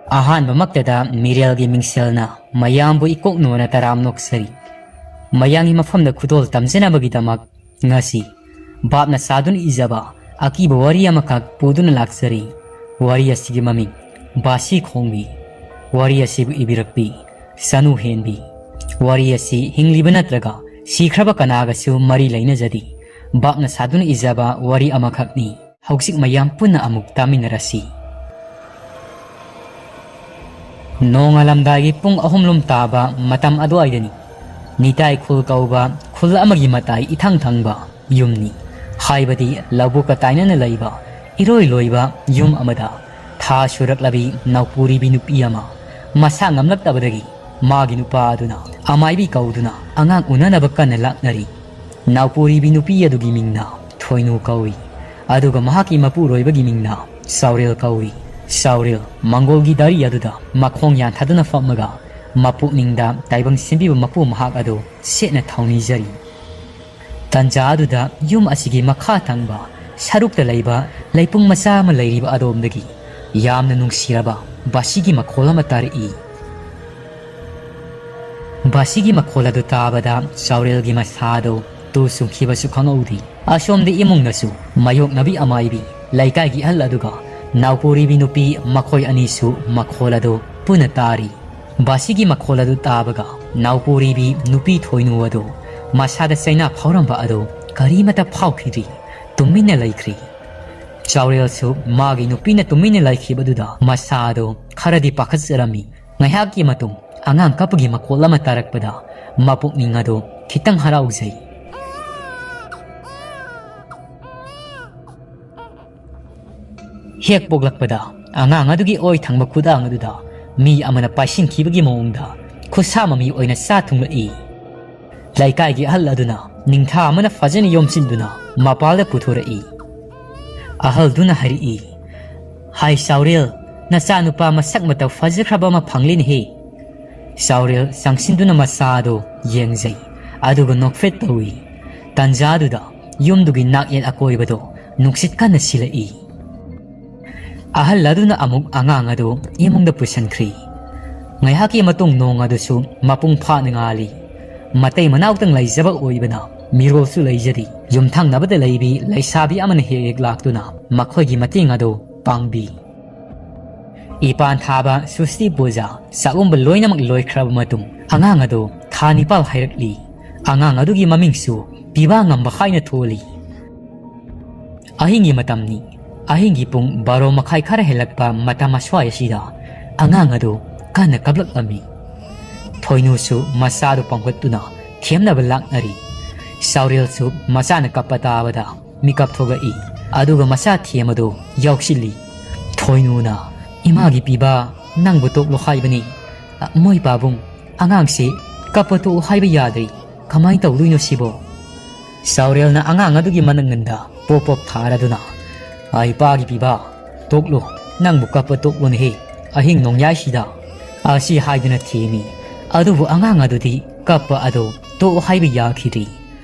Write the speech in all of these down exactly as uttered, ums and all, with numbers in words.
ꯑꯍꯥꯟꯕꯃꯛꯇꯗ ꯃꯤꯔꯦꯜꯒꯤ ꯃꯤꯡꯁꯦꯜꯅ ꯃꯌꯥꯝꯕꯨ ꯏꯀꯣꯛ ꯅꯣꯟꯅ ꯇꯔꯥꯝ ꯅꯣꯛꯆꯔꯤ꯫ ꯃꯌꯥꯝꯒꯤ ꯃꯐꯝꯗ ꯈꯨꯗꯣꯜ ꯇꯝꯖꯅꯕꯒꯤꯗꯃꯛ ꯉꯁꯤ ꯚꯥꯞꯅ ꯁꯥꯗꯨꯅ ꯏꯖꯕ ꯑꯀꯤꯕ ꯋꯥꯔꯤ ꯑꯃꯈꯛ ꯄꯨꯗꯨꯅ ꯂꯥꯛꯆꯔꯤ꯫ ꯋꯥꯔꯤ ꯑꯁꯤꯒꯤ ꯃꯃꯤꯡ ꯕꯥꯁꯤ ꯈꯣꯡꯕꯤ꯫ ꯋꯥꯔꯤ ꯑꯁꯤꯕꯨ ꯏꯕꯤꯔꯛꯄꯤ ꯁꯅꯨ ꯍꯦꯟꯕꯤ꯫ ꯋꯥꯔꯤ ꯑꯁꯤ ꯍꯤꯡꯂꯤꯕ ꯅꯠꯇ꯭ꯔꯒ ꯁꯤꯈ꯭ꯔꯕ ꯀꯅꯥꯒꯁꯨ ꯃꯔꯤ ꯂꯩꯅꯖꯗꯦ꯫ ꯚꯥꯞꯅ ꯁꯥꯗꯨꯅ ꯏꯖꯕ ꯋꯥꯔꯤ ꯑꯃꯈꯛꯅꯤ꯫ ꯍꯧꯖꯤꯛ ꯃꯌꯥꯝ ꯄꯨꯟꯅ ꯑꯃꯨꯛ ꯇꯥꯃꯤꯟꯅꯔꯁꯤ꯫ ꯅꯣꯡꯉꯥꯜꯂꯝꯗꯥꯏꯒꯤ ꯄꯨꯡ ꯑꯍꯨꯝ ꯂꯣꯝ ꯇꯥꯕ ꯃꯇꯝ ꯑꯗꯨꯋꯥꯏꯗꯅꯤ꯫ ꯅꯤꯇꯥꯏ ꯈꯨꯜ ꯀꯧꯕ ꯈꯨꯜ ꯑꯃꯒꯤ ꯃꯇꯥꯏ ꯏꯊꯪ ꯊꯪꯕ ꯌꯨꯝꯅꯤ꯫ ꯍꯥꯏꯕꯗꯤ ꯂꯧꯕꯨꯛꯀ ꯇꯥꯏꯅꯅ ꯂꯩꯕ ꯏꯔꯣꯏ ꯂꯣꯏꯕ ꯌꯨꯝ ꯑꯃꯗ ꯊꯥ ꯁꯨꯔꯛꯂꯕꯤ ꯅꯥꯎꯄꯨꯔꯤꯕꯤ ꯅꯨꯄꯤ ꯑꯃ ꯃꯁꯥ ꯉꯝꯂꯛꯇꯕꯗꯒꯤ ꯃꯥꯒꯤ ꯅꯨꯄꯥ ꯑꯗꯨꯅ ꯑꯃꯥꯏꯕꯤ ꯀꯧꯗꯨꯅ ꯑꯉꯥꯡ ꯎꯅꯅꯕ ꯀꯟꯅ ꯂꯥꯛꯅꯔꯤ꯫ ꯅꯥꯎꯄꯨꯔꯤꯕꯤ ꯅꯨꯄꯤ ꯑꯗꯨꯒꯤ ꯃꯤꯡꯅ ꯊꯣꯏꯅꯨ ꯀꯧꯏ꯫ ꯑꯗꯨꯒ ꯃꯍꯥꯛꯀꯤ ꯃꯄꯨꯔꯣꯏꯕꯒꯤ ꯃꯤꯡꯅ ꯆꯥꯎꯔꯦꯜ ꯀꯧꯏ꯫ ꯆꯥꯎꯔꯦꯜ ꯃꯪꯒꯣꯜꯒꯤ ꯗꯥꯔꯤ ꯑꯗꯨꯗ ꯃꯈꯣꯡ ꯌꯥꯟꯊꯗꯨꯅ ꯐꯝꯃꯒ ꯃꯄꯨꯛꯅꯤꯡꯗ ꯇꯥꯏꯕꯪ ꯁꯦꯝꯕꯤꯕ ꯃꯄꯨ ꯃꯍꯥꯛ ꯑꯗꯨ ꯁꯦꯠꯅ ꯊꯧꯅꯤꯖꯔꯤ꯫ ꯇꯟꯖꯥ ꯑꯗꯨꯗ ꯌꯨꯝ ꯑꯁꯤꯒꯤ ꯃꯈꯥ ꯊꯪꯕ ꯁꯔꯨꯛꯇ ꯂꯩꯕ ꯂꯩꯄꯨꯡ ꯃꯆꯥ ꯑꯃ ꯂꯩꯔꯤꯕ ꯑꯗꯣꯝꯗꯒꯤ ꯌꯥꯝꯅ ꯅꯨꯡꯁꯤꯔꯕ ꯕꯥꯁꯤꯒꯤ ꯃꯈꯣꯜ ꯑꯃ ꯇꯥꯔꯛꯏ꯫ ꯕꯥꯁꯤꯒꯤ ꯃꯈꯣꯜ ꯑꯗꯨ ꯇꯥꯕꯗ ꯆꯥꯎꯔꯦꯜꯒꯤ ꯃꯁꯥꯗꯨ ꯇꯨ ꯆꯨꯡꯈꯤꯕꯁꯨ ꯈꯪꯍꯧꯗꯦ꯫ ꯑꯁꯣꯝꯗ ꯏꯃꯨꯡꯗꯁꯨ ꯃꯥꯌꯣꯛꯅꯕꯤ ꯑꯃꯥꯏꯕꯤ, ꯂꯩꯀꯥꯏꯒꯤ ꯑꯍꯜ ꯑꯗꯨꯒ ꯅꯥꯎꯄꯨꯔꯤꯕꯤ ꯅꯨꯄꯤ ꯃꯈꯣꯏ ꯑꯅꯤꯁꯨ ꯃꯈꯣꯜ ꯑꯗꯨ ꯄꯨꯟꯅ ꯇꯥꯔꯤ꯫ ꯕꯥꯁꯤꯒꯤ ꯃꯈꯣꯜ ꯑꯗꯨ ꯇꯥꯕꯒ ꯅꯥꯎꯄꯨꯔꯤꯕꯤ ꯅꯨꯄꯤ ꯊꯣꯏꯅꯨ ꯑꯗꯨ ꯃꯁꯥꯗ ꯆꯩꯅꯥ ꯐꯥꯎꯔꯝꯕ ꯑꯗꯨ ꯀꯔꯤꯃꯇ ꯐꯥꯎꯈꯤꯗ꯭ꯔꯤ꯫ ꯇꯨꯃꯤꯟꯅ ꯂꯩꯈ꯭ꯔꯤ꯫ ꯆꯥꯎꯔꯦꯜꯁꯨ ꯃꯥꯒꯤ ꯅꯨꯄꯤꯅ ꯇꯨꯃꯤꯟꯅ ꯂꯩꯈꯤꯕꯗꯨꯗ ꯃꯁꯥ ꯑꯗꯨ ꯈꯔꯗꯤ ꯄꯥꯈꯠꯆꯔꯝꯃꯤ꯫ ꯉꯥꯏꯍꯥꯛꯀꯤ ꯃꯇꯨꯡ ꯑꯉꯥꯡ ꯀꯞꯄꯒꯤ ꯃꯈꯣꯜ ꯑꯃ ꯇꯥꯔꯛꯄꯗ ꯃꯄꯨꯛꯅꯤꯡ ꯑꯗꯨ ꯈꯤꯇꯪ ꯍꯔꯥꯎꯖꯩ꯫ ꯍꯦꯛ ꯄꯣꯛꯂꯛꯄꯗ ꯑꯉꯥꯡ ꯑꯗꯨꯒꯤ ꯑꯣꯏ ꯊꯪꯕ ꯈꯨꯗꯥꯡ ꯑꯗꯨꯗ ꯃꯤ ꯑꯃꯅ ꯄꯥꯏꯁꯤꯟꯈꯤꯕꯒꯤ ꯃꯑꯣꯡꯗ ꯈꯨꯠꯁꯥ ꯃꯃꯤ ꯑꯣꯏꯅ ꯆꯥ ꯊꯨꯡꯂꯛꯏ꯫ ꯂꯩꯀꯥꯏꯒꯤ ꯑꯍꯜ ꯑꯗꯨꯅ ꯅꯤꯡꯊꯥ ꯑꯃꯅ ꯐꯖꯅ ꯌꯣꯝꯁꯤꯟꯗꯨꯅ ꯃꯄꯥꯜꯗ ꯄꯨꯊꯣꯔꯛꯏ꯫ ꯑꯍꯜꯗꯨꯅ ꯍꯥꯏꯔꯛꯏ, "ꯍꯥꯏ ꯆꯥꯎꯔꯦꯜ, ꯅꯆꯥꯅꯨꯄꯥ ꯃꯁꯛ ꯃꯇꯧ ꯐꯖꯈ꯭ꯔꯕ ꯑꯃ ꯐꯪꯂꯦꯅꯦꯍꯦ!" ꯆꯥꯎꯔꯦꯜ ꯆꯪꯁꯤꯟꯗꯨꯅ ꯃꯆꯥ ꯑꯗꯨ ꯌꯦꯡꯖꯩ, ꯑꯗꯨꯒ ꯅꯣꯛꯐꯦꯠ ꯇꯧꯏ꯫ ꯇꯟꯖꯥꯗꯨꯗ ꯌꯨꯝꯗꯨꯒꯤ ꯅꯥꯛꯌꯦꯠ ꯑꯀꯣꯏꯕꯗꯣ ꯅꯨꯡꯁꯤꯠ ꯀꯟꯅ ꯁꯤꯜꯂꯛꯏ꯫ ꯑꯍꯜ ꯑꯗꯨꯅ ꯑꯃꯨꯛ ꯑꯉꯥꯡ ꯑꯗꯨ ꯏꯃꯨꯡꯗ ꯄꯨꯁꯤꯟꯈ꯭ꯔꯤ꯫ ꯉꯥꯏꯍꯥꯛꯀꯤ ꯃꯇꯨꯡ ꯅꯣꯡ ꯑꯗꯨꯁꯨ ꯃꯄꯨꯡ ꯐꯥꯅ ꯉꯥꯜꯂꯤ꯫ ꯃꯇꯩ ꯃꯅꯥꯎꯇꯪ ꯂꯩꯖꯕ ꯑꯣꯏꯕꯅ ꯃꯤꯔꯣꯜꯁꯨ ꯂꯩꯖꯗꯦ꯫ ꯌꯨꯝꯊꯪꯅꯕꯗ ꯂꯩꯕꯤ ꯂꯩꯁꯥꯕꯤ ꯑꯃꯅ ꯍꯦꯛ ꯍꯦꯛ ꯂꯥꯛꯇꯨꯅ ꯃꯈꯣꯏꯒꯤ ꯃꯇꯦꯡ ꯑꯗꯨ ꯄꯥꯡꯕꯤ꯫ ꯏꯄꯥꯟ ꯊꯥꯕ ꯁꯨꯁꯇꯤ ꯄꯨꯖꯥ ꯆꯥꯛꯎꯝꯕ ꯂꯣꯏꯅꯃꯛ ꯂꯣꯏꯈ꯭ꯔꯕ ꯃꯇꯨꯡ ꯑꯉꯥꯡ ꯑꯗꯨ ꯊꯥ ꯅꯤꯄꯥꯜ ꯍꯥꯏꯔꯛꯂꯤ꯫ ꯑꯉꯥꯡ ꯑꯗꯨꯒꯤ ꯃꯃꯤꯡꯁꯨ ꯄꯤꯕꯥ ꯉꯝꯕ ꯍꯥꯏꯅ ꯊꯣꯜꯂꯤ꯫ ꯑꯍꯤꯡꯒꯤ ꯃꯇꯝꯅꯤ꯫ ꯑꯍꯤꯡꯒꯤ ꯄꯨꯡ ꯕꯥꯔꯣ ꯃꯈꯥꯏ ꯈꯔ ꯍꯦꯜꯂꯛꯄ ꯃꯇꯝ ꯑꯁ꯭ꯋꯥꯏ ꯑꯁꯤꯗ ꯑꯉꯥꯡ ꯑꯗꯨ ꯀꯟꯅ ꯀꯞꯂꯛꯂꯝꯃꯤ꯫ ꯊꯣꯏꯅꯨꯁꯨ ꯃꯆꯥꯗꯨ ꯄꯥꯡꯈꯠꯇꯨꯅ ꯊꯦꯝꯅꯕ ꯂꯥꯛꯅꯔꯤ꯫ ꯆꯥꯎꯔꯦꯜꯁꯨ ꯃꯆꯥꯅ ꯀꯞꯄ ꯇꯥꯕꯗ ꯃꯤꯀꯞ ꯊꯣꯛꯂꯛꯏ꯫ ꯑꯗꯨꯒ ꯃꯆꯥ ꯊꯦꯝꯕꯗꯨ ꯌꯥꯎꯁꯤꯜꯂꯤ꯫ ꯊꯣꯏꯅꯨꯅ, "ꯏꯃꯥꯒꯤ ꯄꯤꯕꯥ, ꯅꯪꯕꯨ ꯇꯣꯛꯂꯣ ꯍꯥꯏꯕꯅꯤ꯫ ꯑ, ꯃꯣꯏ ꯄꯥꯕꯨꯡ, ꯑꯉꯥꯡꯁꯤ ꯀꯞꯄ ꯇꯣꯛꯎ ꯍꯥꯏꯕ ꯌꯥꯗ꯭ꯔꯤ꯫ ꯀꯃꯥꯏ ꯇꯧꯗꯣꯏꯅꯣ ꯁꯤꯕꯣ?" ꯆꯥꯎꯔꯦꯜꯅ ꯑꯉꯥꯡ ꯑꯗꯨꯒꯤ ꯃꯅꯪꯒꯟꯗ ꯄꯣꯞ ꯄꯣꯞ ꯊꯥꯔꯗꯨꯅ, "ꯑꯩ ꯄꯥꯒꯤ ꯄꯤꯕꯥ, ꯇꯣꯛꯂꯣ, ꯅꯪꯕꯨ ꯀꯞꯄ ꯇꯣꯛꯂꯣꯅꯦꯍꯦ, ꯑꯍꯤꯡ ꯅꯣꯡꯌꯥꯏꯁꯤꯗ?" ꯑꯁꯤ ꯍꯥꯏꯗꯨꯅ ꯊꯦꯝꯃꯤ꯫ ꯑꯗꯨꯕꯨ ꯑꯉꯥꯡ ꯑꯗꯨꯗꯤ ꯀꯞꯄ ꯑꯗꯨ ꯇꯣꯛꯑꯣ ꯍꯥꯏꯕ ꯌꯥꯈꯤꯗ꯭ꯔꯤ꯫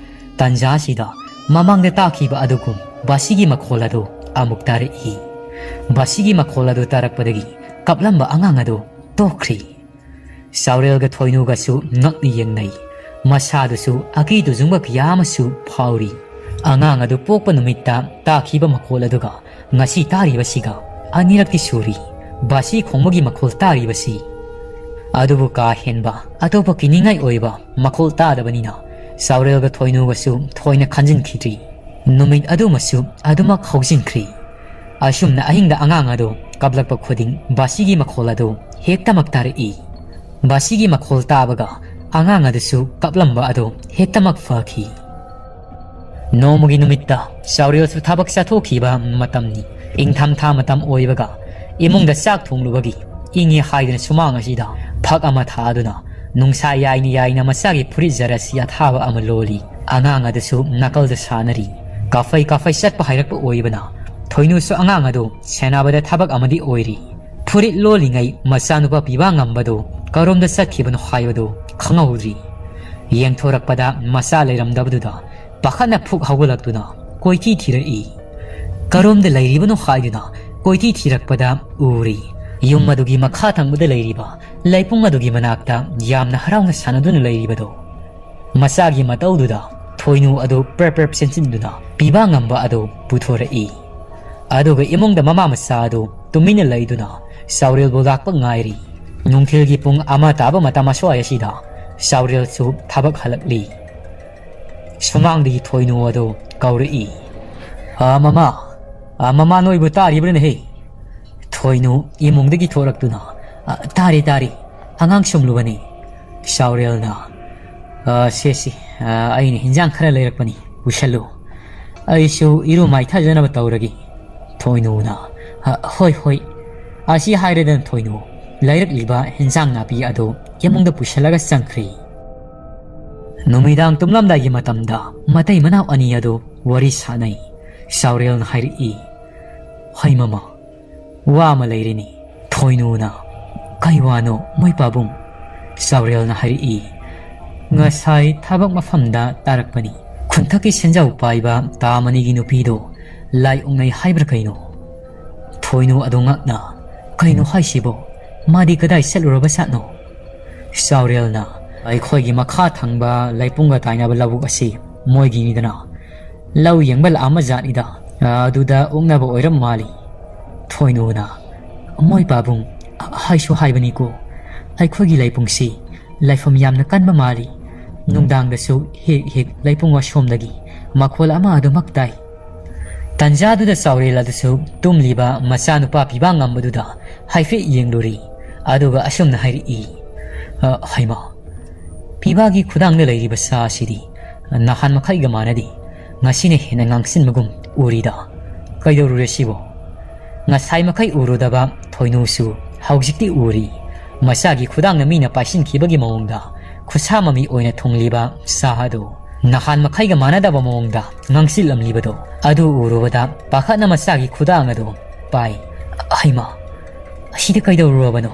ꯇꯥꯟꯖꯥꯁꯤꯗ ꯃꯃꯥꯡꯗ ꯇꯥꯈꯤꯕ ꯑꯗꯨꯒꯨꯝ ꯕꯥꯁꯤꯒꯤ ꯃꯈꯣꯜ ꯑꯗꯨ ꯑꯃꯨꯛ ꯇꯥꯔꯛꯏ꯫ ꯕꯥꯁꯤꯒꯤ ꯃꯈꯣꯜ ꯑꯗꯨ ꯇꯥꯔꯛꯄꯗꯒꯤ ꯀꯞꯂꯝꯕ ꯑꯉꯥꯡ ꯑꯗꯨ ꯇꯣꯛꯈ꯭ꯔꯤ꯫ ꯆꯥꯎꯔꯦꯜꯒ ꯊꯣꯏꯅꯨꯒꯁꯨ ꯉꯛꯅ ꯌꯦꯡꯅꯩ꯫ ꯃꯁꯥꯗꯨꯁꯨ ꯑꯀꯤ ꯇꯨꯖꯨꯡꯕ ꯀꯌꯥ ꯑꯃꯁꯨ ꯐꯥꯎꯔꯤ꯫ ꯑꯉꯥꯡ ꯑꯗꯨ ꯄꯣꯛꯄ ꯅꯨꯃꯤꯠꯇ ꯇꯥꯈꯤꯕ ꯃꯈꯣꯜ ꯑꯗꯨꯒ ꯉꯁꯤ ꯇꯥꯔꯤꯕꯁꯤꯒ ꯑꯅꯤꯔꯛꯇꯤ ꯁꯨꯔꯤ꯫ ꯕꯥꯁꯤ ꯈꯣꯡꯕꯒꯤ ꯃꯈꯣꯜ ꯇꯥꯔꯤꯕꯁꯤ꯫ ꯑꯗꯨꯕꯨ ꯀꯥ ꯍꯦꯟꯕ ꯑꯇꯣꯞꯄ ꯀꯤꯅꯤꯡꯉꯥꯏ ꯑꯣꯏꯕ ꯃꯈꯣꯜ ꯇꯥꯗꯕꯅꯤꯅ ꯆꯥꯎꯔꯦꯜꯒ ꯊꯣꯏꯅꯨꯒꯁꯨ ꯊꯣꯏꯅ ꯈꯟꯖꯤꯟꯈꯤꯗ꯭ꯔꯤ꯫ ꯅꯨꯃꯤꯠ ꯑꯗꯨꯃꯁꯨ ꯑꯗꯨꯃꯛ ꯍꯧꯖꯤꯟꯈ꯭ꯔꯤ꯫ ꯑꯁꯨꯝꯅ ꯑꯍꯤꯡꯗ ꯑꯉꯥꯡ ꯑꯗꯨ ꯀꯞꯂꯛꯄ ꯈꯨꯗꯤꯡ ꯕꯥꯁꯤꯒꯤ ꯃꯈꯣꯜ ꯑꯗꯨ ꯍꯦꯛꯇꯃꯛ ꯇꯥꯔꯛꯏ꯫ ꯕꯥꯁꯤꯒꯤ ꯃꯈꯣꯜ ꯇꯥꯕꯒ ꯑꯉꯥꯡ ꯑꯗꯨꯁꯨ ꯀꯞꯂꯝꯕ ꯑꯗꯨ ꯍꯦꯛꯇꯃꯛ ꯐꯈꯤ꯫ ꯅꯣꯡꯃꯒꯤ ꯅꯨꯃꯤꯠꯇ ꯆꯥꯎꯔꯦꯜꯁꯨ ꯊꯕꯛ ꯆꯠꯊꯣꯛꯈꯤꯕ ꯃꯇꯝꯅꯤ꯫ ꯏꯪꯊꯝꯊꯥ ꯃꯇꯝ ꯑꯣꯏꯕꯒ ꯏꯃꯨꯡꯗ ꯆꯥꯛ ꯊꯣꯡꯂꯨꯕꯒꯤ ꯏꯪꯉꯤ ꯍꯥꯏꯗꯨꯅ ꯁꯨꯃꯥꯡ ꯑꯁꯤꯗ ꯐꯛ ꯑꯃ ꯊꯥꯗꯨꯅ ꯅꯨꯡꯁꯥ ꯌꯥꯏꯅ ꯌꯥꯏꯅ ꯃꯆꯥꯒꯤ ꯐꯨꯔꯤꯠ ꯖꯔꯁꯤ ꯑꯊꯥꯕ ꯑꯃ ꯂꯣꯜꯂꯤ꯫ ꯑꯉꯥꯡ ꯑꯗꯨꯁꯨ ꯅꯥꯀꯜꯗ ꯁꯥꯟꯅꯔꯤ꯫ ꯀꯥꯐꯩ ꯀꯥꯐꯩ ꯆꯠꯄ ꯍꯩꯔꯛꯄ ꯑꯣꯏꯕꯅ ꯊꯣꯏꯅꯨꯁꯨ ꯑꯉꯥꯡ ꯑꯗꯨ ꯁꯦꯟꯅꯕꯗ ꯊꯕꯛ ꯑꯃꯗꯤ ꯑꯣꯏꯔꯤ꯫ ꯐꯨꯔꯤꯠ ꯂꯣꯜꯂꯤꯉꯩ ꯃꯆꯥꯅꯨꯄꯥ ꯄꯤꯕꯥ ꯉꯝꯕꯗꯨ ꯀꯔꯣꯝꯗ ꯆꯠꯈꯤꯕꯅꯣ ꯍꯥꯏꯕꯗꯨ ꯈꯪꯍꯧꯗ꯭ꯔꯤ꯫ ꯌꯦꯡꯊꯣꯔꯛꯄꯗ ꯃꯆꯥ ꯂꯩꯔꯝꯗꯕꯗꯨꯗ ꯄꯥꯈꯠꯅ ꯐꯨꯛ ꯍꯧꯒꯠꯂꯛꯇꯨꯅ ꯀꯣꯏꯊꯤ ꯊꯤꯔꯛꯏ꯫ ꯀꯔꯣꯝꯗ ꯂꯩꯔꯤꯕꯅꯣ ꯍꯥꯏꯗꯨꯅ ꯀꯣꯏꯊꯤ ꯊꯤꯔꯛꯄꯗ ꯎꯔꯤ꯫ ꯌꯨꯝ ꯑꯗꯨꯒꯤ ꯃꯈꯥ ꯊꯪꯕꯗ ꯂꯩꯔꯤꯕ ꯂꯩꯄꯨꯡ ꯑꯗꯨꯒꯤ ꯃꯅꯥꯛꯇ ꯌꯥꯝꯅ ꯍꯔꯥꯎꯅ ꯁꯥꯟꯅꯗꯨꯅ ꯂꯩꯔꯤꯕꯗꯣ꯫ ꯃꯆꯥꯒꯤ ꯃꯇꯧꯗꯨꯗ ꯊꯣꯏꯅꯨ ꯑꯗꯨ ꯄ꯭ꯔꯞ ꯄ꯭ꯔꯞ ꯆꯦꯟꯁꯤꯟꯗꯨꯅ ꯄꯤꯕꯥ ꯉꯝꯕ ꯑꯗꯨ ꯄꯨꯊꯣꯔꯛꯏ꯫ ꯑꯗꯨꯒ ꯏꯃꯨꯡꯗ ꯃꯃꯥ ꯃꯆꯥ ꯑꯗꯨ ꯇꯨꯃꯤꯟꯅ ꯂꯩꯗꯨꯅ ꯆꯥꯎꯔꯦꯜꯕꯨ ꯂꯥꯛꯄ ꯉꯥꯏꯔꯤ꯫ ꯅꯨꯡꯊꯤꯜꯒꯤ ꯄꯨꯡ ꯑꯃ ꯇꯥꯕ ꯃꯇꯝ ꯑꯁ꯭ꯋꯥꯏ ꯑꯁꯤꯗ ꯆꯥꯎꯔꯦꯜꯁꯨ ꯊꯕꯛ ꯍꯜꯂꯛꯂꯤ꯫ ꯁꯨꯃꯥꯡꯗꯒꯤ ꯊꯣꯏꯅꯨ ꯑꯗꯨ ꯀꯧꯔꯛꯏ꯫ "ꯑ, ꯃꯃꯥ! ꯑ, ꯃꯃꯥ, ꯅꯣꯏꯕꯨ ꯇꯥꯔꯤꯕ꯭ꯔꯅꯦꯍꯦ?" ꯊꯣꯏꯅꯨ ꯏꯃꯨꯡꯗꯒꯤ ꯊꯣꯔꯛꯇꯨꯅ, "ꯑ, ꯇꯥꯔꯤ, ꯇꯥꯔꯤ꯫ ꯑꯉꯥꯡ ꯁꯨꯝꯂꯨꯕꯅꯤ꯫" ꯆꯥꯎꯔꯦꯜꯅ, "ꯑ, ꯁꯦ, ꯁꯦ, ꯑ, ꯑꯩꯅ ꯍꯤꯟꯖꯥꯡ ꯈꯔ ꯂꯩꯔꯛꯄꯅꯤ, ꯄꯨꯁꯜꯂꯨ꯫ ꯑꯩꯁꯨ ꯏꯔꯨ ꯃꯥꯏꯊꯖꯅꯕ ꯇꯧꯔꯒꯦ꯫" ꯊꯣꯏꯅꯨꯅ, "ꯑ, ꯍꯣꯏ, ꯍꯣꯏ꯫" ꯑꯁꯤ ꯍꯥꯏꯔꯗꯅ ꯊꯣꯏꯅꯨ ꯂꯩꯔꯛꯂꯤꯕ ꯍꯤꯟꯖꯥꯡ ꯅꯥꯄꯤ ꯑꯗꯨ ꯏꯃꯨꯡꯗ ꯄꯨꯁꯜꯂꯒ ꯆꯪꯈ꯭ꯔꯦ꯫ ꯅꯨꯃꯤꯗꯥꯡ ꯇꯨꯝꯂꯝꯗꯥꯏꯒꯤ ꯃꯇꯝꯗ ꯃꯇꯩ ꯃꯅꯥꯎ ꯑꯅꯤ ꯑꯗꯨ ꯋꯥꯔꯤ ꯁꯥꯟꯅꯩ꯫ ꯆꯥꯎꯔꯦꯜꯅ ꯍꯥꯏꯔꯛꯏ, "ꯍꯩ ꯃꯃꯥ, ꯋꯥ ꯑꯃ ꯂꯩꯔꯤꯅꯤ꯫" ꯊꯣꯏꯅꯨꯅ, "ꯀꯩ ꯋꯥꯅꯣ, ꯃꯣꯏ ꯄꯥꯕꯨꯡ?" ꯆꯥꯎꯔꯦꯜꯅ ꯍꯥꯏꯔꯛꯏ, "ꯉꯁꯥꯏ ꯊꯕꯛ ꯃꯐꯝꯗ ꯇꯥꯔꯛꯄꯅꯤ꯫ ꯈꯨꯟꯊꯛꯀꯤ ꯁꯦꯟꯖꯥꯎ ꯄꯥꯏꯕ ꯇꯥ ꯃꯅꯤꯒꯤ ꯅꯨꯄꯤꯗꯣ ꯂꯥꯏ ꯑꯣꯛꯅꯩ ꯍꯥꯏꯕ꯭ꯔꯥ ꯀꯩꯅꯣ?" ꯊꯣꯏꯅꯨ ꯑꯗꯨ ꯉꯛꯅ, "ꯀꯩꯅꯣ ꯍꯥꯏꯁꯤꯕꯣ? ꯃꯥꯗꯤ ꯀꯗꯥꯏ ꯆꯠꯂꯨꯔꯕ ꯖꯥꯠꯅꯣ?" ꯆꯥꯎꯔꯦꯜꯅ, "ꯑꯩꯈꯣꯏꯒꯤ ꯃꯈꯥ ꯊꯪꯕ ꯂꯩꯄꯨꯡꯒ ꯇꯥꯏꯅꯕ ꯂꯧꯕꯨꯛ ꯑꯁꯤ ꯃꯣꯏꯒꯤꯅꯤꯗꯅ, ꯂꯧ ꯌꯦꯡꯕ ꯂꯥꯛꯑꯝꯕ ꯖꯥꯠꯅꯤꯗ, ꯑꯗꯨꯗ ꯑꯣꯛꯅꯕ ꯑꯣꯏꯔꯝ ꯃꯥꯜꯂꯤ꯫" ꯊꯣꯏꯅꯨꯅ, "ꯃꯣꯏ ꯄꯥꯕꯨꯡ, ꯍꯥꯏꯁꯨ ꯍꯥꯏꯕꯅꯤꯀꯣ, ꯑꯩꯈꯣꯏꯒꯤ ꯂꯩꯄꯨꯡꯁꯤ ꯂꯥꯏꯐꯝ ꯌꯥꯝꯅ ꯀꯟꯕ ꯃꯥꯜꯂꯤ꯫ ꯅꯨꯡꯗꯥꯡꯗꯁꯨ ꯍꯦꯛ ꯍꯦꯛ ꯂꯩꯄꯨꯡ ꯑꯁꯣꯝꯗꯒꯤ ꯃꯈꯣꯜ ꯑꯃ ꯑꯗꯨꯃꯛ ꯇꯥꯏ꯫" ꯇꯟꯖꯥꯗꯨꯗ ꯆꯥꯎꯔꯦꯜ ꯑꯗꯨꯁꯨ ꯇꯨꯝꯂꯤꯕ ꯃꯆꯥꯅꯨꯄꯥ ꯄꯤꯕꯥ ꯉꯝꯕꯗꯨꯗ ꯍꯥꯏꯐꯦꯠ ꯌꯦꯡꯂꯨꯔꯤ꯫ ꯑꯗꯨꯒ ꯑꯁꯨꯝꯅ ꯍꯥꯏꯔꯛꯏ, "ꯑ, ꯍꯩꯃꯥ, ꯄꯤꯕꯥꯒꯤ ꯈꯨꯗꯥꯡꯗ ꯂꯩꯔꯤꯕ ꯁꯥ ꯑꯁꯤꯗꯤ ꯅꯍꯥꯟ ꯃꯈꯩꯒ ꯃꯥꯟꯅꯗꯦ꯫ ꯉꯁꯤꯅ ꯍꯦꯟꯅ ꯉꯥꯡꯁꯤꯟꯕꯒꯨꯝ ꯎꯔꯤꯗ꯫ ꯀꯩꯗꯧꯔꯨꯔꯦ ꯁꯤꯕꯣ? ꯉꯁꯥꯏ ꯃꯈꯩ ꯎꯔꯨꯗꯕ ꯊꯣꯏꯅꯨꯁꯨ ꯍꯧꯖꯤꯛꯇꯤ ꯎꯔꯤ꯫ ꯃꯆꯥꯒꯤ ꯈꯨꯗꯥꯡꯅ ꯃꯤꯅ ꯄꯥꯏꯁꯤꯟꯈꯤꯕꯒꯤ ꯃꯑꯣꯡꯗ ꯈꯨꯠꯁꯥ ꯃꯃꯤ ꯑꯣꯏꯅ ꯊꯨꯡꯂꯤꯕ ꯁꯥ ꯑꯗꯨ ꯅꯍꯥꯟ ꯃꯈꯩꯒ ꯃꯥꯟꯅꯗꯕ ꯃꯑꯣꯡꯗ ꯉꯥꯡꯁꯤꯜꯂꯝꯂꯤꯕꯗꯣ ꯑꯗꯨ ꯎꯔꯨꯕꯗ ꯄꯥꯈꯠꯅ ꯃꯆꯥꯒꯤ ꯈꯨꯗꯥꯡ ꯑꯗꯨ ꯄꯥꯏ꯫ ꯍꯩꯃꯥ, ꯑꯁꯤꯗꯤ ꯀꯩꯗꯧꯔꯨꯔꯕꯅꯣ?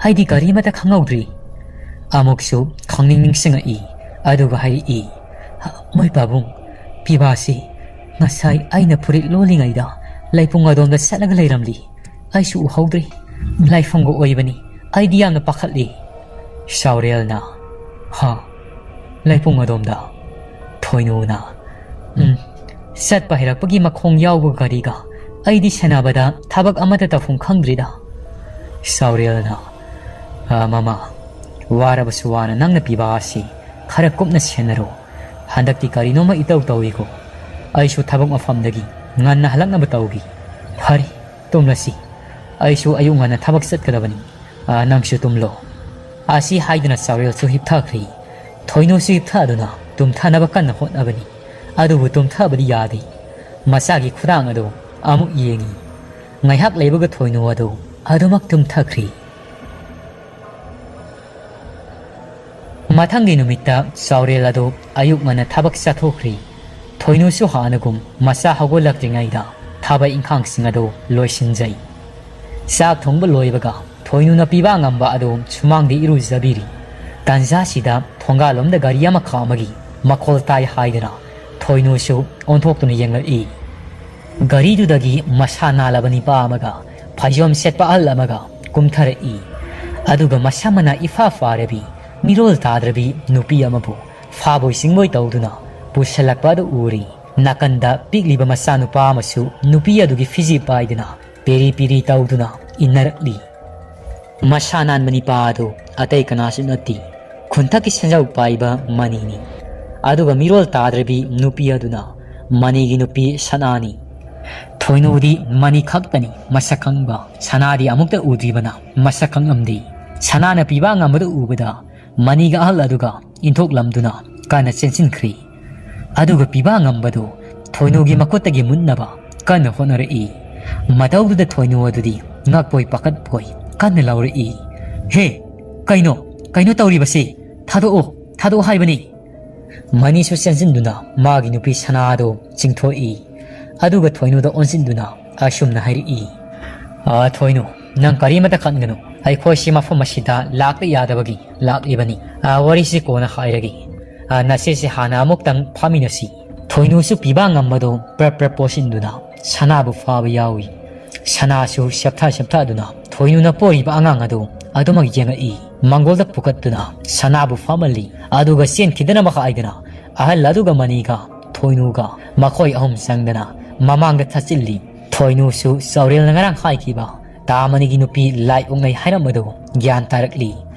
ꯑꯩꯗꯤ ꯀꯔꯤꯃꯠꯇ ꯈꯪꯍꯧꯗ꯭ꯔꯤ꯫" ꯑꯃꯨꯛꯁꯨ ꯈꯪꯅꯤꯡ ꯅꯤꯡꯁꯤꯡꯉꯛꯏ꯫ ꯑꯗꯨꯒ ꯍꯥꯏꯔꯛꯏ, "ꯃꯣꯏ ꯄꯥꯕꯨꯡ, ꯄꯤꯕꯥꯁꯤ ꯉꯁꯥꯏ ꯑꯩꯅ ꯐꯨꯔꯤꯠ ꯂꯣꯜꯂꯤꯉꯩꯗ ꯂꯩꯄꯨꯡ ꯑꯗꯣꯝꯗ ꯆꯠꯂꯒ ꯂꯩꯔꯝꯂꯤ꯫ ꯑꯩꯁꯨ ꯎꯍꯧꯗ꯭ꯔꯦ꯫ ꯂꯥꯏꯐꯝꯒ ꯑꯣꯏꯕꯅꯤ꯫ ꯑꯩꯗꯤ ꯌꯥꯝꯅ ꯄꯥꯈꯠꯂꯤ꯫ ꯆꯥꯎꯔꯦꯜꯅ, "ꯍꯥ? ꯂꯩꯄꯨꯡ ꯑꯗꯣꯝꯗ?" ꯊꯣꯏꯅꯨꯅ, "ꯎꯝ, ꯆꯠꯄ ꯍꯩꯔꯛꯄꯒꯤ ꯃꯈꯣꯡ ꯌꯥꯎꯕ ꯒꯥꯔꯤꯒ ꯑꯩꯗꯤ ꯁꯦꯟꯅꯕꯗ ꯊꯕꯛ ꯑꯃꯠꯇ ꯇꯧꯐꯝ ꯈꯪꯗ꯭ꯔꯤꯗ꯫" ꯆꯥꯎꯔꯦꯜꯅ, "ꯑ, ꯃꯃꯥ, ꯋꯥꯔꯕꯁꯨ ꯋꯥꯅ ꯅꯪꯅ ꯄꯤꯕ ꯑꯁꯤ ꯈꯔ ꯀꯨꯞꯅ ꯁꯦꯟꯅꯔꯣ꯫ ꯍꯟꯗꯛꯇꯤ ꯀꯔꯤꯅꯣꯃ ꯏꯇꯧ ꯇꯧꯏꯀꯣ꯫ ꯑꯩꯁꯨ ꯊꯕꯛ ꯃꯐꯝꯗꯒꯤ ꯉꯟꯅ ꯍꯜꯂꯛꯅꯕ ꯇꯧꯒꯦ꯫ ꯐꯔꯦ, ꯇꯨꯝꯂꯁꯤ꯫ ꯑꯩꯁꯨ ꯑꯌꯨꯛ ꯉꯟꯅ ꯊꯕꯛ ꯆꯠꯀꯗꯕꯅꯤ꯫ ꯑ, ꯅꯪꯁꯨ ꯇꯨꯝꯂꯣ꯫" ꯑꯁꯤ ꯍꯥꯏꯗꯨꯅ ꯆꯥꯎꯔꯦꯜꯁꯨ ꯍꯤꯞꯊꯈ꯭ꯔꯦ꯫ ꯊꯣꯏꯅꯨꯁꯨ ꯍꯤꯞꯊꯗꯨꯅ ꯇꯨꯝꯊꯅꯕ ꯀꯟꯅ ꯍꯣꯠꯅꯕꯅꯤ꯫ ꯑꯗꯨꯕꯨ ꯇꯨꯝꯊꯕꯗꯤ ꯌꯥꯗꯦ꯫ ꯃꯆꯥꯒꯤ ꯈꯨꯗꯥꯡ ꯑꯗꯨ ꯑꯃꯨꯛ ꯌꯦꯡꯏ꯫ ꯉꯥꯏꯍꯥꯛ ꯂꯩꯕꯒ ꯊꯣꯏꯅꯨ ꯑꯗꯨ ꯑꯗꯨꯃꯛ ꯇꯨꯝꯊꯈ꯭ꯔꯦ꯫ ꯃꯊꯪꯒꯤ ꯅꯨꯃꯤꯠꯇ ꯆꯥꯎꯔꯦꯜ ꯑꯗꯨ ꯑꯌꯨꯛ ꯉꯟꯅ ꯊꯕꯛ ꯆꯠꯊꯣꯛꯈ꯭ꯔꯦ꯫ ꯊꯣꯏꯅꯨꯁꯨ ꯍꯥꯟꯅꯒꯨꯝ ꯃꯆꯥ ꯍꯧꯒꯠꯂꯛꯇ꯭ꯔꯤꯉꯩꯗ ꯊꯕꯛ ꯏꯪꯈꯥꯡꯁꯤꯡ ꯑꯗꯨ ꯂꯣꯏꯁꯤꯟꯖꯩ꯫ ꯆꯥꯛ ꯊꯣꯡꯕ ꯂꯣꯏꯕꯒ ꯊꯣꯏꯅꯨꯅ ꯄꯤꯕꯥ ꯉꯝꯕ ꯑꯗꯨ ꯁꯨꯃꯥꯡꯗ ꯏꯔꯨꯖꯕꯤꯔꯤ꯫ ꯇꯥꯟꯖꯥꯁꯤꯗ ꯊꯣꯡꯒꯥꯜꯂꯣꯝꯗ ꯒꯥꯔꯤ ꯑꯃ ꯈꯥꯝꯃꯒꯤ ꯃꯈꯣꯜ ꯇꯥꯏ ꯍꯥꯏꯗꯨꯅ ꯊꯣꯏꯅꯨꯁꯨ ꯑꯣꯟꯊꯣꯛꯇꯨꯅ ꯌꯦꯡꯂꯛꯏ꯫ ꯒꯥꯔꯤꯗꯨꯗꯒꯤ ꯃꯁꯥ ꯅꯥꯜꯂꯕ ꯅꯤꯄꯥ ꯑꯃꯒ ꯐꯩꯖꯣꯝ ꯁꯦꯠꯄ ꯑꯍꯜ ꯑꯃꯒ ꯀꯨꯝꯊꯔꯛꯏ꯫ ꯑꯗꯨꯒ ꯃꯁꯥ ꯃꯅꯥ ꯏꯐꯥ ꯐꯥꯔꯕꯤ, ꯃꯤꯔꯣꯜ ꯇꯥꯗ꯭ꯔꯕꯤ ꯅꯨꯄꯤ ꯑꯃꯕꯨ ꯐꯥꯕꯣꯏ ꯆꯤꯡꯕꯣꯏ ꯇꯧꯗꯨꯅ ꯄꯨꯁꯜꯂꯛꯄ ꯑꯗꯨ ꯎꯔꯤ꯫ ꯅꯥꯀꯟꯗ ꯄꯤꯛꯂꯤꯕ ꯃꯆꯥꯅꯨꯄꯥ ꯑꯃꯁꯨ ꯅꯨꯄꯤ ꯑꯗꯨꯒꯤ ꯐꯤꯖꯤ ꯄꯥꯏꯗꯨꯅ ꯄꯦꯔꯤ ꯄꯦꯔꯤ ꯇꯧꯗꯨꯅ ꯏꯟꯅꯔꯛꯂꯤ꯫ ꯃꯁꯥ ꯅꯥꯟꯕ ꯅꯤꯄꯥ ꯑꯗꯨ ꯑꯇꯩ ꯀꯅꯥꯁꯨ ꯅꯠꯇꯦ, ꯈꯨꯟꯊꯛꯀꯤ ꯁꯦꯟꯖꯥꯎ ꯄꯥꯏꯕ ꯃꯅꯤꯅꯤ꯫ ꯑꯗꯨꯒ ꯃꯤꯔꯣꯜ ꯇꯥꯗ꯭ꯔꯕꯤ ꯅꯨꯄꯤ ꯑꯗꯨꯅ ꯃꯅꯤꯒꯤ ꯅꯨꯄꯤ ꯁꯅꯥꯅꯤ꯫ ꯊꯣꯏꯅꯨꯗꯤ ꯃꯅꯤ ꯈꯛꯇꯅꯤ ꯃꯁꯛ ꯈꯪꯕ, ꯁꯅꯥꯗꯤ ꯑꯃꯨꯛꯇ ꯎꯗ꯭ꯔꯤꯕꯅ ꯃꯁꯛ ꯈꯪꯂꯝꯗꯦ꯫ ꯁꯅꯥꯅ ꯄꯤꯕꯥ ꯉꯝꯕꯗꯨ ꯎꯕꯗ ꯃꯅꯤꯒ ꯑꯍꯜ ꯑꯗꯨꯒ ꯏꯟꯊꯣꯛꯂꯝꯗꯨꯅ ꯀꯟꯅ ꯆꯦꯟꯁꯤꯟꯈ꯭ꯔꯤ꯫ ꯑꯗꯨꯒ ꯄꯤꯕꯥ ꯉꯝꯕꯗꯨ ꯊꯣꯏꯅꯨꯒꯤ ꯃꯈꯨꯠꯇꯒꯤ ꯃꯨꯠꯅꯕ ꯀꯟꯅ ꯍꯣꯠꯅꯔꯛꯏ꯫ ꯃꯇꯧꯗꯨꯗ ꯊꯣꯏꯅꯨ ꯑꯗꯨꯗꯤ ꯉꯛꯄꯣꯏ ꯄꯥꯈꯠꯄꯣꯏ ꯀꯟꯅ ꯂꯥꯎꯔꯛꯏ, "ꯍꯦ, ꯀꯩꯅꯣ, ꯀꯩꯅꯣ ꯇꯧꯔꯤꯕꯁꯤ? ꯊꯥꯗꯣꯛꯑꯣ, ꯊꯥꯗꯣꯛꯑꯣ ꯍꯥꯏꯕꯅꯤ!" ꯃꯅꯤꯁꯨ ꯆꯦꯟꯁꯤꯟꯗꯨꯅ ꯃꯥꯒꯤ ꯅꯨꯄꯤ ꯁꯅꯥꯗꯨ ꯆꯤꯡꯊꯣꯛꯏ꯫ ꯑꯗꯨꯒ ꯊꯣꯏꯅꯨꯗ ꯑꯣꯟꯁꯤꯟꯗꯨꯅ ꯑꯁꯨꯝꯅ ꯍꯥꯏꯔꯛꯏ, "ꯑꯥ, ꯊꯣꯏꯅꯨ, ꯅꯪ ꯀꯔꯤꯃꯇ ꯈꯟꯒꯅꯨ꯫ ꯑꯩꯈꯣꯏꯁꯤ ꯃꯐꯝ ꯑꯁꯤꯗ ꯂꯥꯛꯄ ꯌꯥꯗꯕꯒꯤ ꯂꯥꯛꯂꯤꯕꯅꯤ꯫ ꯑꯥ, ꯋꯥꯔꯤꯁꯤ ꯀꯣꯟꯅ ꯍꯥꯏꯔꯒꯦ꯫ ꯑꯥ, ꯅꯆꯦꯁꯤ ꯍꯥꯟꯅ ꯑꯃꯨꯛꯇꯪ ꯐꯥꯃꯤꯟꯅꯁꯤ꯫" ꯊꯣꯏꯅꯨꯁꯨ ꯄꯤꯕꯥ ꯉꯝꯕꯗꯨ ꯄ꯭ꯔꯞ ꯄ꯭ꯔꯞ ꯄꯣꯠꯁꯤꯟꯗꯨꯅ ꯁꯅꯥꯕꯨ ꯐꯥꯕ ꯌꯥꯎꯏ꯫ ꯁꯅꯥꯁꯨ ꯁꯦꯞꯊ ꯁꯦꯞꯊꯗꯨꯅ ꯊꯣꯏꯅꯨꯅ ꯄꯣꯔꯤꯕ ꯑꯉꯥꯡ ꯑꯗꯨ ꯑꯗꯨꯃꯛ ꯌꯦꯡꯉꯛꯏ꯫ ꯃꯪꯒꯣꯜꯗ ꯄꯨꯈꯠꯇꯨꯅ ꯁꯅꯥꯕꯨ ꯐꯥꯃꯜꯂꯤ꯫ ꯑꯗꯨꯒ ꯆꯦꯟꯈꯤꯗꯅꯕ ꯍꯥꯏꯗꯅ ꯑꯍꯜ ꯑꯗꯨꯒ ꯃꯅꯤꯒ ꯊꯣꯏꯅꯨꯒ ꯃꯈꯣꯏ ꯑꯍꯨꯝ ꯆꯪꯗꯅ ꯃꯃꯥꯡꯗ ꯊꯠꯆꯤꯜꯂꯤ꯫ ꯊꯣꯏꯅꯨꯁꯨ ꯆꯥꯎꯔꯦꯜꯅ ꯉꯔꯥꯡ ꯍꯥꯏꯈꯤꯕ ꯇꯥ ꯃꯅꯤꯒꯤ ꯅꯨꯄꯤ ꯂꯥꯏ ꯑꯣꯛꯅꯩ ꯍꯥꯏꯔꯝꯕꯗꯨ ꯒ꯭ꯌꯥꯟ ꯇꯥꯔꯛꯂꯤ꯫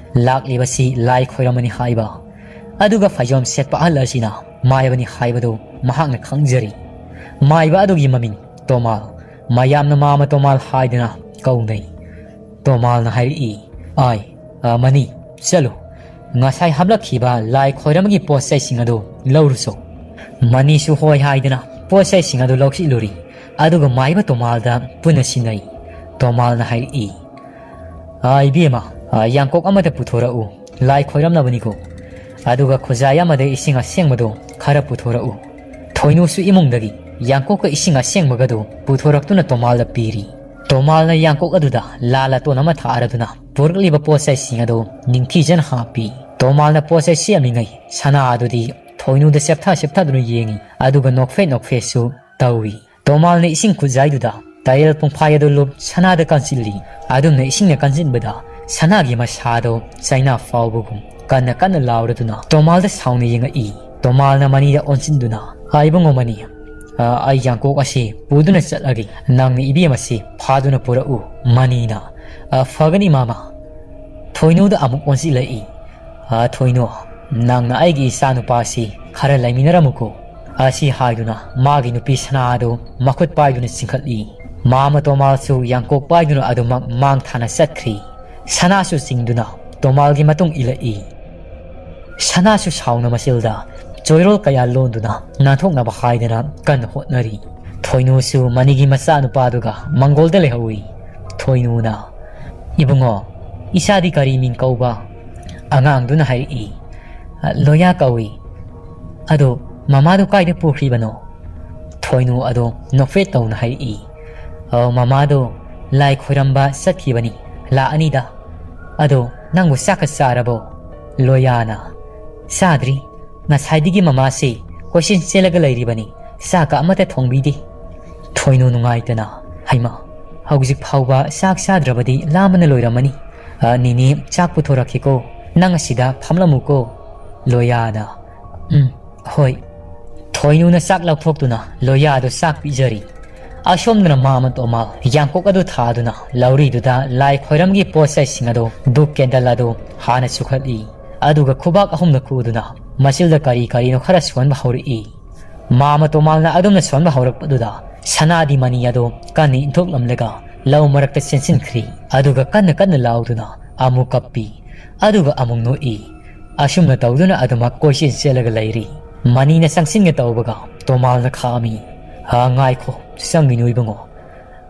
ꯂꯥꯛꯂꯤꯕꯁꯤ ꯂꯥꯏ ꯈꯣꯏꯔꯝꯃꯅꯤ ꯍꯥꯏꯕ꯫ ꯑꯗꯨꯒ ꯐꯩꯖꯣꯝ ꯁꯦꯠꯄ ꯑꯍꯜ ꯑꯁꯤꯅ ꯃꯥꯏꯕꯅꯤ ꯍꯥꯏꯕꯗꯨ ꯃꯍꯥꯛꯅ ꯈꯪꯖꯔꯤ꯫ ꯃꯥꯏꯕ ꯑꯗꯨꯒꯤ ꯃꯃꯤꯡ ꯇꯣꯃꯥꯜ꯫ ꯃꯌꯥꯝꯅ ꯃꯥꯃ ꯇꯣꯃꯥꯜ ꯍꯥꯏꯗꯨꯅ ꯀꯧꯅꯩ꯫ ꯇꯣꯃꯥꯜꯅ ꯍꯥꯏꯔꯛꯏ, "ꯑꯥꯏ, ꯑ, ꯃꯅꯤ, ꯆꯠꯂꯨ꯫ ꯉꯁꯥꯏ ꯍꯥꯞꯂꯛꯈꯤꯕ ꯂꯥꯏ ꯈꯣꯏꯔꯝꯕꯒꯤ ꯄꯣꯠ ꯆꯩꯁꯤꯡ ꯑꯗꯨ ꯂꯧꯔꯨꯆꯣ꯫" ꯃꯅꯤꯁꯨ ꯍꯣꯏ ꯍꯥꯏꯗꯨꯅ ꯄꯣꯠ ꯆꯩꯁꯤꯡ ꯑꯗꯨ ꯂꯧꯁꯤꯜꯂꯨꯔꯤ꯫ ꯑꯗꯨꯒ ꯃꯥꯏꯕ ꯇꯣꯃꯥꯜꯗ ꯄꯨꯟꯅ ꯁꯤꯟꯅꯩ꯫ ꯇꯣꯃꯥꯜꯅ ꯍꯥꯏꯔꯛꯏ, "ꯑ, ꯏꯕꯦꯝꯃ, ꯑ, ꯌꯥꯡꯀꯣꯛ ꯑꯃꯗ ꯄꯨꯊꯣꯔꯛꯎ꯫ ꯂꯥꯏ ꯈꯣꯏꯔꯝꯅꯕꯅꯤꯀꯣ꯫ ꯑꯗꯨꯒ ꯈꯨꯖꯥꯏ ꯑꯃꯗ ꯏꯁꯤꯡ ꯑꯁꯦꯡꯕꯗꯣ ꯈꯔ ꯄꯨꯊꯣꯔꯛꯎ꯫" ꯊꯣꯏꯅꯨꯁꯨ ꯏꯃꯨꯡꯗꯒꯤ ꯌꯥꯡꯀꯣꯛꯀ ꯏꯁꯤꯡ ꯑꯁꯦꯡꯕꯒꯗꯣ ꯄꯨꯊꯣꯔꯛꯇꯨꯅ ꯇꯣꯃꯥꯜꯗ ꯄꯤꯔꯤ꯫ ꯇꯣꯃꯥꯜꯅ ꯌꯥꯡꯀꯣꯛ ꯑꯗꯨꯗ ꯂꯥ ꯂꯥꯇꯣꯟ ꯑꯃ ꯊꯥꯔꯗꯨꯅ ꯄꯨꯔꯛꯂꯤꯕ ꯄꯣꯠ ꯆꯩꯁꯤꯡ ꯑꯗꯨ ꯅꯤꯡꯊꯤꯖꯅ ꯍꯥꯞꯄꯤ꯫ ꯇꯣꯃꯥꯜꯅ ꯄꯣꯠ ꯆꯩ ꯁꯦꯝꯂꯤꯉꯩ ꯁꯅꯥ ꯑꯗꯨꯗꯤ ꯊꯣꯏꯅꯨꯗ ꯆꯦꯞꯊ ꯆꯦꯞꯊꯗꯨꯅ ꯌꯦꯡꯏ, ꯑꯗꯨꯒ ꯅꯣꯛꯐꯦꯠ ꯅꯣꯛꯐꯦꯠꯁꯨ ꯇꯧꯏ꯫ ꯇꯣꯃꯥꯜꯅ ꯏꯁꯤꯡ ꯈꯨꯖꯥꯏꯗꯨꯗ ꯇꯥꯌꯦꯜ ꯄꯨꯡꯐꯥꯏ ꯑꯗꯨ ꯂꯨꯞ ꯁꯅꯥꯗ ꯀꯟꯁꯤꯜꯂꯤ꯫ ꯑꯗꯨꯝꯅ ꯏꯁꯤꯡꯅ ꯀꯟꯁꯤꯟꯕꯗ ꯁꯅꯥꯒꯤ ꯃꯁꯥꯗꯣ ꯆꯩꯅꯥ ꯐꯥꯎꯕꯒꯨꯝ ꯀꯟꯅ ꯀꯟꯅ ꯂꯥꯎꯔꯗꯨꯅ ꯇꯣꯃꯥꯜꯗ ꯁꯥꯎꯅ ꯌꯦꯡꯉꯛꯏ꯫ ꯇꯣꯃꯥꯜꯅ ꯃꯅꯤꯗ ꯑꯣꯟꯁꯤꯟꯗꯨꯅ, "ꯑ, ꯏꯕꯨꯡꯉꯣ ꯃꯅꯤ, ꯑ, ꯑꯩ ꯌꯥꯡꯀꯣꯛ ꯑꯁꯤ ꯄꯨꯗꯨꯅ ꯆꯠꯂꯒꯦ꯫ ꯅꯪꯅ ꯏꯕꯦꯝ ꯑꯁꯤ ꯐꯥꯗꯨꯅ ꯄꯨꯔꯛꯎ꯫" ꯃꯅꯤꯅ, "ꯑ, ꯐꯒꯅꯤ ꯃꯥꯃ꯫" ꯊꯣꯏꯅꯨꯗ ꯑꯃꯨꯛ ꯑꯣꯟꯁꯤꯜꯂꯛꯏ꯫ "ꯑ, ꯊꯣꯏꯅꯨ, ꯅꯪꯅ ꯑꯩꯒꯤ ꯏꯆꯥꯅꯨꯄꯥꯁꯤ ꯈꯔ ꯂꯩꯃꯤꯟꯅꯔꯝꯃꯨꯀꯣ꯫" ꯑꯁꯤ ꯍꯥꯏꯗꯨꯅ ꯃꯥꯒꯤ ꯅꯨꯄꯤ ꯁꯅꯥ ꯑꯗꯨ ꯃꯈꯨꯠ ꯄꯥꯏꯗꯨꯅ ꯆꯤꯡꯈꯠꯂꯤ꯫ ꯃꯥꯃ ꯇꯣꯃꯥꯜꯁꯨ ꯌꯥꯡꯀꯣꯛ ꯄꯥꯏꯗꯨꯅ ꯑꯗꯨꯃꯛ ꯃꯥꯡ ꯊꯥꯅ ꯆꯠꯈ꯭ꯔꯤ꯫ ꯁꯅꯥꯁꯨ ꯆꯤꯡꯗꯨꯅ ꯇꯣꯃꯥꯜꯒꯤ ꯃꯇꯨꯡ ꯏꯜꯂꯛꯏ꯫ ꯁꯅꯥꯁꯨ ꯁꯥꯎꯅ ꯃꯆꯤꯜꯗ ꯆꯣꯏꯔꯣꯜ ꯀꯌꯥ ꯂꯣꯟꯗꯨꯅ ꯅꯥꯟꯊꯣꯛꯅꯕ ꯍꯥꯏꯗꯅ ꯀꯟꯅ ꯍꯣꯠꯅꯔꯤ꯫ ꯊꯣꯏꯅꯨꯁꯨ ꯃꯅꯤꯒꯤ ꯃꯆꯥꯅꯨꯄꯥꯗꯨꯒ ꯃꯪꯒꯣꯜꯗ ꯂꯩꯍꯧꯏ꯫ ꯊꯣꯏꯅꯨꯅ, "ꯏꯕꯨꯡꯉꯣ, ꯏꯆꯥꯗꯤ ꯀꯔꯤ ꯃꯤꯡ ꯀꯧꯕ?" ꯑꯉꯥꯡꯗꯨꯅ ꯍꯥꯏꯔꯛꯏ, "ꯂꯣꯌꯥ ꯀꯧꯏ꯫" "ꯑꯗꯣ ꯃꯃꯥꯗꯨ ꯀꯥꯏꯗ ꯄꯨꯈ꯭ꯔꯤꯕꯅꯣ?" ꯊꯣꯏꯅꯨ ꯑꯗꯣ ꯅꯣꯛꯐꯦꯠ ꯇꯧꯅ ꯍꯥꯏꯔꯛꯏ, "ꯑꯣ, ꯃꯃꯥꯗꯣ ꯂꯥꯏ ꯈꯣꯏꯔꯝꯕ ꯆꯠꯈꯤꯕꯅꯤ, ꯂꯥꯛꯑꯅꯤꯗ꯫ ꯑꯗꯣ ꯅꯪꯕꯨ ꯆꯥꯛꯀ ꯆꯥꯔꯕꯣ?" ꯂꯣꯌꯥꯅ, "ꯆꯥꯗ꯭ꯔꯤ꯫ ꯉꯁꯥꯏꯗꯒꯤ ꯃꯃꯥꯁꯤ ꯀꯣꯏꯆꯦꯟ ꯆꯦꯜꯂꯒ ꯂꯩꯔꯤꯕꯅꯤ, ꯆꯥꯛꯀ ꯑꯃꯠꯇ ꯊꯣꯡꯕꯤꯗꯦ꯫" ꯊꯣꯏꯅꯨ ꯅꯨꯡꯉꯥꯏꯇꯅ, "ꯍꯩꯃꯥ, ꯍꯧꯖꯤꯛ ꯐꯥꯎꯕ ꯆꯥꯛ ꯆꯥꯗ꯭ꯔꯕꯗꯤ ꯂꯥꯝꯕꯅ ꯂꯣꯏꯔꯝꯃꯅꯤ꯫ ꯑ, ꯅꯤꯅꯦ, ꯆꯥꯛ ꯄꯨꯊꯣꯔꯛꯀꯦꯀꯣ, ꯅꯪ ꯑꯁꯤꯗ ꯐꯝꯂꯝꯃꯨꯀꯣ꯫" ꯂꯣꯌꯥꯗ, "ꯎꯝ, ꯍꯣꯏ꯫" ꯊꯣꯏꯅꯨꯅ ꯆꯥꯛ ꯂꯧꯊꯣꯛꯇꯨꯅ ꯂꯣꯌꯥꯗꯨ ꯆꯥꯛ ꯄꯤꯖꯔꯤ꯫ ꯑꯁꯣꯝꯗꯅ ꯃꯥꯃ ꯇꯣꯃꯥꯜ ꯌꯥꯡꯀꯣꯛ ꯑꯗꯨ ꯊꯥꯗꯨꯅ ꯂꯧꯔꯤꯗꯨꯗ ꯂꯥꯏ ꯈꯣꯏꯔꯝꯒꯤ ꯄꯣꯠ ꯆꯩꯁꯤꯡ ꯑꯗꯨ, ꯙꯨꯞ ꯀꯦꯟꯗꯜ ꯑꯗꯨ ꯍꯥꯟꯅ ꯆꯨꯈꯠꯂꯤ꯫ ꯑꯗꯨꯒ ꯈꯨꯕꯥꯛ ꯑꯍꯨꯝꯅ ꯈꯨꯗꯨꯅ ꯃꯆꯤꯜꯗ ꯀꯔꯤ ꯀꯔꯤꯅꯣ ꯈꯔ ꯁꯣꯟꯕ ꯍꯧꯔꯛꯏ꯫ ꯃꯥꯃ ꯇꯣꯃꯥꯜꯅ ꯑꯗꯨꯝꯅ ꯁꯣꯟꯕ ꯍꯧꯔꯛꯄꯗꯨꯗ ꯁꯅꯥꯗꯤ ꯃꯅꯤ ꯑꯗꯨ ꯀꯟꯅ ꯏꯟꯊꯣꯛꯂꯝꯂꯒ ꯂꯧ ꯃꯔꯛꯇ ꯆꯦꯟꯁꯤꯟꯈ꯭ꯔꯤ꯫ ꯑꯗꯨꯒ ꯀꯟꯅ ꯀꯟꯅ ꯂꯥꯎꯗꯨꯅ ꯑꯃꯨꯛ ꯀꯞꯄꯤ, ꯑꯗꯨꯒ ꯑꯃꯨꯛ ꯅꯣꯛꯏ꯫ ꯑꯁꯨꯝꯅ ꯇꯧꯗꯨꯅ ꯑꯗꯨꯃꯛ ꯀꯣꯏꯆꯦꯟ ꯆꯦꯜꯂꯒ ꯂꯩꯔꯤ꯫ ꯃꯅꯤꯅ ꯆꯪꯁꯤꯟꯒꯦ ꯇꯧꯕꯒ ꯇꯣꯃꯥꯜꯅ ꯈꯥꯝꯃꯤ꯫ "ꯑ, ꯉꯥꯏꯈꯣ, ꯆꯪꯒꯤꯅꯨ ꯏꯕꯨꯡꯉꯣ꯫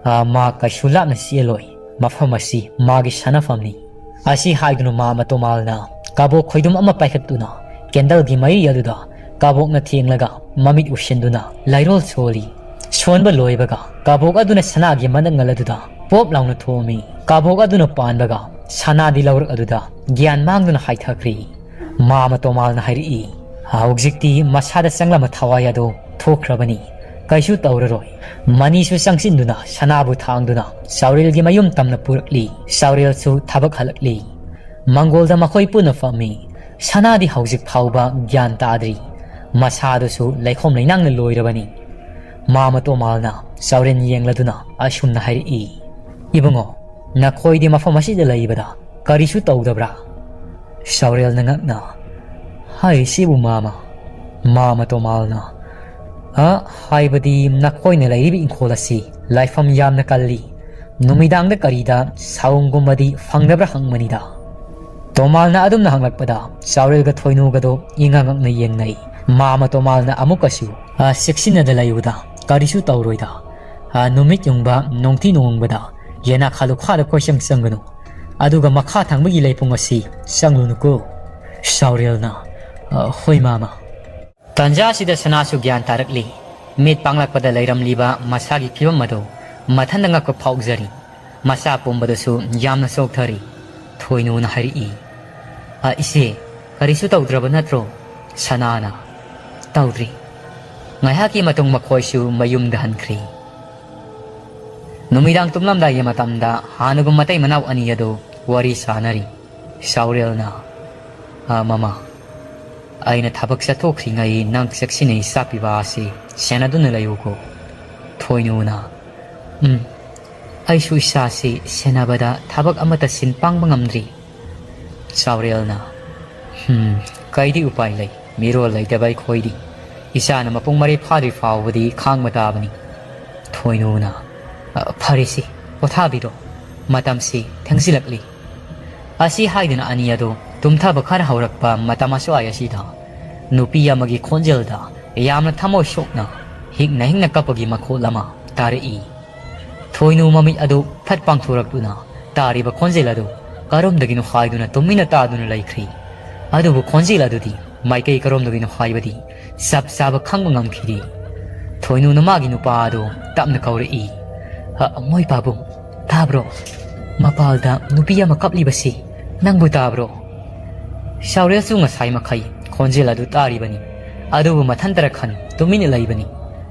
ꯑ, ꯃꯥ ꯀꯩꯁꯨ ꯂꯥꯞꯅ ꯆꯦꯜꯂꯣꯏ꯫ ꯃꯐꯝ ꯑꯁꯤ ꯃꯥꯒꯤ ꯁꯥꯟꯅꯐꯝꯅꯤ꯫" ꯑꯁꯤ ꯍꯥꯏꯗꯨꯅ ꯃꯥꯃ ꯇꯣꯃꯥꯜꯅ ꯀꯕꯣꯛ ꯈꯣꯏꯗꯨꯝ ꯑꯃ ꯄꯥꯏꯈꯠꯇꯨꯅ ꯀꯦꯟꯗꯜꯒꯤ ꯃꯩ ꯑꯗꯨꯗ ꯀꯕꯣꯛꯅ ꯊꯦꯡꯂꯒ ꯃꯃꯤꯠ ꯎꯁꯤꯟꯗꯨꯅ ꯂꯩꯔꯣꯜ ꯁꯣꯜꯂꯤ꯫ ꯁꯣꯟꯕ ꯂꯣꯏꯕꯒ ꯀꯕꯣꯛ ꯑꯗꯨꯅ ꯁꯅꯥꯒꯤ ꯃꯅꯒꯜ ꯑꯗꯨꯗ ꯄꯣꯞ ꯂꯥꯎꯅ ꯊꯣꯝꯃꯤ꯫ ꯀꯕꯣꯛ ꯑꯗꯨꯅ ꯄꯥꯟꯕꯒ ꯁꯅꯥꯗꯤ ꯂꯧꯔꯛ ꯑꯗꯨꯗ ꯒ꯭ꯌꯥꯟ ꯃꯥꯡꯗꯨꯅ ꯍꯥꯏꯊꯈ꯭ꯔꯤ꯫ ꯃꯥꯃ ꯇꯣꯃꯥꯜꯅ ꯍꯥꯏꯔꯛꯏ, "ꯍꯧꯖꯤꯛꯇꯤ ꯃꯁꯥꯗ ꯆꯪꯂꯝꯕ ꯊꯋꯥꯏ ꯑꯗꯨ ꯊꯣꯛꯈ꯭ꯔꯕꯅꯤ꯫ ꯀꯩꯁꯨ ꯇꯧꯔꯔꯣꯏ꯫" ꯃꯅꯤꯁꯨ ꯆꯪꯁꯤꯟꯗꯨꯅ ꯁꯅꯥꯕꯨ ꯊꯥꯡꯗꯨꯅ ꯆꯥꯎꯔꯦꯜꯒꯤ ꯃꯌꯨꯝ ꯇꯝꯅ ꯄꯨꯔꯛꯂꯤ꯫ ꯆꯥꯎꯔꯦꯜꯁꯨ ꯊꯕꯛ ꯍꯜꯂꯛꯂꯤ꯫ ꯃꯪꯒꯣꯜꯗ ꯃꯈꯣꯏ ꯄꯨꯟꯅ ꯐꯝꯃꯤ꯫ ꯁꯅꯥꯗꯤ ꯍꯧꯖꯤꯛ ꯐꯥꯎꯕ ꯒ꯭ꯌꯥꯟ ꯇꯥꯗ꯭ꯔꯤ꯫ ꯃꯁꯥꯗꯨꯁꯨ ꯂꯩꯈꯣꯝ ꯂꯩꯅꯥꯡꯅ ꯂꯣꯏꯔꯕꯅꯤ꯫ ꯃꯥꯃ ꯇꯣꯃꯥꯜꯅ ꯆꯥꯎꯔꯦꯟ ꯌꯦꯡꯂꯗꯨꯅ ꯑꯁꯨꯝꯅ ꯍꯥꯏꯔꯛꯏ, "ꯏꯕꯨꯡꯉꯣ, ꯅꯈꯣꯏꯗꯤ ꯃꯐꯝ ꯑꯁꯤꯗ ꯂꯩꯕꯗ ꯀꯔꯤꯁꯨ ꯇꯧꯗꯕ꯭ꯔꯥ?" ꯆꯥꯎꯔꯦꯜꯅ ꯉꯛꯅ, "ꯍꯥꯏꯔꯤꯁꯤꯕꯨ ꯃꯥꯃ?" ꯃꯥꯃ ꯇꯣꯃꯥꯜꯅ, "ꯑ, ꯍꯥꯏꯕꯗꯤ ꯅꯈꯣꯏꯅ ꯂꯩꯔꯤꯕ ꯏꯪꯈꯣꯜ ꯑꯁꯤ ꯂꯥꯏꯐꯝ ꯌꯥꯝꯅ ꯀꯜꯂꯤ꯫ ꯅꯨꯃꯤꯗꯥꯡꯗ ꯀꯔꯤꯗ ꯁꯥꯎꯝꯒꯨꯝꯕꯗꯤ ꯐꯪꯗꯕ꯭ꯔꯥ ꯍꯪꯕꯅꯤꯗ꯫" ꯇꯣꯃꯥꯜꯅ ꯑꯗꯨꯝꯅ ꯍꯪꯂꯛꯄꯗ ꯆꯥꯎꯔꯦꯜꯒ ꯊꯣꯏꯅꯨꯒꯗꯣ ꯏꯉꯛ ꯉꯛꯅ ꯌꯦꯡꯅꯩ꯫ ꯃꯥꯃ ꯇꯣꯃꯥꯜꯅ ꯑꯃꯨꯛꯀꯁꯨ, "ꯑ, ꯆꯦꯛꯁꯤꯟꯅꯗ ꯂꯩꯌꯨꯗ, ꯀꯔꯤꯁꯨ ꯇꯧꯔꯣꯏꯗ꯫ ꯑ, ꯅꯨꯃꯤꯠ ꯌꯨꯡꯕ ꯅꯣꯡꯊꯤ ꯅꯣꯡꯕꯗ ꯌꯦꯅꯥꯈꯥ ꯂꯨꯈꯥꯗ ꯀꯣꯏꯆꯪ ꯆꯪꯒꯅꯨ꯫ ꯑꯗꯨꯒ ꯃꯈꯥ ꯊꯪꯕꯒꯤ ꯂꯩꯄꯨꯡ ꯑꯁꯤ ꯆꯪꯂꯨꯅꯨꯀꯣ꯫" ꯆꯥꯎꯔꯦꯜꯅ, "ꯑ, ꯍꯣꯏ ꯃꯥꯃ꯫" ꯇꯥꯟꯖꯥꯁꯤꯗ ꯁꯅꯥꯁꯨ ꯒ꯭ꯌꯥꯟ ꯇꯥꯔꯛꯂꯤ꯫ ꯃꯤꯠ ꯄꯥꯡꯂꯛꯄꯗ ꯂꯩꯔꯝꯂꯤꯕ ꯃꯁꯥꯒꯤ ꯐꯤꯕꯝ ꯑꯗꯨ ꯃꯊꯟꯗ ꯉꯛꯄ ꯐꯥꯎꯖꯔꯤ꯫ ꯃꯆꯥ ꯄꯨꯝꯕꯗꯨꯁꯨ ꯌꯥꯝꯅ ꯆꯣꯛꯊꯔꯤ꯫ ꯊꯣꯏꯅꯨꯅ ꯍꯥꯏꯔꯛꯏ, "ꯑ, ꯏꯆꯦ, ꯀꯔꯤꯁꯨ ꯇꯧꯗ꯭ꯔꯕ ꯅꯠꯇ꯭ꯔꯣ?" ꯁꯅꯥꯅ, "ꯇꯧꯗ꯭ꯔꯤ꯫" ꯉꯥꯏꯍꯥꯛꯀꯤ ꯃꯇꯨꯡ ꯃꯈꯣꯏꯁꯨ ꯃꯌꯨꯝꯗ ꯍꯟꯈ꯭ꯔꯤ꯫ ꯅꯨꯃꯤꯗꯥꯡ ꯇꯨꯝꯂꯝꯗꯥꯏꯒꯤ ꯃꯇꯝꯗ ꯍꯥꯟꯅꯒꯨꯝ ꯃꯇꯩ ꯃꯅꯥꯎ ꯑꯅꯤ ꯑꯗꯨ ꯋꯥꯔꯤ ꯁꯥꯅꯔꯤ꯫ ꯁꯥꯎꯔꯦꯜꯅ, "ꯑ, ꯃꯃꯥ, ꯑꯩꯅ ꯊꯕꯛ ꯆꯠꯊꯣꯛꯈ꯭ꯔꯤꯉꯩ ꯅꯪ ꯆꯦꯛꯁꯤꯟꯅ ꯏꯆꯥ ꯄꯤꯕꯥ ꯑꯁꯤ ꯁꯦꯟꯅꯗꯨꯅ ꯂꯩꯌꯨꯀꯣ꯫" ꯊꯣꯏꯅꯨꯅ, "ꯎꯝ, ꯑꯩꯁꯨ ꯏꯆꯥꯁꯤ ꯁꯦꯟꯅꯕꯗ ꯊꯕꯛ ꯑꯃꯠꯇ ꯁꯤꯟ ꯄꯥꯡꯕ ꯉꯝꯗ꯭ꯔꯤ꯫" ꯆꯥꯎꯔꯦꯜꯅ, "ꯍꯝ, ꯀꯩꯗꯤ ꯎꯄꯥꯏ ꯂꯩ? ꯃꯤꯔꯣꯜ ꯂꯩꯇꯕ ꯑꯩꯈꯣꯏꯗꯤ ꯏꯆꯥꯅ ꯃꯄꯨꯡ ꯃꯔꯩ ꯐꯥꯗ꯭ꯔꯤ ꯐꯥꯎꯕꯗꯤ ꯈꯥꯡꯕ ꯇꯥꯕꯅꯤ꯫" ꯊꯣꯏꯅꯨꯅ, "ꯑ, ꯐꯔꯦꯁꯤ, ꯄꯣꯊꯥꯕꯤꯔꯣ꯫ ꯃꯇꯝꯁꯤ ꯊꯦꯡꯖꯤꯜꯂꯛꯂꯤ꯫" ꯑꯁꯤ ꯍꯥꯏꯗꯨꯅ ꯑꯅꯤ ꯑꯗꯨ ꯇꯨꯝꯊꯕ ꯈꯔ ꯍꯧꯔꯛꯄ ꯃꯇꯝ ꯑꯁ꯭ꯋꯥꯏ ꯑꯁꯤꯗ ꯅꯨꯄꯤ ꯑꯃꯒꯤ ꯈꯣꯟꯖꯦꯜꯗ ꯌꯥꯝꯅ ꯊꯃꯣꯏ ꯁꯣꯛꯅ ꯍꯤꯛꯅ ꯍꯤꯛꯅ ꯀꯞꯄꯒꯤ ꯃꯈꯣꯜ ꯑꯃ ꯇꯥꯔꯛꯏ꯫ ꯊꯣꯏꯅꯨ ꯃꯃꯤꯠ ꯑꯗꯨ ꯐꯠ ꯄꯥꯡꯊꯣꯔꯛꯇꯨꯅ ꯇꯥꯔꯤꯕ ꯈꯣꯟꯖꯦꯜ ꯑꯗꯨ ꯀꯔꯣꯝꯗꯒꯤꯅꯣ ꯍꯥꯏꯗꯨꯅ ꯇꯨꯃꯤꯟꯅ ꯇꯥꯗꯨꯅ ꯂꯩꯈ꯭ꯔꯤ꯫ ꯑꯗꯨꯕꯨ ꯈꯣꯟꯖꯦꯜ ꯑꯗꯨꯗꯤ ꯃꯥꯏꯀꯩ ꯀꯔꯣꯝꯗꯒꯤꯅꯣ ꯍꯥꯏꯕꯗꯤ ꯆꯞ ꯆꯥꯕ ꯈꯪꯕ ꯉꯝꯈꯤꯗꯦ꯫ ꯊꯣꯏꯅꯨꯅ ꯃꯥꯒꯤ ꯅꯨꯄꯥ ꯑꯗꯨ ꯇꯞꯅ ꯀꯧꯔꯛꯏ, "ꯑ, ꯃꯣꯏ ꯄꯥꯕꯨꯡ, ꯇꯥꯕ꯭ꯔꯣ? ꯃꯄꯥꯜꯗ ꯅꯨꯄꯤ ꯑꯃ ꯀꯞꯂꯤꯕꯁꯤ ꯅꯪꯕꯨ ꯇꯥꯕ꯭ꯔꯣ?" ꯁꯥꯎꯔꯦꯜꯁꯨ ꯉꯁꯥꯏ ꯃꯈꯩ ꯈꯣꯟꯖꯦꯜ ꯑꯗꯨ ꯇꯥꯔꯤꯕꯅꯤ, ꯑꯗꯨꯕꯨ ꯃꯊꯟꯇꯔ ꯈꯟ ꯇꯨꯃꯤꯟꯅ ꯂꯩꯕꯅꯤ꯫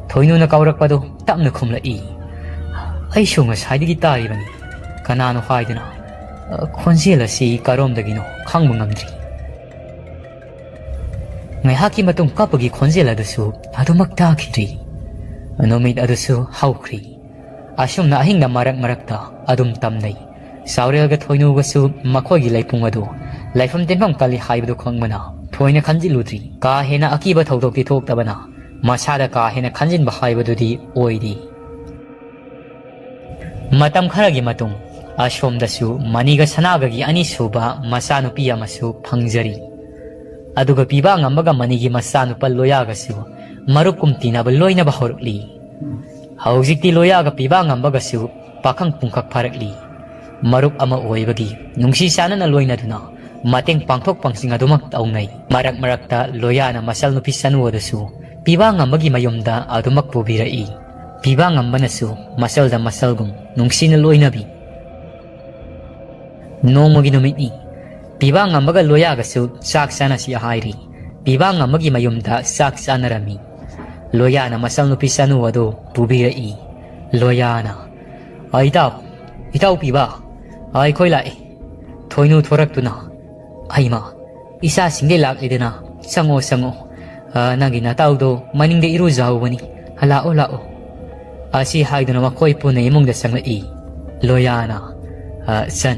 ꯊꯣꯏꯅꯨꯅ ꯀꯧꯔꯛꯄꯗꯨ ꯇꯞꯅ ꯈꯨꯝꯂꯛꯏ, "ꯑꯩꯁꯨ ꯉꯁꯥꯏꯗꯒꯤ ꯇꯥꯔꯤꯕꯅꯤ, ꯀꯅꯥꯅꯣ ꯍꯥꯏꯗꯨꯅ꯫ ꯑ, ꯈꯣꯟꯖꯦꯜ ꯑꯁꯤ ꯀꯔꯣꯝꯗꯒꯤꯅꯣ ꯈꯪꯕ ꯉꯝꯗ꯭ꯔꯤ꯫" ꯉꯥꯏꯍꯥꯛꯀꯤ ꯃꯇꯨꯡ ꯀꯞꯄꯒꯤ ꯈꯣꯟꯖꯦꯜ ꯑꯗꯨꯁꯨ ꯑꯗꯨꯃꯛ ꯇꯥꯈꯤꯗ꯭ꯔꯤ꯫ ꯅꯨꯃꯤꯠ ꯑꯗꯨꯁꯨ ꯍꯧꯈ꯭ꯔꯤ꯫ ꯑꯁꯨꯝꯅ ꯑꯍꯤꯡꯗ ꯃꯔꯛ ꯃꯔꯛꯇ ꯑꯗꯨꯝ ꯇꯝꯅꯩ꯫ ꯆꯥꯎꯔꯦꯜꯒ ꯊꯣꯏꯅꯨꯒꯁꯨ ꯃꯈꯣꯏꯒꯤ ꯂꯩꯄꯨꯡ ꯑꯗꯨ ꯂꯩꯐꯝ ꯇꯤꯟꯐꯝ ꯀꯜꯂꯤ ꯍꯥꯏꯕꯗꯨ ꯈꯪꯕꯅ ꯊꯣꯏꯅ ꯈꯟꯖꯤꯜꯂꯨꯗ꯭ꯔꯤ꯫ ꯀꯥ ꯍꯦꯟꯅ ꯑꯀꯤꯕ ꯊꯧꯗꯣꯛꯇꯤ ꯊꯣꯛꯇꯕꯅ ꯃꯁꯥꯗ ꯀꯥ ꯍꯦꯟꯅ ꯈꯟꯖꯤꯟꯕ ꯍꯥꯏꯕꯗꯨꯗꯤ ꯑꯣꯏꯗꯦ꯫ ꯃꯇꯝ ꯈꯔꯒꯤ ꯃꯇꯨꯡ ꯑꯁꯣꯝꯗꯁꯨ ꯃꯅꯤꯒ ꯁꯅꯥꯒꯒꯤ ꯑꯅꯤꯁꯨꯕ ꯃꯆꯥꯅꯨꯄꯤ ꯑꯃꯁꯨ ꯐꯪꯖꯔꯤ꯫ ꯑꯗꯨꯒ ꯄꯤꯕꯥ ꯉꯝꯕꯒ ꯃꯅꯤꯒꯤ ꯃꯆꯥꯅꯨꯄꯥ ꯂꯣꯌꯥꯒꯁꯨ ꯃꯔꯨꯞ ꯀꯨꯝ ꯇꯤꯟꯅꯕ ꯂꯣꯏꯅꯕ ꯍꯧꯔꯛꯂꯤ꯫ ꯍꯧꯖꯤꯛꯇꯤ ꯂꯣꯌꯥꯒ ꯄꯤꯕꯥ ꯉꯝꯕꯒꯁꯨ ꯄꯥꯈꯪ ꯄꯨꯡꯈꯛ ꯐꯥꯔꯛꯂꯤ꯫ ꯃꯔꯨꯞ ꯑꯃ ꯑꯣꯏꯕꯒꯤ ꯅꯨꯡꯁꯤ ꯆꯥꯟꯅꯅ ꯂꯣꯏꯅꯗꯨꯅ ꯃꯇꯦꯡ ꯄꯥꯡꯊꯣꯛ ꯄꯥꯡꯁꯤꯡ ꯑꯗꯨꯃꯛ ꯇꯧꯅꯩ꯫ ꯃꯔꯛ ꯃꯔꯛꯇ ꯂꯣꯌꯥꯅ ꯃꯆꯜ ꯅꯨꯄꯤ ꯆꯅꯨ ꯑꯗꯨꯁꯨ ꯄꯤꯕꯥ ꯉꯝꯕꯒꯤ ꯃꯌꯨꯝꯗ ꯑꯗꯨꯃꯛ ꯄꯨꯕꯤꯔꯛꯏ꯫ ꯄꯤꯕꯥ ꯉꯝꯕꯅꯁꯨ ꯃꯆꯜꯗ ꯃꯆꯜꯒꯨꯝ ꯅꯨꯡꯁꯤꯅ ꯂꯣꯏꯅꯕꯤ꯫ ꯅꯣꯡꯃꯒꯤ ꯅꯨꯃꯤꯠꯅꯤ꯫ ꯄꯤꯕꯥ ꯉꯝꯕꯒ ꯂꯣꯌꯥꯒꯁꯨ ꯆꯥꯛ ꯆꯥꯅꯁꯤ ꯍꯥꯏꯔꯤ꯫ ꯄꯤꯕꯥ ꯉꯝꯕꯒꯤ ꯃꯌꯨꯝꯗ ꯆꯥꯛ ꯆꯥꯅꯔꯝꯃꯤ꯫ ꯂꯣꯌꯥꯅ ꯃꯆꯜ ꯅꯨꯄꯤ ꯆꯅꯨ ꯑꯗꯨ ꯄꯨꯕꯤꯔꯛꯏ꯫ ꯂꯣꯌꯥꯅ, ꯑ, ꯏꯇꯥꯎ, ꯏꯇꯥꯎ ꯄꯤꯕ, ꯑ, ꯑꯩꯈꯣꯏ ꯂꯥꯛꯏ꯫ ꯊꯣꯏꯅꯨ ꯊꯣꯔꯛꯇꯨꯅ, "ꯍꯩꯃꯥ, ꯏꯆꯥꯁꯤꯡꯗꯤ ꯂꯥꯛꯂꯦꯗꯅ, ꯆꯪꯉꯣ, ꯆꯪꯉꯣ꯫ ꯑ, ꯅꯪꯒꯤ ꯅꯇꯥꯎꯗꯣ ꯃꯅꯤꯡꯗ ꯏꯔꯨꯖꯍꯧꯕꯅꯤ꯫ ꯂꯥꯛꯑꯣ, ꯂꯥꯛꯑꯣ꯫" ꯑꯁꯤ ꯍꯥꯏꯗꯨꯅ ꯃꯈꯣꯏ ꯄꯨꯟꯅ ꯏꯃꯨꯡꯗ ꯆꯪꯂꯛꯏ꯫ ꯂꯣꯌꯥꯅ, "ꯑ, ꯆꯟ,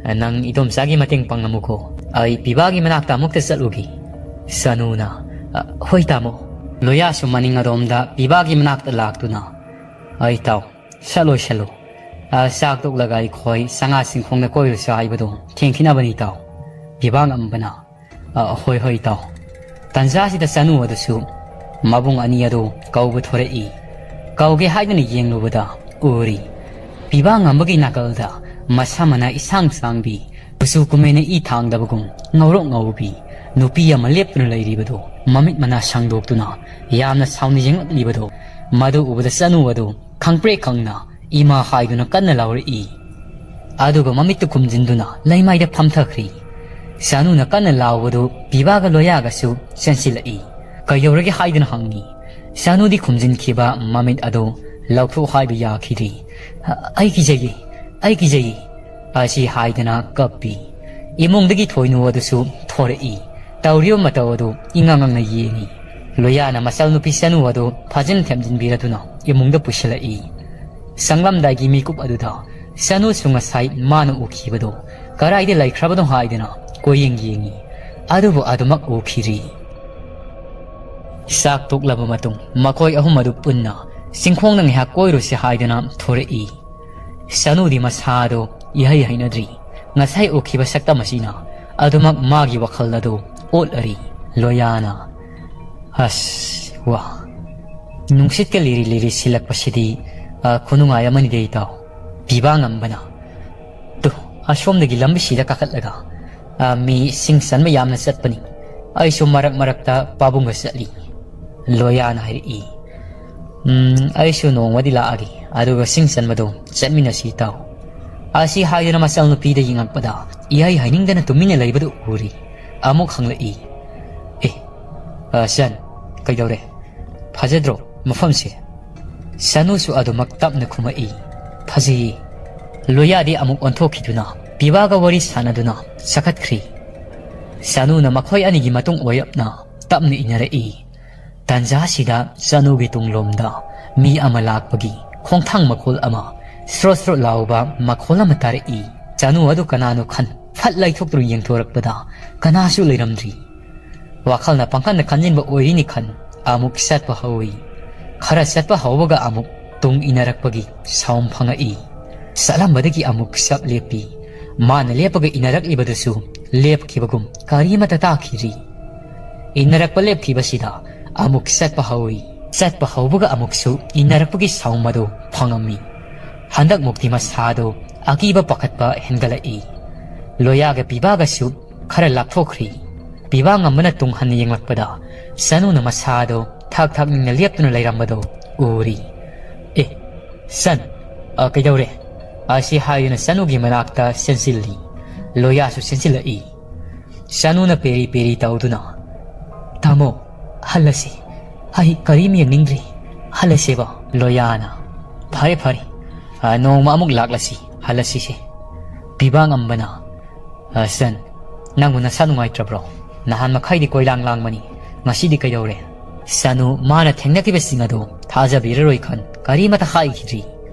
ꯑ, ꯅꯪ ꯏꯗꯣꯝꯆꯥꯒꯤ ꯃꯇꯦꯡ ꯄꯥꯡꯂꯝꯃꯨꯀꯣ꯫ ꯑꯩ ꯄꯤꯕꯥꯒꯤ ꯃꯅꯥꯛꯇ ꯑꯃꯨꯛꯇ ꯆꯠꯂꯨꯒꯦ꯫" ꯆꯅꯨꯅ, "ꯑ, ꯍꯣꯏ ꯇꯥꯃꯣ꯫" ꯂꯣꯌꯥꯁꯨ ꯃꯅꯤꯡ ꯑꯗꯣꯝꯗ ꯄꯤꯕꯥꯒꯤ ꯃꯅꯥꯛꯇ ꯂꯥꯛꯇꯨꯅ, "ꯑꯩ ꯇꯥꯎ, ꯁꯠꯂꯣ, ꯁꯠꯂꯣ꯫ ꯑ, ꯆꯥꯛ ꯇꯣꯛꯂꯒ ꯑꯩꯈꯣꯏ ꯆꯉꯥ ꯆꯤꯡꯈꯣꯡꯗ ꯀꯣꯏꯔꯨꯁꯤ ꯍꯥꯏꯕꯗꯣ ꯊꯦꯡꯊꯤꯅꯕꯅꯤ ꯇꯥꯎ꯫" ꯄꯤꯕꯥ ꯉꯝꯕꯅ, "ꯑ, ꯍꯣꯏ, ꯍꯣꯏ ꯇꯥꯎ꯫" ꯇꯟꯖꯥꯁꯤꯗ ꯆꯅꯨ ꯑꯗꯨꯁꯨ ꯃꯕꯨꯡ ꯑꯅꯤ ꯑꯗꯨ ꯀꯧꯕ ꯊꯣꯔꯛꯏ꯫ ꯀꯧꯒꯦ ꯍꯥꯏꯗꯨꯅ ꯌꯦꯡꯂꯨꯕꯗ ꯎꯔꯤ꯫ ꯄꯤꯕꯥ ꯉꯝꯕꯒꯤ ꯅꯥꯀꯜꯗ ꯃꯁꯝ ꯃꯅꯥ ꯏꯁꯥꯡ ꯁꯥꯡꯕꯤ, ꯀꯨꯆꯨ ꯀꯨꯃꯦꯟꯅ ꯏ ꯊꯥꯡꯗꯕꯒꯨꯝ ꯉꯧꯔꯣꯛ ꯉꯧꯕꯤ ꯅꯨꯄꯤ ꯑꯃ ꯂꯦꯞꯇꯨꯅ ꯂꯩꯔꯤꯕꯗꯨ, ꯃꯃꯤꯠ ꯃꯅꯥ ꯁꯥꯡꯗꯣꯛꯇꯨꯅ ꯌꯥꯝꯅ ꯁꯥꯎꯅ ꯌꯦꯡꯂꯛꯂꯤꯕꯗꯨ, ꯃꯗꯨ ꯎꯕꯗ ꯆꯅꯨ ꯑꯗꯨ ꯈꯪꯄ꯭ꯔꯦꯛ ꯈꯪꯅ ꯏꯃꯥ ꯍꯥꯏꯗꯨꯅ ꯀꯟꯅ ꯂꯥꯎꯔꯛꯏ꯫ ꯑꯗꯨꯒ ꯃꯃꯤꯠꯇꯨ ꯈꯨꯝꯖꯤꯟꯗꯨꯅ ꯂꯩꯃꯥꯏꯗ ꯐꯝꯊꯈ꯭ꯔꯤ꯫ ꯆꯅꯨꯅ ꯀꯟꯅ ꯂꯥꯎꯕꯗꯨ ꯄꯤꯕꯥꯒ ꯂꯣꯌꯥꯒꯁꯨ ꯆꯦꯟꯁꯤꯜꯂꯛꯏ꯫ "ꯀꯩꯗꯧꯔꯒꯦ?" ꯍꯥꯏꯗꯨꯅ ꯍꯪꯉꯤ꯫ ꯆꯅꯨꯗꯤ ꯈꯨꯝꯖꯤꯟꯈꯤꯕ ꯃꯃꯤꯠ ꯑꯗꯨ ꯂꯧꯊꯣꯛ ꯍꯥꯏꯕ ꯌꯥꯈꯤꯗ꯭ꯔꯤ꯫ "ꯑꯩ ꯀꯤꯖꯩꯌꯦ, ꯑꯩ ꯀꯤꯖꯩꯌꯦ" ꯑꯁꯤ ꯍꯥꯏꯗꯅ ꯀꯞꯄꯤ꯫ ꯏꯃꯨꯡꯗꯒꯤ ꯊꯣꯏꯅꯨ ꯑꯗꯨꯁꯨ ꯊꯣꯔꯛꯏ꯫ ꯇꯧꯔꯤꯕ ꯃꯇꯧ ꯑꯗꯨ ꯏꯉꯥꯡ ꯉꯥꯡꯅ ꯌꯦꯡꯉꯤ꯫ ꯂꯣꯌꯥꯅ ꯃꯆꯜꯅꯨꯄꯤ ꯆꯅꯨ ꯑꯗꯨ ꯐꯥꯖꯤꯟ ꯊꯦꯝꯖꯤꯟꯕꯤꯔꯗꯨꯅ ꯏꯃꯨꯡꯗ ꯄꯨꯁꯤꯜꯂꯛꯏ꯫ ꯁꯪꯂꯝꯗꯥꯏꯒꯤ ꯃꯤꯀꯨꯞ ꯑꯗꯨꯗ ꯆꯅꯨꯁꯨ ꯉꯁꯥꯏ ꯃꯥꯅ ꯎꯈꯤꯕꯗꯣ ꯀꯔꯥꯏꯗ ꯂꯩꯈ꯭ꯔꯕꯅꯣ ꯍꯥꯏꯗꯨꯅ ꯀꯣꯏꯌꯦꯡ ꯌꯦꯡꯉꯤ꯫ ꯑꯗꯨꯕꯨ ꯑꯗꯨꯃꯛ ꯎꯈꯤꯗ꯭ꯔꯤ꯫ ꯆꯥꯛ ꯇꯣꯛꯂꯕ ꯃꯇꯨꯡ ꯃꯈꯣꯏ ꯑꯍꯨꯝ ꯑꯗꯨ ꯄꯨꯟꯅ ꯆꯤꯡꯈꯣꯡꯗ ꯉꯥꯏꯍꯥꯛ ꯀꯣꯏꯔꯨꯁꯤ ꯍꯥꯏꯗꯨꯅ ꯊꯣꯔꯛꯏ꯫ ꯆꯅꯨꯗꯤ ꯃꯁꯥꯗꯣ ꯏꯍꯩ ꯍꯩꯅꯗ꯭ꯔꯤ꯫ ꯉꯁꯥꯏ ꯎꯈꯤꯕ ꯁꯛꯇꯝ ꯑꯁꯤꯅ ꯑꯗꯨꯃꯛ ꯃꯥꯒꯤ ꯋꯥꯈꯜ ꯑꯗꯨ ꯑꯣꯠꯂꯔꯤ꯫ ꯂꯣꯌꯥꯅ, "ꯑꯁ, ꯋꯥ, ꯅꯨꯡꯁꯤꯠꯀ ꯂꯤꯔꯤ ꯂꯤꯔꯤ ꯁꯤꯜꯂꯛꯄꯁꯤꯗꯤ, ꯑ, ꯈꯨꯅꯨꯡꯉꯥꯏ ꯑꯃꯅꯤꯗ ꯏꯇꯥꯎ꯫" ꯄꯤꯕꯥ ꯉꯝꯕꯅ, "ꯇꯨ, ꯑꯁꯣꯝꯗꯒꯤ ꯂꯝꯕꯤꯁꯤꯗ ꯀꯥꯈꯠꯂꯒ, ꯑ, ꯃꯤ ꯁꯤꯡ ꯆꯟꯕ ꯌꯥꯝꯅ ꯆꯠꯄꯅꯤ꯫ ꯑꯩꯁꯨ ꯃꯔꯛ ꯃꯔꯛꯇ ꯄꯥꯕꯨꯡꯒ ꯆꯠꯂꯤ꯫" ꯂꯣꯌꯥꯅ ꯍꯥꯏꯔꯛꯏ꯫ "ꯎꯝ, ꯑꯩꯁꯨ ꯅꯣꯡꯃꯗꯤ ꯂꯥꯛꯑꯒꯦ, ꯑꯗꯨꯒ ꯁꯤꯡ ꯆꯟꯕꯗꯣ ꯆꯠꯃꯤꯟꯅꯁꯤ ꯏꯇꯥꯎ꯫" ꯑꯁꯤ ꯍꯥꯏꯗꯨꯅ ꯃꯆꯜꯅꯨꯄꯤꯗ ꯌꯦꯡꯉꯛꯄꯗ ꯏꯍꯩ ꯍꯩꯅꯤꯡꯗꯅ ꯇꯨꯃꯤꯟꯅ ꯂꯩꯕꯗꯨ ꯎꯔꯤ꯫ ꯑꯃꯨꯛ ꯍꯪꯂꯛꯏ, "ꯑꯦ, ꯑ, ꯆꯟ, ꯀꯩꯗꯧꯔꯦ? ꯐꯖꯗ꯭ꯔꯣ ꯃꯐꯝꯁꯦ?" ꯆꯅꯨꯁꯨ ꯑꯗꯨꯃꯛ ꯇꯞꯅ ꯈꯨꯝꯃꯛꯏ꯫ ꯐꯖꯩꯌꯦ꯫ ꯂꯣꯌꯥꯗꯤ ꯑꯃꯨꯛ ꯑꯣꯟꯊꯣꯛꯈꯤꯗꯨꯅ ꯄꯤꯕꯥꯒ ꯋꯥꯔꯤ ꯁꯥꯟꯅꯗꯨꯅ ꯆꯈꯠꯈ꯭ꯔꯤ꯫ ꯁꯅꯨꯅ ꯃꯈꯣꯏ ꯑꯅꯤꯒꯤ ꯃꯇꯨꯡ ꯑꯣꯏꯔꯞꯅ ꯇꯞꯅ ꯏꯟꯅꯔꯛꯏ꯫ ꯇꯟꯖꯥꯁꯤꯗ ꯆꯅꯨꯒꯤ ꯇꯨꯡꯂꯣꯝꯗ ꯃꯤ ꯑꯃ ꯂꯥꯛꯄꯒꯤ ꯈꯣꯡꯊꯥꯡ ꯃꯈꯣꯜ ꯑꯃ, ꯁ꯭ꯔꯣꯠ ꯁ꯭ꯔꯣꯠ ꯂꯥꯎꯕ ꯃꯈꯣꯜ ꯑꯃ ꯇꯥꯔꯛꯏ꯫ ꯆꯅꯨ ꯑꯗꯨ ꯀꯅꯥꯅꯣ ꯈꯟ ꯐꯠ ꯂꯩꯊꯣꯛꯇꯨꯅ ꯌꯦꯡꯊꯣꯔꯛꯄꯗ ꯀꯅꯥꯁꯨ ꯂꯩꯔꯝꯗ꯭ꯔꯤ꯫ ꯋꯥꯈꯜꯅ ꯄꯪꯈꯟꯗ ꯈꯟꯖꯤꯟꯕ ꯑꯣꯏꯔꯤꯅꯤ ꯈꯟ ꯑꯃꯨꯛ ꯆꯠꯄ ꯍꯧꯏ꯫ ꯈꯔ ꯆꯠꯄ ꯍꯧꯕꯒ ꯑꯃꯨꯛ ꯇꯨꯡ ꯏꯟꯅꯔꯛꯄꯒꯤ ꯁꯥꯎꯟ ꯐꯪꯉꯛꯏ꯫ ꯆꯠꯂꯝꯕꯗꯒꯤ ꯑꯃꯨꯛ ꯆꯞ ꯂꯦꯞꯄꯤ꯫ ꯃꯥꯅ ꯂꯦꯞꯄꯒ ꯏꯟꯅꯔꯛꯂꯤꯕꯗꯨꯁꯨ ꯂꯦꯞꯈꯤꯕꯒꯨꯝ ꯀꯔꯤꯃꯠꯇ ꯇꯥꯈꯤꯗ꯭ꯔꯤ꯫ ꯏꯟꯅꯔꯛꯄ ꯂꯦꯞꯈꯤꯕꯁꯤꯗ ꯑꯃꯨꯛ ꯆꯠꯄ ꯍꯧꯏ꯫ ꯆꯠꯄ ꯍꯧꯕꯒ ꯑꯃꯨꯛꯁꯨ ꯏꯟꯅꯔꯛꯄꯒꯤ ꯁꯥꯎꯟ ꯑꯗꯨ ꯐꯪꯉꯝꯃꯤ꯫ ꯍꯟꯗꯛꯃꯨꯛꯇꯤ ꯃꯁꯥꯗꯣ ꯑꯀꯤꯕ ꯄꯥꯈꯠꯄ ꯍꯦꯟꯒꯠꯂꯛꯏ꯫ ꯂꯣꯌꯥꯒ ꯄꯤꯕꯥꯒꯁꯨ ꯈꯔ ꯂꯥꯞꯊꯣꯛꯈ꯭ꯔꯤ꯫ ꯄꯤꯕꯥ ꯉꯝꯕꯅ ꯇꯨꯡ ꯍꯟꯅ ꯌꯦꯡꯂꯛꯄꯗ ꯆꯅꯨꯅ ꯃꯁꯥꯗꯣ ꯊꯛ ꯊꯛ ꯅꯤꯡꯅ ꯂꯦꯞꯇꯨꯅ ꯂꯩꯔꯝꯕꯗꯣ ꯎꯔꯤ꯫ "ꯑꯦ, ꯁꯟ, ꯑ, ꯀꯩꯗꯧꯔꯦ?" ꯑꯁꯤ ꯍꯥꯏꯗꯨꯅ ꯆꯅꯨꯒꯤ ꯃꯅꯥꯛꯇ ꯆꯦꯟꯁꯤꯜꯂꯤ꯫ ꯂꯣꯌꯥꯁꯨ ꯆꯦꯟꯁꯤꯜꯂꯛꯏ꯫ ꯆꯅꯨꯅ ꯄꯦꯔꯤ ꯄꯦꯔꯤ ꯇꯧꯗꯨꯅ, "ꯇꯥꯃꯣ, ꯍꯜꯂꯁꯤ꯫ ꯑꯩ ꯀꯔꯤꯝ ꯌꯦꯡꯅꯤꯡꯗ꯭ꯔꯤ꯫ ꯍꯜꯂꯁꯦꯕ꯫" ꯂꯣꯌꯥꯅ, "ꯐꯔꯦ, ꯐꯔꯦ꯫ ꯑ, ꯅꯣꯡꯃ ꯑꯃꯨꯛ ꯂꯥꯛꯂꯁꯤ꯫ ꯍꯜꯂꯁꯤꯁꯦ꯫" ꯄꯤꯕꯥ ꯉꯝꯕꯅ, "ꯑ, ꯁꯟ, ꯅꯪꯕꯨ ꯅꯁꯥ ꯅꯨꯡꯉꯥꯏꯇ꯭ꯔꯕ꯭ꯔꯣ? ꯅꯍꯥꯟ ꯃꯈꯩꯗꯤ ꯀꯣꯏꯂꯥꯡ ꯂꯥꯡꯕꯅꯤ, ꯉꯁꯤꯗꯤ ꯀꯩꯗꯧꯔꯦ?" ꯁꯅꯨ ꯃꯥꯅ ꯊꯦꯡꯅꯈꯤꯕꯁꯤꯡ ꯑꯗꯨ ꯊꯥꯖꯕꯤꯔꯔꯣꯏ ꯈꯟ ꯀꯔꯤꯃꯠꯇ ꯍꯥꯏꯈꯤꯗ꯭ꯔꯤ꯫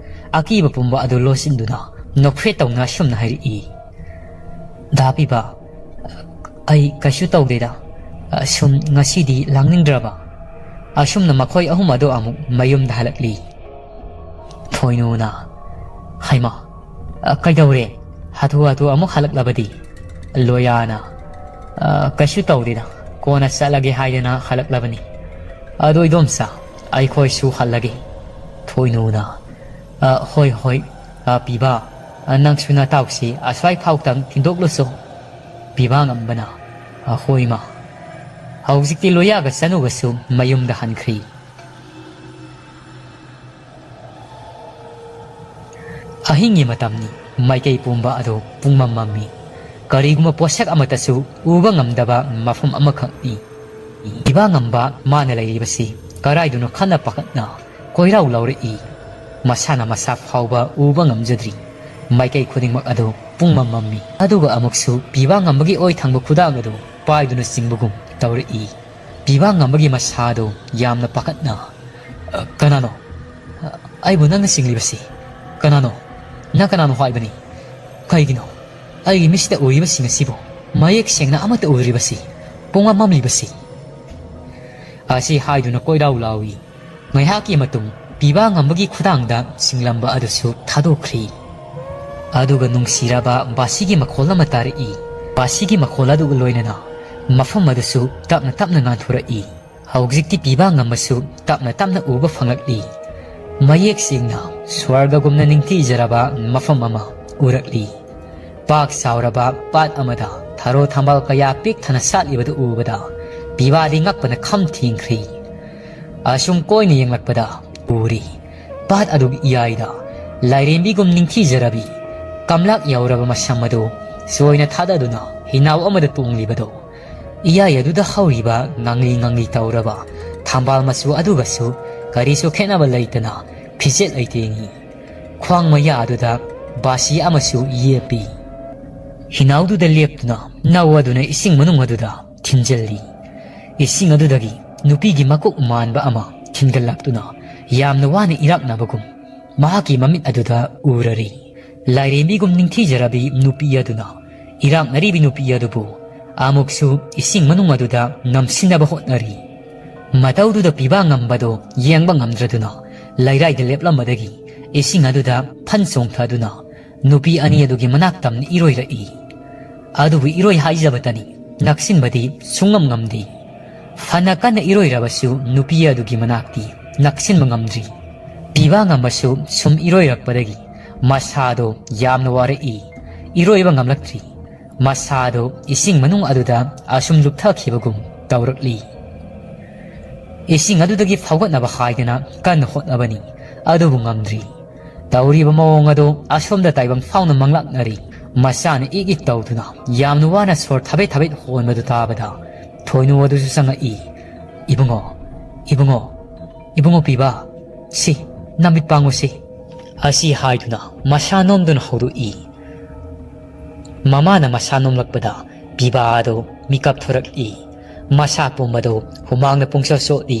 ꯑꯀꯤꯕ ꯄꯨꯝꯕ ꯑꯗꯨ ꯂꯣꯠꯁꯤꯟꯗꯨꯅ ꯅꯣꯛꯐꯦꯠ ꯇꯧꯅ ꯑꯁꯨꯝꯅ ꯍꯥꯏꯔꯛꯏ꯫ "ꯗꯥ ꯄꯤꯕꯥ, ꯑꯩ ꯀꯩꯁꯨ ꯇꯧꯗꯦꯗ꯫ ꯁꯨꯝ ꯉꯁꯤꯗꯤ ꯂꯥꯡꯅꯤꯡꯗ꯭ꯔꯕ꯫" ꯑꯁꯨꯝꯅ ꯃꯈꯣꯏ ꯑꯍꯨꯝ ꯑꯗꯨ ꯑꯃꯨꯛ ꯃꯌꯨꯝꯗ ꯍꯜꯂꯛꯂꯤ꯫ ꯊꯣꯏꯅꯨꯅ, "ꯍꯩꯃꯥ, ꯀꯩꯗꯧꯔꯦ? ꯍꯥꯊꯨ ꯍꯥꯊꯨ ꯑꯃꯨꯛ ꯍꯜꯂꯛꯂꯕꯗꯤ?" ꯂꯣꯌꯥꯅ, "ꯀꯩꯁꯨ ꯇꯧꯗꯦꯗ, ꯀꯣꯟꯅ ꯆꯠꯂꯒꯦ ꯍꯥꯏꯗꯅ ꯍꯜꯂꯛꯂꯕꯅꯤ꯫ ꯑꯗꯨ ꯏꯗꯣꯝꯆꯥ, ꯑꯩꯈꯣꯏꯁꯨ ꯍꯜꯂꯒꯦ꯫" ꯊꯣꯏꯅꯨꯅ, "ꯑ, ꯍꯣꯏ, ꯍꯣꯏ, ꯑ, ꯄꯤꯕꯥ, ꯑ, ꯅꯪꯁꯨ ꯅꯇꯥꯎꯁꯤ ꯑꯁ꯭ꯋꯥꯏ ꯐꯥꯎꯇꯪ ꯊꯤꯟꯗꯣꯛꯂꯨꯁꯣ꯫" ꯄꯤꯕꯥ ꯉꯝꯕꯅ, "ꯑ, ꯍꯣꯏ, ꯏꯃꯥ꯫" ꯍꯧꯖꯤꯛꯇꯤ ꯂꯣꯌꯥꯒ ꯆꯅꯨꯒꯁꯨ ꯃꯌꯨꯝꯗ ꯍꯟꯈ꯭ꯔꯤ꯫ ꯑꯍꯤꯡꯒꯤ ꯃꯇꯝꯅꯤ꯫ ꯃꯥꯏꯀꯩ ꯄꯨꯝꯕ ꯑꯗꯨ ꯄꯨꯡꯃꯝ ꯃꯝꯃꯤ꯫ ꯀꯔꯤꯒꯨꯝꯕ ꯄꯣꯠꯁꯛ ꯑꯃꯠꯇꯁꯨ ꯎꯕ ꯉꯝꯗꯕ ꯃꯐꯝ ꯑꯃꯈꯛꯅꯤ꯫ ꯄꯤꯕꯥ ꯉꯝꯕ ꯃꯥꯅ ꯂꯩꯔꯤꯕꯁꯤ ꯀꯔꯥꯏꯗꯅꯣ ꯈꯟꯅ ꯄꯥꯈꯠꯅ ꯀꯣꯏꯔꯥꯎ ꯂꯥꯎꯔꯛꯏ꯫ ꯃꯁꯥꯅ ꯃꯁꯥ ꯐꯥꯎꯕ ꯎꯕ ꯉꯝꯖꯗ꯭ꯔꯤ꯫ ꯃꯥꯏꯀꯩ ꯈꯨꯗꯤꯡꯃꯛ ꯑꯗꯨ ꯄꯨꯡꯃꯝ ꯃꯝꯃꯤ꯫ ꯑꯗꯨꯒ ꯑꯃꯨꯛꯁꯨ ꯄꯤꯕꯥ ꯉꯝꯕꯒꯤ ꯑꯣꯏ ꯊꯪꯕ ꯈꯨꯗꯥꯡ ꯑꯗꯨ ꯄꯥꯏꯗꯨꯅ ꯆꯤꯡꯕꯒꯨꯝ ꯇꯧꯔꯛꯏ꯫ ꯄꯤꯕꯥ ꯉꯝꯕꯒꯤ ꯃꯁꯥ ꯑꯗꯨ ꯌꯥꯝꯅ ꯄꯥꯈꯠꯅ, "ꯑ, ꯀꯅꯥꯅꯣ? ꯑ, ꯑꯩꯕꯨ ꯅꯪꯅ ꯆꯤꯡꯂꯤꯕꯁꯤ ꯀꯅꯥꯅꯣ? ꯅꯪ ꯀꯅꯥꯅꯣ ꯍꯥꯏꯕꯅꯤ? ꯀꯩꯒꯤꯅꯣ ꯑꯩꯒꯤ ꯃꯤꯠꯁꯤꯗ ꯎꯔꯤꯕꯁꯤꯡ ꯑꯁꯤꯕꯨ ꯃꯌꯦꯛ ꯁꯦꯡꯅ ꯑꯃꯠꯇ ꯎꯗ꯭ꯔꯤꯕꯁꯤ? ꯄꯨꯡꯃꯝ ꯃꯝꯂꯤꯕꯁꯤ?" ꯑꯁꯤ ꯍꯥꯏꯗꯨꯅ ꯀꯣꯏꯂꯥꯎ ꯂꯥꯎꯏ꯫ ꯉꯥꯏꯍꯥꯛꯀꯤ ꯃꯇꯨꯡ ꯄꯤꯕꯥ ꯉꯝꯕꯒꯤ ꯈꯨꯗꯥꯡꯗ ꯆꯤꯡꯂꯝꯕ ꯑꯗꯨꯁꯨ ꯊꯥꯗꯣꯛꯈ꯭ꯔꯤ꯫ ꯑꯗꯨꯒ ꯅꯨꯡꯁꯤꯔꯕ ꯕꯥꯁꯤꯒꯤ ꯃꯈꯣꯜ ꯑꯃ ꯇꯥꯔꯛꯏ꯫ ꯕꯥꯁꯤꯒꯤ ꯃꯈꯣꯜ ꯑꯗꯨꯒ ꯂꯣꯏꯅꯅ ꯃꯐꯝ ꯑꯗꯨꯁꯨ ꯇꯞꯅ ꯇꯞꯅ ꯉꯥꯟꯊꯣꯔꯛꯏ꯫ ꯍꯧꯖꯤꯛꯇꯤ ꯄꯤꯕꯥ ꯉꯝꯕꯁꯨ ꯇꯞꯅ ꯇꯞꯅ ꯎꯕ ꯐꯪꯂꯛꯂꯤ꯫ ꯃꯌꯦꯛ ꯁꯦꯡꯅ ꯁ꯭ꯋꯔꯒꯒꯨꯝꯅ ꯅꯤꯡꯊꯤꯖꯔꯕ ꯃꯐꯝ ꯑꯃ ꯎꯔꯛꯂꯤ꯫ ꯄꯥꯛ ꯆꯥꯎꯔꯕ ꯄꯥꯠ ꯑꯃꯗ ꯊꯔꯣ ꯊꯝꯕꯥꯜ ꯀꯌꯥ ꯄꯤꯛ ꯊꯟꯅ ꯁꯥꯠꯂꯤꯕꯗꯨ ꯎꯕꯗ ꯄꯤꯕꯥꯗꯤ ꯉꯛꯄꯅ ꯈꯝ ꯊꯦꯡꯈ꯭ꯔꯤ꯫ ꯑꯁꯨꯝ ꯀꯣꯏꯅ ꯌꯦꯡꯂꯛꯄꯗ ꯎꯔꯤ, ꯄꯥꯠ ꯑꯗꯨꯒꯤ ꯏꯌꯥꯏꯗ ꯂꯥꯏꯔꯦꯝꯕꯤꯒꯨꯝ ꯅꯤꯡꯊꯤꯖꯔꯕꯤ ꯀꯝꯂꯥꯛ ꯌꯥꯎꯔꯕ ꯃꯁꯝ ꯑꯗꯨ ꯆꯣꯏꯅ ꯊꯥꯗꯗꯨꯅ ꯍꯤꯅꯥꯎ ꯑꯃꯗ ꯇꯣꯡꯂꯤꯕꯗꯣ꯫ ꯏꯌꯥꯏ ꯑꯗꯨꯗ ꯍꯧꯔꯤꯕ ꯉꯥꯡꯂꯤ ꯉꯥꯡꯂꯤ ꯇꯧꯔꯕ ꯊꯝꯕꯥꯜ ꯃꯆꯨ ꯑꯗꯨꯒꯁꯨ ꯀꯔꯤꯁꯨ ꯈꯦꯠꯅꯕ ꯂꯩꯇꯅ ꯐꯤꯖꯦꯠ ꯂꯩꯇꯦꯡꯏ꯫ ꯈ꯭ꯋꯥꯡ ꯃꯌꯥ ꯑꯗꯨꯗ ꯕꯥꯁꯤ ꯑꯃꯁꯨ ꯌꯦꯞꯄꯤ꯫ ꯍꯤꯅꯥꯎꯗꯨꯗ ꯂꯦꯞꯇꯨꯅ ꯅꯧ ꯑꯗꯨꯅ ꯏꯁꯤꯡ ꯃꯅꯨꯡ ꯑꯗꯨꯗ ꯊꯤꯟꯖꯤꯜꯂꯤ꯫ ꯏꯁꯤꯡ ꯑꯗꯨꯗꯒꯤ ꯅꯨꯄꯤꯒꯤ ꯃꯀꯣꯛ ꯃꯥꯟꯕ ꯑꯃ ꯊꯤꯟꯒꯠꯂꯛꯇꯨꯅ ꯌꯥꯝꯅ ꯋꯥꯅ ꯏꯔꯥꯛꯅꯕꯒꯨꯝ ꯃꯍꯥꯛꯀꯤ ꯃꯃꯤꯠ ꯑꯗꯨꯗ ꯎꯔꯔꯤ꯫ ꯂꯥꯏꯔꯦꯝꯕꯤꯒꯨꯝ ꯅꯤꯡꯊꯤꯖꯔꯕꯤ ꯅꯨꯄꯤ ꯑꯗꯨꯅ ꯏꯔꯥꯛꯅꯔꯤꯕꯤ ꯅꯨꯄꯤ ꯑꯗꯨꯕꯨ ꯑꯃꯨꯛꯁꯨ ꯏꯁꯤꯡ ꯃꯅꯨꯡ ꯑꯗꯨꯗ ꯅꯝꯁꯤꯟꯅꯕ ꯍꯣꯠꯅꯔꯤ꯫ ꯃꯇꯧꯗꯨꯗ ꯄꯤꯕꯥ ꯉꯝꯕꯗꯣ ꯌꯦꯡꯕ ꯉꯝꯗ꯭ꯔꯗꯨꯅ ꯂꯩꯔꯥꯏꯗ ꯂꯦꯞꯂꯝꯕꯗꯒꯤ ꯏꯁꯤꯡ ꯑꯗꯨꯗ ꯐꯟ ꯆꯣꯡꯊꯗꯨꯅ ꯅꯨꯄꯤ ꯑꯅꯤ ꯑꯗꯨꯒꯤ ꯃꯅꯥꯛ ꯇꯝꯅ ꯏꯔꯣꯏꯔꯛꯏ꯫ ꯑꯗꯨꯕꯨ ꯏꯔꯣꯏ ꯍꯥꯏꯖꯕꯇꯅꯤ, ꯅꯛꯁꯤꯟꯕꯗꯤ ꯁꯨꯡꯉꯝ ꯉꯝꯗꯦ꯫ ꯐꯅ ꯀꯟꯅ ꯏꯔꯣꯏꯔꯕꯁꯨ ꯅꯨꯄꯤ ꯑꯗꯨꯒꯤ ꯃꯅꯥꯛꯇꯤ ꯅꯛꯁꯤꯟꯕ ꯉꯝꯗ꯭ꯔꯤ꯫ ꯄꯤꯕꯥ ꯉꯝꯕꯁꯨ ꯁꯨꯝ ꯏꯔꯣꯏꯔꯛꯄꯗꯒꯤ ꯃꯁꯥꯗꯣ ꯌꯥꯝꯅ ꯋꯥꯔꯛꯏ꯫ ꯏꯔꯣꯏꯕ ꯉꯝꯂꯛꯇ꯭ꯔꯤ꯫ ꯃꯁꯥꯗꯣ ꯏꯁꯤꯡ ꯃꯅꯨꯡ ꯑꯗꯨꯗ ꯑꯁꯨꯝ ꯂꯨꯞꯊꯈꯤꯕꯒꯨꯝ ꯇꯧꯔꯛꯂꯤ꯫ ꯏꯁꯤꯡ ꯑꯗꯨꯗꯒꯤ ꯐꯥꯎꯒꯠꯅꯕ ꯍꯥꯏꯗꯅ ꯀꯟꯅ ꯍꯣꯠꯅꯕꯅꯤ, ꯑꯗꯨꯕꯨ ꯉꯝꯗ꯭ꯔꯤ꯫ ꯇꯧꯔꯤꯕ ꯃꯑꯣꯡ ꯑꯗꯨ ꯑꯁꯣꯝꯗ ꯇꯥꯏꯕꯪ ꯐꯥꯎꯅ ꯃꯪꯂꯥꯛꯅꯔꯤ꯫ ꯃꯁꯥꯅ ꯏꯛ ꯏꯛ ꯇꯧꯗꯨꯅ ꯌꯥꯝꯅ ꯋꯥꯅ ꯁꯣꯔ ꯊꯕꯦꯠ ꯊꯕꯦꯠ ꯍꯣꯟꯕꯗꯨ ꯇꯥꯕꯗ ꯊꯣꯏꯅꯨ ꯑꯗꯨꯁꯨ ꯆꯪꯉꯛꯏ꯫ "ꯏꯕꯨꯡꯉꯣ, ꯏꯕꯨꯡꯉꯣ, ꯏꯕꯨꯡꯉꯣ ꯄꯤꯕꯥ, ꯁꯤ "ꯅꯃꯤꯠ ꯄꯥꯡꯉꯨꯁꯤ," ꯑꯁꯤ ꯍꯥꯏꯗꯨꯅ ꯃꯁꯥ ꯅꯣꯝꯗꯨꯅ ꯍꯧꯗꯣꯛꯏ꯫ ꯃꯃꯥꯅ ꯃꯁꯥ ꯅꯣꯝꯂꯛꯄꯗ ꯄꯤꯕꯥ ꯑꯗꯨ ꯃꯤꯀꯞ ꯊꯣꯔꯛꯏ꯫ ꯃꯁꯥ ꯄꯨꯝꯕꯗꯨ ꯍꯨꯃꯥꯡꯅ ꯄꯨꯡꯆꯣꯠ ꯆꯣꯠꯂꯤ꯫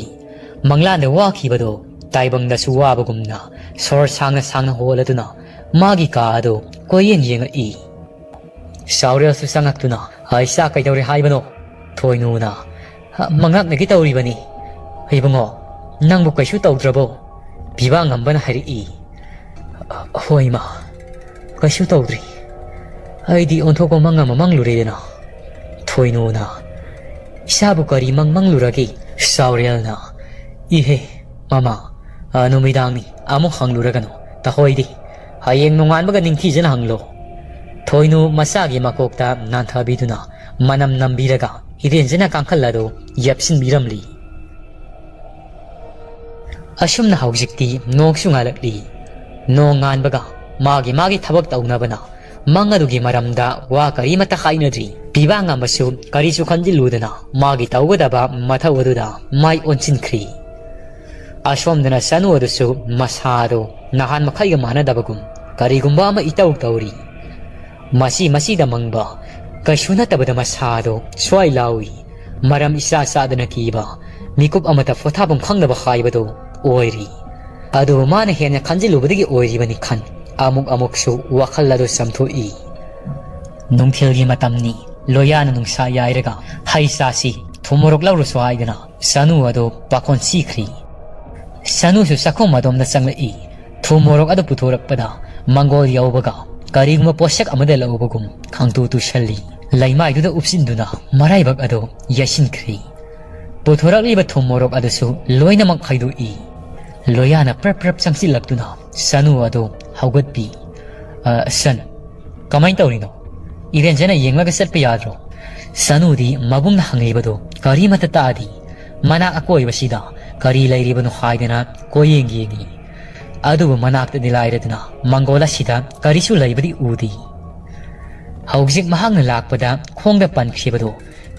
ꯃꯪꯂꯥꯟꯗ ꯋꯥꯈꯤꯕꯗꯨ ꯇꯥꯏꯕꯪꯗꯁꯨ ꯋꯥꯕꯒꯨꯝꯅ ꯁꯣꯔ ꯁꯥꯡꯅ ꯁꯥꯡꯅ ꯍꯣꯜꯂꯗꯨꯅ ꯃꯥꯒꯤ ꯀꯥ ꯑꯗꯨ ꯀꯣꯏꯌꯦꯡ ꯌꯦꯡꯉꯛꯏ꯫ ꯁꯥꯎꯔꯦꯜꯁꯨ ꯆꯪꯉꯛꯇꯨꯅ, "ꯏꯆꯥ, ꯀꯩꯗꯧꯔꯦ ꯍꯥꯏꯕꯅꯣ?" ꯊꯣꯏꯅꯨꯅ, "ꯃꯉꯥꯛꯅꯒꯦ ꯇꯧꯔꯤꯕꯅꯤ꯫ ꯏꯕꯨꯡꯉꯣ, ꯅꯪꯕꯨ ꯀꯩꯁꯨ ꯇꯧꯗ꯭ꯔꯕꯣ?" ꯄꯤꯕꯥ ꯉꯝꯕꯅ ꯍꯥꯏꯔꯛꯏ꯫ "ꯍꯣꯏ, ꯏꯃꯥ, ꯀꯩꯁꯨ ꯇꯧꯗ꯭ꯔꯤ꯫ ꯑꯩꯗꯤ ꯑꯣꯟꯊꯣꯛꯄ ꯃꯪ ꯑꯃ ꯃꯪꯂꯨꯔꯦꯗꯅ꯫" ꯊꯣꯏꯅꯨꯅ, "ꯏꯆꯥꯕꯨ ꯀꯔꯤ ꯃꯪ ꯃꯪꯂꯨꯔꯒꯦ?" ꯁꯥꯎꯔꯦꯜꯅ, "ꯏꯍꯦ, ꯃꯃꯥ, ꯑ, ꯅꯨꯃꯤꯗꯥꯡꯅꯤ, ꯑꯃꯨꯛ ꯍꯪꯂꯨꯔꯒꯅꯨ꯫ ꯇꯍꯣꯏꯗꯤ, ꯍꯌꯦꯡ ꯅꯣꯡꯉꯥꯟꯕꯒ ꯅꯤꯡꯊꯤꯖꯅ ꯍꯪꯂꯣ꯫" ꯊꯣꯏꯅꯨ ꯃꯆꯥꯒꯤ ꯃꯀꯣꯛꯇ ꯅꯥꯟꯊꯕꯤꯗꯨꯅ ꯃꯅꯝ ꯅꯝꯕꯤꯔꯒ ꯏꯔꯦꯟꯖꯅ ꯀꯥꯡꯈꯜ ꯑꯗꯨ ꯌꯦꯞꯁꯤꯟꯕꯤꯔꯝꯂꯤ꯫ ꯑꯁꯨꯝꯅ ꯍꯧꯖꯤꯛꯇꯤ ꯅꯣꯡꯁꯨ ꯉꯥꯜꯂꯛꯂꯤ꯫ ꯅꯣꯡ ꯉꯥꯟꯕꯒ ꯃꯥꯒꯤ ꯃꯥꯒꯤ ꯊꯕꯛ ꯇꯧꯅꯕꯅ ꯃꯪ ꯑꯗꯨꯒꯤ ꯃꯔꯝꯗ ꯋꯥ ꯀꯔꯤꯃꯠꯇ ꯍꯥꯏꯅꯗ꯭ꯔꯤ꯫ ꯄꯤꯕꯥꯡ ꯑꯃꯁꯨ ꯀꯔꯤꯁꯨ ꯈꯟꯖꯤꯜꯂꯨꯗꯅ ꯃꯥꯒꯤ ꯇꯧꯒꯗꯕ ꯃꯊꯧ ꯑꯗꯨꯗ ꯃꯥꯏ ꯑꯣꯟꯁꯤꯟꯈ꯭ꯔꯤ꯫ ꯑꯁꯣꯝꯗꯅ ꯁꯅꯨ ꯑꯗꯨꯁꯨ ꯃꯁꯥ ꯑꯗꯨ ꯅꯍꯥꯟ ꯃꯈꯩꯒ ꯃꯥꯟꯅꯗꯕꯒꯨꯝ ꯀꯔꯤꯒꯨꯝꯕ ꯑꯃ ꯏꯇꯧ ꯇꯧꯔꯤ꯫ ꯃꯁꯤ ꯃꯁꯤꯗ ꯃꯪꯕ ꯀꯩꯁꯨ ꯅꯠꯇꯕꯗ ꯃꯁꯥ ꯑꯗꯨ ꯁ꯭ꯋꯥꯏ ꯂꯥꯎꯏ꯫ ꯃꯔꯝ ꯏꯆꯥ ꯆꯥꯗꯅ ꯀꯤꯕ, ꯃꯤꯀꯨꯞ ꯑꯃꯇ ꯄꯣꯊꯥꯐꯝ ꯈꯪꯗꯕ ꯍꯥꯏꯕꯗꯨ ꯑꯣꯏꯔꯤ꯫ ꯑꯗꯨꯕꯨ ꯃꯥꯅ ꯍꯦꯟꯅ ꯈꯟꯖꯤꯜꯂꯨꯕꯗꯒꯤ ꯑꯣꯏꯔꯤꯕꯅꯤ ꯈꯟ ꯑꯃꯨꯛ ꯑꯃꯨꯛꯁꯨ ꯋꯥꯈꯜ ꯑꯗꯨ ꯆꯝꯊꯣꯛꯏ꯫ ꯅꯨꯡꯊꯤꯜꯒꯤ ꯃꯇꯝꯅꯤ꯫ ꯂꯣꯌꯥꯅ ꯅꯨꯡꯁꯥ ꯌꯥꯏꯔꯒ ꯍꯩ ꯆꯥꯁꯤ, ꯊꯨꯝ ꯃꯣꯔꯣꯛ ꯂꯧꯔꯨꯁꯨ ꯍꯥꯏꯗꯅ ꯁꯅꯨ ꯑꯗꯨ ꯄꯥꯈꯣꯟ ꯁꯤꯈ꯭ꯔꯤ꯫ ꯁꯅꯨꯁꯨ ꯆꯥꯛꯈꯨꯝ ꯑꯗꯣꯝꯗ ꯆꯪꯂꯛꯏ꯫ ꯊꯨꯝ ꯃꯣꯔꯣꯛ ꯑꯗꯨ ꯄꯨꯊꯣꯔꯛꯄꯗ ꯃꯪꯒꯣꯜ ꯌꯧꯕꯒ ꯀꯔꯤꯒꯨꯝꯕ ꯄꯣꯠꯁꯛ ꯑꯃꯗ ꯂꯧꯕꯒꯨꯝ ꯈꯪꯇꯨ ꯇꯨꯁꯜꯂꯤ꯫ ꯂꯩꯃꯥꯏꯗꯨꯗ ꯎꯞꯁꯤꯟꯗꯨꯅ ꯃꯔꯥꯏꯕꯛ ꯑꯗꯨ ꯌꯩꯁꯤꯟꯈ꯭ꯔꯤ꯫ ꯄꯨꯊꯣꯔꯛꯂꯤꯕ ꯊꯨꯝ ꯃꯣꯔꯣꯛ ꯑꯗꯨꯁꯨ ꯂꯣꯏꯅꯃꯛ ꯈꯥꯏꯗꯣꯛꯏ꯫ ꯂꯣꯌꯥꯅ ꯄ꯭ꯔꯞ ꯄ꯭ꯔꯞ ꯆꯪꯁꯤꯜꯂꯛꯇꯨꯅ ꯁꯅꯨ ꯑꯗꯨ ꯍꯧꯒꯠꯄꯤ꯫ "ꯑ, ꯁꯟ, ꯀꯃꯥꯏꯅ ꯇꯧꯔꯤꯅꯣ? ꯏꯔꯦꯟꯖꯅ ꯌꯦꯡꯂꯒ ꯆꯠꯄ ꯌꯥꯗ꯭ꯔꯣ?" ꯁꯅꯨꯗꯤ ꯃꯕꯨꯡꯅ ꯍꯪꯂꯤꯕꯗꯨ ꯀꯔꯤꯃꯠꯇ ꯇꯥꯗꯦ꯫ ꯃꯅꯥꯛ ꯑꯀꯣꯏꯕꯁꯤꯗ ꯀꯔꯤ ꯂꯩꯔꯤꯕꯅꯣ ꯍꯥꯏꯗꯅ ꯀꯣꯏꯌꯦꯡ ꯌꯦꯡꯉꯤ꯫ ꯑꯗꯨꯕꯨ ꯃꯅꯥꯛꯇꯗꯤ ꯂꯥꯏꯔꯗꯅ ꯃꯪꯒꯣꯜ ꯑꯁꯤꯗ ꯀꯔꯤꯁꯨ ꯂꯩꯕꯗꯤ ꯎꯗꯦ꯫ ꯍꯧꯖꯤꯛ ꯃꯍꯥꯛꯅ ꯂꯥꯛꯄꯗ ꯈꯣꯡꯗ ꯄꯟꯈꯤꯕꯗꯨ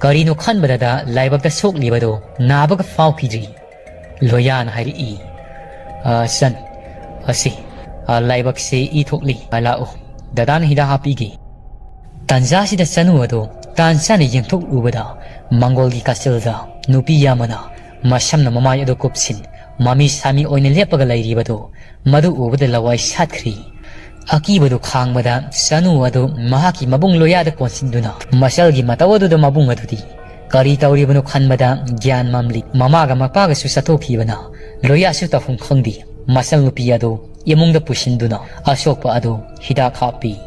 ꯀꯔꯤꯅꯣ ꯈꯟꯕꯗꯗ ꯂꯥꯏꯕꯛꯇ ꯁꯣꯛꯂꯤꯕꯗꯨ ꯅꯥꯕꯒ ꯐꯥꯎꯈꯤꯗ꯭ꯔꯤ꯫ ꯂꯣꯌꯥꯅ ꯍꯥꯏꯔꯛꯏ, "ꯑ, ꯁꯟ, ꯑꯁꯤ, ꯑ, ꯂꯥꯏꯕꯛꯁꯤ ꯏ ꯊꯣꯛꯂꯤ꯫ ꯑ, ꯂꯥꯛꯎ, ꯗꯗꯥꯅ ꯍꯤꯗꯥꯛ ꯍꯥꯞꯄꯤꯒꯦ꯫ ꯇꯥꯟꯖꯥꯁꯤꯗ ꯆꯅꯨ ꯑꯗꯨ ꯇꯥꯟ ꯆꯥꯅ ꯌꯦꯡꯊꯣꯛꯂꯨꯕꯗ, ꯃꯪꯒꯣꯜꯒꯤ ꯀꯥꯆꯤꯜꯗ ꯅꯨꯄꯤ ꯑꯃꯅ ꯃꯁꯝꯅ ꯃꯃꯥꯏ ꯑꯗꯨ ꯀꯨꯞꯁꯤꯟ, ꯃꯃꯤ ꯁꯥꯃꯤ ꯑꯣꯏꯅ ꯂꯦꯞꯄꯒ ꯂꯩꯔꯤꯕꯗꯨ, ꯃꯗꯨ ꯎꯕꯗ ꯂꯋꯥꯏ ꯁꯥꯠꯈ꯭ꯔꯤ꯫ ꯑꯀꯤꯕꯗꯨ ꯈꯥꯡꯕꯗ ꯆꯅꯨ ꯑꯗꯨ ꯃꯍꯥꯛꯀꯤ ꯃꯕꯨꯡ ꯂꯣꯌꯥꯗ ꯀꯣꯟꯁꯤꯟꯗꯨꯅ, ꯃꯆꯜꯒꯤ ꯃꯇꯧ ꯑꯗꯨꯗ ꯃꯕꯨꯡ ꯑꯗꯨꯗꯤ ꯀꯔꯤ ꯇꯧꯔꯤꯕꯅꯣ ꯈꯟꯕꯗ ꯒ꯭ꯌꯥꯟ ꯃꯝꯂꯤ꯫ ꯃꯃꯥꯒ ꯃꯄꯥꯒꯁꯨ ꯆꯠꯊꯣꯛꯈꯤꯕꯅ, ꯂꯣꯌꯥꯁꯨ ꯇꯧꯐꯝ ꯈꯪꯗꯦ꯫ ꯃꯆꯜꯅꯨꯄꯤ ꯑꯗꯨ ꯏꯃꯨꯡꯗ ꯄꯨꯁꯤꯟꯗꯨꯅ ꯑꯁꯣꯛꯄ ꯑꯗꯨ ꯍꯤꯗꯥꯛ ꯍꯥꯞꯄꯤ꯫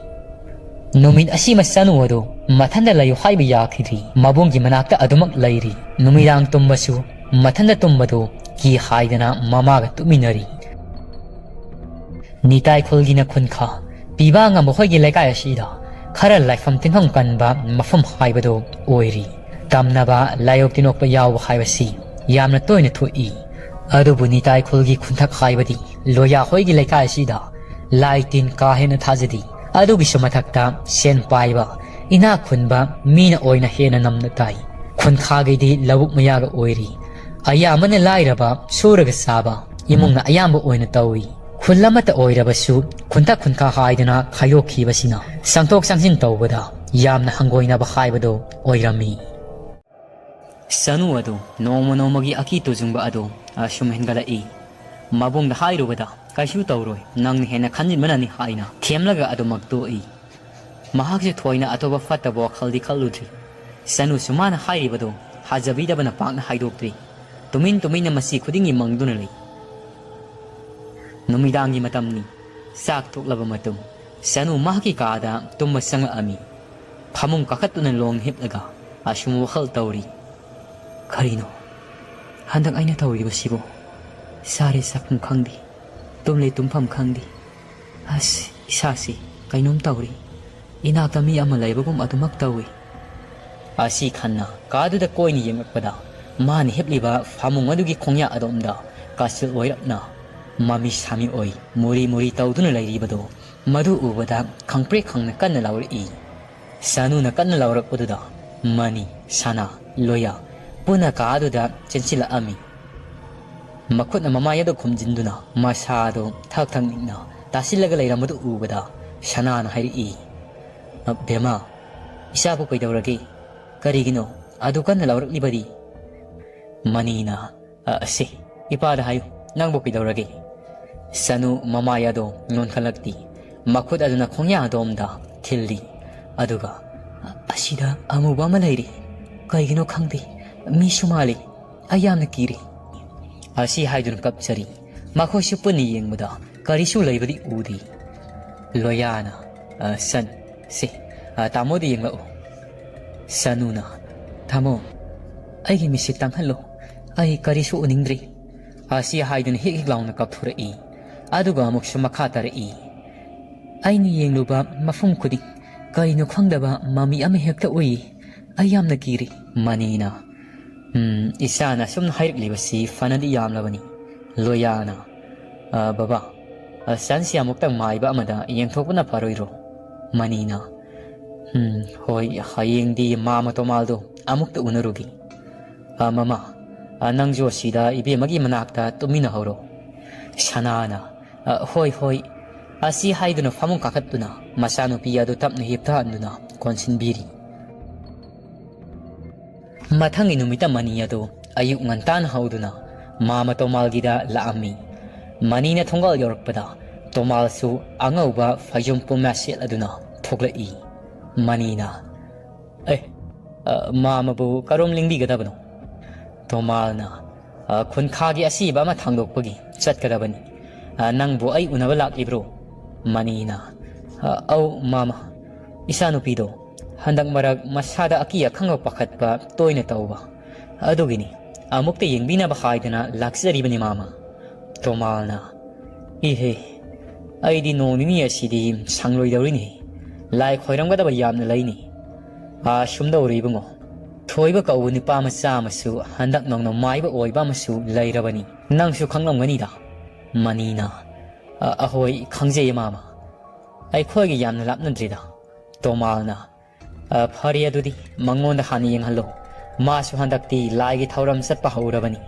ꯅꯨꯃꯤꯠ ꯑꯁꯤꯃ ꯆꯅꯨ ꯑꯗꯨ ꯃꯊꯟꯗ ꯂꯩꯌꯨ ꯍꯥꯏꯕ ꯌꯥꯈꯤꯗ꯭ꯔꯤ꯫ ꯃꯕꯨꯡꯒꯤ ꯃꯅꯥꯛꯇ ꯑꯗꯨꯃꯛ ꯂꯩꯔꯤ꯫ ꯅꯨꯃꯤꯗꯥꯡ ꯇꯨꯝꯕꯁꯨ ꯃꯊꯟꯗ ꯇꯨꯝꯕꯗꯨ ꯀꯤ ꯍꯥꯏꯗꯅ ꯃꯃꯥꯒ ꯇꯨꯝꯃꯤꯟꯅꯔꯤ꯫ ꯅꯤꯇꯥꯏ ꯈꯨꯜꯒꯤꯅ ꯈꯨꯟꯈꯥ ꯄꯤꯕ ꯉꯝꯕ ꯍꯣꯏꯒꯤ ꯂꯩꯀꯥꯏ ꯑꯁꯤꯗ ꯈꯔ ꯂꯥꯏꯐꯝ ꯇꯤꯟꯐꯝ ꯀꯟꯕ ꯃꯐꯝ ꯍꯥꯏꯕꯗꯨ ꯑꯣꯏꯔꯤ꯫ ꯇꯝꯅꯕ, ꯂꯥꯏꯌꯣꯛ ꯇꯤꯟꯅꯣꯛꯄ ꯌꯥꯎꯕ ꯍꯥꯏꯕꯁꯤ ꯌꯥꯝꯅ ꯇꯣꯏꯅ ꯊꯣꯛꯏ꯫ ꯑꯗꯨꯕꯨ ꯅꯤꯇꯥꯏ ꯈꯨꯜꯒꯤ ꯈꯨꯟꯊꯛ ꯍꯥꯏꯕꯗꯤ ꯂꯣꯌꯥ ꯍꯣꯏꯒꯤ ꯂꯩꯀꯥꯏ ꯑꯁꯤꯗ ꯂꯥꯏ ꯇꯤꯟ ꯀꯥ ꯍꯦꯟꯅ ꯊꯥꯖꯗꯦ꯫ ꯑꯗꯨꯒꯤꯁꯨ ꯃꯊꯛꯇ ꯁꯦꯟ ꯄꯥꯏꯕ, ꯏꯅꯥꯛ ꯈꯨꯟꯕ ꯃꯤꯅ ꯑꯣꯏꯅ ꯍꯦꯟꯅ ꯅꯝꯅ ꯇꯥꯏ꯫ ꯈꯨꯟꯈꯥꯒꯤꯗꯤ ꯂꯧꯕꯨꯛ ꯃꯌꯥꯒ ꯑꯣꯏꯔꯤ꯫ ꯑꯌꯥꯝꯕꯅ ꯂꯥꯏꯔꯕ, ꯁꯨꯔꯒ ꯆꯥꯕ ꯏꯃꯨꯡꯅ ꯑꯌꯥꯝꯕ ꯑꯣꯏꯅ ꯇꯧꯏ꯫ ꯈꯨꯜ ꯑꯃꯠꯇ ꯑꯣꯏꯔꯕꯁꯨ ꯈꯨꯟꯊꯛ ꯈꯨꯟꯈꯥ ꯍꯥꯏꯗꯅ ꯈꯥꯏꯗꯣꯛꯈꯤꯕꯁꯤꯅ ꯆꯪꯊꯣꯛ ꯆꯪꯁꯤꯟ ꯇꯧꯕꯗ ꯌꯥꯝꯅ ꯍꯪꯒꯣꯏꯅꯕ ꯍꯥꯏꯕꯗꯨ ꯑꯣꯏꯔꯝꯃꯤ꯫ ꯆꯅꯨ ꯑꯗꯨ ꯅꯣꯡꯃ ꯅꯣꯡꯃꯒꯤ ꯑꯀꯤ ꯇꯨꯖꯨꯡꯕ ꯑꯗꯨ ꯑꯁꯨꯝ ꯍꯦꯟꯒꯠꯂꯛꯏ꯫ ꯃꯕꯨꯡꯗ ꯍꯥꯏꯔꯨꯕꯗ "ꯀꯩꯁꯨ ꯇꯧꯔꯣꯏ, ꯅꯪꯅ ꯍꯦꯟꯅ ꯈꯟꯖꯤꯟꯕꯅꯅꯤ" ꯍꯥꯏꯅ ꯊꯦꯝꯂꯒ ꯑꯗꯨꯃꯛ ꯇꯣꯛꯏ꯫ ꯃꯍꯥꯛꯁꯨ ꯊꯣꯏꯅ ꯑꯇꯣꯞꯄ ꯐꯠꯇꯕ ꯋꯥꯈꯜꯗꯤ ꯈꯜꯂꯨꯗ꯭ꯔꯤ꯫ ꯆꯅꯨꯁꯨ ꯃꯥꯅ ꯍꯥꯏꯔꯤꯕꯗꯨ ꯊꯥꯖꯕꯤꯗꯕꯅ ꯄꯥꯛꯅ ꯍꯥꯏꯗꯣꯛꯇ꯭ꯔꯤ꯫ ꯇꯨꯃꯤꯟ ꯇꯨꯃꯤꯟꯅ ꯃꯁꯤ ꯈꯨꯗꯤꯡꯒꯤ ꯃꯪꯗꯨꯅ ꯂꯩ꯫ ꯅꯨꯃꯤꯗꯥꯡꯒꯤ ꯃꯇꯝꯅꯤ꯫ ꯆꯥꯛ ꯇꯣꯛꯂꯕ ꯃꯇꯨꯡ ꯆꯅꯨ ꯃꯍꯥꯛꯀꯤ ꯀꯥꯗ ꯇꯨꯝꯕ ꯆꯪꯂꯛꯂꯝꯃꯤ꯫ ꯐꯃꯨꯡ ꯀꯥꯈꯠꯇꯨꯅ ꯂꯣꯡ ꯍꯤꯞꯂꯒ ꯑꯁꯨꯝ ꯋꯥꯈꯜ ꯇꯧꯔꯤ꯫ "ꯀꯔꯤꯅꯣ ꯍꯟꯗꯛ ꯑꯩꯅ ꯇꯧꯔꯤꯕꯁꯤꯕꯨ? ꯆꯥꯔꯦ ꯆꯥꯐꯝ ꯈꯪꯗꯦ, ꯇꯨꯝꯂꯦ ꯇꯨꯝꯐꯝ ꯈꯪꯗꯦ꯫ ꯑꯁ, ꯏꯁꯥꯁꯤ ꯀꯩꯅꯣꯝ ꯇꯧꯔꯤ꯫ ꯏꯅꯥꯛꯇ ꯃꯤ ꯑꯃ ꯂꯩꯕꯒꯨꯝ ꯑꯗꯨꯃꯛ ꯇꯧꯏ"꯫ ꯑꯁꯤ ꯈꯟꯅ ꯀꯥꯗꯨꯗ ꯀꯣꯏꯅ ꯌꯦꯡꯂꯛꯄꯗ, ꯃꯥꯅ ꯍꯤꯞꯂꯤꯕ ꯐꯃꯨꯡ ꯑꯗꯨꯒꯤ ꯈꯣꯡꯌꯥ ꯑꯗꯣꯝꯗ ꯀꯥꯆꯤꯜ ꯑꯣꯏꯔꯞꯅ ꯃꯃꯤ ꯁꯥꯃꯤ ꯑꯣꯏ ꯃꯨꯔꯤ ꯃꯨꯔꯤ ꯇꯧꯗꯨꯅ ꯂꯩꯔꯤꯕꯗꯨ, ꯃꯗꯨ ꯎꯕꯗ ꯈꯪꯄ꯭ꯔꯦꯛ ꯈꯪꯅ ꯀꯟꯅ ꯂꯥꯎꯔꯛꯏ꯫ ꯁꯅꯨꯅ ꯀꯟꯅ ꯂꯥꯎꯔꯛꯄꯗꯨꯗ ꯃꯅꯤ, ꯁꯅꯥ, ꯂꯣꯌꯥ ꯄꯨꯟꯅ ꯀꯥ ꯑꯗꯨꯗ ꯆꯦꯟꯁꯤꯜꯂꯛꯂꯝꯃꯤ꯫ ꯃꯈꯨꯠꯅ ꯃꯃꯥꯏ ꯑꯗꯨ ꯈꯨꯝꯖꯤꯟꯗꯨꯅ ꯃꯁꯥꯗꯨ ꯊꯛ ꯊꯛ ꯅꯤꯛꯅ ꯇꯥꯁꯤꯜꯂꯒ ꯂꯩꯔꯝꯕꯗꯨ ꯎꯕꯗ ꯁꯅꯥꯅ ꯍꯥꯏꯔꯛꯏ, "ꯑ, ꯕꯦꯝꯃ, ꯏꯆꯥꯕꯨ ꯀꯩꯗꯧꯔꯒꯦ? ꯀꯔꯤꯒꯤꯅꯣ ꯑꯗꯨ ꯀꯟꯅ ꯂꯥꯎꯔꯛꯂꯤꯕꯗꯤ?" ꯃꯅꯤꯅ, "ꯑ, ꯑꯁꯦ, ꯏꯄꯥꯗ ꯍꯥꯏꯌꯨ, ꯅꯪꯕꯨ ꯀꯩꯗꯧꯔꯒꯦ?" ꯁꯅꯨ ꯃꯃꯥꯏ ꯑꯗꯣ ꯅꯣꯟꯈꯠꯂꯛꯇꯦ꯫ ꯃꯈꯨꯠ ꯑꯗꯨꯅ ꯈꯣꯡꯌꯥ ꯑꯗꯣꯝꯗ ꯊꯤꯜꯂꯤ꯫ ꯑꯗꯨꯒ, "ꯑꯁꯤꯗ ꯑꯃꯨꯕ ꯑꯃ ꯂꯩꯔꯤ꯫ ꯀꯩꯒꯤꯅꯣ ꯈꯪꯗꯦ꯫ ꯃꯤꯁꯨ ꯃꯥꯜꯂꯤ꯫ ꯑꯩ ꯌꯥꯝꯅ ꯀꯤꯔꯦ꯫" ꯑꯁꯤ ꯍꯥꯏꯗꯨꯅ ꯀꯞꯆꯔꯤ꯫ ꯃꯈꯣꯏꯁꯨ ꯄꯨꯟꯅ ꯌꯦꯡꯕꯗ ꯀꯔꯤꯁꯨ ꯂꯩꯕꯗꯤ ꯎꯗꯦ꯫ ꯂꯣꯌꯥꯅ, "ꯑ, ꯁꯟ, ꯁꯦ, ꯑ, ꯇꯥꯃꯣꯗ ꯌꯦꯡꯂꯛꯎ꯫" ꯁꯅꯨꯅ, "ꯇꯥꯃꯣ, ꯑꯩꯒꯤ ꯃꯤꯠꯁꯦ ꯇꯥꯡꯍꯜꯂꯣ꯫ ꯑꯩ ꯀꯔꯤꯁꯨ ꯎꯅꯤꯡꯗ꯭ꯔꯦ꯫" ꯑꯁꯤ ꯍꯥꯏꯗꯨꯅ ꯍꯤꯛ ꯍꯤꯛ ꯂꯥꯎꯅ ꯀꯥꯞꯊꯣꯔꯛꯏ꯫ ꯑꯗꯨꯒ ꯑꯃꯨꯛꯁꯨ ꯃꯈꯥ ꯇꯥꯔꯛꯏ꯫ "ꯑꯩꯅ ꯌꯦꯡꯂꯨꯕ ꯃꯐꯝ ꯈꯨꯗꯤꯡ ꯀꯔꯤꯅꯣ ꯈꯪꯗꯕ ꯃꯃꯤ ꯑꯃ ꯍꯦꯛꯇ ꯎꯏ꯫ ꯑꯩ ꯌꯥꯝꯅ ꯀꯤꯔꯤ꯫" ꯃꯅꯤꯅ, "ꯎꯝ, ꯏꯆꯥꯅ ꯑꯁꯨꯝꯅ ꯍꯥꯏꯔꯛꯂꯤꯕꯁꯤ ꯐꯅꯗꯤ ꯌꯥꯝꯂꯕꯅꯤ꯫" ꯂꯣꯌꯥꯅ, "ꯑ, ꯕꯕꯥ, ꯑ, ꯁꯟꯁꯤ ꯑꯃꯨꯛꯇꯪ ꯃꯥꯏꯕ ꯑꯃꯗ ꯌꯦꯡꯊꯣꯛꯄꯅ ꯐꯔꯣꯏꯗ꯭ꯔꯣ?" ꯃꯅꯤꯅ, "ꯎꯝ, ꯍꯣꯏ, ꯍꯌꯦꯡꯗꯤ ꯃꯥꯃ ꯇꯣꯃꯥꯜꯗꯣ ꯑꯃꯨꯛꯇ ꯎꯅꯔꯨꯒꯦ꯫ ꯑ, ꯃꯃꯥ, ꯑ, ꯅꯪꯁꯨ ꯑꯁꯤꯗ ꯏꯕꯦꯝꯃꯒꯤ ꯃꯅꯥꯛꯇ ꯇꯨꯝꯃꯤꯟꯅꯍꯧꯔꯣ꯫" ꯁꯅꯥꯅ, "ꯑ, ꯍꯣꯏ, ꯍꯣꯏ꯫" ꯑꯁꯤ ꯍꯥꯏꯗꯨꯅ ꯐꯃꯨꯡ ꯀꯥꯈꯠꯇꯨꯅ ꯃꯆꯥꯅꯨꯄꯤ ꯑꯗꯨ ꯇꯞꯅ ꯍꯤꯞꯊꯍꯟꯗꯨꯅ ꯀꯣꯟꯁꯤꯟꯕꯤꯔꯤ꯫ ꯃꯊꯪꯒꯤ ꯅꯨꯃꯤꯠꯇ ꯃꯅꯤ ꯑꯗꯨ ꯑꯌꯨꯛ ꯉꯟꯇꯥꯅ ꯍꯧꯗꯨꯅ ꯃꯥꯃ ꯇꯣꯃꯥꯜꯒꯤꯗ ꯂꯥꯛꯑꯝꯃꯤ꯫ ꯃꯅꯤꯅ ꯊꯣꯡꯒꯥꯜ ꯌꯧꯔꯛꯄꯗ ꯇꯣꯃꯥꯜꯁꯨ ꯑꯉꯧꯕ ꯐꯩꯖꯣꯝ ꯄꯨꯝꯌꯥ ꯁꯦꯠꯂꯗꯨꯅ ꯊꯣꯛꯂꯛꯏ꯫ ꯃꯅꯤꯅ, "ꯑꯦ, ꯑ, ꯃꯥꯃꯕꯨ ꯀꯔꯣꯝ ꯂꯦꯡꯕꯤꯒꯗꯕꯅꯣ?" ꯇꯣꯃꯥꯜꯅ, "ꯑ, ꯈꯨꯟꯈꯥꯒꯤ ꯑꯁꯤꯕ ꯑꯃ ꯊꯥꯡꯗꯣꯛꯄꯒꯤ ꯆꯠꯀꯗꯕꯅꯤ꯫ ꯑ, ꯅꯪꯕꯨ ꯑꯩ ꯎꯅꯕ ꯂꯥꯛꯂꯤꯕ꯭ꯔꯣ?" ꯃꯅꯤꯅ, "ꯑ, ꯑꯧ, ꯃꯥꯃ꯫ ꯏꯆꯥꯅꯨꯄꯤꯗꯣ ꯍꯟꯗꯛ ꯃꯔꯛ ꯃꯁꯥꯗ ꯑꯀꯤ ꯑꯈꯪꯕ ꯄꯥꯈꯠꯄ ꯇꯣꯏꯅ ꯇꯧꯕ꯫ ꯑꯗꯨꯒꯤꯅꯤ꯫ ꯑꯃꯨꯛꯇ ꯌꯦꯡꯕꯤꯅꯕ ꯍꯥꯏꯗꯅ ꯂꯥꯛꯆꯔꯤꯕꯅꯤ, ꯃꯥꯃ꯫" ꯇꯣꯃꯥꯜꯅ, "ꯏꯍꯦ, ꯑꯩꯗꯤ ꯅꯣꯡ ꯅꯤꯅꯤ ꯑꯁꯤꯗꯤ ꯁꯪꯂꯣꯏꯗꯧꯔꯤꯅꯤ꯫ ꯂꯥꯏ ꯈꯣꯏꯔꯝꯒꯗꯕ ꯌꯥꯝꯅ ꯂꯩꯅꯤ꯫ ꯑꯥ, ꯁꯨꯝꯗꯧꯔꯦ ꯏꯕꯨꯡꯉꯣ꯫ ꯊꯣꯏꯕ ꯀꯧꯕ ꯅꯨꯄꯥ ꯃꯆꯥ ꯑꯃꯁꯨ ꯍꯟꯗꯛ ꯅꯧꯅ ꯃꯥꯏꯕ ꯑꯣꯏꯕ ꯑꯃꯁꯨ ꯂꯩꯔꯕꯅꯤ꯫ ꯅꯪꯁꯨ ꯈꯪꯂꯝꯒꯅꯤꯗ꯫" ꯃꯅꯤꯅ, "ꯑ, ꯑꯍꯣꯏ, ꯈꯪꯖꯩ, ꯃꯥꯃ꯫ ꯑꯩꯈꯣꯏꯒ ꯌꯥꯝꯅ ꯂꯥꯞꯅꯗ꯭ꯔꯤꯗ꯫" ꯇꯣꯃꯥꯜꯅ, "ꯑ, ꯐꯔꯦ, ꯑꯗꯨꯗꯤ ꯃꯉꯣꯟꯗ ꯍꯥꯟꯅ ꯌꯦꯡꯍꯜꯂꯣ꯫ ꯃꯥꯁꯨ ꯍꯟꯗꯛꯇꯤ ꯂꯥꯏꯒꯤ ꯊꯧꯔꯝ ꯆꯠꯄ ꯍꯧꯔꯕꯅꯤ꯫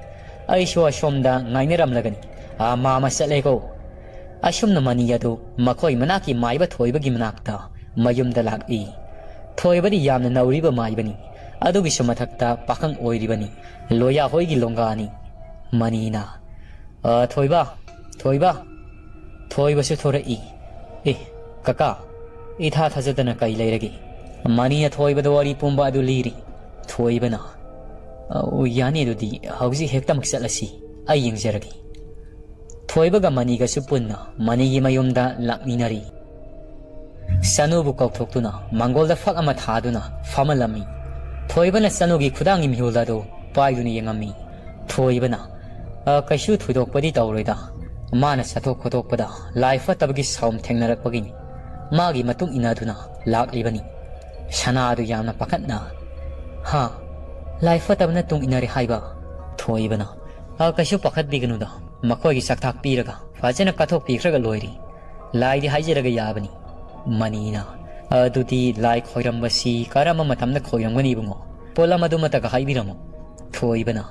ꯑꯩꯁꯨ ꯑꯁꯣꯝꯗ ꯉꯥꯏꯅꯔꯝꯂꯒꯅꯤ꯫ ꯑꯥ, ꯃꯥꯃ ꯆꯠꯂꯦꯀꯣ꯫ ꯑꯁꯨꯝꯅ ꯃꯅꯤ ꯑꯗꯨ ꯃꯈꯣꯏ ꯃꯅꯥꯛꯀꯤ ꯃꯥꯏꯕ ꯊꯣꯏꯕꯒꯤ ꯃꯅꯥꯛꯇ ꯃꯌꯨꯝꯗ ꯂꯥꯛꯏ꯫ ꯊꯣꯏꯕꯗꯤ ꯌꯥꯝꯅ ꯅꯧꯔꯤꯕ ꯃꯥꯏꯕꯅꯤ꯫ ꯑꯗꯨꯒꯤꯁꯨ ꯃꯊꯛꯇ ꯄꯥꯈꯪ ꯑꯣꯏꯔꯤꯕꯅꯤ꯫ ꯂꯣꯌꯥ ꯍꯣꯏꯒꯤ ꯂꯣꯡꯒꯥꯅꯤ꯫ ꯃꯅꯤꯅ, "ꯑ, ꯊꯣꯏꯕ, ꯊꯣꯏꯕ!" ꯊꯣꯏꯕꯁꯨ ꯊꯣꯔꯛꯏ꯫ "ꯑꯦ, ꯀꯀꯥ, ꯏꯊꯥ ꯊꯥꯖꯗꯅ ꯀꯩ ꯂꯩꯔꯒꯦ?" ꯃꯅꯤꯅ ꯊꯣꯏꯕꯗ ꯋꯥꯔꯤ ꯄꯨꯝꯕ ꯑꯗꯨ ꯂꯤꯔꯤ꯫ ꯊꯣꯏꯕꯅ, "ꯑ, ꯑꯣ, ꯌꯥꯅꯤ, ꯑꯗꯨꯗꯤ ꯍꯧꯖꯤꯛ ꯍꯦꯛꯇꯃꯛ ꯆꯠꯂꯁꯤ, ꯑꯩ ꯌꯦꯡꯖꯔꯒꯦ"꯫ ꯊꯣꯏꯕꯒ ꯃꯅꯤꯒꯁꯨ ꯄꯨꯟꯅ ꯃꯅꯤꯒꯤ ꯃꯌꯨꯝꯗ ꯂꯥꯛꯃꯤꯟꯅꯔꯤ꯫ ꯁꯅꯨꯕꯨ ꯀꯧꯊꯣꯛꯇꯨꯅ ꯃꯪꯒꯣꯜꯗ ꯐꯛ ꯑꯃ ꯊꯥꯗꯨꯅ ꯐꯝꯍꯜꯂꯝꯃꯤ꯫ ꯊꯣꯏꯕꯅ ꯁꯅꯨꯒꯤ ꯈꯨꯗꯥꯡꯒꯤ ꯃꯤꯍꯨꯜ ꯑꯗꯨ ꯄꯥꯏꯗꯨꯅ ꯌꯦꯡꯉꯝꯃꯤ꯫ ꯊꯣꯏꯕꯅ, "ꯑ, ꯀꯩꯁꯨ ꯊꯣꯏꯗꯣꯛꯄꯗꯤ ꯇꯧꯔꯣꯏꯗ꯫ ꯃꯥꯅ ꯆꯠꯊꯣꯛ ꯈꯣꯠꯇꯣꯛꯄꯗ ꯂꯥꯏ ꯐꯠꯇꯕꯒꯤ ꯁꯥꯎꯝ ꯊꯦꯡꯅꯔꯛꯄꯒꯤꯅꯤ꯫ ꯃꯥꯒꯤ ꯃꯇꯨꯡ ꯏꯟꯅꯗꯨꯅ ꯂꯥꯛꯂꯤꯕꯅꯤ"꯫ ꯁꯅꯥꯗꯨ ꯌꯥꯝꯅ ꯄꯥꯈꯠꯅ, "ꯍꯥ? ꯂꯥꯏ ꯐꯠꯇꯕꯅ ꯇꯨꯡ ꯏꯟꯅꯔꯦ ꯍꯥꯏꯕ?" ꯊꯣꯏꯕꯅ, "ꯑ, ꯀꯩꯁꯨ ꯄꯥꯈꯠꯄꯤꯒꯅꯨꯗ, ꯃꯈꯣꯏꯒꯤ ꯆꯥꯛꯊꯥꯛ ꯄꯤꯔꯒ ꯐꯖꯅ ꯀꯠꯊꯣꯛꯄꯤꯈ꯭ꯔꯒ ꯂꯣꯏꯔꯦ꯫ ꯂꯥꯏꯗꯤ ꯍꯥꯏꯖꯔꯒ ꯌꯥꯕꯅꯤ"꯫ ꯃꯅꯤꯅ, "ꯑꯗꯨꯗꯤ ꯂꯥꯏ ꯈꯣꯏꯔꯝꯕꯁꯤ ꯀꯔꯝꯕ ꯃꯇꯝꯗ ꯈꯣꯏꯔꯝꯒꯅꯤ ꯏꯕꯨꯡꯉꯣ? ꯄꯣꯠꯂꯝ ꯑꯗꯨꯃꯇꯒ ꯍꯥꯏꯕꯤꯔꯝꯃꯨ"꯫ ꯊꯣꯏꯕꯅ,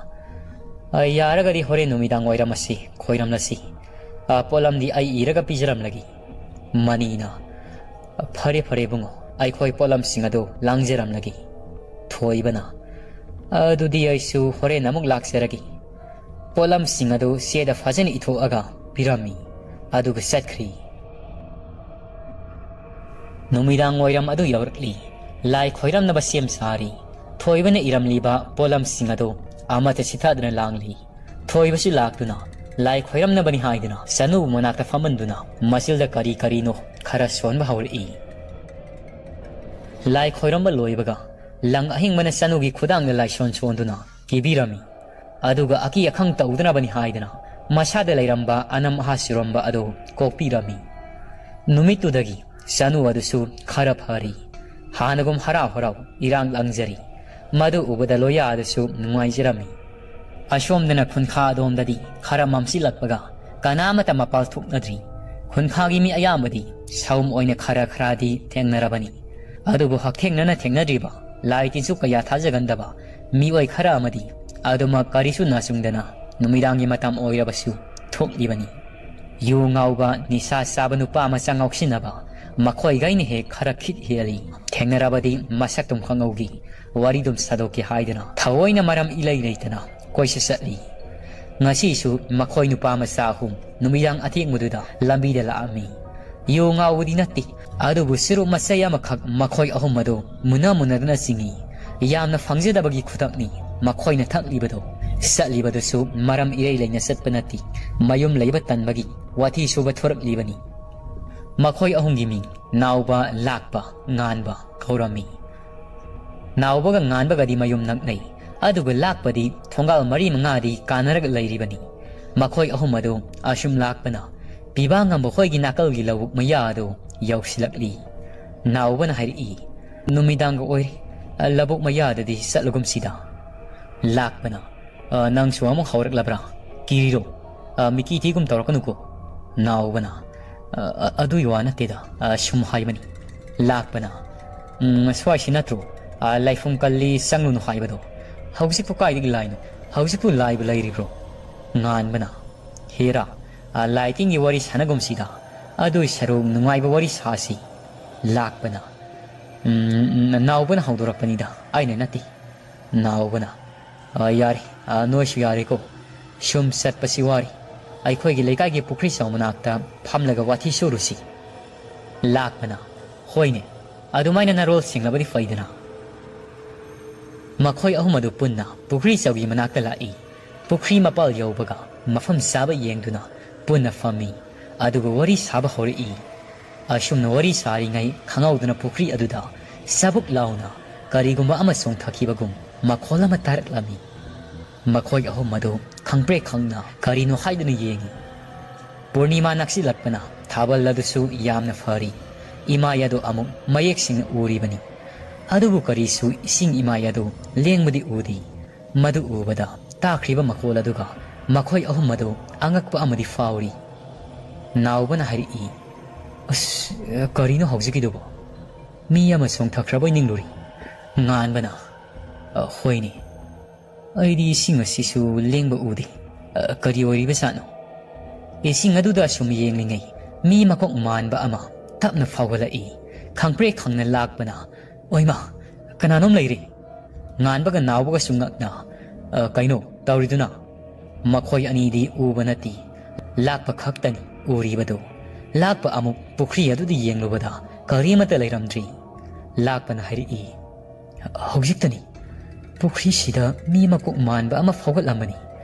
"ꯑ, ꯌꯥꯔꯒꯗꯤ ꯍꯣꯔꯦꯟ ꯅꯨꯃꯤꯗꯥꯡ ꯋꯥꯏꯔꯝ ꯑꯁꯤ ꯈꯣꯏꯔꯝꯂꯁꯤ꯫ ꯑ, ꯄꯣꯠꯂꯝꯗꯤ ꯑꯩ ꯏꯔꯒ ꯄꯤꯖꯔꯝꯂꯒꯦ"꯫ ꯃꯅꯤꯅ, "ꯐꯔꯦ, ꯐꯔꯦ ꯏꯕꯨꯡꯉꯣ, ꯑꯩꯈꯣꯏ ꯄꯣꯠꯂꯝꯁꯤꯡ ꯑꯗꯨ ꯂꯥꯡꯖꯔꯝꯂꯒꯦ"꯫ ꯊꯣꯏꯕꯅ, "ꯑꯗꯨꯗꯤ ꯑꯩꯁꯨ ꯍꯣꯔꯦꯟ ꯑꯃꯨꯛ ꯂꯥꯛꯆꯔꯒꯦ"꯫ ꯄꯣꯠꯂꯝꯁꯤꯡ ꯑꯗꯨ ꯆꯦꯗ ꯐꯖꯅ ꯏꯊꯣꯛꯑꯒ ꯄꯤꯔꯝꯃꯤ, ꯑꯗꯨꯒ ꯆꯠꯈ꯭ꯔꯤ꯫ ꯅꯨꯃꯤꯗꯥꯡ ꯋꯥꯏꯔꯝ ꯑꯗꯨ ꯌꯧꯔꯛꯂꯤ꯫ ꯂꯥꯏ ꯈꯣꯏꯔꯝꯅꯕ ꯁꯦꯝ ꯁꯥꯔꯤ꯫ ꯊꯣꯏꯕꯅ ꯏꯔꯝꯂꯤꯕ ꯄꯣꯠꯂꯝꯁꯤꯡ ꯑꯗꯨ ꯑꯃꯠꯇ ꯆꯤꯊꯗꯅ ꯂꯥꯡꯂꯤ꯫ ꯊꯣꯏꯕꯁꯨ ꯂꯥꯛꯇꯨꯅ ꯂꯥꯏ ꯈꯣꯏꯔꯝꯅꯕꯅꯤ ꯍꯥꯏꯗꯨꯅ ꯁꯅꯨꯕꯨ ꯃꯅꯥꯛꯇ ꯐꯝꯍꯟꯗꯨꯅ ꯃꯆꯤꯜꯗ ꯀꯔꯤ ꯀꯔꯤꯅꯣ ꯈꯔ ꯁꯣꯟꯕ ꯍꯧꯔꯛꯏ꯫ ꯂꯥꯏ ꯈꯣꯏꯔꯝꯕ ꯂꯣꯏꯕꯒ ꯂꯪ ꯑꯍꯤꯡꯕꯅ ꯁꯅꯨꯒꯤ ꯈꯨꯗꯥꯡꯗ ꯂꯥꯏꯁꯣꯟ ꯁꯣꯟꯗꯨꯅ ꯀꯤꯕꯤꯔꯝꯃꯤ꯫ ꯑꯗꯨꯒ ꯑꯀꯤ ꯑꯈꯪ ꯇꯧꯗꯅꯕꯅꯤ ꯍꯥꯏꯗꯅ ꯃꯁꯥꯗ ꯂꯩꯔꯝꯕ ꯑꯅꯝ ꯑꯍꯥ ꯆꯨꯔꯝꯕ ꯑꯗꯨ ꯀꯣꯛꯄꯤꯔꯝꯃꯤ꯫ ꯅꯨꯃꯤꯠꯇꯨꯗꯒꯤ ꯁꯅꯨ ꯑꯗꯨꯁꯨ ꯈꯔ ꯐꯔꯤ꯫ ꯍꯥꯟꯅꯒꯨꯝ ꯍꯔꯥꯎ ꯍꯔꯥꯎ ꯏꯔꯥꯡ ꯂꯪꯖꯔꯤ꯫ ꯃꯗꯨ ꯎꯕꯗ ꯂꯣꯌꯥ ꯑꯗꯨꯁꯨ ꯅꯨꯡꯉꯥꯏꯖꯔꯝꯃꯤ꯫ ꯑꯁꯣꯝꯗꯅ ꯈꯨꯟꯈꯥ ꯑꯗꯣꯝꯗꯗꯤ ꯈꯔ ꯃꯝꯁꯤꯜꯂꯛꯄꯒ ꯀꯅꯥꯃꯠꯇ ꯃꯄꯥꯜ ꯊꯣꯛꯅꯗ꯭ꯔꯤ꯫ ꯈꯨꯟꯈꯥꯒꯤ ꯃꯤ ꯑꯌꯥꯝꯕꯗꯤ ꯁꯥꯎꯝ ꯑꯣꯏꯅ ꯈꯔ ꯈꯔꯗꯤ ꯊꯦꯡꯅꯔꯕꯅꯤ꯫ ꯑꯗꯨꯕꯨ ꯍꯛꯊꯦꯡꯅꯅ ꯊꯦꯡꯅꯗ꯭ꯔꯤꯕ ꯂꯥꯏ ꯇꯤꯟꯁꯨ ꯀꯌꯥ ꯊꯥꯖꯒꯟꯗꯕ ꯃꯤꯑꯣꯏ ꯈꯔ ꯑꯃꯗꯤ ꯑꯗꯨꯃꯛ ꯀꯔꯤꯁꯨ ꯅꯥꯆꯨꯡꯗꯅ ꯅꯨꯃꯤꯗꯥꯡꯒꯤ ꯃꯇꯝ ꯑꯣꯏꯔꯕꯁꯨ ꯊꯣꯛꯂꯤꯕꯅꯤ꯫ ꯌꯨ ꯉꯥꯎꯕ, ꯅꯤꯁꯥ ꯆꯥꯕ ꯅꯨꯄꯥ ꯃꯆꯥ ꯉꯥꯎꯁꯤꯟꯅꯕ, ꯃꯈꯣꯏꯒꯩꯅ ꯍꯦꯛ ꯈꯔ ꯈꯤꯠ ꯍꯦꯜꯂꯤ꯫ ꯊꯦꯡꯅꯔꯕꯗꯤ ꯃꯁꯛꯇꯨꯝ ꯈꯪꯍꯧꯒꯦ, ꯋꯥꯔꯤꯗꯨꯝ ꯁꯥꯗꯣꯛꯀꯦ ꯍꯥꯏꯗꯨꯅ ꯊꯑꯣꯏꯅ ꯃꯔꯝ ꯏꯂꯩ ꯂꯩꯇꯅ ꯀꯣꯏꯆꯠ ꯆꯠꯂꯤ꯫ ꯉꯁꯤꯁꯨ ꯃꯈꯣꯏ ꯅꯨꯄꯥ ꯃꯆꯥ ꯑꯍꯨꯝ ꯅꯨꯃꯤꯗꯥꯡ ꯑꯊꯦꯡꯕꯗꯨꯗ ꯂꯝꯕꯤꯗ ꯂꯥꯛꯑꯝꯃꯤ꯫ ꯌꯨ ꯉꯥꯎꯕꯗꯤ ꯅꯠꯇꯦ, ꯑꯗꯨꯕꯨ ꯆꯨꯔꯨꯞ ꯃꯆꯩ ꯑꯃꯈꯛ ꯃꯈꯣꯏ ꯑꯍꯨꯝ ꯑꯗꯨ ꯃꯨꯟꯅ ꯃꯨꯟꯅꯗꯨꯅ ꯆꯤꯡꯏ꯫ ꯌꯥꯝꯅ ꯐꯪꯖꯗꯕꯒꯤ ꯈꯨꯗꯛꯅꯤ ꯃꯈꯣꯏꯅ ꯊꯛꯂꯤꯕꯗꯨ꯫ ꯆꯠꯂꯤꯕꯗꯨꯁꯨ ꯃꯔꯝ ꯏꯔꯩ ꯂꯩꯅ ꯆꯠꯄ ꯅꯠꯇꯦ, ꯃꯌꯨꯝ ꯂꯩꯕ ꯇꯟꯕꯒꯤ ꯋꯥꯊꯤ ꯁꯨꯕ ꯊꯣꯔꯛꯂꯤꯕꯅꯤ꯫ ꯃꯈꯣꯏ ꯑꯍꯨꯝꯒꯤ ꯃꯤꯡ ꯅꯥꯎꯕ, ꯂꯥꯛꯄ, ꯉꯥꯟꯕ ꯀꯧꯔꯝꯃꯤ꯫ ꯅꯥꯎꯕꯒ ꯉꯥꯟꯕꯒꯗꯤ ꯃꯌꯨꯝ ꯅꯛꯅꯩ, ꯑꯗꯨꯒ ꯂꯥꯛꯄꯗꯤ ꯊꯣꯡꯒꯥꯜ ꯃꯔꯤ ꯃꯉꯥꯗꯤ ꯀꯥꯟꯅꯔꯒ ꯂꯩꯔꯤꯕꯅꯤ꯫ ꯃꯈꯣꯏ ꯑꯍꯨꯝ ꯑꯗꯨ ꯑꯁꯨꯝ ꯂꯥꯛꯄꯅ ꯄꯤꯕꯥ ꯉꯝꯕ ꯍꯣꯏꯒꯤ ꯅꯥꯀꯜꯒꯤ ꯂꯧꯕꯨꯛ ꯃꯌꯥ ꯑꯗꯨ ꯌꯧꯁꯤꯜꯂꯛꯂꯤ꯫ ꯅꯥꯎꯕꯅ ꯍꯥꯏꯔꯛꯏ, "ꯅꯨꯃꯤꯗꯥꯡꯒ ꯑꯣꯏꯔꯦ, ꯂꯧꯕꯨꯛ ꯃꯌꯥꯗꯗꯤ ꯆꯠꯂꯒꯨꯝꯁꯤꯗ꯫" ꯂꯥꯛꯄꯅ, "ꯑ, ꯅꯪꯁꯨ ꯑꯃꯨꯛ ꯍꯧꯔꯛꯂꯕ꯭ꯔꯥ? ꯀꯤꯔꯤꯔꯣ? ꯑ, ꯃꯤꯀꯤ ꯊꯤꯒꯨꯝ ꯇꯧꯔꯛꯀꯅꯨꯀꯣ꯫" ꯅꯥꯎꯕꯅ, "ꯑ, ꯑ, ꯑꯗꯨꯒꯤ ꯋꯥ ꯅꯠꯇꯦꯗ, ꯑ, ꯁꯨꯝ ꯍꯥꯏꯕꯅꯤ꯫" ꯂꯥꯛꯄꯅ, "ꯎꯝ, ꯁ꯭ꯋꯥꯏꯁꯤ ꯅꯠꯇ꯭ꯔꯣ? ꯑ, ꯂꯥꯏꯐꯝ ꯀꯜꯂꯤ, ꯆꯪꯂꯨꯅꯨ ꯍꯥꯏꯕꯗꯣ꯫ ꯍꯧꯖꯤꯛꯄꯨ ꯀꯥꯏꯗꯒꯤ ꯂꯥꯏꯅꯣ? ꯍꯧꯖꯤꯛꯄꯨ ꯂꯥꯏꯕꯨ ꯂꯩꯔꯤꯕ꯭ꯔꯣ?" ꯉꯥꯟꯕꯅ, "ꯍꯦꯔꯥ, ꯑ, ꯂꯥꯏ ꯇꯤꯟꯒꯤ ꯋꯥꯔꯤ ꯁꯥꯟꯅꯒꯨꯝꯁꯤꯗ꯫ ꯑꯗꯨꯏ ꯁꯔꯨꯛ ꯅꯨꯡꯉꯥꯏꯕ ꯋꯥꯔꯤ ꯁꯥꯁꯤ꯫" ꯂꯥꯛꯄꯅ, "ꯎꯝ, ꯅꯥꯎꯕꯅ ꯍꯧꯗꯣꯔꯛꯄꯅꯤꯗ, ꯑꯩꯅ ꯅꯠꯇꯦ꯫" ꯅꯥꯎꯕꯅ, "ꯑ, ꯌꯥꯔꯦ, ꯑ, ꯅꯣꯏꯁꯨ ꯌꯥꯔꯦꯀꯣ꯫ ꯁꯨꯝ ꯆꯠꯄꯁꯤ ꯋꯥꯔꯤ꯫ ꯑꯩꯈꯣꯏꯒꯤ ꯂꯩꯀꯥꯏꯒꯤ ꯄꯨꯈ꯭ꯔꯤ ꯆꯥꯎ ꯃꯅꯥꯛꯇ ꯐꯝꯂꯒ ꯋꯥꯊꯤ ꯁꯨꯔꯨꯁꯤ꯫" ꯂꯥꯛꯄꯅ, "ꯍꯣꯏꯅꯦ, ꯑꯗꯨꯃꯥꯏꯅ ꯅꯔꯣꯜ ꯁꯦꯡꯂꯕꯗꯤ ꯐꯩꯗꯅ꯫" ꯃꯈꯣꯏ ꯑꯍꯨꯝ ꯑꯗꯨ ꯄꯨꯟꯅ ꯄꯨꯈ꯭ꯔꯤ ꯆꯥꯎꯒꯤ ꯃꯅꯥꯛꯇ ꯂꯥꯛꯏ꯫ ꯄꯨꯈ꯭ꯔꯤ ꯃꯄꯥꯜ ꯌꯧꯕꯒ ꯃꯐꯝ ꯆꯥꯕ ꯌꯦꯡꯗꯨꯅ ꯄꯨꯟꯅ ꯐꯝꯃꯤ꯫ ꯑꯗꯨꯒ ꯋꯥꯔꯤ ꯁꯥꯕ ꯍꯧꯔꯛꯏ꯫ ꯑꯁꯨꯝꯅ ꯋꯥꯔꯤ ꯁꯥꯔꯤꯉꯩ ꯈꯪꯍꯧꯗꯅ ꯄꯨꯈ꯭ꯔꯤ ꯑꯗꯨꯗ ꯆꯕꯨꯛ ꯂꯥꯎꯅ ꯀꯔꯤꯒꯨꯝꯕ ꯑꯃ ꯆꯣꯡꯊꯈꯤꯕꯒꯨꯝ ꯃꯈꯣꯜ ꯑꯃ ꯇꯥꯔꯛꯂꯝꯃꯤ꯫ ꯃꯈꯣꯏ ꯑꯍꯨꯝ ꯑꯗꯨ ꯈꯪꯄ꯭ꯔꯦꯛ ꯈꯪꯅ ꯀꯔꯤꯅꯣ ꯍꯥꯏꯗꯨꯅ ꯌꯦꯡꯏ꯫ ꯄꯨꯔꯅꯤꯃꯥ ꯅꯛꯁꯤꯜꯂꯛꯄꯅ ꯊꯥꯕꯜ ꯑꯗꯨꯁꯨ ꯌꯥꯝꯅ ꯐꯔꯤ꯫ ꯏꯃꯥꯏ ꯑꯗꯨ ꯑꯃꯨꯛ ꯃꯌꯦꯛ ꯁꯦꯡꯅ ꯎꯔꯤꯕꯅꯤ꯫ ꯑꯗꯨꯕꯨ ꯀꯔꯤꯁꯨ ꯏꯁꯤꯡ ꯏꯃꯥꯏ ꯑꯗꯨ ꯂꯦꯡꯕꯗꯤ ꯎꯗꯦ꯫ ꯃꯗꯨ ꯎꯕꯗ ꯇꯥꯈ꯭ꯔꯤꯕ ꯃꯈꯣꯜ ꯑꯗꯨꯒ ꯃꯈꯣꯏ ꯑꯍꯨꯝ ꯑꯗꯨ ꯑꯉꯛꯄ ꯑꯃꯗꯤ ꯐꯥꯎꯔꯤ꯫ ꯅꯥꯎꯕꯅ ꯍꯥꯏꯔꯛꯏ, "ꯑꯁ, ꯀꯔꯤꯅꯣ ꯍꯧꯖꯤꯛꯀꯤꯗꯨꯕꯣ? ꯃꯤ ꯑꯃ ꯆꯣꯡꯊꯈ꯭ꯔꯕꯣꯏ ꯅꯤꯡꯂꯨꯔꯤ꯫" ꯉꯥꯟꯕꯅ, "ꯑ, ꯍꯣꯏꯅꯦ, ꯑꯩꯗꯤ ꯏꯁꯤꯡ ꯑꯁꯤꯁꯨ ꯂꯦꯡꯕ ꯎꯗꯦ꯫ "ꯑ, ꯀꯔꯤ ꯑꯣꯏꯔꯤꯕꯖꯥꯠꯅꯣ?" ꯏꯁꯤꯡ ꯑꯗꯨꯗ ꯑꯁꯨꯝ ꯌꯦꯡꯂꯤꯉꯩ ꯃꯤ ꯃꯀꯣꯛ ꯃꯥꯟꯕ ꯑꯃ ꯇꯞꯅ ꯐꯥꯎꯒꯠꯂꯛꯏ꯫ ꯈꯪꯄ꯭ꯔꯦꯛ ꯈꯪꯅ ꯂꯥꯛꯄꯅ, "ꯑꯣꯏꯃꯥ, ꯀꯅꯥꯅꯣꯝ ꯂꯩꯔꯦ!" ꯉꯥꯟꯕꯒ ꯅꯥꯎꯕꯒꯁꯨ ꯉꯛꯅ, "ꯑ, ꯀꯩꯅꯣ ꯇꯧꯔꯤꯗꯨꯅ?" ꯃꯈꯣꯏ ꯑꯅꯤꯗꯤ ꯎꯕ ꯅꯠꯇꯦ, ꯂꯥꯛꯄ ꯈꯛꯇꯅꯤ ꯎꯔꯤꯕꯗꯨ꯫ ꯂꯥꯛꯄ ꯑꯃꯨꯛ ꯄꯨꯈ꯭ꯔꯤ ꯑꯗꯨꯗ ꯌꯦꯡꯂꯨꯕꯗ ꯀꯔꯤꯃꯠꯇ ꯂꯩꯔꯝꯗ꯭ꯔꯤ꯫ ꯂꯥꯛꯄꯅ ꯍꯥꯏꯔꯛꯏ, "ꯍꯧꯖꯤꯛꯇꯅꯤ ꯄꯨꯈ꯭ꯔꯤꯁꯤꯗ ꯃꯤ ꯃꯀꯣꯛ ꯃꯥꯟꯕ ꯑꯃ ꯐꯥꯎꯒꯠꯂꯝꯕꯅꯤ꯫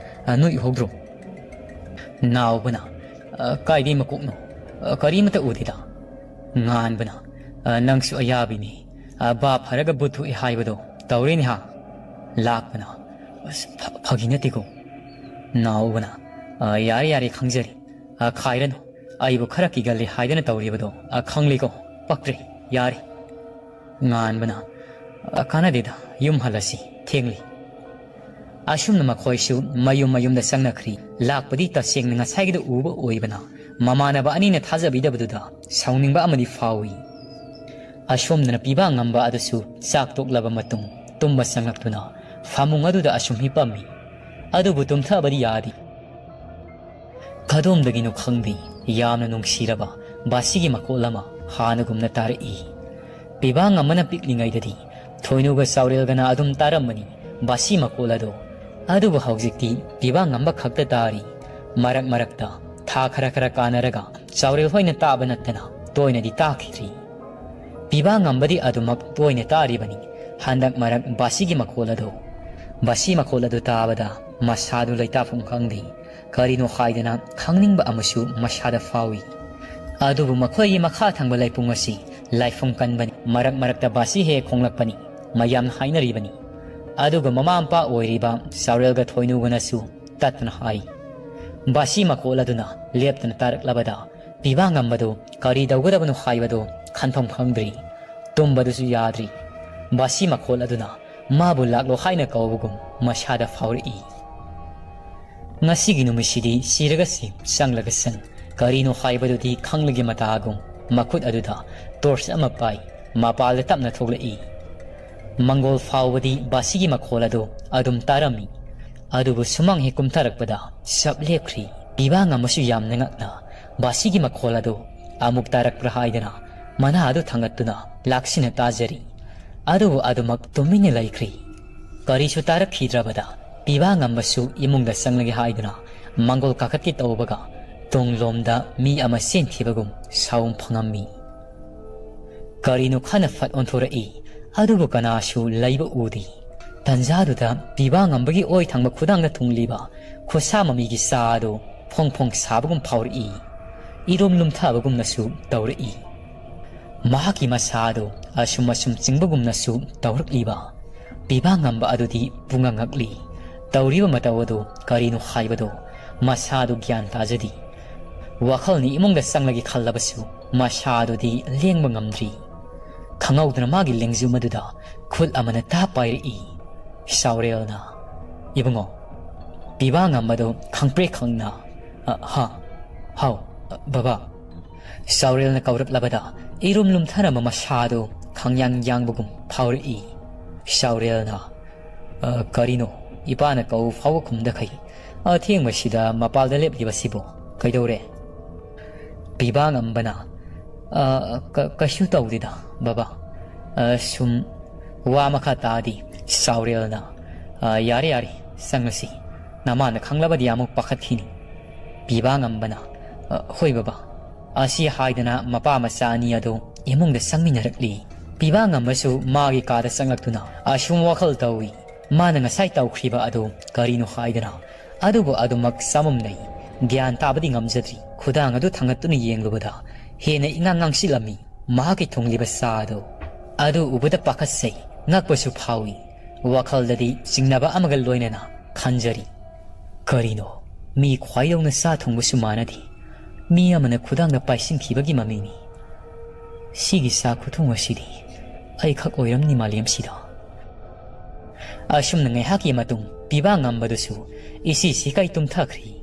ꯑ, ꯅꯣꯏ ꯎꯍꯧꯗ꯭ꯔꯣ?" ꯅꯥꯎꯕꯅ, "ꯑ, ꯀꯥꯏꯗꯩ ꯃꯀꯣꯛꯅꯣ? ꯑ, ꯀꯔꯤꯃꯠꯇ ꯎꯗꯦꯗ꯫" ꯉꯥꯟꯕꯅ, "ꯑ, ꯅꯪꯁꯨ ꯑꯌꯥꯕꯤꯅꯤ꯫ ꯑ, ꯕꯥꯞ ꯐꯔꯒ ꯕꯨꯠ ꯊꯣꯛꯏ ꯍꯥꯏꯕꯗꯣ ꯇꯧꯔꯦꯅꯦ ꯍꯥ?" ꯂꯥꯛꯄꯅ, "ꯑꯁ, ꯐ-, ꯐꯥꯒꯤ ꯅꯠꯇꯦꯀꯣ꯫" ꯅꯥꯎꯕꯅ, "ꯑ, ꯌꯥꯔꯦ, ꯌꯥꯔꯦ, ꯈꯪꯖꯔꯦ꯫ ꯑ, ꯈꯥꯏꯔꯅꯨ꯫ ꯑꯩꯕꯨ ꯈꯔ ꯀꯤꯒꯜꯂꯤ ꯍꯥꯏꯗꯅ ꯇꯧꯔꯤꯕꯗꯣ, ꯑ, ꯈꯪꯂꯤꯀꯣ? ꯄꯛꯇ꯭ꯔꯦ꯫ ꯌꯥꯔꯦ꯫" ꯉꯥꯟꯕꯅ, "ꯑ, ꯀꯥꯟꯅꯗꯦꯗ, ꯌꯨꯝ ꯍꯜꯂꯁꯤ, ꯊꯦꯡꯂꯤ꯫" ꯑꯁꯨꯝꯅ ꯃꯈꯣꯏꯁꯨ ꯃꯌꯨꯝ ꯃꯌꯨꯝꯗ ꯆꯪꯅꯈ꯭ꯔꯤ꯫ ꯂꯥꯛꯄꯗꯤ ꯇꯁꯦꯡꯅ ꯉꯁꯥꯏꯒꯤꯗꯨ ꯎꯕ ꯑꯣꯏꯕꯅ, ꯃꯃꯥꯟꯅꯕ ꯑꯅꯤꯅ ꯊꯥꯖꯕꯤꯗꯕꯗꯨꯗ ꯁꯥꯎꯅꯤꯡꯕ ꯑꯃꯗꯤ ꯐꯥꯎꯏ꯫ ꯑꯁꯣꯝꯗꯅ ꯄꯤꯕꯥ ꯉꯝꯕ ꯑꯗꯨꯁꯨ ꯆꯥꯛ ꯇꯣꯛꯂꯕ ꯃꯇꯨꯡ ꯇꯨꯝꯕ ꯆꯪꯂꯛꯇꯨꯅ ꯐꯃꯨꯡ ꯑꯗꯨꯗ ꯑꯁꯨꯝ ꯍꯤꯞꯄꯝꯃꯤ꯫ ꯑꯗꯨꯕꯨ ꯇꯨꯝꯊꯕꯗꯤ ꯌꯥꯗꯦ꯫ ꯀꯗꯣꯝꯗꯒꯤꯅꯣ ꯈꯪꯗꯦ, ꯌꯥꯝꯅ ꯅꯨꯡꯁꯤꯔꯕ ꯕꯥꯁꯤꯒꯤ ꯃꯈꯣꯜ ꯑꯃ ꯍꯥꯟꯅꯒꯨꯝꯅ ꯇꯥꯔꯛꯏ꯫ ꯄꯤꯕꯥ ꯉꯝꯕꯅ ꯄꯤꯛꯂꯤꯉꯩꯗꯗꯤ ꯊꯣꯏꯅꯨꯒ ꯆꯥꯎꯔꯦꯜꯒꯅ ꯑꯗꯨꯝ ꯇꯥꯔꯝꯕꯅꯤ ꯕꯥꯁꯤ ꯃꯈꯣꯜ ꯑꯗꯣ꯫ ꯑꯗꯨꯕꯨ ꯍꯧꯖꯤꯛꯇꯤ ꯄꯤꯕꯥ ꯉꯝꯕ ꯈꯛꯇ ꯇꯥꯔꯤ꯫ ꯃꯔꯛ ꯃꯔꯛꯇ ꯊꯥ ꯈꯔ ꯈꯔ ꯀꯥꯟꯅꯔꯒ ꯆꯥꯎꯔꯦꯜ ꯍꯣꯏꯅ ꯇꯥꯕ ꯅꯠꯇꯅ ꯇꯣꯏꯅꯗꯤ ꯇꯥꯈꯤꯗ꯭ꯔꯤ꯫ ꯄꯤꯕꯥ ꯉꯝꯕꯗꯤ ꯑꯗꯨꯃꯛ ꯇꯣꯏꯅ ꯇꯥꯔꯤꯕꯅꯤ꯫ ꯍꯟꯗꯛ ꯃꯔꯛ ꯕꯥꯁꯤꯒꯤ ꯃꯈꯣꯜ ꯑꯗꯨ, ꯕꯥꯁꯤ ꯃꯈꯣꯜ ꯑꯗꯨ ꯇꯥꯕꯗ ꯃꯁꯥꯗꯨ ꯂꯩꯇꯥꯐꯝ ꯈꯪꯗꯦ꯫ ꯀꯔꯤꯅꯣ ꯍꯥꯏꯗꯅ ꯈꯪꯅꯤꯡꯕ ꯑꯃꯁꯨ ꯃꯁꯥꯗ ꯐꯥꯎꯏ꯫ ꯑꯗꯨꯕꯨ ꯃꯈꯣꯏꯒꯤ ꯃꯈꯥ ꯊꯪꯕ ꯂꯩꯄꯨꯡ ꯑꯁꯤ ꯂꯥꯏꯐꯝ ꯀꯟꯕꯅꯤ꯫ ꯃꯔꯛ ꯃꯔꯛꯇ ꯕꯥꯁꯤ ꯍꯦꯛ ꯈꯣꯡꯂꯛꯄꯅꯤ꯫ ꯃꯌꯥꯝꯅ ꯍꯥꯏꯅꯔꯤꯕꯅꯤ꯫ ꯑꯗꯨꯒ ꯃꯃꯥ ꯃꯄꯥ ꯑꯣꯏꯔꯤꯕ ꯆꯥꯎꯔꯦꯜꯒ ꯊꯣꯏꯅꯨꯒꯅꯁꯨ ꯇꯠꯇꯅ ꯍꯥꯏ꯫ ꯕꯥꯁꯤ ꯃꯈꯣꯜ ꯑꯗꯨꯅ ꯂꯦꯞꯇꯅ ꯇꯥꯔꯛꯂꯕꯗ ꯄꯤꯕꯥ ꯉꯝꯕꯗꯨ ꯀꯔꯤ ꯇꯧꯒꯗꯕꯅꯣ ꯍꯥꯏꯕꯗꯨ ꯈꯟꯐꯝ ꯈꯪꯗ꯭ꯔꯤ꯫ ꯇꯨꯝꯕꯗꯨꯁꯨ ꯌꯥꯗ꯭ꯔꯤ꯫ ꯕꯥꯁꯤ ꯃꯈꯣꯜ ꯑꯗꯨꯅ ꯃꯥꯕꯨ ꯂꯥꯛꯂꯣ ꯍꯥꯏꯅ ꯀꯧꯕꯒꯨꯝ ꯃꯁꯥꯗ ꯐꯥꯎꯔꯛꯏ꯫ ꯉꯁꯤꯒꯤ ꯅꯨꯃꯤꯠꯁꯤꯗꯤ ꯁꯤꯔꯒ ꯁꯤ, ꯆꯪꯂꯒ ꯆꯪ, ꯀꯔꯤꯅꯣ ꯍꯥꯏꯕꯗꯨꯗꯤ ꯈꯪꯂꯒꯦ ꯃꯇꯥꯒꯨꯝ ꯃꯈꯨꯠ ꯑꯗꯨꯗ ꯇꯣꯔꯆ ꯑꯃ ꯄꯥꯏ꯫ ꯃꯄꯥꯜꯗ ꯇꯞꯅ ꯊꯣꯛꯂꯛꯏ꯫ ꯃꯪꯒꯣꯜ ꯐꯥꯎꯕꯗꯤ ꯕꯥꯁꯤꯒꯤ ꯃꯈꯣꯜ ꯑꯗꯨ ꯑꯗꯨꯝ ꯇꯥꯔꯝꯃꯤ꯫ ꯑꯗꯨꯕꯨ ꯁꯨꯃꯥꯡ ꯍꯦꯛ ꯀꯨꯝꯊꯔꯛꯄꯗ ꯁꯞ ꯂꯦꯞꯈ꯭ꯔꯤ꯫ ꯄꯤꯕꯥ ꯉꯝꯕꯁꯨ ꯌꯥꯝꯅ ꯉꯛꯅ ꯕꯥꯁꯤꯒꯤ ꯃꯈꯣꯜ ꯑꯗꯨ ꯑꯃꯨꯛ ꯇꯥꯔꯛꯄ꯭ꯔꯥ ꯍꯥꯏꯗꯅ ꯃꯅꯥ ꯑꯗꯨ ꯊꯥꯡꯒꯠꯇꯨꯅ ꯂꯥꯛꯁꯤꯟꯅ ꯇꯥꯖꯔꯤ꯫ ꯑꯗꯨꯕꯨ ꯑꯗꯨꯃꯛ ꯇꯨꯃꯤꯟꯅ ꯂꯩꯈ꯭ꯔꯤ꯫ ꯀꯔꯤꯁꯨ ꯇꯥꯔꯛꯈꯤꯗ꯭ꯔꯕꯗ ꯄꯤꯕꯥ ꯉꯝꯕꯁꯨ ꯏꯃꯨꯡꯗ ꯆꯪꯂꯒꯦ ꯍꯥꯏꯗꯨꯅ ꯃꯥꯡꯒꯣꯜ ꯀꯥꯈꯠꯀꯦ ꯇꯧꯕꯒ ꯇꯨꯡꯂꯣꯝꯗ ꯃꯤ ꯑꯃ ꯆꯦꯟꯈꯤꯕꯒꯨꯝ ꯁꯥꯎꯝ ꯐꯪꯉꯝꯃꯤ꯫ ꯀꯔꯤꯅꯣ ꯈꯟꯅ ꯐꯠ ꯑꯣꯟꯊꯣꯔꯛꯏ꯫ ꯑꯗꯨꯕꯨ ꯀꯅꯥꯁꯨ ꯂꯩꯕ ꯎꯗꯦ꯫ ꯇꯟꯖꯥꯗꯨꯗ ꯄꯤꯕꯥ ꯉꯝꯕꯒꯤ ꯑꯣꯏ ꯊꯪꯕ ꯈꯨꯗꯥꯡꯗ ꯊꯨꯡꯂꯤꯕ ꯈꯨꯠꯁꯥ ꯃꯃꯤꯒꯤ ꯆꯥ ꯑꯗꯨ ꯐꯣꯡ ꯐꯣꯡ ꯁꯥꯕꯒꯨꯝ ꯐꯥꯎꯔꯛꯏ꯫ ꯏꯔꯨꯝ ꯂꯨꯝꯊꯕꯒꯨꯝꯅꯁꯨ ꯇꯧꯔꯛꯏ꯫ ꯃꯍꯥꯛꯀꯤ ꯃꯁꯥ ꯑꯗꯨ ꯑꯁꯨꯝ ꯑꯁꯨꯝ ꯆꯤꯡꯕꯒꯨꯝꯅꯁꯨ ꯇꯧꯔꯛꯂꯤꯕ ꯄꯤꯕꯥ ꯉꯝꯕ ꯑꯗꯨꯗꯤ ꯄꯨꯡꯉꯛ ꯉꯛꯂꯤ꯫ ꯇꯧꯔꯤꯕ ꯃꯇꯧ ꯑꯗꯨ ꯀꯔꯤꯅꯣ ꯍꯥꯏꯕꯗꯨ ꯃꯁꯥꯗꯨ ꯒ꯭ꯌꯥꯟ ꯇꯥꯖꯗꯦ꯫ ꯋꯥꯈꯜꯅ ꯏꯃꯨꯡꯗ ꯆꯪꯂꯒꯦ ꯈꯜꯂꯕꯁꯨ ꯃꯁꯥꯗꯨꯗꯤ ꯂꯦꯡꯕ ꯉꯝꯗ꯭ꯔꯤ꯫ ꯈꯪꯍꯧꯗꯅ ꯃꯥꯒꯤ ꯂꯦꯡꯖꯨꯝ ꯑꯗꯨꯗ ꯈꯨꯠ ꯑꯃꯅ ꯇꯥꯞ ꯄꯥꯏꯔꯛꯏ꯫ ꯁꯥꯎꯔꯦꯜꯅ, "ꯏꯕꯨꯡꯉꯣ, ꯄꯤꯕꯥ ꯉꯝꯕꯗꯨ ꯈꯪꯄ꯭ꯔꯦꯛ ꯈꯪꯅ, ꯑ, ꯍꯥ, ꯍꯥꯎ, ꯑ, ꯕꯕꯥ?" ꯁꯥꯎꯔꯦꯜꯅ ꯀꯧꯔꯛꯂꯕꯗ ꯏꯔꯨꯝ ꯂꯨꯝꯊꯔꯝꯕ ꯃꯁꯥꯗꯨ ꯈꯪꯌꯥꯡ ꯌꯥꯡꯕꯒꯨꯝ ꯐꯥꯎꯔꯛꯏ꯫ ꯁꯥꯎꯔꯦꯜꯅ, "ꯑ, ꯀꯔꯤꯅꯣ? ꯏꯄꯥꯅ ꯀꯧ ꯐꯥꯎꯕ ꯈꯨꯝꯗꯈꯩ ꯑꯊꯦꯡꯕꯁꯤꯗ ꯃꯄꯥꯜꯗ ꯂꯦꯞꯂꯤꯕꯁꯤꯕꯨ ꯀꯩꯗꯧꯔꯦ?" ꯄꯤꯕꯥ ꯉꯝꯕꯅ, "ꯑ, ꯀ-, ꯀꯩꯁꯨ ꯇꯧꯗꯦꯗ, ꯕꯕꯥ꯫ ꯑ, ꯁꯨꯝ," ꯋꯥ ꯃꯈꯥ ꯇꯥꯗꯤ ꯁꯥꯎꯔꯦꯜꯅ, "ꯑ, ꯌꯥꯔꯦ, ꯌꯥꯔꯦ, ꯆꯪꯂꯁꯤ꯫ ꯅꯃꯥꯅ ꯈꯪꯂꯕꯗꯤ ꯑꯃꯨꯛ ꯄꯥꯈꯠꯈꯤꯅꯤ꯫" ꯄꯤꯕꯥ ꯉꯝꯕꯅ, "ꯑ, ꯍꯣꯏ ꯕꯕꯥ꯫" ꯑꯁꯤ ꯍꯥꯏꯗꯅ ꯃꯄꯥ ꯃꯆꯥ ꯑꯅꯤ ꯑꯗꯨ ꯏꯃꯨꯡꯗ ꯆꯪꯃꯤꯟꯅꯔꯛꯂꯤ꯫ ꯄꯤꯕꯥ ꯉꯝꯕꯁꯨ ꯃꯥꯒꯤ ꯀꯥꯗ ꯆꯪꯂꯛꯇꯨꯅ ꯑꯁꯨꯝ ꯋꯥꯈꯜ ꯇꯧꯏ꯫ ꯃꯥꯅ ꯉꯁꯥꯏ ꯇꯧꯈ꯭ꯔꯤꯕ ꯑꯗꯨ ꯀꯔꯤꯅꯣ ꯍꯥꯏꯗꯅ꯫ ꯑꯗꯨꯕꯨ ꯑꯗꯨꯃꯛ ꯆꯃꯝꯅꯩ꯫ ꯒ꯭ꯌꯥꯟ ꯇꯥꯕꯗꯤ ꯉꯝꯖꯗ꯭ꯔꯤ꯫ ꯈꯨꯗꯥꯡ ꯑꯗꯨ ꯊꯥꯡꯒꯠꯇꯨꯅ ꯌꯦꯡꯂꯨꯕꯗ ꯍꯦꯟꯅ ꯏꯉꯥꯡ ꯉꯥꯡꯁꯤꯜꯂꯝꯃꯤ꯫ ꯃꯍꯥꯛꯀꯤ ꯊꯨꯡꯂꯤꯕ ꯆꯥ ꯑꯗꯨ꯫ ꯑꯗꯨ ꯎꯕꯗ ꯄꯥꯈꯠꯆꯩ, ꯉꯛꯄꯁꯨ ꯐꯥꯎꯏ꯫ ꯋꯥꯈꯜꯗꯗꯤ ꯆꯤꯡꯅꯕ ꯑꯃꯒ ꯂꯣꯏꯅꯅ ꯈꯟꯖꯔꯤ꯫ ꯀꯔꯤꯅꯣ? ꯃꯤ ꯈ꯭ꯋꯥꯏꯗꯧꯅ ꯆꯥ ꯊꯣꯡꯕꯁꯨ ꯃꯥꯟꯅꯗꯦ꯫ ꯃꯤ ꯑꯃꯅ ꯈꯨꯗꯥꯡꯗ ꯄꯥꯏꯁꯤꯟꯈꯤꯕꯒꯤ ꯃꯃꯤꯅꯤ꯫ ꯁꯤꯒꯤ ꯆꯥ ꯈꯨꯊꯣꯡ ꯑꯁꯤꯗꯤ ꯑꯩꯈꯛ ꯑꯣꯏꯔꯝꯅꯤ ꯃꯥꯂꯦꯝꯁꯤꯗ꯫ ꯑꯁꯨꯝꯅ ꯉꯥꯏꯍꯥꯛꯀꯤ ꯃꯇꯨꯡ ꯄꯤꯕꯥ ꯉꯝꯕꯗꯨꯁꯨ ꯏꯁꯤ ꯁꯤꯀꯥꯏ ꯇꯨꯝꯊꯈ꯭ꯔꯤ꯫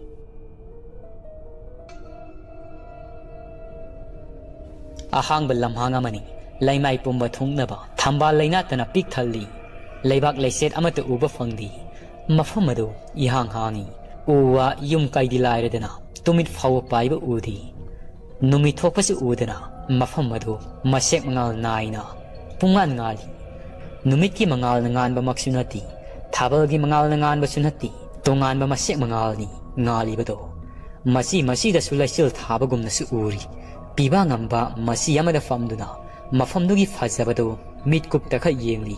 ꯑꯍꯥꯡꯕ ꯂꯝꯍꯥꯡ ꯑꯃꯅꯤ꯫ ꯂꯩꯃꯥꯏ ꯄꯨꯝꯕ ꯊꯨꯡꯅꯕ ꯊꯝꯕꯥꯜ ꯂꯩꯅꯥꯠꯇꯅ ꯄꯤꯛ ꯊꯜꯂꯤ꯫ ꯂꯩꯕꯥꯛ ꯂꯩꯆꯦꯠ ꯑꯃꯠꯇ ꯎꯕ ꯐꯪꯗꯦ꯫ ꯃꯐꯝ ꯑꯗꯨ ꯏꯍꯥꯡ ꯍꯥꯡꯏ꯫ ꯎ ꯋꯥ, ꯌꯨꯝ ꯀꯩꯗꯤ ꯂꯥꯏꯔꯗꯅ, ꯇꯨꯃꯤꯠ ꯐꯥꯎꯕ ꯄꯥꯏꯕ ꯎꯗꯦ꯫ ꯅꯨꯃꯤꯠ ꯊꯣꯛꯄꯁꯨ ꯎꯗꯅ, ꯃꯐꯝ ꯑꯗꯨ ꯃꯁꯦꯛ ꯃꯉꯥꯜ ꯅꯥꯏꯅ ꯄꯨꯡꯉꯥꯟ ꯉꯥꯜꯂꯤ꯫ ꯅꯨꯃꯤꯠꯀꯤ ꯃꯉꯥꯜꯅ ꯉꯥꯟꯕꯃꯛꯁꯨ ꯅꯠꯇꯦ, ꯊꯥꯕꯜꯒꯤ ꯃꯉꯥꯜꯅ ꯉꯥꯟꯕꯁꯨ ꯅꯠꯇꯦ, ꯇꯣꯉꯥꯟꯕ ꯃꯁꯦꯛ ꯃꯉꯥꯜꯅꯤ ꯉꯥꯜꯂꯤꯕꯗꯣ꯫ ꯃꯁꯤ ꯃꯁꯤꯗꯁꯨ ꯂꯩꯆꯤꯜ ꯊꯥꯕꯒꯨꯝꯅꯁꯨ ꯎꯔꯤ꯫ ꯄꯤꯕꯥ ꯉꯝꯕ ꯃꯁꯤ ꯑꯃꯗ ꯐꯝꯗꯨꯅ ꯃꯐꯝꯗꯨꯒꯤ ꯐꯖꯕꯗꯨ ꯃꯤꯠꯀꯨꯞꯇ ꯈꯛ ꯌꯦꯡꯂꯤ꯫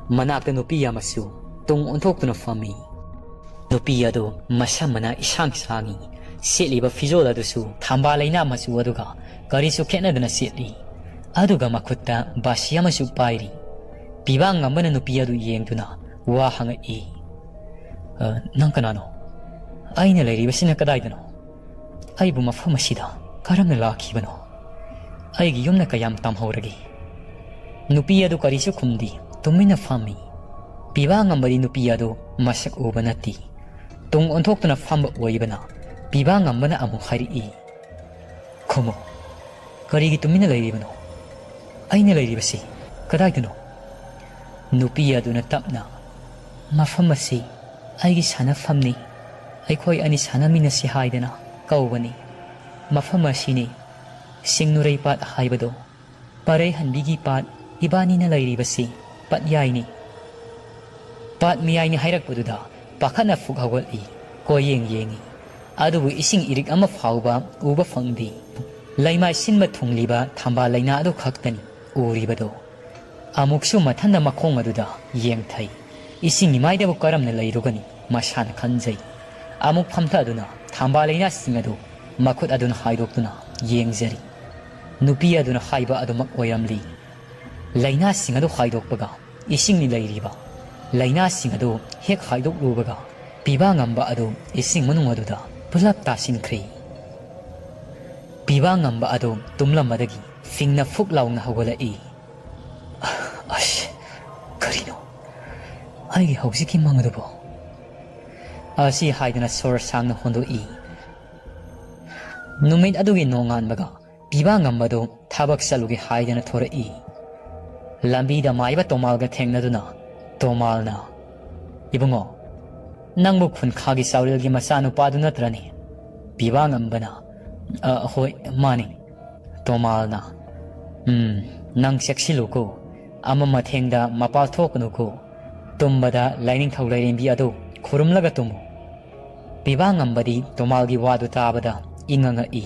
ꯃꯅꯥꯛꯇ ꯅꯨꯄꯤ ꯑꯃꯁꯨ ꯇꯨꯡ ꯑꯣꯟꯊꯣꯛꯇꯨꯅ ꯐꯝꯃꯤ꯫ ꯅꯨꯄꯤ ꯑꯗꯨ ꯃꯁꯝ ꯃꯅꯥ ꯏꯁꯥꯡ ꯁꯥꯡꯏ꯫ ꯁꯦꯠꯂꯤꯕ ꯐꯤꯖꯣꯜ ꯑꯗꯨꯁꯨ ꯊꯝꯕꯥꯜ ꯂꯩꯅꯥ ꯃꯆꯨ ꯑꯗꯨꯒ ꯀꯔꯤꯁꯨ ꯈꯦꯠꯅꯗꯅ ꯁꯦꯠꯂꯤ꯫ ꯑꯗꯨꯒ ꯃꯈꯨꯠꯇ ꯕꯥꯁꯤ ꯑꯃꯁꯨ ꯄꯥꯏꯔꯤ꯫ ꯄꯤꯕꯥ ꯉꯝꯕꯅ ꯅꯨꯄꯤ ꯑꯗꯨ ꯌꯦꯡꯗꯨꯅ ꯋꯥ ꯍꯪꯉꯛꯏ꯫ "ꯑ, ꯅꯪ ꯀꯅꯥꯅꯣ? ꯑꯩꯅ ꯂꯩꯔꯤꯕꯁꯤꯅ ꯀꯗꯥꯏꯗꯅꯣ? ꯑꯩꯕꯨ ꯃꯐꯝ ꯑꯁꯤꯗ ꯀꯔꯝꯅ ꯂꯥꯛꯈꯤꯕꯅꯣ? ꯑꯩꯒꯤ ꯌꯨꯝꯅ ꯀꯌꯥꯝ ꯇꯝꯍꯧꯔꯒꯦ?" ꯅꯨꯄꯤ ꯑꯗꯨ ꯀꯔꯤꯁꯨ ꯈꯨꯝꯗꯦ, ꯇꯨꯃꯤꯟꯅ ꯐꯝꯃꯤ꯫ ꯄꯤꯕꯥ ꯉꯝꯕꯗꯤ ꯅꯨꯄꯤ ꯑꯗꯨ ꯃꯁꯛ ꯎꯕ ꯅꯠꯇꯦ꯫ ꯇꯨꯡ ꯑꯣꯟꯊꯣꯛꯇꯨꯅ ꯐꯝꯕ ꯑꯣꯏꯕꯅ ꯄꯤꯕꯥ ꯉꯝꯕꯅ ꯑꯃꯨꯛ ꯍꯥꯏꯔꯛꯏ, "ꯈꯨꯝꯃꯨ, ꯀꯔꯤꯒꯤ ꯇꯨꯃꯤꯟꯅ ꯂꯩꯔꯤꯕꯅꯣ? ꯑꯩꯅ ꯂꯩꯔꯤꯕꯁꯤ ꯀꯗꯥꯏꯗꯅꯣ?" ꯅꯨꯄꯤ ꯑꯗꯨꯅ ꯇꯞꯅ, "ꯃꯐꯝ ꯑꯁꯤ ꯑꯩꯒꯤ ꯁꯥꯟꯅꯐꯝꯅꯤ, ꯑꯩꯈꯣꯏ ꯑꯅꯤ ꯁꯥꯟꯅꯃꯤꯟꯅꯁꯤ ꯍꯥꯏꯗꯅ ꯀꯧꯕꯅꯤ꯫ ꯃꯐꯝ ꯑꯁꯤꯅꯤ ꯁꯤꯡꯅꯨꯔꯩ ꯄꯥꯠ ꯍꯥꯏꯕꯗꯣ꯫ ꯄꯔꯩ ꯍꯟꯕꯤꯒꯤ ꯄꯥꯠ ꯏꯕꯥꯅꯤꯅ ꯂꯩꯔꯤꯕꯁꯤ ꯄꯠꯌꯥꯏꯅꯤ꯫" ꯄꯥꯠ ꯃꯌꯥꯏꯅꯤ ꯍꯥꯏꯔꯛꯄꯗꯨꯗ ꯄꯥꯈꯠꯅ ꯐꯨꯛ ꯍꯧꯒꯠꯂꯤ꯫ ꯀꯣꯏꯌꯦꯡ ꯌꯦꯡꯉꯤ꯫ ꯑꯗꯨꯕꯨ ꯏꯁꯤꯡ ꯏꯔꯤꯛ ꯑꯃ ꯐꯥꯎꯕ ꯎꯕ ꯐꯪꯗꯦ꯫ ꯂꯩꯃꯥꯏ ꯁꯤꯟꯕ ꯊꯨꯡꯂꯤꯕ ꯊꯝꯕꯥꯜ ꯂꯩꯅꯥ ꯑꯗꯨ ꯈꯛꯇꯅꯤ ꯎꯔꯤꯕꯗꯨ꯫ ꯑꯃꯨꯛꯁꯨ ꯃꯊꯟꯗ ꯃꯈꯣꯡ ꯑꯗꯨꯗ ꯌꯦꯡꯊꯩ꯫ ꯏꯁꯤꯡ ꯏꯃꯥꯏꯗꯕꯨ ꯀꯔꯝꯅ ꯂꯩꯔꯨꯒꯅꯤ? ꯃꯁꯥꯅ ꯈꯟꯖꯩ꯫ ꯑꯃꯨꯛ ꯐꯝꯊꯗꯨꯅ ꯊꯝꯕꯥꯜ ꯂꯩꯅꯥꯁꯤꯡ ꯑꯗꯨ ꯃꯈꯨꯠ ꯑꯗꯨꯅ ꯍꯥꯏꯗꯣꯛꯇꯨꯅ ꯌꯦꯡꯖꯔꯤ꯫ ꯅꯨꯄꯤ ꯑꯗꯨꯅ ꯍꯥꯏꯕ ꯑꯗꯨꯃꯛ ꯑꯣꯏꯔꯝꯂꯤ꯫ ꯂꯩꯅꯥꯁꯤꯡ ꯑꯗꯨ ꯍꯥꯏꯗꯣꯛꯄꯒ ꯏꯁꯤꯡꯅꯤ ꯂꯩꯔꯤꯕ ꯂꯩꯅꯥꯁꯤꯡ ꯑꯗꯨ ꯍꯦꯛ ꯍꯥꯏꯗꯣꯛꯂꯨꯕꯒ ꯄꯤꯕꯥ ꯉꯝꯕ ꯑꯗꯨ ꯏꯁꯤꯡ ꯃꯅꯨꯡ ꯑꯗꯨꯗ ꯄꯨꯂꯞ ꯇꯥꯁꯤꯟꯈ꯭ꯔꯦ꯫ ꯄꯤꯕꯥ ꯉꯝꯕ ꯑꯗꯨ ꯇꯨꯝꯂꯝꯕꯗꯒꯤ ꯐꯤꯡꯅ ꯐꯨꯛ ꯂꯥꯎꯅ ꯍꯧꯒꯠꯂꯛꯏ꯫ "ꯑꯁ, ꯀꯔꯤꯅꯣ ꯑꯩꯒꯤ ꯍꯧꯖꯤꯛꯀꯤ ꯃꯪ ꯑꯗꯨꯕꯨ?" ꯑꯁꯤ ꯍꯥꯏꯗꯨꯅ ꯁꯣꯔ ꯁꯥꯡꯅ ꯍꯣꯟꯗꯣꯛꯏ꯫ ꯅꯨꯃꯤꯠ ꯑꯗꯨꯒꯤ ꯅꯣꯡꯉꯥꯟꯕꯒ ꯄꯤꯕꯥ ꯉꯝꯕꯗꯨ ꯊꯕꯛ ꯆꯠꯂꯨꯒꯦ ꯍꯥꯏꯗꯅ ꯊꯣꯔꯛꯏ꯫ ꯂꯝꯕꯤꯗ ꯃꯥꯏꯕ ꯇꯣꯃꯥꯜꯒ ꯊꯦꯡꯅꯗꯨꯅ ꯇꯣꯃꯥꯜꯅ, "ꯏꯕꯨꯡꯉꯣ, "ꯅꯪꯕꯨ ꯈꯨꯟꯈꯥꯒꯤ ꯆꯥꯎꯔꯦꯜꯒꯤ ꯃꯆꯥꯅꯨꯄꯥꯗꯨ ꯅꯠꯇ꯭ꯔꯅꯦ?" ꯄꯤꯕꯥ ꯉꯝꯕꯅ, "ꯑ, ꯍꯣꯏ, ꯃꯥꯅꯤ꯫" ꯇꯣꯃꯥꯜꯅ, "ꯎꯝ, ꯅꯪ ꯆꯦꯛꯁꯤꯜꯂꯨꯀꯣ꯫ ꯑꯃ ꯃꯊꯦꯡꯗ ꯃꯄꯥꯜ ꯊꯣꯛꯀꯅꯨꯀꯣ꯫ ꯇꯨꯝꯕꯗ ꯂꯥꯏꯅꯤꯡꯊꯧ ꯂꯥꯏꯔꯦꯝꯕꯤ ꯑꯗꯨ ꯈꯨꯔꯨꯝꯂꯒ ꯇꯨꯝꯃꯨ꯫" ꯄꯤꯕꯥ ꯉꯝꯕꯗꯤ ꯇꯣꯃꯥꯜꯒꯤ ꯋꯥꯗꯨ ꯇꯥꯕꯗ ꯏꯪꯉ ꯉꯛꯏ꯫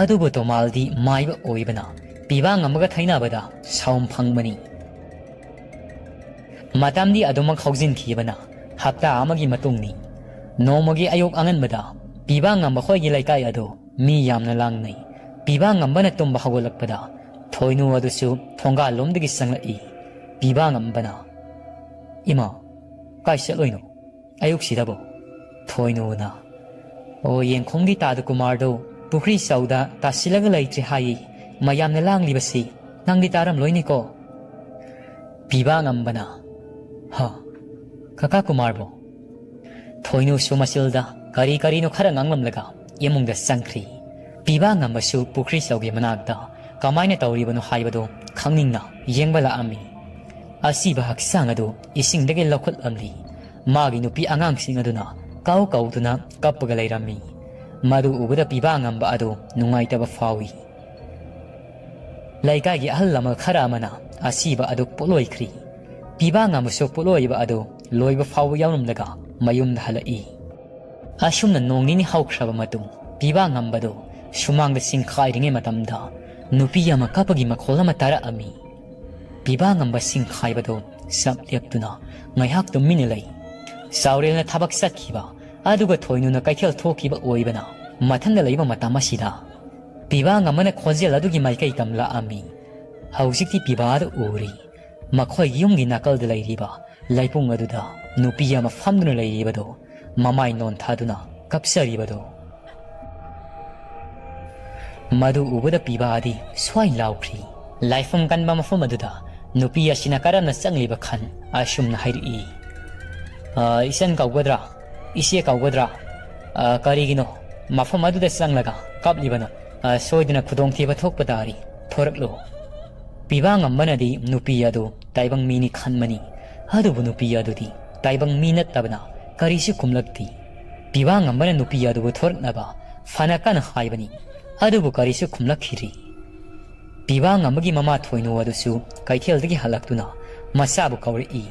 ꯑꯗꯨꯕꯨ ꯇꯣꯃꯥꯜꯗꯤ ꯃꯥꯏꯕ ꯑꯣꯏꯕꯅ ꯄꯤꯕꯥ ꯉꯝꯕꯒ ꯊꯩꯅꯕꯗ ꯁꯥꯎꯝ ꯐꯪꯕꯅꯤ꯫ ꯃꯇꯝꯗꯤ ꯑꯗꯨꯃꯛ ꯍꯧꯖꯤꯟꯈꯤꯕꯅ ꯍꯞꯇꯥ ꯑꯃꯒꯤ ꯃꯇꯨꯡꯅꯤ꯫ ꯅꯣꯡꯃꯒꯤ ꯑꯌꯨꯛ ꯑꯉꯟꯕꯗ ꯄꯤꯕꯥ ꯉꯝꯕ ꯈꯣꯏꯒꯤ ꯂꯩꯀꯥꯏ ꯑꯗꯨ ꯃꯤ ꯌꯥꯝꯅ ꯂꯥꯡꯅꯩ꯫ ꯄꯤꯕꯥ ꯉꯝꯕꯅ ꯇꯨꯝꯕ ꯍꯧꯒꯠꯂꯛꯄꯗ ꯊꯣꯏꯅꯨ ꯑꯗꯨꯁꯨ ꯊꯣꯡꯒꯥꯜꯂꯣꯝꯗꯒꯤ ꯆꯪꯂꯛꯏ꯫ ꯄꯤꯕꯥ ꯉꯝꯕꯅ, "ꯏꯃꯥ, ꯀꯥꯏ ꯆꯠꯂꯣꯏꯅꯣ ꯑꯌꯨꯛꯁꯤꯗꯕꯣ?" ꯊꯣꯏꯅꯨꯅ, "ꯑꯣ, ꯌꯦꯡꯈꯣꯡꯒꯤ ꯇꯥꯗ ꯀꯨꯃꯥꯔꯗꯣ ꯄꯨꯈ꯭ꯔꯤ ꯆꯧꯗ ꯇꯥꯁꯤꯜꯂꯒ ꯂꯩꯇ꯭ꯔꯦ ꯍꯥꯏꯌꯦ꯫ ꯃꯌꯥꯝꯅ ꯂꯥꯡꯂꯤꯕꯁꯤ ꯅꯪꯗꯤ ꯇꯥꯔꯝꯂꯣꯏꯅꯦꯀꯣ?" ꯄꯤꯕꯥ ꯉꯝꯕꯅ, "ꯍ, ꯀꯀꯥ ꯀꯨꯃꯥꯔꯕꯣ?" ꯊꯣꯏꯅꯨꯁꯨ ꯃꯆꯤꯜꯗ ꯀꯔꯤ ꯀꯔꯤꯅꯣ ꯈꯔ ꯉꯥꯡꯂꯝꯂꯒ ꯏꯃꯨꯡꯗ ꯆꯪꯈ꯭ꯔꯤ꯫ ꯄꯤꯕꯥ ꯉꯝꯕꯁꯨ ꯄꯨꯈ꯭ꯔꯤ ꯆꯧꯒꯤ ꯃꯅꯥꯛꯇ ꯀꯃꯥꯏꯅ ꯇꯧꯔꯤꯕꯅꯣ ꯍꯥꯏꯕꯗꯨ ꯈꯪꯅꯤꯡꯅ ꯌꯦꯡꯕ ꯂꯥꯛꯑꯝꯃꯤ꯫ ꯑꯁꯤꯕ ꯍꯛꯆꯥꯡ ꯑꯗꯨ ꯏꯁꯤꯡꯗꯒꯤ ꯂꯧꯈꯠꯂꯝꯂꯤ꯫ ꯃꯥꯒꯤ ꯅꯨꯄꯤ ꯑꯉꯥꯡꯁꯤꯡ ꯑꯗꯨꯅ ꯀꯧ ꯀꯧꯗꯨꯅ ꯀꯞꯄꯒ ꯂꯩꯔꯝꯃꯤ꯫ ꯃꯗꯨ ꯎꯕꯗ ꯄꯤꯕꯥ ꯉꯝꯕ ꯑꯗꯨ ꯅꯨꯡꯉꯥꯏꯇꯕ ꯐꯥꯎꯏ꯫ ꯂꯩꯀꯥꯏꯒꯤ ꯑꯍꯜ ꯂꯃꯟ ꯈꯔ ꯑꯃꯅ ꯑꯁꯤꯕ ꯑꯗꯨ ꯄꯣꯠꯂꯣꯏꯈ꯭ꯔꯤ꯫ ꯄꯤꯕꯥ ꯉꯝꯕꯁꯨ ꯄꯣꯠꯂꯣꯏꯕ ꯑꯗꯨ ꯂꯣꯏꯕ ꯐꯥꯎꯕ ꯌꯥꯎꯔꯝꯂꯒ ꯃꯌꯨꯝꯗ ꯍꯜꯂꯛꯏ꯫ ꯑꯁꯨꯝꯅ ꯅꯣꯡ ꯅꯤꯅꯤ ꯍꯧꯈ꯭ꯔꯕ ꯃꯇꯨꯡ, ꯄꯤꯕꯥ ꯉꯝꯕꯗꯨ ꯁꯨꯃꯥꯡꯗ ꯁꯤꯡꯈꯥꯏꯔꯤꯉꯩ ꯃꯇꯝꯗ ꯅꯨꯄꯤ ꯑꯃ ꯀꯞꯄꯒꯤ ꯃꯈꯣꯜ ꯑꯃ ꯇꯥꯔꯛꯑꯝꯃꯤ꯫ ꯄꯤꯕꯥ ꯉꯝꯕ ꯁꯤꯡꯈꯥꯏꯕꯗꯨ ꯆꯞ ꯂꯦꯞꯇꯨꯅ ꯉꯥꯏꯍꯥꯛ ꯇꯨꯃꯤꯟꯅ ꯂꯩ꯫ ꯆꯥꯎꯔꯦꯜꯅ ꯊꯕꯛ ꯆꯠꯈꯤꯕ, ꯑꯗꯨꯒ ꯊꯣꯏꯅꯨꯅ ꯀꯩꯊꯦꯜ ꯊꯣꯛꯈꯤꯕ ꯑꯣꯏꯕꯅ ꯃꯊꯟꯗ ꯂꯩꯕ ꯃꯇꯝ ꯑꯁꯤꯗ ꯄꯤꯕꯥ ꯉꯝꯕꯅ ꯈꯣꯟꯖꯦꯜ ꯑꯗꯨꯒꯤ ꯃꯥꯏꯀꯩ ꯇꯝꯂꯛꯑꯝꯃꯤ꯫ ꯍꯧꯖꯤꯛꯇꯤ ꯄꯤꯕꯥꯗꯨ ꯎꯔꯤ꯫ ꯃꯈꯣꯏꯒꯤ ꯌꯨꯝꯒꯤ ꯅꯥꯀꯜꯗ ꯂꯩꯔꯤꯕ ꯂꯩꯄꯨꯡ ꯑꯗꯨꯗ ꯅꯨꯄꯤ ꯑꯃ ꯐꯝꯗꯨꯅ ꯂꯩꯔꯤꯕꯗꯨ, ꯃꯃꯥꯏ ꯅꯣꯟꯊꯗꯨꯅ ꯀꯞꯆꯔꯤꯕꯗꯨ꯫ ꯃꯗꯨ ꯎꯕꯗ ꯄꯤꯕꯥꯗꯤ ꯁ꯭ꯋꯥꯏ ꯂꯥꯎꯈ꯭ꯔꯤ꯫ ꯂꯥꯏꯐꯝ ꯀꯟꯕ ꯃꯐꯝ ꯑꯗꯨꯗ ꯅꯨꯄꯤ ꯑꯁꯤꯅ ꯀꯔꯝꯅ ꯆꯪꯂꯤꯕ ꯈꯟ ꯑꯁꯨꯝꯅ ꯍꯥꯏꯔꯛꯏ, "ꯑ, ꯏꯆꯟ ꯀꯧꯒꯗ꯭ꯔꯥ? ꯏꯆꯦ ꯀꯧꯒꯗ꯭ꯔꯥ? ꯑ, ꯀꯔꯤꯒꯤꯅꯣ ꯃꯐꯝ ꯑꯗꯨꯗ ꯆꯪꯂꯒ ꯀꯞꯂꯤꯕꯅꯣ? ꯑ, ꯁꯣꯏꯗꯅ ꯈꯨꯗꯣꯡꯊꯤꯕ ꯊꯣꯛꯄ ꯇꯥꯔꯤ꯫ ꯊꯣꯔꯛꯂꯣ꯫" ꯄꯤꯕꯥ ꯉꯝꯕꯅꯗꯤ ꯅꯨꯄꯤ ꯑꯗꯨ ꯇꯥꯏꯕꯪ ꯃꯤꯅꯤ ꯈꯟꯕꯅꯤ꯫ ꯑꯗꯨꯕꯨ ꯅꯨꯄꯤ ꯑꯗꯨꯗꯤ ꯇꯥꯏꯕꯪ ꯃꯤ ꯅꯠꯇꯕꯅ ꯀꯔꯤꯁꯨ ꯈꯨꯝꯂꯛꯇꯦ꯫ ꯄꯤꯕꯥ ꯉꯝꯕꯅ ꯅꯨꯄꯤ ꯑꯗꯨꯕꯨ ꯊꯣꯔꯛꯅꯕ ꯐꯅ ꯀꯟꯅ ꯍꯥꯏꯕꯅꯤ, ꯑꯗꯨꯕꯨ ꯀꯔꯤꯁꯨ ꯈꯨꯝꯂꯛꯈꯤꯗ꯭ꯔꯤ꯫ ꯄꯤꯕꯥ ꯉꯝꯕꯒꯤ ꯃꯃꯥ ꯊꯣꯏꯅꯨ ꯑꯗꯨꯁꯨ ꯀꯩꯊꯦꯜꯗꯒꯤ ꯍꯜꯂꯛꯇꯨꯅ ꯃꯆꯥꯕꯨ ꯀꯧꯔꯛꯏ꯫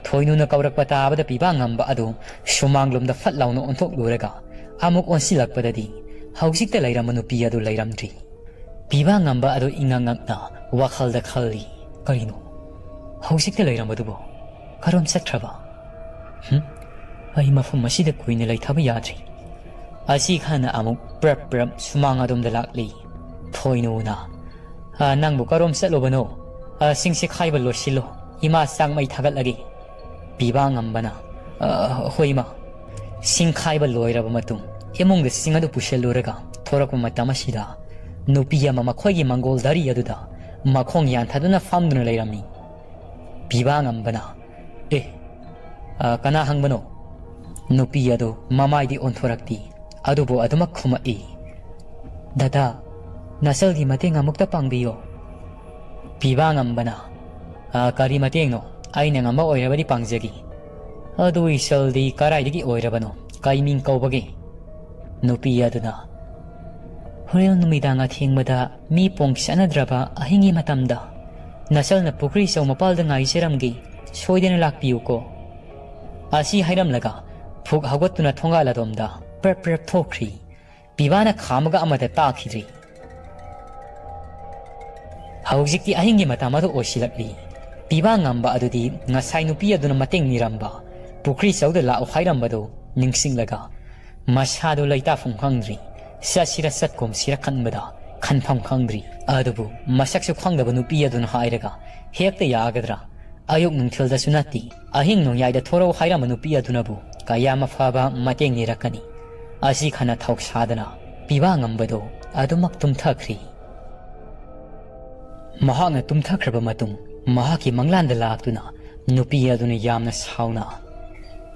ꯊꯣꯏꯅꯨꯅ ꯀꯧꯔꯛꯄ ꯇꯥꯕꯗ ꯄꯤꯕꯥ ꯉꯝꯕ ꯑꯗꯨ ꯁꯨꯃꯥꯡꯂꯣꯝꯗ ꯐꯠ ꯂꯥꯎꯅ ꯑꯣꯟꯊꯣꯛꯂꯨꯔꯒ ꯑꯃꯨꯛ ꯑꯣꯟꯁꯤꯜꯂꯛꯄꯗꯗꯤ ꯍꯧꯖꯤꯛꯇ ꯂꯩꯔꯝꯕ ꯅꯨꯄꯤ ꯑꯗꯨ ꯂꯩꯔꯝꯗ꯭ꯔꯤ꯫ ꯄꯤꯕꯥ ꯉꯝꯕ ꯑꯗꯨ ꯏꯉꯛ ꯉꯛꯅ ꯋꯥꯈꯜꯗ ꯈꯜꯂꯤ, "ꯀꯔꯤꯅꯣ? ꯍꯧꯖꯤꯛꯇ ꯂꯩꯔꯝꯕꯗꯨꯕꯨ ꯀꯔꯣꯝ ꯆꯠꯈ꯭ꯔꯕ? ꯍꯨꯝ? ꯑꯩ ꯃꯐꯝ ꯑꯁꯤꯗ ꯀꯨꯏꯅ ꯂꯩꯊꯕ ꯌꯥꯗ꯭ꯔꯤ꯫" ꯑꯁꯤ ꯈꯟꯅ ꯑꯃꯨꯛ ꯄ꯭ꯔꯞ ꯄ꯭ꯔꯞ ꯁꯨꯃꯥꯡ ꯑꯗꯣꯝꯗ ꯂꯥꯛꯂꯤ꯫ ꯊꯣꯏꯅꯨꯅ, "ꯑ, ꯅꯪꯕꯨ ꯀꯔꯣꯝ ꯆꯠꯂꯨꯕꯅꯣ? ꯑ, ꯁꯤꯡꯁꯦ ꯈꯥꯏꯕ ꯂꯣꯏꯁꯤꯜꯂꯣ꯫ ꯏꯃꯥ ꯆꯥꯛ ꯃꯩ ꯊꯥꯒꯠꯂꯒꯦ꯫" ꯄꯤꯕꯥ ꯉꯝꯕꯅ, "ꯑ, ꯍꯣꯏ ꯏꯃꯥ꯫" ꯁꯤꯡ ꯈꯥꯏꯕ ꯂꯣꯏꯔꯕ ꯃꯇꯨꯡ ꯏꯃꯨꯡꯗ ꯁꯤꯡ ꯑꯗꯨ ꯄꯨꯁꯤꯜꯂꯨꯔꯒ ꯊꯣꯔꯛꯄ ꯃꯇꯝ ꯑꯁꯤꯗ ꯅꯨꯄꯤ ꯑꯃ ꯃꯈꯣꯏꯒꯤ ꯃꯪꯒꯣꯜ ꯙꯔꯤ ꯑꯗꯨꯗ ꯃꯈꯣꯡ ꯌꯥꯟꯊꯗꯨꯅ ꯐꯝꯗꯨꯅ ꯂꯩꯔꯝꯃꯤ꯫ ꯄꯤꯕꯥ ꯉꯝꯕꯅ, "ꯑꯦ, ꯑ, ꯀꯅꯥ ꯍꯪꯕꯅꯣ?" ꯅꯨꯄꯤ ꯑꯗꯨ ꯃꯃꯥꯏꯗꯤ ꯑꯣꯟꯊꯣꯔꯛꯇꯦ, ꯑꯗꯨꯕꯨ ꯑꯗꯨꯃꯛ ꯈꯨꯝꯃꯛꯏ, "ꯗꯗꯥ, ꯅꯆꯜꯒꯤ ꯃꯇꯦꯡ ꯑꯃꯨꯛꯇ ꯄꯥꯡꯕꯤꯌꯣ꯫" ꯄꯤꯕꯥ ꯉꯝꯕꯅ, "ꯑ, ꯀꯔꯤ ꯃꯇꯦꯡꯅꯣ? ꯑꯩꯅ ꯉꯝꯕ ꯑꯣꯏꯔꯕꯗꯤ ꯄꯥꯡꯖꯒꯦ꯫ ꯑꯗꯨ ꯏꯆꯜꯗꯤ ꯀꯔꯥꯏꯗꯒꯤ ꯑꯣꯏꯔꯕꯅꯣ? ꯀꯩ ꯃꯤꯡ ꯀꯧꯕꯒꯦ?" ꯅꯨꯄꯤ ꯑꯗꯨꯅ, "ꯍꯣꯔꯦꯟ ꯅꯨꯃꯤꯗꯥꯡ ꯑꯊꯦꯡꯕꯗ ꯃꯤ ꯄꯣꯡ ꯆꯠꯅꯗ꯭ꯔꯕ ꯑꯍꯤꯡꯒꯤ ꯃꯇꯝꯗ ꯅꯆꯜꯅ ꯄꯨꯈ꯭ꯔꯤ ꯆꯧ ꯃꯄꯥꯜꯗ ꯉꯥꯏꯖꯔꯝꯒꯦ, ꯁꯣꯏꯗꯅ ꯂꯥꯛꯄꯤꯌꯨꯀꯣ꯫" ꯑꯁꯤ ꯍꯥꯏꯔꯝꯂꯒ ꯐꯨꯛ ꯍꯧꯒꯠꯇꯨꯅ ꯊꯣꯡꯒꯥꯜ ꯑꯗꯣꯝꯗ ꯄ꯭ꯔꯞ ꯄ꯭ꯔꯞ ꯊꯣꯛꯈ꯭ꯔꯤ꯫ ꯄꯤꯕꯥꯅ ꯈꯥꯝꯃꯒ ꯑꯃꯠꯇ ꯇꯥꯈꯤꯗ꯭ꯔꯤ꯫ ꯍꯧꯖꯤꯛꯇꯤ ꯑꯍꯤꯡꯒꯤ ꯃꯇꯝ ꯑꯗꯨ ꯑꯣꯏꯁꯤꯜꯂꯛꯂꯤ꯫ ꯄꯤꯕꯥ ꯉꯝꯕ ꯑꯗꯨꯗꯤ ꯉꯁꯥꯏ ꯅꯨꯄꯤ ꯑꯗꯨꯅ ꯃꯇꯦꯡ ꯅꯤꯔꯝꯕ, ꯄꯨꯈ꯭ꯔꯤ ꯆꯧꯗ ꯂꯥꯛꯎ ꯍꯥꯏꯔꯝꯕꯗꯨ ꯅꯤꯡꯁꯤꯡꯂꯒ ꯃꯁꯥꯗꯨ ꯂꯩꯇꯥꯐꯝ ꯈꯪꯗ꯭ꯔꯤ꯫ ꯆꯠꯁꯤꯔ ꯆꯠꯀꯨꯝꯁꯤꯔ ꯈꯟꯕꯗ ꯈꯟꯐꯝ ꯈꯪꯗ꯭ꯔꯤ꯫ ꯑꯗꯨꯕꯨ ꯃꯁꯛꯁꯨ ꯈꯪꯗꯕ ꯅꯨꯄꯤ ꯑꯗꯨꯅ ꯍꯥꯏꯔꯒ ꯍꯦꯛꯇ ꯌꯥꯒꯗ꯭ꯔꯥ? ꯑꯌꯨꯛ ꯅꯨꯡꯊꯤꯜꯗꯁꯨ ꯅꯠꯇꯦ, ꯑꯍꯤꯡ ꯅꯣꯡꯌꯥꯏꯗ ꯊꯣꯔꯛꯎ ꯍꯥꯏꯔꯝꯕ ꯅꯨꯄꯤ ꯑꯗꯨꯅꯕꯨ ꯀꯌꯥꯝ ꯑꯐꯕ ꯃꯇꯦꯡ ꯅꯤꯔꯛꯀꯅꯤ? ꯑꯁꯤ ꯈꯟꯅ ꯊꯧꯁꯥꯗꯅ ꯄꯤꯕꯥ ꯉꯝꯕꯗꯨ ꯑꯗꯨꯃꯛ ꯇꯨꯝꯊꯈ꯭ꯔꯤ꯫ ꯃꯍꯥꯛꯅ ꯇꯨꯝꯊꯈ꯭ꯔꯕ ꯃꯇꯨꯡ ꯃꯍꯥꯛꯀꯤ ꯃꯪꯂꯥꯟꯗ ꯂꯥꯛꯇꯨꯅ ꯅꯨꯄꯤ ꯑꯗꯨꯅ ꯌꯥꯝꯅ ꯁꯥꯎꯅ,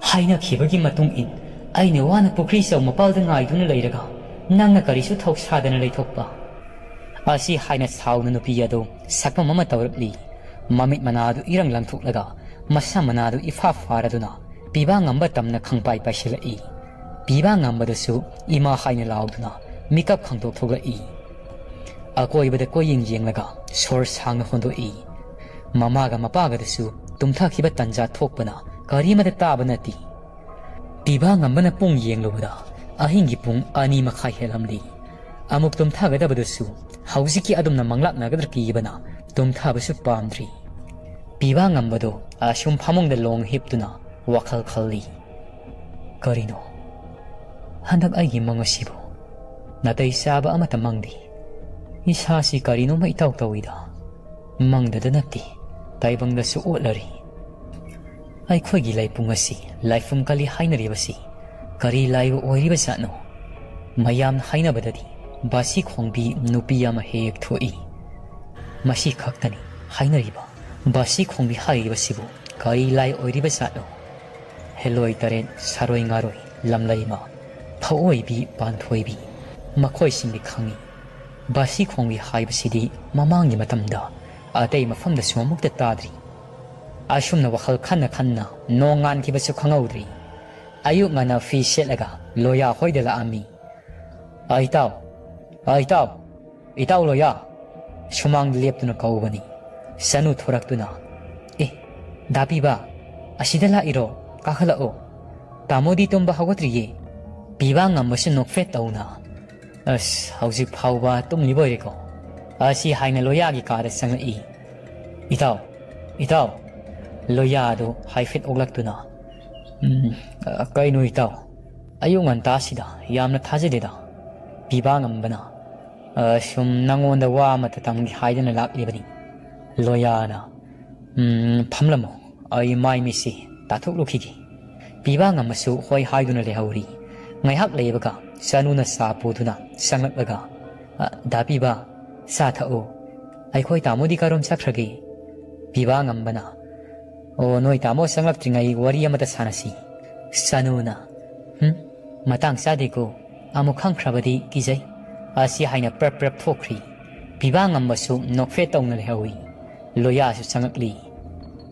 "ꯍꯥꯏꯅꯈꯤꯕꯒꯤ ꯃꯇꯨꯡ ꯏꯟ ꯑꯩꯅ ꯋꯥꯅ ꯄꯨꯈ꯭ꯔꯤ ꯆꯧ ꯃꯄꯥꯜꯗ ꯉꯥꯏꯗꯨꯅ ꯂꯩꯔꯒ ꯅꯪꯅ ꯀꯔꯤꯁꯨ ꯊꯧꯁꯥꯗꯅ ꯂꯩꯊꯣꯛꯄ?" ꯑꯁꯤ ꯍꯥꯏꯅ ꯁꯥꯎꯅ ꯅꯨꯄꯤ ꯑꯗꯨ ꯁꯛꯐꯝ ꯑꯃ ꯇꯧꯔꯛꯂꯤ꯫ ꯃꯃꯤꯠ ꯃꯅꯥꯗꯨ ꯏꯔꯪ ꯂꯪꯊꯣꯛꯂꯒ ꯃꯁꯝ ꯃꯅꯥꯗꯨ ꯏꯐꯥ ꯐꯥꯔꯗꯨꯅ ꯄꯤꯕꯥ ꯉꯝꯕ ꯇꯝꯅ ꯈꯪꯄꯥꯏ ꯄꯥꯏꯁꯤꯜꯂꯛꯏ꯫ ꯄꯤꯕꯥ ꯉꯝꯕꯗꯁꯨ ꯏꯃꯥ ꯍꯥꯏꯅ ꯂꯥꯎꯗꯨꯅ ꯃꯤꯀꯞ ꯈꯪꯗꯣꯛ ꯊꯣꯛꯂꯛꯏ꯫ ꯑꯀꯣꯏꯕꯗ ꯀꯣꯏꯌꯦꯡ ꯌꯦꯡꯂꯒ ꯁꯣꯔ ꯁꯥꯡꯅ ꯍꯣꯟꯗꯣꯛꯏ꯫ ꯃꯃꯥꯒ ꯃꯄꯥꯒꯗꯁꯨ ꯇꯨꯝꯊꯈꯤꯕ ꯇꯟꯖꯥ ꯊꯣꯛꯄꯅ ꯀꯔꯤꯃꯠꯇ ꯇꯥꯕ ꯅꯠꯇꯦ꯫ ꯄꯤꯕꯥ ꯉꯝꯕꯅ ꯄꯨꯡ ꯌꯦꯡꯂꯨꯕꯗ ꯑꯍꯤꯡꯒꯤ ꯄꯨꯡ ꯑꯅꯤ ꯃꯈꯥꯏ ꯍꯦꯜꯂꯝꯂꯤ꯫ ꯑꯃꯨꯛ ꯇꯨꯝꯊꯒꯗꯕꯗꯨꯁꯨ ꯍꯧꯖꯤꯛꯀꯤ ꯑꯗꯨꯝꯅ ꯃꯪꯂꯥꯛꯅꯒꯗ꯭ꯔꯥ ꯀꯤꯕꯅ ꯇꯨꯝꯊꯕꯁꯨ ꯄꯥꯝꯗ꯭ꯔꯤ꯫ ꯄꯤꯕꯥ ꯉꯝꯕꯗꯣ ꯑꯁꯨꯝ ꯐꯃꯨꯡꯗ ꯂꯣꯡ ꯍꯤꯞꯇꯨꯅ ꯋꯥꯈꯜ ꯈꯜꯂꯤ꯫ ꯀꯔꯤꯅꯣ? ꯍꯟꯗꯛ ꯑꯩꯒꯤ ꯃꯪ ꯑꯁꯤꯕꯨ ꯅꯥꯇꯩ ꯆꯥꯕ ꯑꯃꯠꯇ ꯃꯪꯗꯦ꯫ ꯏꯁꯥꯁꯤ ꯀꯔꯤꯅꯣꯃ ꯏꯇꯧ ꯇꯧꯏꯗ꯫ ꯃꯪꯗꯗ ꯅꯠꯇꯦ, ꯇꯥꯏꯕꯪꯗꯁꯨ ꯑꯣꯠꯂꯔꯤ꯫ ꯑꯩꯈꯣꯏꯒꯤ ꯂꯩꯄꯨꯡ ꯑꯁꯤ ꯂꯥꯏꯐꯝ ꯀꯜꯂꯤ ꯍꯥꯏꯅꯔꯤꯕꯁꯤ ꯀꯔꯤ ꯂꯥꯏꯕ ꯑꯣꯏꯔꯤꯕꯖꯥꯠꯅꯣ? ꯃꯌꯥꯝꯅ ꯍꯥꯏꯅꯕꯗꯗꯤ ꯕꯥꯁꯤ ꯈꯣꯡꯕꯤ ꯅꯨꯄꯤ ꯑꯃ ꯍꯦꯛ ꯍꯦꯛ ꯊꯣꯛꯏ꯫ ꯃꯁꯤ ꯈꯛꯇꯅꯤ ꯍꯥꯏꯅꯔꯤꯕ ꯕꯥꯁꯤ ꯈꯣꯡꯕꯤ ꯍꯥꯏꯔꯤꯕꯁꯤꯕꯨ ꯀꯔꯤ ꯂꯥꯏ ꯑꯣꯏꯔꯤꯕꯖꯥꯠꯅꯣ? ꯍꯦꯂꯣꯏ ꯇꯔꯦꯠ, ꯁꯥꯔꯣꯏ ꯉꯥꯔꯣꯏ, ꯂꯝꯂꯩꯃ, ꯐꯧꯑꯣꯏꯕꯤ, ꯄꯥꯟꯊꯣꯏꯕꯤ, ꯃꯈꯣꯏꯁꯤꯡꯗꯤ ꯈꯪꯏ꯫ ꯕꯥꯁꯤ ꯈꯣꯡꯕꯤ ꯍꯥꯏꯕꯁꯤꯗꯤ ꯃꯃꯥꯡꯒꯤ ꯃꯇꯝꯗ ꯑꯇꯩ ꯃꯐꯝꯗꯁꯨ ꯑꯃꯨꯛꯇ ꯇꯥꯗ꯭ꯔꯤ꯫ ꯑꯁꯨꯝꯅ ꯋꯥꯈꯜ ꯈꯟꯅ ꯈꯟꯅ ꯅꯣꯡ ꯉꯥꯟꯈꯤꯕꯁꯨ ꯈꯪꯍꯧꯗ꯭ꯔꯤ꯫ ꯑꯌꯨꯛ ꯉꯟꯅ ꯐꯤ ꯁꯦꯠꯂꯒ ꯂꯣꯌꯥ ꯍꯣꯏꯗ ꯂꯥꯛꯑꯝꯃꯤ꯫ "ꯑ, ꯏꯇꯥꯎ, ꯑ, ꯏꯇꯥꯎ, ꯏꯇꯥꯎ ꯂꯣꯌꯥ!" ꯁꯨꯃꯥꯡꯗ ꯂꯦꯞꯇꯨꯅ ꯀꯧꯕꯅꯤ꯫ ꯁꯅꯨ ꯊꯣꯔꯛꯇꯨꯅ, "ꯑꯦ, ꯗꯥ ꯄꯤꯕꯥ, ꯑꯁꯤꯗ ꯂꯥꯛꯏꯔꯣ? ꯀꯥꯈꯠꯂꯛꯑꯣ꯫ ꯇꯥꯃꯣꯗꯤ ꯇꯨꯝꯕ ꯍꯧꯒꯠꯇ꯭ꯔꯤꯌꯦ?" ꯄꯤꯕꯥ ꯉꯝꯕꯁꯨ ꯅꯣꯛꯐꯦꯠ ꯇꯧꯅ, "ꯑꯁ, ꯍꯧꯖꯤꯛ ꯐꯥꯎꯕ ꯇꯨꯝꯂꯤꯕ ꯑꯣꯏꯔꯦꯀꯣ?" ꯑꯁꯤ ꯍꯥꯏꯅ ꯂꯣꯌꯥꯒꯤ ꯀꯥꯗ ꯆꯪꯂꯛꯏ꯫ "ꯏꯇꯥꯎ, ꯏꯇꯥꯎ!" ꯂꯣꯌꯥꯗꯨ ꯍꯥꯏꯐꯦꯠ ꯑꯣꯛꯂꯛꯇꯨꯅ, "ꯎꯝ, ꯑ, ꯀꯩꯅꯣ ꯏꯇꯥꯎ? ꯑꯌꯨꯛ ꯉꯟꯇꯥꯁꯤꯗ ꯌꯥꯝꯅ ꯊꯥꯖꯗꯦꯗ꯫ ꯄꯤꯕꯥ ꯉꯝꯕꯅ, ꯑ, ꯁꯨꯝ ꯅꯪꯉꯣꯟꯗ ꯋꯥ ꯑꯃꯇ ꯇꯝꯒꯦ ꯍꯥꯏꯗꯨꯅ ꯂꯥꯛꯂꯤꯕꯅꯤ꯫" ꯂꯣꯌꯥꯅ, "ꯎꯝ, ꯐꯝꯂꯝꯃꯣ, ꯑꯩ ꯃꯥꯏ ꯃꯤꯠꯁꯤ ꯇꯥꯊꯣꯛꯂꯨꯈꯤꯒꯦ꯫" ꯄꯤꯕꯥ ꯉꯝꯕꯁꯨ ꯍꯣꯏ ꯍꯥꯏꯗꯨꯅ ꯂꯩꯍꯧꯔꯤ꯫ ꯉꯥꯏꯍꯥꯛ ꯂꯩꯕꯒ ꯁꯅꯨꯅ ꯆꯥ ꯄꯨꯗꯨꯅ ꯆꯪꯂꯛꯂꯒ, "ꯑ, ꯗꯥ ꯄꯤꯕꯥ, ꯆꯥ ꯊꯛꯎ꯫ ꯑꯩꯈꯣꯏ ꯇꯥꯃꯣꯗꯤ ꯀꯔꯣꯝ ꯆꯠꯈ꯭ꯔꯒꯦ?" ꯄꯤꯕꯥ ꯉꯝꯕꯅ, "ꯑꯣ, ꯅꯣꯏ ꯇꯥꯃꯣ ꯆꯪꯂꯛꯇ꯭ꯔꯤꯉꯩ ꯋꯥꯔꯤ ꯑꯃꯇ ꯁꯥꯟꯅꯁꯤ꯫" ꯁꯅꯨꯅ, "ꯍꯨꯝ, ꯃꯇꯥꯡ ꯆꯥꯗꯦꯀꯣ, ꯑꯃꯨꯛ ꯈꯪꯈ꯭ꯔꯕꯗꯤ ꯀꯤꯖꯩ꯫" ꯑꯁꯤ ꯍꯥꯏꯅ ꯄ꯭ꯔꯞ ꯄ꯭ꯔꯞ ꯊꯣꯛꯈ꯭ꯔꯤ꯫ ꯄꯤꯕꯥ ꯉꯝꯕꯁꯨ ꯅꯣꯛꯐꯦꯠ ꯇꯧꯅ ꯂꯩꯍꯧꯏ꯫ ꯂꯣꯌꯥꯁꯨ ꯆꯪꯂꯛꯂꯤ꯫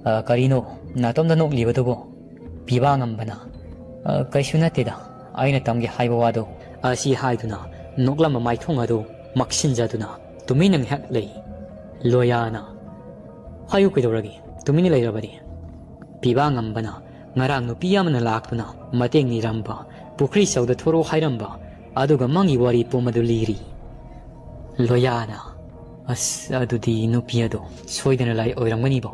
"ꯑ, ꯀꯔꯤꯅꯣ ꯅꯥꯇꯣꯝꯗ ꯅꯣꯛꯂꯤꯕꯗꯨꯕꯣ?" ꯄꯤꯕꯥꯉꯝꯕꯅ, "ꯑ, ꯀꯩꯁꯨ ꯅꯠꯇꯦꯗ, ꯑꯩꯅ ꯇꯝꯒꯦ ꯍꯥꯏꯕ ꯋꯥꯗꯣ", ꯑꯁꯤ ꯍꯥꯏꯗꯨꯅ ꯅꯣꯛꯂꯝꯕ ꯃꯥꯏꯊꯣꯡ ꯑꯗꯨ ꯃꯛꯁꯤꯟꯖꯗꯨꯅ ꯇꯨꯃꯤꯟꯅ ꯉꯥꯏꯍꯥꯛ ꯂꯩ꯫ ꯂꯣꯌꯥꯅ, "ꯍꯥꯏꯌꯨ, ꯀꯩꯗꯧꯔꯒꯦ? ꯇꯨꯃꯤꯟꯅ ꯂꯩꯔꯕꯗꯤ?" ꯄꯤꯕꯥꯉꯝꯕꯅ, "ꯉꯔꯥꯡ ꯅꯨꯄꯤ ꯑꯃꯅ ꯂꯥꯛꯇꯨꯅ ꯃꯇꯦꯡ ꯅꯤꯔꯝꯕ, ꯄꯨꯈ꯭ꯔꯤ ꯆꯧꯗ ꯊꯣꯔꯛꯑꯣ ꯍꯥꯏꯔꯝꯕ, ꯑꯗꯨꯒ ꯃꯥꯒꯤ ꯋꯥꯔꯤ ꯄꯨꯝꯕꯗꯨ ꯂꯤꯔꯤ꯫" ꯂꯣꯌꯥꯅ, "ꯑꯁ, ꯑꯗꯨꯗꯤ ꯅꯨꯄꯤ ꯑꯗꯣ ꯁꯣꯏꯗꯅ ꯂꯥꯏ ꯑꯣꯏꯔꯝꯒꯅꯤꯕꯣ꯫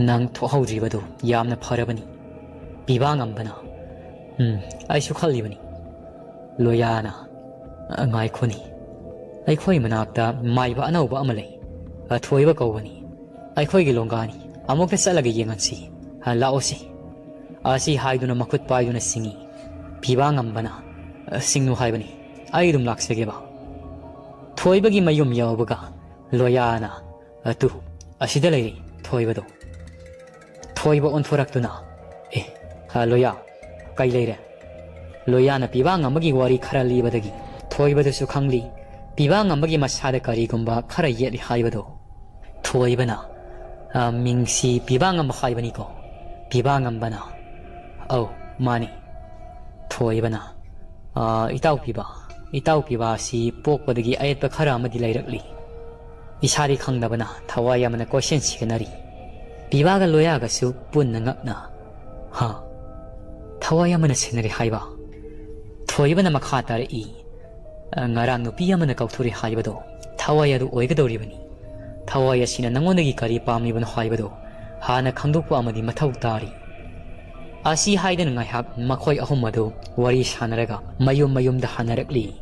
ꯅꯪ ꯊꯣꯛꯍꯧꯗ꯭ꯔꯤꯕꯗꯨ ꯌꯥꯝꯅ ꯐꯔꯕꯅꯤ꯫" ꯄꯤꯕꯥꯉꯝꯕꯅ, "ꯎꯝ, ꯑꯩꯁꯨ ꯈꯜꯂꯤꯕꯅꯤ꯫" ꯂꯣꯌꯥꯅ, "ꯑ, ꯉꯥꯏꯈꯣꯅꯤ꯫ ꯑꯩꯈꯣꯏ ꯃꯅꯥꯛꯇ ꯃꯥꯏꯕ ꯑꯅꯧꯕ ꯑꯃ ꯂꯩ꯫ ꯑꯊꯣꯏꯕ ꯀꯧꯕꯅꯤ꯫ ꯑꯩꯈꯣꯏꯒꯤ ꯂꯣꯡꯒꯥꯅꯤ꯫ ꯑꯃꯨꯛꯇ ꯆꯠꯂꯒ ꯌꯦꯡꯍꯟꯁꯤ꯫ ꯑ, ꯂꯥꯛꯑꯣꯁꯤ꯫" ꯑꯁꯤ ꯍꯥꯏꯗꯨꯅ ꯃꯈꯨꯠ ꯄꯥꯏꯗꯨꯅ ꯆꯤꯡꯏ꯫ ꯄꯤꯕꯥꯉꯝꯕꯅ, "ꯑ, ꯆꯤꯡꯉꯨ ꯍꯥꯏꯕꯅꯤ꯫ ꯑꯩ ꯑꯗꯨꯝ ꯂꯥꯛꯆꯒꯦꯕ꯫" ꯊꯣꯏꯕꯒꯤ ꯃꯌꯨꯝ ꯌꯧꯕꯒ ꯂꯣꯌꯥꯅ, "ꯑ, ꯇꯨ, ꯑꯁꯤꯗ ꯂꯩꯔꯤ ꯊꯣꯏꯕꯗꯣ꯫" ꯊꯣꯏꯕ ꯑꯣꯟꯊꯣꯔꯛꯇꯨꯅ, "ꯑꯦ, ꯑ, ꯂꯣꯌꯥ, ꯀꯩ ꯂꯩꯔꯦ?" ꯂꯣꯌꯥꯅ ꯄꯤꯕꯥꯉꯝꯕꯒꯤ ꯋꯥꯔꯤ ꯈꯔ ꯂꯤꯕꯗꯒꯤ ꯊꯣꯏꯕꯗꯨꯁꯨ ꯈꯪꯂꯤ, ꯄꯤꯕꯥꯉꯝꯕꯒꯤ ꯃꯁꯥꯗ ꯀꯔꯤꯒꯨꯝꯕ ꯈꯔ ꯌꯦꯠꯂꯤ ꯍꯥꯏꯕꯗꯣ꯫ ꯊꯣꯏꯕꯅ, "ꯑ, ꯃꯤꯡꯁꯤ ꯄꯤꯕꯥꯉꯝꯕ ꯍꯥꯏꯕꯅꯤꯀꯣ?" ꯄꯤꯕꯥꯉꯝꯕꯅ, "ꯑꯧ, ꯃꯥꯅꯤ꯫" ꯊꯣꯏꯕꯅ, "ꯑ, ꯏꯇꯥꯎ ꯄꯤꯕ, ꯏꯇꯥꯎ ꯄꯤꯕ ꯑꯁꯤ ꯄꯣꯛꯄꯗꯒꯤ ꯑꯌꯦꯠꯄ ꯈꯔ ꯑꯃꯗꯤ ꯂꯩꯔꯛꯂꯤ꯫ ꯏꯁꯥꯗꯤ ꯈꯪꯗꯕꯅ ꯊꯋꯥꯏ ꯑꯃꯅ ꯀꯣꯏꯁꯦꯟ ꯁꯦꯟꯅꯔꯤ꯫" ꯄꯤꯕꯥꯒ ꯂꯣꯌꯥꯒꯁꯨ ꯄꯨꯟꯅ ꯉꯛꯅ, "ꯍꯥ? ꯊꯋꯥꯏ ꯑꯃꯅ ꯁꯦꯟꯅꯔꯤ ꯍꯥꯏꯕ?" ꯊꯣꯏꯕꯅ ꯃꯈꯥ ꯇꯥꯔꯛꯏ, "ꯑ, ꯉꯔꯥꯡ ꯅꯨꯄꯤ ꯑꯃꯅ ꯀꯧꯊꯣꯔꯛꯏ ꯍꯥꯏꯕꯗꯣ ꯊꯋꯥꯏ ꯑꯗꯨ ꯑꯣꯏꯒꯗꯧꯔꯤꯕꯅꯤ꯫ ꯊꯋꯥꯏ ꯑꯁꯤꯅ ꯅꯉꯣꯟꯗꯒꯤ ꯀꯔꯤ ꯄꯥꯝꯂꯤꯕꯅꯣ ꯍꯥꯏꯕꯗꯣ ꯍꯥꯟꯅ ꯈꯪꯗꯣꯛꯄ ꯑꯃꯗꯤ ꯃꯊꯧ ꯇꯥꯔꯤ꯫" ꯑꯁꯤ ꯍꯥꯏꯗꯨꯅ ꯉꯥꯏꯍꯥꯛ ꯃꯈꯣꯏ ꯑꯍꯨꯝ ꯑꯗꯨ ꯋꯥꯔꯤ ꯁꯥꯟꯅꯔꯒ ꯃꯌꯨꯝ ꯃꯌꯨꯝꯗ ꯍꯟꯅꯔꯛꯂꯤ꯫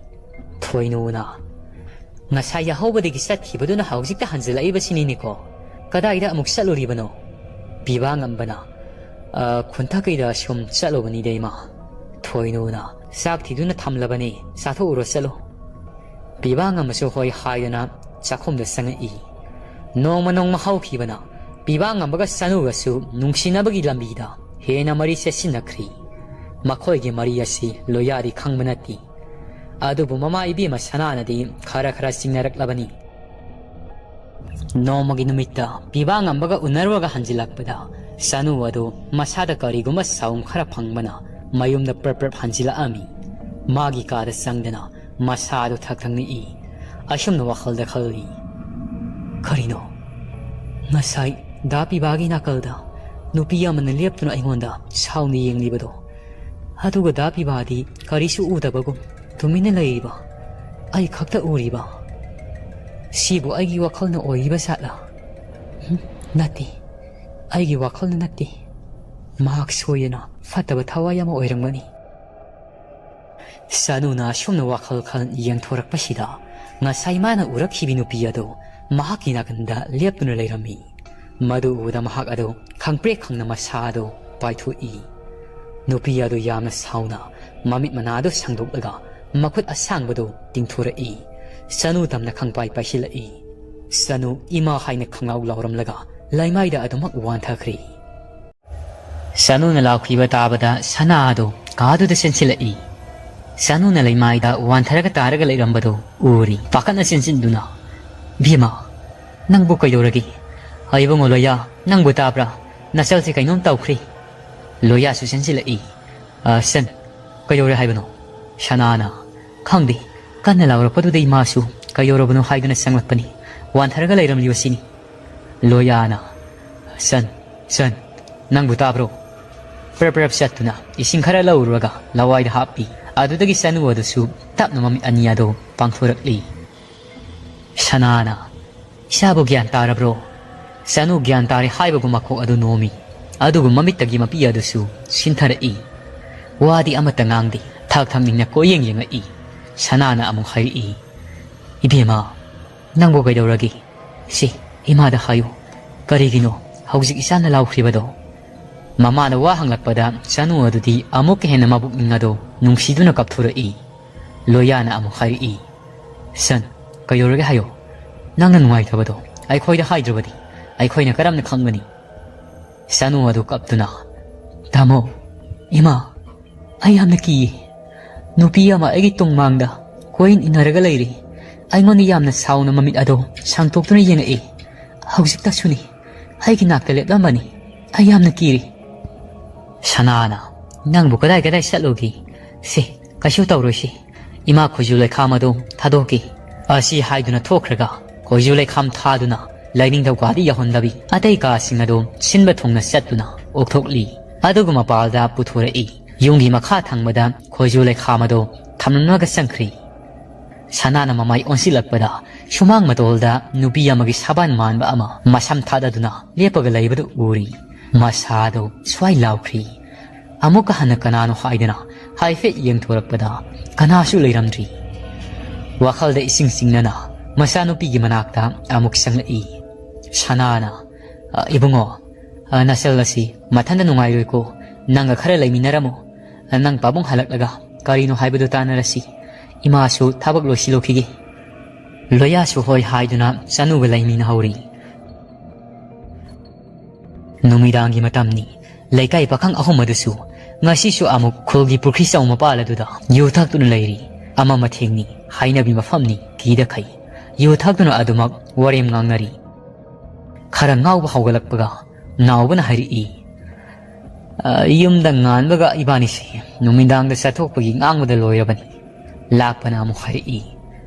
ꯊꯣꯏꯅꯨꯅ, "ꯉꯁꯥꯏ ꯌꯥꯍꯧꯕꯗꯒꯤ ꯆꯠꯈꯤꯕꯗꯨꯅ ꯍꯧꯖꯤꯛꯇ ꯍꯟꯖꯤꯜꯂꯛꯏꯕꯁꯤꯅꯤꯅꯦꯀꯣ꯫ ꯀꯗꯥꯏꯗ ꯑꯃꯨꯛ ꯆꯠꯂꯨꯔꯤꯕꯅꯣ?" ꯄꯤꯕꯥꯉꯝꯕꯅ, "ꯑ, ꯈꯨꯟꯊꯛꯀꯩꯗ ꯁꯨꯝ ꯆꯠꯂꯨꯕꯅꯤꯗ, ꯏꯃꯥ꯫" ꯊꯣꯏꯅꯨꯅ, "ꯆꯥꯛ ꯊꯤꯗꯨꯅ ꯊꯝꯂꯕꯅꯤ, ꯆꯥꯊꯣꯛꯎꯔꯣ, ꯆꯠꯂꯣ꯫" ꯄꯤꯕꯥꯉꯝꯕꯁꯨ ꯍꯣꯏ ꯍꯥꯏꯗꯨꯅ ꯆꯥꯛꯈꯨꯝꯗ ꯆꯪꯉꯛꯏ꯫ ꯅꯣꯡꯃ ꯅꯣꯡꯃ ꯍꯧꯈꯤꯕꯅ ꯄꯤꯕꯥꯉꯝꯕꯒ ꯆꯅꯨꯒꯁꯨ ꯅꯨꯡꯁꯤꯅꯕꯒꯤ ꯂꯝꯕꯤꯗ ꯍꯦꯟꯅ ꯃꯔꯤ ꯆꯦꯠꯁꯤꯟꯅꯈ꯭ꯔꯤ꯫ ꯃꯈꯣꯏꯒꯤ ꯃꯔꯤ ꯑꯁꯤ ꯂꯣꯌꯥꯗꯤ ꯈꯪꯕ ꯅꯠꯇꯦ꯫ ꯑꯗꯨꯕꯨ ꯃꯃꯥ ꯏꯕꯦꯝꯃ ꯁꯅꯥꯅꯗꯤ ꯈꯔ ꯈꯔ ꯆꯤꯡꯅꯔꯛꯂꯕꯅꯤ꯫ ꯅꯣꯡꯃꯒꯤ ꯅꯨꯃꯤꯠꯇ ꯄꯤꯕꯥ ꯉꯝꯕꯒ ꯎꯅꯔꯨꯔꯒ ꯍꯟꯖꯤꯜꯂꯛꯄꯗ, ꯁꯅꯨ ꯑꯗꯨ ꯃꯁꯥꯗ ꯀꯔꯤꯒꯨꯝꯕ ꯁꯥꯎꯝ ꯈꯔ ꯐꯪꯕꯅ ꯃꯌꯨꯝꯗ ꯄ꯭ꯔꯞ ꯄ꯭ꯔꯞ ꯍꯟꯖꯤꯜꯂꯛꯑꯝꯃꯤ꯫ ꯃꯥꯒꯤ ꯀꯥꯗ ꯆꯪꯗꯅ ꯃꯁꯥ ꯑꯗꯨ ꯊꯛ ꯊꯛ ꯅꯤꯛꯏ꯫ ꯑꯁꯨꯝꯅ ꯋꯥꯈꯜꯗ ꯈꯜꯂꯤ, "ꯀꯔꯤꯅꯣ? ꯉꯁꯥꯏ ꯗꯥ ꯄꯤꯕꯥꯒꯤ ꯅꯥꯀꯜꯗ ꯅꯨꯄꯤ ꯑꯃꯅ ꯂꯦꯞꯇꯨꯅ ꯑꯩꯉꯣꯟꯗ ꯁꯥꯎꯅ ꯌꯦꯡꯂꯤꯕꯗꯣ, ꯑꯗꯨꯒ ꯗꯥ ꯄꯤꯕꯥꯗꯤ ꯀꯔꯤꯁꯨ ꯎꯗꯕꯒꯨꯝ ꯇꯨꯃꯤꯟꯅ ꯂꯩꯔꯤꯕ, ꯑꯩ ꯈꯛꯇ ꯎꯔꯤꯕ? ꯁꯤꯕꯨ ꯑꯩꯒꯤ ꯋꯥꯈꯜꯅ ꯑꯣꯏꯔꯤꯕ ꯖꯥꯠꯂꯥ? ꯍꯨꯝ, ꯅꯠꯇꯦ, ꯑꯩꯒꯤ ꯋꯥꯈꯜꯅ ꯅꯠꯇꯦ꯫ ꯃꯍꯥꯛ ꯁꯣꯏꯗꯅ ꯐꯠꯇꯕ ꯊꯋꯥꯏ ꯑꯃ ꯑꯣꯏꯔꯝꯒꯅꯤ"꯫ ꯁꯅꯨꯅ ꯑꯁꯨꯝꯅ ꯋꯥꯈꯜ ꯈꯜ ꯌꯦꯡꯊꯣꯔꯛꯄꯁꯤꯗ, ꯉꯁꯥꯏ ꯃꯥꯅ ꯎꯔꯛꯈꯤꯕꯤ ꯅꯨꯄꯤ ꯑꯗꯨ ꯃꯍꯥꯛꯀꯤ ꯅꯥꯀꯟꯗ ꯂꯦꯞꯇꯨꯅ ꯂꯩꯔꯝꯃꯤ꯫ ꯃꯗꯨ ꯎꯕꯗ ꯃꯍꯥꯛ ꯑꯗꯨ ꯈꯪꯄ꯭ꯔꯦꯛ ꯈꯪꯅ ꯃꯁꯥ ꯑꯗꯨ ꯄꯥꯏꯊꯣꯛꯏ꯫ ꯅꯨꯄꯤ ꯑꯗꯨ ꯌꯥꯝꯅ ꯁꯥꯎꯅ ꯃꯃꯤꯠ ꯃꯅꯥ ꯑꯗꯨ ꯁꯥꯡꯗꯣꯛꯂꯒ ꯃꯈꯨꯠ ꯑꯁꯥꯡꯕꯗꯨ ꯇꯤꯡꯊꯣꯔꯛꯏ꯫ ꯁꯅꯨ ꯇꯝꯅ ꯈꯪꯄꯥꯏ ꯄꯥꯏꯁꯤꯜꯂꯛꯏ꯫ ꯁꯅꯨ ꯏꯃꯥ ꯍꯥꯏꯅ ꯈꯪꯂꯥꯎ ꯂꯥꯎꯔꯝꯂꯒ ꯂꯩꯃꯥꯏꯗ ꯑꯗꯨꯃꯛ ꯋꯥꯟꯊꯈ꯭ꯔꯦ꯫ ꯁꯅꯨꯅ ꯂꯥꯎꯈꯤꯕ ꯇꯥꯕꯗ ꯁꯅꯥ ꯑꯗꯨ ꯀꯥꯗꯨꯗ ꯆꯦꯟꯁꯤꯜꯂꯛꯏ꯫ ꯁꯅꯨꯅ ꯂꯩꯃꯥꯏꯗ ꯋꯥꯟꯊꯔꯒ ꯇꯥꯔꯒ ꯂꯩꯔꯝꯕꯗꯨ ꯎꯔꯤ꯫ ꯄꯥꯈꯠꯅ ꯆꯦꯟꯁꯤꯟꯗꯨꯅ, "ꯕꯦꯝꯃ, ꯅꯪꯕꯨ ꯀꯩꯗꯧꯔꯒꯦ? ꯏꯕꯨꯡꯉꯣ ꯂꯣꯌꯥ, ꯅꯪꯕꯨ ꯇꯥꯕ꯭ꯔꯥ? ꯅꯆꯜꯁꯦ ꯀꯩꯅꯣꯝ ꯇꯧꯈ꯭ꯔꯦ"꯫ ꯂꯣꯌꯥꯁꯨ ꯆꯦꯟꯁꯤꯜꯂꯛꯏ꯫ "ꯑ, ꯁꯟ, ꯀꯩꯗꯧꯔꯦ ꯍꯥꯏꯕꯅꯣ?" ꯁꯅꯥꯅ, "ꯈꯪꯗꯦ, ꯀꯟꯅ ꯂꯥꯎꯔꯛꯄꯗꯨꯗ ꯏꯃꯥꯁꯨ ꯀꯩꯗꯧꯔꯕꯅꯣ ꯍꯥꯏꯗꯨꯅ ꯆꯪꯂꯛꯄꯅꯤ꯫ ꯋꯥꯟꯊꯔꯒ ꯂꯩꯔꯝꯂꯤꯕꯁꯤꯅꯤ"꯫ ꯂꯣꯌꯥꯅ, "ꯁꯟ, ꯁꯟ, ꯅꯪꯕꯨ ꯇꯥꯕ꯭ꯔꯣ?" ꯄ꯭ꯔꯞ ꯄ꯭ꯔꯞ ꯆꯠꯇꯨꯅ ꯏꯁꯤꯡ ꯈꯔ ꯂꯧꯔꯨꯔꯒ ꯂꯋꯥꯏꯗ ꯍꯥꯞꯄꯤ꯫ ꯑꯗꯨꯗꯒꯤ ꯆꯅꯨ ꯑꯗꯨꯁꯨ ꯇꯞꯅ ꯃꯃꯤꯠ ꯑꯅꯤ ꯑꯗꯨ ꯄꯥꯡꯊꯣꯔꯛꯂꯤ꯫ ꯁꯅꯥꯅ, "ꯏꯆꯥꯕꯨ ꯒ꯭ꯌꯥꯟ ꯇꯥꯔꯕ꯭ꯔꯣ?" ꯁꯅꯨ ꯒ꯭ꯌꯥꯟ ꯇꯥꯔꯦ ꯍꯥꯏꯕꯒꯨꯝ ꯃꯀꯣꯛ ꯑꯗꯨ ꯅꯣꯝꯃꯤ꯫ ꯑꯗꯨꯕꯨ ꯃꯃꯤꯠꯇꯒꯤ ꯃꯄꯤ ꯑꯗꯨꯁꯨ ꯁꯤꯟꯊꯔꯛꯏ꯫ ꯋꯥꯗꯤ ꯑꯃꯠꯇ ꯉꯥꯡꯗꯦ꯫ ꯊꯥꯛ ꯊꯥꯛꯅꯤꯡꯅ ꯀꯣꯏꯌꯦꯡ ꯌꯦꯡꯉꯛꯏ꯫ ꯁꯅꯥꯅ ꯑꯃꯨꯛ ꯍꯥꯏꯔꯛꯏ, "ꯏꯕꯦꯝꯃ, ꯅꯪꯕꯨ ꯀꯩꯗꯧꯔꯒꯦ? ꯁꯤ, ꯏꯃꯥꯗ ꯍꯥꯏꯌꯨ꯫ ꯀꯔꯤꯒꯤꯅꯣ ꯍꯧꯖꯤꯛ ꯏꯆꯥꯅ ꯂꯥꯎꯈ꯭ꯔꯤꯕꯗꯣ?" ꯃꯃꯥꯅ ꯋꯥ ꯍꯪꯂꯛꯄꯗ ꯆꯅꯨ ꯑꯗꯨꯗꯤ ꯑꯃꯨꯛꯀ ꯍꯦꯟꯅ ꯃꯕꯨꯛꯅꯤꯡ ꯑꯗꯨ ꯅꯨꯡꯁꯤꯗꯨꯅ ꯀꯞꯊꯣꯔꯛꯏ꯫ ꯂꯣꯌꯥꯅ ꯑꯃꯨꯛ ꯍꯥꯏꯔꯛꯏ, "ꯁꯟ, ꯀꯩꯗꯧꯔꯒꯦ ꯍꯥꯏꯌꯣ꯫ ꯅꯪꯅ ꯅꯨꯡꯉꯥꯏꯇꯕꯗꯣ ꯑꯩꯈꯣꯏꯗ ꯍꯥꯏꯗ꯭ꯔꯕꯗꯤ ꯑꯩꯈꯣꯏꯅ ꯀꯔꯝꯅ ꯈꯪꯒꯅꯤ?" ꯁꯅꯨ ꯑꯗꯨ ꯀꯞꯇꯨꯅ, "ꯇꯥꯃꯣ, ꯏꯃꯥ, ꯑꯩ ꯌꯥꯝꯅ ꯀꯤꯌꯦ꯫ ꯅꯨꯄꯤ ꯑꯃ ꯑꯩꯒꯤ ꯇꯨꯡꯃꯥꯡꯗ ꯀꯣꯏꯟ ꯏꯟꯅꯔꯒ ꯂꯩꯔꯤ꯫ ꯑꯩꯉꯣꯟꯗ ꯌꯥꯝꯅ ꯁꯥꯎꯅ ꯃꯃꯤꯠ ꯑꯗꯣ ꯁꯥꯡꯇꯣꯛꯇꯨꯅ ꯌꯦꯡꯉꯛꯏ꯫ ꯍꯧꯖꯤꯛꯇꯁꯨꯅꯤ꯫ ꯑꯩꯒꯤ ꯅꯥꯛꯇ ꯂꯦꯞꯂꯝꯕꯅꯤ꯫ ꯑꯩ ꯌꯥꯝꯅ ꯀꯤꯔꯤ꯫ ꯁꯅꯥꯅ, "ꯅꯪꯕꯨ ꯀꯗꯥꯏ ꯀꯗꯥꯏ ꯆꯠꯂꯨꯒꯦ? ꯁꯦ, ꯀꯩꯁꯨ ꯇꯧꯔꯣꯏꯁꯤ꯫ ꯏꯃꯥ ꯈꯣꯏꯖꯨ ꯂꯩꯈꯥꯝ ꯑꯗꯣ ꯊꯥꯗꯣꯛꯀꯦ꯫" ꯑꯁꯤ ꯍꯥꯏꯗꯨꯅ ꯊꯣꯛꯈ꯭ꯔꯒ ꯈꯣꯏꯖꯨ ꯂꯩꯈꯥꯝ ꯊꯥꯗꯨꯅ ꯂꯥꯏꯅꯤꯡꯊꯧ ꯀꯥꯗ ꯌꯧꯍꯟꯗꯕꯤ ꯑꯇꯩ ꯀꯥꯁꯤꯡ ꯑꯗꯣ ꯁꯤꯟꯕ ꯊꯨꯡꯅ ꯆꯠꯇꯨꯅ ꯑꯣꯛꯊꯣꯛꯂꯤ꯫ ꯑꯗꯨꯒ ꯃꯄꯥꯜꯗ ꯄꯨꯊꯣꯔꯛꯏ꯫ ꯌꯨꯝꯒꯤ ꯃꯈꯥ ꯊꯪꯕꯗ ꯈꯣꯏꯖꯨ ꯂꯩꯈꯥꯝ ꯑꯗꯣ ꯊꯝꯂꯝꯂꯒ ꯆꯪꯈ꯭ꯔꯤ꯫ ꯁꯅꯥꯅ ꯃꯃꯥꯏ ꯑꯣꯟꯁꯤꯜꯂꯛꯄꯗ ꯁꯨꯃꯥꯡ ꯃꯇꯣꯜꯗ ꯅꯨꯄꯤ ꯑꯃꯒꯤ ꯁꯥꯕꯥꯟ ꯃꯥꯟꯕ ꯑꯃ ꯃꯁꯝ ꯊꯥꯗꯗꯨꯅ ꯂꯦꯞꯄꯒ ꯂꯩꯕꯗꯨ ꯎꯔꯤ꯫ ꯃꯁꯥꯗꯨ ꯁ꯭ꯋꯥꯏ ꯂꯥꯎꯈ꯭ꯔꯤ꯫ ꯑꯃꯨꯛꯀ ꯍꯟꯅ ꯀꯅꯥꯅꯣ ꯍꯥꯏꯗꯨꯅ ꯍꯥꯏꯐꯦꯠ ꯌꯦꯡꯊꯣꯔꯛꯄꯗ ꯀꯅꯥꯁꯨ ꯂꯩꯔꯝꯗ꯭ꯔꯤ꯫ ꯋꯥꯈꯜꯗ ꯏꯁꯤꯡ ꯆꯤꯡꯅꯅ ꯃꯆꯥꯅꯨꯄꯤꯒꯤ ꯃꯅꯥꯛꯇ ꯑꯃꯨꯛ ꯆꯪꯂꯛꯏ꯫ ꯁꯅꯥꯅ, "ꯑ, ꯏꯕꯨꯡꯉꯣ, ꯑ, ꯅꯆꯜ ꯑꯁꯤ ꯃꯊꯟꯇ ꯅꯨꯡꯉꯥꯏꯔꯣꯏꯀꯣ꯫ ꯅꯪꯒ ꯈꯔ ꯂꯩꯃꯤꯟꯅꯔꯝꯃꯨ꯫ ꯑ, ꯅꯪ ꯄꯥꯕꯨꯡ ꯍꯜꯂꯛꯂꯒ ꯀꯔꯤꯅꯣ ꯍꯥꯏꯕꯗꯨ ꯇꯥꯟꯅꯔꯁꯤ꯫ ꯏꯃꯥꯁꯨ ꯊꯕꯛ ꯂꯣꯏꯁꯤꯜꯂꯨꯈꯤꯒꯦ꯫" ꯂꯣꯌꯥꯁꯨ ꯍꯣꯏ ꯍꯥꯏꯗꯨꯅ ꯆꯅꯨꯒ ꯂꯩꯃꯤꯟꯅꯍꯧꯔꯤ꯫ ꯅꯨꯃꯤꯗꯥꯡꯒꯤ ꯃꯇꯝꯅꯤ꯫ ꯂꯩꯀꯥꯏ ꯄꯥꯈꯪ ꯑꯍꯨꯝ ꯑꯗꯨꯁꯨ ꯉꯁꯤꯁꯨ ꯑꯃꯨꯛ ꯈꯨꯜꯒꯤ ꯄꯨꯈ꯭ꯔꯤ ꯆꯥꯎ ꯃꯄꯥꯜ ꯑꯗꯨꯗ ꯌꯨ ꯊꯛꯇꯨꯅ ꯂꯩꯔꯤ꯫ ꯑꯃ ꯃꯊꯦꯡꯅꯤ, ꯍꯥꯏꯅꯕꯤ ꯃꯐꯝꯅꯤ, ꯀꯤꯗꯈꯩ꯫ ꯌꯨ ꯊꯛꯇꯨꯅ ꯑꯗꯨꯃꯛ ꯋꯥꯔꯦꯝ ꯉꯥꯡꯅꯔꯤ꯫ ꯈꯔ ꯉꯥꯎꯕ ꯍꯧꯒꯠꯂꯛꯄꯒ ꯅꯥꯎꯕꯅ ꯍꯥꯏꯔꯛꯏ, "ꯑ, ꯌꯨꯝꯗ ꯉꯥꯟꯕꯒ ꯏꯕꯥꯅꯤꯁꯦ ꯅꯨꯃꯤꯗꯥꯡꯗ ꯆꯠꯊꯣꯛꯄꯒꯤ ꯉꯥꯡꯕꯗ ꯂꯣꯏꯔꯕꯅꯤ꯫" ꯂꯥꯛꯄꯅ ꯑꯃꯨꯛ ꯍꯥꯏꯔꯛꯏ,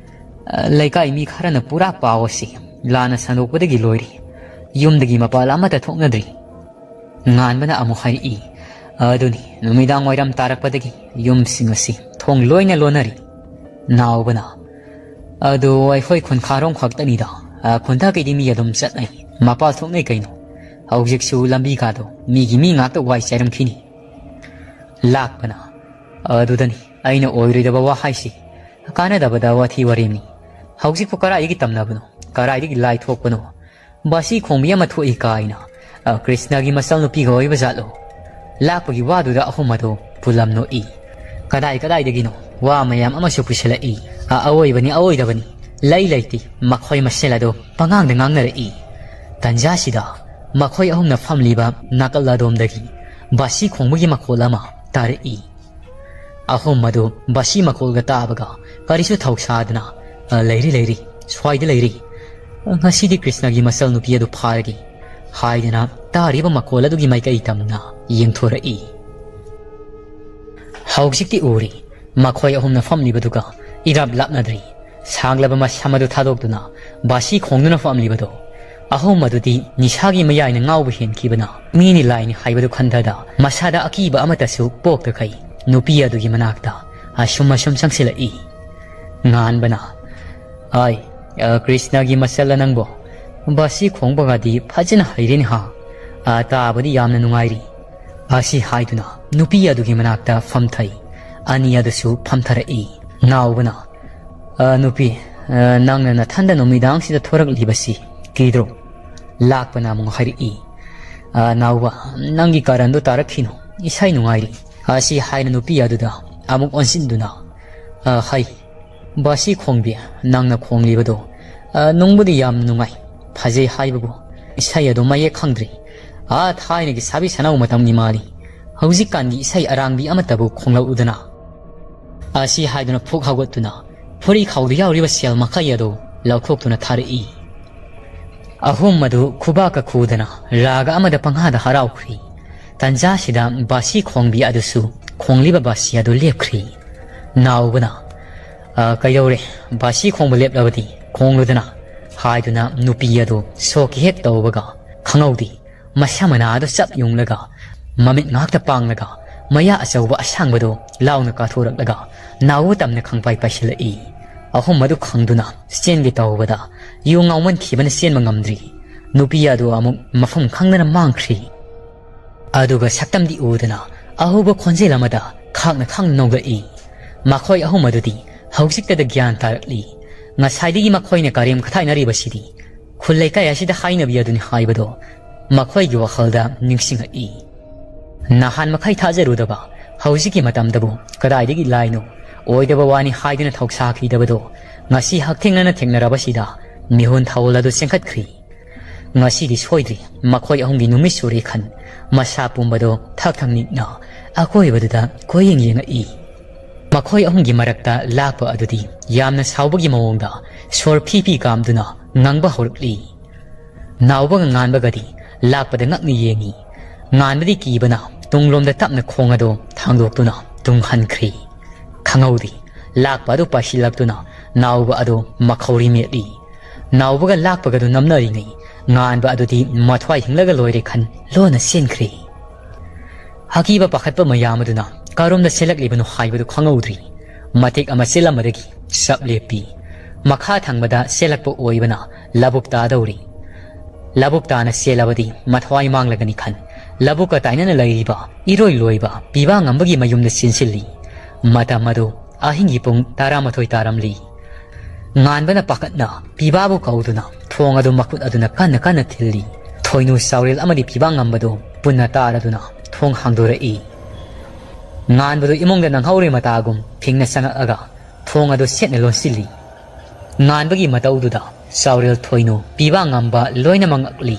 "ꯑ, ꯂꯩꯀꯥꯏ ꯃꯤ ꯈꯔꯅ ꯄꯨꯔꯥ ꯄꯥꯎ ꯑꯁꯤ ꯂꯥꯟꯅ ꯁꯟꯗꯣꯛꯄꯗꯒꯤ ꯂꯣꯏꯔꯦ꯫ ꯌꯨꯝꯗꯒꯤ ꯃꯄꯥꯜ ꯑꯃꯠꯇ ꯊꯣꯛꯅꯗ꯭ꯔꯤ꯫" ꯉꯥꯟꯕꯅ ꯑꯃꯨꯛ ꯍꯥꯏꯔꯛꯏ, "ꯑꯗꯨꯅꯤ, ꯅꯨꯃꯤꯗꯥꯡ ꯋꯥꯏꯔꯝ ꯇꯥꯔꯛꯄꯗꯒꯤ ꯌꯨꯝꯁꯤꯡ ꯑꯁꯤ ꯊꯣꯡ ꯂꯣꯏꯅ ꯂꯣꯟꯅꯔꯤ꯫" ꯅꯥꯎꯕꯅ, "ꯑꯗꯨ ꯑꯩꯈꯣꯏ ꯈꯨꯟꯈꯥꯔꯣꯝ ꯈꯛꯇꯅꯤꯗ, ꯑ, ꯈꯨꯟꯊꯛꯀꯤꯗꯤ ꯃꯤ ꯑꯗꯨꯝ ꯆꯠꯅꯩ, ꯃꯄꯥꯜ ꯊꯣꯛꯅꯩ ꯀꯩꯅꯣ? ꯍꯧꯖꯤꯛꯁꯨ ꯂꯝꯕꯤ ꯀꯥꯗꯣ ꯃꯤꯒꯤ ꯃꯤ ꯉꯥꯛꯇ ꯋꯥꯏ ꯆꯥꯏꯔꯝꯈꯤꯅꯤ꯫" ꯂꯥꯛꯄꯅ, "ꯑꯗꯨꯗꯅꯤ ꯑꯩꯅ ꯑꯣꯏꯔꯣꯏꯗꯕ ꯋꯥ ꯍꯥꯏꯁꯤ, ꯀꯥꯟꯅꯗꯕꯗ ꯋꯥꯊꯤ ꯋꯥꯔꯦꯝꯅꯤ꯫ ꯍꯧꯖꯤꯛꯄꯨ ꯀꯔꯥꯏꯗꯒꯤ ꯇꯝꯅꯕꯅꯣ, ꯀꯔꯥꯏꯗꯒꯤ ꯂꯥꯏ ꯊꯣꯛꯄꯅꯣ? ꯕꯥꯁꯤ ꯈꯣꯡꯕꯤ ꯑꯃ ꯊꯣꯛꯏ ꯀꯥꯏꯅ, ꯑ, ꯀ꯭ꯔꯤꯁꯅꯒꯤ ꯃꯆꯜ ꯅꯨꯄꯤꯒ ꯑꯣꯏꯕ ꯖꯥꯠꯂꯣ?" ꯂꯥꯛꯄꯒꯤ ꯋꯥꯗꯨꯗ ꯑꯍꯨꯝ ꯑꯗꯨ ꯄꯨꯂꯝ ꯅꯣꯛꯏ꯫ ꯀꯗꯥꯏ ꯀꯗꯥꯏꯗꯒꯤꯅꯣ ꯋꯥ ꯃꯌꯥꯝ ꯑꯃꯁꯨ ꯄꯨꯁꯤꯜꯂꯛꯏ꯫ ꯑ, ꯑꯑꯣꯏꯕꯅꯤ ꯑꯑꯣꯏꯗꯕꯅꯤ, ꯂꯩ ꯂꯩꯇꯦ, ꯃꯈꯣꯏ ꯃꯁꯦꯜ ꯑꯗꯨ ꯄꯉꯥꯡꯗ ꯉꯥꯡꯅꯔꯛꯏ꯫ ꯇꯟꯖꯥꯁꯤꯗ ꯃꯈꯣꯏ ꯑꯍꯨꯝꯅ ꯐꯝꯂꯤꯕ ꯅꯥꯀꯜ ꯑꯗꯣꯝꯗꯒꯤ ꯕꯥꯁꯤ ꯈꯣꯡꯕꯒꯤ ꯃꯈꯣꯜ ꯑꯃ ꯇꯥꯔꯛꯏ꯫ ꯑꯍꯨꯝ ꯑꯗꯨ ꯕꯥꯁꯤ ꯃꯈꯣꯜꯒ ꯇꯥꯕꯒ ꯀꯔꯤꯁꯨ ꯊꯧꯁꯥꯗꯅ "ꯑ, ꯂꯩꯔꯤ, ꯂꯩꯔꯤ, ꯁ꯭ꯋꯥꯏꯗ ꯂꯩꯔꯤ꯫ ꯉꯁꯤꯗꯤ ꯀ꯭ꯔꯤꯁꯅꯒꯤ ꯃꯆꯜ ꯅꯨꯄꯤ ꯑꯗꯨ ꯐꯥꯔꯒꯦ" ꯍꯥꯏꯗꯨꯅ ꯇꯥꯔꯤꯕ ꯃꯈꯣꯜ ꯑꯗꯨꯒꯤ ꯃꯥꯏꯀꯩ ꯇꯝꯅ ꯌꯦꯡꯊꯣꯔꯛꯏ꯫ ꯍꯧꯖꯤꯛꯇꯤ ꯎꯔꯤ, ꯃꯈꯣꯏ ꯑꯍꯨꯝꯅ ꯐꯝꯂꯤꯕꯗꯨꯒ ꯏꯔꯥꯞ ꯂꯥꯞꯅꯗ꯭ꯔꯤ꯫ ꯁꯥꯡꯂꯕ ꯃꯁꯝ ꯑꯗꯨ ꯊꯥꯗꯣꯛꯇꯨꯅ ꯕꯥꯁꯤ ꯈꯣꯡꯗꯨꯅ ꯐꯝꯂꯤꯕꯗꯣ꯫ ꯑꯍꯨꯝ ꯑꯗꯨꯗꯤ ꯅꯤꯁꯥꯒꯤ ꯃꯌꯥꯏꯅ ꯉꯥꯎꯕ ꯍꯦꯟꯈꯤꯕꯅ ꯃꯤꯅꯤ ꯂꯥꯏꯅꯤ ꯍꯥꯏꯕꯗꯨ ꯈꯟꯊꯗ ꯃꯁꯥꯗ ꯑꯀꯤꯕ ꯑꯃꯠꯇꯁꯨ ꯄꯣꯛꯇꯈꯩ ꯅꯨꯄꯤ ꯑꯗꯨꯒꯤ ꯃꯅꯥꯛꯇ ꯑꯁꯨꯝ ꯑꯁꯨꯝ ꯆꯪꯁꯤꯜꯂꯛꯏ꯫ ꯉꯥꯟꯕꯅ, "ꯑꯥꯏ, ꯑ, ꯀ꯭ꯔꯤꯁꯅꯒꯤ ꯃꯆꯜꯂ ꯅꯪꯕꯣ? ꯕꯥꯁꯤ ꯈꯣꯡꯕꯒꯗꯤ ꯐꯖꯅ ꯍꯩꯔꯦꯅꯦ ꯍꯥ? ꯑ, ꯇꯥꯕꯗꯤ ꯌꯥꯝꯅ ꯅꯨꯡꯉꯥꯏꯔꯤ"꯫ ꯑꯁꯤ ꯍꯥꯏꯗꯨꯅ ꯅꯨꯄꯤ ꯑꯗꯨꯒꯤ ꯃꯅꯥꯛꯇ ꯐꯝꯊꯩ꯫ ꯑꯅꯤ ꯑꯗꯨꯁꯨ ꯐꯝꯊꯔꯛꯏ꯫ ꯅꯥꯎꯕꯅ, "ꯑ, ꯅꯨꯄꯤ, ꯑ, ꯅꯪꯅ ꯅꯊꯟꯗ ꯅꯨꯃꯤꯗꯥꯡꯁꯤꯗ ꯊꯣꯔꯛꯂꯤꯕꯁꯤ ꯀꯤꯗ꯭ꯔꯣ?" ꯂꯥꯛꯄꯅ ꯑꯃꯨꯛ ꯍꯥꯏꯔꯛꯏ, "ꯑ, ꯅꯥꯎꯕ, ꯅꯪꯒꯤ ꯀꯔꯟꯗꯣ ꯇꯥꯔꯛꯈꯤꯅꯨ, ꯏꯁꯩ ꯅꯨꯡꯉꯥꯏꯔꯤ"꯫ ꯑꯁꯤ ꯍꯥꯏꯅ ꯅꯨꯄꯤ ꯑꯗꯨꯗ ꯑꯃꯨꯛ ꯑꯣꯟꯁꯤꯟꯗꯨꯅ, "ꯑ, ꯍꯩ, ꯕꯥꯁꯤ ꯈꯣꯡꯕꯤ, ꯅꯪꯅ ꯈꯣꯡꯂꯤꯕꯗꯣ, ꯑ, ꯅꯨꯡꯕꯨꯗꯤ ꯌꯥꯝ ꯅꯨꯡꯉꯥꯏ, ꯐꯖꯩ ꯍꯥꯏꯕꯕꯨ ꯏꯁꯩ ꯑꯗꯨ ꯃꯌꯦꯛ ꯈꯪꯗ꯭ꯔꯤ꯫ ꯑꯥ, ꯊꯥꯏꯅꯒꯤ ꯁꯥꯕꯤ ꯁꯅꯧ ꯃꯇꯝꯒꯤ ꯃꯥꯜꯂꯤ꯫ ꯍꯧꯖꯤꯛꯀꯥꯟꯒꯤ ꯏꯁꯩ ꯑꯔꯥꯡꯕꯤ ꯑꯃꯠꯇꯕꯨ ꯈꯣꯡꯂꯛꯎꯗꯅ"꯫ ꯑꯁꯤ ꯍꯥꯏꯗꯨꯅ ꯐꯨꯛ ꯍꯧꯒꯠꯇꯨꯅ ꯐꯨꯔꯤꯈꯥꯎꯗ ꯌꯥꯎꯔꯤꯕ ꯁꯦꯜ ꯃꯈꯩ ꯑꯗꯨ ꯂꯧꯊꯣꯛꯇꯨꯅ ꯊꯥꯔꯛꯏ꯫ ꯑꯍꯨꯝ ꯑꯗꯨ ꯈꯨꯕꯥꯛꯀ ꯈꯨꯗꯅ ꯔꯥꯒ ꯑꯃꯗ ꯄꯪꯍꯥꯗ ꯍꯔꯥꯎꯈ꯭ꯔꯤ꯫ ꯇꯟꯖꯥꯁꯤꯗ ꯕꯥꯁꯤ ꯈꯣꯡꯕꯤ ꯑꯗꯨꯁꯨ ꯈꯣꯡꯂꯤꯕ ꯕꯥꯁꯤ ꯑꯗꯨ ꯂꯦꯞꯈ꯭ꯔꯤ꯫ ꯅꯥꯎꯕꯅ, "ꯑ, ꯀꯩꯗꯧꯔꯦ? ꯕꯥꯁꯤ ꯈꯣꯡꯕ ꯂꯦꯞꯂꯕꯗꯤ ꯈꯣꯡꯂꯨꯗꯅ" ꯍꯥꯏꯗꯨꯅ ꯅꯨꯄꯤ ꯑꯗꯨ ꯁꯣꯛꯀꯤ ꯍꯦꯛ ꯇꯧꯕꯒ ꯈꯪꯍꯧꯗꯦ꯫ ꯃꯁꯝ ꯃꯅꯥ ꯑꯗꯨ ꯆꯞ ꯌꯨꯡꯂꯒ, ꯃꯃꯤꯠ ꯉꯥꯛꯇ ꯄꯥꯡꯂꯒ, ꯃꯌꯥ ꯑꯆꯧꯕ ꯑꯁꯥꯡꯕꯗꯨ ꯂꯥꯎꯅ ꯀꯥꯊꯣꯔꯛꯂꯒ, ꯅꯥꯎꯕ ꯇꯝꯅ ꯈꯪꯄꯥꯏ ꯄꯥꯏꯁꯤꯜꯂꯛꯏ꯫ ꯑꯍꯨꯝ ꯑꯗꯨ ꯈꯪꯗꯨꯅ ꯆꯦꯟꯒꯦ ꯇꯧꯕꯗ, ꯌꯨ ꯉꯥꯎꯃꯟꯈꯤꯕꯅ ꯆꯦꯟꯕ ꯉꯝꯗ꯭ꯔꯤ꯫ ꯅꯨꯄꯤ ꯑꯗꯨ ꯑꯃꯨꯛ ꯃꯐꯝ ꯈꯪꯗꯅ ꯃꯥꯡꯈ꯭ꯔꯤ꯫ ꯑꯗꯨꯒ ꯁꯛꯇꯝꯗꯤ ꯎꯗꯅ, ꯑꯍꯧꯕ ꯈꯣꯟꯖꯦꯜ ꯑꯃꯗ ꯈꯥꯡꯅ ꯈꯥꯡꯅ ꯅꯣꯛꯂꯛꯏ꯫ ꯃꯈꯣꯏ ꯑꯍꯨꯝ ꯑꯗꯨꯗꯤ ꯍꯧꯖꯤꯛꯇꯗ ꯒ꯭ꯌꯥꯟ ꯇꯥꯔꯛꯂꯤ꯫ ꯉꯁꯥꯏꯗꯒꯤ ꯃꯈꯣꯏꯅ ꯀꯔꯦꯝ ꯀꯊꯥꯏꯅꯔꯤꯕꯁꯤꯗꯤ ꯈꯨꯜ ꯂꯩꯀꯥꯏ ꯑꯁꯤꯗ ꯍꯥꯏꯅꯕꯤ ꯑꯗꯨꯅꯤ ꯍꯥꯏꯕꯗꯣ ꯃꯈꯣꯏꯒꯤ ꯋꯥꯈꯜꯗ ꯅꯤꯡꯁꯤꯡꯂꯛꯏ꯫ ꯅꯍꯥꯟ ꯃꯈꯩ ꯊꯥꯖꯔꯨꯗꯕ ꯍꯧꯖꯤꯛꯀꯤ ꯃꯇꯝꯗꯕꯨ ꯀꯗꯥꯏꯗꯒꯤ ꯂꯥꯏꯅꯣ? ꯑꯣꯏꯗꯕ ꯋꯥꯅꯤ ꯍꯥꯏꯗꯨꯅ ꯊꯧꯁꯥꯈꯤꯗꯕꯗꯣ ꯉꯁꯤ ꯍꯛꯊꯦꯡꯅꯅ ꯊꯦꯡꯅꯔꯕꯁꯤꯗ ꯃꯤꯍꯨꯟ ꯊꯥꯍꯨꯜ ꯑꯗꯨ ꯆꯦꯟꯈꯠꯈ꯭ꯔꯤ꯫ ꯉꯁꯤꯗꯤ ꯁꯣꯏꯗ꯭ꯔꯤ ꯃꯈꯣꯏ ꯑꯍꯨꯝꯒꯤ ꯅꯨꯃꯤꯠ ꯁꯨꯔꯦ ꯈꯟ ꯃꯁꯥ ꯄꯨꯝꯕꯗꯣ ꯊꯛ ꯊꯛ ꯅꯤꯛꯅ ꯑꯀꯣꯏꯕꯗꯨꯗ ꯀꯣꯏꯌꯦꯡ ꯌꯦꯡꯉꯛꯏ꯫ ꯃꯈꯣꯏ ꯑꯍꯨꯝꯒꯤ ꯃꯔꯛꯇ ꯂꯥꯛꯄ ꯑꯗꯨꯗꯤ ꯌꯥꯝꯅ ꯁꯥꯎꯕꯒꯤ ꯃꯑꯣꯡꯗ ꯁꯣꯔ ꯐꯤ ꯐꯤ ꯀꯥꯝꯗꯨꯅ ꯉꯪꯕ ꯍꯧꯔꯛꯂꯤ꯫ ꯅꯥꯎꯕꯒ ꯉꯥꯟꯕꯒꯗꯤ ꯂꯥꯛꯄꯗ ꯉꯛꯅ ꯌꯦꯡꯉꯤ꯫ ꯉꯥꯟꯕꯗꯤ ꯀꯤꯕꯅ ꯇꯨꯡꯂꯣꯝꯗ ꯇꯞꯅ ꯈꯣꯡ ꯑꯗꯨ ꯊꯥꯡꯗꯣꯛꯇꯨꯅ ꯇꯨꯡ ꯍꯟꯈ꯭ꯔꯤ꯫ ꯈꯪꯍꯧꯗꯦ, ꯂꯥꯛꯄ ꯑꯗꯨ ꯄꯥꯏꯁꯤꯜꯂꯛꯇꯨꯅ ꯅꯥꯎꯕ ꯑꯗꯨ ꯃꯈꯧꯔꯤ ꯃꯦꯠꯂꯤ꯫ ꯅꯥꯎꯕꯒ ꯂꯥꯛꯄꯒꯗꯨ ꯅꯝꯅꯔꯤꯉꯩ ꯉꯥꯟꯕ ꯑꯗꯨꯗꯤ ꯃꯊ꯭ꯋꯥꯏ ꯍꯤꯡꯂꯒ ꯂꯣꯏꯔꯦ ꯈꯟ ꯂꯣꯟꯅ ꯆꯦꯟꯈ꯭ꯔꯦ꯫ ꯑꯀꯤꯕ ꯄꯥꯈꯠꯄ ꯃꯌꯥꯝ ꯑꯗꯨꯅ ꯀꯔꯣꯝꯗ ꯆꯦꯜꯂꯛꯂꯤꯕꯅꯣ ꯍꯥꯏꯕꯗꯨ ꯈꯪꯍꯧꯗ꯭ꯔꯤ꯫ ꯃꯇꯦꯛ ꯑꯃ ꯆꯦꯜꯂꯝꯕꯗꯒꯤ ꯆꯞ ꯂꯦꯞꯄꯤ꯫ ꯃꯈꯥ ꯊꯪꯕꯗ ꯆꯦꯜꯂꯛꯄ ꯑꯣꯏꯕꯅ ꯂꯧꯕꯨꯛ ꯇꯥꯗꯧꯔꯤ꯫ ꯂꯧꯕꯨꯛ ꯇꯥꯅ ꯆꯦꯜꯂꯕꯗꯤ ꯃꯊ꯭ꯋꯥꯏ ꯃꯥꯡꯂꯒꯅꯤ ꯈꯟ ꯂꯧꯕꯨꯛꯀ ꯇꯥꯏꯅꯅ ꯂꯩꯔꯤꯕ ꯏꯔꯣꯏ ꯂꯣꯏꯕ ꯄꯤꯕꯥ ꯉꯝꯕꯒꯤ ꯃꯌꯨꯝꯗ ꯆꯦꯟꯁꯤꯜꯂꯤ꯫ ꯃꯇꯝ ꯑꯗꯨ ꯑꯍꯤꯡꯒꯤ ꯄꯨꯡ ꯇꯔꯥꯃꯥꯊꯣꯏ ꯇꯥꯔꯝꯂꯤ꯫ ꯉꯥꯟꯕꯅ ꯄꯥꯈꯠꯅ ꯄꯤꯕꯥꯕꯨ ꯀꯧꯗꯨꯅ ꯊꯣꯡ ꯑꯗꯨ ꯃꯈꯨꯠ ꯑꯗꯨꯅ ꯀꯟꯅ ꯀꯟꯅ ꯊꯤꯜꯂꯤ꯫ ꯊꯣꯏꯅꯨ, ꯆꯥꯎꯔꯦꯜ ꯑꯃꯗꯤ ꯄꯤꯕꯥ ꯉꯝꯕꯗꯨ ꯄꯨꯟꯅ ꯇꯥꯔꯗꯨꯅ ꯊꯣꯡ ꯍꯥꯡꯗꯣꯔꯛꯏ꯫ ꯉꯥꯟꯕꯗꯨ ꯏꯃꯨꯡꯗ ꯅꯪꯍꯧꯔꯤ ꯃꯇꯥꯒꯨꯝ ꯐꯤꯡꯅ ꯆꯪꯉꯛꯑꯒ ꯊꯣꯡ ꯑꯗꯨ ꯁꯦꯠꯅ ꯂꯣꯟꯁꯤꯜꯂꯤ꯫ ꯉꯥꯟꯕꯒꯤ ꯃꯇꯧꯗꯨꯗ ꯆꯥꯎꯔꯦꯜ, ꯊꯣꯏꯅꯨ, ꯄꯤꯕꯥ ꯉꯝꯕ ꯂꯣꯏꯅꯃꯛ ꯉꯛꯂꯤ꯫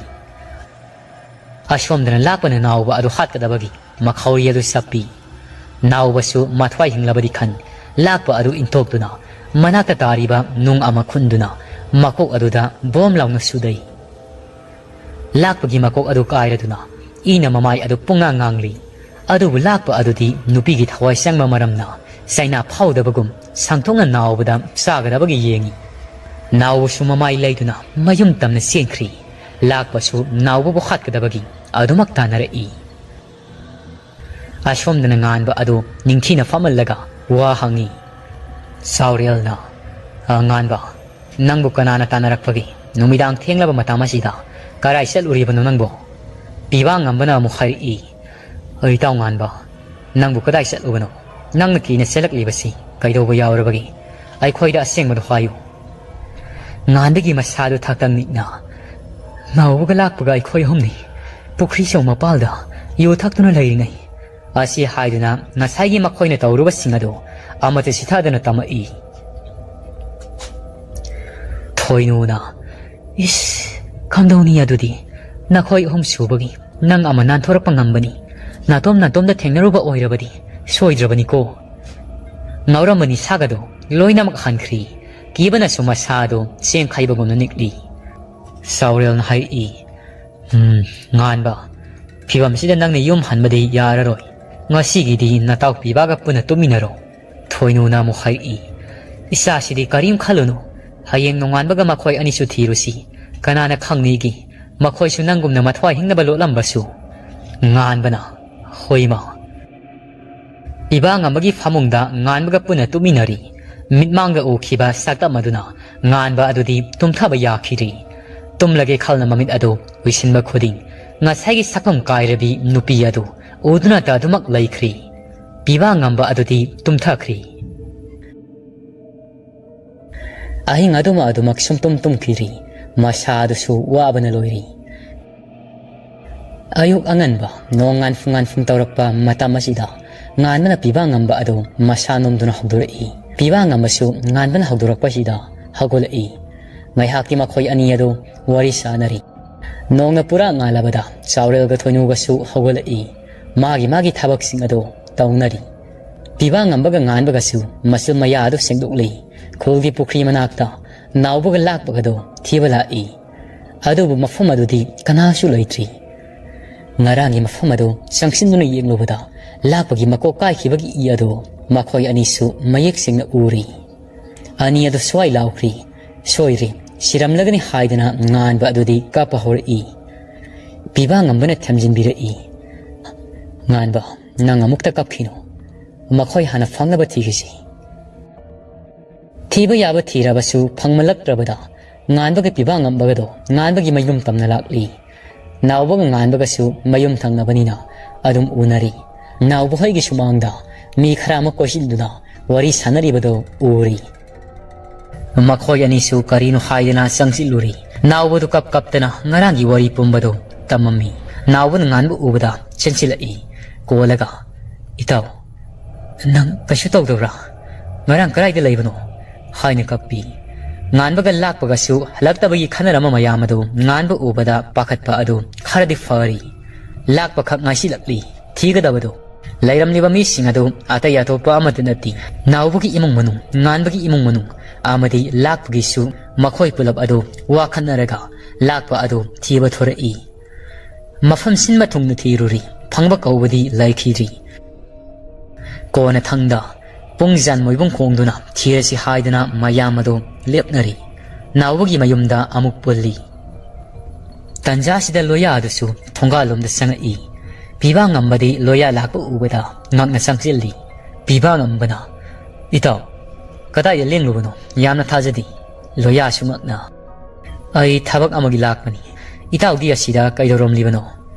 ꯑꯁꯣꯝꯗꯅ ꯂꯥꯛꯄꯅ ꯅꯥꯎꯕ ꯑꯗꯨ ꯍꯥꯠꯀꯗꯕꯒꯤ ꯃꯈꯧꯔꯤ ꯑꯗꯨ ꯆꯞꯄꯤ꯫ ꯅꯥꯎꯕꯁꯨ ꯃꯊ꯭ꯋꯥꯏ ꯍꯤꯡꯂꯕꯗꯤ ꯈꯟ ꯂꯥꯛꯄ ꯑꯗꯨ ꯏꯟꯊꯣꯛꯇꯨꯅ ꯃꯅꯥꯛꯇ ꯇꯥꯔꯤꯕ ꯅꯨꯡ ꯑꯃ ꯈꯨꯟꯗꯨꯅ ꯃꯀꯣꯛ ꯑꯗꯨꯗ ꯕꯣꯝ ꯂꯥꯎꯅ ꯁꯨꯗꯩ꯫ ꯂꯥꯛꯄꯒꯤ ꯃꯀꯣꯛ ꯑꯗꯨ ꯀꯥꯏꯔꯗꯨꯅ ꯏꯅ ꯃꯃꯥꯏ ꯑꯗꯨ ꯄꯨꯡꯉꯥꯡ ꯉꯥꯡꯂꯤ꯫ ꯑꯗꯨꯕꯨ ꯂꯥꯛꯄ ꯑꯗꯨꯗꯤ ꯅꯨꯄꯤꯒꯤ ꯊꯋꯥꯏ ꯆꯪꯕ ꯃꯔꯝꯅ ꯆꯩꯅꯥ ꯐꯥꯎꯗꯕꯒꯨꯝ ꯁꯪꯇꯣꯛꯅ ꯅꯥꯎꯕꯗ ꯆꯥꯒꯗꯕꯒꯤ ꯌꯦꯡꯏ꯫ ꯅꯥꯎꯕꯁꯨ ꯃꯃꯥꯏ ꯂꯩꯗꯨꯅ ꯃꯌꯨꯝ ꯇꯝꯅ ꯆꯦꯟꯈ꯭ꯔꯤ꯫ ꯂꯥꯛꯄꯁꯨ ꯅꯥꯎꯕꯕꯨ ꯍꯥꯠꯀꯗꯕꯒꯤ ꯑꯗꯨꯃꯛ ꯇꯥꯟꯅꯔꯛꯏ꯫ ꯑꯁꯣꯝꯗꯅ ꯉꯥꯟꯕ ꯑꯗꯨ ꯅꯤꯡꯊꯤꯅ ꯐꯝꯍꯜꯂꯒ ꯋꯥ ꯍꯪꯉꯤ꯫ ꯆꯥꯎꯔꯦꯜꯅ, "ꯑ, ꯉꯥꯟꯕ, ꯅꯪꯕꯨ ꯀꯅꯥꯅ ꯇꯥꯟꯅꯔꯛꯄꯒꯦ? ꯅꯨꯃꯤꯗꯥꯡ ꯊꯦꯡꯂꯕ ꯃꯇꯝ ꯑꯁꯤꯗ ꯀꯔꯥꯏ ꯆꯠꯂꯨꯔꯤꯕꯅꯣ ꯅꯪꯕꯨ?" ꯄꯤꯕꯥ ꯉꯝꯕꯅ ꯑꯃꯨꯛ ꯍꯥꯏꯔꯛꯏ, "ꯑ, ꯏꯇꯥꯎ ꯉꯥꯟꯕ, ꯅꯪꯕꯨ ꯀꯗꯥꯏ ꯆꯠꯂꯨꯕꯅꯣ? ꯅꯪꯅ ꯀꯤꯅ ꯆꯦꯜꯂꯛꯂꯤꯕꯁꯤ ꯀꯩꯗꯧꯕ ꯌꯥꯎꯔꯕꯒꯦ? ꯑꯩꯈꯣꯏꯗ ꯑꯁꯦꯡꯕꯗꯨ ꯍꯥꯏꯌꯨ꯫" ꯉꯥꯟꯕꯒꯤ ꯃꯁꯥꯗꯨ ꯊꯛꯇꯪ ꯅꯤꯛꯅ, "ꯅꯥꯎꯕꯒ ꯂꯥꯛꯄꯒ ꯑꯩꯈꯣꯏ ꯑꯍꯨꯝꯅꯤ ꯄꯨꯈ꯭ꯔꯤ ꯆꯧ ꯃꯄꯥꯜꯗ ꯌꯨ ꯊꯛꯇꯨꯅ ꯂꯩꯔꯤꯉꯩ" ꯑꯁꯤ ꯍꯥꯏꯗꯨꯅ ꯉꯁꯥꯏꯒꯤ ꯃꯈꯣꯏꯅ ꯇꯧꯔꯨꯕꯁꯤꯡ ꯑꯗꯨ ꯑꯃꯠꯇ ꯆꯤꯊꯗꯅ ꯇꯝꯃꯛꯏ꯫ ꯊꯣꯏꯅꯨꯅ, "ꯏꯁ, ꯀꯝꯗꯧꯅꯤ ꯑꯗꯨꯗꯤ? ꯅꯈꯣꯏ ꯑꯍꯨꯝ ꯁꯨꯕꯒꯤ ꯅꯪ ꯑꯃ ꯅꯥꯟꯊꯣꯔꯛꯄ ꯉꯝꯕꯅꯤ꯫ ꯅꯥꯇꯣꯝ ꯅꯥꯇꯣꯝꯗ ꯊꯦꯡꯅꯔꯨꯕ ꯑꯣꯏꯔꯕꯗꯤ ꯁꯣꯏꯗ꯭ꯔꯕꯅꯤꯀꯣ꯫" ꯉꯥꯎꯔꯝꯕ ꯅꯤꯁꯥꯒꯗꯣ ꯂꯣꯏꯅꯃꯛ ꯍꯟꯈ꯭ꯔꯤ꯫ ꯀꯤꯕꯅꯁꯨ ꯃꯁꯥꯗꯣ ꯆꯦꯡꯈꯥꯏꯕꯒꯨꯝꯅ ꯅꯤꯛꯂꯤ꯫ ꯆꯥꯎꯔꯦꯜꯅ ꯍꯥꯏꯔꯛꯏ, "ꯎꯝ, ꯉꯥꯟꯕ, ꯐꯤꯕꯝꯁꯤꯗ ꯅꯪꯅ ꯌꯨꯝ ꯍꯟꯕꯗꯤ ꯌꯥꯔꯔꯣꯏ꯫ ꯉꯁꯤꯒꯤꯗꯤ ꯅꯇꯥꯎ ꯄꯤꯕꯥꯒ ꯄꯨꯟꯅ ꯇꯨꯝꯃꯤꯟꯅꯔꯣ꯫" ꯊꯣꯏꯅꯨꯅ ꯑꯃꯨꯛ ꯍꯥꯏꯔꯛꯏ, "ꯏꯆꯥꯁꯤꯗꯤ ꯀꯔꯤꯝ ꯈꯜꯂꯨꯅꯨ꯫ ꯍꯌꯦꯡ ꯅꯣꯡꯉꯥꯟꯕꯒ ꯃꯈꯣꯏ ꯑꯅꯤꯁꯨ ꯊꯤꯔꯨꯁꯤ꯫ ꯀꯅꯥꯅ ꯈꯪꯅꯤꯒꯤ, ꯃꯈꯣꯏꯁꯨ ꯅꯪꯒꯨꯝꯅ ꯃꯊ꯭ꯋꯥꯏ ꯍꯤꯡꯅꯕ ꯂꯣꯠꯂꯝꯕꯁꯨ꯫" ꯉꯥꯟꯕꯅ, "ꯍꯣꯏꯃ꯫" ꯄꯤꯕꯥ ꯉꯝꯕꯒꯤ ꯐꯃꯨꯡꯗ ꯉꯥꯟꯕꯒ ꯄꯨꯟꯅ ꯇꯨꯝꯃꯤꯟꯅꯔꯤ꯫ ꯃꯤꯠꯃꯥꯡꯗ ꯎꯈꯤꯕ ꯁꯛꯇꯝ ꯑꯗꯨꯅ ꯉꯥꯟꯕ ꯑꯗꯨꯗꯤ ꯇꯨꯝꯊꯕ ꯌꯥꯈꯤꯗ꯭ꯔꯤ꯫ ꯇꯨꯝꯂꯒꯦ ꯈꯜꯅ ꯃꯃꯤꯠ ꯑꯗꯨ ꯎꯏꯁꯤꯟꯕ ꯈꯨꯗꯤꯡ ꯉꯁꯥꯏꯒꯤ ꯁꯛꯐꯝ ꯀꯥꯏꯔꯕꯤ ꯅꯨꯄꯤ ꯑꯗꯨ ꯎꯗꯨꯅꯇ ꯑꯗꯨꯃꯛ ꯂꯩꯈ꯭ꯔꯤ꯫ ꯄꯤꯕꯥ ꯉꯝꯕ ꯑꯗꯨꯗꯤ ꯇꯨꯝꯊꯈ꯭ꯔꯤ꯫ ꯑꯍꯤꯡ ꯑꯗꯨꯃ ꯑꯗꯨꯃꯛ ꯁꯨꯝ ꯇꯨꯝ ꯇꯨꯝꯈꯤꯔꯤ꯫ ꯃꯁꯥ ꯑꯗꯨꯁꯨ ꯋꯥꯕꯅ ꯂꯣꯏꯔꯤ꯫ ꯑꯌꯨꯛ ꯑꯉꯟꯕ ꯅꯣꯡ ꯉꯥꯟꯐꯨꯡ ꯉꯥꯟꯐꯨꯡ ꯇꯧꯔꯛꯄ ꯃꯇꯝ ꯑꯁꯤꯗ ꯉꯥꯟꯕꯅ ꯄꯤꯕꯥ ꯉꯝꯕ ꯑꯗꯨ ꯃꯁꯥ ꯅꯣꯝꯗꯨꯅ ꯍꯧꯗꯣꯔꯛꯏ꯫ ꯄꯤꯕꯥ ꯉꯝꯕꯁꯨ ꯉꯥꯟꯕꯅ ꯍꯧꯗꯣꯔꯛꯄꯁꯤꯗ ꯍꯧꯒꯠꯂꯛꯏ꯫ ꯉꯥꯏꯍꯥꯛꯇꯤ ꯃꯈꯣꯏ ꯑꯅꯤ ꯑꯗꯨ ꯋꯥꯔꯤ ꯁꯥꯅꯔꯤ꯫ ꯅꯣꯡꯅ ꯄꯨꯔꯥ ꯉꯥꯜꯂꯕꯗ ꯆꯥꯎꯔꯦꯜꯒ ꯊꯣꯏꯅꯨꯒꯁꯨ ꯍꯧꯒꯠꯂꯛꯏ꯫ ꯃꯥꯒꯤ ꯃꯥꯒꯤ ꯊꯕꯛꯁꯤꯡ ꯑꯗꯨ ꯇꯧꯅꯔꯤ꯫ ꯄꯤꯕꯥ ꯉꯝꯕꯒ ꯉꯥꯟꯕꯒꯁꯨ ꯃꯆꯨꯝ ꯃꯌꯥ ꯑꯗꯨ ꯁꯦꯡꯗꯣꯛꯂꯤ꯫ ꯈꯨꯜꯒꯤ ꯄꯨꯈ꯭ꯔꯤ ꯃꯅꯥꯛꯇ ꯅꯥꯎꯕꯒ ꯂꯥꯛꯄꯒꯗꯣ ꯊꯤꯕ ꯂꯥꯛꯏ꯫ ꯑꯗꯨꯕꯨ ꯃꯐꯝ ꯑꯗꯨꯗꯤ ꯀꯅꯥꯁꯨ ꯂꯩꯇ꯭ꯔꯤ꯫ ꯉꯔꯥꯡꯒꯤ ꯃꯐꯝ ꯑꯗꯨ ꯆꯪꯁꯤꯟꯗꯨꯅ ꯌꯦꯡꯂꯨꯕꯗ ꯂꯥꯛꯄꯒꯤ ꯃꯀꯣꯛ ꯀꯥꯏꯈꯤꯕꯒꯤ ꯏ ꯑꯗꯨ ꯃꯈꯣꯏ ꯑꯅꯤꯁꯨ ꯃꯌꯦꯛ ꯁꯦꯡꯅ ꯎꯔꯤ꯫ ꯑꯅꯤ ꯑꯗꯨ ꯁ꯭ꯋꯥꯏ ꯂꯥꯎꯈ꯭ꯔꯤ꯫ ꯁꯣꯏꯔꯦ, ꯁꯤꯔꯝꯂꯒꯅꯤ ꯍꯥꯏꯗꯅ ꯉꯥꯟꯕ ꯑꯗꯨꯗꯤ ꯀꯥꯞꯄ ꯍꯧꯔꯛꯏ꯫ ꯄꯤꯕꯥ ꯉꯝꯕꯅ ꯊꯦꯝꯖꯤꯟꯕꯤꯔꯛꯏ꯫ "ꯉꯥꯟꯕ, ꯅꯪ ꯑꯃꯨꯛꯇ ꯀꯞꯈꯤꯅꯨ꯫ ꯃꯈꯣꯏ ꯍꯥꯟꯅ ꯐꯪꯅꯕ ꯊꯤꯈꯤꯁꯤ꯫" ꯊꯤꯕ ꯌꯥꯕ ꯊꯤꯔꯕꯁꯨ ꯐꯪꯃꯜꯂꯛꯇ꯭ꯔꯕꯗ ꯉꯥꯟꯕꯒ ꯄꯤꯕꯥ ꯉꯝꯕꯒꯗꯣ ꯉꯥꯟꯕꯒꯤ ꯃꯌꯨꯝ ꯇꯝꯅ ꯂꯥꯛꯂꯤ꯫ ꯅꯥꯎꯕꯒ ꯉꯥꯟꯕꯒꯁꯨ ꯃꯌꯨꯝ ꯊꯪꯅꯕꯅꯤꯅ ꯑꯗꯨꯝ ꯎꯅꯔꯤ꯫ ꯅꯥꯎꯕ ꯍꯣꯏꯒꯤ ꯁꯨꯃꯥꯡꯗ ꯃꯤ ꯈꯔ ꯑꯃ ꯀꯣꯏꯁꯤꯟꯗꯨꯅ ꯋꯥꯔꯤ ꯁꯥꯟꯅꯔꯤꯕꯗꯨ ꯎꯔꯤ꯫ ꯃꯈꯣꯏ ꯑꯅꯤꯁꯨ ꯀꯔꯤꯅꯣ ꯍꯥꯏꯗꯅ ꯆꯪꯁꯤꯜꯂꯨꯔꯤ꯫ ꯅꯥꯎꯕꯗꯨ ꯀꯞ ꯀꯞꯇꯅ ꯉꯔꯥꯡꯒꯤ ꯋꯥꯔꯤ ꯄꯨꯝꯕꯗꯨ ꯇꯝꯃꯝꯃꯤ꯫ ꯅꯥꯎꯕꯅ ꯉꯥꯟꯕ ꯎꯕꯗ ꯆꯦꯟꯁꯤꯜꯂꯛꯏ꯫ ꯀꯣꯜꯂꯒ, "ꯏꯇꯥꯎ, ꯅꯪ ꯀꯩꯁꯨ ꯇꯧꯗꯕ꯭ꯔꯥ? ꯉꯔꯥꯡ ꯀꯗꯥꯏꯗ ꯂꯩꯕꯅꯣ?" ꯍꯥꯏꯅ ꯀꯞꯄꯤ꯫ ꯉꯥꯟꯕꯒ ꯂꯥꯛꯄꯒꯁꯨ ꯍꯜꯂꯛꯇꯕꯒꯤ ꯈꯟꯅꯔꯝꯕ ꯃꯌꯥꯝ ꯑꯗꯨ ꯉꯥꯟꯕ ꯎꯕꯗ ꯄꯥꯈꯠꯄ ꯑꯗꯨ ꯈꯔꯗꯤ ꯐꯔꯤ꯫ ꯂꯥꯛꯄꯈꯛ ꯉꯥꯏꯁꯤꯜꯂꯛꯂꯤ꯫ ꯊꯤꯒꯗꯕꯗꯨ꯫ ꯂꯩꯔꯝꯂꯤꯕ ꯃꯤꯁꯤꯡ ꯑꯗꯨ ꯑꯇꯩ ꯑꯇꯣꯞꯄ ꯑꯃꯠꯇ ꯅꯠꯇꯦ꯫ ꯅꯥꯎꯕꯒꯤ ꯏꯃꯨꯡ ꯃꯅꯨꯡ, ꯉꯥꯟꯕꯒꯤ ꯏꯃꯨꯡ ꯃꯅꯨꯡ ꯑꯃꯗꯤ ꯂꯥꯛꯄꯒꯤꯁꯨ ꯃꯈꯣꯏ ꯄꯨꯂꯞ ꯑꯗꯨ ꯋꯥꯈꯠꯅꯔꯒ ꯂꯥꯛꯄ ꯑꯗꯨ ꯊꯤꯕ ꯊꯣꯔꯛꯏ꯫ ꯃꯐꯝ ꯁꯤꯟꯕ ꯊꯨꯡꯅ ꯊꯤꯔꯨꯔꯤ, ꯐꯪꯕ ꯀꯧꯕꯗꯤ ꯂꯩꯈꯤꯗ꯭ꯔꯤ꯫ ꯀꯣꯟꯅꯊꯪꯗ ꯄꯨꯡ ꯖꯥꯟ ꯃꯣꯏꯕꯨꯡ ꯈꯣꯡꯗꯨꯅ ꯊꯤꯔꯁꯤ ꯍꯥꯏꯗꯨꯅ ꯃꯌꯥꯝ ꯑꯗꯨ ꯂꯦꯞꯅꯔꯤ꯫ ꯅꯥꯎꯕꯒꯤ ꯃꯌꯨꯝꯗ ꯑꯃꯨꯛ ꯄꯨꯜꯂꯤ꯫ ꯇꯟꯖꯥꯁꯤꯗ ꯂꯣꯌꯥ ꯑꯗꯨꯁꯨ ꯊꯣꯡꯒꯥꯜꯂꯣꯝꯗ ꯆꯪꯉꯛꯏ꯫ ꯄꯤꯕꯥ ꯉꯝꯕꯗꯤ ꯂꯣꯌꯥ ꯂꯥꯛꯄ ꯎꯕꯗ ꯉꯛꯅ ꯆꯪꯁꯤꯜꯂꯤ꯫ ꯄꯤꯕꯥ ꯉꯝꯕꯅ, "ꯏꯇꯥꯎ, ꯀꯗꯥꯏꯗ ꯂꯦꯡꯂꯨꯕꯅꯣ? ꯌꯥꯝꯅ ꯊꯥꯖꯗꯦ꯫" ꯂꯣꯌꯥꯁꯨ ꯉꯛꯅ, "ꯑꯩ ꯊꯕꯛ ꯑꯃꯒꯤ ꯂꯥꯛꯄꯅꯤ꯫ ꯏꯇꯥꯎꯗꯤ ꯑꯁꯤꯗ ꯀꯩꯗꯧꯔꯝꯂꯤꯕꯅꯣ?"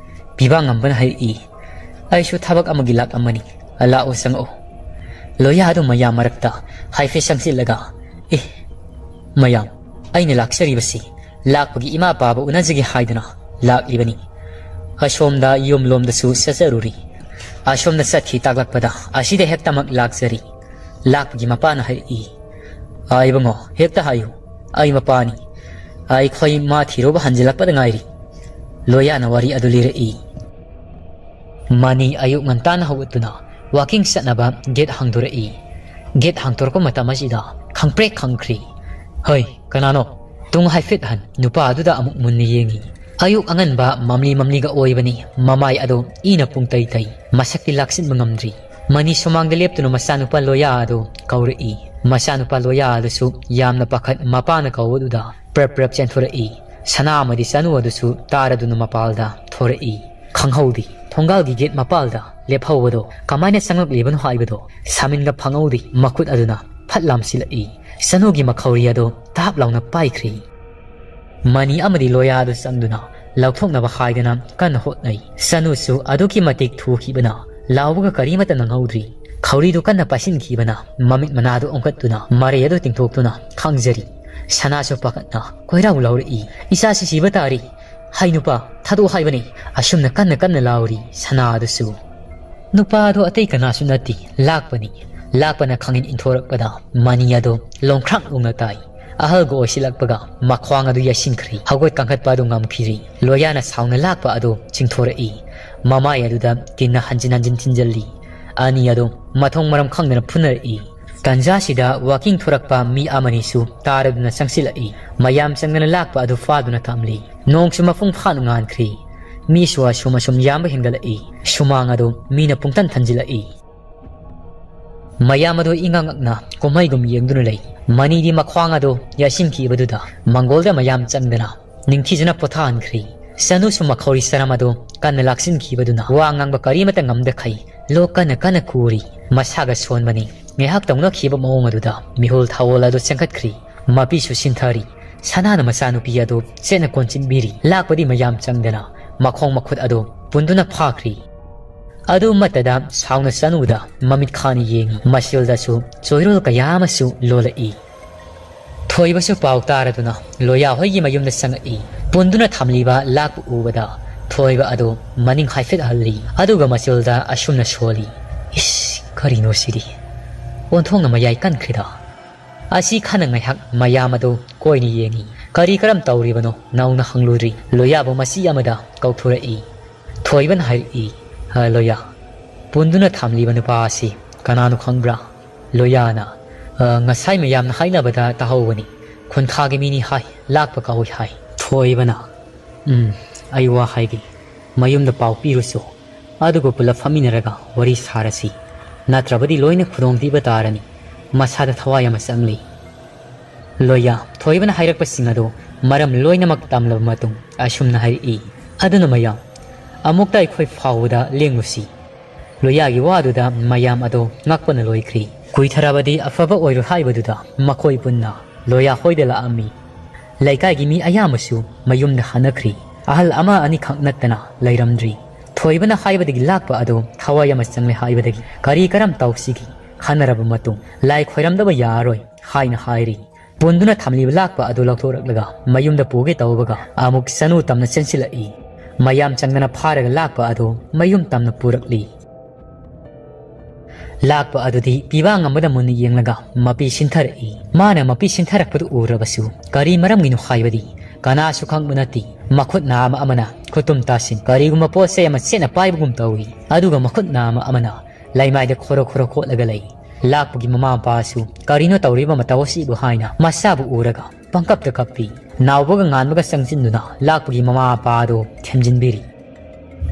ꯄꯤꯕꯥ ꯉꯝꯕꯅ ꯍꯥꯏꯔꯛꯏ, "ꯑꯩꯁꯨ ꯊꯕꯛ ꯑꯃꯒꯤ ꯂꯥꯛꯂꯝꯕꯅꯤ꯫ ꯂꯥꯛꯑꯣ, ꯆꯪꯉꯛꯑꯣ꯫" ꯂꯣꯌꯥ ꯑꯗꯨ ꯃꯌꯥꯝ ꯃꯔꯛꯇ ꯍꯥꯏꯐꯦꯠ ꯆꯪꯁꯤꯜꯂꯒ, "ꯑꯦ, ꯃꯌꯥꯝ, ꯑꯩꯅ ꯂꯥꯛꯆꯔꯤꯕꯁꯤ ꯂꯥꯛꯄꯒꯤ ꯏꯃꯥ ꯄꯥꯕ ꯎꯅꯖꯒꯦ ꯍꯥꯏꯗꯨꯅ ꯂꯥꯛꯂꯤꯕꯅꯤ꯫ ꯑꯁꯣꯝꯗ ꯌꯨꯝꯂꯣꯝꯗꯁꯨ ꯆꯠꯆꯔꯨꯔꯤ꯫ ꯑꯁꯣꯝꯗ ꯆꯠꯈꯤ ꯇꯥꯛꯂꯛꯄꯗ ꯑꯁꯤꯗ ꯍꯦꯛꯇꯃꯛ ꯂꯥꯛꯆꯔꯤ꯫" ꯂꯥꯛꯄꯒꯤ ꯃꯄꯥꯅ ꯍꯥꯏꯔꯛꯏ, "ꯑꯥ, ꯏꯕꯨꯡꯉꯣ, ꯍꯦꯛꯇ ꯍꯥꯏꯌꯨ, ꯑꯩ ꯃꯄꯥꯅꯤ꯫ ꯑꯩꯈꯣꯏ ꯃꯥ ꯊꯤꯔꯨꯕ ꯍꯟꯖꯤꯜꯂꯛꯄꯗ ꯉꯥꯏꯔꯤ꯫" ꯂꯣꯌꯥꯅ ꯋꯥꯔꯤ ꯑꯗꯨ ꯂꯤꯔꯛꯏ꯫ ꯃꯅꯤ ꯑꯌꯨꯛ ꯉꯟꯇꯥꯅ ꯍꯧꯒꯠꯇꯨꯅ ꯋꯥꯀꯤꯡ ꯆꯠꯅꯕ ꯒꯦꯠ ꯍꯥꯡꯗꯣꯔꯛꯏ꯫ ꯒꯦꯠ ꯍꯥꯡꯗꯣꯔꯛꯄ ꯃꯇꯝ ꯑꯁꯤꯗ ꯈꯪꯄ꯭ꯔꯦꯛ ꯈꯪꯈ꯭ꯔꯤ꯫ "ꯍꯩ, ꯀꯅꯥꯅꯣ?" ꯇꯨꯡ ꯍꯥꯏꯐꯦꯠ ꯍꯟ ꯅꯨꯄꯥ ꯑꯗꯨꯗ ꯑꯃꯨꯛ ꯃꯨꯟꯅ ꯌꯦꯡꯉꯤ꯫ ꯑꯌꯨꯛ ꯑꯉꯟꯕ ꯃꯝꯂꯤ ꯃꯝꯂꯤꯒ ꯑꯣꯏꯕꯅꯤ, ꯃꯃꯥꯏ ꯑꯗꯨ ꯏꯅ ꯄꯨꯡꯇꯩ ꯇꯩ, ꯃꯁꯛꯇꯤ ꯂꯥꯛꯁꯤꯟꯕ ꯉꯝꯗ꯭ꯔꯤ꯫ ꯃꯅꯤ ꯁꯨꯃꯥꯡꯗ ꯂꯦꯞꯇꯨꯅ ꯃꯆꯥꯅꯨꯄꯥ ꯂꯣꯌꯥ ꯑꯗꯨ ꯀꯧꯔꯛꯏ꯫ ꯃꯆꯥꯅꯨꯄꯥ ꯂꯣꯌꯥ ꯑꯗꯨꯁꯨ ꯌꯥꯝꯅ ꯄꯥꯈꯠ ꯃꯄꯥꯅ ꯀꯧꯕꯗꯨꯗ ꯄ꯭ꯔꯞ ꯄ꯭ꯔꯞ ꯆꯦꯟꯊꯣꯔꯛꯏ꯫ ꯁꯅꯥ ꯑꯃꯗꯤ ꯆꯅꯨ ꯑꯗꯨꯁꯨ ꯇꯥꯔꯗꯨꯅ ꯃꯄꯥꯜꯗ ꯊꯣꯔꯛꯏ꯫ ꯈꯪꯍꯧꯗꯦ, ꯊꯣꯡꯒꯥꯜꯒꯤ ꯒꯦꯠ ꯃꯄꯥꯜꯗ ꯂꯦꯞꯍꯧꯕꯗꯣ ꯀꯃꯥꯏꯅ ꯆꯪꯂꯛꯂꯤꯕꯅꯣ ꯍꯥꯏꯕꯗꯣ ꯁꯥꯃꯤꯟꯒ ꯐꯪꯍꯧꯗꯦ꯫ ꯃꯈꯨꯠ ꯑꯗꯨꯅ ꯐꯠ ꯂꯥꯝꯁꯤꯜꯂꯛꯏ꯫ ꯆꯅꯨꯒꯤ ꯃꯈꯧꯔꯤ ꯑꯗꯨ ꯇꯥꯞ ꯂꯥꯎꯅ ꯄꯥꯏꯈ꯭ꯔꯤ꯫ ꯃꯅꯤ ꯑꯃꯗꯤ ꯂꯣꯌꯥ ꯑꯗꯨ ꯆꯪꯗꯨꯅ ꯂꯧꯊꯣꯛꯅꯕ ꯍꯥꯏꯗꯅ ꯀꯟꯅ ꯍꯣꯠꯅꯩ꯫ ꯆꯅꯨꯁꯨ ꯑꯗꯨꯛꯀꯤ ꯃꯇꯤꯛ ꯊꯨꯈꯤꯕꯅ ꯂꯥꯎꯕꯒ ꯀꯔꯤꯃꯠꯇ ꯅꯪꯍꯧꯗ꯭ꯔꯤ꯫ ꯈꯧꯔꯤꯗꯨ ꯀꯟꯅ ꯄꯥꯏꯁꯤꯟꯈꯤꯕꯅ ꯃꯃꯤꯠ ꯃꯅꯥꯗꯨ ꯑꯣꯟꯈꯠꯇꯨꯅ ꯃꯔꯩ ꯑꯗꯨ ꯇꯤꯡꯊꯣꯛꯇꯨꯅ ꯈꯪꯖꯔꯤ꯫ ꯁꯅꯥꯁꯨ ꯄꯥꯈꯠꯅ ꯀꯣꯏꯔꯥꯎ ꯂꯥꯎꯔꯛꯏ, "ꯏꯆꯥꯁꯤ ꯁꯤꯕ ꯇꯥꯔꯤ꯫ ꯍꯩ ꯅꯨꯄꯥ, ꯊꯥꯗꯣꯛꯑꯣ ꯍꯥꯏꯕꯅꯤ!" ꯑꯁꯨꯝꯅ ꯀꯟꯅ ꯀꯟꯅ ꯂꯥꯎꯔꯤ ꯁꯅꯥ ꯑꯗꯨꯁꯨ꯫ ꯅꯨꯄꯥ ꯑꯗꯨ ꯑꯇꯩ ꯀꯅꯥꯁꯨ ꯅꯠꯇꯦ, ꯂꯥꯛꯄꯅꯤ꯫ ꯂꯥꯛꯄꯅ ꯈꯥꯡꯉꯤꯟ ꯏꯟꯊꯣꯔꯛꯄꯗ ꯃꯅꯤ ꯑꯗꯨ ꯂꯣꯡꯈ꯭ꯔꯥꯛ ꯂꯣꯡꯅ ꯇꯥꯏ꯫ ꯑꯍꯜꯒ ꯑꯣꯏꯁꯤꯜꯂꯛꯄꯒ ꯃꯈ꯭ꯋꯥꯡ ꯑꯗꯨ ꯌꯩꯁꯤꯟꯈ꯭ꯔꯦ꯫ ꯍꯧꯒꯠ ꯀꯥꯡꯈꯠꯄ ꯑꯗꯨ ꯉꯝꯈꯤꯗ꯭ꯔꯤ꯫ ꯂꯣꯌꯥꯅ ꯁꯥꯎꯅ ꯂꯥꯛꯄ ꯑꯗꯨ ꯆꯤꯡꯊꯣꯔꯛꯏ꯫ ꯃꯃꯥꯏ ꯑꯗꯨꯗ ꯀꯤꯟꯅ ꯍꯟꯖꯤꯟ ꯍꯟꯖꯤꯟ ꯊꯤꯟꯖꯤꯜꯂꯤ꯫ ꯑꯅꯤ ꯑꯗꯨ ꯃꯊꯣꯡ ꯃꯔꯝ ꯈꯪꯗꯅ ꯐꯨꯅꯔꯛꯏ꯫ ꯇꯟꯖꯥꯁꯤꯗ ꯋꯥꯀꯤꯡ ꯊꯣꯔꯛꯄ ꯃꯤ ꯑꯃꯅꯤꯁꯨ ꯇꯥꯔꯗꯨꯅ ꯆꯪꯁꯤꯜꯂꯛꯏ꯫ ꯃꯌꯥꯝ ꯆꯪꯗꯅ ꯂꯥꯛꯄ ꯑꯗꯨ ꯐꯥꯗꯨꯅ ꯊꯝꯂꯤ꯫ ꯅꯣꯡꯁꯨ ꯃꯄꯨꯡ ꯐꯥꯅ ꯉꯥꯟꯈ꯭ꯔꯤ꯫ ꯃꯤꯁꯨ ꯑꯁꯨꯝ ꯑꯁꯨꯝ ꯌꯥꯝꯕ ꯍꯦꯟꯒꯠꯂꯛꯏ꯫ ꯁꯨꯃꯥꯡ ꯑꯗꯨ ꯃꯤꯅ ꯄꯨꯡꯊꯟ ꯊꯟꯖꯤꯜꯂꯛꯏ꯫ ꯃꯌꯥꯝ ꯑꯗꯨ ꯏꯉꯛ ꯉꯛꯅ ꯀꯨꯝꯍꯩꯒꯨꯝ ꯌꯦꯡꯗꯨꯅ ꯂꯩ꯫ ꯃꯅꯤꯗꯤ ꯃꯈ꯭ꯋꯥꯡ ꯑꯗꯨ ꯌꯥꯁꯤꯟꯈꯤꯕꯗꯨꯗ ꯃꯪꯒꯣꯜꯗ ꯃꯌꯥꯝ ꯆꯪꯗꯅ ꯅꯤꯡꯊꯤꯖꯅ ꯄꯣꯊꯥꯍꯟꯈ꯭ꯔꯤ꯫ ꯁꯅꯨꯁꯨ ꯃꯈꯧꯔꯤ ꯁꯔꯝ ꯑꯗꯨ ꯀꯟꯅ ꯂꯥꯛꯁꯤꯟꯈꯤꯕꯗꯨꯅ ꯋꯥ ꯉꯥꯡꯕ ꯀꯔꯤꯃꯠꯇ ꯉꯝꯗꯈꯩ ꯂꯣꯛ ꯀꯟꯅ ꯀꯟꯅ ꯈꯨꯔꯤ꯫ ꯃꯁꯥꯒ ꯁꯣꯟꯕꯅꯤ꯫ ꯉꯥꯏꯍꯥꯛ ꯇꯧꯅꯈꯤꯕ ꯃꯑꯣꯡ ꯑꯗꯨꯗ ꯃꯤꯍꯨꯜ ꯊꯥꯑꯣꯜ ꯑꯗꯨ ꯆꯦꯟꯈꯠꯈ꯭ꯔꯤ꯫ ꯃꯄꯤꯁꯨ ꯁꯤꯟꯊꯔꯤ꯫ ꯁꯅꯥꯅ ꯃꯆꯥꯅꯨꯄꯤ ꯑꯗꯨ ꯆꯦꯠꯅ ꯀꯣꯟꯁꯤꯟꯕꯤꯔꯤ꯫ ꯂꯥꯛꯄꯗꯤ ꯃꯌꯥꯝ ꯆꯪꯗꯅ ꯃꯈꯣꯡ ꯃꯈꯨꯠ ꯑꯗꯨ ꯄꯨꯟꯗꯨꯅ ꯐꯥꯈ꯭ꯔꯤ꯫ ꯑꯗꯨꯃꯠꯇꯗ ꯁꯥꯎꯅ ꯆꯅꯨꯗ ꯃꯃꯤꯠ ꯈꯥꯅ ꯌꯦꯡꯉꯤ꯫ ꯃꯁꯤꯜꯗꯁꯨ ꯆꯣꯏꯔꯣꯜ ꯀꯌꯥ ꯑꯃꯁꯨ ꯂꯣꯜꯂꯛꯏ꯫ ꯊꯣꯏꯕꯁꯨ ꯄꯥꯎ ꯇꯥꯔꯗꯨꯅ ꯂꯣꯌꯥ ꯍꯣꯏꯒꯤ ꯃꯌꯨꯝꯗ ꯆꯪꯉꯛꯏ꯫ ꯄꯨꯟꯗꯨꯅ ꯊꯝꯂꯤꯕ ꯂꯥꯛꯄ ꯎꯕꯗ ꯊꯣꯏꯕ ꯑꯗꯨ ꯃꯅꯤꯡ ꯍꯥꯏꯐꯦꯠ ꯍꯜꯂꯤ꯫ ꯑꯗꯨꯒ ꯃꯆꯤꯜꯗ ꯑꯁꯨꯝꯅ ꯁꯣꯜꯂꯤ, "ꯏꯁ, ꯀꯔꯤꯅꯣ ꯁꯤꯗꯤ? ꯑꯣꯟꯊꯣꯛꯅ ꯃꯌꯥꯏ ꯀꯟꯈ꯭ꯔꯦꯗ!" ꯑꯁꯤ ꯈꯟꯅ ꯉꯥꯏꯍꯥꯛ ꯃꯌꯥꯝ ꯑꯗꯨ ꯀꯣꯏꯅ ꯌꯦꯡꯉꯤ꯫ "ꯀꯔꯤ ꯀꯔꯝ ꯇꯧꯔꯤꯕꯅꯣ?" ꯅꯧꯅ ꯍꯪꯂꯨꯔꯤ꯫ ꯂꯣꯌꯥꯕꯨ ꯃꯆꯤ ꯑꯃꯗ ꯀꯧꯊꯣꯔꯛꯏ꯫ ꯊꯣꯏꯕꯅ ꯍꯥꯏꯔꯛꯏ, "ꯑ, ꯂꯣꯌꯥ, ꯄꯨꯟꯗꯨꯅ ꯊꯝꯂꯤꯕ ꯅꯨꯄꯥ ꯑꯁꯤ ꯀꯅꯥꯅꯣ ꯈꯪꯕ꯭ꯔꯥ?" ꯂꯣꯌꯥꯅ, "ꯑ, ꯉꯁꯥꯏ ꯃꯌꯥꯝꯅ ꯍꯥꯏꯅꯕꯗ ꯇꯥꯍꯧꯕꯅꯤ꯫ ꯈꯨꯟꯈꯥꯒꯤ ꯃꯤꯅꯤ ꯍꯥꯏ, ꯂꯥꯛꯄ ꯀꯥꯎꯏ ꯍꯥꯏ꯫" ꯊꯣꯏꯕꯅ, "ꯎꯝ, ꯑꯩ ꯋꯥ ꯍꯥꯏꯒꯦ꯫ ꯃꯌꯨꯝꯗ ꯄꯥꯎ ꯄꯤꯔꯨꯁꯨ꯫ ꯑꯗꯨꯒ ꯄꯨꯂꯞ ꯐꯝꯃꯤꯟꯅꯔꯒ ꯋꯥꯔꯤ ꯁꯥꯔꯁꯤ꯫ ꯅꯠꯇ꯭ꯔꯕꯗꯤ ꯂꯣꯏꯅ ꯈꯨꯗꯣꯡꯊꯤꯕ ꯇꯥꯔꯅꯤ꯫" ꯃꯁꯥꯗ ꯊꯋꯥꯏ ꯑꯃ ꯆꯪꯂꯤ꯫ ꯂꯣꯌꯥ, ꯊꯣꯏꯕꯅ ꯍꯥꯏꯔꯛꯄꯁꯤꯡ ꯑꯗꯨ ꯃꯔꯝ ꯂꯣꯏꯅꯃꯛ ꯇꯝꯂꯕ ꯃꯇꯨꯡ ꯑꯁꯨꯝꯅ ꯍꯥꯏꯔꯛꯏ, "ꯑꯗꯨꯅ ꯃꯌꯥꯝ, ꯑꯃꯨꯛꯇ ꯑꯩꯈꯣꯏ ꯐꯥꯎꯕꯗ ꯂꯦꯡꯂꯨꯁꯤ꯫" ꯂꯣꯌꯥꯒꯤ ꯋꯥꯗꯨꯗ ꯃꯌꯥꯝ ꯑꯗꯨ ꯉꯛꯄꯅ ꯂꯣꯏꯈ꯭ꯔꯤ꯫ ꯀꯨꯏꯊꯔꯕꯗꯤ ꯑꯐꯕ ꯑꯣꯏꯔꯣꯏ ꯍꯥꯏꯕꯗꯨꯗ ꯃꯈꯣꯏ ꯄꯨꯟꯅ ꯂꯣꯌꯥ ꯍꯣꯏꯗ ꯂꯥꯛꯑꯝꯃꯤ꯫ ꯂꯩꯀꯥꯏꯒꯤ ꯃꯤ ꯑꯌꯥꯝꯕꯁꯨ ꯃꯌꯨꯝꯗ ꯍꯟꯅꯈ꯭ꯔꯤ꯫ ꯑꯍꯜ ꯑꯃ ꯑꯅꯤꯈꯛ ꯅꯠꯇꯅ ꯂꯩꯔꯝꯗ꯭ꯔꯤ꯫ ꯊꯣꯏꯕꯅ ꯍꯥꯏꯕꯗꯒꯤ ꯂꯥꯛꯄ ꯑꯗꯨ ꯊꯋꯥꯏ ꯑꯃ ꯆꯪꯂꯦ ꯍꯥꯏꯕꯗꯒꯤ ꯀꯔꯤ ꯀꯔꯝ ꯇꯧꯁꯤꯒꯦ ꯈꯟꯅꯔꯕ ꯃꯇꯨꯡ ꯂꯥꯏ ꯈꯣꯏꯔꯝꯗꯕ ꯌꯥꯔꯔꯣꯏ ꯍꯥꯏꯅ ꯍꯥꯏꯔꯤ꯫ ꯄꯨꯟꯗꯨꯅ ꯊꯝꯂꯤꯕ ꯂꯥꯛꯄ ꯑꯗꯨ ꯂꯧꯊꯣꯔꯛꯂꯒ ꯃꯌꯨꯝꯗ ꯄꯨꯒꯦ ꯇꯧꯕꯒ ꯑꯃꯨꯛ ꯁꯅꯨ ꯇꯝꯅ ꯆꯦꯟꯁꯤꯜꯂꯛꯏ꯫ ꯃꯌꯥꯝ ꯆꯪꯗꯅ ꯐꯥꯔꯒ ꯂꯥꯛꯄ ꯑꯗꯨ ꯃꯌꯨꯝ ꯇꯝꯅ ꯄꯨꯔꯛꯂꯤ꯫ ꯂꯥꯛꯄ ꯑꯗꯨꯗꯤ ꯄꯤꯕꯥꯡ ꯑꯃꯗ ꯃꯨꯟꯅ ꯌꯦꯡꯂꯒ ꯃꯄꯤ ꯁꯤꯟꯊꯔꯛꯏ꯫ ꯃꯥꯅ ꯃꯄꯤ ꯁꯤꯟꯊꯔꯛꯄꯗꯨ ꯎꯔꯕꯁꯨ ꯀꯔꯤ ꯃꯔꯝꯒꯤꯅꯣ ꯍꯥꯏꯕꯗꯤ ꯀꯅꯥꯁꯨ ꯈꯪꯕ ꯅꯠꯇꯦ꯫ ꯃꯈꯨꯠ ꯅꯥꯝꯃ ꯑꯃꯅ ꯈꯨꯇꯨꯝ ꯇꯥꯁꯤꯟ ꯀꯔꯤꯒꯨꯝꯕ ꯄꯣꯠ ꯆꯩ ꯑꯃ ꯁꯦꯠꯅ ꯄꯥꯏꯕꯒꯨꯝ ꯇꯧꯏ꯫ ꯑꯗꯨꯒ ꯃꯈꯨꯠ ꯅꯥꯝꯃ ꯑꯃꯅ ꯂꯩꯃꯥꯏꯗ ꯈꯣꯔꯣ ꯈꯣꯔꯣ ꯈꯣꯠꯂꯒ ꯂꯩ꯫ ꯂꯥꯛꯄꯒꯤ ꯃꯃꯥ ꯃꯄꯥꯁꯨ ꯀꯔꯤꯅꯣ ꯇꯧꯔꯤꯕ ꯃꯇꯧ ꯑꯁꯤꯕꯨ ꯍꯥꯏꯅ ꯃꯁꯥꯕꯨ ꯎꯔꯒ ꯄꯪꯀꯞꯇ ꯀꯞꯄꯤ꯫ ꯅꯥꯎꯕꯒ ꯉꯥꯟꯕꯒ ꯆꯪꯁꯤꯟꯗꯨꯅ ꯂꯥꯛꯄꯒꯤ ꯃꯃꯥ ꯃꯄꯥ ꯑꯗꯨ ꯊꯦꯝꯖꯤꯟꯕꯤꯔꯤ꯫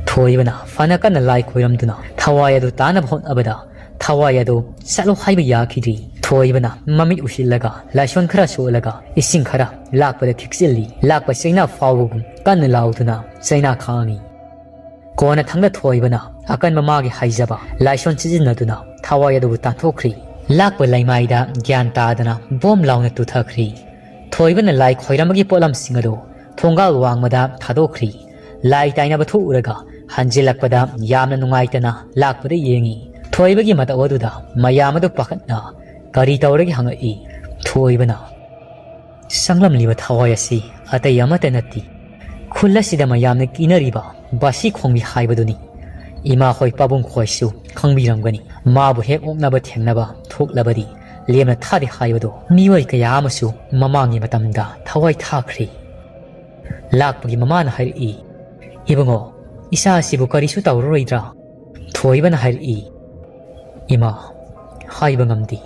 ꯊꯣꯏꯕꯅ ꯐꯅ ꯀꯟꯅ ꯂꯥꯏ ꯈꯣꯏꯔꯝꯗꯨꯅ ꯊꯋꯥꯏ ꯑꯗꯨ ꯇꯥꯅꯕ ꯍꯣꯠꯅꯕꯗ ꯊꯋꯥꯏ ꯑꯗꯨ ꯆꯠꯂꯣ ꯍꯥꯏꯕ ꯌꯥꯈꯤꯗ꯭ꯔꯤ꯫ ꯊꯣꯏꯕꯅ ꯃꯃꯤꯠ ꯎꯁꯤꯜꯂꯒ ꯂꯥꯏꯁꯣꯟ ꯈꯔ ꯁꯣꯜꯂꯒ ꯏꯁꯤꯡ ꯈꯔ ꯂꯥꯛꯄꯗ ꯈꯤꯛꯆꯤꯜꯂꯤ꯫ ꯂꯥꯛꯄ ꯆꯩꯅꯥ ꯐꯥꯎꯕꯒꯨꯝ ꯀꯟꯅ ꯂꯥꯎꯗꯨꯅ ꯆꯩꯅꯥ ꯈꯥꯡꯉꯤ꯫ ꯀꯣꯟꯅ ꯊꯪꯗ ꯊꯣꯏꯕꯅ ꯑꯀꯟꯕ ꯃꯥꯒꯤ ꯍꯩꯖꯕ ꯂꯥꯏꯁꯣꯟ ꯁꯤꯖꯤꯟꯅꯗꯨꯅ ꯊꯋꯥꯏ ꯑꯗꯨꯕꯨ ꯇꯥꯟꯊꯣꯛꯈ꯭ꯔꯤ꯫ ꯂꯥꯛꯄ ꯂꯩꯃꯥꯏꯗ ꯒ꯭ꯌꯥꯟ ꯇꯥꯗꯅ ꯕꯣꯝ ꯂꯥꯎꯅ ꯇꯨꯊꯈ꯭ꯔꯤ꯫ ꯊꯣꯏꯕꯅ ꯂꯥꯏ ꯈꯣꯏꯔꯝꯕꯒꯤ ꯄꯣꯠꯂꯝꯁꯤꯡ ꯑꯗꯨ ꯊꯣꯡꯒꯥꯜ ꯋꯥꯡꯃꯗ ꯊꯥꯗꯣꯛꯈ꯭ꯔꯤ꯫ ꯂꯥꯏ ꯇꯥꯏꯅꯕ ꯊꯣꯛꯎꯔꯒ ꯍꯟꯖꯤꯜꯂꯛꯄꯗ ꯌꯥꯝꯅ ꯅꯨꯡꯉꯥꯏꯇꯅ ꯂꯥꯛꯄꯗ ꯌꯦꯡꯉꯤ꯫ ꯊꯣꯏꯕꯒꯤ ꯃꯇꯧ ꯑꯗꯨꯗ ꯃꯌꯥꯝ ꯑꯗꯨ ꯄꯥꯈꯠꯅ ꯀꯔꯤ ꯇꯧꯔꯒꯦ ꯍꯪꯉꯛꯏ꯫ ꯊꯣꯏꯕꯅ ꯆꯪꯂꯝꯂꯤꯕ ꯊꯋꯥꯏ ꯑꯁꯤ ꯑꯇꯩ ꯑꯃꯠꯇ ꯅꯠꯇꯦ꯫ ꯈꯨꯜ ꯑꯁꯤꯗ ꯃꯌꯥꯝꯅ ꯀꯤꯅꯔꯤꯕ ꯕꯥꯁꯤ ꯈꯣꯡꯕꯤ ꯍꯥꯏꯕꯗꯨꯅꯤ꯫ ꯏꯃꯥ ꯍꯣꯏ ꯄꯥꯕꯨꯡ ꯈꯣꯏꯁꯨ ꯈꯪꯕꯤꯔꯝꯒꯅꯤ꯫ ꯃꯥꯕꯨ ꯍꯦꯛ ꯑꯣꯛꯅꯕ ꯊꯦꯡꯅꯕ ꯊꯣꯛꯂꯕꯗꯤ ꯂꯦꯝꯅ ꯊꯥꯗꯦ ꯍꯥꯏꯕꯗꯣ ꯃꯤꯑꯣꯏ ꯀꯌꯥ ꯑꯃꯁꯨ ꯃꯃꯥꯡꯒꯤ ꯃꯇꯝꯗ ꯊꯋꯥꯏ ꯊꯥꯈ꯭ꯔꯦ꯫ ꯂꯥꯛꯄꯒꯤ ꯃꯃꯥꯅ ꯍꯥꯏꯔꯛꯏ, "ꯏꯕꯨꯡꯉꯣ, ꯏꯆꯥ ꯑꯁꯤꯕꯨ ꯀꯔꯤꯁꯨ ꯇꯧꯔꯔꯣꯏꯗ꯭ꯔꯥ?" ꯊꯣꯏꯕꯅ ꯍꯥꯏꯔꯛꯏ, "ꯏꯃꯥ, ꯍꯥꯏꯕ ꯉꯝꯗꯦ꯫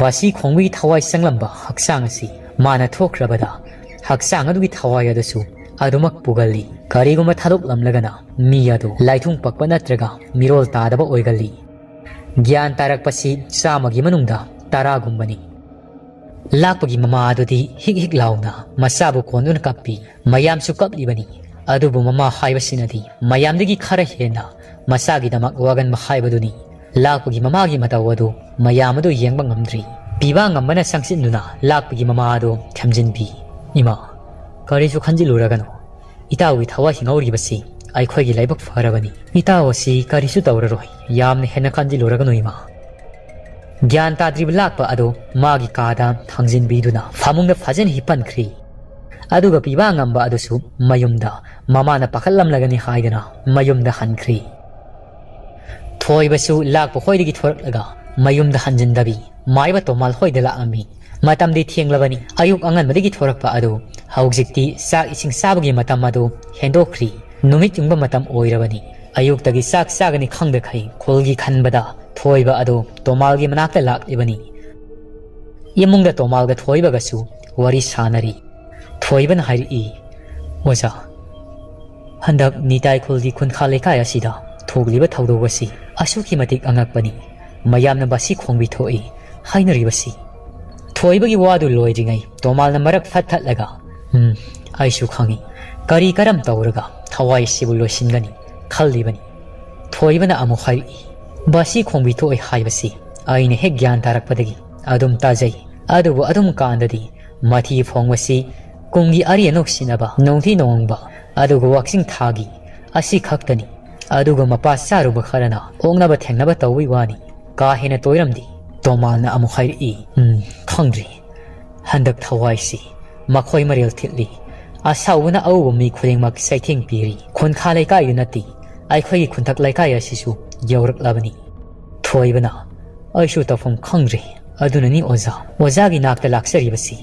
ꯕꯥꯁꯤ ꯈꯣꯡꯕꯒꯤ ꯊꯋꯥꯏ ꯆꯪꯂꯝꯕ ꯍꯛꯆꯥꯡ ꯑꯁꯤ ꯃꯥꯅ ꯊꯣꯛꯈ꯭ꯔꯕꯗ ꯍꯛꯆꯥꯡ ꯑꯗꯨꯒꯤ ꯊꯋꯥꯏ ꯑꯗꯨꯁꯨ ꯑꯗꯨꯃꯛ ꯄꯨꯒꯜꯂꯤ꯫ ꯀꯔꯤꯒꯨꯝꯕ ꯊꯥꯗꯣꯛꯂꯝꯂꯒꯅ ꯃꯤ ꯑꯗꯨ ꯂꯥꯏꯊꯨꯡ ꯄꯛꯄ ꯅꯠꯇ꯭ꯔꯒ ꯃꯤꯔꯣꯜ ꯇꯥꯗꯕ ꯑꯣꯏꯒꯜꯂꯤ꯫ ꯒ꯭ꯌꯥꯟ ꯇꯥꯔꯛꯄꯁꯤ ꯆꯥꯝꯃꯒꯤ ꯃꯅꯨꯡꯗ ꯇꯔꯥꯒꯨꯝꯕꯅꯤ꯫" ꯂꯥꯛꯄꯒꯤ ꯃꯃꯥ ꯑꯗꯨꯗꯤ ꯍꯤꯛ ꯍꯤꯛ ꯂꯥꯎꯅ ꯃꯆꯥꯕꯨ ꯀꯣꯟꯗꯨꯅ ꯀꯞꯄꯤ꯫ ꯃꯌꯥꯝꯁꯨ ꯀꯞꯂꯤꯕꯅꯤ꯫ ꯑꯗꯨꯕꯨ ꯃꯃꯥ ꯍꯥꯏꯕꯁꯤꯅꯗꯤ ꯃꯌꯥꯝꯗꯒꯤ ꯈꯔ ꯍꯦꯟꯅ ꯃꯆꯥꯒꯤꯗꯃꯛ ꯋꯥꯒꯟꯕ ꯍꯥꯏꯕꯗꯨꯅꯤ꯫ ꯂꯥꯛꯄꯒꯤ ꯃꯃꯥꯒꯤ ꯃꯇꯧ ꯑꯗꯨ ꯃꯌꯥꯝ ꯑꯗꯨ ꯌꯦꯡꯕ ꯉꯝꯗ꯭ꯔꯤ꯫ ꯄꯤꯕꯥ ꯉꯝꯕꯅ ꯆꯪꯁꯤꯟꯗꯨꯅ ꯂꯥꯛꯄꯒꯤ ꯃꯃꯥ ꯑꯗꯨ ꯊꯦꯝꯖꯤꯟꯕꯤ꯫ "ꯏꯃꯥ, ꯀꯔꯤꯁꯨ ꯈꯟꯖꯤꯜꯂꯨꯔꯒꯅꯨ꯫ ꯏꯇꯥꯎꯒꯤ ꯊꯋꯥꯏ ꯍꯤꯡꯍꯧꯔꯤꯕꯁꯤ ꯑꯩꯈꯣꯏꯒꯤ ꯂꯥꯏꯕꯛ ꯐꯔꯕꯅꯤ꯫ ꯏꯇꯥꯎ ꯑꯁꯤ ꯀꯔꯤꯁꯨ ꯇꯧꯔꯔꯣꯏ꯫ ꯌꯥꯝꯅ ꯍꯦꯟꯅ ꯈꯟꯖꯤꯜꯂꯨꯔꯒꯅꯨ, ꯏꯃꯥ꯫" ꯒ꯭ꯌꯥꯟ ꯇꯥꯗ꯭ꯔꯤꯕ ꯂꯥꯛꯄ ꯑꯗꯨ ꯃꯥꯒꯤ ꯀꯥꯗ ꯊꯥꯡꯖꯤꯟꯕꯤꯗꯨꯅ ꯐꯃꯨꯡꯗ ꯐꯖꯅ ꯍꯤꯞꯍꯟꯈ꯭ꯔꯤ꯫ ꯑꯗꯨꯒ ꯄꯤꯕꯥ ꯉꯝꯕ ꯑꯗꯨꯁꯨ ꯃꯌꯨꯝꯗ ꯃꯃꯥꯅ ꯄꯥꯈꯠꯂꯝꯂꯒꯅꯤ ꯍꯥꯏꯗꯅ ꯃꯌꯨꯝꯗ ꯍꯟꯈ꯭ꯔꯤ꯫ ꯊꯣꯏꯕꯁꯨ ꯂꯥꯛꯄ ꯍꯣꯏꯗꯒꯤ ꯊꯣꯔꯛꯂꯒ ꯃꯌꯨꯝꯗ ꯍꯟꯖꯤꯟꯗꯕꯤ ꯃꯥꯏꯕ ꯇꯣꯃꯥꯜ ꯍꯣꯏꯗ ꯂꯥꯛꯂꯝꯃꯤ꯫ ꯃꯇꯝꯗꯤ ꯊꯦꯡꯂꯕꯅꯤ꯫ ꯑꯌꯨꯛ ꯑꯉꯟꯕꯗꯒꯤ ꯊꯣꯔꯛꯄ ꯑꯗꯨ ꯍꯧꯖꯤꯛꯇꯤ ꯆꯥꯛ ꯏꯁꯤꯡ ꯆꯥꯕꯒꯤ ꯃꯇꯝ ꯑꯗꯨ ꯍꯦꯟꯗꯣꯛꯈ꯭ꯔꯤ꯫ ꯅꯨꯃꯤꯠ ꯌꯨꯡꯕ ꯃꯇꯝ ꯑꯣꯏꯔꯕꯅꯤ꯫ ꯑꯌꯨꯛꯇꯒꯤ ꯆꯥꯛ ꯆꯥꯒꯅꯤ ꯈꯪꯗꯈꯩ ꯈꯨꯜꯒꯤ ꯈꯟꯕꯗ ꯊꯣꯏꯕ ꯑꯗꯨ ꯇꯣꯃꯥꯜꯒꯤ ꯃꯅꯥꯛꯇ ꯂꯥꯛꯂꯤꯕꯅꯤ꯫ ꯏꯃꯨꯡꯗ ꯇꯣꯃꯥꯜꯒ ꯊꯣꯏꯕꯒꯁꯨ ꯋꯥꯔꯤ ꯁꯥꯅꯔꯤ꯫ ꯊꯣꯏꯕꯅ ꯍꯥꯏꯔꯛꯏ, "ꯑꯣꯖꯥ, ꯍꯟꯗꯛ ꯅꯤꯇꯥꯏ ꯈꯨꯜꯒꯤ ꯈꯨꯟꯈꯥ ꯂꯩꯀꯥꯏ ꯑꯁꯤꯗ ꯊꯣꯛꯂꯤꯕ ꯊꯧꯗꯣꯛ ꯑꯁꯤ ꯑꯁꯨꯛꯀꯤ ꯃꯇꯤꯛ ꯑꯉꯛꯄꯅꯤ꯫ ꯃꯌꯥꯝꯅ ꯕꯥꯁꯤ ꯈꯣꯡꯕꯤ ꯊꯣꯛꯏ ꯍꯥꯏꯅꯔꯤꯕꯁꯤ꯫" ꯊꯣꯏꯕꯒꯤ ꯋꯥꯗꯨ ꯂꯣꯏꯗ꯭ꯔꯤꯉꯩ ꯇꯣꯃꯥꯜꯅ ꯃꯔꯛ ꯐꯠ ꯊꯠꯂꯒ, "ꯎꯝ, ꯑꯩꯁꯨ ꯈꯪꯏ꯫ ꯀꯔꯤ ꯀꯔꯝ ꯇꯧꯔꯒ ꯊꯋꯥꯏ ꯑꯁꯤꯕꯨ ꯂꯣꯏꯁꯤꯟꯒꯅꯤ ꯈꯜꯂꯤꯕꯅꯤ꯫" ꯊꯣꯏꯕꯅ ꯑꯃꯨꯛ ꯍꯥꯏꯔꯛꯏ, "ꯕꯥꯁꯤ ꯈꯣꯡꯕꯤ ꯊꯣꯛꯏ ꯍꯥꯏꯕꯁꯤ ꯑꯩꯅ ꯍꯦꯛ ꯒ꯭ꯌꯥꯟ ꯇꯥꯔꯛꯄꯗꯒꯤ ꯑꯗꯨꯝ ꯇꯥꯖꯩ꯫ ꯑꯗꯨꯕꯨ ꯑꯗꯨꯝ ꯀꯥꯟꯗꯗꯤ ꯃꯊꯤ ꯐꯣꯡꯕꯁꯤ ꯀꯨꯝꯒꯤ ꯑꯔꯤ ꯑꯅꯧ ꯁꯤꯟꯅꯕ, ꯅꯨꯡꯊꯤ ꯅꯣꯡꯕ, ꯑꯗꯨꯒ ꯋꯥꯛꯆꯤꯡ ꯊꯥꯒꯤ ꯑꯁꯤ ꯈꯛꯇꯅꯤ꯫ ꯑꯗꯨꯒ ꯃꯄꯥ ꯆꯥꯔꯨꯕ ꯈꯔꯅ ꯑꯣꯛꯅꯕ ꯊꯦꯡꯅꯕ ꯇꯧꯕꯩ ꯋꯥꯅꯤ꯫ ꯀꯥ ꯍꯦꯟꯅ ꯇꯣꯏꯔꯝꯗꯦ꯫" ꯇꯣꯃꯥꯜꯅ ꯑꯃꯨꯛ ꯍꯥꯏꯔꯛꯏ, "ꯎꯝ, ꯈꯪꯗ꯭ꯔꯤ꯫ ꯍꯟꯗꯛ ꯊꯋꯥꯏꯁꯤ ꯃꯈꯣꯏ ꯃꯔꯦꯜ ꯊꯤꯠꯂꯤ꯫ ꯑꯁꯥꯎꯕꯅ ꯑꯎꯕ ꯃꯤ ꯈꯨꯗꯤꯡꯃꯛ ꯆꯩꯊꯦꯡ ꯄꯤꯔꯤ꯫ ꯈꯨꯟꯈꯥ ꯂꯩꯀꯥꯏꯗꯨ ꯅꯠꯇꯦ, ꯑꯩꯈꯣꯏꯒꯤ ꯈꯨꯟꯊꯛ ꯂꯩꯀꯥꯏ ꯑꯁꯤꯁꯨ ꯌꯧꯔꯛꯂꯕꯅꯤ꯫" ꯊꯣꯏꯕꯅ, "ꯑꯩꯁꯨ ꯇꯧꯐꯝ ꯈꯪꯗ꯭ꯔꯦ꯫ ꯑꯗꯨꯅꯅꯤ ꯑꯣꯖꯥ, ꯑꯣꯖꯥꯒꯤ ꯅꯥꯛꯇ ꯂꯥꯛꯆꯔꯤꯕꯁꯤ꯫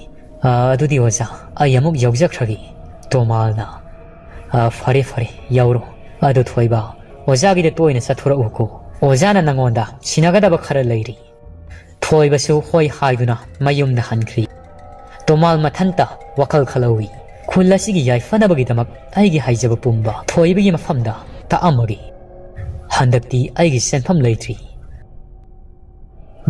ꯑꯥ, ꯑꯗꯨꯗꯤ ꯑꯣꯖꯥ, ꯑꯩ ꯑꯃꯨꯛ ꯌꯧꯖꯈ꯭ꯔꯒꯦ꯫" ꯇꯣꯃꯥꯜꯅ, "ꯑꯥ, ꯐꯔꯦ, ꯐꯔꯦ, ꯌꯧꯔꯣ꯫ ꯑꯗꯨ ꯊꯣꯏꯕ, ꯑꯣꯖꯥꯒꯤꯗ ꯇꯣꯏꯅ ꯆꯠꯊꯣꯔꯛꯎꯀꯣ꯫ ꯑꯣꯖꯥꯅ ꯅꯪꯉꯣꯟꯗ ꯁꯤꯟꯅꯒꯗꯕ ꯈꯔ ꯂꯩꯔꯤ꯫" ꯊꯣꯏꯕꯁꯨ ꯍꯣꯏ ꯍꯥꯏꯗꯨꯅ ꯃꯌꯨꯝꯗ ꯍꯟꯈ꯭ꯔꯤ꯫ ꯇꯣꯃꯥꯜ ꯃꯊꯟꯇ ꯋꯥꯈꯜ ꯈꯜꯍꯧꯏ꯫ "ꯈꯨꯜ ꯑꯁꯤꯒꯤ ꯌꯥꯏꯐꯅꯕꯒꯤꯗꯃꯛ ꯑꯩꯒꯤ ꯍꯩꯖꯕ ꯄꯨꯝꯕ ꯊꯣꯏꯕꯒꯤ ꯃꯐꯝꯗ ꯇꯥꯛꯑꯝꯃꯒꯦ꯫ ꯍꯟꯗꯛꯇꯤ ꯑꯩꯒꯤ ꯁꯦꯟꯐꯝ ꯂꯩꯇ꯭ꯔꯤ꯫"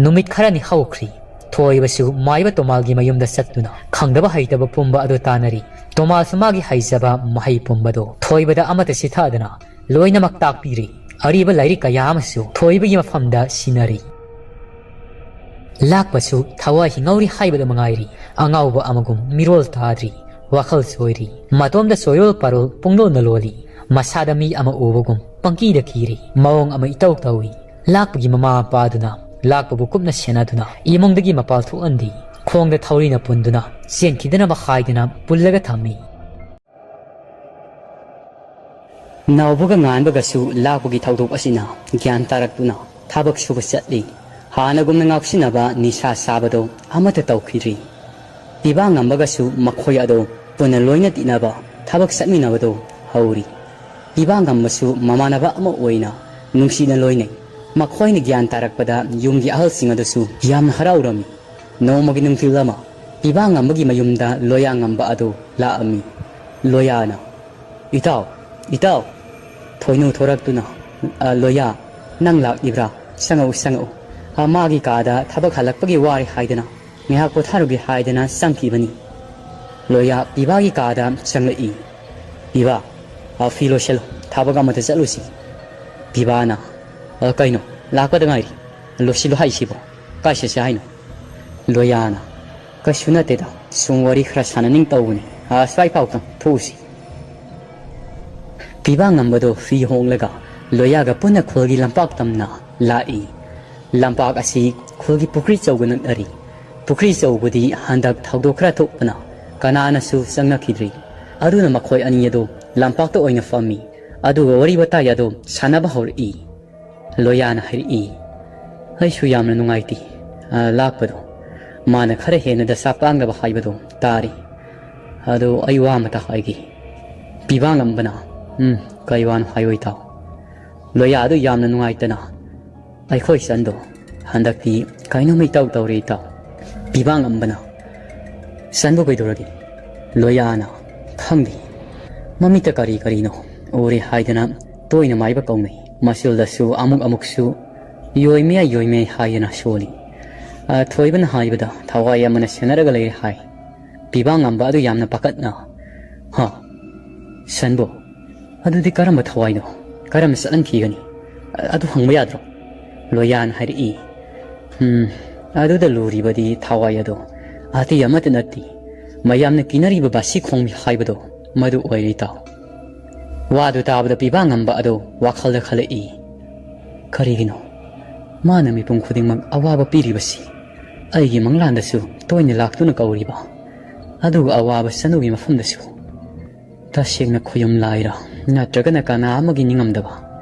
ꯅꯨꯃꯤꯠ ꯈꯔꯅꯤ ꯍꯧꯈ꯭ꯔꯤ꯫ ꯊꯣꯏꯕꯁꯨ ꯃꯥꯏꯕ ꯇꯣꯃꯥꯜꯒꯤ ꯃꯌꯨꯝꯗ ꯆꯠꯇꯨꯅ ꯈꯪꯗꯕ ꯍꯩꯇꯕ ꯄꯨꯝꯕ ꯑꯗꯨ ꯇꯥꯅꯔꯤ꯫ ꯇꯣꯃꯥꯜꯁꯨ ꯃꯥꯒꯤ ꯍꯩꯖꯕ ꯃꯍꯩ ꯄꯨꯝꯕꯗꯨ ꯊꯣꯏꯕꯗ ꯑꯃꯠꯇ ꯁꯤꯊꯗꯅ ꯂꯣꯏꯅꯃꯛ ꯇꯥꯛꯄꯤꯔꯤ꯫ ꯑꯔꯤꯕ ꯂꯥꯏꯔꯤꯛ ꯀꯌꯥ ꯑꯃꯁꯨ ꯊꯣꯏꯕꯒꯤ ꯃꯐꯝꯗ ꯁꯤꯟꯅꯔꯤ꯫ ꯂꯥꯛꯄꯁꯨ ꯊꯋꯥꯏ ꯍꯤꯡꯍꯧꯔꯤ ꯍꯥꯏꯕꯗꯨ ꯃꯉꯥꯏꯔꯤ꯫ ꯑꯉꯥꯎꯕ ꯑꯃꯒꯨꯝ ꯃꯤꯔꯣꯜ ꯇꯥꯗ꯭ꯔꯤ꯫ ꯋꯥꯈꯜ ꯆꯣꯏꯔꯤ꯫ ꯃꯇꯣꯝꯗ ꯆꯣꯏꯔꯣꯜ ꯄꯥꯔꯣꯜ ꯄꯨꯡꯂꯣꯟꯗ ꯂꯣꯜꯂꯤ꯫ ꯃꯁꯥꯗ ꯃꯤ ꯑꯃ ꯎꯕꯒꯨꯝ ꯄꯪꯀꯤꯗ ꯀꯤꯔꯤ꯫ ꯃꯑꯣꯡ ꯑꯃ ꯏꯇꯧ ꯇꯧꯏ꯫ ꯂꯥꯛꯄꯒꯤ ꯃꯃꯥ ꯃꯄꯥꯗꯨꯅ ꯂꯥꯛꯄꯕꯨ ꯀꯨꯞꯅ ꯁꯦꯟꯅꯗꯨꯅ ꯏꯃꯨꯡꯗꯒꯤ ꯃꯄꯥꯜ ꯊꯣꯛꯍꯟꯗꯦ꯫ ꯈꯣꯡꯗ ꯊꯧꯔꯤꯅ ꯄꯨꯟꯗꯨꯅ ꯆꯦꯟꯈꯤꯗꯅꯕ ꯍꯥꯏꯗꯨꯅ ꯄꯨꯜꯂꯒ ꯊꯝꯃꯤ꯫ ꯅꯥꯎꯕꯒ ꯉꯥꯟꯕꯒꯁꯨ ꯂꯥꯛꯄꯒꯤ ꯊꯧꯗꯣꯛ ꯑꯁꯤꯅ ꯒ꯭ꯌꯥꯟ ꯇꯥꯔꯛꯇꯨꯅ ꯊꯕꯛ ꯁꯨꯕ ꯆꯠꯂꯤ꯫ ꯍꯥꯟꯅꯒꯨꯝꯅ ꯉꯥꯎꯁꯤꯟꯅꯕ ꯅꯤꯁꯥ ꯁꯥꯕꯗꯣ ꯑꯃꯠꯇ ꯇꯧꯈꯤꯗ꯭ꯔꯤ꯫ ꯄꯤꯕꯥ ꯉꯝꯕꯒꯁꯨ ꯃꯈꯣꯏ ꯑꯗꯣ ꯄꯨꯟꯅ ꯂꯣꯏꯅ ꯇꯤꯟꯅꯕ, ꯊꯕꯛ ꯆꯠꯃꯤꯟꯅꯕꯗꯣ ꯍꯧꯔꯤ꯫ ꯄꯤꯕꯥ ꯉꯝꯕꯁꯨ ꯃꯃꯥꯟꯅꯕ ꯑꯃ ꯑꯣꯏꯅ ꯅꯨꯡꯁꯤꯅ ꯂꯣꯏꯅꯩ꯫ ꯃꯈꯣꯏꯅ ꯒ꯭ꯌꯥꯟ ꯇꯥꯔꯛꯄꯗ ꯌꯨꯝꯒꯤ ꯑꯍꯜꯁꯤꯡ ꯑꯗꯨꯁꯨ ꯌꯥꯝꯅ ꯍꯔꯥꯎꯔꯝꯃꯤ꯫ ꯅꯣꯡꯃꯒꯤ ꯅꯨꯡꯊꯤꯜ ꯑꯃ ꯄꯤꯕꯥ ꯉꯝꯕꯒꯤ ꯃꯌꯨꯝꯗ ꯂꯣꯌꯥ ꯉꯝꯕ ꯑꯗꯨ ꯂꯥꯛꯑꯝꯃꯤ꯫ ꯂꯣꯌꯥꯅ, "ꯏꯇꯥꯎ, ꯏꯇꯥꯎ!" ꯊꯣꯏꯅꯨ ꯊꯣꯔꯛꯇꯨꯅ, "ꯑ, ꯂꯣꯌꯥ, ꯅꯪ ꯂꯥꯛꯂꯤꯕ꯭ꯔꯥ? ꯆꯪꯉꯛꯎ, ꯆꯪꯉꯛꯎ꯫ ꯑ, ꯃꯥꯒꯤ ꯀꯥꯗ ꯊꯕꯛ ꯍꯜꯂꯛꯄꯒꯤ ꯋꯥꯔꯦ ꯍꯥꯏꯗꯅ ꯉꯥꯏꯍꯥꯛ ꯄꯣꯊꯥꯔꯨꯒꯦ ꯍꯥꯏꯗꯅ ꯆꯪꯈꯤꯕꯅꯤ꯫" ꯂꯣꯌꯥ ꯄꯤꯕꯥꯒꯤ ꯀꯥꯗ ꯆꯪꯂꯛꯏ꯫ "ꯄꯤꯕꯥ, ꯑ, ꯐꯤ ꯂꯣꯏꯁꯤꯜꯂꯨ, ꯊꯕꯛ ꯑꯃꯗ ꯆꯠꯂꯨꯁꯤ꯫" ꯄꯤꯕꯥꯅ, "ꯑ, ꯀꯩꯅꯣ, ꯂꯥꯛꯄꯗ ꯉꯥꯏꯔꯤ, ꯂꯣꯏꯁꯤꯜꯂꯨ ꯍꯥꯏꯁꯤꯕꯣ? ꯀꯥꯏ ꯆꯠꯁꯦ ꯍꯥꯏꯅꯣ?" ꯂꯣꯌꯥꯅ, "ꯀꯩꯁꯨ ꯅꯠꯇꯦꯗ, ꯁꯨꯝ ꯋꯥꯔꯤ ꯈꯔ ꯁꯥꯟꯅꯅꯤꯡ ꯇꯧꯕꯅꯤ꯫ ꯑ, ꯁ꯭ꯋꯥꯏ ꯐꯥꯎꯇꯪ ꯊꯣꯛꯎꯁꯤ꯫" ꯄꯤꯕꯥ ꯉꯝꯕꯗꯣ ꯐꯤ ꯍꯣꯡꯂꯒ ꯂꯣꯌꯥꯒ ꯄꯨꯟꯅ ꯈꯨꯜꯒꯤ ꯂꯝꯄꯥꯛ ꯇꯝꯅ ꯂꯥꯛꯏ꯫ ꯂꯝꯄꯥꯛ ꯑꯁꯤ ꯈꯨꯜꯒꯤ ꯄꯨꯈ꯭ꯔꯤ ꯆꯧꯒ ꯅꯛꯅꯔꯤ꯫ ꯄꯨꯈ꯭ꯔꯤ ꯆꯧꯕꯗꯤ ꯍꯟꯗꯛ ꯊꯧꯗꯣꯛ ꯈꯔ ꯊꯣꯛꯄꯅ ꯀꯅꯥꯅꯁꯨ ꯆꯪꯅꯈꯤꯗ꯭ꯔꯤ꯫ ꯑꯗꯨꯅ ꯃꯈꯣꯏ ꯑꯅꯤ ꯑꯗꯨ ꯂꯝꯄꯥꯛꯇ ꯑꯣꯏꯅ ꯐꯝꯃꯤ꯫ ꯑꯗꯨꯒ ꯋꯥꯔꯤ ꯋꯥꯇꯥꯏ ꯑꯗꯨ ꯁꯥꯟꯅꯕ ꯍꯧꯔꯛꯏ꯫ ꯂꯣꯌꯥꯅ ꯍꯥꯏꯔꯛꯏ, "ꯑꯩꯁꯨ ꯌꯥꯝꯅ ꯅꯨꯡꯉꯥꯏꯇꯦ, ꯑ, ꯂꯥꯛꯄꯗꯣ꯫ ꯃꯥꯅ ꯈꯔ ꯍꯦꯟꯅ ꯗꯁꯥ ꯄꯥꯡꯗꯕ ꯍꯥꯏꯕꯗꯣ ꯇꯥꯔꯤ꯫ ꯑꯗꯣ ꯑꯩ ꯋꯥ ꯑꯃꯇ ꯍꯥꯏꯒꯦ꯫" ꯄꯤꯕꯥ ꯉꯝꯕꯅ, "ꯎꯝ, ꯀꯩ ꯋꯥꯅꯣ ꯍꯥꯏꯌꯣ ꯏꯇꯥꯎ꯫" ꯂꯣꯌꯥ ꯑꯗꯨ ꯌꯥꯝꯅ ꯅꯨꯡꯉꯥꯏꯇꯅ, "ꯑꯩꯈꯣꯏ ꯆꯟꯗꯣ ꯍꯟꯗꯛꯇꯤ ꯀꯩꯅꯣꯝꯃ ꯏꯇꯧ ꯇꯧꯔꯦ ꯏꯇꯥꯎ꯫" ꯄꯤꯕꯥ ꯉꯝꯕꯅ, "ꯆꯟꯕꯨ ꯀꯩꯗꯧꯔꯒꯦ?" ꯂꯣꯌꯥꯅ, "ꯈꯪꯗꯦ, ꯃꯃꯤꯠꯇ ꯀꯔꯤ ꯀꯔꯤꯅꯣ ꯎꯔꯦ ꯍꯥꯏꯗꯅ ꯇꯣꯏꯅ ꯃꯥꯏꯕ ꯀꯧꯅꯩ꯫ ꯃꯆꯨꯜꯗꯁꯨ ꯑꯃꯨꯛ ꯑꯃꯨꯛꯁꯨ ꯌꯣꯏꯃꯦ ꯌꯣꯏꯃꯦ ꯍꯥꯏꯗꯅ ꯁꯣꯜꯂꯤ꯫ ꯑ, ꯊꯣꯏꯕꯅ ꯍꯥꯏꯕꯗ ꯊꯋꯥꯏ ꯑꯃꯅ ꯁꯦꯟꯅꯔꯒ ꯂꯩꯔꯦ ꯍꯥꯏ꯫" ꯄꯤꯕꯥ ꯉꯝꯕ ꯑꯗꯨ ꯌꯥꯝꯅ ꯄꯥꯈꯠꯅ, "ꯍꯥ? ꯁꯟꯕꯨ? ꯑꯗꯨꯗꯤ ꯀꯔꯝꯕ ꯊꯋꯥꯏꯅꯣ? ꯀꯔꯝꯅ ꯆꯠꯍꯟꯈꯤꯒꯅꯤ? ꯑ-, ꯑꯗꯨ ꯍꯪꯕ ꯌꯥꯗ꯭ꯔꯣ?" ꯂꯣꯌꯥꯅ ꯍꯥꯏꯔꯛꯏ꯫ "ꯎꯝ, ꯑꯗꯨꯗ ꯂꯨꯔꯤꯕꯗꯤ ꯊꯋꯥꯏ ꯑꯗꯣ ꯑꯇꯩ ꯑꯃꯠꯇ ꯅꯠꯇꯦ꯫ ꯃꯌꯥꯝꯅ ꯀꯤꯅꯔꯤꯕ ꯕꯥꯁꯤ ꯈꯣꯡꯕꯤ ꯍꯥꯏꯕꯗꯣ ꯃꯗꯨ ꯑꯣꯏꯔꯦ ꯏꯇꯥꯎ꯫" ꯋꯥꯗꯨ ꯇꯥꯕꯗ ꯄꯤꯕꯥ ꯉꯝꯕ ꯑꯗꯨ ꯋꯥꯈꯜꯗ ꯈꯜꯂꯛꯏ꯫ "ꯀꯔꯤꯒꯤꯅꯣ ꯃꯥꯅ ꯃꯤꯄꯨꯝ ꯈꯨꯗꯤꯡꯃꯛ ꯑꯋꯥꯕ ꯄꯤꯔꯤꯕꯁꯤ? ꯑꯩꯒꯤ ꯃꯪꯂꯥꯟꯗꯁꯨ ꯇꯣꯏꯅ ꯂꯥꯛꯇꯨꯅ ꯀꯧꯔꯤꯕ, ꯑꯗꯨꯒ ꯑꯋꯥꯕ ꯆꯅꯨꯒꯤ ꯃꯐꯝꯗꯁꯨ꯫ ꯇꯁꯦꯡꯅ ꯈꯨꯌꯨꯝ ꯂꯥꯏꯔ ꯅꯠꯇ꯭ꯔꯒꯅ ꯀꯅꯥ ꯑꯃꯒꯤ ꯅꯤꯡꯉꯝꯗꯕ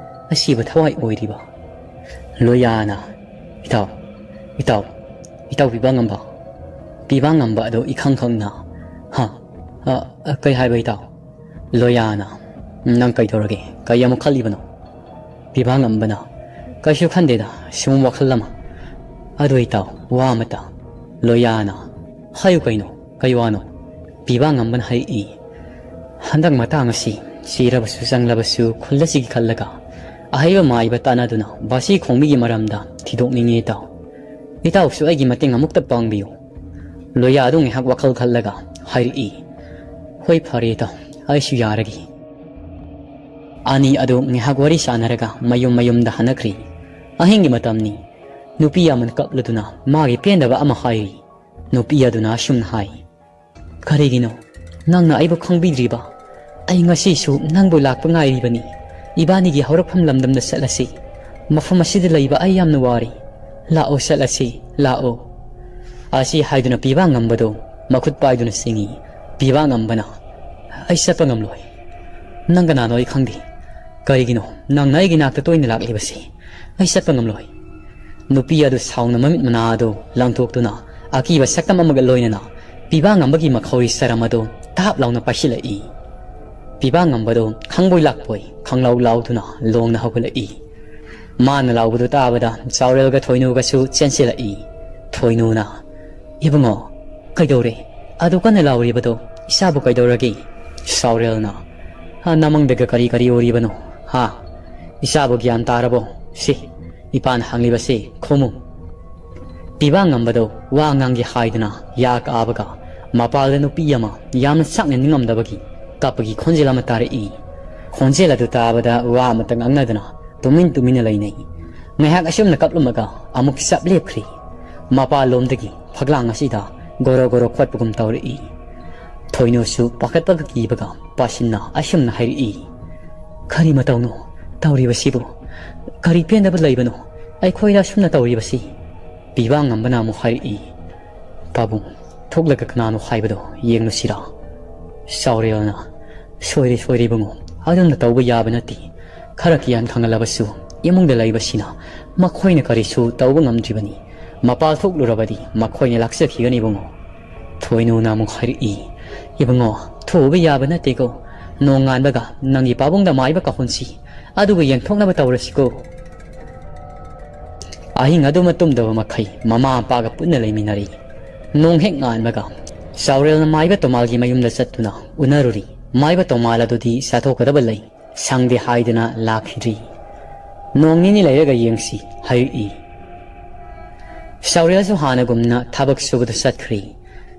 ꯑꯁꯤꯕ ꯊꯋꯥꯏ ꯑꯣꯏꯔꯤꯕ?" ꯂꯣꯌꯥꯅ, "ꯏꯇꯥꯎ, ꯏꯇꯥꯎ, ꯏꯇꯥꯎ ꯄꯤꯕꯥ ꯉꯝꯕ, ꯄꯤꯕꯥ ꯉꯝꯕ ꯑꯗꯣ ꯏꯈꯪ ꯈꯪꯅ꯫ ꯍꯥ? ꯑ, ꯑ, ꯀꯩ ꯍꯥꯏꯕ ꯏꯇꯥꯎ? ꯂꯣꯌꯥꯅ, "ꯅꯪ ꯀꯩꯗꯧꯔꯒꯦ? ꯀꯩ ꯑꯃꯨꯛ ꯈꯜꯂꯤꯕꯅꯣ?" ꯄꯤꯕꯥ ꯉꯝꯕꯅ, "ꯀꯩꯁꯨ ꯈꯟꯗꯦꯗ, ꯁꯨꯝ ꯋꯥꯈꯜ ꯑꯃ꯫ ꯑꯗꯣ ꯏꯇꯥꯎ, ꯋꯥ ꯑꯃꯇ꯫" ꯂꯣꯌꯥꯅ, "ꯍꯥꯏꯌꯨ ꯀꯩꯅꯣ? ꯀꯩ ꯋꯥꯅꯣ?" ꯄꯤꯕꯥ ꯉꯝꯕꯅ ꯍꯥꯏꯔꯛꯏ, "ꯍꯟꯗꯛ ꯃꯇꯥꯡ ꯑꯁꯤ ꯆꯤꯔꯕꯁꯨ ꯆꯪꯂꯕꯁꯨ ꯈꯨꯜ ꯑꯁꯤꯒꯤ ꯈꯜꯂꯒ ꯑꯍꯩꯕ ꯃꯥꯏꯕ ꯇꯥꯟꯅꯗꯨꯅ ꯕꯥꯁꯤ ꯈꯣꯡꯕꯤꯒꯤ ꯃꯔꯝꯗ ꯊꯤꯗꯣꯛꯅꯤꯡꯉꯤ ꯏꯇꯥꯎ꯫ ꯏꯇꯥꯎꯁꯨ ꯑꯩꯒꯤ ꯃꯇꯦꯡ ꯑꯃꯨꯛꯇ ꯄꯥꯡꯕꯤꯌꯨ꯫" ꯂꯣꯌꯥ ꯑꯗꯨ ꯉꯥꯏꯍꯥꯛ ꯋꯥꯈꯜ ꯈꯜꯂꯒ ꯍꯥꯏꯔꯛꯏ, "ꯍꯣꯏ, ꯐꯔꯦ ꯏꯇꯥꯎ, ꯑꯩꯁꯨ ꯌꯥꯔꯒꯦ꯫" ꯑꯅꯤ ꯑꯗꯨ ꯉꯥꯏꯍꯥꯛ ꯋꯥꯔꯤ ꯁꯥꯟꯅꯔꯒ ꯃꯌꯨꯝ ꯃꯌꯨꯝꯗ ꯍꯟꯅꯈ꯭ꯔꯤ꯫ ꯑꯍꯤꯡꯒꯤ ꯃꯇꯝꯅꯤ꯫ ꯅꯨꯄꯤ ꯑꯃꯅ ꯀꯞꯂꯗꯨꯅ ꯃꯥꯒꯤ ꯄꯦꯟꯗꯕ ꯑꯃ ꯍꯥꯏꯔꯤ꯫ ꯅꯨꯄꯤ ꯑꯗꯨꯅ ꯑꯁꯨꯝꯅ ꯍꯥꯏ, "ꯀꯔꯤꯒꯤꯅꯣ ꯅꯪꯅ ꯑꯩꯕꯨ ꯈꯪꯕꯤꯗ꯭ꯔꯤꯕ? ꯑꯩ ꯉꯁꯤꯁꯨ ꯅꯪꯕꯨ ꯂꯥꯛꯄ ꯉꯥꯏꯔꯤꯕꯅꯤ꯫ ꯏꯕꯥꯅꯤꯒꯤ ꯍꯧꯔꯛꯐꯝ ꯂꯝꯗꯝꯗ ꯆꯠꯂꯁꯤ꯫ ꯃꯐꯝ ꯑꯁꯤꯗ ꯂꯩꯕ ꯑꯩ ꯌꯥꯝꯅ ꯋꯥꯔꯦ꯫ ꯂꯥꯛꯑꯣ, ꯆꯠꯂꯁꯤ, ꯂꯥꯛꯑꯣ꯫" ꯑꯁꯤ ꯍꯥꯏꯗꯨꯅ ꯄꯤꯕꯥ ꯉꯝꯕꯗꯨ ꯃꯈꯨꯠ ꯄꯥꯏꯗꯨꯅ ꯆꯤꯡꯏ꯫ ꯄꯤꯕꯥ ꯉꯝꯕꯅ, "ꯑꯩ ꯆꯠꯄ ꯉꯝꯂꯣꯏ꯫ ꯅꯪ ꯀꯅꯥꯅꯣ ꯑꯩ ꯈꯪꯗꯦ꯫ ꯀꯔꯤꯒꯤꯅꯣ ꯅꯪꯅ ꯑꯩꯒꯤ ꯅꯥꯛꯇ ꯇꯣꯏꯅ ꯂꯥꯛꯂꯤꯕꯁꯤ? ꯑꯩ ꯆꯠꯄ ꯉꯝꯂꯣꯏ꯫" ꯅꯨꯄꯤ ꯑꯗꯨ ꯁꯥꯎꯅ ꯃꯃꯤꯠ ꯃꯅꯥ ꯑꯗꯨ ꯂꯪꯊꯣꯛꯇꯨꯅ ꯑꯀꯤꯕ ꯁꯛꯇꯝ ꯑꯃꯒ ꯂꯣꯏꯅꯅ ꯄꯤꯕꯥ ꯉꯝꯕꯒꯤ ꯃꯈꯧꯔꯤ ꯆꯔꯝ ꯑꯗꯨ ꯇꯥꯞ ꯂꯥꯎꯅ ꯄꯥꯏꯁꯤꯜꯂꯛꯏ꯫ ꯄꯤꯕꯥ ꯉꯝꯕꯗꯨ ꯈꯪꯕꯣꯏ ꯂꯥꯛꯄꯣꯏ ꯈꯪꯂꯥꯎ ꯂꯥꯎꯗꯨꯅ ꯂꯣꯡꯅ ꯍꯧꯒꯠꯂꯛꯏ꯫ ꯃꯥꯅ ꯂꯥꯎꯕꯗꯨ ꯇꯥꯕꯗ ꯆꯥꯎꯔꯦꯜꯒ ꯊꯣꯏꯅꯨꯒꯁꯨ ꯆꯦꯟꯁꯤꯜꯂꯛꯏ꯫ ꯊꯣꯏꯅꯨꯅ, "ꯏꯕꯨꯡꯉꯣ, ꯀꯩꯗꯧꯔꯦ? ꯑꯗꯨ ꯀꯟꯅ ꯂꯥꯎꯔꯤꯕꯗꯣ ꯏꯆꯥꯕꯨ ꯀꯩꯗꯧꯔꯒꯦ?" ꯆꯥꯎꯔꯦꯜꯅ, "ꯍꯥ, ꯅꯃꯪꯗꯒ ꯀꯔꯤ ꯀꯔꯤ ꯎꯔꯤꯕꯅꯣ? ꯍꯥ? ꯏꯆꯥꯕꯨ ꯒ꯭ꯌꯥꯟ ꯇꯥꯔꯕꯣ? ꯁꯤ, ꯏꯄꯥꯅ ꯍꯪꯂꯤꯕꯁꯤ ꯈꯨꯝꯃꯨ꯫" ꯄꯤꯕꯥ ꯉꯝꯕꯗꯣ ꯋꯥ ꯉꯥꯡꯒꯦ ꯍꯥꯏꯗꯨꯅ ꯌꯥ ꯀꯥꯕꯒ ꯃꯄꯥꯜꯗ ꯅꯨꯄꯤ ꯑꯃ ꯌꯥꯝꯅ ꯆꯥꯛꯅ ꯅꯤꯡꯉꯝꯗꯕꯒꯤ ꯀꯞꯄꯒꯤ ꯈꯣꯟꯖꯦꯜ ꯑꯃ ꯇꯥꯔꯛꯏ꯫ ꯈꯣꯟꯖꯦꯜ ꯑꯗꯨ ꯇꯥꯕꯗ ꯋꯥ ꯑꯃꯇ ꯉꯥꯡꯅꯗꯅ ꯇꯨꯃꯤꯟ ꯇꯨꯃꯤꯟꯅ ꯂꯩꯅꯩ꯫ ꯉꯥꯏꯍꯥꯛ ꯑꯁꯨꯝꯅ ꯀꯞꯂꯝꯃꯒ ꯑꯃꯨꯛ ꯆꯞ ꯂꯦꯞꯈ꯭ꯔꯤ꯫ ꯃꯄꯥꯟꯂꯣꯝꯗꯒꯤ ꯐꯛꯂꯥꯡ ꯑꯁꯤꯗ ꯒꯣꯔꯣ ꯒꯣꯔꯣ ꯈꯣꯠꯄꯒꯨꯝ ꯇꯧꯔꯛꯏ꯫ ꯊꯣꯏꯅꯨꯁꯨ ꯄꯥꯈꯠꯄꯒ ꯀꯤꯕꯒ ꯄꯥꯁꯤꯟꯅ ꯑꯁꯨꯝꯅ ꯍꯥꯏꯔꯛꯏ, "ꯀꯔꯤ ꯃꯇꯧꯅꯣ ꯇꯧꯔꯤꯕꯁꯤꯕꯨ? ꯀꯔꯤ ꯄꯦꯟꯗꯕ ꯂꯩꯕꯅꯣ ꯑꯩꯈꯣꯏꯗ ꯑꯁꯨꯝꯅ ꯇꯧꯔꯤꯕꯁꯤ?" ꯄꯤꯕꯥ ꯉꯝꯕꯅ ꯑꯃꯨꯛ ꯍꯥꯏꯔꯛꯏ, "ꯄꯥꯕꯨꯡ, ꯊꯣꯛꯂꯒ ꯀꯅꯥꯅꯣ ꯍꯥꯏꯕꯗꯣ ꯌꯦꯡꯂꯨꯁꯤꯔꯥ?" ꯆꯥꯎꯔꯦꯜꯅ, "ꯁꯣꯏꯔꯦ, ꯁꯣꯏꯔꯦ ꯏꯕꯨꯡꯉꯣ, ꯑꯗꯨꯝꯅ ꯇꯧꯕ ꯌꯥꯕ ꯅꯠꯇꯦ꯫ ꯈꯔ ꯀꯤꯌꯥꯟ ꯈꯪꯍꯜꯂꯕꯁꯨ ꯏꯃꯨꯡꯗ ꯂꯩꯕꯁꯤꯅ ꯃꯈꯣꯏꯅ ꯀꯔꯤꯁꯨ ꯇꯧꯕ ꯉꯝꯗ꯭ꯔꯤꯕꯅꯤ꯫ ꯃꯄꯥꯜ ꯊꯣꯛꯂꯨꯔꯕꯗꯤ ꯃꯈꯣꯏꯅ ꯂꯥꯛꯆꯈꯤꯒꯅꯤ ꯏꯕꯨꯡꯉꯣ꯫ ꯊꯣꯏꯅꯨꯅ ꯑꯃꯨꯛ ꯍꯥꯏꯔꯛꯏ, "ꯏꯕꯨꯡꯉꯣ, ꯊꯣꯛꯎꯕ ꯌꯥꯕ ꯅꯠꯇꯦꯀꯣ꯫ ꯅꯣꯡꯉꯥꯟꯕꯒ ꯅꯪꯒꯤ ꯄꯥꯕꯨꯡꯗ ꯃꯥꯏꯕ ꯀꯥꯍꯨꯟꯁꯤ, ꯑꯗꯨꯒ ꯌꯦꯡꯊꯣꯛꯅꯕ ꯇꯧꯔꯁꯤꯀꯣ"꯫ ꯑꯍꯤꯡ ꯑꯗꯨꯃ ꯇꯨꯝꯗꯕ ꯃꯈꯩ ꯃꯃꯥ ꯃꯄꯥꯒ ꯄꯨꯟꯅ ꯂꯩꯃꯤꯟꯅꯔꯤ꯫ ꯅꯣꯡ ꯍꯦꯛ ꯉꯥꯟꯕꯒ ꯆꯥꯎꯔꯦꯜꯅ ꯃꯥꯏꯕ ꯇꯣꯃꯥꯜꯒꯤ ꯃꯌꯨꯝꯗ ꯆꯠꯇꯨꯅ ꯎꯅꯔꯨꯔꯤ꯫ ꯃꯥꯏꯕ ꯇꯣꯃꯥꯜ ꯑꯗꯨꯗꯤ ꯆꯠꯊꯣꯛꯀꯗꯕ ꯂꯩ, ꯁꯪꯗꯦ ꯍꯥꯏꯗꯨꯅ ꯂꯥꯛꯈꯤꯗ꯭ꯔꯤ꯫ "ꯅꯣꯡ ꯅꯤꯅꯤ ꯂꯩꯔꯒ ꯌꯦꯡꯁꯤ" ꯍꯥꯏꯔꯛꯏ꯫ ꯆꯥꯎꯔꯦꯜꯁꯨ ꯍꯥꯟꯅꯒꯨꯝꯅ ꯊꯕꯛ ꯁꯨꯕꯗ ꯆꯠꯈ꯭ꯔꯤ꯫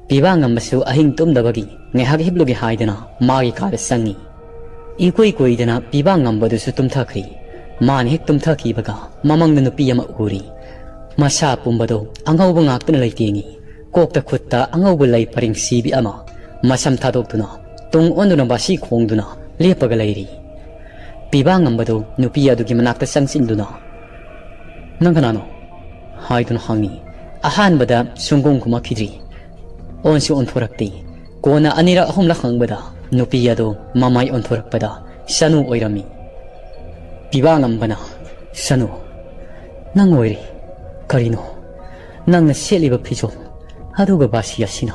ꯄꯤꯕꯥ ꯉꯝꯕꯁꯨ ꯑꯍꯤꯡ ꯇꯨꯝꯗꯕꯒꯤ ꯉꯥꯏꯍꯥꯛ ꯍꯤꯞꯂꯨꯒꯦ ꯍꯥꯏꯗꯅ ꯃꯥꯒꯤ ꯀꯥꯗ ꯆꯪꯉꯤ꯫ ꯏꯀꯨꯏ ꯀꯨꯏꯗꯅ ꯄꯤꯕꯥ ꯉꯝꯕꯗꯨꯁꯨ ꯇꯨꯝꯊꯈ꯭ꯔꯤ꯫ ꯃꯥꯅ ꯍꯦꯛ ꯇꯨꯝꯊꯈꯤꯕꯒ ꯃꯃꯪꯗ ꯅꯨꯄꯤ ꯑꯃ ꯎꯔꯤ꯫ ꯃꯁꯥ ꯄꯨꯝꯕꯗꯣ ꯑꯉꯧꯕ ꯉꯥꯛꯇꯅ ꯂꯩꯇꯦꯡꯉꯤ꯫ ꯀꯣꯛꯇ ꯈꯨꯠꯇ ꯑꯉꯧꯕ ꯂꯩ ꯄꯔꯦꯡ ꯁꯤꯕꯤ ꯑꯃ, ꯃꯁꯝ ꯊꯥꯗꯣꯛꯇꯨꯅ ꯇꯨꯡ ꯑꯣꯟꯗꯨꯅ ꯕꯥꯁꯤ ꯈꯣꯡꯗꯨꯅ ꯂꯦꯞꯄꯒ ꯂꯩꯔꯤ꯫ ꯄꯤꯕꯥ ꯉꯝꯕꯗꯨ ꯅꯨꯄꯤ ꯑꯗꯨꯒꯤ ꯃꯅꯥꯛꯇ ꯆꯪꯁꯤꯟꯗꯨꯅ, "ꯅꯪ ꯀꯅꯥꯅꯣ?" ꯍꯥꯏꯗꯨꯅ ꯍꯪꯉꯤ꯫ ꯑꯍꯥꯟꯕꯗ ꯁꯨꯡꯈꯨꯝ ꯈꯨꯝꯃꯛꯈꯤꯗ꯭ꯔꯤ꯫ ꯑꯣꯟꯁꯨ ꯑꯣꯟꯊꯣꯔꯛꯇꯦ꯫ ꯀꯣꯟꯅ ꯑꯅꯤꯔꯛ ꯑꯍꯨꯝꯂꯛ ꯍꯪꯕꯗ ꯅꯨꯄꯤ ꯑꯗꯨ ꯃꯃꯥꯏ ꯑꯣꯟꯊꯣꯔꯛꯄꯗ ꯁꯅꯨ ꯑꯣꯏꯔꯝꯃꯤ꯫ ꯄꯤꯕꯥ ꯉꯝꯕꯅ, "ꯁꯅꯨ, ꯅꯪ ꯑꯣꯏꯔꯦ꯫ ꯀꯔꯤꯅꯣ ꯅꯪꯅ ꯁꯦꯠꯂꯤꯕ ꯐꯤꯖꯣꯜ ꯑꯗꯨꯒ ꯕꯥꯁꯤ ꯑꯁꯤꯅ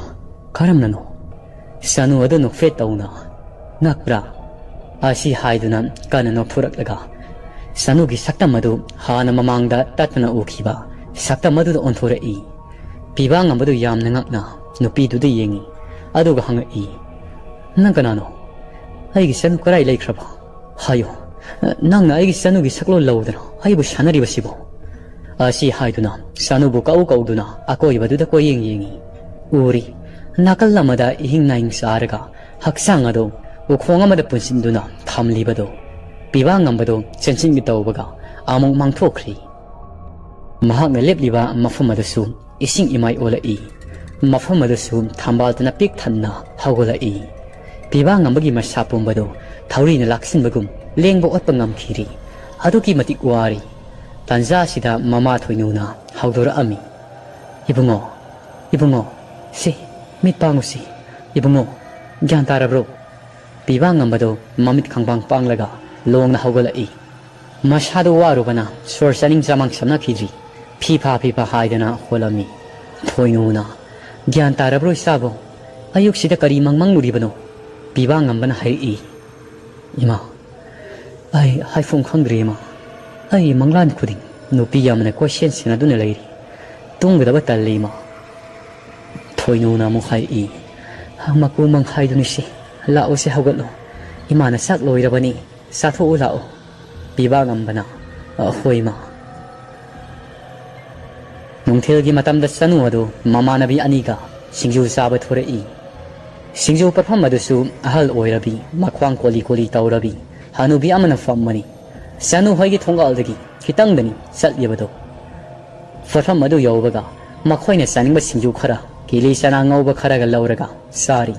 ꯀꯔꯝꯅꯅꯣ?" ꯁꯅꯨ ꯑꯗꯨ ꯅꯣꯛꯐꯦꯠ ꯇꯧꯅ, "ꯉꯛꯄ꯭ꯔꯥ?" ꯑꯁꯤ ꯍꯥꯏꯗꯨꯅ ꯀꯟꯅ ꯅꯣꯛꯊꯣꯔꯛꯂꯒ ꯁꯅꯨꯒꯤ ꯁꯛꯇꯝ ꯑꯗꯨ ꯍꯥꯟꯅ ꯃꯃꯥꯡꯗ ꯇꯠꯇꯅ ꯎꯈꯤꯕ ꯁꯛꯇꯝ ꯑꯗꯨꯗ ꯑꯣꯟꯊꯣꯔꯛꯏ꯫ ꯄꯤꯕꯥ ꯉꯝꯕꯗꯨ ꯌꯥꯝꯅ ꯉꯛꯅ ꯅꯨꯄꯤꯗꯨꯗ ꯌꯦꯡꯉꯤ, ꯑꯗꯨꯒ ꯍꯪꯉꯛꯏ, "ꯅꯪ ꯀꯅꯥꯅꯣ? ꯑꯩꯒꯤ ꯁꯅꯨ ꯀꯗꯥꯏ ꯂꯩꯈ꯭ꯔꯕ? ꯍꯥꯏꯌꯨ, ꯅꯪꯅ ꯑꯩꯒꯤ ꯁꯅꯨꯒꯤ ꯁꯛꯂꯣꯟ ꯂꯧꯗꯅ ꯑꯩꯕꯨ ꯁꯥꯟꯅꯔꯤꯕꯁꯤꯕꯨ?" ꯑꯁꯤ ꯍꯥꯏꯗꯨꯅ ꯁꯅꯨꯕꯨ ꯀꯧ ꯀꯧꯗꯨꯅ ꯑꯀꯣꯏꯕꯗꯨꯗ ꯀꯣꯏꯌꯦꯡ ꯌꯦꯡꯉꯤ꯫ ꯎꯔꯤ, ꯅꯥꯀꯜ ꯑꯃꯗ ꯏꯍꯤꯡ ꯅꯥꯍꯤꯡ ꯆꯥꯔꯒ ꯍꯛꯆꯥꯡ ꯑꯗꯨ ꯎꯈꯣꯡ ꯑꯃꯗ ꯄꯨꯟꯁꯤꯟꯗꯨꯅ ꯊꯝꯂꯤꯕꯗꯨ꯫ ꯄꯤꯕꯥ ꯉꯝꯕꯗꯨ ꯆꯦꯟꯁꯤꯟꯒꯦ ꯇꯧꯕꯒ ꯑꯃꯨꯛ ꯃꯥꯡꯊꯣꯛꯈ꯭ꯔꯤ꯫ ꯃꯍꯥꯛꯅ ꯂꯦꯞꯂꯤꯕ ꯃꯐꯝ ꯑꯗꯨꯁꯨ ꯏꯁꯤꯡ ꯏꯃꯥꯏ ꯑꯣꯜꯂꯛꯏ꯫ ꯃꯐꯝ ꯑꯗꯨꯁꯨ ꯊꯝꯕꯥꯜꯇꯅ ꯄꯤꯛ ꯊꯟꯅ ꯍꯧꯒꯠꯂꯛꯏ꯫ ꯄꯤꯕꯥ ꯉꯝꯕꯒꯤ ꯃꯁꯥ ꯄꯨꯝꯕꯗꯨ ꯊꯧꯔꯤꯅ ꯂꯥꯛꯁꯤꯟꯕꯒꯨꯝ ꯂꯦꯡꯕ ꯑꯣꯠꯄ ꯉꯝꯈꯤꯗ꯭ꯔꯤ꯫ ꯑꯗꯨꯛꯀꯤ ꯃꯇꯤꯛ ꯋꯥꯔꯤ꯫ ꯇꯥꯟꯖꯥ ꯑꯁꯤꯗ ꯃꯃꯥ ꯊꯣꯏꯅꯨꯅ ꯍꯧꯗꯣꯔꯛꯑꯝꯃꯤ, "ꯏꯕꯨꯡꯉꯣ, ꯏꯕꯨꯡꯉꯣ, ꯁꯤ, ꯃꯤꯠ ꯄꯥꯡꯉꯨꯁꯤ꯫ ꯏꯕꯨꯡꯉꯣ, ꯒ꯭ꯌꯥꯟ ꯇꯥꯔꯕ꯭ꯔꯣ?" ꯄꯤꯕꯥ ꯉꯝꯕꯗꯨ ꯃꯃꯤꯠ ꯈꯪꯕꯥꯡ ꯄꯥꯡꯂꯒ ꯂꯣꯡꯅ ꯍꯧꯒꯠꯂꯛꯏ꯫ ꯃꯁꯥꯗꯨ ꯋꯥꯔꯨꯕꯅ ꯁꯣꯔ ꯆꯥꯅꯤꯡ ꯆꯃꯥꯡ ꯁꯝꯅꯈꯤꯗ꯭ꯔꯤ꯫ ꯐꯤꯐꯥ ꯐꯤꯐꯥ ꯍꯥꯏꯗꯅ ꯍꯣꯜꯂꯝꯃꯤ꯫ ꯊꯣꯏꯅꯨꯅ, "ꯒ꯭ꯌꯥꯟ ꯇꯥꯔꯕ꯭ꯔꯣ ꯏꯆꯥꯕꯣ? ꯑꯌꯨꯛꯁꯤꯗ ꯀꯔꯤ ꯃꯪ ꯃꯪꯂꯨꯔꯤꯕꯅꯣ?" ꯄꯤꯕꯥꯉꯝꯕꯅ ꯍꯥꯏꯔꯛꯏ꯫ "ꯏꯃꯥ, ꯑꯩ ꯍꯥꯏꯐꯝ ꯈꯪꯗ꯭ꯔꯦ ꯏꯃꯥ꯫ ꯑꯩ ꯃꯪꯂꯥꯟ ꯈꯨꯗꯤꯡ ꯅꯨꯄꯤ ꯑꯃꯅ ꯀꯣꯏꯁꯦꯟ ꯁꯦꯟꯅꯗꯨꯅ ꯂꯩꯔꯤ꯫ ꯇꯨꯝꯒꯗꯕ ꯇꯜꯂꯤ ꯏꯃꯥ꯫" ꯊꯣꯏꯅꯨꯅ ꯑꯃꯨꯛ ꯍꯥꯏꯔꯛꯏ꯫ "ꯃꯀꯨ ꯃꯪꯈꯥꯏꯗꯨꯅꯤꯁꯦ, ꯂꯥꯛꯑꯣꯁꯦ ꯍꯧꯒꯠꯂꯣ꯫ ꯏꯃꯥꯅ ꯆꯥꯛ ꯂꯣꯏꯔꯕꯅꯤ, ꯆꯥꯊꯣꯛꯎ ꯂꯥꯛꯑꯣ꯫" ꯄꯤꯕꯥꯉꯝꯕꯅ, "ꯑ, ꯍꯣꯏ ꯏꯃꯥ꯫" ꯅꯨꯡꯊꯤꯜꯒꯤ ꯃꯇꯝꯗ ꯆꯅꯨ ꯑꯗꯨ ꯃꯃꯥꯟꯅꯕꯤ ꯑꯅꯤꯒ ꯁꯤꯡꯖꯨ ꯆꯥꯕ ꯊꯣꯔꯛꯏ꯫ ꯁꯤꯡꯖꯨ ꯄꯠꯐꯝ ꯑꯗꯨꯁꯨ ꯑꯍꯜ ꯑꯣꯏꯔꯕꯤ, ꯃꯈ꯭ꯋꯥꯡ ꯀꯣꯂꯤ ꯀꯣꯂꯤ ꯇꯧꯔꯕꯤ ꯍꯅꯨꯕꯤ ꯑꯃꯅ ꯐꯝꯕꯅꯤ꯫ ꯆꯅꯨ ꯍꯣꯏꯒꯤ ꯊꯣꯡꯒꯥꯜꯗꯒꯤ ꯈꯤꯇꯪꯗꯅꯤ ꯆꯠꯂꯤꯕꯗꯨ꯫ ꯄꯠꯐꯝ ꯑꯗꯨ ꯌꯧꯕꯒ ꯃꯈꯣꯏꯅ ꯆꯥꯅꯤꯡꯕ ꯁꯤꯡꯖꯨ ꯈꯔ, ꯀꯤꯂꯤ ꯆꯅꯥ ꯉꯧꯕ ꯈꯔꯒ ꯂꯧꯔꯒ ꯆꯥꯔꯤ꯫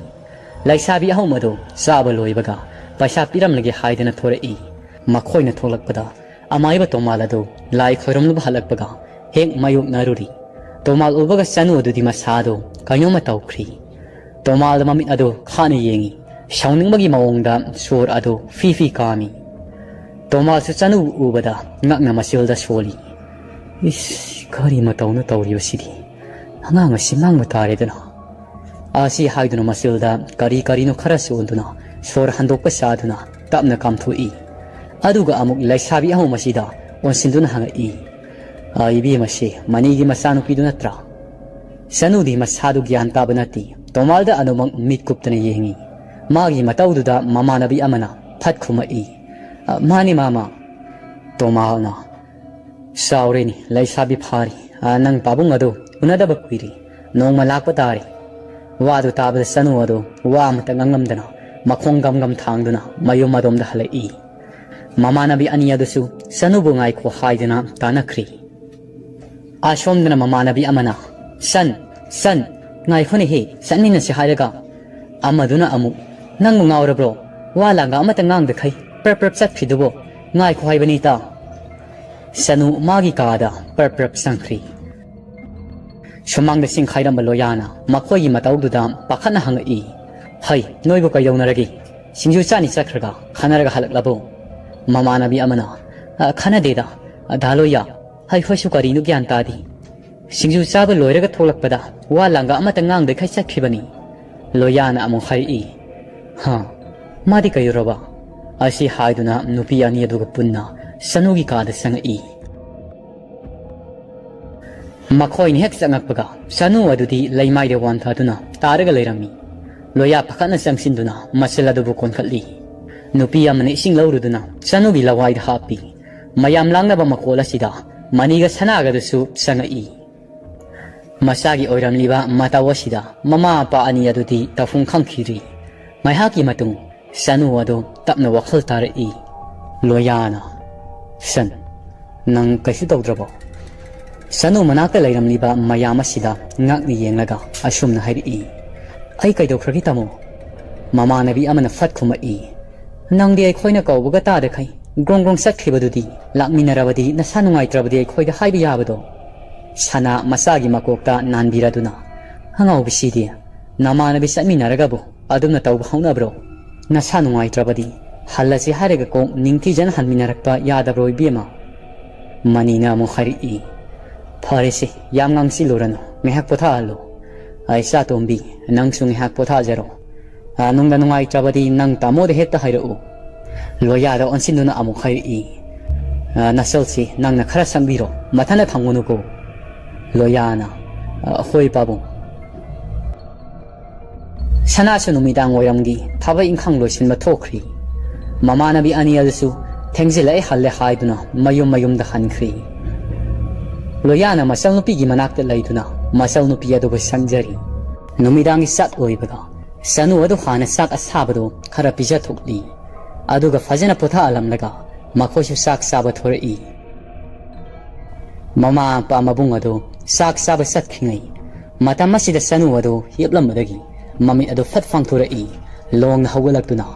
ꯂꯩꯁꯥꯕꯤ ꯑꯍꯨꯝ ꯑꯗꯨ ꯆꯥꯕ ꯂꯣꯏꯕꯒ ꯄꯩꯁꯥ ꯄꯤꯔꯝꯂꯒꯦ ꯍꯥꯏꯗꯅ ꯊꯣꯔꯛꯏ꯫ ꯃꯈꯣꯏꯅ ꯊꯣꯛꯂꯛꯄꯗ ꯑꯃꯥꯏꯕ ꯇꯣꯃꯥꯜ ꯑꯗꯨ ꯂꯥꯏ ꯈꯣꯏꯔꯝꯂꯨꯕ ꯍꯜꯂꯛꯄꯒ ꯍꯦꯛ ꯃꯥꯌꯣꯛꯅꯔꯨꯔꯤ꯫ ꯇꯣꯃꯥꯜ ꯎꯕꯒ ꯆꯅꯨ ꯑꯗꯨꯗꯤ ꯃꯁꯥꯗꯨ ꯀꯩꯅꯣꯝꯃ ꯇꯧꯈ꯭ꯔꯤ꯫ ꯇꯣꯃꯥꯜꯗ ꯃꯃꯤꯠ ꯑꯗꯨ ꯈꯥꯅ ꯌꯦꯡꯏ꯫ ꯁꯥꯎꯅꯤꯡꯕꯒꯤ ꯃꯑꯣꯡꯗ ꯁꯣꯔ ꯑꯗꯨ ꯐꯤ ꯐꯤ ꯀꯥꯝꯃꯤ꯫ ꯇꯣꯃꯥꯜꯁꯨ ꯆꯅꯨꯕꯨ ꯎꯕꯗ ꯉꯛꯅ ꯃꯆꯤꯜꯗ ꯁꯣꯜꯂꯤ꯫ "ꯏꯁ, ꯀꯔꯤ ꯃꯇꯧꯅꯣ ꯇꯧꯔꯤꯕꯁꯤꯗꯤ? ꯑꯉꯥꯡ ꯑꯁꯤ ꯃꯥꯡꯕ ꯇꯥꯔꯦꯗꯅ꯫" ꯑꯁꯤ ꯍꯥꯏꯗꯨꯅ ꯃꯆꯤꯜꯗ ꯀꯔꯤ ꯀꯔꯤꯅꯣ ꯈꯔ ꯆꯣꯟꯗꯨꯅ ꯁꯣꯔ ꯍꯟꯗꯣꯛꯄ ꯁꯥꯗꯨꯅ ꯇꯞꯅ ꯀꯥꯝꯊꯣꯛꯏ꯫ ꯑꯗꯨꯒ ꯑꯃꯨꯛ ꯂꯩꯁꯥꯕꯤ ꯑꯍꯨꯝ ꯑꯁꯤꯗ ꯑꯣꯟꯁꯤꯟꯗꯨꯅ ꯍꯪꯉꯛꯏ꯫ "ꯑ, ꯏꯕꯦꯝꯃꯁꯦ ꯃꯅꯤꯒꯤ ꯃꯆꯥꯅꯨꯄꯤꯗꯨ ꯅꯠꯇ꯭ꯔꯥ?" ꯆꯅꯨꯗꯤ ꯃꯁꯥꯗꯨ ꯒ꯭ꯌꯥꯟ ꯇꯥꯕ ꯅꯠꯇꯦ꯫ ꯇꯣꯃꯥꯜꯗ ꯑꯅꯧꯃꯛ ꯃꯤꯠ ꯀꯨꯞꯇꯅ ꯌꯦꯡꯏ꯫ ꯃꯥꯒꯤ ꯃꯇꯧꯗꯨꯗ ꯃꯃꯥꯟꯅꯕꯤ ꯑꯃꯅ ꯐꯠ ꯈꯨꯝꯃꯛꯏ꯫ "ꯑ, ꯃꯥꯅꯤ ꯃꯥꯃ꯫" ꯇꯣꯃꯥꯜꯅ, "ꯆꯥꯎꯔꯦꯅꯦ, ꯂꯩꯁꯥꯕꯤ ꯐꯥꯔꯤ꯫ ꯑ, ꯅꯪ ꯄꯥꯕꯨꯡ ꯑꯗꯨ ꯎꯅꯗꯕ ꯀꯨꯏꯔꯦ꯫ ꯅꯣꯡꯃ ꯂꯥꯛꯄ ꯇꯥꯔꯦ꯫" ꯋꯥꯗꯨ ꯇꯥꯕꯗ ꯆꯅꯨ ꯑꯗꯨ ꯋꯥ ꯑꯃꯇ ꯉꯥꯡꯂꯝꯗꯅ ꯃꯈꯣꯡ ꯒꯝ ꯒꯝ ꯊꯥꯡꯗꯨꯅ ꯃꯌꯨꯝ ꯑꯗꯣꯝꯗ ꯍꯜꯂꯛꯏ꯫ ꯃꯃꯥꯟꯅꯕꯤ ꯑꯅꯤ ꯑꯗꯨꯁꯨ ꯆꯅꯨꯕꯨ ꯉꯥꯏꯈꯣ ꯍꯥꯏꯗꯅ ꯇꯥꯅꯈ꯭ꯔꯤ꯫ ꯑꯁꯣꯝꯗꯅ ꯃꯃꯥꯟꯅꯕꯤ ꯑꯃꯅ, "ꯆꯟ, ꯆꯟ, ꯉꯥꯏꯈꯣꯅꯦꯍꯦ, ꯆꯠꯃꯤꯟꯅꯁꯤ ꯍꯥꯏꯔꯒ꯫" ꯑꯃꯗꯨꯅ ꯑꯃꯨꯛ, "ꯅꯪꯕꯨ ꯉꯥꯎꯔꯕ꯭ꯔꯣ? ꯋꯥ ꯂꯥꯡꯒ ꯑꯃꯇ ꯉꯥꯡꯗꯈꯩ ꯄ꯭ꯔꯞ ꯄ꯭ꯔꯞ ꯆꯠꯈ꯭ꯔꯤꯗꯨꯕꯣ? ꯉꯥꯏꯈꯣ ꯍꯥꯏꯕꯅꯤꯇ꯫" ꯆꯅꯨ ꯃꯥꯒꯤ ꯀꯥꯗ ꯄ꯭ꯔꯞ ꯄ꯭ꯔꯞ ꯆꯪꯈ꯭ꯔꯤ꯫ ꯁꯨꯃꯥꯡꯗ ꯆꯤꯡꯈꯥꯏꯔꯝꯕ ꯂꯣꯌꯥꯅ ꯃꯈꯣꯏꯒꯤ ꯃꯇꯧꯗꯨꯗ ꯄꯥꯈꯠꯅ ꯍꯪꯉꯛꯏ, "ꯍꯩ, ꯅꯣꯏꯕꯨ ꯀꯩꯗꯧꯅꯔꯒꯦ? ꯁꯤꯡꯖꯨ ꯆꯥꯅꯤ ꯆꯠꯈ꯭ꯔꯒ ꯈꯟꯅꯔꯒ ꯍꯜꯂꯛꯂꯕꯣ?" ꯃꯃꯥꯟꯅꯕꯤ ꯑꯃꯅ, "ꯑ, ꯈꯟꯅꯗꯦꯗ, ꯑ, ꯗꯥ ꯂꯣꯌꯥ, ꯑꯩꯈꯣꯏꯁꯨ ꯀꯔꯤꯅꯣ ꯒ꯭ꯌꯥꯟ ꯇꯥꯗꯦ꯫ ꯁꯤꯡꯖꯨ ꯆꯥꯕ ꯂꯣꯏꯔꯒ ꯊꯣꯛꯂꯛꯄꯗ ꯋꯥ ꯂꯥꯡꯒ ꯑꯃꯠꯇ ꯉꯥꯡꯗꯈꯩ ꯆꯠꯈꯤꯕꯅꯤ꯫ ꯂꯣꯌꯥꯅ ꯑꯃꯨꯛ ꯍꯥꯏꯔꯛꯏ, "ꯍꯥ, ꯃꯥꯗꯤ ꯀꯩꯗꯧꯔꯕ?" ꯑꯁꯤ ꯍꯥꯏꯗꯨꯅ ꯅꯨꯄꯤ ꯑꯅꯤ ꯑꯗꯨꯒ ꯄꯨꯟꯅ ꯁꯅꯨꯒꯤ ꯀꯥꯗ ꯆꯪꯉꯛꯏ꯫ ꯃꯈꯣꯏꯅ ꯍꯦꯛ ꯆꯪꯉꯛꯄꯒ ꯁꯅꯨ ꯑꯗꯨꯗꯤ ꯂꯩꯃꯥꯏꯗ ꯋꯥꯟꯊꯗꯨꯅ ꯇꯥꯔꯒ ꯂꯩꯔꯝꯃꯤ꯫ ꯂꯣꯌꯥ ꯄꯥꯈꯠꯅ ꯆꯪꯁꯤꯟꯗꯨꯅ ꯃꯆꯜ ꯑꯗꯨꯕꯨ ꯀꯣꯟꯈꯠꯂꯤ꯫ ꯅꯨꯄꯤ ꯑꯃꯅ ꯏꯁꯤꯡ ꯂꯧꯔꯨꯗꯨꯅ ꯁꯅꯨꯒꯤ ꯂꯋꯥꯏꯗ ꯍꯥꯞꯄꯤ꯫ ꯃꯌꯥꯝ ꯂꯥꯡꯅꯕ ꯃꯈꯣꯜ ꯑꯁꯤꯗ ꯃꯅꯤꯒ ꯁꯅꯥꯒꯗꯨꯁꯨ ꯆꯪꯉꯛꯏ꯫ ꯃꯆꯥꯒꯤ ꯑꯣꯏꯔꯝꯂꯤꯕ ꯃꯇꯧ ꯑꯁꯤꯗ ꯃꯃꯥ ꯃꯄꯥ ꯑꯅꯤ ꯑꯗꯨꯗꯤ ꯇꯧꯐꯝ ꯈꯪꯈꯤꯗ꯭ꯔꯤ꯫ ꯉꯥꯏꯍꯥꯛꯀꯤ ꯃꯇꯨꯡ ꯁꯅꯨ ꯑꯗꯨ ꯇꯞꯅ ꯋꯥꯈꯜ ꯇꯥꯔꯛꯏ꯫ ꯂꯣꯌꯥꯅ, "ꯁꯟ, ꯅꯪ ꯀꯩꯁꯨ ꯇꯧꯗ꯭ꯔꯕꯣ?" ꯁꯅꯨ ꯃꯅꯥꯛꯇ ꯂꯩꯔꯝꯂꯤꯕ ꯃꯌꯥꯝ ꯑꯁꯤꯗ ꯉꯛꯅ ꯌꯦꯡꯂꯒ ꯑꯁꯨꯝꯅ ꯍꯥꯏꯔꯛꯏ, "ꯑꯩ ꯀꯩꯗꯧꯈ꯭ꯔꯒꯦ ꯇꯥꯃꯣ?" ꯃꯃꯥꯟꯅꯕꯤ ꯑꯃꯅ ꯐꯠ ꯈꯨꯝꯃꯛꯏ, "ꯅꯪꯗꯤ ꯑꯩꯈꯣꯏꯅ ꯀꯧꯕꯒ ꯇꯥꯗꯈꯩ ꯒ꯭ꯔꯣꯡ ꯒ꯭ꯔꯣꯡ ꯆꯠꯈ꯭ꯔꯤꯕꯗꯨꯗꯤ, ꯂꯥꯛꯃꯤꯟꯅꯔꯕꯗꯤ ꯅꯁꯥ ꯅꯨꯡꯉꯥꯏꯇ꯭ꯔꯕꯗꯤ ꯑꯩꯈꯣꯏꯗ ꯍꯥꯏꯕ ꯌꯥꯕꯗꯣ?" ꯁꯅꯥ ꯃꯆꯥꯒꯤ ꯃꯀꯣꯛꯇ ꯅꯥꯟꯕꯤꯔꯗꯨꯅ, "ꯑꯉꯥꯎꯕꯤꯁꯤꯗꯤ, ꯅꯃꯥꯟꯅꯕꯤ ꯆꯠꯃꯤꯟꯅꯔꯒꯕꯨ ꯑꯗꯨꯝꯅ ꯇꯧꯕ ꯍꯧꯅꯕ꯭ꯔꯣ? ꯅꯁꯥ ꯅꯨꯡꯉꯥꯏꯇ꯭ꯔꯕꯗꯤ ꯍꯜꯂꯁꯤ ꯍꯥꯏꯔꯒ ꯀꯣꯛ ꯅꯤꯡꯊꯤꯖꯅ ꯍꯟꯃꯤꯟꯅꯔꯛꯄ ꯌꯥꯗꯕ꯭ꯔꯣ ꯏꯕꯦꯝꯃ?" ꯃꯅꯤꯅ ꯑꯃꯨꯛ ꯍꯥꯏꯔꯛꯏ, "ꯐꯔꯦꯁꯦ, ꯌꯥꯝ ꯉꯥꯡꯁꯤꯜꯂꯨꯔꯅꯨ, ꯉꯥꯏꯍꯥꯛ ꯄꯣꯊꯥꯍꯜꯂꯨ꯫ ꯑꯩ ꯏꯆꯥꯇꯣꯝꯕꯤ, ꯅꯪꯁꯨ ꯉꯥꯏꯍꯥꯛ ꯄꯣꯊꯥꯖꯔꯣ꯫ ꯑ, ꯅꯨꯡꯗ ꯅꯨꯡꯉꯥꯏꯇ꯭ꯔꯕꯗꯤ ꯅꯪ ꯇꯥꯃꯣꯗ ꯍꯦꯛꯇ ꯍꯥꯏꯔꯛꯎ꯫" ꯂꯣꯌꯥꯗ ꯑꯣꯟꯁꯤꯟꯗꯨꯅ ꯑꯃꯨꯛ ꯍꯥꯏꯔꯛꯏ, "ꯑ, ꯅꯆꯜꯁꯤ ꯅꯪꯅ ꯈꯔ ꯁꯪꯕꯤꯔꯣ, ꯃꯊꯟꯇ ꯊꯝꯒꯅꯨꯀꯣ꯫" ꯂꯣꯌꯥꯅ, "ꯑ, ꯍꯣꯏ ꯄꯥꯕꯨꯡ꯫" ꯁꯅꯥꯁꯨ ꯅꯨꯃꯤꯗꯥꯡ ꯋꯥꯏꯔꯝꯒꯤ ꯊꯕꯛ ꯏꯪꯈꯥꯡ ꯂꯣꯏꯁꯤꯟꯕ ꯊꯣꯛꯈ꯭ꯔꯤ꯫ ꯃꯃꯥꯟꯅꯕꯤ ꯑꯅꯤ ꯑꯗꯨꯁꯨ ꯊꯦꯡꯖꯤꯜꯂꯛꯑꯦ ꯍꯜꯂꯦ ꯍꯥꯏꯗꯨꯅ ꯃꯌꯨꯝ ꯃꯌꯨꯝꯗ ꯍꯟꯈ꯭ꯔꯤ꯫ ꯂꯣꯌꯥꯅ ꯃꯆꯜꯅꯨꯄꯤꯒꯤ ꯃꯅꯥꯛꯇ ꯂꯩꯗꯨꯅ ꯃꯆꯜꯅꯨꯄꯤ ꯑꯗꯨꯕꯨ ꯁꯪꯖꯔꯤ꯫ ꯅꯨꯃꯤꯗꯥꯡꯒꯤ ꯆꯥꯛ ꯂꯣꯏꯕꯒ ꯁꯅꯨ ꯑꯗꯨ ꯍꯥꯟꯅ ꯆꯥꯛ ꯑꯁꯥꯕꯗꯨ ꯈꯔ ꯄꯤꯖꯊꯣꯛꯂꯤ꯫ ꯑꯗꯨꯒ ꯐꯖꯅ ꯄꯣꯊꯥꯍꯜꯂꯝꯂꯒ ꯃꯈꯣꯏꯁꯨ ꯆꯥꯛ ꯆꯥꯕ ꯊꯣꯔꯛꯏ꯫ ꯃꯃꯥ ꯃꯄꯥ ꯃꯕꯨꯡ ꯑꯗꯨ ꯆꯥꯛ ꯆꯥꯕ ꯆꯠꯈ꯭ꯔꯤꯉꯩ ꯃꯇꯝ ꯑꯁꯤꯗ ꯁꯅꯨ ꯑꯗꯨ ꯍꯤꯞꯂꯝꯕꯗꯒꯤ ꯃꯃꯤꯠ ꯑꯗꯨ ꯐꯠ ꯄꯥꯡꯊꯣꯔꯛꯏ꯫ ꯂꯣꯡꯅ ꯍꯧꯒꯠꯂꯛꯇꯨꯅ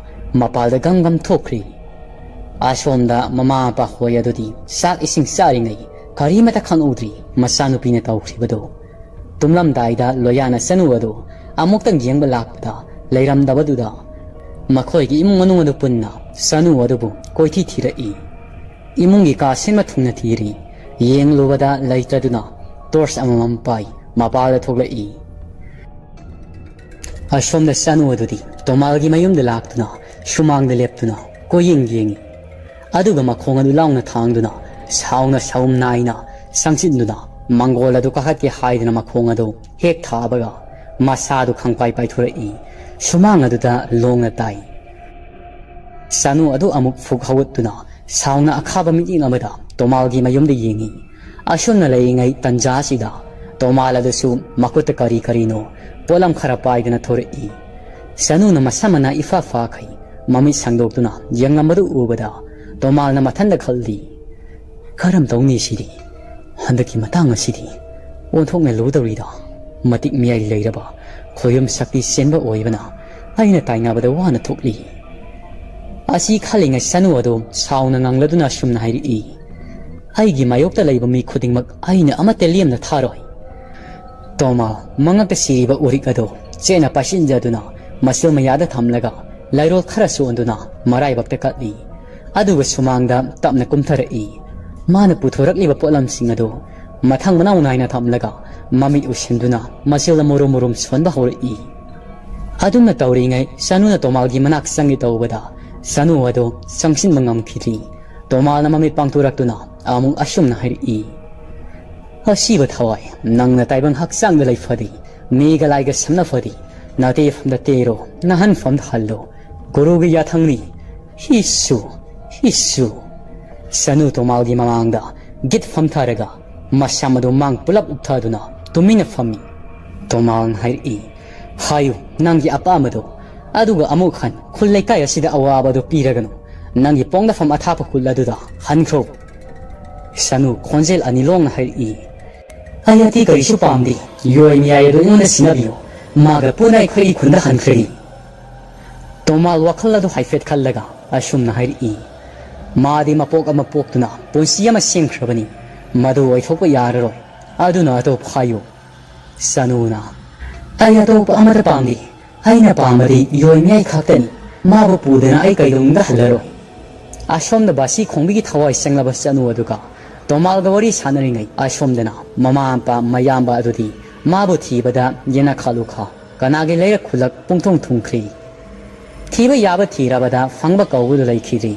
ꯃꯄꯥꯜꯗ ꯒꯝ ꯒꯝ ꯊꯣꯛꯈ꯭ꯔꯤ꯫ ꯑꯁꯣꯝꯗ ꯃꯃꯥ ꯃꯄꯥ ꯍꯣꯏ ꯑꯗꯨꯗꯤ ꯆꯥꯛ ꯏꯁꯤꯡ ꯆꯥꯔꯤꯉꯩ ꯀꯔꯤꯃꯠꯇ ꯈꯪꯍꯧꯗ꯭ꯔꯤ ꯃꯆꯥꯅꯨꯄꯤꯅ ꯇꯧꯈ꯭ꯔꯤꯕꯗꯨ꯫ ꯇꯨꯝꯂꯝꯗꯥꯏꯗ ꯂꯣꯌꯥꯅ ꯁꯅꯨ ꯑꯗꯨ ꯑꯃꯨꯛꯇꯪ ꯌꯦꯡꯕ ꯂꯥꯛꯄꯗ ꯂꯩꯔꯝꯗꯕꯗꯨꯗ ꯃꯈꯣꯏꯒꯤ ꯏꯃꯨꯡ ꯃꯅꯨꯡ ꯑꯗꯨ ꯄꯨꯟꯅ ꯁꯅꯨ ꯑꯗꯨꯕꯨ ꯀꯣꯏꯊꯤ ꯊꯤꯔꯛꯏ꯫ ꯏꯃꯨꯡꯒꯤ ꯀꯥ ꯁꯤꯟꯕ ꯊꯨꯡꯅ ꯊꯤꯔꯤ꯫ ꯌꯦꯡꯂꯨꯕꯗ ꯂꯩꯇ꯭ꯔꯗꯨꯅ ꯇꯣꯔꯆ ꯑꯃꯃꯝ ꯄꯥꯏ ꯃꯄꯥꯜꯗ ꯊꯣꯛꯂꯛꯏ꯫ ꯑꯁꯣꯝꯗ ꯆꯅꯨ ꯑꯗꯨꯗꯤ ꯇꯣꯃꯥꯜꯒꯤ ꯃꯌꯨꯝꯗ ꯂꯥꯛꯇꯨꯅ ꯁꯨꯃꯥꯡꯗ ꯂꯦꯞꯇꯨꯅ ꯀꯣꯏꯌꯦꯡ ꯌꯦꯡꯏ꯫ ꯑꯗꯨꯒ ꯃꯈꯣꯡ ꯑꯗꯨ ꯂꯥꯎꯅ ꯊꯥꯡꯗꯨꯅ ꯁꯥꯎꯅ ꯁꯎꯝ ꯅꯥꯏꯅ ꯁꯪꯆꯤꯟꯗꯨꯅ ꯃꯪꯒꯣꯜ ꯑꯗꯨ ꯀꯥꯈꯠꯀꯦ ꯍꯥꯏꯗꯨꯅ ꯃꯈꯣꯡ ꯑꯗꯨ ꯍꯦꯛ ꯊꯥꯕꯒ ꯃꯁꯥꯗꯨ ꯈꯪꯄꯥꯏ ꯄꯥꯏꯊꯣꯔꯛꯏ꯫ ꯁꯨꯃꯥꯡ ꯑꯗꯨꯗ ꯂꯣꯡꯅ ꯇꯥꯏ꯫ ꯆꯅꯨ ꯑꯗꯨ ꯑꯃꯨꯛ ꯐꯨꯛ ꯍꯧꯒꯠꯇꯨꯅ ꯁꯥꯎꯅ ꯑꯈꯥꯕ ꯃꯤꯠꯌꯦꯡ ꯑꯃꯗ ꯇꯣꯃꯥꯜꯒꯤ ꯃꯌꯨꯝꯗ ꯌꯦꯡꯏ꯫ ꯑꯁꯨꯝꯅ ꯂꯩꯔꯤꯉꯩ ꯇꯟꯖꯥ ꯑꯁꯤꯗ ꯇꯣꯃꯥꯜ ꯑꯗꯨꯁꯨ ꯃꯈꯨꯠꯇ ꯀꯔꯤ ꯀꯔꯤꯅꯣ ꯄꯣꯠꯂꯝ ꯈꯔ ꯄꯥꯏꯗꯨꯅ ꯊꯣꯔꯛꯏ꯫ ꯆꯅꯨꯅ ꯃꯁꯝ ꯃꯅꯥ ꯏꯐꯥ ꯐꯥꯈꯩ ꯃꯃꯤꯠ ꯁꯥꯡꯗꯣꯛꯇꯨꯅ ꯌꯦꯡꯂꯝꯕꯗꯨ ꯎꯕꯗ ꯇꯣꯃꯥꯜꯅ ꯃꯊꯟꯗ ꯈꯜꯂꯤ, "ꯀꯔꯝ ꯇꯧꯅꯤ ꯁꯤꯗꯤ? ꯍꯟꯗꯛꯀꯤ ꯃꯇꯥꯡ ꯑꯁꯤꯗꯤ ꯑꯣꯟꯊꯣꯛꯅ ꯂꯨꯗꯧꯔꯤꯗ꯫ ꯃꯇꯤꯛ ꯃꯌꯥꯏ ꯂꯩꯔꯕ ꯈꯣꯏꯌꯨꯝ ꯁꯛꯇꯤ ꯆꯦꯟꯕ ꯑꯣꯏꯕꯅ ꯑꯩꯅ ꯇꯥꯏꯅꯕꯗ ꯋꯥꯅ ꯊꯣꯛꯂꯤ"꯫ ꯑꯁꯤ ꯈꯜꯂꯤꯉꯩ ꯆꯅꯨ ꯑꯗꯨ ꯁꯥꯎꯅ ꯉꯥꯡꯂꯗꯨꯅ ꯑꯁꯨꯝꯅ ꯍꯥꯏꯔꯛꯏ, "ꯑꯩꯒꯤ ꯃꯥꯌꯣꯛꯇ ꯂꯩꯕ ꯃꯤ ꯈꯨꯗꯤꯡꯃꯛ ꯑꯩꯅ ꯑꯃꯠꯇ ꯂꯦꯝꯅ ꯊꯥꯔꯣꯏ"꯫ ꯇꯣꯃꯥ ꯃꯉꯛꯇ ꯁꯤꯔꯤꯕ ꯎꯔꯤꯛ ꯑꯗꯨ ꯆꯦꯠꯅ ꯄꯥꯏꯁꯤꯟꯖꯗꯨꯅ ꯃꯆꯤꯜ ꯃꯌꯥꯗ ꯊꯝꯂꯒ ꯂꯥꯏꯔꯣꯜ ꯈꯔ ꯆꯣꯟꯗꯨꯅ ꯃꯔꯥꯏꯕꯛꯇ ꯀꯠꯂꯤ꯫ ꯑꯗꯨꯒ ꯁꯨꯃꯥꯡꯗ ꯇꯞꯅ ꯀꯨꯝꯊꯔꯛꯏ꯫ ꯃꯥꯅ ꯄꯨꯊꯣꯔꯛꯂꯤꯕ ꯄꯣꯠꯂꯝꯁꯤꯡ ꯑꯗꯨ ꯃꯊꯪ ꯃꯅꯥꯎ ꯅꯥꯏꯅ ꯊꯝꯂꯒ ꯃꯃꯤꯠ ꯎꯏꯁꯤꯟꯗꯨꯅ ꯃꯆꯤꯜꯗ ꯃꯨꯔꯨꯝ ꯃꯨꯔꯨꯝ ꯁꯣꯟꯕ ꯍꯧꯔꯛꯏ꯫ ꯑꯗꯨꯝꯅ ꯇꯧꯔꯤꯉꯩ ꯆꯅꯨꯅ ꯇꯣꯃꯥꯜꯒꯤ ꯃꯅꯥꯛ ꯆꯪꯒꯦ ꯇꯧꯕꯗ ꯆꯅꯨ ꯑꯗꯨ ꯆꯪꯁꯤꯟꯕ ꯉꯝꯈꯤꯗ꯭ꯔꯤ꯫ ꯇꯣꯃꯥꯜꯅ ꯃꯃꯤꯠ ꯄꯥꯡꯊꯣꯔꯛꯇꯨꯅ ꯑꯃꯨꯛ ꯑꯁꯨꯝꯅ ꯍꯥꯏꯔꯛꯏ, "ꯑꯁꯤꯕ ꯊꯋꯥꯏ, ꯅꯪꯅ ꯇꯥꯏꯕꯪ ꯍꯛꯆꯥꯡꯗ ꯂꯩ ꯐꯗꯤ, ꯃꯤꯒ ꯂꯥꯏꯒ ꯁꯝꯅ ꯐꯗꯤ, ꯅꯥꯇꯦꯐꯝꯗ ꯇꯦꯔꯣ, ꯅꯥꯍꯟꯐꯝꯗ ꯍꯜꯂꯣ, ꯒꯨꯔꯨꯒꯤ ꯌꯥꯊꯪꯅꯤ, ꯍꯤꯁꯨ, ꯍꯤꯁꯨ"꯫ ꯆꯅꯨ ꯇꯣꯃꯥꯜꯒꯤ ꯃꯃꯥꯡꯗ ꯒꯤꯠ ꯐꯝꯊꯔꯒ ꯃꯁꯝ ꯑꯗꯨ ꯃꯥꯡ ꯄꯨꯂꯞ ꯎꯞꯊꯗꯨꯅ ꯇꯨꯃꯤꯟꯅ ꯐꯝꯃꯤ꯫ ꯇꯣꯃꯥꯜꯅ ꯍꯥꯏꯔꯛꯏ, "ꯍꯥꯏꯌꯨ, ꯅꯪꯒꯤ ꯑꯄꯥꯝꯕꯗꯨ꯫ ꯑꯗꯨꯒ ꯑꯃꯨꯛ ꯍꯟ ꯈꯨꯜ ꯂꯩꯀꯥꯏ ꯑꯁꯤꯗ ꯑꯋꯥꯕꯗꯨ ꯄꯤꯔꯒꯅꯨ꯫ ꯅꯪꯒꯤ ꯄꯣꯛꯅꯐꯝ ꯑꯊꯥꯞꯄ ꯈꯨꯜ ꯑꯗꯨꯗ ꯍꯟꯈ꯭ꯔꯣ"꯫ ꯁꯅꯨ ꯈꯣꯟꯖꯦꯜ ꯑꯅꯤ ꯂꯣꯡꯅ ꯍꯥꯏꯔꯛꯏ, "ꯑꯩ ꯑꯇꯩ ꯀꯔꯤꯁꯨ ꯄꯥꯝꯗꯦ꯫ ꯌꯣꯏ ꯃꯤꯌꯥꯏ ꯑꯗꯨ ꯑꯩꯉꯣꯟꯗ ꯁꯤꯟꯅꯕꯤꯌꯨ꯫ ꯃꯥꯒ ꯄꯨꯟꯅ ꯑꯩꯈꯣꯏꯒꯤ ꯈꯨꯟꯗ ꯍꯟꯈ꯭ꯔꯒꯦ"꯫ ꯇꯣꯃꯥꯜ ꯋꯥꯈꯜ ꯑꯗꯨ ꯍꯥꯏꯐꯦꯠ ꯈꯜꯂꯒ ꯑꯁꯨꯝꯅ ꯍꯥꯏꯔꯛꯏ, "ꯃꯥꯗꯤ ꯃꯄꯣꯛ ꯑꯃ ꯄꯣꯛꯇꯨꯅ ꯄꯨꯟꯁꯤ ꯑꯃ ꯁꯦꯝꯈ꯭ꯔꯕꯅꯤ꯫ ꯃꯗꯨ ꯑꯣꯏꯊꯣꯛꯄ ꯌꯥꯔꯔꯣꯏ꯫ ꯑꯗꯨꯅ ꯑꯇꯣꯞꯄ ꯍꯥꯏꯌꯨ"꯫ ꯁꯅꯨꯅ, "ꯑꯩ ꯑꯇꯣꯞꯄ ꯑꯃꯠꯇ ꯄꯥꯝꯗꯦ꯫ ꯑꯩꯅ ꯄꯥꯝꯕꯗꯤ ꯌꯣꯏ ꯃꯤꯌꯥꯏ ꯈꯛꯇꯅꯤ꯫ ꯃꯥꯕꯨ ꯄꯨꯗꯅ ꯑꯩ ꯀꯩꯗꯧꯅꯨꯡꯗ ꯍꯜꯂꯔꯣꯏ"꯫ ꯑꯁꯣꯝꯗ ꯕꯥꯁꯤ ꯈꯣꯡꯕꯤꯒꯤ ꯊꯋꯥꯏ ꯆꯪꯂꯕ ꯆꯅꯨ ꯑꯗꯨꯒ ꯇꯣꯃꯥꯜꯒ ꯋꯥꯔꯤ ꯁꯥꯟꯅꯔꯤꯉꯩ ꯑꯁꯣꯝꯗꯅ ꯃꯃꯥ ꯃꯄꯥ ꯃꯌꯥꯝꯕ ꯑꯗꯨꯗꯤ ꯃꯥꯕꯨ ꯊꯤꯕꯗ ꯌꯦꯅꯈꯥ ꯂꯨꯈꯥ ꯀꯅꯥꯒꯤ ꯂꯩꯔꯛ ꯈꯨꯜꯂꯛ ꯄꯨꯡꯊꯨꯡ ꯊꯨꯡꯈ꯭ꯔꯤ꯫ ꯊꯤꯕ ꯌꯥꯕ ꯊꯤꯔꯕꯗ ꯐꯪꯕ ꯀꯧꯕꯗꯨ ꯂꯩꯈꯤꯗ꯭ꯔꯤ꯫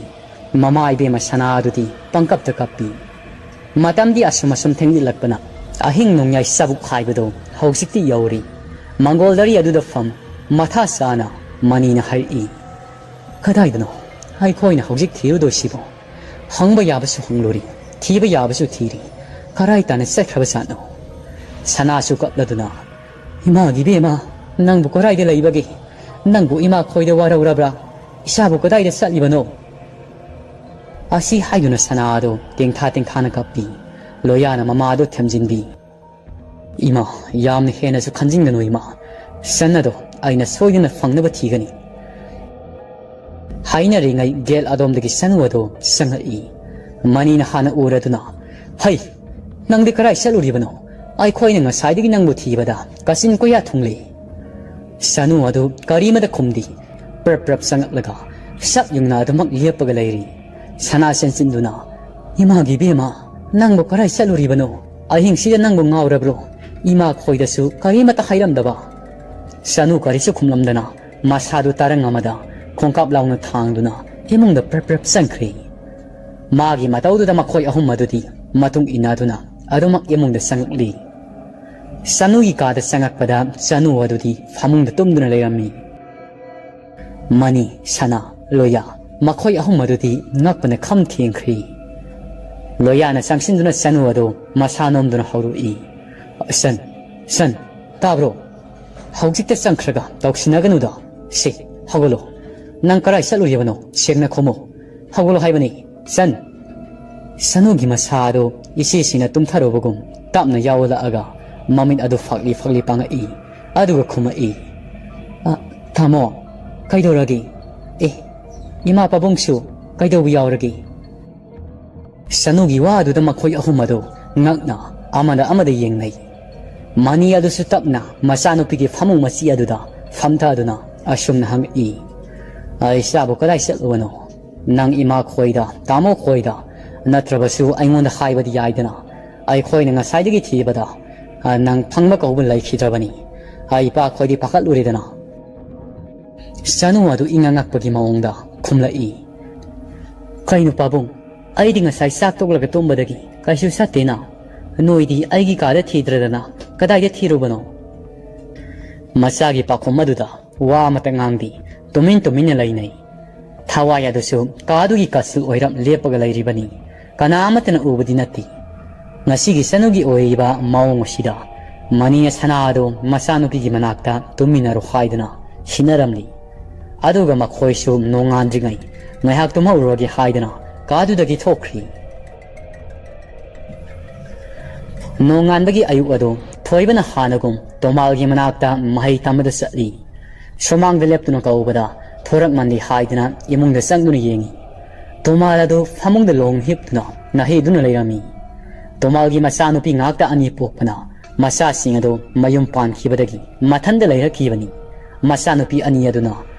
ꯃꯃꯥ ꯏꯕꯦꯝꯃ ꯁꯅꯥ ꯑꯗꯨꯗꯤ ꯄꯪꯀꯞꯇ ꯀꯞꯄꯤ꯫ ꯃꯇꯝꯗꯤ ꯑꯁꯨꯝ ꯑꯁꯨꯝ ꯊꯦꯡꯖꯤꯜꯂꯛꯄꯅ ꯑꯍꯤꯡ ꯅꯣꯡꯌꯥꯏ ꯆꯥꯕꯨꯛ ꯍꯥꯏꯕꯗꯨ ꯍꯧꯖꯤꯛꯇꯤ ꯌꯧꯔꯤ꯫ ꯃꯪꯒꯣꯜꯗꯔꯤ ꯑꯗꯨꯗ ꯐꯝ ꯃꯊꯥ ꯁꯥꯅ ꯃꯅꯤꯅ ꯍꯥꯏꯔꯛꯏ, "ꯀꯗꯥꯏꯗꯅꯣ ꯑꯩꯈꯣꯏꯅ ꯍꯧꯖꯤꯛ ꯊꯤꯔꯨꯗꯣꯏꯁꯤꯕꯣ? ꯍꯪꯕ ꯌꯥꯕꯁꯨ ꯍꯪꯂꯨꯔꯤ, ꯊꯤꯕ ꯌꯥꯕꯁꯨ ꯊꯤꯔꯤ, ꯀꯔꯥꯏ ꯇꯥꯅ ꯆꯠꯈ꯭ꯔꯕ ꯖꯥꯠꯅꯣ?" ꯁꯅꯥꯁꯨ ꯀꯞꯂꯗꯨꯅ, "ꯏꯃꯥꯒꯤ ꯏꯕꯦꯝꯃ, ꯅꯪꯕꯨ ꯀꯔꯥꯏꯗ ꯂꯩꯕꯒꯦ? ꯅꯪꯕꯨ ꯏꯃꯥ ꯈꯣꯏꯗ ꯋꯥꯔꯧꯔꯕ꯭ꯔꯥ? ꯏꯆꯥꯕꯨ ꯀꯗꯥꯏꯗ ꯆꯠꯂꯤꯕꯅꯣ?" ꯑꯁꯤ ꯍꯥꯏꯗꯨꯅ ꯁꯅꯥ ꯑꯗꯨ ꯇꯦꯡꯊꯥ ꯇꯦꯡꯊꯥꯅ ꯀꯞꯄꯤ꯫ ꯂꯣꯌꯥꯅ ꯃꯃꯥ ꯑꯗꯨ ꯊꯦꯝꯖꯤꯟꯕꯤ꯫ "ꯏꯃꯥ, ꯌꯥꯝꯅ ꯍꯦꯟꯅꯁꯨ ꯈꯟꯖꯤꯟꯒꯅꯨ ꯏꯃꯥ꯫ ꯁꯟ ꯑꯗꯣ ꯑꯩꯅ ꯁꯣꯏꯗꯅ ꯐꯪꯅꯕ ꯊꯤꯒꯅꯤ꯫" ꯍꯥꯏꯅꯔꯤꯉꯩ ꯒꯦꯠ ꯑꯗꯣꯝꯗꯒꯤ ꯁꯅꯨ ꯑꯗꯨ ꯆꯪꯉꯛꯏ꯫ ꯃꯅꯤꯅ ꯍꯥꯟꯅ ꯎꯔꯗꯨꯅ, "ꯍꯩ, ꯅꯪꯗꯤ ꯀꯔꯥꯏ ꯆꯠꯂꯨꯔꯤꯕꯅꯣ? ꯑꯩꯈꯣꯏꯅ ꯉꯁꯥꯏꯗꯒꯤ ꯅꯪꯕꯨ ꯊꯤꯕꯗ ꯀꯥꯆꯤꯟ ꯀꯣꯌꯥ ꯊꯨꯡꯂꯦ꯫" ꯁꯅꯨ ꯑꯗꯨ ꯀꯔꯤꯃꯇ ꯈꯨꯝꯗꯤ꯫ ꯄ꯭ꯔꯞ ꯄ꯭ꯔꯞ ꯆꯪꯉꯛꯂꯒ ꯁꯛ ꯌꯨꯡꯅ ꯑꯗꯨꯃꯛ ꯂꯦꯞꯄꯒ ꯂꯩꯔꯤ꯫ ꯁꯅꯥ ꯆꯦꯟꯁꯤꯟꯗꯨꯅ, "ꯏꯃꯥꯒꯤ ꯏꯕꯦꯝꯃ, ꯅꯪꯕꯨ ꯀꯔꯥꯏ ꯆꯠꯂꯨꯔꯤꯕꯅꯣ? ꯑꯍꯤꯡꯁꯤꯗ ꯅꯪꯕꯨ ꯉꯥꯎꯔꯕ꯭ꯔꯣ? ꯏꯃꯥ ꯈꯣꯏꯗꯁꯨ ꯀꯔꯤꯃꯇ ꯍꯥꯏꯔꯝꯗꯕ?" ꯁꯅꯨ ꯀꯔꯤꯁꯨ ꯈꯨꯝꯂꯝꯗꯅ ꯃꯁꯥꯗꯨ ꯇꯔꯪ ꯑꯃꯗ ꯈꯣꯡꯀꯥꯞ ꯂꯥꯎꯅ ꯊꯥꯡꯗꯨꯅ ꯏꯃꯨꯡꯗ ꯄ꯭ꯔꯞ ꯄ꯭ꯔꯞ ꯆꯪꯈ꯭ꯔꯦ꯫ ꯃꯥꯒꯤ ꯃꯇꯧꯗꯨꯗ ꯃꯈꯣꯏ ꯑꯍꯨꯝ ꯑꯗꯨꯗꯤ ꯃꯇꯨꯡ ꯏꯟꯅꯗꯨꯅ ꯑꯗꯨꯃꯛ ꯏꯃꯨꯡꯗ ꯆꯪꯂꯛꯂꯤ꯫ ꯁꯅꯨꯒꯤ ꯀꯥꯗ ꯆꯪꯉꯛꯄꯗ ꯁꯅꯨ ꯑꯗꯨꯗꯤ ꯐꯃꯨꯡꯗ ꯇꯨꯝꯗꯨꯅ ꯂꯩꯔꯝꯃꯤ꯫ ꯃꯅꯤ, ꯁꯅꯥ, ꯂꯣꯌꯥ, ꯃꯈꯣꯏ ꯑꯍꯨꯝ ꯑꯗꯨꯗꯤ ꯉꯛꯄꯅ ꯈꯝ ꯊꯦꯡꯈ꯭ꯔꯤ꯫ ꯂꯣꯌꯥꯅ ꯆꯪꯁꯤꯟꯗꯨꯅ ꯁꯅꯨ ꯑꯗꯨ ꯃꯁꯥ ꯅꯣꯝꯗꯨꯅ ꯍꯧꯗꯣꯛꯏ꯫ "ꯁꯟ, ꯁꯟ, ꯇꯥꯕ꯭ꯔꯣ? ꯍꯧꯖꯤꯛꯇ ꯆꯪꯈ꯭ꯔꯒ ꯇꯧꯁꯤꯟꯅꯒꯅꯨꯗ꯫ ꯁꯦ, ꯍꯧꯒꯠꯂꯣ꯫ ꯅꯪ ꯀꯔꯥꯏ ꯆꯠꯂꯨꯔꯤꯕꯅꯣ? ꯁꯦꯡꯅ ꯈꯨꯝꯃꯨ꯫ ꯍꯧꯒꯠꯂꯣ ꯍꯥꯏꯕꯅꯤ, ꯁꯟ!" ꯁꯅꯨꯒꯤ ꯃꯁꯥ ꯑꯗꯨ ꯏꯁꯤꯁꯤꯅ ꯇꯨꯝꯊꯔꯨꯕꯒꯨꯝ ꯇꯞꯅ ꯌꯥꯎꯂꯛꯑꯒ ꯃꯃꯤꯠ ꯑꯗꯨ ꯐꯥꯛꯂꯤ ꯐꯥꯛꯂꯤ ꯄꯥꯡꯉꯛꯏ꯫ ꯑꯗꯨꯒ ꯈꯨꯝꯃꯛꯏ, "ꯑ, ꯇꯥꯃꯣ, ꯀꯩꯗꯧꯔꯒꯦ? ꯑꯦ, ꯏꯃꯥ ꯄꯥꯕꯨꯡꯁꯨ ꯀꯩꯗꯧꯕ ꯌꯥꯎꯔꯒꯦ?" ꯁꯅꯨꯒꯤ ꯋꯥ ꯑꯗꯨꯗ ꯃꯈꯣꯏ ꯑꯍꯨꯝ ꯑꯗꯨ ꯉꯛꯅ ꯑꯃꯅ ꯑꯃꯗ ꯌꯦꯡꯅꯩ꯫ ꯃꯅꯤ ꯑꯗꯨꯁꯨ ꯇꯞꯅ ꯃꯆꯥꯅꯨꯄꯤꯒꯤ ꯐꯃꯨꯡ ꯃꯆꯤ ꯑꯗꯨꯗ ꯐꯝꯊꯗꯨꯅ ꯑꯁꯨꯝꯅ ꯍꯪꯉꯛꯏ, "ꯑꯩ ꯏꯆꯥꯕꯨ ꯀꯗꯥꯏ ꯆꯠꯂꯨꯕꯅꯣ? ꯅꯪ ꯏꯃꯥ ꯈꯣꯏꯗ, ꯇꯥꯃꯣ ꯈꯣꯏꯗ, ꯅꯠꯇ꯭ꯔꯕꯁꯨ ꯑꯩꯉꯣꯟꯗ ꯍꯥꯏꯕꯗꯤ ꯌꯥꯏꯗꯅ꯫ ꯑꯩꯈꯣꯏꯅ ꯉꯁꯥꯏꯗꯒꯤ ꯊꯤꯕꯗ, ꯑ, ꯅꯪ ꯐꯪꯕ ꯀꯧꯕ ꯂꯩꯈꯤꯗ꯭ꯔꯕꯅꯤ꯫ ꯑꯩ ꯏꯄꯥꯈꯣꯏꯗꯤ ꯄꯥꯈꯠꯂꯨꯔꯦꯗꯅ꯫ ꯆꯅꯨ ꯑꯗꯨ ꯏꯉꯛ ꯉꯛꯄꯒꯤ ꯃꯑꯣꯡꯗ ꯈꯨꯝꯂꯛꯏ, "ꯀꯩꯅꯣ ꯄꯥꯕꯨꯡ, ꯑꯩꯗꯤ ꯉꯁꯥꯏ ꯆꯥꯛ ꯇꯣꯛꯂꯒ ꯇꯨꯝꯕꯗꯒꯤ ꯀꯩꯁꯨ ꯆꯠꯇꯦꯅ꯫ ꯅꯣꯏꯗꯤ ꯑꯩꯒꯤ ꯀꯥꯗ ꯊꯤꯗ꯭ꯔꯗꯅ ꯀꯗꯥꯏꯗ ꯊꯤꯔꯨꯕꯅꯣ?" ꯃꯆꯥꯒꯤ ꯄꯥꯎꯈꯨꯝ ꯑꯗꯨꯗ ꯋꯥ ꯑꯃꯇ ꯉꯥꯡꯗꯦ, ꯇꯨꯃꯤꯟ ꯇꯨꯃꯤꯟꯅ ꯂꯩꯅꯩ꯫ ꯊꯋꯥꯏ ꯑꯗꯨꯁꯨ ꯀꯥꯗꯨꯒꯤ ꯀꯥꯆꯤꯜ ꯑꯣꯏꯔꯞ ꯂꯦꯞꯄꯒ ꯂꯩꯔꯤꯕꯅꯤ꯫ ꯀꯅꯥ ꯑꯃꯠꯇꯅ ꯎꯕꯗꯤ ꯅꯠꯇꯦ꯫ ꯉꯁꯤꯒꯤ ꯆꯅꯨꯒꯤ ꯑꯣꯏꯔꯤꯕ ꯃꯑꯣꯡ ꯑꯁꯤꯗ ꯃꯅꯤ ꯁꯅꯥ ꯑꯗꯨ ꯃꯆꯥꯅꯨꯄꯤꯒꯤ ꯃꯅꯥꯛꯇ ꯇꯨꯝꯃꯤꯟꯅꯔꯨ ꯍꯥꯏꯗꯨꯅ ꯁꯤꯟꯅꯔꯝꯂꯤ꯫ ꯑꯗꯨꯒ ꯃꯈꯣꯏꯁꯨ ꯅꯣꯡꯉꯥꯟꯗ꯭ꯔꯤꯉꯩ ꯉꯥꯏꯍꯥꯛ ꯇꯨꯝꯍꯧꯔꯨꯔꯒꯦ ꯍꯥꯏꯗꯨꯅ ꯀꯥꯗꯨꯗꯒꯤ ꯊꯣꯛꯈ꯭ꯔꯤ꯫ ꯅꯣꯡꯉꯥꯟꯕꯒꯤ ꯑꯌꯨꯛ ꯑꯗꯨ ꯊꯣꯏꯕꯅ ꯍꯥꯟꯅꯒꯨꯝ ꯇꯣꯃꯥꯜꯒꯤ ꯃꯅꯥꯛꯇ ꯃꯍꯩ ꯇꯝꯕꯗ ꯆꯠꯂꯤ꯫ ꯁꯨꯃꯥꯡꯗ ꯂꯦꯞꯇꯨꯅ ꯀꯧꯕꯗ ꯊꯣꯔꯛꯃꯜꯂꯤ ꯍꯥꯏꯗꯨꯅ ꯏꯃꯨꯡꯗ ꯆꯪꯗꯨꯅ ꯌꯦꯡꯉꯤ꯫ ꯇꯣꯃꯥꯜ ꯑꯗꯨ ꯐꯃꯨꯡꯗ ꯂꯣꯡ ꯍꯤꯞꯇꯨꯅ ꯅꯥꯍꯦꯗꯨꯅ ꯂꯩꯔꯝꯃꯤ꯫ ꯇꯣꯃꯥꯜꯒꯤ ꯃꯆꯥꯅꯨꯄꯤ ꯉꯥꯛꯇ ꯑꯅꯤ ꯄꯣꯛꯄꯅ ꯃꯆꯥꯁꯤꯡ ꯑꯗꯨ ꯃꯌꯨꯝ ꯄꯥꯟꯈꯤꯕꯗꯒꯤ ꯃꯊꯟꯗ ꯂꯩꯔꯛꯈꯤꯕꯅꯤ꯫ ꯃꯆꯥꯅꯨꯄꯤ ꯑꯅꯤ ꯑꯗꯨꯅ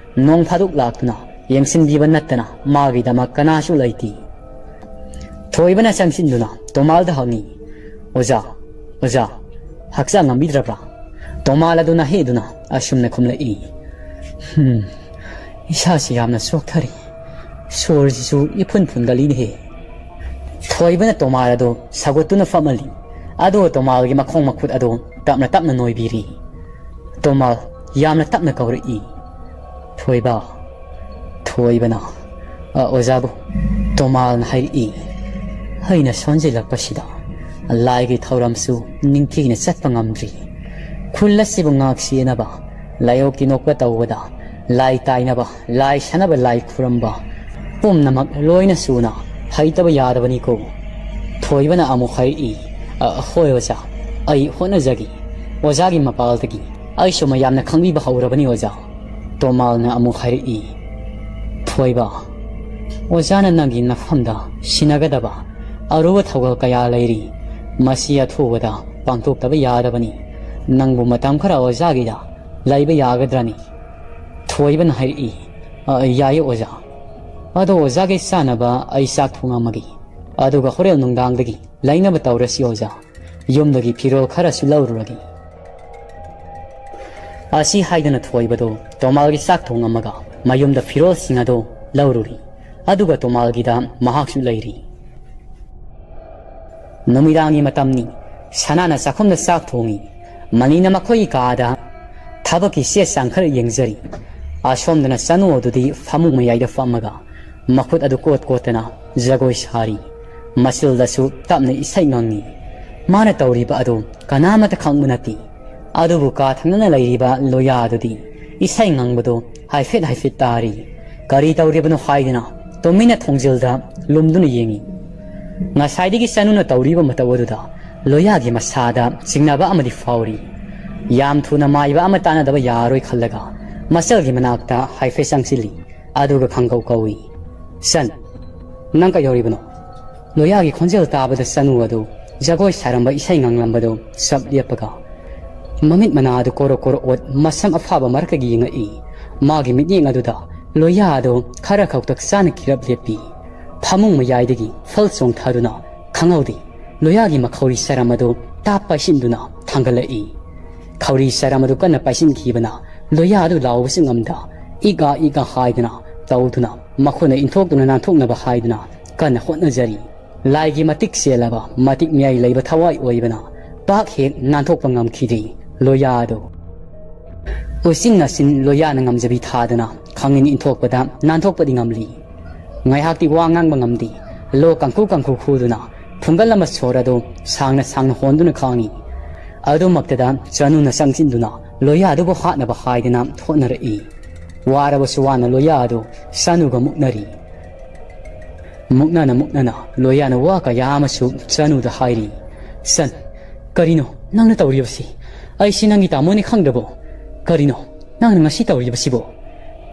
ꯅꯣꯡ ꯐꯥꯗꯣꯛ ꯂꯥꯛꯇꯨꯅ ꯌꯦꯡꯁꯤꯟꯕꯤꯕ ꯅꯠꯇꯅ ꯃꯥꯒꯤꯗꯃꯛ ꯀꯅꯥꯁꯨ ꯂꯩꯇꯦ꯫ ꯊꯣꯏꯕꯅ ꯆꯪꯁꯤꯟꯗꯨꯅ ꯇꯣꯃꯥꯜꯗ ꯍꯪꯉꯤ, "ꯑꯣꯖꯥ, ꯑꯣꯖꯥ, ꯍꯛꯆꯥꯡ ꯉꯝꯕꯤꯗ꯭ꯔꯕ꯭ꯔꯥ?" ꯇꯣꯃꯥꯜ ꯑꯗꯨ ꯅꯥꯍꯦꯗꯨꯅ ꯑꯁꯨꯝꯅ ꯈꯨꯝꯂꯛꯏ, "ꯍꯝ, ꯏꯁꯥꯁꯤ ꯌꯥꯝꯅ ꯆꯣꯛꯊꯔꯤ꯫ ꯁꯣꯔꯁꯤꯁꯨ ꯏꯐꯨꯟ ꯐꯨꯟꯒꯠꯂꯤꯅꯦꯍꯦ꯫" ꯊꯣꯏꯕꯅ ꯇꯣꯃꯥꯜ ꯑꯗꯨ ꯁꯧꯒꯠꯇꯨꯅ ꯐꯝꯍꯜꯂꯤ꯫ ꯑꯗꯨꯒ ꯇꯣꯃꯥꯜꯒꯤ ꯃꯈꯣꯡ ꯃꯈꯨꯠ ꯑꯗꯨ ꯇꯞꯅ ꯇꯞꯅ ꯅꯣꯏꯕꯤꯔꯤ꯫ ꯇꯣꯃꯥꯜ ꯌꯥꯝꯅ ꯇꯞꯅ ꯀꯧꯔꯛꯏ, "ꯊꯣꯏꯕ, ꯊꯣꯏꯕꯅ, ꯑ, ꯑꯣꯖꯥꯕꯨ?" ꯇꯣꯃꯥꯜꯅ ꯍꯥꯏꯔꯛꯏ, "ꯑꯩꯅ ꯁꯣꯟꯖꯤꯜꯂꯛꯄꯁꯤꯗ ꯂꯥꯏꯒꯤ ꯊꯧꯔꯝꯁꯨ ꯅꯤꯡꯊꯤꯅ ꯆꯠꯄ ꯉꯝꯗ꯭ꯔꯤ꯫ ꯈꯨꯜ ꯑꯁꯤꯕꯨ ꯉꯥꯛ ꯁꯦꯟꯅꯕ, ꯂꯥꯏꯑꯣꯛ ꯇꯤꯟꯑꯣꯛꯄ ꯇꯧꯕꯗ ꯂꯥꯏ ꯇꯥꯏꯅꯕ, ꯂꯥꯏ ꯁꯥꯟꯅꯕ, ꯂꯥꯏ ꯈꯨꯔꯝꯕ ꯄꯨꯝꯅꯃꯛ ꯂꯣꯏꯅ ꯁꯨꯅ ꯍꯩꯇꯕ ꯌꯥꯗꯕꯅꯤꯀꯣ꯫" ꯊꯣꯏꯕꯅ ꯑꯃꯨꯛ ꯍꯥꯏꯔꯛꯏ, "ꯑ, ꯍꯣꯏ ꯑꯣꯖꯥ, ꯑꯩ ꯍꯣꯠꯅꯖꯒꯦ꯫ ꯑꯣꯖꯥꯒꯤ ꯃꯄꯥꯜꯗꯒꯤ ꯑꯩꯁꯨ ꯃꯌꯥꯝꯅ ꯈꯪꯕꯤꯕ ꯍꯧꯔꯕꯅꯤ ꯑꯣꯖꯥ꯫" ꯇꯣꯃꯥꯜꯅ ꯑꯃꯨꯛ ꯍꯥꯏꯔꯛꯏ, "ꯊꯣꯏꯕ, ꯑꯣꯖꯥꯅ ꯅꯪꯒꯤ ꯅꯐꯝꯗ ꯁꯤꯟꯅꯒꯗꯕ ꯑꯔꯨꯕ ꯊꯧꯒꯜ ꯀꯌꯥ ꯂꯩꯔꯤ꯫ ꯃꯁꯤ ꯑꯊꯨꯕꯗ ꯄꯥꯡꯊꯣꯛꯇꯕ ꯌꯥꯗꯕꯅꯤ꯫ ꯅꯪꯕꯨ ꯃꯇꯝ ꯈꯔ ꯑꯣꯖꯥꯒꯤꯗ ꯂꯩꯕ ꯌꯥꯒꯗ꯭ꯔꯅꯤ?" ꯊꯣꯏꯕꯅ ꯍꯥꯏꯔꯛꯏ, "ꯑ, ꯌꯥꯏꯌꯦ ꯑꯣꯖꯥ꯫ ꯑꯗꯣ ꯑꯣꯖꯥꯒꯤ ꯆꯥꯅꯕ ꯑꯩ ꯆꯥꯛ ꯊꯣꯡꯉꯝꯃꯒꯦ꯫ ꯑꯗꯨꯒ ꯍꯣꯔꯦꯟ ꯅꯨꯡꯗꯥꯡꯗꯒꯤ ꯂꯩꯅꯕ ꯇꯧꯔꯁꯤ ꯑꯣꯖꯥ꯫ ꯌꯨꯝꯗꯒꯤ ꯐꯤꯔꯣꯜ ꯈꯔꯁꯨ ꯂꯧꯔꯨꯔꯒꯦ꯫ ꯑꯁꯤ ꯍꯥꯏꯗꯨꯅ ꯊꯣꯏꯕꯗꯨ ꯇꯣꯃꯥꯜꯒꯤ ꯆꯥꯛ ꯊꯣꯡꯉꯝꯃꯒ ꯃꯌꯨꯝꯗ ꯐꯤꯔꯣꯜꯁꯤꯡ ꯑꯗꯨ ꯂꯧꯔꯨꯔꯤ꯫ ꯑꯗꯨꯒ ꯇꯣꯃꯥꯜꯒꯤꯗ ꯃꯍꯥꯛꯁꯨ ꯂꯩꯔꯤ꯫ ꯅꯨꯃꯤꯗꯥꯡꯒꯤ ꯃꯇꯝꯅꯤ꯫ ꯁꯅꯥꯅ ꯆꯥꯛꯈꯨꯝꯗ ꯆꯥꯛ ꯊꯣꯡꯉꯤ꯫ ꯃꯅꯤꯅ ꯃꯈꯣꯏꯒꯤ ꯀꯥꯗ ꯊꯕꯛꯀꯤ ꯆꯦ ꯆꯥꯡ ꯈꯔ ꯌꯦꯡꯖꯔꯤ꯫ ꯑꯁꯣꯝꯗꯅ ꯆꯅꯨ ꯑꯗꯨꯗꯤ ꯐꯃꯨꯡ ꯃꯌꯥꯏꯗ ꯐꯝꯃꯒ ꯃꯈꯨꯠ ꯑꯗꯨ ꯀꯣꯠ ꯀꯣꯠꯇꯅ ꯖꯒꯣꯏ ꯁꯥꯔꯤ꯫ ꯃꯆꯤꯜꯗꯁꯨ ꯇꯞꯅ ꯏꯁꯩ ꯉꯪꯉꯤ꯫ ꯃꯥꯅ ꯇꯧꯔꯤꯕ ꯑꯗꯨ ꯀꯅꯥꯃꯠꯇ ꯈꯪꯕ ꯅꯠꯇꯦ꯫ ꯑꯗꯨꯕꯨ ꯀꯥ ꯊꯪꯅꯅ ꯂꯩꯔꯤꯕ ꯂꯣꯌꯥ ꯑꯗꯨꯗꯤ ꯏꯁꯩ ꯉꯪꯕꯗꯨ ꯍꯥꯏꯐꯦꯠ ꯍꯥꯏꯐꯦꯠ ꯇꯥꯔꯤ꯫ ꯀꯔꯤ ꯇꯧꯔꯤꯕꯅꯣ ꯍꯥꯏꯗꯨꯅ ꯇꯨꯃꯤꯟꯅ ꯊꯣꯡꯖꯤꯜꯗ ꯂꯨꯝꯗꯨꯅ ꯌꯦꯡꯉꯤ꯫ ꯉꯁꯥꯏꯗꯒꯤ ꯆꯅꯨꯅ ꯇꯧꯔꯤꯕ ꯃꯇꯧ ꯑꯗꯨꯗ ꯂꯣꯌꯥꯒꯤ ꯃꯁꯥꯗ ꯆꯤꯡꯅꯕ ꯑꯃꯗꯤ ꯐꯥꯎꯔꯤ꯫ ꯌꯥꯝ ꯊꯨꯅ ꯃꯥꯏꯕ ꯑꯃ ꯇꯥꯟꯅꯗꯕ ꯌꯥꯔꯣꯏ ꯈꯜꯂꯒ ꯃꯆꯜꯒꯤ ꯃꯅꯥꯛꯇ ꯍꯥꯏꯐꯦꯠ ꯆꯪꯁꯤꯜꯂꯤ꯫ ꯑꯗꯨꯒ ꯈꯪꯀꯧ ꯀꯧꯏ, "ꯆꯟ, ꯅꯪ ꯀꯩꯗꯧꯔꯤꯕꯅꯣ?" ꯂꯣꯌꯥꯒꯤ ꯈꯣꯟꯖꯦꯜ ꯇꯥꯕꯗ ꯆꯅꯨ ꯑꯗꯨ ꯖꯒꯣꯏ ꯁꯥꯔꯝꯕ ꯏꯁꯩ ꯉꯪꯂꯝꯕꯗꯨ ꯆꯞ ꯂꯦꯞꯄꯒ ꯃꯃꯤꯠ ꯃꯅꯥ ꯑꯗꯨ ꯀꯣꯔꯣ ꯀꯣꯔꯣ ꯑꯣꯠ ꯃꯁꯝ ꯑꯐꯥꯕ ꯃꯔꯛꯇꯒꯤ ꯌꯦꯡꯉꯛꯏ꯫ ꯃꯥꯒꯤ ꯃꯤꯠꯌꯦꯡ ꯑꯗꯨꯗ ꯂꯣꯌꯥ ꯑꯗꯨ ꯈꯔ ꯈꯧꯇꯛ ꯆꯥꯅ ꯀꯤꯔꯞ ꯂꯦꯞꯄꯤ꯫ ꯐꯃꯨꯡ ꯃꯌꯥꯏꯗꯒꯤ ꯐꯜ ꯆꯣꯡꯊꯗꯨꯅ ꯈꯪꯍꯧꯗꯦ ꯂꯣꯌꯥꯒꯤ ꯃꯈꯧꯔꯤ ꯁꯔꯝ ꯑꯗꯨ ꯇꯥꯞ ꯄꯥꯏꯁꯤꯟꯗꯨꯅ ꯊꯥꯡꯒꯠꯂꯛꯏ꯫ ꯈꯧꯔꯤ ꯁꯔꯝ ꯑꯗꯨ ꯀꯟꯅ ꯄꯥꯏꯁꯤꯟꯈꯤꯕꯅ ꯂꯣꯌꯥ ꯑꯗꯨ ꯂꯥꯎꯕꯁꯨ ꯉꯝꯗ ꯏꯒꯥ ꯏꯒꯥ ꯍꯥꯏꯗꯨꯅ ꯇꯧꯗꯨꯅ ꯃꯈꯨꯠꯅ ꯏꯟꯊꯣꯛꯇꯨꯅ ꯅꯥꯟꯊꯣꯛꯅꯕ ꯍꯥꯏꯗꯨꯅ ꯀꯟꯅ ꯍꯣꯠꯅꯖꯔꯤ꯫ ꯂꯥꯏꯒꯤ ꯃꯇꯤꯛ ꯆꯦꯜꯂꯕ ꯃꯇꯤꯛ ꯃꯌꯥꯏ ꯂꯩꯕ ꯊꯋꯥꯏ ꯑꯣꯏꯕꯅ ꯄꯥꯛ ꯍꯦꯛ ꯅꯥꯟꯊꯣꯛꯄ ꯉꯝꯈꯤꯗꯦ ꯂꯣꯌꯥ ꯑꯗꯨ꯫ ꯎꯆꯤꯟ ꯅꯥꯆꯤꯟ ꯂꯣꯌꯥꯅ ꯉꯝꯖꯕꯤ ꯊꯥꯗꯅ ꯈꯪꯅꯤꯡ ꯏꯟꯊꯣꯛꯄꯗ ꯅꯥꯟꯊꯣꯛꯄꯗꯤ ꯉꯝꯂꯤ꯫ ꯉꯥꯏꯍꯥꯛꯇꯤ ꯋꯥ ꯉꯥꯡꯕ ꯉꯝꯗꯦ꯫ ꯂꯣ ꯀꯥꯡꯈꯨ ꯀꯥꯡꯈꯨ ꯈꯨꯗꯨꯅ ꯐꯨꯡꯒꯜ ꯑꯃ ꯁꯣꯔ ꯑꯗꯨ ꯁꯥꯡꯅ ꯁꯥꯡꯅ ꯍꯣꯟꯗꯨꯅ ꯈꯥꯡꯉꯤ꯫ ꯑꯗꯨꯃꯛꯇꯗ ꯆꯅꯨꯅ ꯆꯪꯁꯤꯟꯗꯨꯅ ꯂꯣꯌꯥ ꯑꯗꯨꯕꯨ ꯍꯥꯠꯅꯕ ꯍꯥꯏꯗꯅ ꯍꯣꯠꯅꯔꯛꯏ꯫ ꯋꯥꯔꯕꯁꯨ ꯋꯥꯅ ꯂꯣꯌꯥ ꯑꯗꯨ ꯆꯅꯨꯒ ꯃꯨꯛꯅꯔꯤ꯫ ꯃꯨꯛꯅꯅ ꯃꯨꯛꯅꯅ ꯂꯣꯌꯥꯅ ꯋꯥ ꯀꯌꯥ ꯑꯃꯁꯨ ꯆꯅꯨꯗ ꯍꯥꯏꯔꯤ꯫ "ꯆꯟ, ꯀꯔꯤꯅꯣ ꯅꯪꯅ ꯇꯧꯔꯤꯕꯁꯤ? ꯑꯩꯁꯤ ꯅꯪꯒꯤ ꯇꯥꯃꯣꯅꯤ ꯈꯪꯗ꯭ꯔꯕꯣ? ꯀꯔꯤꯅꯣ ꯅꯪꯅ ꯉꯁꯤ ꯇꯧꯔꯤꯕꯁꯤꯕꯣ?"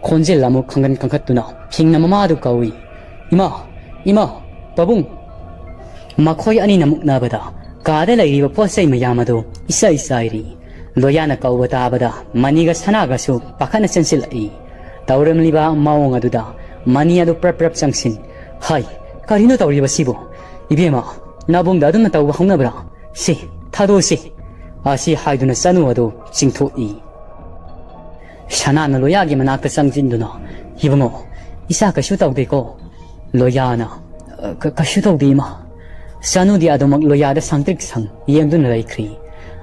ꯈꯣꯟꯖꯦꯜ ꯑꯃꯨꯛ ꯈꯪꯒꯟ ꯀꯟꯈꯠꯇꯨꯅ ꯐꯤꯡꯅ ꯃꯃꯥꯗꯨ ꯀꯧꯏ꯫ "ꯏꯃꯥ! ꯏꯃꯥ! ꯄꯥꯕꯨꯡ!" ꯃꯈꯣꯏ ꯑꯅꯤꯅ ꯃꯨꯛꯅꯕꯗ ꯀꯥꯗ ꯂꯩꯔꯤꯕ ꯄꯣꯠ ꯆꯩ ꯃꯌꯥꯝ ꯑꯗꯨ ꯏꯆꯥꯏ ꯆꯥꯏꯔꯤ꯫ ꯂꯣꯌꯥꯅ ꯀꯧꯕ ꯇꯥꯕꯗ ꯃꯅꯤꯒ ꯁꯅꯥꯒꯁꯨ ꯄꯥꯈꯠꯅ ꯆꯦꯟꯁꯤꯜꯂꯛꯏ꯫ ꯇꯧꯔꯝꯂꯤꯕ ꯃꯑꯣꯡ ꯑꯗꯨꯗ ꯃꯅꯤ ꯑꯗꯨ ꯄ꯭ꯔꯞ ꯄ꯭ꯔꯞ ꯆꯪꯁꯤꯟ, "ꯍꯥꯏ, "ꯀꯔꯤꯅꯣ ꯇꯧꯔꯤꯕꯁꯤꯕꯨ? ꯏꯕꯦꯝꯃ, ꯅꯕꯨꯡꯗ ꯑꯗꯨꯝꯅ ꯇꯧꯕ ꯍꯧꯅꯕ꯭ꯔꯥ? ꯁꯤ, ꯊꯥꯗꯣꯛꯁꯤ!" ꯑꯁꯤ ꯍꯥꯏꯗꯨꯅ ꯆꯅꯨ ꯑꯗꯨ ꯆꯤꯡꯊꯣꯛꯏ꯫ ꯁꯅꯥꯅ ꯂꯣꯌꯥꯒꯤ ꯃꯅꯥꯛꯇ ꯆꯪꯁꯤꯟꯗꯨꯅ, "ꯏꯕꯨꯡꯉꯣ, ꯏꯆꯥ ꯀꯩꯁꯨ ꯇꯧꯗꯦꯀꯣ?" ꯂꯣꯌꯥꯅ, "ꯑ, ꯀ-, ꯀꯩꯁꯨ ꯇꯧꯗꯦ, ꯏꯃꯥ"꯫ ꯆꯅꯨꯗꯤ ꯑꯗꯨꯃꯛ ꯂꯣꯌꯥꯗ ꯁꯪꯇ꯭ꯔꯤꯛ ꯁꯪ ꯌꯦꯡꯗꯨꯅ ꯂꯩꯈ꯭ꯔꯤ꯫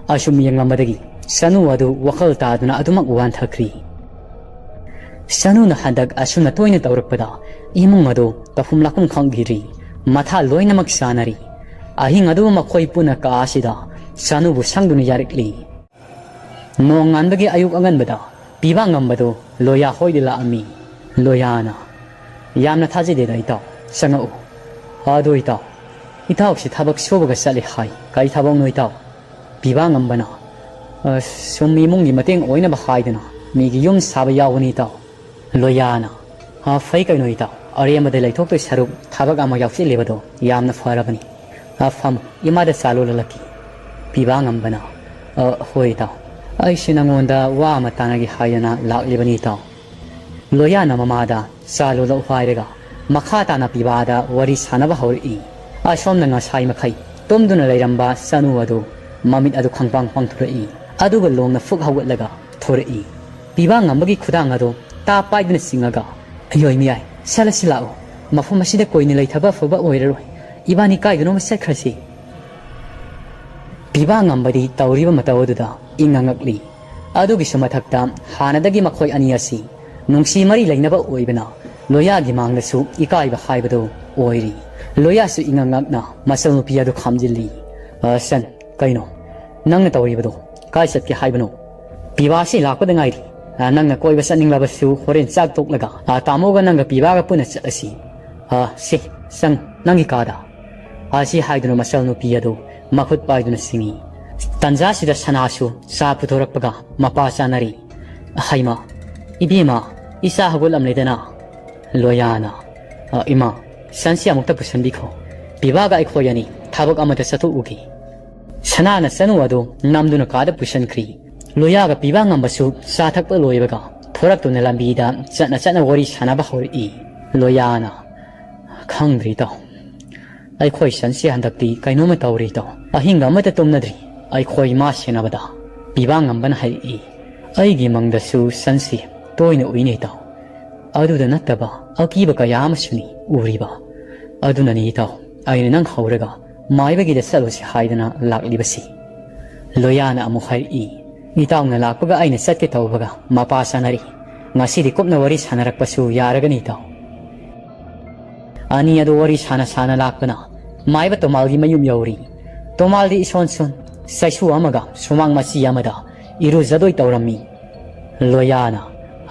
ꯑꯁꯨꯝ ꯌꯦꯡꯂꯝꯕꯗꯒꯤ ꯆꯅꯨ ꯑꯗꯨ ꯋꯥꯈꯜ ꯇꯥꯗꯨꯅ ꯑꯗꯨꯃꯛ ꯋꯥꯟꯊꯈ꯭ꯔꯤ꯫ ꯆꯅꯨꯅ ꯍꯟꯗꯛ ꯑꯁꯨꯝꯅ ꯇꯣꯏꯅ ꯇꯧꯔꯛꯄꯗ ꯏꯃꯨꯡ ꯑꯗꯨ ꯇꯧꯐꯝ ꯂꯥꯛꯐꯝ ꯈꯪꯈꯤꯗ꯭ꯔꯤ꯫ ꯃꯊꯥ ꯂꯣꯏꯅꯃꯛ ꯁꯥꯅꯔꯤ꯫ ꯑꯍꯤꯡ ꯑꯗꯨ ꯃꯈꯣꯏ ꯄꯨꯟꯅ ꯀꯥ ꯑꯁꯤꯗ ꯆꯅꯨꯕꯨ ꯁꯪꯗꯨꯅ ꯌꯥꯔꯛꯂꯤ꯫ ꯅꯣꯡꯉꯥꯟꯕꯒꯤ ꯑꯌꯨꯛ ꯑꯉꯟꯕꯗ ꯄꯤꯕꯥ ꯉꯝꯕꯗꯨ ꯂꯣꯌꯥ ꯍꯣꯏꯗ ꯂꯥꯛꯑꯝꯃꯤ꯫ ꯂꯣꯌꯥꯅ, "ꯌꯥꯝꯅ ꯊꯥꯖꯗꯦꯗ ꯏꯇꯥꯎ, ꯆꯪꯉꯛꯎ꯫ ꯑꯗꯨ ꯏꯇꯥꯎ, ꯏꯇꯥꯎꯁꯤ ꯊꯕꯛ ꯁꯨꯕꯒ ꯆꯠꯂꯤ ꯍꯥꯏ, ꯀꯔꯤ ꯊꯕꯛꯅꯣ ꯏꯇꯥꯎ?" ꯄꯤꯕꯥ ꯉꯝꯕꯅ, "ꯑ, ꯁꯨꯝ ꯏꯃꯨꯡꯒꯤ ꯃꯇꯦꯡ ꯑꯣꯏꯅꯕ ꯍꯥꯏꯗꯅ ꯃꯤꯒꯤ ꯌꯨꯝ ꯁꯥꯕ ꯌꯥꯎꯕꯅꯤ ꯏꯇꯥꯎ"꯫ ꯂꯣꯌꯥꯅ, "ꯑ, ꯐꯩ ꯀꯩꯅꯣ ꯏꯇꯥꯎ, ꯑꯔꯦꯝꯕꯗ ꯂꯩꯊꯣꯛꯇꯣꯏ ꯁꯔꯨꯛ ꯊꯕꯛ ꯑꯃ ꯌꯥꯎꯁꯤꯜꯂꯤꯕꯗꯣ ꯌꯥꯝꯅ ꯐꯔꯕꯅꯤ꯫ ꯑ, ꯐꯝ, ꯏꯃꯥꯗ ꯆꯥ ꯂꯣꯜꯂꯛꯀꯦ"꯫ ꯄꯤꯕꯥ ꯉꯝꯕꯅ, "ꯑ, ꯍꯣꯏ ꯏꯇꯥꯎ, ꯑꯩꯁꯦ ꯅꯉꯣꯟꯗ ꯋꯥ ꯑꯃ ꯇꯥꯟꯅꯒꯦ ꯍꯥꯏꯗꯅ ꯂꯥꯛꯂꯤꯕꯅꯤ ꯏꯇꯥꯎ"꯫ ꯂꯣꯌꯥꯅ ꯃꯃꯥꯗ ꯆꯥ ꯂꯣꯜꯂꯛꯎ ꯍꯥꯏꯔꯒ ꯃꯈꯥ ꯇꯥꯅ ꯄꯤꯕꯥꯗ ꯋꯥꯔꯤ ꯁꯥꯟꯅꯕ ꯍꯧꯔꯛꯏ꯫ ꯑꯁꯣꯝꯅ ꯉꯁꯥꯏ ꯃꯈꯩ ꯇꯨꯝꯗꯨꯅ ꯂꯩꯔꯝꯕ ꯆꯅꯨ ꯑꯗꯨ ꯃꯃꯤꯠ ꯑꯗꯨ ꯈꯪꯄꯥꯡ ꯄꯥꯡꯊꯣꯔꯛꯏ꯫ ꯑꯗꯨꯒ ꯂꯣꯡꯅ ꯐꯨꯛ ꯍꯧꯒꯠꯂꯒ ꯊꯣꯔꯛꯏ꯫ ꯄꯤꯕꯥ ꯉꯝꯕꯒꯤ ꯈꯨꯗꯥꯡ ꯑꯗꯨ ꯇꯥ ꯄꯥꯏꯗꯨꯅ ꯆꯤꯡꯉꯒ, "ꯑꯌꯣꯏ ꯃꯤꯌꯥꯏ, ꯆꯠꯂꯁꯤ ꯂꯥꯛꯑꯣ꯫ ꯃꯐꯝ ꯑꯁꯤꯗ ꯀꯣꯏꯅ ꯂꯩꯊꯕ ꯑꯐꯕ ꯑꯣꯏꯔꯔꯣꯏ꯫ ꯏꯕꯥꯅꯤ ꯀꯥꯏꯗꯅꯣꯃ ꯆꯠꯈ꯭ꯔꯁꯤ"꯫ ꯄꯤꯕꯥ ꯉꯝꯕꯗꯤ ꯇꯧꯔꯤꯕ ꯃꯇꯧ ꯑꯗꯨꯗ ꯏꯪꯉ ꯉꯛꯂꯤ꯫ ꯑꯗꯨꯒꯤꯁꯨ ꯃꯊꯛꯇ ꯍꯥꯟꯅꯗꯒꯤ ꯃꯈꯣꯏ ꯑꯅꯤ ꯑꯁꯤ ꯅꯨꯡꯁꯤ ꯃꯔꯤ ꯂꯩꯅꯕ ꯑꯣꯏꯕꯅ ꯂꯣꯌꯥꯒꯤ ꯃꯥꯡꯗꯁꯨ ꯏꯀꯥꯏꯕ ꯍꯥꯏꯕꯗꯨ ꯑꯣꯏꯔꯤ꯫ ꯂꯣꯌꯥꯁꯨ ꯏꯉꯛ ꯉꯛꯅ ꯃꯆꯜ ꯅꯨꯄꯤ ꯑꯗꯨ ꯈꯥꯝꯖꯤꯜꯂꯤ꯫ "ꯑ, ꯁꯟ, ꯀꯩꯅꯣ? ꯅꯪꯅ ꯇꯧꯔꯤꯕꯗꯣ ꯀꯥꯏ ꯆꯠꯀꯦ ꯍꯥꯏꯕꯅꯣ? ꯄꯤꯕꯥꯁꯤ ꯂꯥꯛꯄꯗ ꯉꯥꯏꯔꯤ꯫ ꯑ, ꯅꯪꯅ ꯀꯣꯏꯕ ꯆꯠꯅꯤꯡꯂꯕꯁꯨ ꯍꯣꯔꯦꯟ ꯆꯥꯛ ꯇꯣꯛꯂꯒ, ꯑ, ꯇꯥꯃꯣꯒ ꯅꯪꯒ ꯄꯤꯕꯥꯒ ꯄꯨꯟꯅ ꯆꯠꯂꯁꯤ꯫ ꯑ, ꯁꯤ, ꯆꯪ, ꯅꯪꯒꯤ ꯀꯥꯗ"꯫ ꯑꯁꯤ ꯍꯥꯏꯗꯨꯅ ꯃꯆꯜ ꯅꯨꯄꯤ ꯑꯗꯨ ꯃꯈꯨꯠ ꯄꯥꯏꯗꯨꯅ ꯆꯤꯡꯏ꯫ ꯇꯟꯖꯥꯁꯤꯗ ꯁꯅꯥꯁꯨ ꯆꯥ ꯄꯨꯊꯣꯔꯛꯄꯒ ꯃꯄꯥ ꯆꯥꯅꯔꯤ꯫ "ꯍꯩꯃꯥ, ꯏꯕꯦꯝꯃ, ꯏꯆꯥ ꯍꯧꯒꯠꯂꯝꯂꯦꯗꯅ"꯫ ꯂꯣꯌꯥꯅ, "ꯑ, ꯏꯃꯥ, ꯁꯟꯁꯤ ꯑꯃꯨꯛꯇ ꯄꯨꯁꯟꯕꯤꯈꯣ꯫ ꯄꯤꯕꯥꯒ ꯑꯩꯈꯣꯏ ꯑꯅꯤ ꯊꯕꯛ ꯑꯃꯗ ꯆꯠꯊꯣꯛꯎꯒꯦ"꯫ ꯁꯅꯥꯅ ꯆꯅꯨ ꯑꯗꯨ ꯅꯝꯗꯨꯅ ꯀꯥꯗ ꯄꯨꯁꯟꯈ꯭ꯔꯤ꯫ ꯂꯣꯌꯥꯒ ꯄꯤꯕꯥ ꯉꯝꯕꯁꯨ ꯆꯥ ꯊꯛꯄ ꯂꯣꯏꯕꯒ ꯊꯣꯔꯛꯇꯨꯅ ꯂꯝꯕꯤꯗ ꯆꯠꯅ ꯆꯠꯅ ꯋꯥꯔꯤ ꯁꯥꯟꯅꯕ ꯍꯧꯔꯛꯏ꯫ ꯂꯣꯌꯥꯅ, "ꯈꯪꯗ꯭ꯔꯤ ꯏꯇꯥꯎ, ꯑꯩꯈꯣꯏ ꯁꯟꯁꯤ ꯍꯟꯗꯛꯇꯤ ꯀꯩꯅꯣꯝꯃ ꯇꯧꯔꯤ ꯏꯇꯥꯎ꯫ ꯑꯍꯤꯡꯒ ꯑꯃꯠꯇ ꯇꯨꯝꯅꯗ꯭ꯔꯤ ꯑꯩꯈꯣꯏ ꯃꯥ ꯁꯦꯟꯅꯕꯗ", ꯄꯤꯕꯥ ꯉꯝꯕꯅ ꯍꯥꯏꯔꯛꯏ꯫ "ꯑꯩꯒꯤ ꯃꯪꯗꯁꯨ ꯁꯟꯁꯤ ꯇꯣꯏꯅ ꯎꯏꯅꯦ ꯏꯇꯥꯎ꯫ ꯑꯗꯨꯗ ꯅꯠꯇꯕ ꯑꯀꯤꯕ ꯀꯌꯥ ꯑꯃꯁꯨꯅꯤ ꯎꯔꯤꯕ꯫ ꯑꯗꯨꯅꯅꯤ ꯏꯇꯥꯎ, ꯑꯩꯅ ꯅꯪ ꯍꯧꯔꯒ ꯃꯥꯏꯕꯒꯤꯗ ꯆꯠꯂꯨꯁꯤ ꯍꯥꯏꯗꯅ ꯂꯥꯛꯂꯤꯕꯁꯤ꯫" ꯂꯣꯌꯥꯅ ꯑꯃꯨꯛ ꯍꯥꯏꯔꯛꯏ, "ꯏꯇꯥꯎꯅ ꯂꯥꯛꯄꯒ ꯑꯩꯅ ꯆꯠꯀꯦ ꯇꯧꯕꯒ ꯃꯄꯥ ꯆꯥꯅꯔꯤ꯫ ꯉꯁꯤꯗꯤ ꯀꯨꯞꯅ ꯋꯥꯔꯤ ꯁꯥꯟꯅꯔꯛꯄꯁꯨ ꯌꯥꯔꯒꯅꯤ ꯏꯇꯥꯎ꯫" ꯑꯅꯤ ꯑꯗꯨ ꯋꯥꯔꯤ ꯁꯥꯅ ꯁꯥꯅ ꯂꯥꯛꯄꯅ ꯃꯥꯏꯕ ꯇꯣꯃꯥꯜꯒꯤ ꯃꯌꯨꯝ ꯌꯧꯔꯤ꯫ ꯇꯣꯃꯥꯜꯗꯤ ꯏꯁꯣꯟ ꯁꯣꯟ ꯆꯩꯁꯨ ꯑꯃꯒ ꯁꯨꯃꯥꯡ ꯃꯆꯤ ꯑꯃꯗ ꯏꯔꯨꯖꯗꯣꯏ ꯇꯧꯔꯝꯃꯤ꯫ ꯂꯣꯌꯥꯅ,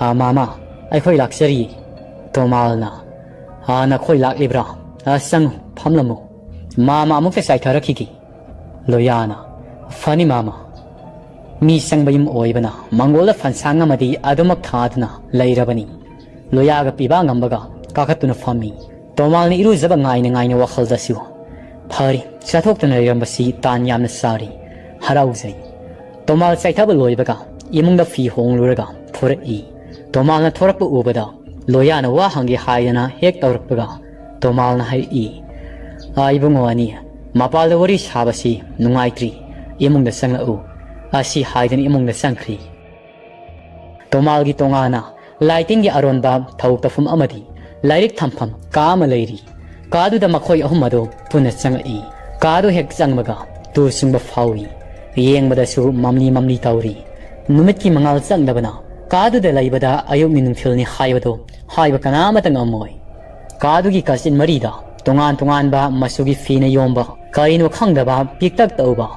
"ꯑ, ꯃꯥꯃ, ꯑꯩꯈꯣꯏ ꯂꯥꯛꯆꯔꯤ꯫" ꯇꯣꯃꯥꯜꯅ, "ꯑ, ꯅꯈꯣꯏ ꯂꯥꯛꯂꯤꯕ꯭ꯔꯥ? ꯑ, ꯆꯪꯉꯨ, ꯐꯝꯂꯝꯃꯨ꯫ ꯃꯥꯃ ꯑꯃꯨꯛꯇ ꯆꯥꯏꯊꯔꯛꯈꯤꯒꯦ꯫" ꯂꯣꯌꯥꯅ, "ꯐꯅꯤ ꯃꯥꯃ꯫" ꯃꯤ ꯆꯪꯕ ꯌꯨꯝ ꯑꯣꯏꯕꯅ ꯃꯪꯒꯣꯜꯗ ꯐꯟꯁꯥꯡ ꯑꯃꯗꯤ ꯑꯗꯨꯃꯛ ꯊꯥꯗꯨꯅ ꯂꯩꯔꯕꯅꯤ꯫ ꯂꯣꯌꯥꯒ ꯄꯤꯕꯥ ꯉꯝꯕꯒ ꯀꯥꯈꯠꯇꯨꯅ ꯐꯝꯃꯤ꯫ ꯇꯣꯃꯥꯜꯅ ꯏꯔꯨꯖꯕ ꯉꯥꯏꯅ ꯉꯥꯏꯅ ꯋꯥꯈꯜꯗꯁꯨ, "ꯐꯔꯦ, ꯆꯠꯊꯣꯛꯇꯨꯅ ꯂꯩꯔꯝꯕꯁꯤ ꯇꯥꯟ ꯌꯥꯝꯅ ꯆꯥꯔꯤ, ꯍꯔꯥꯎꯖꯩ꯫" ꯇꯣꯃꯥꯜ ꯆꯥꯏꯊꯕ ꯂꯣꯏꯕꯒ ꯏꯃꯨꯡꯗ ꯐꯤ ꯍꯣꯡꯂꯨꯔꯒ ꯊꯣꯔꯛꯏ꯫ ꯇꯣꯃꯥꯜꯅ ꯊꯣꯔꯛꯄ ꯎꯕꯗ ꯂꯣꯌꯥꯅ ꯋꯥ ꯍꯪꯒꯦ ꯍꯥꯏꯗꯅ ꯍꯦꯛ ꯇꯧꯔꯛꯄꯒ ꯇꯣꯃꯥꯜꯅ ꯍꯥꯏꯔꯛꯏ, "ꯑ, ꯏꯕꯨꯡꯉꯣ ꯑꯅꯤ, ꯃꯄꯥꯜꯗ ꯋꯥꯔꯤ ꯁꯥꯕꯁꯤ ꯅꯨꯡꯉꯥꯏꯇ꯭ꯔꯤ, ꯏꯃꯨꯡꯗ ꯆꯪꯂꯛꯎ꯫" ꯑꯁꯤ ꯍꯥꯏꯗꯨꯅ ꯏꯃꯨꯡꯗ ꯆꯪꯈ꯭ꯔꯤ꯫ ꯇꯣꯃꯥꯜꯒꯤ ꯇꯣꯉꯥꯟꯅ ꯂꯥꯏꯇꯤꯟꯒꯤ ꯑꯔꯣꯟꯕ ꯊꯧ ꯇꯧꯐꯝ ꯑꯃꯗꯤ ꯂꯥꯏꯔꯤꯛ ꯊꯝꯐꯝ ꯀꯥ ꯑꯃ ꯂꯩꯔꯤ꯫ ꯀꯥꯗꯨꯗ ꯃꯈꯣꯏ ꯑꯍꯨꯝ ꯑꯗꯨ ꯄꯨꯟꯅ ꯆꯪꯂꯛꯏ꯫ ꯀꯥꯗꯨ ꯍꯦꯛ ꯆꯪꯕꯒ ꯇꯨ ꯆꯨꯡꯕ ꯐꯥꯎꯏ꯫ ꯌꯦꯡꯕꯗꯁꯨ ꯃꯝꯂꯤ ꯃꯝꯂꯤ ꯇꯧꯔꯤ꯫ ꯅꯨꯃꯤꯠꯀꯤ ꯃꯉꯥꯜ ꯆꯪꯗꯕꯅ ꯀꯥꯗꯨꯗ ꯂꯩꯕꯗ ꯑꯌꯨꯛꯅꯤ ꯅꯨꯡꯊꯤꯜꯅꯤ ꯍꯥꯏꯕꯗꯨ ꯍꯥꯏꯕ ꯀꯅꯥꯃꯇ ꯉꯝꯃꯣꯏ꯫ ꯀꯥꯗꯨꯒꯤ ꯀꯥꯆꯤꯟ ꯃꯔꯤꯗ ꯇꯣꯉꯥꯟ ꯇꯣꯉꯥꯟꯕ ꯃꯆꯨꯒꯤ ꯐꯤꯅ ꯌꯣꯝꯕ, ꯀꯔꯤꯅꯣ ꯈꯪꯗꯕ ꯄꯤꯛꯇꯛ ꯇꯧꯕ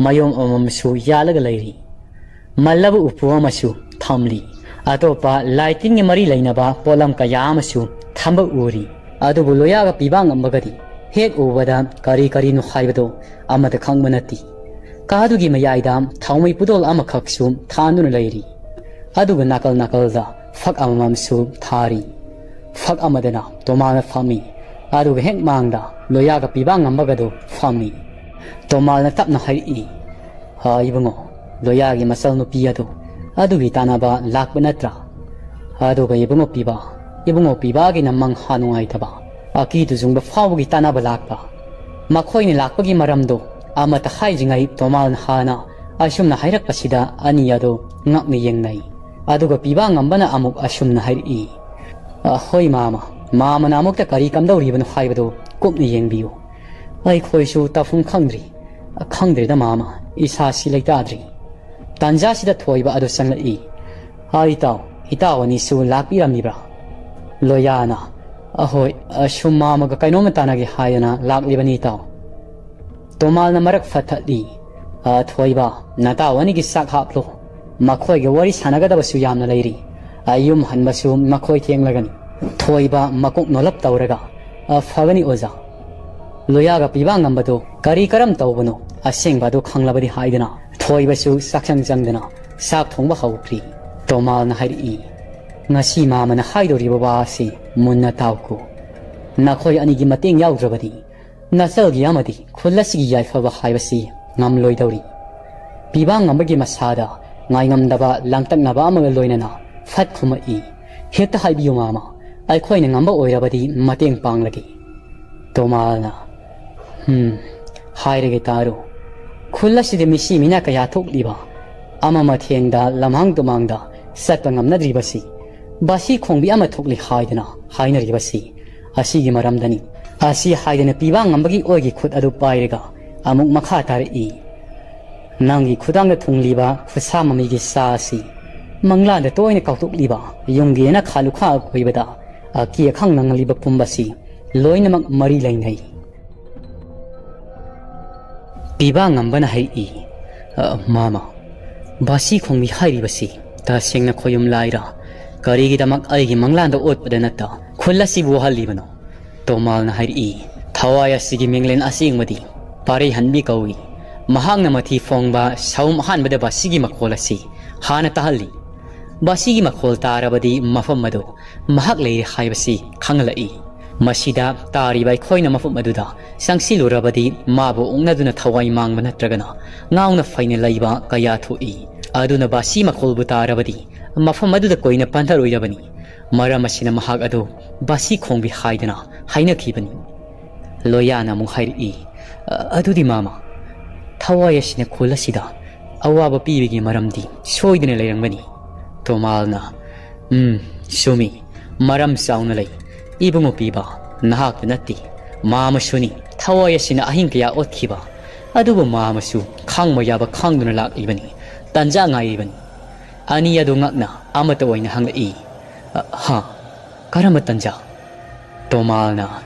ꯃꯌꯣꯝ ꯑꯃꯃꯝꯁꯨ ꯌꯥꯜꯂꯒ ꯂꯩꯔꯤ꯫ ꯃꯜꯂꯕ ꯎꯄꯨ ꯑꯃꯁꯨ ꯊꯝꯂꯤ꯫ ꯑꯇꯣꯞꯄ ꯂꯥꯏꯇꯤꯟꯒꯤ ꯃꯔꯤ ꯂꯩꯅꯕ ꯄꯣꯠꯂꯝ ꯀꯌꯥ ꯑꯃꯁꯨ ꯊꯝꯕ ꯎꯔꯤ꯫ ꯑꯗꯨꯕꯨ ꯂꯣꯌꯥꯒ ꯄꯤꯕꯥ ꯉꯝꯕꯒꯗꯤ ꯍꯦꯛ ꯎꯕꯗ ꯀꯔꯤ ꯀꯔꯤꯅꯣ ꯍꯥꯏꯕꯗꯨ ꯑꯃꯠꯇ ꯈꯪꯕ ꯅꯠꯇꯦ꯫ ꯀꯥꯗꯨꯒꯤ ꯃꯌꯥꯏꯗ ꯊꯥꯎꯃꯩ ꯄꯨꯗꯣꯜ ꯑꯃꯈꯛꯁꯨ ꯊꯥꯟꯗꯨꯅ ꯂꯩꯔꯤ꯫ ꯑꯗꯨꯒ ꯅꯥꯀꯜ ꯅꯥꯀꯜꯗ ꯐꯛ ꯑꯃꯃꯝꯁꯨ ꯊꯥꯔꯤ꯫ ꯐꯛ ꯑꯃꯗꯅ ꯇꯣꯃꯥꯜꯅ ꯐꯝꯃꯤ꯫ ꯑꯗꯨꯒ ꯍꯦꯛ ꯃꯥꯡꯗ ꯂꯣꯌꯥꯒ ꯄꯤꯕꯥ ꯉꯝꯕꯒꯗꯨ ꯐꯝꯃꯤ꯫ ꯇꯣꯃꯥꯜꯅ ꯇꯞꯅ ꯍꯥꯏꯔꯛꯏ, "ꯍꯥ, ꯏꯕꯨꯡꯉꯣ, ꯂꯣꯌꯥꯒꯤ ꯃꯆꯜ ꯅꯨꯄꯤ ꯑꯗꯨ ꯑꯗꯨꯒꯤ ꯇꯥꯟꯅꯕ ꯂꯥꯛꯄ ꯅꯠꯇ꯭ꯔꯥ? ꯑꯗꯨꯒ ꯏꯕꯨꯡꯉꯣ ꯄꯤꯕꯥ, ꯏꯕꯨꯡꯉꯣ ꯄꯤꯕꯥꯒꯤꯅ ꯃꯪꯍꯥ ꯅꯨꯡꯉꯥꯏꯇꯕ꯫ ꯑꯀꯤ ꯇꯨꯖꯨꯡꯕ ꯐꯥꯎꯕꯒꯤ ꯇꯥꯟꯅꯕ ꯂꯥꯛꯄ꯫ ꯃꯈꯣꯏꯅ ꯂꯥꯛꯄꯒꯤ ꯃꯔꯝꯗꯣ ꯑꯃꯠꯇ ꯍꯥꯏꯗ꯭ꯔꯤꯉꯩ ꯇꯣꯃꯥꯜꯅ ꯍꯥꯟꯅ ꯑꯁꯨꯝꯅ ꯍꯥꯏꯔꯛꯄꯁꯤꯗ ꯑꯅꯤ ꯑꯗꯨ ꯉꯛꯅ ꯌꯦꯡꯅꯩ꯫ ꯑꯗꯨꯒ ꯄꯤꯕꯥ ꯉꯝꯕꯅ ꯑꯃꯨꯛ ꯑꯁꯨꯝꯅ ꯍꯥꯏꯔꯛꯏ, "ꯑ, ꯍꯣꯏ ꯃꯥꯃ, ꯃꯥꯃꯅ ꯑꯃꯨꯛꯇ ꯀꯔꯤ ꯀꯝꯗꯧꯔꯤꯕꯅꯣ ꯍꯥꯏꯕꯗꯨ ꯀꯨꯞꯅ ꯌꯦꯡꯕꯤꯌꯨ꯫ ꯑꯩꯈꯣꯏꯁꯨ ꯇꯧꯐꯝ ꯈꯪꯗ꯭ꯔꯤ꯫ ꯑ, ꯈꯪꯗ꯭ꯔꯦꯗ ꯃꯥꯃ, ꯏꯁꯥꯁꯤ ꯂꯩꯇꯥꯗ꯭ꯔꯤ꯫" ꯇꯥꯟꯖꯥꯁꯤꯗ ꯊꯣꯏꯕ ꯑꯗꯨ ꯆꯪꯂꯛꯏ꯫ "ꯑ, ꯏꯇꯥꯎ, ꯏꯇꯥꯎ ꯑꯅꯤꯁꯨ ꯂꯥꯛꯄꯤꯔꯝꯂꯤꯕ꯭ꯔꯥ?" ꯂꯣꯌꯥꯅ, "ꯑꯍꯣꯏ, ꯑ, ꯁꯨꯝ ꯃꯥꯃꯒ ꯀꯩꯅꯣꯝꯃ ꯇꯥꯟꯅꯒꯦ ꯍꯥꯏꯗꯅ ꯂꯥꯛꯂꯤꯕꯅꯤ ꯏꯇꯥꯎ꯫" ꯇꯣꯃꯥꯜꯅ ꯃꯔꯛ ꯐꯠꯊꯠꯂꯤ꯫ "ꯑ, ꯊꯣꯏꯕ, ꯅꯇꯥꯎ ꯑꯅꯤꯒꯤ ꯆꯥꯛ ꯍꯥꯞꯂꯣ꯫ ꯃꯈꯣꯏꯒ ꯋꯥꯔꯤ ꯁꯥꯟꯅꯒꯗꯕꯁꯨ ꯌꯥꯝꯅ ꯂꯩꯔꯤ꯫ ꯑ, ꯌꯨꯝ ꯍꯟꯕꯁꯨ ꯃꯈꯣꯏ ꯊꯦꯡꯂꯒꯅꯤ꯫" ꯊꯣꯏꯕ ꯃꯀꯣꯛ ꯅꯣꯜꯂꯞ ꯇꯧꯔꯒ, "ꯑ, ꯐꯒꯅꯤ ꯑꯣꯖꯥ꯫ ꯂꯣꯌꯥꯒ ꯄꯤꯕꯥ ꯉꯝꯕꯗꯣ ꯀꯔꯤ ꯀꯔꯝ ꯇꯧꯕꯅꯣ ꯑꯁꯦꯡꯕ ꯑꯗꯨ ꯈꯪꯂꯕꯗꯤ" ꯍꯥꯏꯗꯅ ꯊꯣꯏꯕꯁꯨ ꯆꯥꯛꯁꯪ ꯆꯪꯗꯅ ꯆꯥꯛ ꯊꯣꯡꯕ ꯍꯧꯈ꯭ꯔꯤ꯫ ꯇꯣꯃꯥꯜꯅ ꯍꯥꯏꯔꯛꯏ, "ꯉꯁꯤ ꯃꯥꯃꯅ ꯍꯥꯏꯗꯧꯔꯤꯕ ꯋꯥ ꯑꯁꯤ ꯃꯨꯟꯅ ꯇꯥꯎꯀꯣ꯫ ꯅꯈꯣꯏ ꯑꯅꯤꯒꯤ ꯃꯇꯦꯡ ꯌꯥꯎꯗ꯭ꯔꯕꯗꯤ ꯅꯆꯜꯒꯤ ꯑꯃꯗꯤ ꯈꯨꯜ ꯑꯁꯤꯒꯤ ꯌꯥꯏꯐꯕ ꯍꯥꯏꯕꯁꯤ ꯉꯝꯂꯣꯏꯗꯧꯔꯤ꯫" ꯄꯤꯕꯥ ꯉꯝꯕꯒꯤ ꯃꯁꯥꯗ ꯉꯥꯏꯉꯝꯗꯕ ꯂꯥꯡꯇꯛꯅꯕ ꯑꯃꯒ ꯂꯣꯏꯅꯅ ꯐꯠ ꯈꯨꯝꯃꯛꯏ, "ꯍꯦꯛꯇ ꯍꯥꯏꯕꯤꯌꯨ ꯃꯥꯃ, ꯑꯩꯈꯣꯏꯅ ꯉꯝꯕ ꯑꯣꯏꯔꯕꯗꯤ ꯃꯇꯦꯡ ꯄꯥꯡꯂꯒꯦ꯫" ꯇꯣꯃꯥꯜꯅ, "ꯍꯝ, ꯍꯥꯏꯔꯒꯦ ꯇꯥꯔꯨ꯫ ꯈꯨꯜ ꯑꯁꯤꯗ ꯃꯤꯁꯤ ꯃꯤꯅꯥ ꯀꯌꯥ ꯊꯣꯛꯂꯤꯕ, ꯑꯃ ꯃꯊꯦꯡꯗ ꯂꯝꯍꯥꯡ ꯇꯨꯃꯥꯡꯗ ꯆꯠꯄ ꯉꯝꯅꯗ꯭ꯔꯤꯕꯁꯤ, ꯕꯥꯁꯤ ꯈꯣꯡꯕꯤ ꯑꯃ ꯊꯣꯛꯂꯤ ꯍꯥꯏꯗꯅ ꯍꯥꯏꯅꯔꯤꯕꯁꯤ ꯑꯁꯤꯒꯤ ꯃꯔꯝꯗꯅꯤ꯫" ꯑꯁꯤ ꯍꯥꯏꯗꯅ ꯄꯤꯕꯥ ꯉꯝꯕꯒꯤ ꯑꯣꯏꯒꯤ ꯈꯨꯠ ꯑꯗꯨ ꯄꯥꯏꯔꯒ ꯑꯃꯨꯛ ꯃꯈꯥ ꯇꯥꯔꯛꯏ, "ꯅꯪꯒꯤ ꯈꯨꯗꯥꯡꯗ ꯊꯨꯡꯂꯤꯕ ꯈꯨꯠꯁꯥ ꯃꯃꯤꯒꯤ ꯆꯥ ꯑꯁꯤ ꯃꯪꯂꯥꯟꯗ ꯇꯣꯏꯅ ꯀꯥꯎꯊꯣꯛꯂꯤꯕ ꯌꯨꯝꯒꯤ ꯌꯦꯅꯈꯥ ꯂꯨꯈꯥ ꯑꯀꯣꯏꯕꯗ ꯑꯀꯤ ꯑꯈꯪ ꯅꯪꯍꯜꯂꯤꯕ ꯄꯨꯝꯕꯁꯤ ꯂꯣꯏꯅꯃꯛ ꯃꯔꯤ ꯂꯩꯅꯩ꯫" ꯄꯤꯕꯥ ꯉꯝꯕꯅ ꯍꯥꯏꯔꯛꯏ, "ꯑ, ꯃꯥꯃ, ꯕꯥꯁꯤ ꯈꯣꯡꯕꯤ ꯍꯥꯏꯔꯤꯕꯁꯤ ꯇꯁꯦꯡꯅ ꯈꯣꯌꯨꯝ ꯂꯥꯏꯔ? ꯀꯔꯤꯒꯤꯗꯃꯛ ꯑꯩꯒꯤ ꯃꯪꯂꯥꯟꯗ ꯑꯣꯠꯄꯗ ꯅꯠꯇ ꯈꯨꯜ ꯑꯁꯤꯕꯨ ꯋꯥꯍꯜꯂꯤꯕꯅꯣ?" ꯇꯣꯃꯥꯜꯅ ꯍꯥꯏꯔꯛꯏ, "ꯊꯋꯥꯏ ꯑꯁꯤꯒꯤ ꯃꯤꯡꯂꯦꯟ ꯑꯁꯦꯡꯕꯗꯤ ꯄꯥꯔꯩꯍꯟꯕꯤ ꯀꯧꯏ꯫ ꯃꯍꯥꯛꯅ ꯃꯊꯤ ꯐꯣꯡꯕ ꯁꯥꯎꯝ ꯑꯍꯥꯟꯕꯗ ꯕꯥꯁꯤꯒꯤ ꯃꯈꯣꯜ ꯑꯁꯤ ꯍꯥꯟꯅ ꯇꯥꯍꯜꯂꯤ꯫ ꯕꯥꯁꯤꯒꯤ ꯃꯈꯣꯜ ꯇꯥꯔꯕꯗꯤ ꯃꯐꯝ ꯑꯗꯨ ꯃꯍꯥꯛ ꯂꯩꯔꯦ ꯍꯥꯏꯕꯁꯤ ꯈꯪꯍꯜꯂꯛꯏ꯫ ꯃꯁꯤꯗ ꯇꯥꯔꯤꯕ ꯑꯩꯈꯣꯏꯅ ꯃꯐꯝ ꯑꯗꯨꯗ ꯆꯪꯁꯤꯜꯂꯨꯔꯕꯗꯤ ꯃꯥꯕꯨ ꯑꯣꯛꯅꯗꯨꯅ ꯊꯋꯥꯏ ꯃꯥꯡꯕ ꯅꯠꯇ꯭ꯔꯒꯅ ꯉꯥꯎꯅ ꯐꯩꯅ ꯂꯩꯕ ꯀꯌꯥ ꯊꯣꯛꯏ꯫ ꯑꯗꯨꯅ ꯕꯥꯁꯤ ꯃꯈꯣꯜꯕꯨ ꯇꯥꯔꯕꯗꯤ ꯃꯐꯝ ꯑꯗꯨꯗ ꯀꯨꯏꯅ ꯄꯟꯊꯔꯣꯏꯗꯕꯅꯤ꯫ ꯃꯔꯝ ꯑꯁꯤꯅ ꯃꯍꯥꯛ ꯑꯗꯨ ꯕꯥꯁꯤ ꯈꯣꯡꯕꯤ ꯍꯥꯏꯗꯅ ꯍꯥꯏꯅꯈꯤꯕꯅꯤ꯫ ꯂꯣꯌꯥꯅ ꯑꯃꯨꯛ ꯍꯥꯏꯔꯛꯏ, "ꯑ-, ꯑꯗꯨꯗꯤ ꯃꯥꯃ, ꯊꯋꯥꯏ ꯑꯁꯤꯅ ꯈꯨꯜ ꯑꯁꯤꯗ ꯑꯋꯥꯕ ꯄꯤꯕꯒꯤ ꯃꯔꯝꯗꯤ ꯁꯣꯏꯗꯅ ꯂꯩꯔꯝꯒꯅꯤ꯫" ꯇꯣꯃꯥꯜꯅ, "ꯎꯝ, ꯆꯨꯝꯃꯤ, ꯃꯔꯝ ꯆꯥꯎꯅ ꯂꯩ꯫ ꯏꯕꯨꯡꯉꯣ ꯄꯤꯕ, ꯅꯍꯥꯛꯇ ꯅꯠꯇꯦ, ꯃꯥꯃꯁꯨꯅꯤ ꯊꯋꯥꯏ ꯑꯁꯤꯅ ꯑꯍꯤꯡ ꯀꯌꯥ ꯑꯣꯠꯈꯤꯕ꯫ ꯑꯗꯨꯕꯨ ꯃꯥꯃꯁꯨ ꯈꯥꯡꯕ ꯌꯥꯕ ꯈꯥꯡꯗꯨꯅ ꯂꯥꯛꯂꯤꯕꯅꯤ, ꯇꯟꯖꯥ ꯉꯥꯏꯔꯤꯕꯅꯤ꯫" ꯑꯅꯤ ꯑꯗꯨ ꯉꯛꯅ ꯑꯃꯠꯇ ꯑꯣꯏꯅ ꯍꯪꯂꯛꯏ, "ꯑ, ꯍꯥ, ꯀꯔꯝꯕ ꯇꯟꯖꯥ?" ꯇꯣꯃꯥꯜꯅ,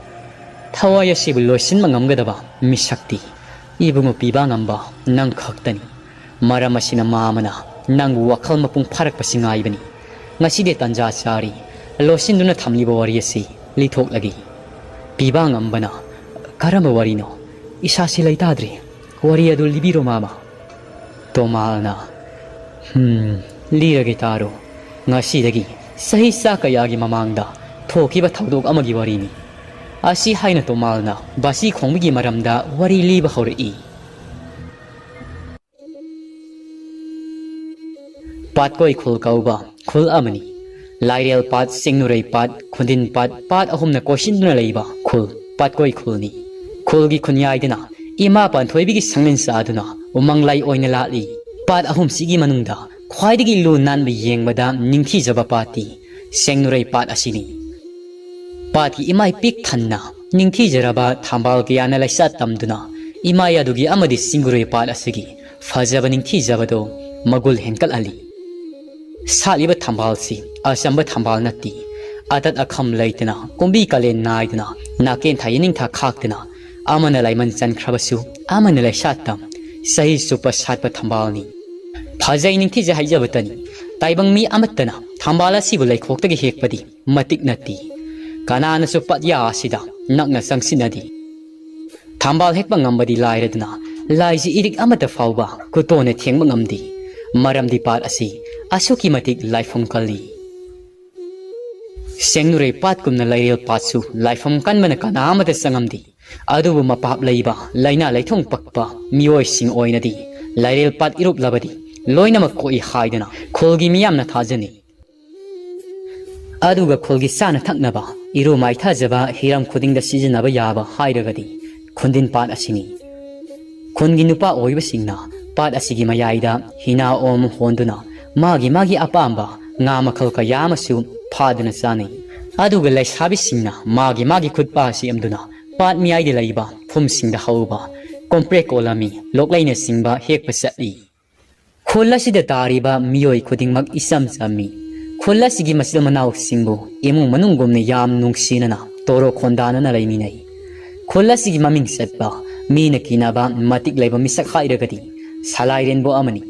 "ꯊꯋꯥꯏ ꯑꯁꯤꯕꯨ ꯂꯣꯏꯁꯤꯟꯕ ꯉꯝꯒꯗꯕ ꯃꯤꯁꯛꯇꯤ ꯏꯕꯨꯡꯉꯣ ꯄꯤꯕ ꯉꯝꯕ ꯅꯪ ꯈꯛꯇꯅꯤ꯫ ꯃꯔꯝ ꯑꯁꯤꯅ ꯃꯥꯃꯅ ꯅꯪꯕꯨ ꯋꯥꯈꯜ ꯃꯄꯨꯡ ꯐꯥꯔꯛꯄꯁꯤ ꯉꯥꯏꯕꯅꯤ꯫ ꯉꯁꯤꯗꯤ ꯇꯟꯖꯥ ꯆꯥꯔꯤ, ꯂꯣꯠꯁꯤꯟꯗꯨꯅ ꯊꯝꯂꯤꯕ ꯋꯥꯔꯤ ꯑꯁꯤ ꯂꯤꯊꯣꯛꯂꯒꯦ꯫" ꯄꯤꯕ ꯉꯝꯕꯅ, "ꯀꯔꯝꯕ ꯋꯥꯔꯤꯅꯣ? ꯏꯁꯥꯁꯤ ꯂꯩꯇꯥꯗ꯭ꯔꯦ꯫ ꯋꯥꯔꯤ ꯑꯗꯨ ꯂꯤꯕꯤꯔꯣ, ꯃꯥꯃ꯫" ꯇꯣꯃꯥꯜꯅ, "ꯍꯝ, ꯂꯤꯔꯒꯦ ꯇꯥꯔꯣ꯫ ꯉꯁꯤꯗꯒꯤ ꯆꯍꯤ ꯆꯥ ꯀꯌꯥꯒꯤ ꯃꯃꯥꯡꯗ ꯊꯣꯛꯈꯤꯕ ꯊꯧꯗꯣꯛ ꯑꯃꯒꯤ ꯋꯥꯔꯤꯅꯤ꯫ ꯑꯁꯤ ꯍꯥꯏꯅ ꯇꯣꯃꯥꯜꯅ ꯕꯥꯁꯤ ꯈꯣꯡꯕꯒꯤ ꯃꯔꯝꯗ ꯋꯥꯔꯤ ꯂꯤꯕ ꯍꯧꯔꯛꯏ꯫ ꯄꯥꯠꯀꯣꯏ ꯈꯨꯜ ꯀꯧꯕ ꯈꯨꯜ ꯑꯃꯅꯤ꯫ ꯂꯥꯏꯔꯦꯜ ꯄꯥꯠ, ꯆꯤꯡꯅꯨꯔꯩ ꯄꯥꯠ, ꯈꯨꯟꯗꯤꯟ ꯄꯥꯠ, ꯄꯥꯠ ꯑꯍꯨꯝꯅ ꯀꯣꯏꯁꯤꯟꯗꯨꯅ ꯂꯩꯕ ꯈꯨꯜ ꯄꯥꯠꯀꯣꯏ ꯈꯨꯜꯅꯤ꯫ ꯈꯨꯜꯒꯤ ꯈꯨꯟꯌꯥꯏꯗꯅ ꯏꯃꯥ ꯄꯥꯟꯊꯣꯏꯕꯤꯒꯤ ꯁꯪꯂꯦꯟ ꯆꯥꯗꯨꯅ ꯎꯃꯪ ꯂꯥꯏ ꯑꯣꯏꯅ ꯂꯥꯠꯂꯤ꯫ ꯄꯥꯠ ꯑꯍꯨꯝꯁꯤꯒꯤ ꯃꯅꯨꯡꯗ ꯈ꯭ꯋꯥꯏꯗꯒꯤ ꯂꯨ ꯅꯥꯟꯕ ꯌꯦꯡꯕꯗ ꯅꯤꯡꯊꯤꯖꯕ ꯄꯥꯠꯇꯤ ꯁꯦꯡꯅꯨꯔꯩ ꯄꯥꯠ ꯑꯁꯤꯅꯤ꯫ ꯄꯥꯠꯀꯤ ꯏꯃꯥꯏ ꯄꯤꯛ ꯊꯟꯅ ꯅꯤꯡꯊꯤꯖꯔꯕ ꯊꯝꯕꯥꯜ ꯀꯌꯥꯅ ꯂꯩꯆꯠ ꯇꯝꯗꯨꯅ ꯏꯃꯥꯏ ꯑꯗꯨꯒꯤ ꯑꯃꯗꯤ ꯁꯤꯡꯒꯨꯔꯩ ꯄꯥꯠ ꯑꯁꯤꯒꯤ ꯐꯖꯕ ꯅꯤꯡꯊꯤꯖꯕꯗꯣ ꯃꯒꯨꯜ ꯍꯦꯟꯀꯠꯍꯜꯂꯤ꯫ ꯁꯥꯠꯂꯤꯕ ꯊꯝꯕꯥꯜꯁꯤ ꯑꯆꯝꯕ ꯊꯝꯕꯥꯜ ꯅꯠꯇꯦ꯫ ꯑꯇꯠ ꯑꯈꯝ ꯂꯩꯇꯅ, ꯀꯨꯝꯕꯤ ꯀꯥꯂꯦꯟ ꯅꯥꯏꯗꯅ, ꯅꯥꯀꯦꯟꯊꯥ ꯌꯦꯅꯤꯡꯊꯥ ꯈꯥꯛꯇꯅ, ꯑꯃꯅ ꯂꯥꯏꯃꯟ ꯆꯟꯈ꯭ꯔꯕꯁꯨ, ꯑꯃꯅ ꯂꯩꯁꯥꯠ ꯇꯝ, ꯆꯍꯤ ꯆꯨꯞꯄ ꯁꯥꯠꯄ ꯊꯝꯕꯥꯜꯅꯤ꯫ ꯐꯖꯩ ꯅꯤꯡꯊꯤꯖꯩ ꯍꯥꯏꯖꯕꯇꯅꯤ, ꯇꯥꯏꯕꯪ ꯃꯤ ꯑꯃꯠꯇꯅ ꯊꯝꯕꯥꯜ ꯑꯁꯤꯕꯨ ꯂꯩꯈꯣꯛꯇꯒꯤ ꯍꯦꯛꯄꯗꯤ ꯃꯇꯤꯛ ꯅꯠꯇꯦ꯫ ꯀꯅꯥꯅꯁꯨ ꯄꯥꯠꯌꯥ ꯑꯁꯤꯗ ꯅꯛꯅ ꯆꯪꯁꯤꯟꯅꯗꯦ꯫ ꯊꯝꯕꯥꯜ ꯍꯦꯛꯄ ꯉꯝꯕꯗꯤ ꯂꯥꯏꯔꯗꯅ, ꯂꯥꯏꯁꯤ ꯏꯔꯤꯛ ꯑꯃꯠꯇ ꯐꯥꯎꯕ ꯈꯨꯇꯣꯟꯅ ꯊꯦꯡꯕ ꯉꯝꯗꯦ꯫ ꯃꯔꯝꯗꯤ ꯄꯥꯠ ꯑꯁꯤ ꯑꯁꯨꯛꯀꯤ ꯃꯇꯤꯛ ꯂꯥꯏꯐꯝ ꯀꯜꯂꯤ꯫ ꯁꯦꯡꯅꯨꯔꯩ ꯄꯥꯠꯀꯨꯝꯅ ꯂꯩꯔꯦꯜ ꯄꯥꯠꯁꯨ ꯂꯥꯏꯐꯝ ꯀꯟꯕꯅ ꯀꯅꯥ ꯑꯃꯠꯇ ꯆꯪꯉꯝꯗꯦ꯫ ꯑꯗꯨꯕꯨ ꯃꯄꯥꯞ ꯂꯩꯕ, ꯂꯥꯏꯅꯥ ꯂꯥꯏꯊꯨꯡ ꯄꯛꯄ ꯃꯤꯑꯣꯏꯁꯤꯡ ꯑꯣꯏꯅꯗꯤ ꯂꯩꯔꯦꯜ ꯄꯥꯠ ꯏꯔꯨꯞꯂꯕꯗꯤ ꯂꯣꯏꯅꯃꯛ ꯀꯣꯛꯏ ꯍꯥꯏꯗꯅ ꯈꯨꯜꯒꯤ ꯃꯤꯌꯥꯝꯅ ꯊꯥꯖꯅꯩ꯫ ꯑꯗꯨꯒ ꯈꯨꯜꯒꯤ ꯆꯥꯅ ꯊꯛꯅꯕ ꯏꯔꯨ ꯃꯥꯏꯊꯖꯕ ꯍꯤꯔꯝ ꯈꯨꯗꯤꯡꯗ ꯁꯤꯖꯤꯟꯅꯕ ꯌꯥꯕ ꯍꯥꯏꯔꯒꯗꯤ ꯈꯨꯟꯗꯤꯟ ꯄꯥꯠ ꯑꯁꯤꯅꯤ꯫ ꯈꯨꯟꯒꯤ ꯅꯨꯄꯥ ꯑꯣꯏꯕꯁꯤꯡꯅ ꯄꯥꯠ ꯑꯁꯤꯒꯤ ꯃꯌꯥꯏꯗ ꯍꯤꯅꯥ ꯑꯣꯝ ꯍꯣꯟꯗꯨꯅ ꯃꯥꯒꯤ ꯃꯥꯒꯤ ꯑꯄꯥꯝꯕ ꯉꯥ ꯃꯈꯜ ꯀꯌꯥ ꯑꯃꯁꯨ ꯐꯥꯗꯨꯅ ꯆꯥꯅꯩ꯫ ꯑꯗꯨꯒ ꯂꯩꯁꯥꯕꯤꯁꯤꯡꯅ ꯃꯥꯒꯤ ꯃꯥꯒꯤ ꯈꯨꯠꯄꯥ ꯁꯦꯝꯗꯨꯅ ꯄꯥꯠ ꯃꯌꯥꯏꯗ ꯂꯩꯕ ꯐꯨꯝꯁꯤꯡꯗ ꯍꯧꯕ ꯀꯣꯝꯄ꯭ꯔꯦꯛ ꯀꯣꯂꯝꯃꯤ, ꯂꯣꯛꯂꯩꯅꯆꯤꯡꯕ ꯍꯦꯛꯄ ꯆꯠꯂꯤ꯫ ꯈꯨꯜ ꯑꯁꯤꯗ ꯇꯥꯔꯤꯕ ꯃꯤꯑꯣꯏ ꯈꯨꯗꯤꯡꯃꯛ ꯏꯆꯝ ꯆꯝꯃꯤ꯫ ꯈꯨꯜ ꯑꯁꯤꯒꯤ ꯃꯆꯤꯜ ꯃꯅꯥꯎꯁꯤꯡꯕꯨ ꯏꯃꯨꯡ ꯃꯅꯨꯡꯒꯨꯝꯅ ꯌꯥꯝ ꯅꯨꯡꯁꯤꯅꯅ ꯇꯣꯔꯣ ꯈꯣꯟꯗꯥꯅꯅ ꯂꯩꯃꯤꯟꯅꯩ꯫ ꯈꯨꯜ ꯑꯁꯤꯒꯤ ꯃꯃꯤꯡ ꯆꯠꯄ, ꯃꯤꯅ ꯀꯤꯅꯕ ꯃꯇꯤꯛ ꯂꯩꯕ ꯃꯤꯁꯛ ꯍꯥꯏꯔꯒꯗꯤ ꯁꯂꯥꯏꯔꯦꯟꯕꯨ ꯑꯃꯅꯤ꯫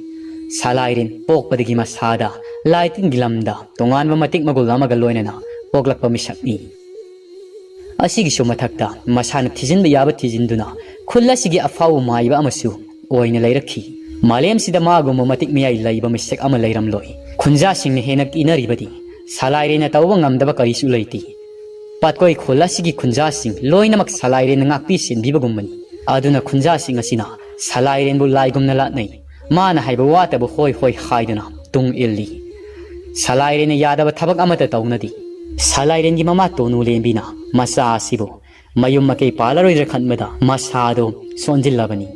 ꯁꯂꯥꯏꯔꯦꯟ ꯄꯣꯛꯄꯗꯒꯤ ꯃꯁꯥꯗ ꯂꯥꯏ ꯇꯤꯟꯒꯤ ꯂꯝꯗ ꯇꯣꯉꯥꯟꯕ ꯃꯇꯤꯛ ꯃꯒꯨꯜ ꯑꯃꯒ ꯂꯣꯏꯅꯅ ꯄꯣꯛꯂꯛꯄ ꯃꯤꯁꯛꯅꯤ꯫ ꯑꯁꯤꯒꯤꯁꯨ ꯃꯊꯛꯇ ꯃꯁꯥꯅ ꯊꯤꯖꯤꯟꯕ ꯌꯥꯕ ꯊꯤꯖꯤꯟꯗꯨꯅ ꯈꯨꯜ ꯑꯁꯤꯒꯤ ꯑꯐꯥꯎꯕ ꯃꯥꯏꯕ ꯑꯃꯁꯨ ꯑꯣꯏꯅ ꯂꯩꯔꯛꯈꯤ꯫ ꯃꯥꯂꯦꯝꯁꯤꯗ ꯃꯥꯒꯨꯝꯕ ꯃꯇꯤꯛ ꯃꯌꯥꯏ ꯂꯩꯕ ꯃꯤꯁꯛ ꯑꯃ ꯂꯩꯔꯝꯂꯣꯏ꯫ ꯈꯨꯟꯖꯥꯁꯤꯡꯅ ꯍꯦꯟꯅ ꯀꯤꯅꯔꯤꯕꯗꯤ ꯁꯂꯥꯏꯔꯦꯟꯅ ꯇꯧꯕ ꯉꯝꯗꯕ ꯀꯔꯤꯁꯨ ꯂꯩꯇꯦ꯫ ꯄꯥꯠꯀꯣꯏ ꯈꯨꯜ ꯑꯁꯤꯒꯤ ꯈꯨꯟꯖꯥꯁꯤꯡ ꯂꯣꯏꯅꯃꯛ ꯁꯂꯥꯏꯔꯦꯟꯅ ꯉꯥꯛꯄꯤ ꯁꯦꯟꯕꯤꯕꯒꯨꯝꯕꯅꯤ꯫ ꯑꯗꯨꯅ ꯈꯨꯟꯖꯥꯁꯤꯡ ꯑꯁꯤꯅ ꯁꯂꯥꯏꯔꯦꯟꯕꯨ ꯂꯥꯏꯒꯨꯝꯅ ꯂꯥꯠꯅꯩ꯫ ꯃꯥꯅ ꯍꯥꯏꯕ ꯋꯥꯇꯕꯨ ꯍꯣꯏ ꯍꯣꯏ ꯍꯥꯏꯗꯨꯅ ꯇꯨꯡ ꯏꯜꯂꯤ꯫ ꯁꯂꯥꯏꯔꯦꯟꯅ ꯌꯥꯗꯕ ꯊꯕꯛ ꯑꯃꯠꯇ ꯇꯧꯅꯗꯦ꯫ ꯁꯂꯥꯏꯔꯦꯟꯒꯤ ꯃꯃꯥ ꯇꯣꯅꯨ ꯂꯦꯝꯕꯤꯅ ꯃꯆꯥ ꯑꯁꯤꯕꯨ ꯃꯌꯨꯝ ꯃꯀꯩ ꯄꯥꯜꯂꯔꯣꯏꯗ꯭ꯔꯥ ꯈꯟꯕꯗ ꯃꯁꯥꯗꯣ ꯁꯣꯟꯖꯤꯜꯂꯕꯅꯤ꯫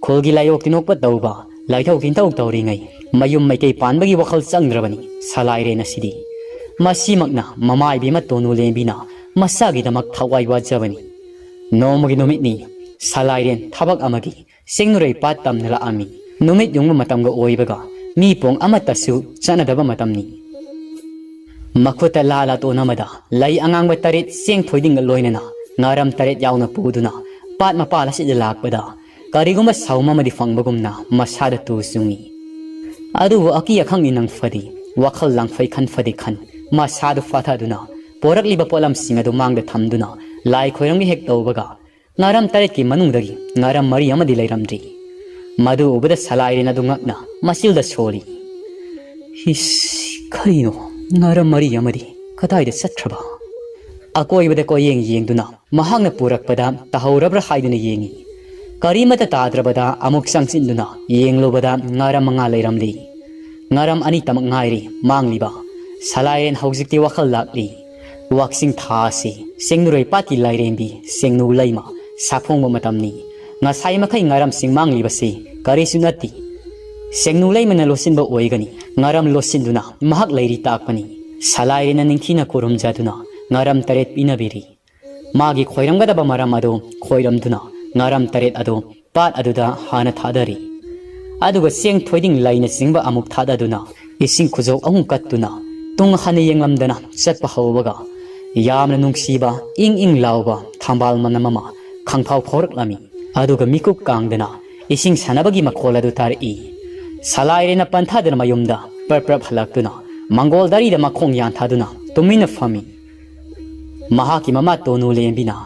ꯈꯨꯜꯒꯤ ꯂꯥꯏꯌꯣꯛ ꯇꯤꯟꯅꯣꯛꯄ ꯇꯧꯕ, ꯂꯥꯏꯊꯧ ꯇꯤꯟꯊꯧ ꯇꯧꯔꯤꯉꯩ ꯃꯌꯨꯝ ꯃꯩꯀꯩ ꯄꯥꯟꯕꯒꯤ ꯋꯥꯈꯜ ꯆꯪꯗ꯭ꯔꯕꯅꯤ ꯁꯂꯥꯏꯔꯦꯟ ꯑꯁꯤꯗꯤ꯫ ꯃꯁꯤꯃꯛꯅ ꯃꯃꯥ ꯏꯕꯦꯝꯃ ꯇꯣꯅꯨ ꯂꯦꯝꯕꯤꯅ ꯃꯁꯥꯒꯤꯗꯃꯛ ꯊꯋꯥꯏ ꯋꯥꯖꯕꯅꯤ꯫ ꯅꯣꯡꯃꯒꯤ ꯅꯨꯃꯤꯠꯅꯤ, ꯁꯂꯥꯏꯔꯦꯟ ꯊꯕꯛ ꯑꯃꯒꯤ ꯆꯤꯡꯅꯨꯔꯩ ꯄꯥꯠ ꯇꯝꯅ ꯂꯥꯛꯑꯝꯃꯤ꯫ ꯅꯨꯃꯤꯠ ꯌꯨꯡꯕ ꯃꯇꯝꯒ ꯑꯣꯏꯕꯒ ꯃꯤ ꯄꯣꯡ ꯑꯃꯠꯇꯁꯨ ꯆꯠꯅꯗꯕ ꯃꯇꯝꯅꯤ꯫ ꯃꯈꯨꯠꯇ ꯂꯥ ꯂꯥꯇꯣꯟ ꯑꯃꯗ ꯂꯩ ꯑꯉꯥꯡꯕ ꯇꯔꯦꯠ ꯆꯦꯡ ꯊꯣꯏꯗꯤꯡꯒ ꯂꯣꯏꯅꯅ ꯉꯥꯔꯝ ꯇꯔꯦꯠ ꯌꯥꯎꯅ ꯄꯨꯗꯨꯅ ꯄꯥꯠ ꯃꯄꯥꯜ ꯑꯁꯤꯗ ꯂꯥꯛꯄꯗ ꯀꯔꯤꯒꯨꯝꯕ ꯁꯥꯎꯝ ꯑꯃꯗꯤ ꯐꯪꯕꯒꯨꯝꯅ ꯃꯁꯥꯗ ꯇꯨ ꯆꯨꯡꯏ꯫ ꯑꯗꯨꯕꯨ ꯑꯀꯤ ꯑꯈꯪ ꯏꯅꯪ ꯐꯗꯤ, ꯋꯥꯈꯜ ꯂꯥꯡꯐꯩ ꯈꯟ ꯐꯗꯤ ꯈꯟ, ꯃꯁꯥꯗꯨ ꯐꯥꯊꯗꯨꯅ ꯄꯣꯔꯛꯂꯤꯕ ꯄꯣꯠꯂꯝꯁꯤꯡ ꯑꯗꯨ ꯃꯥꯡꯗ ꯊꯝꯗꯨꯅ ꯂꯥꯏ ꯈꯣꯏꯔꯝꯒ ꯍꯦꯛ ꯇꯧꯕꯒ ꯉꯥꯔꯝ ꯇꯔꯦꯠꯀꯤ ꯃꯅꯨꯡꯗꯒꯤ ꯉꯥꯔꯝ ꯃꯔꯤ ꯑꯃꯗꯤ ꯂꯩꯔꯝꯗ꯭ꯔꯤ꯫ ꯃꯗꯨ ꯎꯕꯗ ꯁꯂꯥꯏꯔꯦꯟ ꯑꯗꯨ ꯉꯛꯅ ꯃꯆꯤꯜꯗ ꯁꯣꯜꯂꯤ꯫ "ꯏꯁ, ꯀꯔꯤꯅꯣ? ꯉꯥꯔꯝ ꯃꯔꯤ ꯑꯃꯗꯤ ꯀꯗꯥꯏꯗ ꯆꯠꯈ꯭ꯔꯕ?" ꯑꯀꯣꯏꯕꯗ ꯀꯣꯌꯦꯡ ꯌꯦꯡꯗꯨꯅ ꯃꯍꯥꯛꯅ ꯄꯨꯔꯛꯄꯗ ꯇꯥꯍꯧꯔꯕ꯭ꯔꯥ ꯍꯥꯏꯗꯨꯅ ꯌꯦꯡꯉꯤ꯫ ꯀꯔꯤꯃꯠꯇ ꯇꯥꯗ꯭ꯔꯕꯗ ꯑꯃꯨꯛ ꯆꯪꯁꯤꯟꯗꯨꯅ ꯌꯦꯡꯂꯨꯕꯗ ꯉꯥꯔꯝ ꯃꯉꯥ ꯂꯩꯔꯝꯂꯤ꯫ ꯉꯥꯔꯝ ꯑꯅꯤꯇꯃꯛ ꯉꯥꯏꯔꯤ ꯃꯥꯡꯂꯤꯕ꯫ ꯁꯂꯥꯏꯔꯦꯟ ꯍꯧꯖꯤꯛꯇꯤ ꯋꯥꯈꯜ ꯂꯥꯛꯂꯤ꯫ ꯋꯥꯛꯆꯤꯡ ꯊꯥ ꯑꯁꯤ ꯁꯦꯡꯅꯨꯔꯩ ꯄꯥꯠꯀꯤ ꯂꯥꯏꯔꯦꯝꯕꯤ ꯁꯦꯡꯅꯨ ꯂꯩꯃ ꯁꯥꯐꯣꯡꯕ ꯃꯇꯝꯅꯤ꯫ ꯉꯁꯥꯏ ꯃꯈꯩ ꯉꯥꯔꯝꯁꯤꯡ ꯃꯥꯡꯂꯤꯕꯁꯤ ꯀꯔꯤꯁꯨ ꯅꯠꯇꯦ꯫ ꯁꯦꯡꯅꯨ ꯂꯩꯃꯅ ꯂꯣꯠꯁꯤꯟꯕ ꯑꯣꯏꯒꯅꯤ꯫ ꯉꯥꯔꯝ ꯂꯣꯠꯁꯤꯟꯗꯨꯅ ꯃꯍꯥꯛ ꯂꯩꯔꯤ ꯇꯥꯛꯄꯅꯤ꯫ ꯁꯂꯥꯏꯔꯦꯅ ꯅꯤꯡꯊꯤꯅ ꯈꯨꯔꯨꯝꯖꯗꯨꯅ ꯉꯥꯔꯝ ꯇꯔꯦꯠ ꯄꯤꯅꯕꯤꯔꯤ꯫ ꯃꯥꯒꯤ ꯈꯣꯏꯔꯝꯒꯗꯕ ꯃꯔꯝ ꯑꯗꯨ ꯈꯣꯏꯔꯝꯗꯨꯅ ꯉꯥꯔꯝ ꯇꯔꯦꯠ ꯑꯗꯨ ꯄꯥꯠ ꯑꯗꯨꯗ ꯍꯥꯟꯅ ꯊꯥꯗꯔꯤ꯫ ꯑꯗꯨꯒ ꯆꯦꯡ ꯊꯣꯏꯗꯤꯡ ꯂꯩꯅꯆꯤꯡꯕ ꯑꯃꯨꯛ ꯊꯥꯗꯗꯨꯅ ꯏꯁꯤꯡ ꯈꯨꯖꯧ ꯑꯍꯨꯝ ꯀꯠꯇꯨꯅ ꯇꯨꯡ ꯍꯟꯅ ꯌꯦꯡꯂꯝꯗꯅ ꯆꯠꯄ ꯍꯧꯕꯒ ꯌꯥꯝꯅ ꯅꯨꯡꯁꯤꯕ ꯏꯪ ꯏꯪ ꯂꯥꯎꯕ ꯊꯝꯕꯥꯜ ꯃꯅꯝ ꯑꯃ ꯈꯪꯐꯥꯎ ꯐꯥꯎꯔꯛꯂꯝꯃꯤ꯫ ꯑꯗꯨꯒ ꯃꯤꯀꯨꯞ ꯀꯥꯡꯗꯅ ꯏꯁꯤꯡ ꯁꯥꯟꯅꯕꯒꯤ ꯃꯈꯣꯜ ꯑꯗꯨ ꯇꯥꯔꯛꯏ꯫ ꯁꯂꯥꯏꯔꯦꯅ ꯄꯟꯊꯗꯅ ꯃꯌꯨꯝꯗ ꯄ꯭ꯔꯞ ꯄ꯭ꯔꯞ ꯍꯜꯂꯛꯇꯨꯅ ꯃꯪꯒꯣꯜ ꯗꯥꯔꯤꯗ ꯃꯈꯣꯡ ꯌꯥꯟꯊꯥꯗꯨꯅ ꯇꯨꯃꯤꯟꯅ ꯐꯝꯃꯤ꯫ ꯃꯍꯥꯛꯀꯤ ꯃꯃꯥ ꯇꯣꯅꯨ ꯂꯦꯝꯕꯤꯅ,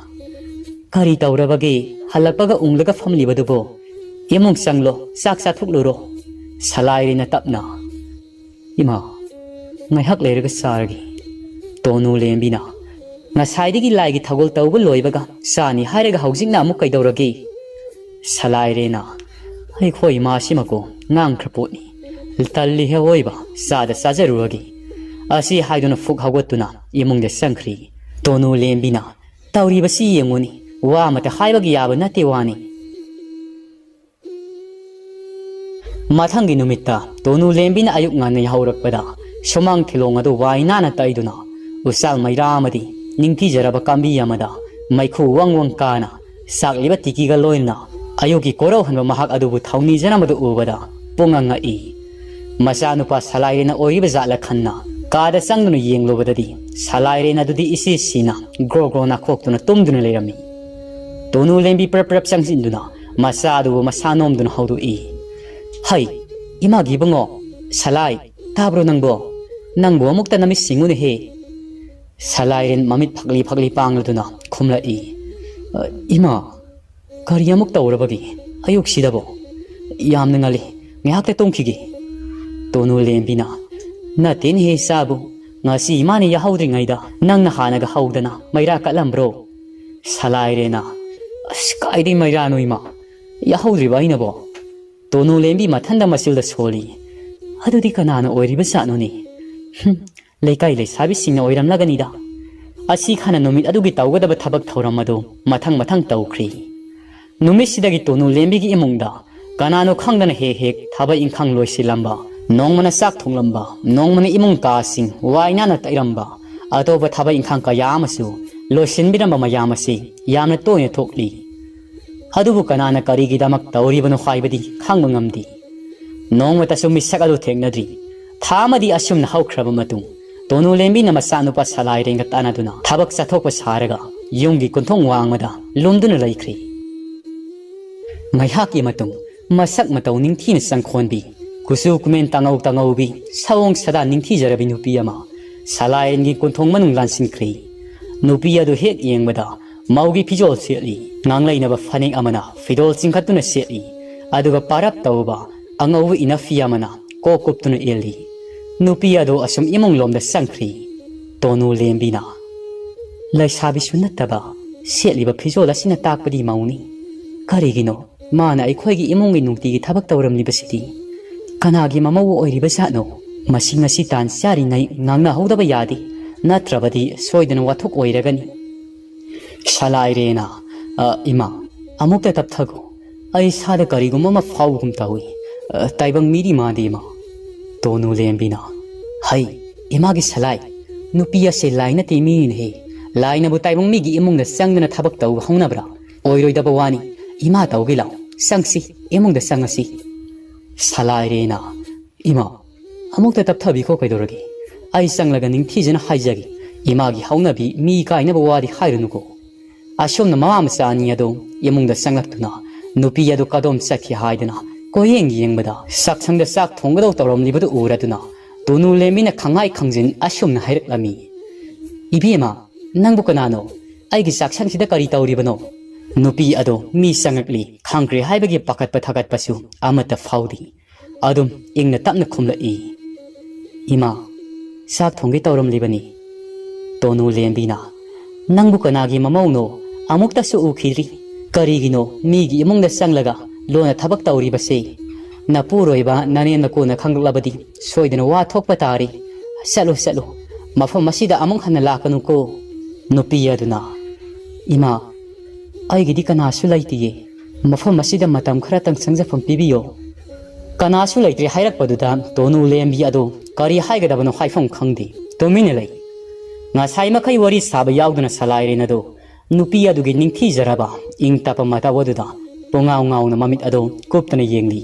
"ꯀꯔꯤ ꯇꯧꯔꯕꯒꯦ? ꯍꯜꯂꯛꯄꯒ ꯎꯪꯂꯒ ꯐꯝꯂꯤꯕꯗꯨꯕꯣ? ꯏꯃꯨꯡ ꯆꯪꯂꯣ, ꯆꯥꯛ ꯆꯥꯊꯣꯛꯂꯨꯔꯣ꯫" ꯁꯂꯥꯏꯔꯦꯅ ꯇꯞꯅ, "ꯏꯃꯥ, ꯉꯥꯏꯍꯥꯛ ꯂꯩꯔꯒ ꯆꯥꯔꯒꯦ꯫" ꯇꯣꯅꯨ ꯂꯦꯝꯕꯤꯅ, "ꯉꯁꯥꯏꯗꯒꯤ ꯂꯥꯏꯒꯤ ꯊꯧꯒꯜ ꯇꯧꯕ ꯂꯣꯏꯕꯒ ꯆꯥꯅꯤ ꯍꯥꯏꯔꯒ ꯍꯧꯖꯤꯛꯅ ꯑꯃꯨꯛ ꯀꯩꯗꯧꯔꯒꯦ?" ꯁꯂꯥꯏꯔꯦꯅ, "ꯑꯩꯈꯣꯏ ꯏꯃꯥꯁꯤꯃꯀꯣ ꯉꯥꯡꯈ꯭ꯔ ꯄꯣꯠꯅꯤ꯫ ꯇꯜꯂꯤꯍꯦ ꯑꯋꯣꯏꯕ, ꯆꯥꯗ ꯆꯥꯖꯔꯨꯔꯒꯦ꯫" ꯑꯁꯤ ꯍꯥꯏꯗꯨꯅ ꯐꯨꯛ ꯍꯧꯒꯠꯇꯨꯅ ꯏꯃꯨꯡꯗ ꯆꯪꯈ꯭ꯔꯤ꯫ ꯇꯣꯅꯨ ꯂꯦꯝꯕꯤꯅ, "ꯇꯧꯔꯤꯕꯁꯤ ꯌꯦꯡꯉꯨꯅꯤ, ꯋꯥ ꯑꯃꯇ ꯍꯥꯏꯕꯒꯤ ꯌꯥꯕ ꯅꯠꯇꯦ ꯋꯥꯅꯤ꯫" ꯃꯊꯪꯒꯤ ꯅꯨꯃꯤꯠꯇ ꯇꯣꯅꯨ ꯂꯦꯝꯕꯤꯅ ꯑꯌꯨꯛ ꯉꯟꯅ ꯌꯥꯍꯧꯔꯛꯄꯗ ꯁꯨꯃꯥꯡ ꯊꯤꯂꯣꯡ ꯑꯗꯨ ꯋꯥꯏ ꯅꯥꯟꯅ ꯇꯩꯗꯨꯅ ꯎꯆꯥꯜ ꯃꯩꯔꯥ ꯑꯃꯗꯤ ꯅꯤꯡꯊꯤꯖꯔꯕ ꯀꯥꯝꯕꯤ ꯑꯃꯗ ꯃꯩꯈꯨ ꯋꯪ ꯋꯪ ꯀꯥꯅ ꯆꯥꯛꯂꯤꯕ ꯇꯤꯀꯤꯒ ꯂꯣꯏꯅꯅ ꯑꯌꯨꯛꯀꯤ ꯀꯣꯔꯧꯍꯟꯕ ꯃꯍꯥꯛ ꯑꯗꯨꯕꯨ ꯊꯧꯅꯤꯖꯅꯕꯗꯨ ꯎꯕꯗ ꯄꯨꯡꯉꯛ ꯉꯛꯏ꯫ ꯃꯆꯥꯅꯨꯄꯥ ꯁꯂꯥꯏꯔꯦꯟꯅ ꯑꯣꯏꯔꯤꯕ ꯖꯥꯠꯂ ꯈꯟꯅ ꯀꯥꯗ ꯆꯪꯗꯨꯅ ꯌꯦꯡꯂꯨꯕꯗꯗꯤ ꯁꯂꯥꯏꯔꯦꯟ ꯑꯗꯨꯗꯤ ꯏꯁꯤ ꯁꯤꯅ ꯒ꯭ꯔꯣ ꯒ꯭ꯔꯣ ꯅꯥꯈꯣꯛꯇꯨꯅ ꯇꯨꯝꯗꯨꯅ ꯂꯩꯔꯝꯃꯤ꯫ ꯇꯣꯅꯨ ꯂꯦꯝꯕꯤ ꯄ꯭ꯔꯞ ꯄ꯭ꯔꯞ ꯆꯪꯁꯤꯟꯗꯨꯅ ꯃꯆꯥ ꯑꯗꯨꯕꯨ ꯃꯁꯥ ꯅꯣꯝꯗꯨꯅ ꯍꯧꯗꯣꯛꯏ꯫ "ꯍꯩ, ꯏꯃꯥꯒꯤ ꯏꯕꯨꯡꯉꯣ, ꯁꯂꯥꯏ, ꯇꯥꯕ꯭ꯔꯣ ꯅꯪꯕꯣ? ꯅꯪꯕꯨ ꯑꯃꯨꯛꯇ ꯅꯃꯤꯠ ꯁꯤꯡꯉꯨꯅꯦꯍꯦ꯫" ꯁꯂꯥꯏꯔꯦꯟ ꯃꯃꯤꯠ ꯐꯛꯂꯤ ꯐꯛꯂꯤ ꯄꯥꯡꯂꯗꯨꯅ ꯈꯨꯝꯂꯛꯏ, "ꯑ, ꯏꯃꯥ, ꯀꯔꯤ ꯑꯃꯨꯛ ꯇꯧꯔꯕꯒꯦ ꯑꯌꯨꯛꯁꯤꯗꯕꯣ? ꯌꯥꯝꯅ ꯉꯜꯂꯤ, ꯉꯥꯏꯍꯥꯛꯇ ꯇꯨꯝꯈꯤꯒꯦ꯫" ꯇꯣꯅꯨ ꯂꯦꯝꯕꯤꯅ, "ꯅꯠꯇꯦꯅꯦꯍꯦ ꯏꯆꯥꯕꯨ, ꯉꯁꯤ ꯏꯃꯥꯅ ꯌꯥꯍꯧꯗ꯭ꯔꯤꯉꯩꯗ ꯅꯪꯅ ꯍꯥꯟꯅꯒ ꯍꯧꯗꯅ ꯃꯩꯔꯥ ꯀꯠꯂꯝꯕ꯭ꯔꯣ?" ꯁꯂꯥꯏꯔꯦꯅ, "ꯑꯁ, ꯀꯥꯏꯗꯩ ꯃꯩꯔꯥꯅꯣ ꯏꯃꯥ? ꯌꯥꯍꯧꯗ꯭ꯔꯤꯕ ꯑꯩꯅꯕꯣ?" ꯇꯣꯅꯨ ꯂꯦꯝꯕꯤ ꯃꯊꯟꯗ ꯃꯆꯤꯜꯗ ꯁꯣꯜꯂꯤ꯫ "ꯑꯗꯨꯗꯤ ꯀꯅꯥꯅ ꯑꯣꯏꯔꯤꯕꯖꯥꯠꯅꯣꯅꯦ? ꯍꯨꯝ, ꯂꯩꯀꯥꯏ ꯂꯩꯁꯥꯕꯤꯁꯤꯡꯅ ꯑꯣꯏꯔꯝꯂꯒꯅꯤꯗ꯫" ꯑꯁꯤ ꯈꯅ ꯅꯨꯃꯤꯠ ꯑꯗꯨꯒꯤ ꯇꯧꯒꯗꯕ ꯊꯕꯛ ꯊꯧꯔꯝ ꯑꯗꯨ ꯃꯊꯪ ꯃꯊꯪ ꯇꯧꯈ꯭ꯔꯤ꯫ ꯅꯨꯃꯤꯠꯁꯤꯗꯒꯤ ꯇꯣꯅꯨ ꯂꯦꯝꯕꯤꯒꯤ ꯏꯃꯨꯡꯗ ꯀꯅꯥꯅꯣ ꯈꯪꯗꯅ ꯍꯦꯛ ꯍꯦꯛ ꯊꯕꯛ ꯏꯪꯈꯥꯡ ꯂꯣꯏꯁꯤꯜꯂꯝꯕ, ꯅꯣꯡꯃꯅ ꯆꯥꯛ ꯊꯣꯡꯂꯝꯕ, ꯅꯣꯡꯃꯅ ꯏꯃꯨꯡ ꯀꯥꯁꯤꯡ ꯋꯥꯏ ꯅꯥꯟꯅ ꯇꯩꯔꯝꯕ, ꯑꯇꯣꯞꯄ ꯊꯕꯛ ꯏꯪꯈꯥꯡ ꯀꯌꯥ ꯑꯃꯁꯨ ꯂꯣꯏꯁꯤꯟꯕꯤꯔꯝꯕ ꯃꯌꯥꯝ ꯑꯁꯤ ꯌꯥꯝꯅ ꯇꯣꯏꯅ ꯊꯣꯛꯂꯤ꯫ ꯑꯗꯨꯕꯨ ꯀꯅꯥꯅ ꯀꯔꯤꯒꯤꯗꯃꯛ ꯇꯧꯔꯤꯕꯅꯣ ꯍꯥꯏꯕꯗꯤ ꯈꯪꯕ ꯉꯝꯗꯦ꯫ ꯅꯣꯡꯃꯇꯁꯨ ꯃꯤꯁꯛ ꯑꯗꯨ ꯊꯦꯡꯅꯗ꯭ꯔꯤ꯫ ꯊꯥ ꯑꯃꯗꯤ ꯑꯁꯨꯝꯅ ꯍꯧꯈ꯭ꯔꯕ ꯃꯇꯨꯡ, ꯇꯣꯅꯨ ꯂꯦꯝꯕꯤꯅ ꯃꯆꯥꯅꯨꯄꯥ ꯁꯂꯥꯏꯔꯦꯟꯒ ꯇꯥꯟꯅꯗꯨꯅ ꯊꯕꯛ ꯆꯠꯊꯣꯛꯄ ꯁꯥꯔꯒ ꯌꯨꯝꯒꯤ ꯀꯣꯟꯊꯣꯡ ꯋꯥꯡꯃꯗ ꯂꯨꯝꯗꯨꯅ ꯂꯩꯈ꯭ꯔꯤ꯫ ꯉꯥꯏꯍꯥꯛꯀꯤ ꯃꯇꯨꯡ, ꯃꯁꯛ ꯃꯇꯧ ꯅꯤꯡꯊꯤꯅ ꯆꯪꯈꯣꯟꯕꯤ, ꯀꯨꯆꯨ ꯀꯨꯃꯦꯟ ꯇꯉꯧ ꯇꯉꯧꯕꯤ, ꯁꯑꯣꯡ ꯁꯥꯗꯥ ꯅꯤꯡꯊꯤꯖꯔꯕꯤ ꯅꯨꯄꯤ ꯑꯃ ꯁꯂꯥꯏꯔꯦꯟꯒꯤ ꯀꯣꯟꯊꯣꯡ ꯃꯅꯨꯡ ꯂꯥꯟꯁꯤꯟꯈ꯭ꯔꯤ꯫ ꯅꯨꯄꯤ ꯑꯗꯨ ꯍꯦꯛ ꯌꯦꯡꯕꯗ ꯃꯧꯒꯤ ꯐꯤꯖꯣꯜ ꯁꯦꯠꯂꯤ꯫ ꯉꯥꯡꯂꯩꯅꯕ ꯐꯅꯦꯛ ꯑꯃꯅ ꯐꯤꯗꯣꯜ ꯆꯤꯡꯈꯠꯇꯨꯅ ꯁꯦꯠꯂꯤ꯫ ꯑꯗꯨꯒ ꯄꯥꯔꯞ ꯇꯧꯕ ꯑꯉꯧꯕ ꯏꯅꯐꯤ ꯑꯃꯅ ꯀꯣꯛ ꯀꯨꯞꯇꯨꯅ ꯏꯜꯂꯤ꯫ ꯅꯨꯄꯤ ꯑꯗꯨ ꯑꯁꯨꯝ ꯏꯃꯨꯡ ꯂꯣꯝꯗ ꯆꯪꯈ꯭ꯔꯤ꯫ ꯇꯣꯅꯨ ꯂꯦꯝꯕꯤꯅ, "ꯂꯩꯁꯥꯕꯤꯁꯨ ꯅꯠꯇꯕ ꯁꯦꯠꯂꯤꯕ ꯐꯤꯖꯣꯜ ꯑꯁꯤꯅ ꯇꯥꯛꯄꯗꯤ ꯃꯧꯅꯤ꯫ ꯀꯔꯤꯒꯤꯅꯣ ꯃꯥꯅ ꯑꯩꯈꯣꯏꯒꯤ ꯏꯃꯨꯡꯒꯤ ꯅꯨꯡꯇꯤꯒꯤ ꯊꯕꯛ ꯇꯧꯔꯝꯂꯤꯕꯁꯤꯗꯤ? ꯀꯅꯥꯒꯤ ꯃꯃꯧ ꯑꯣꯏꯔꯤꯕ ꯖꯥꯠꯅꯣ? ꯃꯁꯤ ꯉꯁꯤ ꯇꯥꯟ ꯆꯥꯔꯤꯉꯩ ꯉꯥꯡꯅꯍꯧꯗꯕ ꯌꯥꯗꯦ, ꯅꯠꯇ꯭ꯔꯕꯗꯤ ꯁꯣꯏꯗꯅ ꯋꯥꯊꯣꯛ ꯑꯣꯏꯔꯒꯅꯤ꯫" ꯁꯂꯥꯏꯔꯦꯅ, "ꯑ, ꯏꯃꯥ, ꯑꯃꯨꯛꯇ ꯇꯞꯊꯈꯣ꯫ ꯑꯩ ꯏꯁꯥꯗ ꯀꯔꯤꯒꯨꯝꯕ ꯑꯃ ꯐꯥꯎꯕꯒꯨꯝ ꯇꯧꯏ꯫ ꯑ, ꯇꯥꯏꯕꯪ ꯃꯤꯗꯤ ꯃꯥꯟꯗꯦ, ꯏꯃꯥ꯫" ꯇꯣꯅꯨ ꯂꯦꯝꯕꯤꯅ, "ꯍꯩ, ꯏꯃꯥꯒꯤ ꯁꯂꯥꯏ, ꯅꯨꯄꯤ ꯑꯁꯦ ꯂꯥꯏ ꯅꯠꯇꯦ, ꯃꯤꯅꯤꯅꯦꯍꯦ꯫ ꯂꯥꯏꯅꯕꯨ ꯇꯥꯏꯕꯪ ꯃꯤꯒꯤ ꯏꯃꯨꯡꯗ ꯆꯪꯗꯅ ꯊꯕꯛ ꯇꯧꯕ ꯍꯧꯅꯕ꯭ꯔꯥ? ꯑꯣꯏꯔꯣꯏꯗꯕ ꯋꯥꯅꯤ꯫ ꯏꯃꯥ ꯇꯧꯒꯦ ꯂꯥꯎ, ꯆꯪꯁꯤ, ꯏꯃꯨꯡꯗ ꯆꯪꯉꯁꯤ꯫" ꯁꯂꯥꯏꯔꯦꯅ, "ꯏꯃꯥ, ꯑꯃꯨꯛꯇ ꯇꯞꯊꯕꯤꯈꯣ, ꯀꯩꯗꯧꯔꯒꯦ? ꯑꯩ ꯆꯪꯂꯒ ꯅꯤꯡꯊꯤꯖꯅ ꯍꯥꯏꯖꯒꯦ꯫ ꯏꯃꯥꯒꯤ ꯍꯧꯅꯕꯤ ꯃꯤ ꯀꯥꯏꯅꯕ ꯋꯥꯗꯤ ꯍꯥꯏꯔꯨꯅꯨꯀꯣ꯫" ꯑꯁꯣꯝꯅ ꯃꯃꯥ ꯃꯆꯥ ꯑꯅꯤ ꯑꯗꯨ ꯏꯃꯨꯡꯗ ꯆꯪꯂꯛꯇꯨꯅ ꯅꯨꯄꯤ ꯑꯗꯨ ꯀꯗꯣꯝ ꯆꯠꯈꯤ ꯍꯥꯏꯗꯅ ꯀꯣꯏꯌꯦꯡ ꯌꯦꯡꯕꯗ, ꯆꯥꯛꯁꯪꯗ ꯆꯥꯛ ꯊꯣꯡꯒꯗꯧ ꯇꯧꯔꯝꯂꯤꯕꯗꯨ ꯎꯔꯗꯨꯅ ꯇꯣꯅꯨ ꯂꯦꯝꯕꯤꯅ ꯈꯪꯍꯥꯏ ꯈꯪꯖꯤꯟ ꯑꯁꯨꯝꯅ ꯍꯥꯏꯔꯛꯂꯝꯃꯤ, "ꯏꯕꯦꯝꯃ, ꯅꯪꯕꯨ ꯀꯅꯥꯅꯣ? ꯑꯩꯒꯤ ꯆꯥꯛꯁꯪꯁꯤꯗ ꯀꯔꯤ ꯇꯧꯔꯤꯕꯅꯣ?" ꯅꯨꯄꯤ ꯑꯗꯣ ꯃꯤ ꯆꯪꯂꯛꯂꯤ ꯈꯪꯈ꯭ꯔꯦ ꯍꯥꯏꯕꯒꯤ ꯄꯥꯈꯠꯄ ꯊꯥꯒꯠꯄꯁꯨ ꯑꯃꯠꯇ ꯐꯥꯎꯗꯦ꯫ ꯑꯗꯨꯝ ꯏꯪꯅ ꯇꯞꯅ ꯈꯨꯝꯂꯛꯏ, "ꯏꯃꯥ, ꯆꯥꯛ ꯊꯣꯡꯒꯦ ꯇꯧꯔꯝꯂꯤꯕꯅꯤ꯫" ꯇꯣꯅꯨ ꯂꯦꯝꯕꯤꯅ, "ꯅꯪꯕꯨ ꯀꯅꯥꯒꯤ ꯃꯃꯧꯅꯣ? ꯑꯃꯨꯛꯇꯁꯨ ꯎꯈꯤꯗ꯭ꯔꯤ꯫ ꯀꯔꯤꯒꯤꯅꯣ ꯃꯤꯒꯤ ꯏꯃꯨꯡꯗ ꯆꯪꯂꯒ ꯂꯣꯟꯅ ꯊꯕꯛ ꯇꯧꯔꯤꯕꯁꯦ? ꯅꯄꯨꯔꯣꯏꯕ ꯅꯅꯦꯝꯅ ꯀꯣꯟꯅ ꯈꯪꯂꯛꯂꯕꯗꯤ ꯁꯣꯏꯗꯅ ꯋꯥ ꯊꯣꯛꯄ ꯇꯥꯔꯤ꯫ ꯆꯠꯂꯨ, ꯆꯠꯂꯨ꯫ ꯃꯐꯝ ꯑꯁꯤꯗ ꯑꯃꯨꯛ ꯍꯟꯅ ꯂꯥꯛꯀꯅꯨꯀꯣ꯫" ꯅꯨꯄꯤ ꯑꯗꯨꯅ, "ꯏꯃꯥ, ꯑꯩꯒꯤꯗꯤ ꯀꯅꯥꯁꯨ ꯂꯩꯇꯤꯌꯦ꯫ ꯃꯐꯝ ꯑꯁꯤꯗ ꯃꯇꯝ ꯈꯔꯇꯪ ꯆꯪꯖꯐꯝ ꯄꯤꯕꯤꯌꯣ꯫" ꯀꯅꯥꯁꯨ ꯂꯩꯇ꯭ꯔꯦ ꯍꯥꯏꯔꯛꯄꯗꯨꯗ ꯇꯣꯅꯨ ꯂꯦꯝꯕꯤ ꯑꯗꯨ ꯀꯔꯤ ꯍꯥꯏꯒꯗꯕꯅꯣ ꯍꯥꯏꯐꯝ ꯈꯪꯗꯦ꯫ ꯇꯨꯃꯤꯟꯅ ꯂꯩ꯫ ꯉꯁꯥꯏ ꯃꯈꯩ ꯋꯥꯔꯤ ꯁꯥꯕ ꯌꯥꯎꯗꯨꯅ ꯁꯂꯥꯏꯔꯦꯟ ꯑꯗꯨ ꯅꯨꯄꯤ ꯑꯗꯨꯒꯤ ꯅꯤꯡꯊꯤꯖꯔꯕ ꯏꯪ ꯇꯞꯄ ꯃꯇꯧ ꯑꯗꯨꯗ ꯄꯨꯡꯉꯥꯎ ꯉꯥꯎꯅ ꯃꯃꯤꯠ ꯑꯗꯨ ꯀꯨꯞꯇꯅ ꯌꯦꯡꯂꯤ꯫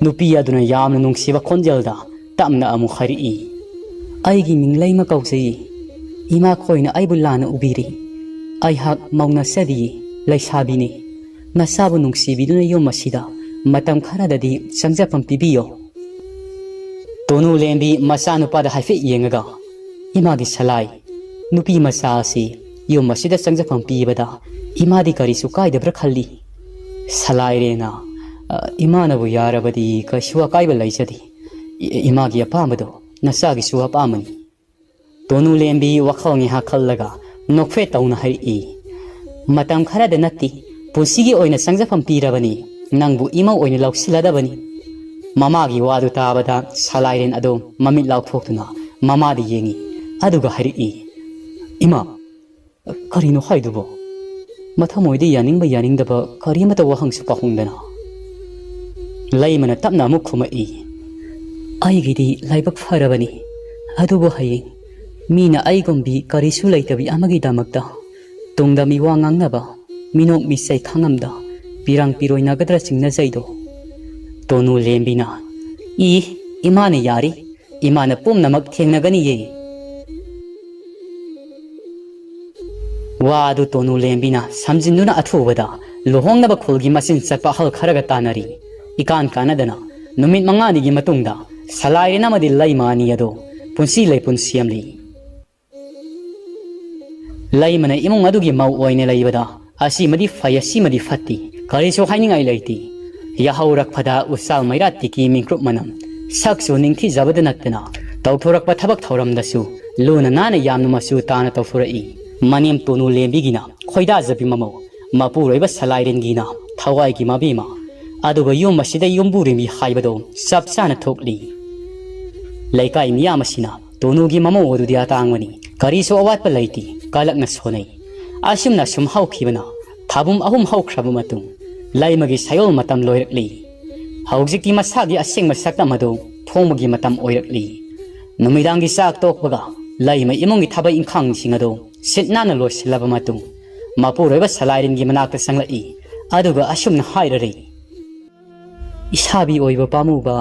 ꯅꯨꯄꯤ ꯑꯗꯨꯅ ꯌꯥꯝꯅ ꯅꯨꯡꯁꯤꯕ ꯈꯣꯟꯖꯦꯜꯗ ꯇꯞꯅ ꯑꯃꯨꯛ ꯍꯥꯏꯔꯛꯏ, "ꯑꯩꯒꯤ ꯃꯤꯡ ꯂꯩꯃ ꯀꯧꯖꯩ꯫ ꯏꯃꯥꯈꯣꯏꯅ ꯑꯩꯕꯨ ꯂꯥꯟꯅ ꯎꯕꯤꯔꯦ꯫ ꯑꯩꯍꯥꯛ ꯃꯧ ꯅꯠꯆꯗꯤꯌꯦ, ꯂꯩꯁꯥꯕꯤꯅꯤ꯫ ꯅꯆꯥꯕꯨ ꯅꯨꯡꯁꯤꯕꯤꯗꯨꯅ ꯌꯨꯝ ꯑꯁꯤꯗ ꯃꯇꯝ ꯈꯔꯗꯗꯤ ꯆꯪꯖꯐꯝ ꯄꯤꯕꯤꯌꯣ꯫" ꯇꯣꯅꯨ ꯂꯦꯝꯕꯤ ꯃꯆꯥꯅꯨꯄꯥꯗ ꯍꯥꯏꯐꯦꯠ ꯌꯦꯡꯉꯒ, "ꯏꯃꯥꯒꯤ ꯁꯂꯥꯏ, ꯅꯨꯄꯤ ꯃꯆꯥ ꯑꯁꯤ ꯌꯨꯝ ꯑꯁꯤꯗ ꯆꯪꯖꯐꯝ ꯄꯤꯕꯗ ꯏꯃꯥꯗꯤ ꯀꯔꯤꯁꯨ ꯀꯥꯏꯗꯕ꯭ꯔꯥ ꯈꯜꯂꯤ꯫" ꯁꯂꯥꯏꯔꯦꯟꯅ, "ꯑ, ꯏꯃꯥꯅꯕꯨ ꯌꯥꯔꯕꯗꯤ ꯀꯩꯁꯨ ꯑꯀꯥꯏꯕ ꯂꯩꯖꯗꯦ꯫ ꯏ-, ꯏꯃꯥꯒꯤ ꯑꯄꯥꯝꯕꯗꯣ ꯅꯆꯥꯒꯤꯁꯨ ꯑꯄꯥꯝꯕꯅꯤ꯫" ꯇꯣꯅꯨ ꯂꯦꯝꯕꯤ ꯋꯥꯈꯜ ꯉꯥꯏꯍꯥꯛ ꯈꯜꯂꯒ ꯅꯣꯛꯐꯦꯠ ꯇꯧꯅ ꯍꯥꯏꯔꯛꯏ, "ꯃꯇꯝ ꯈꯔꯗ ꯅꯠꯇꯦ, ꯄꯨꯟꯁꯤꯒꯤ ꯑꯣꯏꯅ ꯆꯪꯖꯐꯝ ꯄꯤꯔꯕꯅꯤ, ꯅꯪꯕꯨ ꯏꯃꯧ ꯑꯣꯏꯅ ꯂꯧꯁꯤꯜꯂꯗꯕꯅꯤ꯫" ꯃꯃꯥꯒꯤ ꯋꯥꯗꯨ ꯇꯥꯕꯗ ꯁꯂꯥꯏꯔꯦꯟ ꯑꯗꯨ ꯃꯃꯤꯠ ꯂꯥꯎꯊꯣꯛꯇꯨꯅ ꯃꯃꯥꯗ ꯌꯦꯡꯉꯤ, ꯑꯗꯨꯒ ꯍꯥꯏꯔꯛꯏ, "ꯏꯃꯥ, ꯀꯔꯤꯅꯣ ꯍꯥꯏꯗꯨꯕꯣ? ꯃꯊꯃꯣꯏꯗ ꯌꯥꯅꯤꯡꯕ ꯌꯥꯅꯤꯡꯗꯕ ꯀꯔꯤ ꯑꯃꯠꯇ ꯋꯥꯍꯪꯁꯨ ꯄꯥꯍꯣꯡꯗꯅ?" ꯂꯩꯃꯅ ꯇꯞꯅ ꯑꯃꯨꯛ ꯈꯨꯝꯃꯛꯏ, "ꯑꯩꯒꯤꯗꯤ ꯂꯥꯏꯕꯛ ꯐꯔꯕꯅꯤ, ꯑꯗꯨꯕꯨ ꯍꯌꯦꯡ ꯃꯤꯅ ꯑꯩꯒꯨꯝꯕꯤ ꯀꯔꯤꯁꯨ ꯂꯩꯇꯕꯤ ꯑꯃꯒꯤꯗꯃꯛꯇ ꯇꯨꯡꯗ ꯃꯤꯋꯥ ꯉꯥꯡꯅꯕ, ꯃꯤꯅꯣꯛ ꯃꯤꯆꯩ ꯈꯪꯉꯝꯗ ꯄꯤꯔꯥꯡ ꯄꯤꯔꯣꯏꯅꯒꯗ꯭ꯔꯥ ꯆꯤꯡꯅꯖꯩꯗꯣ?" ꯇꯣꯅꯨ ꯂꯦꯝꯕꯤꯅ, "ꯏ, ꯏꯃꯥꯅ ꯌꯥꯔꯤ, ꯏꯃꯥꯅ ꯄꯨꯝꯅꯃꯛ ꯊꯦꯡꯅꯒꯅꯤꯌꯦ꯫" ꯋꯥ ꯑꯗꯨ ꯇꯣꯅꯨ ꯂꯦꯝꯕꯤꯅ ꯁꯝꯖꯤꯟꯗꯨꯅ ꯑꯊꯨꯕꯗ ꯂꯨꯍꯣꯡꯅꯕ ꯈꯨꯜꯒꯤ ꯃꯆꯤꯟ ꯆꯠꯄ ꯑꯍꯜ ꯈꯔꯒ ꯇꯥꯟꯅꯔꯤ꯫ ꯏꯀꯥꯟ ꯀꯥꯟꯅꯗꯅ ꯅꯨꯃꯤꯠ ꯃꯉꯥꯅꯤꯒꯤ ꯃꯇꯨꯡꯗ ꯁꯂꯥꯏꯔꯦꯟ ꯑꯃꯗꯤ ꯂꯩꯃ ꯑꯅꯤ ꯑꯗꯨ ꯄꯨꯟꯁꯤ ꯂꯩꯄꯨꯟ ꯁꯦꯝꯂꯤ꯫ ꯂꯩꯃꯅ ꯏꯃꯨꯡ ꯑꯗꯨꯒꯤ ꯃꯧ ꯑꯣꯏꯅ ꯂꯩꯕꯗ ꯑꯁꯤꯃꯗꯤ ꯐꯩ, ꯑꯁꯤꯃꯗꯤ ꯐꯠꯇꯦ, ꯀꯔꯤꯁꯨ ꯍꯥꯏꯅꯤꯡꯉꯥꯏ ꯂꯩꯇꯦ꯫ ꯌꯥꯍꯧꯔꯛꯄꯗ ꯎꯆꯥꯜ ꯃꯩꯔꯥ ꯇꯤꯀꯤ ꯃꯤꯡꯀ꯭ꯔꯨꯞ ꯃꯅꯝ, ꯁꯛꯁꯨ ꯅꯤꯡꯊꯤꯖꯕꯗ ꯅꯠꯇꯅ ꯇꯧꯊꯣꯔꯛꯄ ꯊꯕꯛ ꯊꯧꯔꯝꯗꯁꯨ ꯂꯨꯅ ꯅꯥꯟꯅ ꯌꯥꯝꯅ ꯃꯆꯨ ꯇꯥꯅ ꯇꯧꯊꯣꯔꯛꯏ꯫ ꯃꯅꯦꯝ ꯇꯣꯅꯨ ꯂꯦꯝꯕꯤꯒꯤꯅ ꯈꯣꯏꯗꯥꯖꯕꯤ ꯃꯃꯧ, ꯃꯄꯨꯔꯣꯏꯕ ꯁꯂꯥꯏꯔꯦꯟꯒꯤꯅ ꯊꯋꯥꯏꯒꯤ ꯃꯕꯦꯝꯃ꯫ ꯑꯗꯨꯒ ꯌꯨꯝ ꯑꯁꯤꯗ ꯌꯨꯝꯕꯨꯔꯦꯝꯕꯤ ꯍꯥꯏꯕꯗꯣ ꯆꯞ ꯆꯥꯅ ꯊꯣꯛꯂꯤ꯫ ꯂꯩꯀꯥꯏ ꯃꯤꯌꯥꯝ ꯑꯁꯤꯅ ꯇꯣꯅꯨꯒꯤ ꯃꯃꯧ ꯑꯗꯨꯗꯤ ꯑꯇꯥꯡꯕꯅꯤ, ꯀꯔꯤꯁꯨ ꯑꯋꯥꯠꯄ ꯂꯩꯇꯦ, ꯀꯥꯂꯛꯅ ꯁꯣꯟꯅꯩ꯫ ꯑꯁꯨꯝꯅ ꯁꯨꯝ ꯍꯧꯈꯤꯕꯅ ꯊꯥꯕꯨꯝ ꯑꯍꯨꯝ ꯍꯧꯈ꯭ꯔꯕ ꯃꯇꯨꯡ, ꯂꯩꯃꯒꯤ ꯁꯌꯣꯜ ꯃꯇꯝ ꯂꯣꯏꯔꯛꯂꯤ꯫ ꯍꯧꯖꯤꯛꯇꯤ ꯃꯁꯥꯒꯤ ꯑꯁꯦꯡꯕ ꯁꯛꯇꯝ ꯑꯗꯨ ꯐꯣꯡꯕꯒꯤ ꯃꯇꯝ ꯑꯣꯏꯔꯛꯂꯤ꯫ ꯅꯨꯃꯤꯗꯥꯡꯒꯤ ꯆꯥꯛ ꯇꯣꯛꯄꯒ ꯂꯩꯃ ꯏꯃꯨꯡꯒꯤ ꯊꯕꯛ ꯏꯪꯈꯥꯡꯁꯤꯡ ꯑꯗꯨ ꯁꯤꯠ ꯅꯥꯟꯅ ꯂꯣꯏꯁꯤꯜꯂꯕ ꯃꯇꯨꯡ, ꯃꯄꯨꯔꯣꯏꯕ ꯁꯂꯥꯏꯔꯦꯟꯒꯤ ꯃꯅꯥꯛꯇ ꯆꯪꯂꯛꯏ꯫ ꯑꯗꯨꯒ ꯑꯁꯨꯝꯅ ꯍꯥꯏꯔꯔꯤ, "ꯏꯁꯥꯕꯤ ꯑꯣꯏꯕ ꯄꯥꯝꯃꯨꯕ,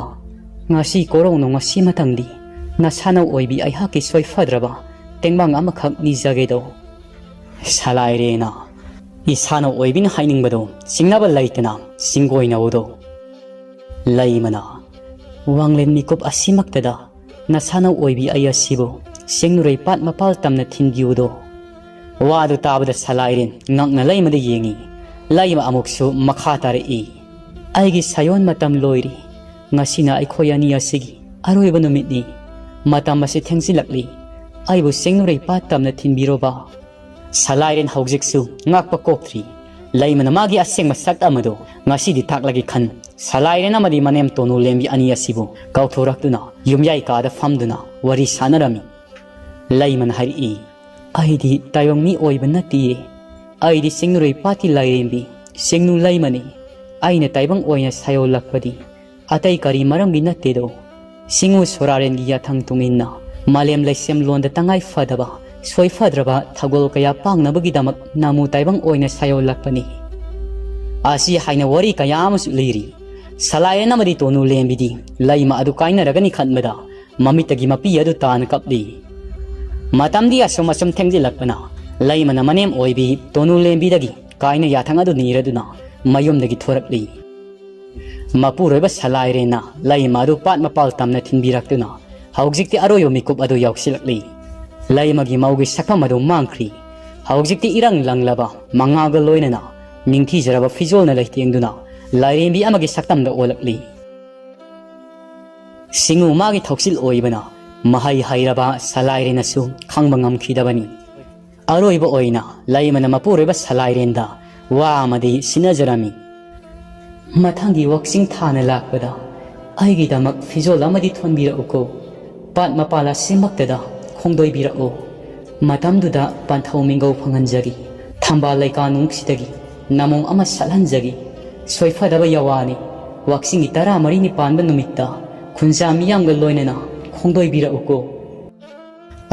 ꯉꯁꯤ ꯀꯣꯔꯧꯅꯧ ꯉꯁꯤ ꯃꯇꯪꯗꯤ ꯅꯁꯥꯅꯧ ꯑꯣꯏꯕꯤ ꯑꯩꯍꯥꯛꯀꯤ ꯁꯣꯏꯐꯗ꯭ꯔꯕ ꯇꯦꯡꯕꯥꯡ ꯑꯃꯈꯛ ꯅꯤꯖꯒꯦꯗꯣ"꯫ ꯁꯂꯥꯏꯔꯦꯅ ꯏꯁꯥꯅꯧ ꯑꯣꯏꯕꯤꯅ ꯍꯥꯏꯅꯤꯡꯕꯗꯣ ꯆꯤꯡꯅꯕ ꯂꯩꯇꯅ ꯆꯤꯡꯒꯣꯏꯅꯧꯗꯣ꯫ ꯂꯩꯃꯅ, "ꯋꯥꯡꯂꯦꯟ ꯃꯤꯀꯨꯞ ꯑꯁꯤꯃꯛꯇꯗ ꯅꯁꯥꯅꯧ ꯑꯣꯏꯕꯤ ꯑꯩ ꯑꯁꯤꯕꯨ ꯆꯤꯡꯅꯨꯔꯩ ꯄꯥꯠ ꯃꯄꯥꯜ ꯇꯝꯅ ꯊꯤꯟꯕꯤꯌꯨꯗꯣ"꯫ ꯋꯥꯗꯨ ꯇꯥꯕꯗ ꯁꯂꯥꯏꯔꯦꯟ ꯉꯛꯅ ꯂꯩꯃꯗ ꯌꯦꯡꯉꯤ꯫ ꯂꯩꯃ ꯑꯃꯨꯛꯁꯨ ꯃꯈꯥ ꯇꯥꯔꯛꯏ, "ꯑꯩꯒꯤ ꯁꯥꯌꯣꯟ ꯃꯇꯝ ꯂꯣꯏꯔꯤ꯫ ꯉꯁꯤꯅ ꯑꯩꯈꯣꯏ ꯑꯅꯤ ꯑꯁꯤꯒꯤ ꯑꯔꯣꯏꯕ ꯅꯨꯃꯤꯠꯅꯤ꯫ ꯃꯇꯝ ꯑꯁꯤ ꯊꯦꯡꯖꯤꯜꯂꯛꯂꯤ꯫ ꯑꯩꯕꯨ ꯆꯤꯡꯅꯨꯔꯩ ꯄꯥꯠ ꯇꯝꯅ ꯊꯤꯟꯕꯤꯔꯣꯕ"꯫ ꯁꯂꯥꯏꯔꯦꯟ ꯍꯧꯖꯤꯛꯁꯨ ꯉꯥꯛꯄ ꯀꯣꯛꯇ꯭ꯔꯤ꯫ ꯂꯩꯃꯅ ꯃꯥꯒꯤ ꯑꯁꯦꯡꯕ ꯁꯛ ꯑꯃꯗꯨ ꯉꯁꯤꯗꯤ ꯇꯥꯛꯂꯒꯦ ꯈꯟ, ꯁꯂꯥꯏꯔꯦꯟ ꯑꯃꯗꯤ ꯃꯅꯦꯝ ꯇꯣꯅꯨ ꯂꯦꯝꯕꯤ ꯑꯅꯤ ꯑꯁꯤꯕꯨ ꯀꯧꯊꯣꯔꯛꯇꯨꯅ ꯌꯨꯝꯌꯥꯏ ꯀꯥꯗ ꯐꯝꯗꯨꯅ ꯋꯥꯔꯤ ꯁꯥꯟꯅꯔꯝꯃꯤ꯫ ꯂꯩꯃꯅ ꯍꯥꯏꯔꯛꯏ, "ꯑꯩꯗꯤ ꯇꯥꯏꯕꯪ ꯃꯤ ꯑꯣꯏꯕ ꯅꯠꯇꯤꯌꯦ꯫ ꯑꯩꯗꯤ ꯆꯤꯡꯅꯨꯔꯩ ꯄꯥꯠꯀꯤ ꯂꯥꯏꯔꯦꯝꯕꯤ, ꯆꯤꯡꯅꯨ ꯂꯩꯃꯅꯤ꯫ ꯑꯩꯅ ꯇꯥꯏꯕꯪ ꯑꯣꯏꯅ ꯁꯥꯌꯣꯜꯂꯛꯄꯗꯤ ꯑꯇꯩ ꯀꯔꯤ ꯃꯔꯝꯒꯤ ꯅꯠꯇꯦꯗꯣ꯫ ꯆꯤꯡꯉꯨ ꯁꯣꯔꯥꯔꯦꯟꯒꯤ ꯌꯥꯊꯪ ꯇꯨꯡꯏꯟꯅ ꯃꯥꯂꯦꯝ ꯂꯩꯁꯦꯝꯂꯣꯟꯗ ꯇꯉꯥꯏ ꯐꯗꯕ, ꯁꯣꯏꯐꯗ꯭ꯔꯕ ꯊꯧꯒꯜ ꯀꯌꯥ ꯄꯥꯡꯅꯕꯒꯤꯗꯃꯛ ꯅꯥꯃꯨ ꯇꯥꯏꯕꯪ ꯑꯣꯏꯅ ꯁꯥꯌꯣꯜꯂꯛꯄꯅꯤ"꯫ ꯑꯁꯤ ꯍꯥꯏꯅ ꯋꯥꯔꯤ ꯀꯌꯥ ꯑꯃꯁꯨ ꯂꯤꯔꯤ꯫ ꯁꯂꯥꯏꯔꯦꯟ ꯑꯃꯗꯤ ꯇꯣꯅꯨ ꯂꯦꯝꯕꯤꯗꯤ ꯂꯩꯃ ꯑꯗꯨ ꯀꯥꯏꯅꯔꯒꯅꯤ ꯈꯟꯕꯗ ꯃꯃꯤꯠꯇꯒꯤ ꯃꯄꯤ ꯑꯗꯨ ꯇꯥꯅ ꯀꯞꯂꯤ꯫ ꯃꯇꯝꯗꯤ ꯑꯁꯨꯝ ꯑꯁꯨꯝ ꯊꯦꯡꯖꯤꯜꯂꯛꯄꯅ ꯂꯩꯃꯅ ꯃꯅꯦꯝ ꯑꯣꯏꯕꯤ ꯇꯣꯅꯨ ꯂꯦꯝꯕꯤꯗꯒꯤ ꯀꯥꯏꯅ ꯌꯥꯊꯪ ꯑꯗꯨ ꯅꯤꯔꯗꯨꯅ ꯃꯌꯨꯝꯗꯒꯤ ꯊꯣꯔꯛꯂꯤ꯫ ꯃꯄꯨꯔꯣꯏꯕ ꯁꯂꯥꯏꯔꯦꯟꯅ ꯂꯩꯃ ꯑꯗꯨ ꯄꯥꯠ ꯃꯄꯥꯜ ꯇꯝꯅ ꯊꯤꯟꯕꯤꯔꯛꯇꯨꯅ ꯍꯧꯖꯤꯛꯇꯤ ꯑꯔꯣꯏꯕ ꯃꯤꯀꯨꯞ ꯑꯗꯨ ꯌꯧꯁꯤꯜꯂꯛꯂꯤ꯫ ꯂꯩꯃꯒꯤ ꯃꯧꯒꯤ ꯁꯛꯐꯝ ꯑꯗꯨ ꯃꯥꯡꯈ꯭ꯔꯤ꯫ ꯍꯧꯖꯤꯛꯇꯤ ꯏꯔꯪ ꯂꯪꯂꯕ ꯃꯉꯥꯜꯒ ꯂꯣꯏꯅꯅ ꯅꯤꯡꯊꯤꯖꯔꯕ ꯐꯤꯖꯣꯜꯅ ꯂꯩꯇꯦꯡꯗꯨꯅ ꯂꯥꯏꯔꯦꯝꯕꯤ ꯑꯃꯒꯤ ꯁꯛꯇꯝꯗ ꯑꯣꯜꯂꯛꯂꯤ꯫ ꯁꯤꯡꯉꯨ ꯃꯥꯒꯤ ꯊꯧꯁꯤꯜ ꯑꯣꯏꯕꯅ ꯃꯍꯩ ꯍꯩꯔꯕ ꯁꯂꯥꯏꯔꯦꯟꯅꯁꯨ ꯈꯪꯕ ꯉꯝꯈꯤꯗꯕꯅꯤ꯫ ꯑꯔꯣꯏꯕ ꯑꯣꯏꯅ ꯂꯩꯃꯅ ꯃꯄꯨꯔꯣꯏꯕ ꯁꯂꯥꯏꯔꯦꯟꯗ ꯋꯥ ꯑꯃꯗꯤ ꯁꯤꯟꯅꯖꯔꯝꯃꯤ꯫ "ꯃꯊꯪꯒꯤ ꯋꯥꯛꯆꯤꯡ ꯊꯥꯅ ꯂꯥꯛꯄꯗ ꯑꯩꯒꯤꯗꯃꯛ ꯐꯤꯖꯣꯜ ꯑꯃꯗꯤ ꯊꯣꯟꯕꯤꯔꯛꯎꯀꯣ꯫ ꯄꯥꯠ ꯃꯄꯥꯜ ꯑꯁꯤꯃꯛꯇꯗ ꯈꯣꯡꯗꯣꯏꯕꯤꯔꯛꯎ"꯫ ꯃꯇꯝꯗꯨꯗ ꯄꯟꯊꯧ ꯃꯤꯡꯒꯧ ꯐꯪꯍꯟꯖꯔꯤ꯫ ꯊꯝꯕꯥꯜ ꯂꯩꯀꯥ ꯅꯨꯡꯁꯤꯗꯒꯤ ꯅꯃꯣꯝ ꯑꯃ ꯁꯠꯍꯟꯖꯔꯤ꯫ ꯁꯣꯏꯐꯗꯕ ꯌꯥꯋꯥꯅꯤ꯫ ꯋꯥꯛꯆꯤꯡꯒꯤ ꯇꯔꯥꯃꯔꯤꯅꯤ ꯄꯥꯟꯕ ꯅꯨꯃꯤꯠꯇ ꯈꯨꯟꯖꯥ ꯃꯤꯌꯥꯝꯒ ꯂꯣꯏꯅꯅ ꯈꯣꯡꯗꯣꯏꯕꯤꯔꯛꯎꯀꯣ꯫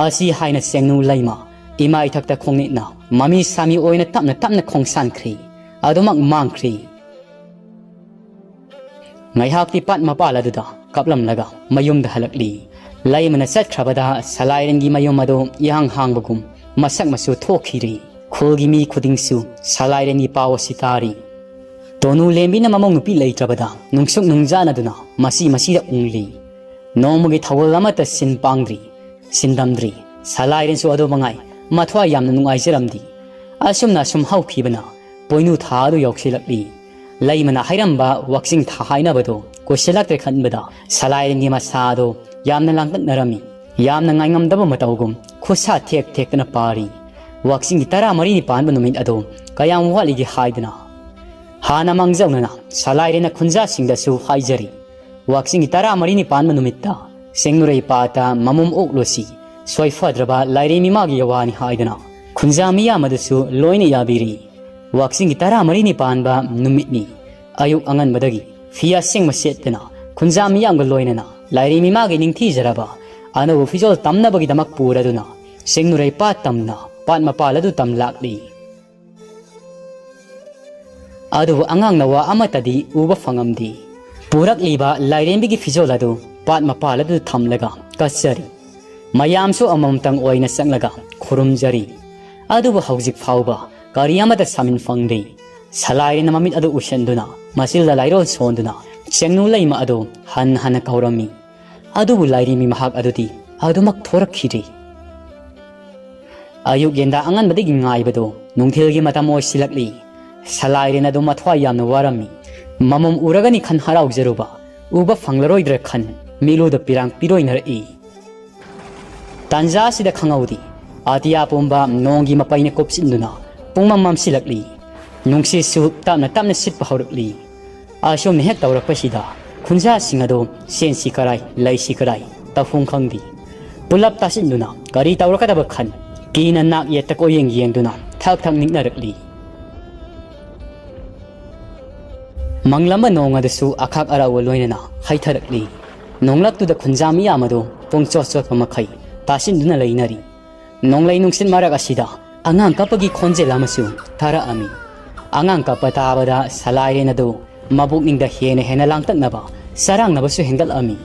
ꯑꯁꯤ ꯍꯥꯏꯅ ꯆꯦꯡꯅꯨ ꯂꯩꯃ ꯏꯃꯥ ꯏꯊꯛꯇ ꯈꯣꯡꯅꯤꯠꯅ ꯃꯃꯤ ꯁꯥꯃꯤ ꯑꯣꯏꯅ ꯇꯞꯅ ꯇꯞꯅ ꯈꯣꯡꯁꯥꯟꯈ꯭ꯔꯤ꯫ ꯑꯗꯨꯃꯛ ꯃꯥꯡꯈ꯭ꯔꯤ꯫ ꯉꯥꯏꯍꯥꯛꯇꯤ ꯄꯥꯠ ꯃꯄꯥꯜ ꯑꯗꯨꯗ ꯀꯞꯂꯝꯂꯒ ꯃꯌꯨꯝꯗ ꯍꯜꯂꯛꯂꯤ꯫ ꯂꯩꯃꯅ ꯆꯠꯈ꯭ꯔꯕꯗ ꯁꯂꯥꯏꯔꯦꯟꯒꯤ ꯃꯌꯨꯝ ꯑꯗꯨ ꯏꯍꯥꯡ ꯍꯥꯡꯕꯒꯨꯝ ꯃꯁꯛ ꯃꯆꯨ ꯊꯣꯛꯈꯤꯔꯦ꯫ ꯈꯨꯜꯒꯤ ꯃꯤ ꯈꯨꯗꯤꯡꯁꯨ ꯁꯂꯥꯏꯔꯦꯟꯒꯤ ꯄꯥꯎ ꯑꯁꯤ ꯇꯥꯔꯤ꯫ ꯇꯣꯅꯨ ꯂꯦꯝꯕꯤꯅ ꯃꯃꯧ ꯅꯨꯄꯤ ꯂꯩꯇ꯭ꯔꯕꯗ ꯅꯨꯡꯁꯨꯛ ꯅꯨꯡꯖꯥꯅꯗꯨꯅ ꯃꯁꯤ ꯃꯁꯤꯗ ꯎꯪꯂꯤ꯫ ꯅꯣꯡꯃꯒꯤ ꯊꯧꯒꯜ ꯑꯃꯠꯇ ꯁꯤꯟ ꯄꯥꯡꯗ꯭ꯔꯤ, ꯁꯤꯟꯗꯝꯗ꯭ꯔꯤ꯫ ꯁꯂꯥꯏꯔꯦꯟꯁꯨ ꯑꯗꯨ ꯃꯉꯥꯏ, ꯃꯊ꯭ꯋꯥꯏ ꯌꯥꯝꯅ ꯅꯨꯡꯉꯥꯏꯖꯔꯝꯗꯤ꯫ ꯑꯁꯨꯝꯅ ꯑꯁꯨꯝ ꯍꯧꯈꯤꯕꯅ ꯄꯣꯏꯅꯨ ꯊꯥ ꯑꯗꯨ ꯌꯧꯁꯤꯜꯂꯛꯂꯤ꯫ ꯂꯩꯃꯅ ꯍꯥꯏꯔꯝꯕ ꯋꯥꯛꯆꯤꯡ ꯊꯥ ꯍꯥꯏꯅꯕꯗꯣ ꯀꯨꯏꯁꯤꯜꯂꯛꯇ꯭ꯔꯦ ꯈꯟꯕꯗ ꯁꯂꯥꯏꯔꯦꯟꯒꯤ ꯃꯁꯥ ꯑꯗꯨ ꯌꯥꯝꯅ ꯂꯥꯡꯇꯛꯅꯔꯝꯃꯤ꯫ ꯌꯥꯝꯅ ꯉꯥꯏꯉꯝꯗꯕ ꯃꯇꯧꯒꯨꯝ ꯈꯨꯠꯁꯥ ꯊꯦꯛ ꯊꯦꯛꯇꯅ ꯄꯥꯔꯤ꯫ ꯋꯥꯛꯆꯤꯡꯒꯤ ꯇꯔꯥꯃꯔꯤꯅꯤ ꯄꯥꯟꯕ ꯅꯨꯃꯤꯠ ꯑꯗꯨ ꯀꯌꯥꯝ ꯋꯥꯠꯂꯤꯒꯦ ꯍꯥꯏꯗꯅ꯫ ꯍꯥꯟꯅ ꯃꯥꯡꯖꯧꯅꯅ ꯁꯂꯥꯏꯔꯦꯟꯅ ꯈꯨꯟꯖꯥꯁꯤꯡꯗꯁꯨ ꯍꯥꯏꯖꯔꯤ꯫ ꯋꯥꯛꯆꯤꯡꯒꯤ ꯇꯔꯥꯃꯔꯤꯅꯤ ꯄꯥꯟꯕ ꯅꯨꯃꯤꯠꯇ ꯆꯤꯡꯅꯨꯔꯩ ꯄꯥꯠꯇ ꯃꯃꯨꯝ ꯑꯣꯛꯂꯨꯁꯤ, ꯁꯣꯏꯐꯗ꯭ꯔꯕ ꯂꯥꯏꯔꯦꯝꯕꯤ ꯃꯥꯒꯤ ꯌꯥꯋꯥꯅꯤ ꯍꯥꯏꯗꯨꯅ ꯈꯨꯟꯖꯥ ꯃꯤꯌꯥꯝ ꯑꯗꯨꯁꯨ ꯂꯣꯏꯅ ꯌꯥꯕꯤꯔꯤ꯫ ꯋꯥꯛꯆꯤꯡꯒꯤ ꯇꯔꯥꯃꯔꯤꯅꯤ ꯄꯥꯟꯕ ꯅꯨꯃꯤꯠꯅꯤ꯫ ꯑꯌꯨꯛ ꯑꯉꯟꯕꯗꯒꯤ ꯐꯤ ꯑꯁꯦꯡꯕ ꯁꯦꯠꯇꯨꯅ ꯈꯨꯟꯖꯥ ꯃꯤꯌꯥꯝꯒ ꯂꯣꯏꯅꯅ ꯂꯥꯏꯔꯦꯝꯕꯤ ꯃꯥꯒꯤ ꯅꯤꯡꯊꯤꯖꯔꯕ ꯑꯅꯧꯕ ꯐꯤꯖꯣꯜ ꯇꯝꯅꯕꯒꯤꯗꯃꯛ ꯄꯨꯔꯗꯨꯅ ꯆꯤꯡꯅꯨꯔꯩ ꯄꯥꯠ ꯇꯝꯅ ꯄꯥꯠ ꯃꯄꯥꯜ ꯑꯗꯨ ꯇꯝ ꯂꯥꯛꯂꯤ꯫ ꯑꯗꯨꯕꯨ ꯑꯉꯥꯡ ꯅꯋꯥ ꯑꯃꯠꯇꯗꯤ ꯎꯕ ꯐꯪꯉꯝꯗꯦ꯫ ꯄꯨꯔꯛꯂꯤꯕ ꯂꯥꯏꯔꯦꯝꯕꯤꯒꯤ ꯐꯤꯖꯣꯜ ꯑꯗꯨ ꯄꯥꯠ ꯃꯄꯥꯜ ꯑꯗꯨꯗ ꯊꯝꯂꯒ ꯀꯠꯆꯔꯤ꯫ ꯃꯌꯥꯝꯁꯨ ꯑꯃꯃꯝꯇꯪ ꯑꯣꯏꯅ ꯆꯪꯂꯒ ꯈꯨꯔꯨꯝꯖꯔꯤ꯫ ꯑꯗꯨꯕꯨ ꯍꯧꯖꯤꯛ ꯐꯥꯎꯕ ꯀꯔꯤ ꯑꯃꯠꯇ ꯁꯥꯃꯤꯟ ꯐꯪꯗꯦ꯫ ꯁꯂꯥꯏꯔꯦꯟꯅ ꯃꯃꯤꯠ ꯑꯗꯨ ꯎꯏꯁꯤꯟꯗꯨꯅ ꯃꯆꯤꯜꯗ ꯂꯥꯏꯔꯣꯜ ꯁꯣꯟꯗꯨꯅ ꯆꯦꯡꯅꯨ ꯂꯩꯃ ꯑꯗꯨ ꯍꯟ ꯍꯟꯅ ꯀꯧꯔꯝꯃꯤ꯫ ꯑꯗꯨꯕꯨ ꯂꯥꯏꯔꯦꯝꯕꯤ ꯃꯍꯥꯛ ꯑꯗꯨꯗꯤ ꯑꯗꯨꯃꯛ ꯊꯣꯔꯛꯈꯤꯗꯦ꯫ ꯑꯌꯨꯛ ꯌꯦꯟꯗꯥ ꯑꯉꯟꯕꯗꯒꯤ ꯉꯥꯏꯕꯗꯨ ꯅꯨꯡꯊꯤꯜꯒꯤ ꯃꯇꯝ ꯑꯣꯏꯁꯤꯜꯂꯛꯂꯤ꯫ ꯁꯂꯥꯏꯔꯦꯟ ꯑꯗꯨ ꯃꯊ꯭ꯋꯥꯏ ꯌꯥꯝꯅ ꯋꯥꯔꯝꯃꯤ꯫ ꯃꯃꯝ ꯎꯔꯒꯅꯤ ꯈꯟ ꯍꯔꯥꯎꯖꯔꯨꯕ, ꯎꯕ ꯐꯪꯂꯔꯣꯏꯗ꯭ꯔꯥ ꯈꯟ ꯃꯤꯠꯂꯨꯗ ꯄꯤꯔꯥꯡ ꯄꯤꯔꯣꯏꯅꯔꯛꯏ꯫ ꯇꯥꯟꯖꯥ ꯑꯁꯤꯗ ꯈꯪꯍꯧꯗꯦ, ꯑꯇꯤꯌꯥ ꯄꯨꯝꯕ ꯅꯣꯡꯒꯤ ꯃꯄꯩꯅ ꯀꯨꯞꯁꯤꯟꯗꯨꯅ ꯄꯨꯡꯃꯝ ꯃꯝꯁꯤꯜꯂꯛꯂꯤ꯫ ꯅꯨꯡꯁꯤꯠꯁꯨ ꯇꯞꯅ ꯇꯞꯅ ꯁꯤꯠꯄ ꯍꯧꯔꯛꯂꯤ꯫ ꯑꯁꯨꯝꯅ ꯍꯦꯛ ꯇꯧꯔꯛꯄꯁꯤꯗ ꯈꯨꯟꯖꯥꯁꯤꯡ ꯑꯗꯨ ꯁꯦꯟꯁꯤ ꯀꯔꯥꯏ, ꯂꯩꯁꯤ ꯀꯔꯥꯏ ꯇꯧꯐꯝ ꯈꯪꯗꯦ꯫ ꯄꯨꯂꯞ ꯇꯥꯁꯤꯟꯗꯨꯅ ꯀꯔꯤ ꯇꯧꯔꯛꯀꯗꯕ ꯈꯟ ꯀꯤꯅ ꯅꯥꯛ ꯌꯦꯠꯇ ꯀꯣꯏꯌꯦꯡ ꯌꯦꯡꯗꯨꯅ ꯊꯛ ꯊꯛ ꯅꯤꯛꯅꯔꯛꯂꯤ꯫ ꯃꯪꯂꯝꯕ ꯅꯣꯡ ꯑꯗꯨꯁꯨ ꯑꯈꯥꯛ ꯑꯔꯥꯎꯒ ꯂꯣꯏꯅꯅ ꯍꯩꯊꯔꯛꯂꯤ꯫ ꯅꯣꯡꯂꯛꯇꯨꯗ ꯈꯨꯟꯖꯥ ꯃꯤꯌꯥꯝ ꯑꯗꯨ ꯄꯨꯡꯆꯣꯠ ꯆꯣꯠꯄ ꯃꯈꯩ ꯇꯥꯁꯤꯟꯗꯨꯅ ꯂꯩꯅꯔꯤ꯫ ꯅꯣꯡꯂꯩ ꯅꯨꯡꯁꯤꯠ ꯃꯔꯛ ꯑꯁꯤꯗ ꯑꯉꯥꯡ ꯀꯞꯄꯒꯤ ꯈꯣꯟꯖꯦꯜ ꯑꯃꯁꯨ ꯊꯥꯔꯛꯑꯝꯃꯤ꯫ ꯑꯉꯥꯡ ꯀꯞꯄ ꯇꯥꯕꯗ ꯁꯂꯥꯏꯔꯦꯟ ꯑꯗꯨ ꯃꯕꯨꯛꯅꯤꯡꯗ ꯍꯦꯟꯅ ꯍꯦꯟꯅ ꯂꯥꯡꯇꯛꯅꯕ, ꯆꯔꯥꯡꯅꯕꯁꯨ ꯍꯦꯟꯒꯠꯂꯝꯃꯤ꯫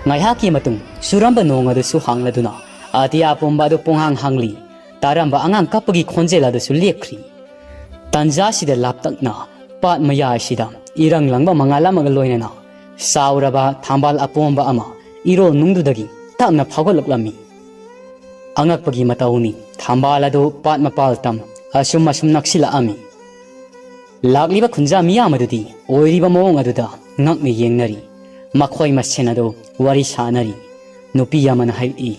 ꯉꯥꯏꯍꯥꯛꯀꯤ ꯃꯇꯨꯡ ꯆꯨꯔꯝꯕ ꯅꯣꯡ ꯑꯗꯨꯁꯨ ꯍꯥꯡꯂꯗꯨꯅ ꯑꯇꯤꯌꯥ ꯄꯨꯝꯕ ꯑꯗꯨ ꯄꯨꯡꯍꯥꯡ ꯍꯥꯡꯂꯤ꯫ ꯇꯥꯔꯝꯕ ꯑꯉꯥꯡ ꯀꯞꯄꯒꯤ ꯈꯣꯟꯖꯦꯜ ꯑꯗꯨꯁꯨ ꯂꯦꯞꯈ꯭ꯔꯤ꯫ ꯇꯟꯖꯥꯁꯤꯗ ꯂꯥꯞꯇꯛꯅ ꯄꯥꯠ ꯃꯌꯥꯏꯁꯤꯗ ꯏꯔꯪ ꯂꯪꯕ ꯃꯉꯥꯜ ꯑꯃꯒ ꯂꯣꯏꯅꯅ ꯆꯥꯎꯔꯕ ꯊꯝꯕꯥꯜ ꯑꯄꯣꯝꯕ ꯑꯃ ꯏꯔꯣ ꯅꯨꯡꯗꯨꯗꯒꯤ ꯇꯞꯅ ꯐꯥꯎꯒꯠꯂꯛꯂꯝꯃꯤ꯫ ꯑꯉꯛꯄꯒꯤ ꯃꯇꯧꯅꯤ, ꯊꯝꯕꯥꯜ ꯑꯗꯨ ꯄꯥꯠ ꯃꯄꯥꯜ ꯇꯝ ꯑꯁꯨꯝ ꯑꯁꯨꯝ ꯅꯛꯁꯤꯜꯂꯛꯑꯝꯃꯤ꯫ ꯂꯥꯛꯂꯤꯕ ꯈꯨꯟꯖꯥ ꯃꯤꯌꯥꯝ ꯑꯗꯨꯗꯤ ꯑꯣꯏꯔꯤꯕ ꯃꯑꯣꯡ ꯑꯗꯨꯗ ꯉꯛꯅ ꯌꯦꯡꯅꯔꯤ꯫ ꯃꯈꯣꯏ ꯃꯁꯦꯟ ꯑꯗꯨ ꯋꯥꯔꯤ ꯁꯥꯅꯔꯤ꯫ ꯅꯨꯄꯤ ꯑꯃꯅ ꯍꯥꯏꯔꯛꯏ,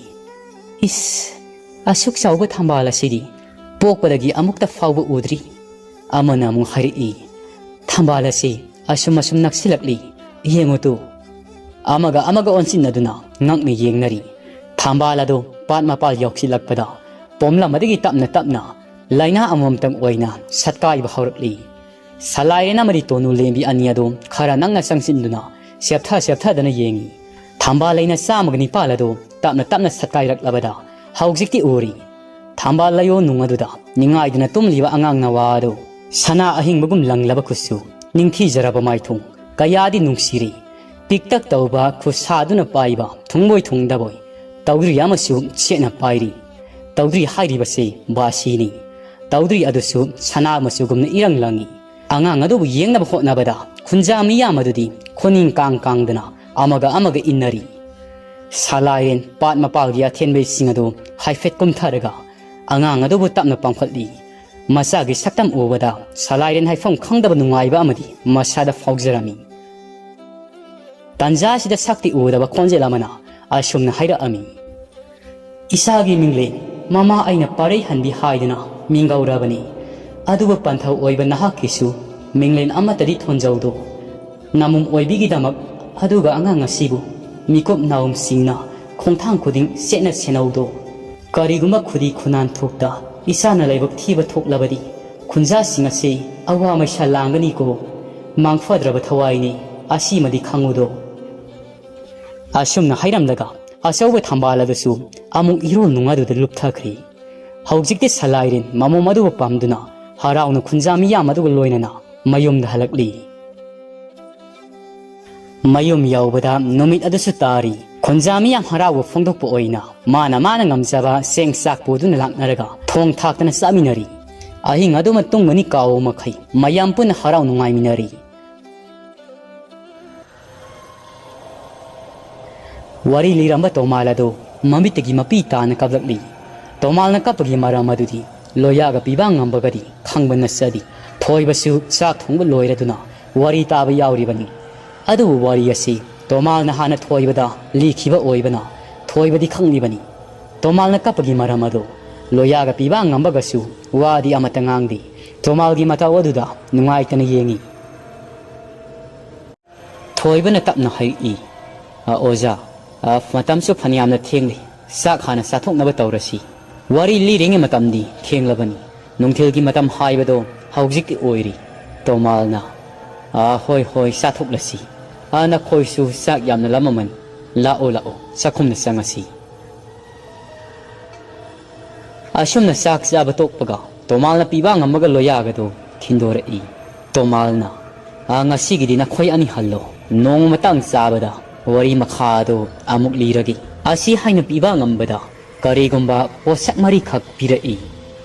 "ꯏꯁ, ꯑꯁꯨꯛ ꯆꯥꯎꯕ ꯊꯝꯕꯥꯜ ꯑꯁꯤꯗꯤ ꯄꯣꯛꯄꯗꯒꯤ ꯑꯃꯨꯛꯇ ꯐꯥꯎꯕ ꯎꯗ꯭ꯔꯤ꯫" ꯑꯃꯅ ꯑꯃꯨꯛ ꯍꯥꯏꯔꯛꯏ, "ꯊꯝꯕꯥꯜ ꯑꯁꯤ ꯑꯁꯨꯝ ꯑꯁꯨꯝ ꯅꯛꯁꯤꯜꯂꯛꯂꯤ, ꯌꯦꯡꯉꯨ ꯇꯨ꯫" ꯑꯃꯒ ꯑꯃꯒ ꯑꯣꯟꯁꯤꯟꯅꯗꯨꯅ ꯉꯛꯅ ꯌꯦꯡꯅꯔꯤ꯫ ꯊꯝꯕꯥꯜ ꯑꯗꯨ ꯄꯥꯠ ꯃꯄꯥꯜ ꯌꯧꯁꯤꯜꯂꯛꯄꯗ ꯄꯣꯝꯂꯝꯕꯗꯒꯤ ꯇꯞꯅ ꯇꯞꯅ ꯂꯥꯏꯅꯥ ꯑꯃꯃꯝꯇꯪ ꯑꯣꯏꯅ ꯁꯠꯀꯥꯏꯕ ꯍꯧꯔꯛꯂꯤ꯫ ꯁꯂꯥꯏꯔꯦꯟ ꯑꯃꯗꯤ ꯇꯣꯅꯨ ꯂꯦꯝꯕꯤ ꯑꯅꯤ ꯑꯗꯨ ꯈꯔ ꯅꯛꯅ ꯆꯪꯁꯤꯟꯗꯨꯅ ꯆꯦꯞꯊ ꯆꯦꯞꯊꯗꯅ ꯌꯦꯡꯉꯤ꯫ ꯊꯝꯕꯥꯜ ꯂꯩꯅ ꯆꯥꯝꯃꯒ ꯅꯤꯄꯥꯜ ꯑꯗꯨ ꯇꯞꯅ ꯇꯞꯅ ꯁꯠꯀꯥꯏꯔꯛꯂꯕꯗ ꯍꯧꯖꯤꯛꯇꯤ ꯎꯔꯤ꯫ ꯊꯝꯕꯥꯜ ꯂꯩꯌꯣ ꯅꯨꯡ ꯑꯗꯨꯗ ꯅꯤꯡꯉꯥꯏꯗꯨꯅ ꯇꯨꯝꯂꯤꯕ ꯑꯉꯥꯡ ꯅꯋꯥ ꯑꯗꯨ ꯁꯅꯥ ꯑꯍꯤꯡꯕꯒꯨꯝ ꯂꯪꯂꯕ ꯈꯨꯠꯁꯨ, ꯅꯤꯡꯊꯤꯖꯔꯕ ꯃꯥꯏꯊꯣꯡ, ꯀꯌꯥꯗꯤ ꯅꯨꯡꯁꯤꯔꯤ꯫ ꯄꯤꯛꯇꯛ ꯇꯧꯕ ꯈꯨꯠꯁꯥꯗꯨꯅ ꯄꯥꯏꯕ ꯊꯨꯡꯕꯣꯏ ꯊꯨꯡꯗꯕꯣꯏ ꯇꯧꯗ꯭ꯔꯤ ꯑꯃꯁꯨ ꯁꯦꯠꯅ ꯄꯥꯏꯔꯤ꯫ ꯇꯧꯗ꯭ꯔꯤ ꯍꯥꯏꯔꯤꯕꯁꯤ ꯕꯥꯁꯤꯅꯤ꯫ ꯇꯧꯗ꯭ꯔꯤ ꯑꯗꯨꯁꯨ ꯁꯅꯥ ꯃꯆꯨꯒꯨꯝꯅ ꯏꯔꯪ ꯂꯪꯏ꯫ ꯑꯉꯥꯡ ꯑꯗꯨꯕꯨ ꯌꯦꯡꯅꯕ ꯍꯣꯠꯅꯕꯗ ꯈꯨꯟꯖꯥ ꯃꯤꯌꯥꯝ ꯑꯗꯨꯗꯤ ꯈꯨꯅꯤꯡ ꯀꯥꯡ ꯀꯥꯡꯗꯅ ꯑꯃꯒ ꯑꯃꯒ ꯏꯟꯅꯔꯤ꯫ ꯁꯂꯥꯏꯔꯦꯟ ꯄꯥꯠ ꯃꯄꯥꯜꯒꯤ ꯑꯊꯦꯟꯕꯩꯁꯤꯡ ꯑꯗꯨ ꯍꯥꯏꯐꯦꯠ ꯀꯨꯝꯊꯔꯒ ꯑꯉꯥꯡ ꯑꯗꯨꯕꯨ ꯇꯞꯅ ꯄꯥꯡꯈꯠꯂꯤ꯫ ꯃꯆꯥꯒꯤ ꯁꯛꯇꯝ ꯎꯕꯗ ꯁꯂꯥꯏꯔꯦꯟ ꯍꯥꯏꯐꯝ ꯈꯪꯗꯕ ꯅꯨꯡꯉꯥꯏꯕ ꯑꯃꯗꯤ ꯃꯁꯥꯗ ꯐꯥꯎꯖꯔꯝꯃꯤ꯫ ꯇꯟꯖꯥꯁꯤꯗ ꯁꯛꯇꯤ ꯎꯗꯕ ꯈꯣꯟꯖꯦꯜ ꯑꯃꯅ ꯑꯁꯨꯝꯅ ꯍꯥꯏꯔꯛꯑꯝꯃꯤ, "ꯏꯆꯥꯒꯤ ꯃꯤꯡꯂꯦꯟ ꯃꯃꯥ ꯑꯩꯅ ꯄꯥꯔꯩ ꯍꯟꯕꯤ ꯍꯥꯏꯗꯨꯅ ꯃꯤꯡꯒꯧꯔꯕꯅꯤ꯫ ꯑꯗꯨꯕꯨ ꯄꯟꯊꯧ ꯑꯣꯏꯕ ꯅꯍꯥꯛꯀꯤꯁꯨ ꯃꯤꯡꯂꯦꯟ ꯑꯃꯠꯇꯗꯤ ꯊꯣꯟꯖꯧꯗꯣ꯫ ꯅꯃꯨꯝ ꯑꯣꯏꯕꯤꯒꯤꯗꯃꯛ ꯑꯗꯨꯒ ꯑꯉꯥꯡ ꯑꯁꯤꯕꯨ ꯃꯤꯀꯨꯞ ꯅꯥꯎꯝꯁꯤꯡꯅ ꯈꯣꯡꯊꯥꯡ ꯈꯨꯗꯤꯡ ꯆꯦꯠꯅ ꯁꯦꯟꯅꯧꯗꯣ꯫" ꯀꯔꯤꯒꯨꯝꯕ ꯈꯨꯗꯤ ꯈꯨꯅꯥꯟ ꯊꯣꯛꯇ ꯏꯁꯥꯅ ꯂꯥꯏꯕꯛ ꯊꯤꯕ ꯊꯣꯛꯂꯕꯗꯤ, ꯈꯨꯟꯖꯥꯁꯤꯡ ꯑꯁꯤ ꯑꯋꯥ ꯃꯩꯁꯥ ꯂꯥꯡꯒꯅꯤꯀꯣ꯫ ꯃꯥꯡꯐꯗ꯭ꯔꯕ ꯊꯋꯥꯏꯅꯤ, ꯑꯁꯤꯃꯗꯤ ꯈꯪꯉꯨꯗꯣ꯫ ꯑꯁꯨꯝꯅ ꯍꯥꯏꯔꯝꯂꯒ ꯑꯆꯧꯕ ꯊꯝꯕꯥꯜ ꯑꯗꯨꯁꯨ ꯑꯃꯨꯛ ꯏꯔꯣꯜ ꯅꯨꯡ ꯑꯗꯨꯗ ꯂꯨꯞꯊꯈ꯭ꯔꯤ꯫ ꯍꯧꯖꯤꯛꯇꯤ ꯁꯂꯥꯏꯔꯦꯟ ꯃꯃꯣꯝ ꯑꯗꯨꯕꯨ ꯄꯥꯝꯗꯨꯅ ꯍꯔꯥꯎꯅ ꯈꯨꯟꯖꯥ ꯃꯤꯌꯥꯝ ꯑꯗꯨꯒ ꯂꯣꯏꯅꯅ ꯃꯌꯨꯝꯗ ꯍꯜꯂꯛꯂꯤ꯫ ꯃꯌꯨꯝ ꯌꯧꯕꯗ ꯅꯨꯃꯤꯠ ꯑꯗꯨꯁꯨ ꯇꯥꯔꯤ꯫ ꯈꯨꯟꯖꯥ ꯃꯤꯌꯥꯝ ꯍꯔꯥꯎꯕ ꯐꯣꯡꯗꯣꯛꯄ ꯑꯣꯏꯅ ꯃꯥꯅ ꯃꯥꯅ ꯉꯝꯖꯕ ꯆꯦꯡ ꯆꯥꯛ ꯄꯨꯗꯨꯅ ꯂꯥꯛꯅꯔꯒ ꯊꯣꯡ ꯊꯥꯛꯇꯅ ꯆꯥꯃꯤꯟꯅꯔꯤ꯫ ꯑꯍꯤꯡ ꯑꯗꯨꯃ ꯇꯨꯝꯒꯅꯤ ꯀꯥꯎꯕ ꯃꯈꯩ ꯃꯌꯥꯝ ꯄꯨꯟꯅ ꯍꯔꯥꯎ ꯅꯨꯡꯉꯥꯏꯃꯤꯟꯅꯔꯤ꯫ ꯋꯥꯔꯤ ꯂꯤꯔꯝꯕ ꯇꯣꯃꯥꯜ ꯑꯗꯨ ꯃꯃꯤꯠꯇꯒꯤ ꯃꯄꯤ ꯇꯥꯅ ꯀꯞꯂꯛꯂꯤ꯫ ꯇꯣꯃꯥꯜꯅ ꯀꯞꯄꯒꯤ ꯃꯔꯝ ꯑꯗꯨꯗꯤ ꯂꯣꯌꯥꯒ ꯄꯤꯕꯥ ꯉꯝꯕꯒꯗꯤ ꯈꯪꯕ ꯅꯠꯆꯗꯦ꯫ ꯊꯣꯏꯕꯁꯨ ꯆꯥꯛ ꯊꯣꯡꯕ ꯂꯣꯏꯔꯗꯨꯅ ꯋꯥꯔꯤ ꯇꯥꯕ ꯌꯥꯎꯔꯤꯕꯅꯤ꯫ ꯑꯗꯨꯕꯨ ꯋꯥꯔꯤ ꯑꯁꯤ ꯇꯣꯃꯥꯜꯅ ꯍꯥꯟꯅ ꯊꯣꯏꯕꯗ ꯂꯤꯈꯤꯕ ꯑꯣꯏꯕꯅ ꯊꯣꯏꯕꯗꯤ ꯈꯪꯂꯤꯕꯅꯤ꯫ ꯇꯣꯃꯥꯜꯅ ꯀꯞꯄꯒꯤ ꯃꯔꯝ ꯑꯗꯨ ꯂꯣꯌꯥꯒ ꯄꯤꯕꯥ ꯉꯝꯕꯒꯁꯨ ꯋꯥꯗꯤ ꯑꯃꯠꯇ ꯉꯥꯡꯗꯦ꯫ ꯇꯣꯃꯥꯜꯒꯤ ꯃꯇꯧ ꯑꯗꯨꯗ ꯅꯨꯡꯉꯥꯏꯇꯅ ꯌꯦꯡꯏ꯫ ꯊꯣꯏꯕꯅ ꯇꯞꯅ ꯍꯥꯏꯔꯛꯏ, "ꯑ, ꯑꯣꯖꯥ, ꯑ, ꯃꯇꯝꯁꯨ ꯐꯅꯌꯥꯝꯅ ꯊꯦꯡꯂꯦ꯫ ꯆꯥꯛ ꯍꯥꯟꯅ ꯆꯥꯊꯣꯛꯅꯕ ꯇꯧꯔꯁꯤ꯫ ꯋꯥꯔꯤ ꯂꯤꯔꯤꯉꯩ ꯃꯇꯝꯗꯤ ꯊꯦꯡꯂꯕꯅꯤ꯫ ꯅꯨꯡꯊꯤꯜꯒꯤ ꯃꯇꯝ ꯍꯥꯏꯕꯗꯣ ꯍꯧꯖꯤꯛꯇꯤ ꯑꯣꯏꯔꯤ꯫" ꯇꯣꯃꯥꯜꯅ, "ꯑ, ꯍꯣꯏ, ꯍꯣꯏ, ꯆꯥꯊꯣꯛꯂꯁꯤ꯫ ꯑ, ꯅꯈꯣꯏꯁꯨ ꯆꯥꯛ ꯌꯥꯝꯅ ꯂꯥꯝꯃꯝꯃꯅꯤ꯫ ꯂꯥꯛꯑꯣ, ꯂꯥꯛꯑꯣ, ꯆꯥꯛꯈꯨꯝꯗ ꯆꯪꯉꯁꯤ꯫" ꯑꯁꯨꯝꯅ ꯆꯥꯛ ꯆꯥꯕ ꯇꯣꯛꯄꯒ ꯇꯣꯃꯥꯜꯅ ꯄꯤꯕꯥ ꯉꯝꯕꯒ ꯂꯣꯌꯥꯒꯗꯨ ꯊꯤꯟꯗꯣꯔꯛꯏ꯫ ꯇꯣꯃꯥꯜꯅ, "ꯑ, ꯉꯁꯤꯒꯤꯗꯤ ꯅꯈꯣꯏ ꯑꯅꯤ ꯍꯜꯂꯣ꯫ ꯅꯣꯡꯃ ꯃꯇꯥꯡ ꯆꯥꯕꯗ ꯋꯥꯔꯤ ꯃꯈꯥ ꯑꯗꯨ ꯑꯃꯨꯛ ꯂꯤꯔꯒꯦ꯫" ꯑꯁꯤ ꯍꯥꯏꯅ ꯄꯤꯕꯥ ꯉꯝꯕꯗ ꯀꯔꯤꯒꯨꯝꯕ ꯄꯣꯠꯁꯛ ꯃꯔꯤꯈꯛ ꯄꯤꯔꯛꯏ꯫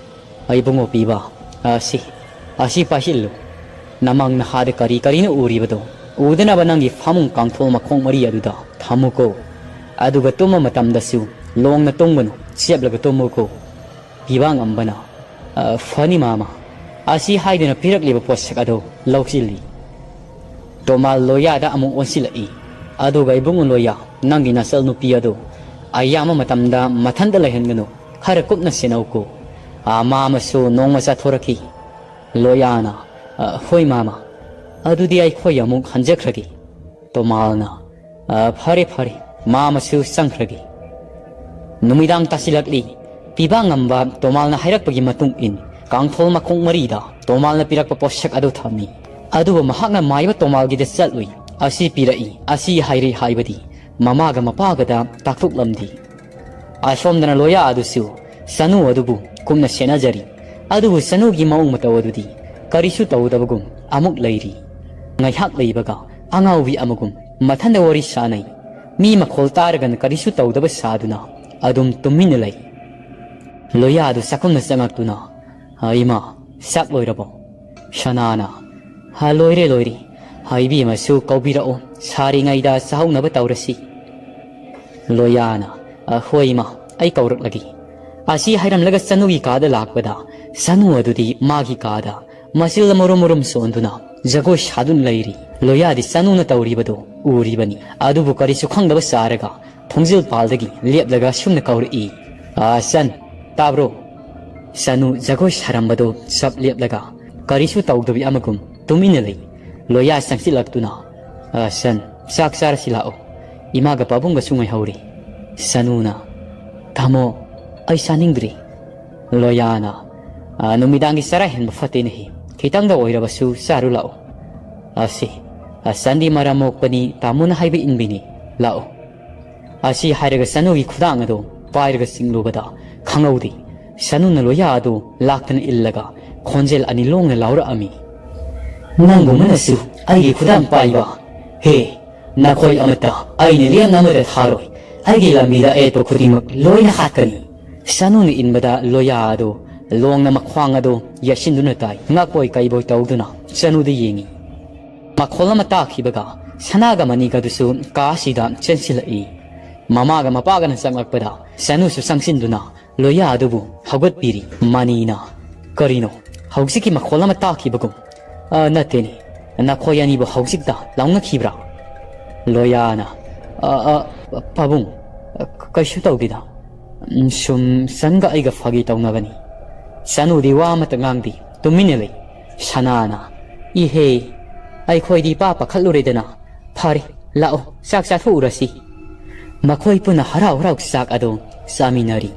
"ꯑ, ꯏꯕꯨꯡꯉꯣ ꯄꯤꯕꯥ, ꯑ, ꯁꯤ, ꯑꯁꯤ ꯄꯥꯏꯁꯤꯜꯂꯨ꯫ ꯅꯃꯪ ꯅꯍꯥꯗ ꯀꯔꯤ ꯀꯔꯤꯅꯣ ꯎꯔꯤꯕꯗꯣ ꯎꯗꯅꯕ ꯅꯪꯒꯤ ꯐꯃꯨꯡ ꯀꯥꯡꯊꯣꯜ ꯃꯈꯣꯡ ꯃꯔꯤ ꯑꯗꯨꯗ ꯊꯝꯃꯨꯀꯣ꯫ ꯑꯗꯨꯒ ꯇꯨꯝꯕ ꯃꯇꯝꯗꯁꯨ ꯂꯣꯡꯅ ꯇꯨꯝꯒꯅꯨ, ꯆꯦꯞꯂꯒ ꯇꯨꯝꯃꯨꯀꯣ꯫" ꯄꯤꯕꯥ ꯉꯝꯕꯅ, "ꯑ, ꯐꯅꯤ ꯃꯥꯃ꯫" ꯑꯁꯤ ꯍꯥꯏꯗꯨꯅ ꯄꯤꯔꯛꯂꯤꯕ ꯄꯣꯠꯁꯛ ꯑꯗꯨ ꯂꯧꯁꯤꯜꯂꯤ꯫ ꯇꯣꯃꯥꯜ ꯂꯣꯌꯥꯗ ꯑꯃꯨꯛ ꯑꯣꯟꯁꯤꯜꯂꯛꯏ꯫ "ꯑꯗꯨꯒ ꯏꯕꯨꯡꯉꯣ ꯂꯣꯌꯥ, ꯅꯪꯒꯤ ꯅꯆꯜ ꯅꯨꯄꯤ ꯑꯗꯨ ꯑꯌꯥꯝꯕ ꯃꯇꯝꯗ ꯃꯊꯟꯇ ꯂꯩꯍꯟꯒꯅꯨ, ꯈꯔ ꯀꯨꯞꯅ ꯁꯦꯟꯅꯧꯀꯣ꯫" ꯑ, ꯃꯥꯃꯁꯨ ꯅꯣꯡꯃ ꯆꯠꯊꯣꯔꯛꯈꯤ꯫ ꯂꯣꯌꯥꯅ, "ꯑ, ꯍꯣꯏ ꯃꯥꯃ, ꯑꯗꯨꯗꯤ ꯑꯩꯈꯣꯏ ꯑꯃꯨꯛ ꯍꯟꯖꯈ꯭ꯔꯒꯦ꯫" ꯇꯣꯃꯥꯜꯅ, "ꯑ, ꯐꯔꯦ, ꯐꯔꯦ, ꯃꯥꯃꯁꯨ ꯆꯪꯈ꯭ꯔꯒꯦ꯫" ꯅꯨꯃꯤꯗꯥꯡ ꯇꯥꯁꯤꯜꯂꯛꯂꯤ꯫ ꯄꯤꯕ ꯉꯝꯕ ꯇꯣꯃꯥꯜꯅ ꯍꯥꯏꯔꯛꯄꯒꯤ ꯃꯇꯨꯡ ꯏꯟ ꯀꯥꯡꯊꯣꯜ ꯃꯈꯣꯡ ꯃꯔꯤꯗ ꯇꯣꯃꯥꯜꯅ ꯄꯤꯔꯛꯄ ꯄꯣꯠꯁꯛ ꯑꯗꯨ ꯊꯝꯃꯤ꯫ ꯑꯗꯨꯕꯨ ꯃꯍꯥꯛꯅ ꯃꯥꯏꯕ ꯇꯣꯃꯥꯜꯒꯤꯗ ꯆꯠꯂꯨꯏ, ꯑꯁꯤ ꯄꯤꯔꯛꯏ, ꯑꯁꯤ ꯍꯥꯏꯔꯤ ꯍꯥꯏꯕꯗꯤ ꯃꯃꯥꯒ ꯃꯄꯥꯒꯗ ꯇꯥꯛꯊꯣꯛꯂꯝꯗꯦ꯫ ꯑꯁꯣꯝꯗꯅ ꯂꯣꯌꯥ ꯑꯗꯨꯁꯨ ꯆꯅꯨ ꯑꯗꯨꯕꯨ ꯀꯨꯞꯅ ꯁꯦꯟꯅꯖꯔꯤ꯫ ꯑꯗꯨꯕꯨ ꯆꯅꯨꯒꯤ ꯃꯑꯣꯡ ꯃꯇꯧ ꯑꯗꯨꯗꯤ ꯀꯔꯤꯁꯨ ꯇꯧꯗꯕꯒꯨꯝ ꯑꯃꯨꯛ ꯂꯩꯔꯤ꯫ ꯉꯥꯏꯍꯥꯛ ꯂꯩꯕꯒ ꯑꯉꯥꯎꯕꯤ ꯑꯃꯒꯨꯝ ꯃꯊꯟꯗ ꯋꯥꯔꯤ ꯁꯥꯅꯩ꯫ ꯃꯤ ꯃꯈꯣꯜ ꯇꯥꯔꯒꯅ ꯀꯔꯤꯁꯨ ꯇꯧꯗꯕ ꯁꯥꯗꯨꯅ ꯑꯗꯨꯝ ꯇꯨꯃꯤꯟꯅ ꯂꯩ꯫ ꯂꯣꯌꯥꯗꯨ ꯆꯥꯛꯈꯨꯝꯗ ꯆꯪꯉꯛꯇꯨꯅ, "ꯍꯥ, ꯏꯃꯥ, ꯆꯥꯛ ꯂꯣꯏꯔꯕꯣ?" ꯁꯅꯥꯅ, "ꯍꯥ, ꯂꯣꯏꯔꯦ, ꯂꯣꯏꯔꯦ꯫ ꯍꯥ, ꯏꯕꯦꯝꯃꯁꯨ ꯀꯧꯕꯤꯔꯛꯑꯣ, ꯁꯥꯔꯤꯉꯩꯗ ꯆꯥꯍꯧꯅꯕ ꯇꯧꯔꯁꯤ꯫" ꯂꯣꯌꯥꯅ, "ꯑ, ꯍꯣꯏ ꯏꯃꯥ, ꯑꯩ ꯀꯧꯔꯛꯂꯒꯦ꯫" ꯑꯁꯤ ꯍꯥꯏꯔꯝꯂꯒ ꯆꯅꯨꯒꯤ ꯀꯥꯗ ꯂꯥꯛꯄꯗ, ꯆꯅꯨ ꯑꯗꯨꯗꯤ ꯃꯥꯒꯤ ꯀꯥꯗ ꯃꯆꯤꯜ ꯃꯔꯨꯝ ꯃꯔꯨꯝ ꯁꯣꯟꯗꯨꯅ ꯖꯒꯣꯏ ꯁꯥꯗꯨꯅ ꯂꯩꯔꯤ꯫ ꯂꯣꯌꯥꯗꯤ ꯆꯅꯨꯅ ꯇꯧꯔꯤꯕꯗꯨ ꯎꯔꯤꯕꯅꯤ꯫ ꯑꯗꯨꯕꯨ ꯀꯔꯤꯁꯨ ꯈꯪꯗꯕ ꯁꯥꯔꯒ ꯊꯣꯡꯖꯤꯜ ꯄꯥꯜꯗꯒꯤ ꯂꯦꯞꯂꯒ ꯁꯨꯝꯅ ꯀꯧꯔꯛꯏ, "ꯑ, ꯆꯟ, ꯇꯥꯕ꯭ꯔꯣ?" ꯆꯅꯨ ꯖꯒꯣꯏ ꯁꯥꯔꯝꯕꯗꯨ ꯆꯞ ꯂꯦꯞꯂꯒ ꯀꯔꯤꯁꯨ ꯇꯧꯗꯕꯤ ꯑꯃꯒꯨꯝ ꯇꯨꯃꯤꯟꯅ ꯂꯩ꯫ ꯂꯣꯌꯥ ꯆꯪꯁꯤꯜꯂꯛꯇꯨꯅ, "ꯑ, ꯆꯟ, ꯆꯥꯛ ꯆꯥꯔꯁꯤ ꯂꯥꯛꯑꯣ꯫ ꯏꯃꯥꯒ ꯄꯥꯕꯨꯡꯒꯁꯨ ꯉꯥꯏꯍꯧꯔꯤ꯫" ꯆꯅꯨꯅ, "ꯇꯥꯃꯣ, ꯑꯩ ꯆꯥꯅꯤꯡꯗ꯭ꯔꯤ꯫" ꯂꯣꯌꯥꯅ, "ꯑ, ꯅꯨꯃꯤꯗꯥꯡꯒꯤ ꯆꯔꯥ ꯍꯦꯟꯕ ꯐꯠꯇꯦꯅꯦꯍꯦ꯫ ꯈꯤꯇꯪꯗ ꯑꯣꯏꯔꯕꯁꯨ ꯆꯥꯔꯨ ꯂꯥꯛꯑꯣ꯫" "ꯑꯁꯤ, ꯑ, ꯆꯟꯗꯤ ꯃꯔꯝ ꯃꯣꯛꯄꯅꯤ, ꯇꯥꯃꯣꯅ ꯍꯥꯏꯕ ꯏꯟꯕꯤꯅꯤ꯫ ꯂꯥꯛꯑꯣ꯫" ꯑꯁꯤ ꯍꯥꯏꯔꯒ ꯆꯅꯨꯒꯤ ꯈꯨꯗꯥꯡ ꯑꯗꯨ ꯄꯥꯏꯔꯒ ꯆꯤꯡꯂꯨꯕꯗ ꯈꯪꯍꯧꯗꯦ꯫ ꯆꯅꯨꯅ ꯂꯣꯌꯥ ꯑꯗꯨ ꯂꯥꯛꯇꯅ ꯏꯜꯂꯒ ꯈꯣꯟꯖꯦꯜ ꯑꯅꯤ ꯂꯣꯡꯅ ꯂꯥꯎꯔꯛꯑꯝꯃꯤ, "ꯅꯪꯒꯨꯝꯕꯅꯁꯨ ꯑꯩꯒꯤ ꯈꯨꯗꯥꯡ ꯄꯥꯏꯕ? ꯍꯦ, ꯅꯈꯣꯏ ꯑꯃꯠꯇ ꯑꯩꯅ ꯂꯦꯝꯅ ꯑꯃꯠꯇ ꯊꯥꯔꯣꯏ꯫ ꯑꯩꯒꯤ ꯂꯝꯕꯤꯗ ꯑꯌꯦꯠꯄ ꯈꯨꯗꯤꯡꯃꯛ ꯂꯣꯏꯅ ꯍꯥꯠꯀꯅꯤ꯫" ꯆꯅꯨꯅ ꯏꯟꯕꯗ ꯂꯣꯌꯥ ꯑꯗꯨ ꯂꯣꯡꯅ ꯃꯈ꯭ꯋꯥꯡ ꯑꯗꯨ ꯌꯩꯁꯤꯟꯗꯨꯅ ꯇꯥꯏ꯫ ꯉꯛꯄꯣꯏ ꯀꯩꯕꯣꯏ ꯇꯧꯗꯨꯅ ꯆꯅꯨꯗ ꯌꯦꯡꯉꯤ꯫ ꯃꯈꯣꯜ ꯑꯃ ꯇꯥꯈꯤꯕꯒ ꯁꯅꯥꯒ ꯃꯅꯤꯒꯗꯨꯁꯨ ꯀꯥ ꯑꯁꯤꯗ ꯆꯦꯟꯁꯤꯜꯂꯛꯏ꯫ ꯃꯃꯥꯒ ꯃꯄꯥꯒꯅ ꯆꯪꯂꯛꯄꯗ ꯆꯅꯨꯁꯨ ꯆꯪꯁꯤꯟꯗꯨꯅ ꯂꯣꯌꯥ ꯑꯗꯨꯕꯨ ꯍꯧꯒꯠꯄꯤꯔꯤ꯫ ꯃꯅꯤꯅ, "ꯀꯔꯤꯅꯣ? ꯍꯧꯖꯤꯛꯀꯤ ꯃꯈꯣꯜ ꯑꯃ ꯇꯥꯈꯤꯕꯒꯨꯝ꯫" "ꯑ, ꯅꯠꯇꯦꯅꯦ꯫ ꯅꯈꯣꯏ ꯑꯅꯤꯕꯨ ꯍꯧꯖꯤꯛꯇ ꯂꯥꯎꯅꯈꯤꯕ꯭ꯔꯥ?" ꯂꯣꯌꯥꯅ, "ꯑ, ꯑ, ꯄꯥꯕꯨꯡ, ꯑ, ꯀꯩꯁꯨ ꯇꯧꯗꯦꯗ꯫ ꯎꯝ, ꯁꯨꯝ ꯆꯟꯒ ꯑꯩꯒ ꯐꯥꯒꯤ ꯇꯧꯅꯕꯅꯤ꯫" ꯆꯅꯨꯗꯤ ꯋꯥ ꯑꯃꯠꯇ ꯉꯥꯡꯗꯦ, ꯇꯨꯃꯤꯟꯅ ꯂꯩ꯫ ꯁꯅꯥꯅ, "ꯏꯍꯦ, ꯑꯩꯈꯣꯏꯗꯤ ꯏꯄꯥ ꯄꯥꯈꯠꯂꯨꯔꯦꯗꯅ꯫ ꯐꯔꯦ, ꯂꯥꯛꯑꯣ, ꯆꯥꯛ ꯆꯥꯊꯣꯛꯎꯔꯁꯤ꯫" ꯃꯈꯣꯏ ꯄꯨꯟꯅ ꯍꯔꯥꯎ ꯍꯔꯥꯎ ꯆꯥꯛ ꯑꯗꯨ ꯆꯥꯃꯤꯟꯅꯔꯤ꯫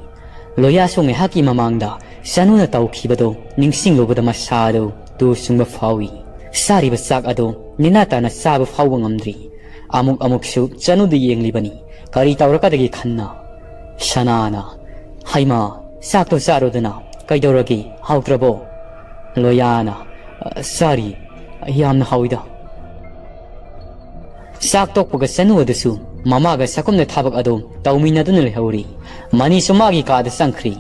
ꯂꯣꯌꯥꯁꯨ ꯉꯥꯏꯍꯥꯛꯀꯤ ꯃꯃꯥꯡꯗ ꯆꯅꯨꯅ ꯇꯧꯈꯤꯕꯗꯨ ꯅꯤꯡꯁꯤꯡꯂꯨꯕꯗ ꯃꯁꯥꯗꯨ ꯇꯨ ꯆꯨꯡꯕ ꯐꯥꯎꯏ꯫ ꯆꯥꯔꯤꯕ ꯆꯥꯛ ꯑꯗꯨ ꯅꯦꯅꯥ ꯇꯥꯅ ꯆꯥꯕ ꯐꯥꯎꯕ ꯉꯝꯗ꯭ꯔꯤ꯫ ꯑꯃꯨꯛ ꯑꯃꯨꯛꯁꯨ ꯆꯅꯨꯗ ꯌꯦꯡꯂꯤꯕꯅꯤ꯫ ꯀꯔꯤ ꯇꯧꯔꯛꯀꯗꯒꯦ ꯈꯟꯅ꯫ ꯁꯅꯥꯅ, "ꯍꯩꯃꯥ, ꯆꯥꯛꯇꯣ ꯆꯥꯔꯣꯗꯅ꯫ ꯀꯩꯗꯧꯔꯒꯦ? ꯍꯥꯎꯇ꯭ꯔꯕꯣ?" ꯂꯣꯌꯥꯅ, "ꯑ, ꯆꯥꯔꯤ꯫ ꯌꯥꯝꯅ ꯍꯥꯎꯏꯗ꯫" ꯆꯥꯛ ꯇꯣꯛꯄꯒ ꯆꯅꯨ ꯑꯗꯨꯁꯨ ꯃꯃꯥꯒ ꯆꯥꯛꯈꯨꯝꯗ ꯊꯕꯛ ꯑꯗꯨ ꯇꯧꯃꯤꯟꯅꯗꯨꯅ ꯂꯩꯍꯧꯔꯤ꯫ ꯃꯅꯤꯁꯨ ꯃꯥꯒꯤ ꯀꯥꯗ ꯆꯪꯈ꯭ꯔꯤ꯫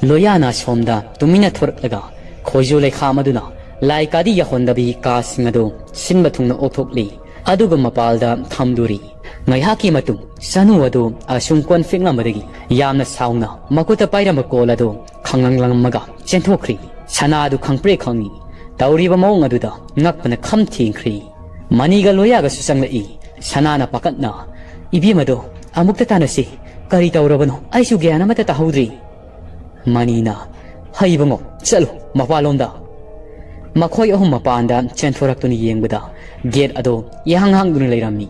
ꯂꯣꯌꯥꯅ ꯑꯁꯣꯝꯗ ꯇꯨꯃꯤꯟꯅ ꯊꯣꯔꯛꯂꯒ ꯈꯣꯏꯖꯨ ꯂꯩꯈꯥꯝ ꯑꯗꯨꯅ ꯂꯥꯏ ꯀꯥꯗꯤ ꯌꯥꯍꯣꯟꯗꯕꯤ ꯀꯥꯁꯤꯡ ꯑꯗꯨ ꯁꯤꯟꯕ ꯊꯨꯡꯅ ꯑꯣꯛꯊꯣꯛꯂꯤ꯫ ꯑꯗꯨꯒ ꯃꯄꯥꯜꯗ ꯊꯝꯗꯨꯔꯤ꯫ ꯉꯥꯏꯍꯥꯛꯀꯤ ꯃꯇꯨꯡ ꯆꯅꯨ ꯑꯗꯨ ꯑꯁꯨꯝ ꯀꯣꯟ ꯐꯦꯡꯂꯝꯕꯗꯒꯤ ꯌꯥꯝꯅ ꯁꯥꯎꯅ ꯃꯈꯨꯠꯇ ꯄꯥꯏꯔꯝꯕ ꯀꯣꯜ ꯑꯗꯨ ꯈꯪꯂꯪ ꯂꯪꯂꯝꯃꯒ ꯆꯦꯟꯊꯣꯛꯈ꯭ꯔꯤ꯫ ꯁꯅꯥ ꯑꯗꯨ ꯈꯪꯄ꯭ꯔꯦ ꯈꯪꯏ꯫ ꯇꯧꯔꯤꯕ ꯃꯑꯣꯡ ꯑꯗꯨꯗ ꯉꯛꯄꯅ ꯈꯝ ꯊꯦꯡꯈ꯭ꯔꯤ꯫ ꯃꯅꯤꯒ ꯂꯣꯌꯥꯒꯁꯨ ꯆꯪꯂꯛꯏ꯫ ꯁꯅꯥꯅ ꯄꯥꯈꯠꯅ, "ꯏꯕꯦꯝꯃꯗꯣ, ꯑꯃꯨꯛꯇ ꯇꯥꯟꯅꯁꯤ꯫ ꯀꯔꯤ ꯇꯧꯔꯕꯅꯣ? ꯑꯩꯁꯨ ꯒ꯭ꯌꯥꯟ ꯑꯃꯠꯇ ꯇꯥꯍꯧꯗ꯭ꯔꯤ꯫" ꯃꯅꯤꯅ, "ꯍꯩ ꯏꯕꯨꯡꯉꯣ, ꯆꯠꯂꯨ ꯃꯄꯥꯟꯂꯣꯝꯗ꯫" ꯃꯈꯣꯏ ꯑꯍꯨꯝ ꯃꯄꯥꯟꯗ ꯆꯦꯟꯊꯣꯔꯛꯇꯨꯅ ꯌꯦꯡꯕꯗ ꯒꯦꯠ ꯑꯗꯣ ꯏꯍꯥꯡ ꯍꯥꯡꯗꯨꯅ ꯂꯩꯔꯝꯃꯤ꯫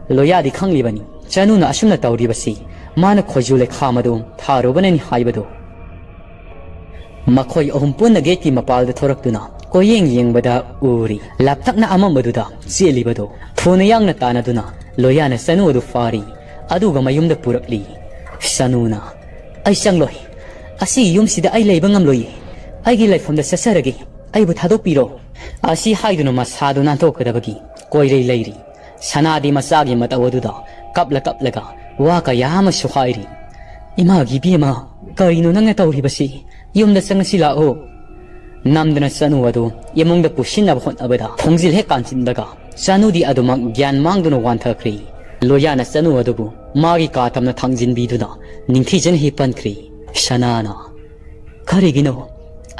ꯂꯣꯌꯥꯗꯤ ꯈꯪꯂꯤꯕꯅꯤ, ꯆꯅꯨꯅ ꯑꯁꯨꯝꯅ ꯇꯧꯔꯤꯕꯁꯤ ꯃꯥꯅ ꯈꯣꯏꯖꯨ ꯂꯩꯈꯥꯝ ꯑꯗꯨ ꯊꯥꯔꯨꯕꯅꯅꯤ ꯍꯥꯏꯕꯗꯨ꯫ ꯃꯈꯣꯏ ꯑꯍꯨꯝ ꯄꯨꯟꯅ ꯒꯦꯠꯀꯤ ꯃꯄꯥꯜꯗ ꯊꯣꯔꯛꯇꯨꯅ ꯀꯣꯏꯌꯦꯡ ꯌꯦꯡꯕꯗ ꯎꯔꯤ꯫ ꯂꯥꯞꯇꯛꯅ ꯑꯃꯝꯕꯗꯨꯗ ꯆꯦꯜꯂꯤꯕꯗꯨ꯫ ꯊꯨꯅ ꯌꯥꯡꯅ ꯇꯥꯟꯅꯗꯨꯅ ꯂꯣꯌꯥꯅ ꯆꯅꯨ ꯑꯗꯨ ꯐꯥꯔꯤ꯫ ꯑꯗꯨꯒ ꯃꯌꯨꯝꯗ ꯄꯨꯔꯛꯂꯤ꯫ ꯆꯅꯨꯅ, "ꯑꯩ ꯆꯪꯂꯣꯏ꯫ ꯑꯁꯤꯒꯤ ꯌꯨꯝꯁꯤꯗ ꯑꯩ ꯂꯩꯕ ꯉꯝꯂꯣꯏꯌꯦ꯫ ꯑꯩꯒꯤ ꯂꯩꯐꯝꯗ ꯆꯠꯆꯔꯒꯦ꯫ ꯑꯩꯕꯨ ꯊꯥꯗꯣꯛꯄꯤꯔꯣ꯫" ꯑꯁꯤ ꯍꯥꯏꯗꯨꯅ ꯃꯁꯥꯗꯨ ꯅꯥꯟꯊꯣꯛꯀꯗꯕꯒꯤ ꯀꯣꯏꯔꯩ ꯂꯩꯔꯤ꯫ ꯁꯅꯥꯗꯤ ꯃꯆꯥꯒꯤ ꯃꯇꯧ ꯑꯗꯨꯗ ꯀꯞꯂ ꯀꯞꯂꯒ ꯋꯥ ꯀꯌꯥ ꯑꯃꯁꯨ ꯍꯥꯏꯔꯤ꯫ "ꯏꯃꯥꯒꯤ ꯏꯕꯦꯝꯃ, ꯀꯔꯤꯅꯣ ꯅꯪꯅ ꯇꯧꯔꯤꯕꯁꯤ? ꯌꯨꯝꯗ ꯆꯪꯉꯁꯤ ꯂꯥꯛꯑꯣ꯫" ꯅꯝꯗꯅ ꯆꯅꯨ ꯑꯗꯨ ꯏꯃꯨꯡꯗ ꯄꯨꯁꯤꯟꯅꯕ ꯍꯣꯠꯅꯕꯗ ꯊꯣꯡꯖꯤꯜ ꯍꯦꯛ ꯀꯥꯟꯁꯤꯟꯕꯒ ꯆꯅꯨꯗꯤ ꯑꯗꯨꯃꯛ ꯒ꯭ꯌꯥꯟ ꯃꯥꯡꯗꯨꯅ ꯋꯥꯟꯊꯈ꯭ꯔꯤ꯫ ꯂꯣꯌꯥꯅ ꯆꯅꯨ ꯑꯗꯨꯕꯨ ꯃꯥꯒꯤ ꯀꯥ ꯇꯝꯅ ꯊꯥꯡꯖꯤꯟꯕꯤꯗꯨꯅ ꯅꯤꯡꯊꯤꯖꯅ ꯍꯤꯞꯄꯟꯈ꯭ꯔꯤ꯫ ꯁꯅꯥꯅ, "ꯀꯔꯤꯒꯤꯅꯣ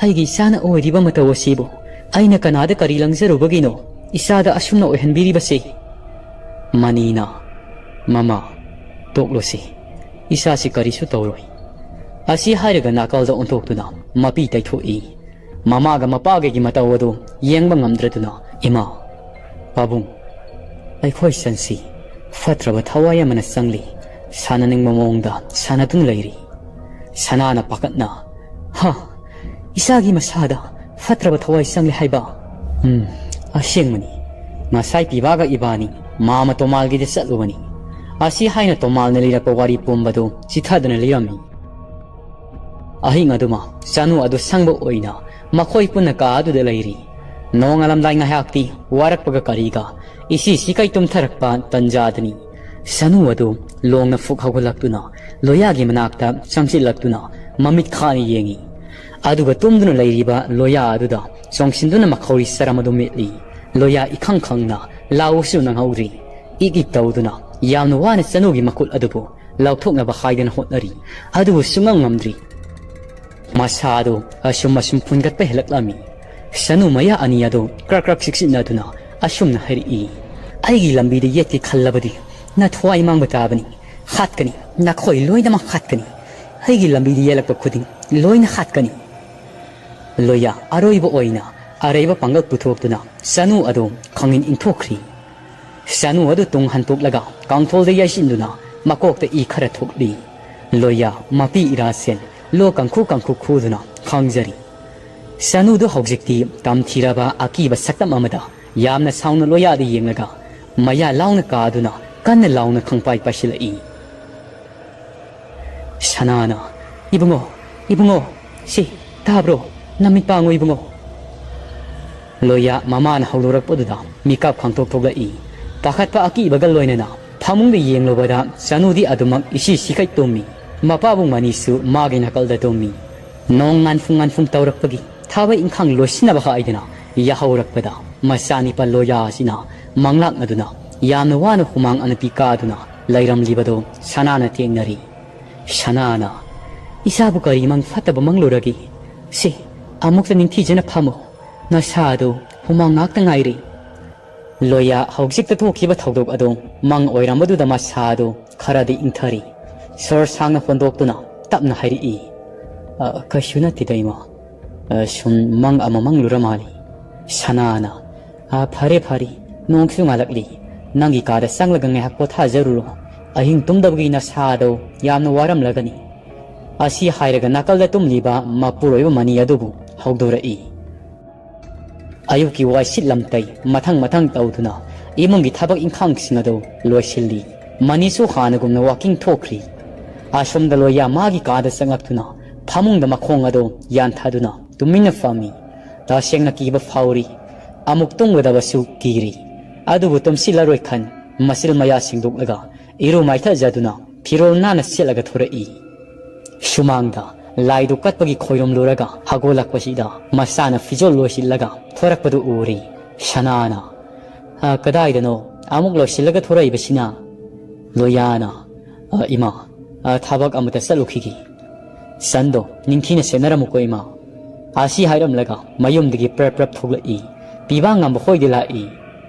ꯑꯩꯒꯤ ꯏꯆꯥꯅ ꯑꯣꯏꯔꯤꯕ ꯃꯇꯧ ꯑꯁꯤꯕꯨ ꯑꯩꯅ ꯀꯅꯥꯗ ꯀꯔꯤ ꯂꯪꯖꯔꯨꯕꯒꯤꯅꯣ ꯏꯆꯥꯗ ꯑꯁꯨꯝꯅ ꯑꯣꯏꯍꯟꯕꯤꯔꯤꯕꯁꯤ?" ꯃꯅꯤꯅ, "ꯃꯃꯥ, ꯇꯣꯛꯂꯣꯁꯤ, ꯏꯆꯥꯁꯤ ꯀꯔꯤꯁꯨ ꯇꯧꯔꯣꯏ꯫" ꯑꯁꯤ ꯍꯥꯏꯔꯒ ꯅꯥꯀꯜꯗ ꯑꯣꯟꯊꯣꯛꯇꯨꯅ ꯃꯄꯤ ꯇꯩꯊꯣꯛꯏ꯫ ꯃꯃꯥꯒ ꯃꯄꯥꯒꯒꯤ ꯃꯇꯧ ꯑꯗꯨ ꯌꯦꯡꯕ ꯉꯝꯗ꯭ꯔꯗꯨꯅ, "ꯏꯃꯥ, ꯄꯥꯕꯨꯡ, ꯑꯩꯈꯣꯏ ꯁꯟꯁꯤ ꯐꯠꯇ꯭ꯔꯕ ꯊꯋꯥꯏ ꯑꯃꯅ ꯆꯪꯂꯤ, ꯁꯥꯟꯅꯅꯤꯡꯕ ꯃꯑꯣꯡꯗ ꯁꯥꯟꯅꯗꯨꯅ ꯂꯩꯔꯤ꯫ ꯁꯅꯥꯅ ꯄꯥꯈꯠꯅ, "ꯍꯥ? ꯏꯆꯥꯒꯤ ꯃꯁꯥꯗ ꯐꯠꯇ꯭ꯔꯕ ꯊꯋꯥꯏ ꯆꯪꯂꯦ ꯍꯥꯏꯕ?" "ꯎꯝ, ꯑꯁꯦꯡꯕꯅꯤ꯫ ꯉꯁꯥꯏ ꯄꯤꯕꯥꯒ ꯏꯕꯥꯅꯤ ꯃꯥꯃ ꯇꯣꯃꯥꯜꯒꯤꯗ ꯆꯠꯂꯨꯕꯅꯤ꯫ ꯑꯁꯤ ꯍꯥꯏꯅ ꯇꯣꯃꯥꯜꯅ ꯂꯤꯔꯛꯄ ꯋꯥꯔꯤ ꯄꯨꯝꯕꯗꯨ ꯆꯤꯊꯗꯨꯅ ꯂꯩꯔꯝꯃꯤ꯫ ꯑꯍꯤꯡ ꯑꯗꯨꯃ ꯆꯅꯨ ꯑꯗꯨ ꯁꯪꯕ ꯑꯣꯏꯅ ꯃꯈꯣꯏ ꯄꯨꯟꯅ ꯀꯥ ꯑꯗꯨꯗ ꯂꯩꯔꯤ꯫ ꯅꯣꯡꯉꯥꯜꯂꯝꯗꯥꯏ ꯉꯥꯏꯍꯥꯛꯇꯤ ꯋꯥꯔꯛꯄꯒ ꯀꯔꯤꯒ ꯏꯁꯤ ꯁꯤꯀꯩ ꯇꯨꯝꯊꯔꯛꯄ ꯇꯟꯖꯥꯗꯅꯤ꯫ ꯁꯅꯨ ꯑꯗꯨ ꯂꯣꯡꯅ ꯐꯨꯛ ꯍꯧꯒꯠꯂꯛꯇꯨꯅ ꯂꯣꯌꯥꯒꯤ ꯃꯅꯥꯛꯇ ꯆꯪꯁꯤꯜꯂꯛꯇꯨꯅ ꯃꯃꯤꯠ ꯈꯥꯅ ꯌꯦꯡꯏ꯫ ꯑꯗꯨꯒ ꯇꯨꯝꯗꯨꯅ ꯂꯩꯔꯤꯕ ꯂꯣꯌꯥ ꯑꯗꯨꯗ ꯆꯣꯡꯁꯤꯟꯗꯨꯅ ꯃꯈꯧꯔꯤ ꯆꯔꯝ ꯑꯗꯨ ꯃꯦꯠꯂꯤ꯫ ꯂꯣꯌꯥ ꯏꯈꯪ ꯈꯪꯅ ꯂꯥꯎꯕꯁꯨ ꯅꯪꯍꯧꯗ꯭ꯔꯤ꯫ ꯏꯛ ꯏꯛ ꯇꯧꯗꯨꯅ ꯌꯥꯝꯅ ꯋꯥꯅ ꯆꯅꯨꯒꯤ ꯃꯈꯨꯠ ꯑꯗꯨꯕꯨ ꯂꯧꯊꯣꯛꯅꯕ ꯍꯥꯏꯗꯅ ꯍꯣꯠꯅꯔꯤ꯫ ꯑꯗꯨꯕꯨ ꯁꯨꯡꯉꯝ ꯉꯝꯗ꯭ꯔꯤ꯫ ꯃꯁꯥ ꯑꯗꯨ ꯑꯁꯨꯝ ꯑꯁꯨꯝ ꯐꯨꯟꯒꯠꯄ ꯍꯦꯜꯂꯛꯂꯝꯃꯤ꯫ ꯁꯅꯨ ꯃꯌꯥ ꯑꯅꯤ ꯑꯗꯨ ꯀ꯭ꯔꯛ ꯀ꯭ꯔꯛ ꯆꯤꯛꯁꯤꯟꯅꯗꯨꯅ ꯑꯁꯨꯝꯅ ꯍꯥꯏꯔꯛꯏ, "ꯑꯩꯒꯤ ꯂꯝꯕꯤꯗ ꯌꯦꯠꯀꯦ ꯈꯜꯂꯕꯗꯤ ꯅꯊ꯭ꯋꯥꯏ ꯃꯥꯡꯕ ꯇꯥꯕꯅꯤ꯫ ꯍꯥꯠꯀꯅꯤ, ꯅꯈꯣꯏ ꯂꯣꯏꯅꯃꯛ ꯍꯥꯠꯀꯅꯤ꯫ ꯑꯩꯒꯤ ꯂꯝꯕꯤꯗ ꯌꯦꯜꯂꯛꯄ ꯈꯨꯗꯤꯡ ꯂꯣꯏꯅ ꯍꯥꯠꯀꯅꯤ꯫" ꯂꯣꯌꯥ ꯑꯔꯣꯏꯕ ꯑꯣꯏꯅ ꯑꯔꯩꯕ ꯄꯥꯡꯒꯜ ꯄꯨꯊꯣꯛꯇꯨꯅ ꯆꯅꯨ ꯑꯗꯨ ꯈꯪꯏꯟ ꯏꯟꯊꯣꯛꯈ꯭ꯔꯤ꯫ ꯆꯅꯨ ꯑꯗꯨ ꯇꯨꯡ ꯍꯟꯇꯣꯛꯂꯒ ꯀꯥꯡꯊꯣꯜꯗ ꯌꯩꯁꯤꯟꯗꯨꯅ ꯃꯀꯣꯛꯇ ꯏ ꯈꯔ ꯊꯣꯛꯂꯤ꯫ ꯂꯣꯌꯥ ꯃꯄꯤ ꯏꯔꯥꯁꯦꯜ ꯂꯣ ꯀꯥꯡꯈꯨ ꯀꯥꯡꯈꯨ ꯈꯨꯗꯨꯅ ꯈꯥꯡꯖꯔꯤ꯫ ꯆꯅꯨꯗꯨ ꯍꯧꯖꯤꯛꯇꯤ ꯇꯝꯊꯤꯔꯕ ꯑꯀꯤꯕ ꯁꯛꯇꯝ ꯑꯃꯗ ꯌꯥꯝꯅ ꯁꯥꯎꯅ ꯂꯣꯌꯥꯗ ꯌꯦꯡꯂꯒ ꯃꯌꯥ ꯂꯥꯎꯅ ꯀꯥꯗꯨꯅ ꯀꯟꯅ ꯂꯥꯎꯅ ꯈꯪꯄꯥꯏ ꯄꯥꯏꯁꯤꯜꯂꯛꯏ꯫ ꯁꯅꯥꯅ, "ꯏꯕꯨꯡꯉꯣ, ꯏꯕꯨꯡꯉꯣ, ꯁꯤ, ꯇꯥꯕ꯭ꯔꯣ? ꯅꯃꯤꯠ ꯄꯥꯡꯉꯨ ꯏꯕꯨꯡꯉꯣ꯫" ꯂꯣꯌꯥ ꯃꯃꯥꯅ ꯍꯧꯗꯣꯔꯛꯄꯗꯨꯗ ꯃꯤꯀꯞ ꯈꯪꯊꯣꯛ ꯊꯣꯛꯂꯛꯏ꯫ ꯄꯥꯈꯠꯄ ꯑꯀꯤꯕꯒ ꯂꯣꯏꯅꯅ ꯐꯃꯨꯡꯗ ꯌꯦꯡꯂꯨꯕꯗ ꯆꯅꯨꯗꯤ ꯑꯗꯨꯃꯛ ꯏꯁꯤ ꯁꯤꯈꯩ ꯇꯨꯝꯃꯤ꯫ ꯃꯄꯥꯕꯨꯡ ꯃꯅꯤꯁꯨ ꯃꯥꯒꯤ ꯅꯥꯀꯜꯗ ꯇꯨꯝꯃꯤ꯫ ꯅꯣꯡ ꯉꯥꯟꯐꯨꯡ ꯉꯥꯟꯐꯨꯡ ꯇꯧꯔꯛꯄꯒꯤ ꯊꯕꯛ ꯏꯪꯈꯥꯡ ꯂꯣꯏꯁꯤꯟꯅꯕ ꯍꯥꯏꯗꯨꯅ ꯌꯥꯍꯧꯔꯛꯄꯗ ꯃꯆꯥꯅꯤꯄꯥ ꯂꯣꯌꯥ ꯑꯁꯤꯅ ꯃꯪꯂꯥꯛꯅꯗꯨꯅ ꯌꯥꯝꯅ ꯋꯥꯅ ꯍꯨꯃꯥꯡ ꯑꯅꯞꯄꯤ ꯀꯥꯗꯨꯅ ꯂꯩꯔꯝꯂꯤꯕꯗꯨ ꯁꯅꯥꯅ ꯊꯦꯡꯅꯔꯤ꯫ ꯁꯅꯥꯅ, "ꯏꯆꯥꯕꯨ ꯀꯔꯤ ꯃꯪ ꯐꯠꯇꯕ ꯃꯪꯂꯨꯔꯒꯦ? ꯁꯤ, ꯑꯃꯨꯛꯇ ꯅꯤꯡꯊꯤꯖꯅ ꯐꯝꯃꯨ꯫ ꯅꯁꯥ ꯑꯗꯨ ꯍꯨꯃꯥꯡ ꯉꯥꯛꯇ ꯉꯥꯏꯔꯦ꯫" ꯂꯣꯌꯥ ꯍꯧꯖꯤꯛꯇ ꯊꯣꯛꯈꯤꯕ ꯊꯧꯗꯣꯛ ꯑꯗꯨ ꯃꯪ ꯑꯣꯏꯔꯝꯕꯗꯨꯗ ꯃꯁꯥ ꯑꯗꯨ ꯈꯔꯗꯤ ꯏꯪꯊꯔꯤ꯫ ꯁꯣꯔ ꯁꯥꯡꯅ ꯍꯣꯟꯗꯣꯛꯇꯨꯅ ꯇꯞꯅ ꯍꯥꯏꯔꯛꯏ, "ꯑ, ꯀꯩꯁꯨ ꯅꯠꯇꯦꯗ ꯏꯃꯥ꯫ ꯑ, ꯁꯨꯝ ꯃꯪ ꯑꯃ ꯃꯪꯂꯨꯔ ꯃꯥꯜꯂꯤ꯫" ꯁꯅꯥꯅ, "ꯑ, ꯐꯔꯦ ꯐꯔꯦ, ꯅꯣꯡꯁꯨ ꯉꯥꯜꯂꯛꯂꯤ꯫ ꯅꯪꯒꯤ ꯀꯥꯗ ꯆꯪꯂꯒ ꯉꯥꯏꯍꯥꯛ ꯄꯣꯊꯥꯖꯔꯨꯔꯣ꯫ ꯑꯍꯤꯡ ꯇꯨꯝꯗꯕꯒꯤ ꯅꯁꯥꯗꯣ ꯌꯥꯝꯅ ꯋꯥꯔꯝꯂꯒꯅꯤ꯫" ꯑꯁꯤ ꯍꯥꯏꯔꯒ ꯅꯥꯀꯜꯗ ꯇꯨꯝꯂꯤꯕ ꯃꯄꯨꯔꯣꯏꯕ ꯃꯅꯤ ꯑꯗꯨꯕꯨ ꯍꯧꯗꯣꯔꯛꯏ꯫ ꯑꯌꯨꯛꯀꯤ ꯋꯥꯏꯁꯤꯠ ꯂꯝꯇꯩ ꯃꯊꯪ ꯃꯊꯪ ꯇꯧꯗꯨꯅ ꯏꯃꯨꯡꯒꯤ ꯊꯕꯛ ꯏꯪꯈꯥꯡꯁꯤꯡ ꯑꯗꯨ ꯂꯣꯏꯁꯤꯜꯂꯤ꯫ ꯃꯅꯤꯁꯨ ꯍꯥꯟꯅꯒꯨꯝꯅ ꯋꯥꯀꯤꯡ ꯊꯣꯛꯈ꯭ꯔꯤ꯫ ꯑꯁꯣꯝꯗ ꯂꯣꯌꯥ ꯃꯥꯒꯤ ꯀꯥꯗ ꯆꯪꯂꯛꯇꯨꯅ ꯐꯃꯨꯡꯗ ꯃꯈꯣꯡ ꯑꯗꯨ ꯌꯥꯟꯊꯗꯨꯅ ꯇꯨꯃꯤꯟꯅ ꯐꯝꯃꯤ꯫ ꯇꯁꯦꯡꯅ ꯀꯤꯕ ꯐꯥꯎꯔꯤ꯫ ꯑꯃꯨꯛ ꯇꯨꯝꯒꯗꯕꯁꯨ ꯀꯤꯔꯤ꯫ ꯑꯗꯨꯕꯨ ꯇꯨꯝꯁꯤꯜꯂꯔꯣꯏ ꯈꯟ ꯃꯆꯤꯜ ꯃꯌꯥ ꯁꯦꯡꯗꯣꯛꯂꯒ ꯏꯔꯨ ꯃꯥꯏꯊꯖꯗꯨꯅ ꯐꯤꯔꯣꯜ ꯅꯥꯟꯅ ꯁꯦꯠꯂꯒ ꯊꯣꯔꯛꯏ꯫ ꯁꯨꯃꯥꯡꯗ ꯂꯥꯏꯗꯨ ꯀꯠꯄꯒꯤ ꯈꯣꯏꯔꯨꯝꯂꯨꯔꯒ ꯍꯧꯒꯠꯂꯛꯄꯁꯤꯗ ꯃꯁꯥꯅ ꯐꯤꯖꯣꯜ ꯂꯣꯏꯁꯤꯜꯂꯒ ꯊꯣꯔꯛꯄꯗꯨ ꯎꯔꯤ꯫ ꯁꯅꯥꯅ, "ꯑ, ꯀꯗꯥꯏꯗꯅꯣ ꯑꯃꯨꯛ ꯂꯣꯏꯁꯤꯜꯂꯒ ꯊꯣꯔꯛꯏꯕꯁꯤꯅ?" ꯂꯣꯌꯥꯅ, "ꯑ, ꯏꯃꯥ, ꯑ, ꯊꯕꯛ ꯑꯃꯇ ꯆꯠꯂꯨꯈꯤꯒꯦ꯫ ꯁꯟꯗꯣ ꯅꯤꯡꯊꯤꯅ ꯁꯦꯟꯅꯔꯝꯃꯨꯀꯣ ꯏꯃꯥ"꯫ ꯑꯁꯤ ꯍꯥꯏꯔꯝꯂꯒ ꯃꯌꯨꯝꯗꯒꯤ ꯄ꯭ꯔꯞ ꯄ꯭ꯔꯞ ꯊꯣꯛꯂꯛꯏ꯫ ꯄꯤꯕꯥ ꯉꯝꯕ ꯍꯣꯏꯗꯤ ꯂꯥꯛꯏ꯫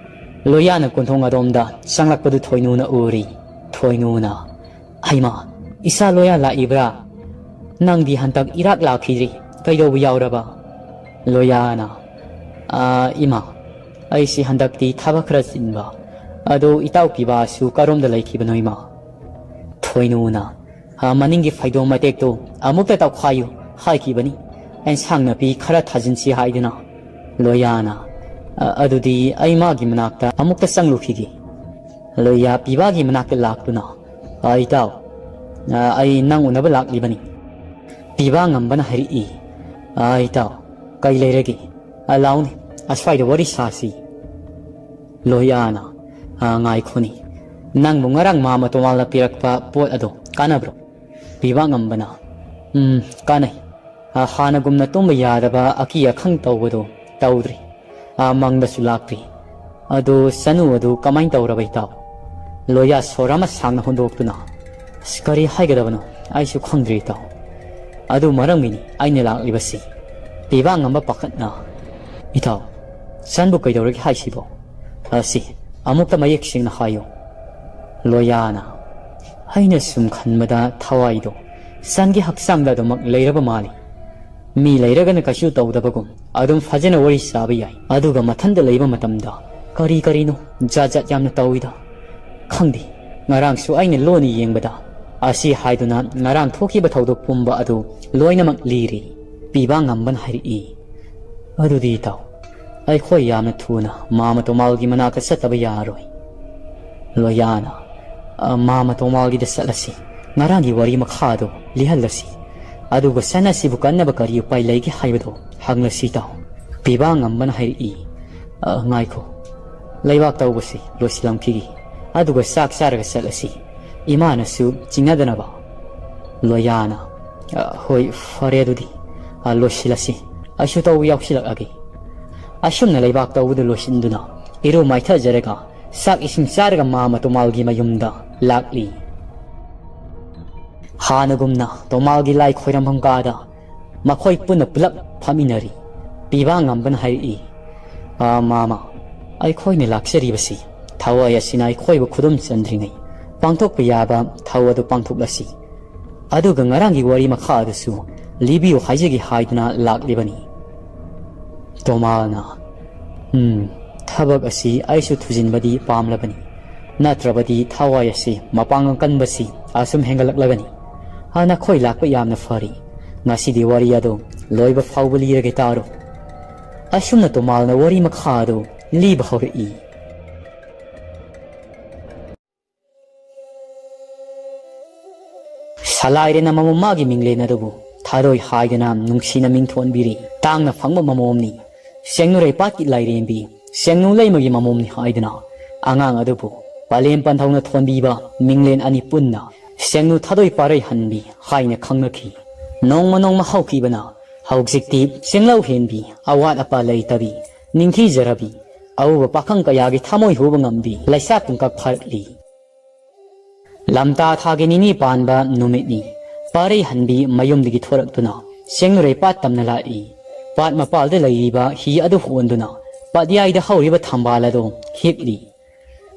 ꯂꯣꯌꯥꯅ ꯀꯣꯟꯊꯣꯡ ꯑꯗꯣꯝꯗ ꯆꯪꯂꯛꯄꯗꯨ ꯊꯣꯏꯅꯨꯅ ꯎꯔꯤ꯫ ꯊꯣꯏꯅꯨꯅ, "ꯍꯩꯃꯥ, ꯏꯆꯥ ꯂꯣꯌꯥ ꯂꯥꯛꯏꯕ꯭ꯔꯥ? ꯅꯪꯗꯤ ꯍꯟꯗꯛ ꯏꯔꯥꯛ ꯂꯥꯛꯈꯤꯗ꯭ꯔꯤ꯫ ꯀꯩꯗꯧꯕ ꯌꯥꯎꯔꯕ?" ꯂꯣꯌꯥꯅ, "ꯑꯥ, ꯏꯃꯥ, ꯑꯩꯁꯤ ꯍꯟꯗꯛꯇꯤ ꯊꯕꯛ ꯈꯔ ꯆꯤꯟꯕ꯫ ꯑꯗꯨ ꯏꯇꯥꯎ ꯄꯤꯕꯥꯁꯨ ꯀꯔꯣꯝꯗ ꯂꯩꯈꯤꯕꯅꯣ ꯏꯃꯥ?" ꯊꯣꯏꯅꯨꯅ, "ꯑꯥ, ꯃꯅꯤꯡꯒꯤ ꯐꯩꯗꯣꯝ ꯃꯇꯦꯛꯇꯣ ꯑꯃꯨꯛꯇ ꯇꯧꯈꯥꯏꯌꯨ ꯍꯥꯏꯈꯤꯕꯅꯤ꯫ ꯑꯦꯟꯁꯥꯡ ꯅꯥꯄꯤ ꯈꯔ ꯊꯥꯖꯤꯟꯁꯤ ꯍꯥꯏꯗꯨꯅ"꯫ ꯂꯣꯌꯥꯅ, "ꯑ-, ꯑꯗꯨꯗꯤ ꯑꯩ ꯃꯥꯒꯤ ꯃꯅꯥꯛꯇ ꯑꯃꯨꯛꯇ ꯆꯪꯂꯨꯈꯤꯒꯦ"꯫ ꯂꯣꯌꯥ ꯄꯤꯕꯥꯒꯤ ꯃꯅꯥꯛꯇ ꯂꯥꯛꯇꯨꯅ, "ꯑ, ꯏꯇꯥꯎ, ꯑ, ꯑꯩ ꯅꯪ ꯎꯅꯕ ꯂꯥꯛꯂꯤꯕꯅꯤ"꯫ ꯄꯤꯕꯥ ꯉꯝꯕꯅ ꯍꯥꯏꯔꯛꯏ, "ꯑ, ꯏꯇꯥꯎ, ꯀꯩ ꯂꯩꯔꯒꯦ? ꯑ, ꯂꯥꯎꯅꯦ, ꯑꯁ꯭ꯋꯥꯏꯗ ꯋꯥꯔꯤ ꯁꯥꯁꯤ"꯫ ꯂꯣꯌꯥꯅ, "ꯑ, ꯉꯥꯏꯈꯣꯅꯦ, ꯅꯪꯕꯨ ꯉꯔꯥꯡ ꯃꯥꯃ ꯇꯣꯃꯥꯜꯅ ꯄꯤꯔꯛꯄ ꯄꯣꯠ ꯑꯗꯣ ꯀꯥꯟꯅꯕ꯭ꯔꯣ?" ꯄꯤꯕꯥ ꯉꯝꯕꯅ, "ꯎꯝ, ꯀꯥꯟꯅꯩ꯫ ꯑ, ꯍꯥꯟꯅꯒꯨꯝꯅ ꯇꯨꯝꯕ ꯌꯥꯗꯕ ꯑꯀꯤ ꯑꯈꯪ ꯇꯧꯕꯗꯣ ꯇꯧꯗ꯭ꯔꯤ꯫ ꯑ, ꯃꯪꯗꯁꯨ ꯂꯥꯛꯇ꯭ꯔꯤ꯫ ꯑꯗꯨ ꯁꯅꯨ ꯑꯗꯨ ꯀꯃꯥꯏꯅ ꯇꯧꯔꯕ ꯏꯇꯥꯎ?" ꯂꯣꯌꯥ ꯁꯣꯔ ꯑꯃ ꯁꯥꯡꯅ ꯍꯣꯟꯗꯣꯛꯇꯨꯅ, "ꯑꯁ, ꯀꯔꯤ ꯍꯥꯏꯒꯗꯕꯅꯣ? ꯑꯩꯁꯨ ꯈꯪꯗ꯭ꯔꯦ ꯏꯇꯥꯎ꯫ ꯑꯗꯨ ꯃꯔꯝꯒꯤꯅꯤ ꯑꯩꯅ ꯂꯥꯛꯂꯤꯕꯁꯤ"꯫ ꯄꯤꯕꯥ ꯉꯝꯕ ꯄꯥꯈꯠꯅ, "ꯏꯇꯥꯎ, ꯁꯟꯕꯨ ꯀꯩꯗꯧꯔꯒꯦ ꯍꯥꯏꯁꯤꯕꯣ? ꯑꯁꯤ ꯑꯃꯨꯛꯇ ꯃꯌꯦꯛ ꯁꯦꯡꯅ ꯍꯥꯏꯌꯨ"꯫ ꯂꯣꯌꯥꯅ, "ꯑꯩꯅ ꯁꯨꯝ ꯈꯟꯕꯗ ꯊꯋꯥꯏꯗꯣ ꯁꯟꯒꯤ ꯍꯛꯆꯥꯡꯗ ꯑꯗꯨꯃꯛ ꯂꯩꯔꯕ ꯃꯥꯜꯂꯤ꯫ ꯃꯤ ꯂꯩꯔꯒꯅ ꯀꯩꯁꯨ ꯇꯧꯗꯕꯒꯨꯝ ꯑꯗꯨꯝ ꯐꯖꯅ ꯋꯥꯔꯤ ꯁꯥꯕ ꯌꯥꯏ꯫ ꯑꯗꯨꯒ ꯃꯊꯟꯇ ꯂꯩꯕ ꯃꯇꯝꯗ ꯀꯔꯤ ꯀꯔꯤꯅꯣ ꯖꯥꯠ ꯖꯥꯠ ꯌꯥꯝꯅ ꯇꯧꯏꯗ꯫ ꯈꯪꯗꯦ, ꯉꯔꯥꯡꯁꯨ ꯑꯩꯅ ꯂꯣꯟꯅ ꯌꯦꯡꯕꯗ ꯑꯁꯤ ꯍꯥꯏꯗꯨꯅ ꯉꯔꯥꯡ ꯊꯣꯛꯈꯤꯕ ꯊꯧꯗꯣꯛ ꯄꯨꯝꯕ ꯑꯗꯨ ꯂꯣꯏꯅꯃꯛ ꯂꯤꯔꯤ꯫ ꯄꯤꯕꯥ ꯉꯝꯕꯅ ꯍꯥꯏꯔꯛꯏ, "ꯑꯗꯨꯗꯤ ꯏꯇꯥꯎ, ꯑꯩꯈꯣꯏ ꯌꯥꯝꯅ ꯊꯨꯅ ꯃꯥꯃ ꯇꯣꯃꯥꯜꯒꯤ ꯃꯅꯥꯛꯇ ꯆꯠꯇꯕ ꯌꯥꯔꯣꯏ꯫" ꯂꯣꯌꯥꯅ, "ꯑ, ꯃꯥꯃ ꯇꯣꯃꯥꯜꯒꯤꯗ ꯆꯠꯂꯁꯤ꯫ ꯉꯔꯥꯡꯒꯤ ꯋꯥꯔꯤ ꯃꯈꯥ ꯑꯗꯨ ꯂꯤꯍꯜꯂꯁꯤ꯫ ꯑꯗꯨꯒ ꯁꯟ ꯑꯁꯤꯕꯨ ꯀꯟꯅꯕ ꯀꯔꯤ ꯎꯄꯥꯏ ꯂꯩꯒꯦ ꯍꯥꯏꯕꯗꯨ ꯍꯪꯂꯁꯤ ꯏꯇꯥꯎ꯫" ꯄꯤꯕꯥ ꯉꯝꯕꯅ ꯍꯥꯏꯔꯛꯏ, "ꯑ, ꯉꯥꯏꯈꯣ꯫ ꯂꯩꯕꯥꯛ ꯇꯧꯕꯁꯤ ꯂꯣꯏꯁꯤꯜꯂꯝꯈꯤꯒꯦ꯫ ꯑꯗꯨꯒ ꯆꯥꯛ ꯆꯥꯔꯒ ꯆꯠꯂꯁꯤ꯫ ꯏꯃꯥꯅꯁꯨ ꯆꯤꯡꯅꯗꯅꯕ꯫" ꯂꯣꯌꯥꯅ, "ꯑ, ꯍꯣꯏ, ꯐꯔꯦ ꯑꯗꯨꯗꯤ꯫ ꯑ, ꯂꯣꯏꯁꯤꯜꯂꯁꯤ꯫ ꯑꯩꯁꯨ ꯇꯧꯕ ꯌꯥꯎꯁꯤꯜꯂꯛꯑꯒꯦ꯫" ꯑꯁꯨꯝꯅ ꯂꯩꯕꯥꯛ ꯇꯧꯕꯗꯨ ꯂꯣꯏꯁꯤꯟꯗꯨꯅ ꯏꯔꯨ ꯃꯥꯏꯊꯖꯔꯒ ꯆꯥꯛ ꯏꯁꯤꯡ ꯆꯥꯔꯒ ꯃꯥꯃ ꯇꯣꯃꯥꯜꯒꯤ ꯃꯌꯨꯝꯗ ꯂꯥꯛꯂꯤ꯫ ꯍꯥꯟꯅꯒꯨꯝꯅ ꯇꯣꯃꯥꯜꯒꯤ ꯂꯥꯏ ꯈꯣꯏꯔꯝꯐꯝ ꯀꯥꯗ ꯃꯈꯣꯏ ꯄꯨꯟꯅ ꯄꯨꯂꯞ ꯐꯝꯃꯤꯟꯅꯔꯤ꯫ ꯄꯤꯕꯥ ꯉꯝꯕꯅ ꯍꯥꯏꯔꯛꯏ, "ꯑꯥ, ꯃꯥꯃ, ꯑꯩꯈꯣꯏꯅ ꯂꯥꯛꯆꯔꯤꯕꯁꯤ ꯊꯋꯥꯏ ꯑꯁꯤꯅ ꯑꯩꯈꯣꯏꯕꯨ ꯈꯨꯗꯨꯝ ꯆꯟꯗ꯭ꯔꯤꯉꯩ ꯄꯥꯡꯊꯣꯛꯄ ꯌꯥꯕ ꯊꯧ ꯑꯗꯨ ꯄꯥꯡꯊꯣꯛꯂꯁꯤ꯫ ꯑꯗꯨꯒ ꯉꯔꯥꯡꯒꯤ ꯋꯥꯔꯤ ꯃꯈꯥ ꯑꯗꯨꯁꯨ ꯂꯤꯕꯤꯌꯨ ꯍꯥꯏꯖꯒꯦ ꯍꯥꯏꯗꯨꯅ ꯂꯥꯛꯂꯤꯕꯅꯤ꯫" ꯇꯣꯃꯥꯜꯅ, "ꯎꯝ, ꯊꯕꯛ ꯑꯁꯤ ꯑꯩꯁꯨ ꯊꯨꯖꯤꯟꯕꯗꯤ ꯄꯥꯝꯂꯕꯅꯤ꯫ ꯅꯠꯇ꯭ꯔꯕꯗꯤ ꯊꯋꯥꯏ ꯑꯁꯤ ꯃꯄꯥꯡꯒꯜ ꯀꯟꯕꯁꯤ ꯑꯁꯨꯝ ꯍꯦꯟꯒꯠꯂꯛꯂꯒꯅꯤ꯫ ꯑ, ꯅꯈꯣꯏ ꯂꯥꯛꯄ ꯌꯥꯝꯅ ꯐꯔꯤ꯫ ꯉꯁꯤꯗꯤ ꯋꯥꯔꯤ ꯑꯗꯨ ꯂꯣꯏꯕ ꯐꯥꯎꯕ ꯂꯤꯔꯒꯦ ꯇꯥꯔꯣ꯫" ꯑꯁꯨꯝꯅ ꯇꯣꯃꯥꯜꯅ ꯋꯥꯔꯤ ꯃꯈꯥ ꯑꯗꯨ ꯂꯤꯕ ꯍꯧꯔꯛꯏ꯫ ꯁꯂꯥꯏꯔꯦꯟ ꯑꯃꯃꯝ ꯃꯥꯒꯤ ꯃꯤꯡꯂꯦꯟ ꯑꯗꯨꯕꯨ ꯊꯥꯗꯣꯏ ꯍꯥꯏꯗꯅ ꯅꯨꯡꯁꯤꯅ ꯃꯤꯡ ꯊꯣꯟꯕꯤꯔꯤ꯫ ꯇꯥꯡꯅ ꯐꯪꯕ ꯃꯃꯣꯝꯅꯤ꯫ ꯁꯦꯡꯅꯨꯔꯩ ꯄꯥꯠꯀꯤ ꯂꯥꯏꯔꯦꯝꯕꯤ ꯁꯦꯡꯅꯨ ꯂꯩꯃꯒꯤ ꯃꯃꯣꯝꯅꯤ ꯍꯥꯏꯗꯨꯅ ꯑꯉꯥꯡ ꯑꯗꯨꯕꯨ ꯄꯂꯦꯝ ꯄꯟꯊꯧꯅ ꯊꯣꯟꯕꯤꯕ ꯃꯤꯡꯂꯦꯟ ꯑꯅꯤ ꯄꯨꯟꯅ ꯁꯦꯡꯅꯨ ꯊꯥꯗꯣꯏ ꯄꯥꯔꯩ ꯍꯟꯕꯤ ꯍꯥꯏꯅ ꯈꯪꯅꯈꯤ꯫ ꯅꯣꯡꯃ ꯅꯣꯡꯃ ꯍꯧꯈꯤꯕꯅ ꯍꯧꯖꯤꯛꯇꯤ ꯆꯤꯡꯂꯧ ꯍꯦꯟꯕꯤ, ꯑꯋꯥꯠ ꯑꯄꯥ ꯂꯩꯇꯕꯤ, ꯅꯤꯡꯊꯤꯖꯔꯕꯤ, ꯑꯎꯕ ꯄꯥꯈꯪ ꯀꯌꯥꯒꯤ ꯊꯃꯣꯏ ꯍꯨꯕ ꯉꯝꯕꯤ ꯂꯩꯁꯥ ꯄꯨꯡꯀꯛ ꯐꯥꯔꯛꯂꯤ꯫ ꯂꯝꯇꯥ ꯊꯥꯒꯤ ꯅꯤꯅꯤ ꯄꯥꯟꯕ ꯅꯨꯃꯤꯠꯅꯤ꯫ ꯄꯥꯔꯩ ꯍꯟꯕꯤ ꯃꯌꯨꯝꯗꯒꯤ ꯊꯣꯔꯛꯇꯨꯅ ꯁꯦꯡꯅꯨꯔꯩ ꯄꯥꯠ ꯇꯝꯅ ꯂꯥꯛꯏ꯫ ꯄꯥꯠ ꯃꯄꯥꯜꯗ ꯂꯩꯔꯤꯕ ꯍꯤ ꯑꯗꯨ ꯍꯣꯟꯗꯨꯅ ꯄꯥꯠꯌꯥꯏꯗ ꯍꯧꯔꯤꯕ ꯊꯝꯕꯥꯜ ꯑꯗꯨ ꯍꯦꯛꯂꯤ꯫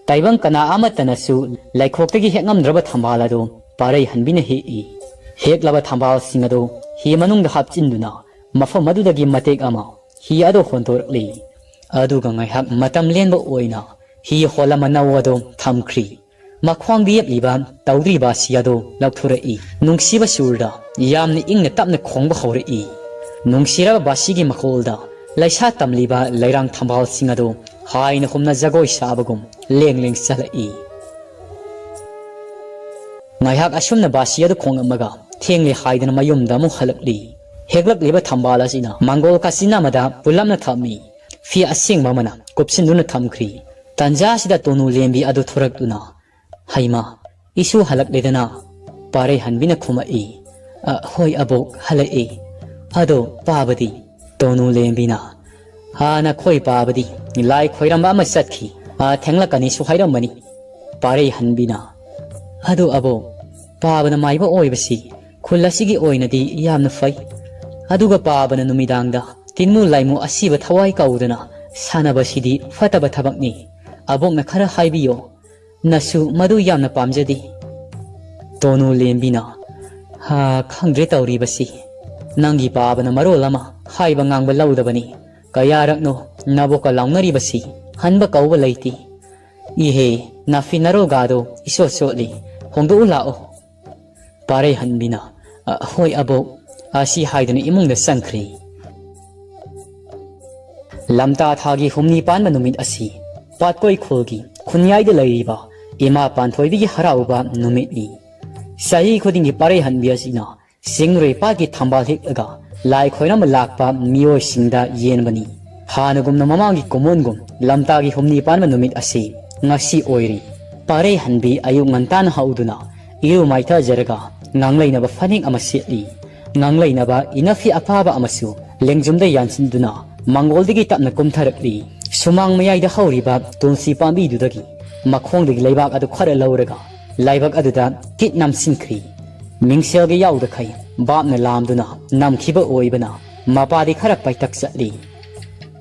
ꯇꯥꯏꯕꯪ ꯀꯅꯥ ꯑꯃꯠꯇꯅꯁꯨ ꯂꯩꯈꯣꯛꯇꯒꯤ ꯍꯦꯛꯉꯝꯗ꯭ꯔꯕ ꯊꯝꯕꯥꯜ ꯑꯗꯨ ꯄꯥꯔꯩ ꯍꯟꯕꯤꯅ ꯍꯦꯛꯏ꯫ ꯍꯦꯛꯂꯕ ꯊꯝꯕꯥꯜꯁꯤꯡ ꯑꯗꯨ ꯍꯤ ꯃꯅꯨꯡꯗ ꯍꯥꯞꯆꯤꯟꯗꯨꯅ ꯃꯐꯝ ꯑꯗꯨꯗꯒꯤ ꯃꯇꯦꯛ ꯑꯃ ꯍꯤ ꯑꯗꯨ ꯍꯣꯟꯗꯣꯔꯛꯂꯤ꯫ ꯑꯗꯨꯒ ꯉꯥꯏꯍꯥꯛ ꯃꯇꯝ ꯂꯦꯟꯕ ꯑꯣꯏꯅ ꯍꯤ ꯍꯣꯜꯂꯝꯕ ꯅꯧ ꯑꯗꯨ ꯊꯝꯈ꯭ꯔꯤ꯫ ꯃꯈ꯭ꯋꯥꯡꯗ ꯌꯦꯞꯂꯤꯕ ꯇꯧꯗ꯭ꯔꯤ ꯕꯥꯁꯤ ꯑꯗꯨ ꯂꯧꯊꯣꯔꯛꯏ꯫ ꯅꯨꯡꯁꯤꯕ ꯁꯨꯔꯗ ꯌꯥꯝꯅ ꯏꯪꯅ ꯇꯞꯅ ꯈꯣꯡꯕ ꯍꯧꯔꯛꯏ꯫ ꯅꯨꯡꯁꯤꯔꯕ ꯕꯥꯁꯤꯒꯤ ꯃꯈꯣꯜꯗ ꯂꯩꯁꯥ ꯇꯝꯂꯤꯕ ꯂꯩꯔꯥꯡ ꯊꯝꯕꯥꯜꯁꯤꯡ ꯑꯗꯨ ꯍꯥꯏꯅ ꯍꯨꯝꯅ ꯖꯒꯣꯏ ꯁꯥꯕꯒꯨꯝ ꯂꯦꯡ ꯂꯦꯡ ꯆꯠꯂꯛꯏ꯫ ꯉꯥꯏꯍꯥꯛ ꯑꯁꯨꯝꯅ ꯕꯥꯁꯤ ꯑꯗꯨ ꯈꯣꯡꯂꯝꯃꯒ ꯊꯦꯡꯂꯦ ꯍꯥꯏꯗꯨꯅ ꯃꯌꯨꯝꯗ ꯑꯃꯨꯛ ꯍꯜꯂꯛꯂꯤ꯫ ꯍꯦꯛꯂꯛꯂꯤꯕ ꯊꯝꯕꯥꯜ ꯑꯁꯤꯅ ꯃꯪꯒꯣꯜ ꯀꯥꯆꯤꯟ ꯑꯃꯗ ꯄꯨꯜꯂꯞꯅ ꯊꯝꯃꯤ꯫ ꯐꯤ ꯑꯁꯦꯡꯕ ꯑꯃꯅ ꯀꯨꯞꯁꯤꯟꯗꯨꯅ ꯊꯝꯈ꯭ꯔꯤ꯫ ꯇꯟꯖꯥ ꯑꯁꯤꯗ ꯇꯣꯅꯨ ꯂꯦꯝꯕꯤ ꯑꯗꯨ ꯊꯣꯔꯛꯇꯨꯅ, "ꯍꯩꯃꯥ, ꯏꯁꯨ ꯍꯜꯂꯛꯂꯦꯗꯅ?" ꯄꯥꯔꯩꯍꯟꯕꯤꯅ ꯈꯨꯝꯃꯛꯏ꯫ "ꯑ, ꯍꯣꯏ ꯑꯕꯣꯛ, ꯍꯜꯂꯛꯏ꯫ ꯑꯗꯣ ꯄꯥꯕꯗꯤ?" ꯇꯣꯅꯨ ꯂꯦꯝꯕꯤꯅ, "ꯍꯥꯟꯅ ꯈꯣꯏ ꯄꯥꯕꯗꯤ ꯂꯥꯏ ꯈꯣꯏꯔꯝꯕ ꯑꯃ ꯆꯠꯈꯤ꯫ ꯑ, ꯊꯦꯡꯂꯛꯀꯅꯤꯁꯨ ꯍꯥꯏꯔꯝꯕꯅꯤ꯫" ꯄꯥꯔꯩꯍꯟꯕꯤꯅ, "ꯑꯗꯨ ꯑꯕꯣꯛ, ꯄꯥꯕꯅ ꯃꯥꯏꯕ ꯑꯣꯏꯕꯁꯤ ꯈꯨꯜ ꯑꯁꯤꯒꯤ ꯑꯣꯏꯅꯗꯤ ꯌꯥꯝꯅ ꯐꯩ꯫ ꯑꯗꯨꯒ ꯄꯥꯕꯅ ꯅꯨꯃꯤꯗꯥꯡꯗ ꯇꯤꯟꯃꯨ ꯂꯥꯏꯃꯨ ꯑꯁꯤꯕ ꯊꯋꯥꯏ ꯀꯧꯗꯅ ꯁꯥꯟꯅꯕꯁꯤꯗꯤ ꯐꯠꯇꯕ ꯊꯕꯛꯅꯤ꯫ ꯑꯕꯣꯛꯅ ꯈꯔ ꯍꯥꯏꯕꯤꯌꯣ꯫ ꯅꯁꯨ ꯃꯗꯨ ꯌꯥꯝꯅ ꯄꯥꯝꯖꯗꯦ꯫" ꯇꯣꯅꯨ ꯂꯦꯝꯕꯤꯅ, "ꯍꯥ, ꯈꯪꯗ꯭ꯔꯦ ꯇꯧꯔꯤꯕꯁꯤ꯫ ꯅꯪꯒꯤ ꯄꯥꯕꯅ ꯃꯔꯣꯜ ꯑꯃ ꯍꯥꯏꯕ ꯉꯥꯡꯕ ꯂꯧꯗꯕꯅꯤ꯫ ꯀꯌꯥꯔꯛꯅꯣ ꯅꯕꯣꯛꯀ ꯂꯥꯎꯅꯔꯤꯕꯁꯤ, ꯍꯟꯕ ꯀꯧꯕ ꯂꯩꯇꯦ꯫ ꯏꯍꯦ, ꯅꯥꯐꯤ ꯅꯔꯣꯒꯥꯗꯣ ꯏꯆꯣꯠ ꯆꯣꯠꯂꯤ, ꯍꯣꯡꯗꯣꯛꯎ ꯂꯥꯛꯑꯣ꯫" ꯄꯥꯔꯩꯍꯟꯕꯤꯅ, "ꯑ, ꯍꯣꯏ ꯑꯕꯣꯛ," ꯑꯁꯤ ꯍꯥꯏꯗꯨꯅ ꯏꯃꯨꯡꯗ ꯆꯪꯈ꯭ꯔꯤ꯫ ꯂꯝꯇꯥ ꯊꯥꯒꯤ ꯍꯨꯝꯅꯤ ꯄꯥꯟꯕ ꯅꯨꯃꯤꯠ ꯑꯁꯤ ꯄꯥꯠꯀꯣꯏ ꯈꯨꯜꯒꯤ ꯈꯨꯟꯌꯥꯏꯗ ꯂꯩꯔꯤꯕ ꯏꯃꯥ ꯄꯥꯟꯊꯣꯏꯕꯤꯒꯤ ꯍꯔꯥꯎꯕ ꯅꯨꯃꯤꯠꯅꯤ꯫ ꯆꯍꯤ ꯈꯨꯗꯤꯡꯒꯤ ꯄꯥꯔꯩꯍꯟꯕꯤ ꯑꯁꯤꯅ ꯆꯤꯡꯔꯣꯏ ꯄꯥꯠꯀꯤ ꯊꯝꯕꯥꯜ ꯍꯦꯛꯂꯒ ꯂꯥꯏ ꯈꯣꯏꯔꯝꯕ ꯂꯥꯛꯄ ꯃꯤꯑꯣꯏꯁꯤꯡꯗ ꯌꯦꯟꯕꯅꯤ꯫ ꯍꯥꯟꯅꯒꯨꯝꯅ ꯃꯃꯥꯡꯒꯤ ꯀꯨꯝꯑꯣꯟꯒꯨꯝ ꯂꯝꯇꯥꯒꯤ ꯍꯨꯝꯅꯤ ꯄꯥꯟꯕ ꯅꯨꯃꯤꯠ ꯑꯁꯤ ꯉꯁꯤ ꯑꯣꯏꯔꯤ꯫ ꯄꯥꯔꯩꯍꯟꯕꯤ ꯑꯌꯨꯛ ꯉꯟꯇꯥꯅ ꯍꯧꯗꯨꯅ ꯏꯔꯨ ꯃꯥꯏꯊꯖꯔꯒ ꯉꯥꯡꯂꯩꯅꯕ ꯐꯅꯦꯛ ꯑꯃ ꯁꯦꯠꯂꯤ꯫ ꯉꯥꯡꯂꯩꯅꯕ ꯏꯅꯐꯤ ꯑꯄꯥꯕ ꯑꯃꯁꯨ ꯂꯦꯡꯖꯨꯝꯗ ꯌꯥꯟꯁꯤꯟꯗꯨꯅ ꯃꯪꯒꯣꯜꯗꯒꯤ ꯇꯞꯅ ꯀꯨꯝꯊꯔꯛꯂꯤ꯫ ꯁꯨꯃꯥꯡ ꯃꯌꯥꯏꯗ ꯍꯧꯔꯤꯕ ꯇꯨꯜꯁꯤ ꯄꯥꯝꯕꯤꯗꯨꯗꯒꯤ ꯃꯈꯣꯡꯗꯒꯤ ꯂꯩꯕꯥꯛ ꯑꯗꯨ ꯈꯔ ꯂꯧꯔꯒ ꯂꯥꯏꯕꯛ ꯑꯗꯨꯗ ꯇꯤꯠ ꯅꯝꯁꯤꯟꯈ꯭ꯔꯤ꯫ ꯃꯤꯡꯁꯦꯜꯒ ꯌꯥꯎꯗꯈꯩ ꯕꯥꯞꯅ ꯂꯥꯝꯗꯨꯅ ꯅꯝꯈꯤꯕ ꯑꯣꯏꯕꯅ ꯃꯄꯥꯗꯤ ꯈꯔ ꯄꯥꯏꯇꯛ ꯆꯠꯂꯤ꯫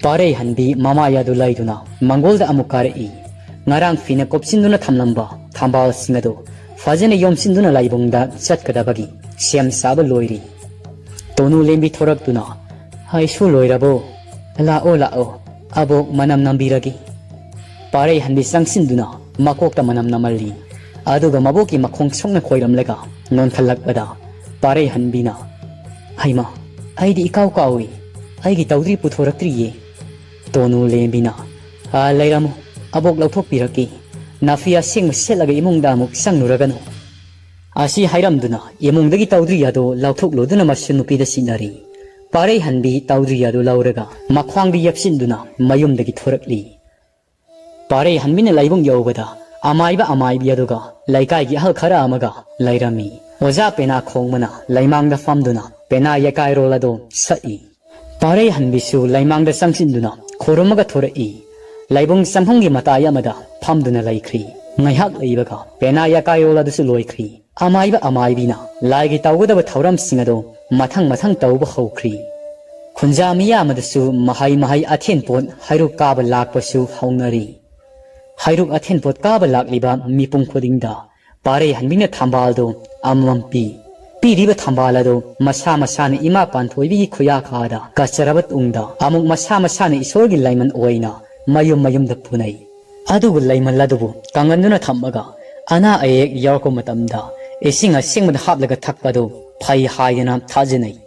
ꯄꯥꯔꯩꯍꯟꯕꯤ ꯃꯃꯥꯏ ꯑꯗꯨ ꯂꯩꯗꯨꯅ ꯃꯪꯒꯣꯜꯗ ꯑꯃꯨꯛ ꯀꯥꯔꯛꯏ꯫ ꯉꯔꯥꯡ ꯐꯤꯅ ꯀꯨꯞꯁꯤꯟꯗꯨꯅ ꯊꯝꯂꯝꯕ ꯊꯝꯕꯥꯜꯁꯤꯡ ꯑꯗꯨ ꯐꯖꯅ ꯌꯣꯝꯁꯤꯟꯗꯨꯅ ꯂꯥꯏꯕꯨꯡꯗ ꯆꯠꯀꯗꯕꯒꯤ ꯁꯦꯝ ꯁꯥꯕ ꯂꯣꯏꯔꯤ꯫ ꯇꯣꯅꯨ ꯂꯦꯝꯕꯤ ꯊꯣꯔꯛꯇꯨꯅ, "ꯍꯩꯁꯨ ꯂꯣꯏꯔꯕꯣ? ꯂꯥꯛꯑꯣ, ꯂꯥꯛꯑꯣ, ꯑꯕꯣꯛ ꯃꯅꯝ ꯅꯝꯕꯤꯔꯒꯦ꯫" ꯄꯥꯔꯩꯍꯟꯕꯤ ꯆꯪꯁꯤꯟꯗꯨꯅ ꯃꯀꯣꯛꯇ ꯃꯅꯝ ꯅꯝꯍꯜꯂꯤ꯫ ꯑꯗꯨꯒ ꯃꯕꯣꯛꯀꯤ ꯃꯈꯣꯡ ꯁꯣꯛꯅ ꯈꯣꯏꯔꯝꯂꯒ ꯅꯣꯟꯊꯜꯂꯛꯄꯗ ꯄꯥꯔꯩꯍꯟꯕꯤꯅ, "ꯍꯩꯃꯥ, ꯑꯩꯗꯤ ꯏꯀꯥꯎ ꯀꯥꯎꯏ, ꯑꯩꯒꯤ ꯇꯧꯗ꯭ꯔꯤ ꯄꯨꯊꯣꯔꯛꯇ꯭ꯔꯤꯌꯦ꯫" ꯇꯣꯅꯨ ꯂꯦꯝꯕꯤꯅ, "ꯑꯥ, ꯂꯩꯔꯝꯃꯨ, ꯑꯕꯣꯛ ꯂꯧꯊꯣꯛꯄꯤꯔꯛꯀꯦ꯫ ꯅꯥꯐꯤ ꯑꯁꯦꯡꯕ ꯁꯦꯠꯂꯒ ꯏꯃꯨꯡꯗ ꯑꯃꯨꯛ ꯆꯪꯂꯨꯔꯒꯅꯨ꯫" ꯑꯁꯤ ꯍꯥꯏꯔꯝꯗꯨꯅ ꯏꯃꯨꯡꯗꯒꯤ ꯇꯧꯗ꯭ꯔꯤ ꯑꯗꯨ ꯂꯧꯊꯣꯛꯂꯨꯗꯨꯅ ꯃꯁꯨ ꯅꯨꯄꯤꯗ ꯁꯤꯟꯅꯔꯤ꯫ ꯄꯥꯔꯩꯍꯟꯕꯤ ꯇꯧꯗ꯭ꯔꯤ ꯑꯗꯨ ꯂꯧꯔꯒ ꯃꯈ꯭ꯋꯥꯡꯗ ꯌꯦꯞꯁꯤꯟꯗꯨꯅ ꯃꯌꯨꯝꯗꯒꯤ ꯊꯣꯔꯛꯂꯤ꯫ ꯄꯥꯔꯩꯍꯟꯕꯤꯅ ꯂꯥꯏꯕꯨꯡ ꯌꯧꯕꯗ ꯑꯃꯥꯏꯕ ꯑꯃꯥꯏꯕꯤ ꯑꯗꯨꯒ ꯂꯩꯀꯥꯏꯒꯤ ꯑꯍꯜ ꯈꯔ ꯑꯃꯒ ꯂꯩꯔꯝꯃꯤ꯫ ꯑꯣꯖꯥ ꯄꯦꯅꯥ ꯈꯣꯡꯕꯅ ꯂꯩꯃꯥꯡꯗ ꯐꯝꯗꯨꯅ ꯄꯦꯅꯥ ꯌꯦꯀꯥꯏꯔꯣꯜ ꯑꯗꯨ ꯁꯛꯏ꯫ ꯄꯥꯔꯩꯍꯟꯕꯤꯁꯨ ꯂꯩꯃꯥꯡꯗ ꯆꯪꯁꯤꯟꯗꯨꯅ ꯈꯨꯔꯨꯝꯃꯒ ꯊꯣꯔꯛꯏ꯫ ꯂꯥꯏꯕꯨꯡ ꯆꯪꯐꯝꯒꯤ ꯃꯇꯥꯏ ꯑꯃꯗ ꯐꯝꯗꯨꯅ ꯂꯩꯈ꯭ꯔꯤ꯫ ꯉꯥꯏꯍꯥꯛ ꯂꯩꯕꯒ ꯄꯦꯅꯥ ꯌꯦꯀꯥꯏꯔꯣꯜ ꯑꯗꯨꯁꯨ ꯂꯣꯏꯈ꯭ꯔꯤ꯫ ꯑꯃꯥꯏꯕ ꯑꯃꯥꯏꯕꯤꯅ ꯂꯥꯏꯒꯤ ꯇꯧꯒꯗꯕ ꯊꯧꯔꯝꯁꯤꯡ ꯑꯗꯨ ꯃꯊꯪ ꯃꯊꯪ ꯇꯧꯕ ꯍꯧꯈ꯭ꯔꯤ꯫ ꯈꯨꯟꯖꯥ ꯃꯤꯌꯥꯝ ꯑꯗꯨꯁꯨ ꯃꯍꯩ ꯃꯍꯩ ꯑꯊꯦꯟ ꯄꯣꯠ ꯍꯩꯔꯨꯛ ꯀꯥꯕ ꯂꯥꯛꯄꯁꯨ ꯍꯧꯅꯔꯤ꯫ ꯍꯩꯔꯨꯛ ꯑꯊꯦꯟ ꯄꯣꯠ ꯀꯥꯕ ꯂꯥꯛꯂꯤꯕ ꯃꯤꯄꯨꯝ ꯈꯨꯗꯤꯡꯗ ꯄꯥꯔꯩꯍꯟꯕꯤꯅ ꯊꯝꯕꯥꯜꯗꯨ ꯑꯃꯃꯝ ꯄꯤ꯫ ꯄꯤꯔꯤꯕ ꯊꯝꯕꯥꯜ ꯑꯗꯨ ꯃꯁꯥ ꯃꯁꯥꯅ ꯏꯃꯥ ꯄꯥꯟꯊꯣꯏꯕꯤꯒꯤ ꯈꯨꯌꯥꯈꯥꯗ ꯀꯠꯆꯔꯕ ꯇꯨꯡꯗ ꯑꯃꯨꯛ ꯃꯁꯥ ꯃꯁꯥꯅ ꯏꯁꯣꯔꯒꯤ ꯂꯥꯏꯃꯟ ꯑꯣꯏꯅ ꯃꯌꯨꯝ ꯃꯌꯨꯝꯗ ꯄꯨꯅꯩ꯫ ꯑꯗꯨꯕꯨ ꯂꯩꯃꯜ ꯑꯗꯨꯕꯨ ꯀꯪꯍꯟꯗꯨꯅ ꯊꯝꯃꯒ ꯑꯅꯥ ꯑꯌꯦꯛ ꯌꯥꯎꯔꯛꯄ ꯃꯇꯝꯗ ꯏꯁꯤꯡ ꯑꯁꯦꯡꯕꯗ ꯍꯥꯞꯂꯒ ꯊꯛꯄꯗꯨ ꯐꯩ ꯍꯥꯏꯗꯅ ꯊꯥꯖꯅꯩ꯫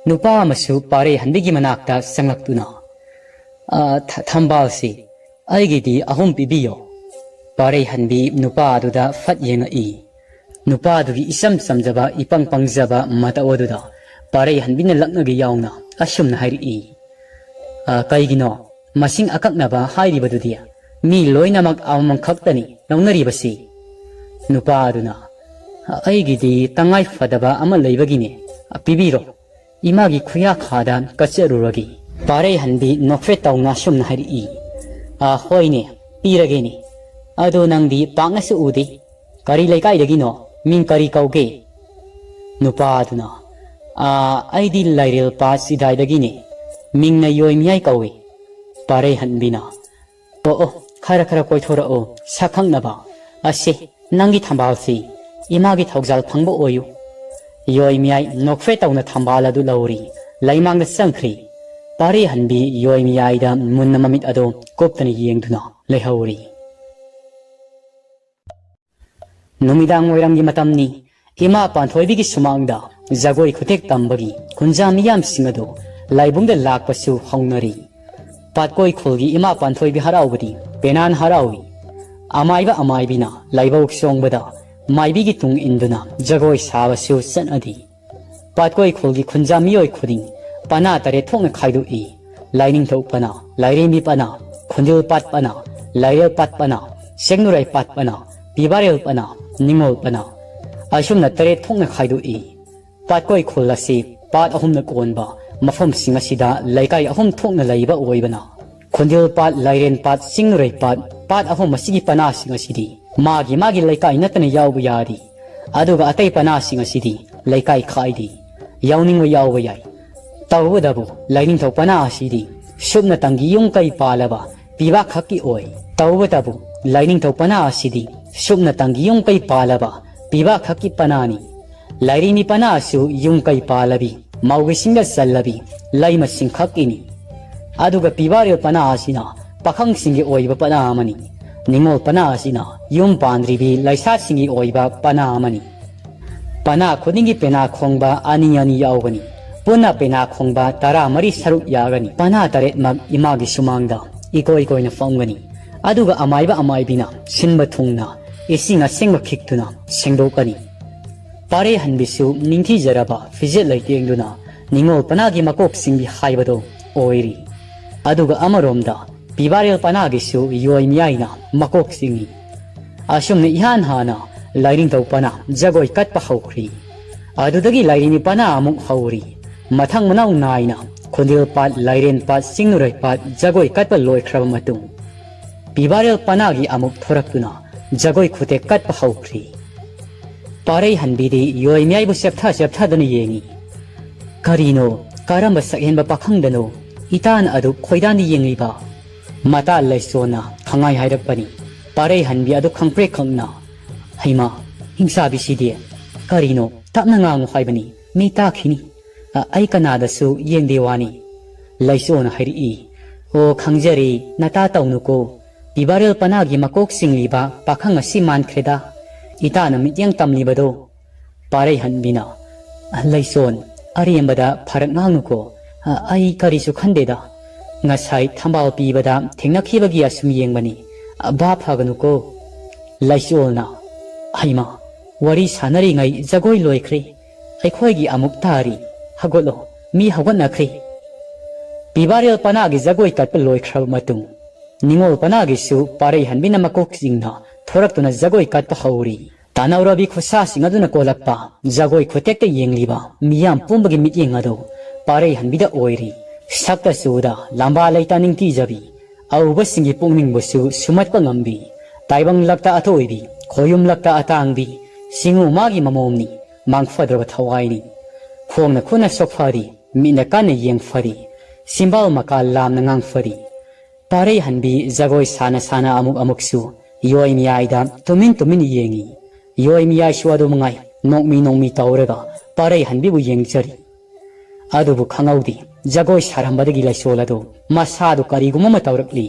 ꯅꯨꯄꯥ ꯑꯃꯁꯨ ꯄꯥꯔꯩꯍꯟꯕꯤꯒꯤ ꯃꯅꯥꯛꯇ ꯆꯪꯂꯛꯇꯨꯅ, "ꯑ, ꯊ-, ꯊꯝꯕꯥꯜꯁꯤ ꯑꯩꯒꯤꯗꯤ ꯑꯍꯨꯝ ꯄꯤꯕꯤꯌꯣ꯫" ꯄꯥꯔꯩꯍꯟꯕꯤ ꯅꯨꯄꯥ ꯑꯗꯨꯗ ꯐꯠ ꯌꯦꯡꯉꯛꯏ꯫ ꯅꯨꯄꯥ ꯑꯗꯨꯒꯤ ꯏꯆꯝ ꯆꯝꯖꯕ, ꯏꯄꯪ ꯄꯪꯖꯕ ꯃꯇꯧ ꯑꯗꯨꯗ ꯄꯥꯔꯩꯍꯟꯕꯤꯅ ꯂꯛꯅꯒꯦ ꯌꯥꯎꯅ ꯑꯁꯨꯝꯅ ꯍꯥꯏꯔꯛꯏ, "ꯑ, ꯀꯩꯒꯤꯅꯣ? ꯃꯁꯤꯡ ꯑꯀꯛꯅꯕ ꯍꯥꯏꯔꯤꯕꯗꯨꯗꯤ? ꯃꯤ ꯂꯣꯏꯅꯃꯛ ꯑꯃꯃꯝ ꯈꯛꯇꯅꯤ ꯂꯧꯅꯔꯤꯕꯁꯤ꯫" ꯅꯨꯄꯥ ꯑꯗꯨꯅ, "ꯑꯩꯒꯤꯗꯤ ꯇꯉꯥꯏ ꯐꯗꯕ ꯑꯃ ꯂꯩꯕꯒꯤꯅꯦ, ꯄꯤꯕꯤꯔꯣ, ꯏꯃꯥꯒꯤ ꯈꯨꯌꯥꯈꯥꯗ ꯀꯠꯆꯔꯨꯔꯒꯦ꯫" ꯄꯥꯔꯩꯍꯟꯕꯤ ꯅꯣꯛꯐꯦꯠ ꯇꯧꯅ ꯑꯁꯨꯝꯅ ꯍꯥꯏꯔꯛꯏ, "ꯑ, ꯍꯣꯏꯅꯦ, ꯄꯤꯔꯒꯦꯅꯦ꯫ ꯑꯗꯣ ꯅꯪꯗꯤ ꯄꯥꯛꯅꯁꯨ ꯎꯗꯦ, ꯀꯔꯤ ꯂꯩꯀꯥꯏꯗꯒꯤꯅꯣ? ꯃꯤꯡ ꯀꯔꯤ ꯀꯧꯒꯦ?" ꯅꯨꯄꯥ ꯑꯗꯨꯅ, "ꯑꯥ, ꯑꯩꯗꯤ ꯂꯥꯏꯔꯦꯜ ꯄꯥꯠ ꯆꯤꯗꯥꯏꯗꯒꯤꯅꯦ꯫ ꯃꯤꯡꯅ ꯌꯣꯏꯃꯤꯌꯥꯏ ꯀꯧꯏ꯫" ꯄꯥꯔꯩꯍꯟꯕꯤꯅ, "ꯑꯣ, ꯑꯣ, ꯈꯔ ꯈꯔ ꯀꯣꯏꯊꯣꯔꯛꯑꯣ, ꯁꯛ ꯈꯪꯅꯕ꯫ ꯑꯁꯦ, ꯅꯪꯒꯤ ꯊꯝꯕꯥꯜꯁꯤ ꯏꯃꯥꯒꯤ ꯊꯧꯖꯥꯜ ꯐꯪꯕ ꯑꯣꯏꯌꯨ꯫" ꯌꯣꯏꯃꯤꯌꯥꯏ ꯅꯣꯛꯐꯦ ꯇꯧꯅ ꯊꯝꯕꯥꯜ ꯑꯗꯨ ꯂꯧꯔꯤ, ꯂꯩꯃꯥꯡꯗ ꯆꯪꯈ꯭ꯔꯤ꯫ ꯄꯥꯔꯩꯍꯟꯕꯤ ꯌꯣꯏꯃꯤꯌꯥꯏꯗ ꯃꯨꯟꯅ ꯃꯃꯤꯠ ꯑꯗꯨ ꯀꯨꯞꯇꯅ ꯌꯦꯡꯗꯨꯅ ꯂꯩꯍꯧꯔꯤ꯫ ꯅꯨꯃꯤꯗꯥꯡ ꯋꯥꯏꯔꯝꯒꯤ ꯃꯇꯝꯅꯤ꯫ ꯏꯃꯥ ꯄꯥꯟꯊꯣꯏꯕꯤꯒꯤ ꯁꯨꯃꯥꯡꯗ ꯖꯒꯣꯏ ꯈꯨꯊꯦꯛ ꯇꯝꯕꯒꯤ ꯈꯨꯟꯖꯥ ꯃꯤꯌꯥꯝꯁꯤꯡ ꯑꯗꯨ ꯂꯥꯏꯕꯨꯡꯗ ꯂꯥꯛꯄꯁꯨ ꯍꯧꯅꯔꯤ꯫ ꯄꯥꯠꯀꯣꯏ ꯈꯨꯜꯒꯤ ꯏꯃꯥ ꯄꯥꯟꯊꯣꯏꯕꯤ ꯍꯔꯥꯎꯕꯗꯤ ꯄꯦꯅꯥꯟ ꯍꯔꯥꯎꯏ꯫ ꯑꯃꯥꯏꯕ ꯑꯃꯥꯏꯕꯤꯅ ꯂꯥꯏꯕꯧ ꯆꯣꯡꯕꯗ ꯃꯥꯏꯕꯤꯒꯤ ꯇꯨꯡ ꯏꯟꯗꯨꯅ ꯖꯒꯣꯏ ꯁꯥꯕꯁꯨ ꯆꯠꯅꯔꯤ꯫ ꯄꯥꯠꯀꯣꯏ ꯈꯨꯜꯒꯤ ꯈꯨꯟꯖꯥ ꯃꯤꯑꯣꯏ ꯈꯨꯗꯤꯡ ꯄꯅꯥ ꯇꯔꯦꯠ ꯊꯣꯛꯅ ꯈꯥꯏꯗꯣꯛꯏ꯫ ꯂꯥꯏꯅꯤꯡꯊꯧ ꯄꯅꯥ, ꯂꯥꯏꯔꯦꯝꯕꯤ ꯄꯅꯥ, ꯈꯨꯟꯗꯤꯜ ꯄꯥꯠ ꯄꯅꯥ, ꯂꯥꯏꯔꯦꯜ ꯄꯥꯠ ꯄꯅꯥ, ꯁꯦꯛꯅꯨꯔꯩ ꯄꯥꯠ ꯄꯅꯥ, ꯄꯤꯕꯥꯔꯦꯜ ꯄꯅꯥ, ꯅꯤꯉꯣꯜ ꯄꯅꯥ꯫ ꯑꯁꯨꯝꯅ ꯇꯔꯦꯠ ꯊꯣꯛꯅ ꯈꯥꯏꯗꯣꯛꯏ꯫ ꯄꯥꯠꯀꯣꯏ ꯈꯨꯜ ꯑꯁꯤ ꯄꯥꯠ ꯑꯍꯨꯝꯅ ꯀꯣꯟꯕ ꯃꯐꯝꯁꯤꯡ ꯑꯁꯤꯗ ꯂꯩꯀꯥꯏ ꯑꯍꯨꯝ ꯊꯣꯛꯅ ꯂꯩꯕ ꯑꯣꯏꯕꯅ, ꯈꯨꯟꯗꯤꯜ ꯄꯥꯠ, ꯂꯥꯏꯔꯦꯟ ꯄꯥꯠ, ꯆꯤꯡꯅꯨꯔꯩ ꯄꯥꯠ, ꯄꯥꯠ ꯑꯍꯨꯝ ꯑꯁꯤꯒꯤ ꯄꯅꯥꯁꯤꯡ ꯑꯁꯤꯗꯤ ꯃꯥꯒꯤ ꯃꯥꯒꯤ ꯂꯩꯀꯥꯏ ꯅꯠꯇꯅ ꯌꯥꯎꯕ ꯌꯥꯗꯦ꯫ ꯑꯗꯨꯒ ꯑꯇꯩ ꯄꯅꯥꯁꯤꯡ ꯑꯁꯤꯗꯤ ꯂꯩꯀꯥꯏ ꯈꯥꯏꯗꯦ, ꯌꯥꯎꯅꯤꯡꯕ ꯌꯥꯎꯕ ꯌꯥꯏ꯫ ꯇꯧꯕꯇꯕꯨ ꯂꯥꯏꯅꯤꯡꯊꯧ ꯄꯅꯥ ꯑꯁꯤꯗꯤ ꯁꯨꯞꯅꯇꯪꯒꯤ ꯌꯨꯝ ꯀꯩ ꯄꯥꯜꯂꯕ ꯄꯤꯕꯥꯛ ꯈꯛꯀꯤ ꯑꯣꯏ꯫ ꯇꯧꯕꯇꯕꯨ ꯂꯥꯏꯅꯤꯡꯊꯧ ꯄꯅꯥ ꯑꯁꯤꯗꯤ ꯁꯨꯞꯅꯇꯪꯒꯤ ꯌꯨꯝ ꯀꯩ ꯄꯥꯜꯂꯕ ꯄꯤꯕꯥꯛ ꯈꯛꯀꯤ ꯄꯅꯥꯅꯤ꯫ ꯂꯥꯏꯔꯦꯝꯕꯤ ꯄꯅꯥꯁꯨ ꯌꯨꯝ ꯀꯩ ꯄꯥꯜꯂꯕꯤ, ꯃꯧꯒꯤꯁꯤꯡꯗ ꯆꯜꯂꯕꯤ ꯂꯩꯃꯁꯤꯡ ꯈꯛꯀꯤꯅꯤ꯫ ꯑꯗꯨꯒ ꯄꯤꯕꯥꯔꯦꯜ ꯄꯅꯥ ꯑꯁꯤꯅ ꯄꯥꯈꯪꯁꯤꯡꯒꯤ ꯑꯣꯏꯕ ꯄꯅꯥ ꯑꯃꯅꯤ꯫ ꯅꯤꯉꯣꯜ ꯄꯅꯥ ꯑꯁꯤꯅ ꯌꯨꯝ ꯄꯥꯟꯗ꯭ꯔꯤꯕꯤ ꯂꯩꯁꯥꯁꯤꯡꯒꯤ ꯑꯣꯏꯕ ꯄꯅꯥ ꯑꯃꯅꯤ꯫ ꯄꯅꯥ ꯈꯨꯗꯤꯡꯒꯤ ꯄꯦꯅꯥ ꯈꯣꯡꯕ ꯑꯅꯤ ꯑꯅꯤ ꯌꯥꯎꯒꯅꯤ꯫ ꯄꯨꯟꯅ ꯄꯦꯅꯥ ꯈꯣꯡꯕ ꯇꯔꯥꯃꯔꯤ ꯁꯔꯨꯛ ꯌꯥꯒꯅꯤ꯫ ꯄꯅꯥ ꯇꯔꯦꯠꯃꯛ ꯏꯃꯥꯒꯤ ꯁꯨꯃꯥꯡꯗ ꯏꯀꯣꯏ ꯀꯣꯏꯅ ꯐꯝꯒꯅꯤ꯫ ꯑꯗꯨꯒ ꯑꯃꯥꯏꯕ ꯑꯃꯥꯏꯕꯤꯅ ꯁꯤꯟꯕ ꯊꯨꯡꯅ ꯏꯁꯤꯡ ꯑꯁꯦꯡꯕ ꯈꯤꯛꯇꯨꯅ ꯁꯦꯡꯗꯣꯛꯀꯅꯤ꯫ ꯄꯥꯔꯩꯍꯟꯕꯤꯁꯨ ꯅꯤꯡꯊꯤꯖꯔꯕ ꯐꯤꯖꯦꯠ ꯂꯩꯇꯦꯡꯗꯨꯅ ꯅꯤꯉꯣꯜ ꯄꯅꯥꯒꯤ ꯃꯀꯣꯛ ꯆꯤꯡꯕꯤ ꯍꯥꯏꯕꯗꯨ ꯑꯣꯏꯔꯤ꯫ ꯑꯗꯨꯒ ꯑꯃꯔꯣꯝꯗ ꯄꯤꯕꯥꯔꯦꯜ ꯄꯅꯥꯒꯤꯁꯨ ꯌꯣꯏ ꯃꯤꯌꯥꯏꯅ ꯃꯀꯣꯛ ꯆꯤꯡꯏ꯫ ꯑꯁꯨꯝꯅ ꯏꯍꯥꯟ ꯍꯥꯟꯅ ꯂꯥꯏꯅꯤꯡꯊꯧ ꯄꯅꯥ ꯖꯒꯣꯏ ꯀꯠꯄ ꯍꯧꯈ꯭ꯔꯤ꯫ ꯑꯗꯨꯗꯒꯤ ꯂꯥꯏꯔꯦꯝꯕꯤ ꯄꯅꯥ ꯑꯃꯨꯛ ꯍꯧꯔꯤ꯫ ꯃꯊꯪ ꯃꯅꯥꯎ ꯅꯥꯏꯅ ꯈꯨꯟꯗꯤꯜ ꯄꯥꯠ, ꯂꯥꯏꯔꯦꯟ ꯄꯥꯠ, ꯆꯤꯡꯅꯨꯔꯩ ꯄꯥꯠ ꯖꯒꯣꯏ ꯀꯠꯄ ꯂꯣꯏꯈ꯭ꯔꯕ ꯃꯇꯨꯡ, ꯄꯤꯕꯥꯔꯦꯜ ꯄꯅꯥꯒꯤ ꯑꯃꯨꯛ ꯊꯣꯔꯛꯇꯨꯅ ꯖꯒꯣꯏ ꯈꯨꯊꯦꯛ ꯀꯠꯄ ꯍꯧꯈ꯭ꯔꯤ꯫ ꯄꯥꯔꯩꯍꯟꯕꯤꯗꯤ ꯌꯣꯏꯃꯤꯌꯥꯏꯕꯨ ꯆꯦꯞꯊ ꯆꯦꯞꯊꯗꯨꯅ ꯌꯦꯡꯏ꯫ "ꯀꯔꯤꯅꯣ? ꯀꯔꯝꯕ ꯁꯛꯍꯦꯟꯕ ꯄꯥꯈꯪꯗꯅꯣ ꯏꯇꯥꯅ ꯑꯗꯨ ꯈꯣꯏꯗꯥꯅ ꯌꯦꯡꯂꯤꯕ?" ꯃꯇꯥ ꯂꯩꯁꯣꯟꯅ ꯈꯪꯍꯥꯏ ꯍꯥꯏꯔꯛꯄꯅꯤ꯫ ꯄꯥꯔꯩꯍꯟꯕꯤ ꯑꯗꯨ ꯈꯪꯄ꯭ꯔꯦꯛ ꯈꯪꯅ, "ꯍꯩꯃꯥ, ꯍꯤꯡꯆꯥꯕꯤꯁꯤꯗꯤ! ꯀꯔꯤꯅꯣ? ꯇꯞꯅ ꯉꯥꯡꯉꯨ ꯍꯥꯏꯕꯅꯤ, ꯃꯤ ꯇꯥꯈꯤꯅꯤ꯫ ꯑ, ꯑꯩ ꯀꯅꯥꯗꯁꯨ ꯌꯦꯡꯗꯦ ꯋꯥꯅꯤ"꯫ ꯂꯩꯁꯣꯟꯅ ꯍꯥꯏꯔꯛꯏ, "ꯑꯣ, ꯈꯪꯖꯔꯦ, ꯅꯇꯥ ꯇꯧꯅꯨꯀꯣ꯫ ꯄꯤꯕꯥꯔꯦꯜ ꯄꯅꯥꯒꯤ ꯃꯀꯣꯛ ꯆꯤꯡꯂꯤꯕ ꯄꯥꯈꯪ ꯑꯁꯤ ꯃꯥꯟꯈ꯭ꯔꯦꯗ"꯫ ꯏꯇꯥꯅ ꯃꯤꯠꯌꯦꯡ ꯇꯝꯂꯤꯕꯗꯣ? ꯄꯥꯔꯩꯍꯟꯕꯤꯅ, "ꯂꯩꯆꯣꯟ, ꯑꯔꯦꯝꯕꯗ ꯐꯔꯛ ꯉꯥꯡꯅꯨꯀꯣ꯫ ꯑ, ꯑꯩ ꯀꯔꯤꯁꯨ ꯈꯟꯗꯦꯗ꯫ ꯉꯁꯥꯏ ꯊꯝꯕꯥꯜ ꯄꯤꯕꯗ ꯊꯦꯡꯅꯈꯤꯕꯒꯤ ꯑꯁꯨꯝ ꯌꯦꯡꯕꯅꯤ꯫ ꯑ, ꯚꯥꯞ ꯐꯒꯅꯨꯀꯣ꯫" ꯂꯩꯆꯣꯜꯅ, "ꯍꯩꯃꯥ, ꯋꯥꯔꯤ ꯁꯥꯟꯅꯔꯤꯉꯩ ꯖꯒꯣꯏ ꯂꯣꯏꯈ꯭ꯔꯦ꯫ ꯑꯩꯈꯣꯏꯒꯤ ꯑꯃꯨꯛ ꯇꯥꯔꯤ꯫ ꯍꯧꯒꯠꯂꯣ, ꯃꯤ ꯍꯧꯒꯠꯅꯈ꯭ꯔꯦ꯫" ꯄꯤꯕꯥꯔꯦꯜ ꯄꯅꯥꯒꯤ ꯖꯒꯣꯏ ꯀꯠꯄ ꯂꯣꯏꯈ꯭ꯔꯕ ꯃꯇꯨꯡ, ꯅꯤꯉꯣꯜ ꯄꯅꯥꯒꯤꯁꯨ ꯄꯥꯔꯩꯍꯟꯕꯤꯅ ꯃꯀꯣꯛ ꯆꯤꯡꯅ ꯊꯣꯔꯛꯇꯨꯅ ꯖꯒꯣꯏ ꯀꯠꯄ ꯍꯧꯔꯤ꯫ ꯇꯥꯅꯧꯔꯕꯤ ꯈꯨꯠꯁꯥꯁꯤꯡ ꯑꯗꯨꯅ ꯀꯣꯜꯂꯛꯄ ꯖꯒꯣꯏ ꯈꯨꯇꯦꯛꯇ ꯌꯦꯡꯂꯤꯕ ꯃꯤꯌꯥꯝ ꯄꯨꯝꯕꯒꯤ ꯃꯤꯠꯌꯦꯡ ꯑꯗꯨ ꯄꯥꯔꯩꯍꯟꯕꯤꯗ ꯑꯣꯏꯔꯤ꯫ ꯁꯛꯇ ꯆꯨꯗ ꯂꯝꯕꯥ ꯂꯩꯇ ꯅꯤꯡꯊꯤꯖꯕꯤ, ꯑꯎꯕꯁꯤꯡꯒꯤ ꯄꯨꯛꯅꯤꯡꯕꯨꯁꯨ ꯁꯨꯝꯍꯠꯄ ꯉꯝꯕꯤ꯫ ꯇꯥꯏꯕꯪꯂꯛꯇ ꯑꯊꯣꯏꯕꯤ, ꯈꯣꯌꯨꯝꯂꯛꯇ ꯑꯇꯥꯡꯕꯤ, ꯁꯤꯡꯉꯨ ꯃꯥꯒꯤ ꯃꯃꯣꯝꯅꯤ, ꯃꯥꯡꯐꯗ꯭ꯔꯕ ꯊꯋꯥꯏꯅꯤ꯫ ꯈꯣꯡꯅ ꯈꯨꯠꯅ ꯁꯣꯛꯐꯔꯤ, ꯃꯤꯠꯅ ꯀꯟꯅ ꯌꯦꯡꯐꯔꯤ, ꯁꯤꯝꯕꯥꯜ ꯃꯀꯥ ꯂꯥꯝꯅ ꯉꯥꯡꯐꯔꯤ꯫ ꯄꯥꯔꯩꯍꯟꯕꯤ ꯖꯒꯣꯏ ꯁꯥꯅ ꯁꯥꯅ ꯑꯃꯨꯛ ꯑꯃꯨꯛꯁꯨ ꯌꯣꯏ ꯃꯌꯥꯏꯗ ꯇꯨꯃꯤꯟ ꯇꯨꯃꯤꯟ ꯌꯦꯡꯉꯤ꯫ ꯌꯣꯏ ꯃꯌꯥꯏꯁꯨ ꯑꯗꯨ ꯃꯉꯥꯏ, ꯅꯣꯡꯃꯤ ꯅꯣꯡꯃꯤ ꯇꯧꯔꯒ ꯄꯥꯔꯩꯍꯟꯕꯤꯕꯨ ꯌꯦꯡꯖꯔꯤ꯫ ꯑꯗꯨꯕꯨ ꯈꯪꯍꯧꯗꯦ, ꯖꯒꯣꯏ ꯁꯥꯔꯝꯕꯗꯒꯤ ꯂꯩꯆꯣꯜ ꯑꯗꯨ ꯃꯁꯥꯗꯨ ꯀꯔꯤꯒꯨꯝꯕ ꯑꯃ ꯇꯧꯔꯛꯂꯤ꯫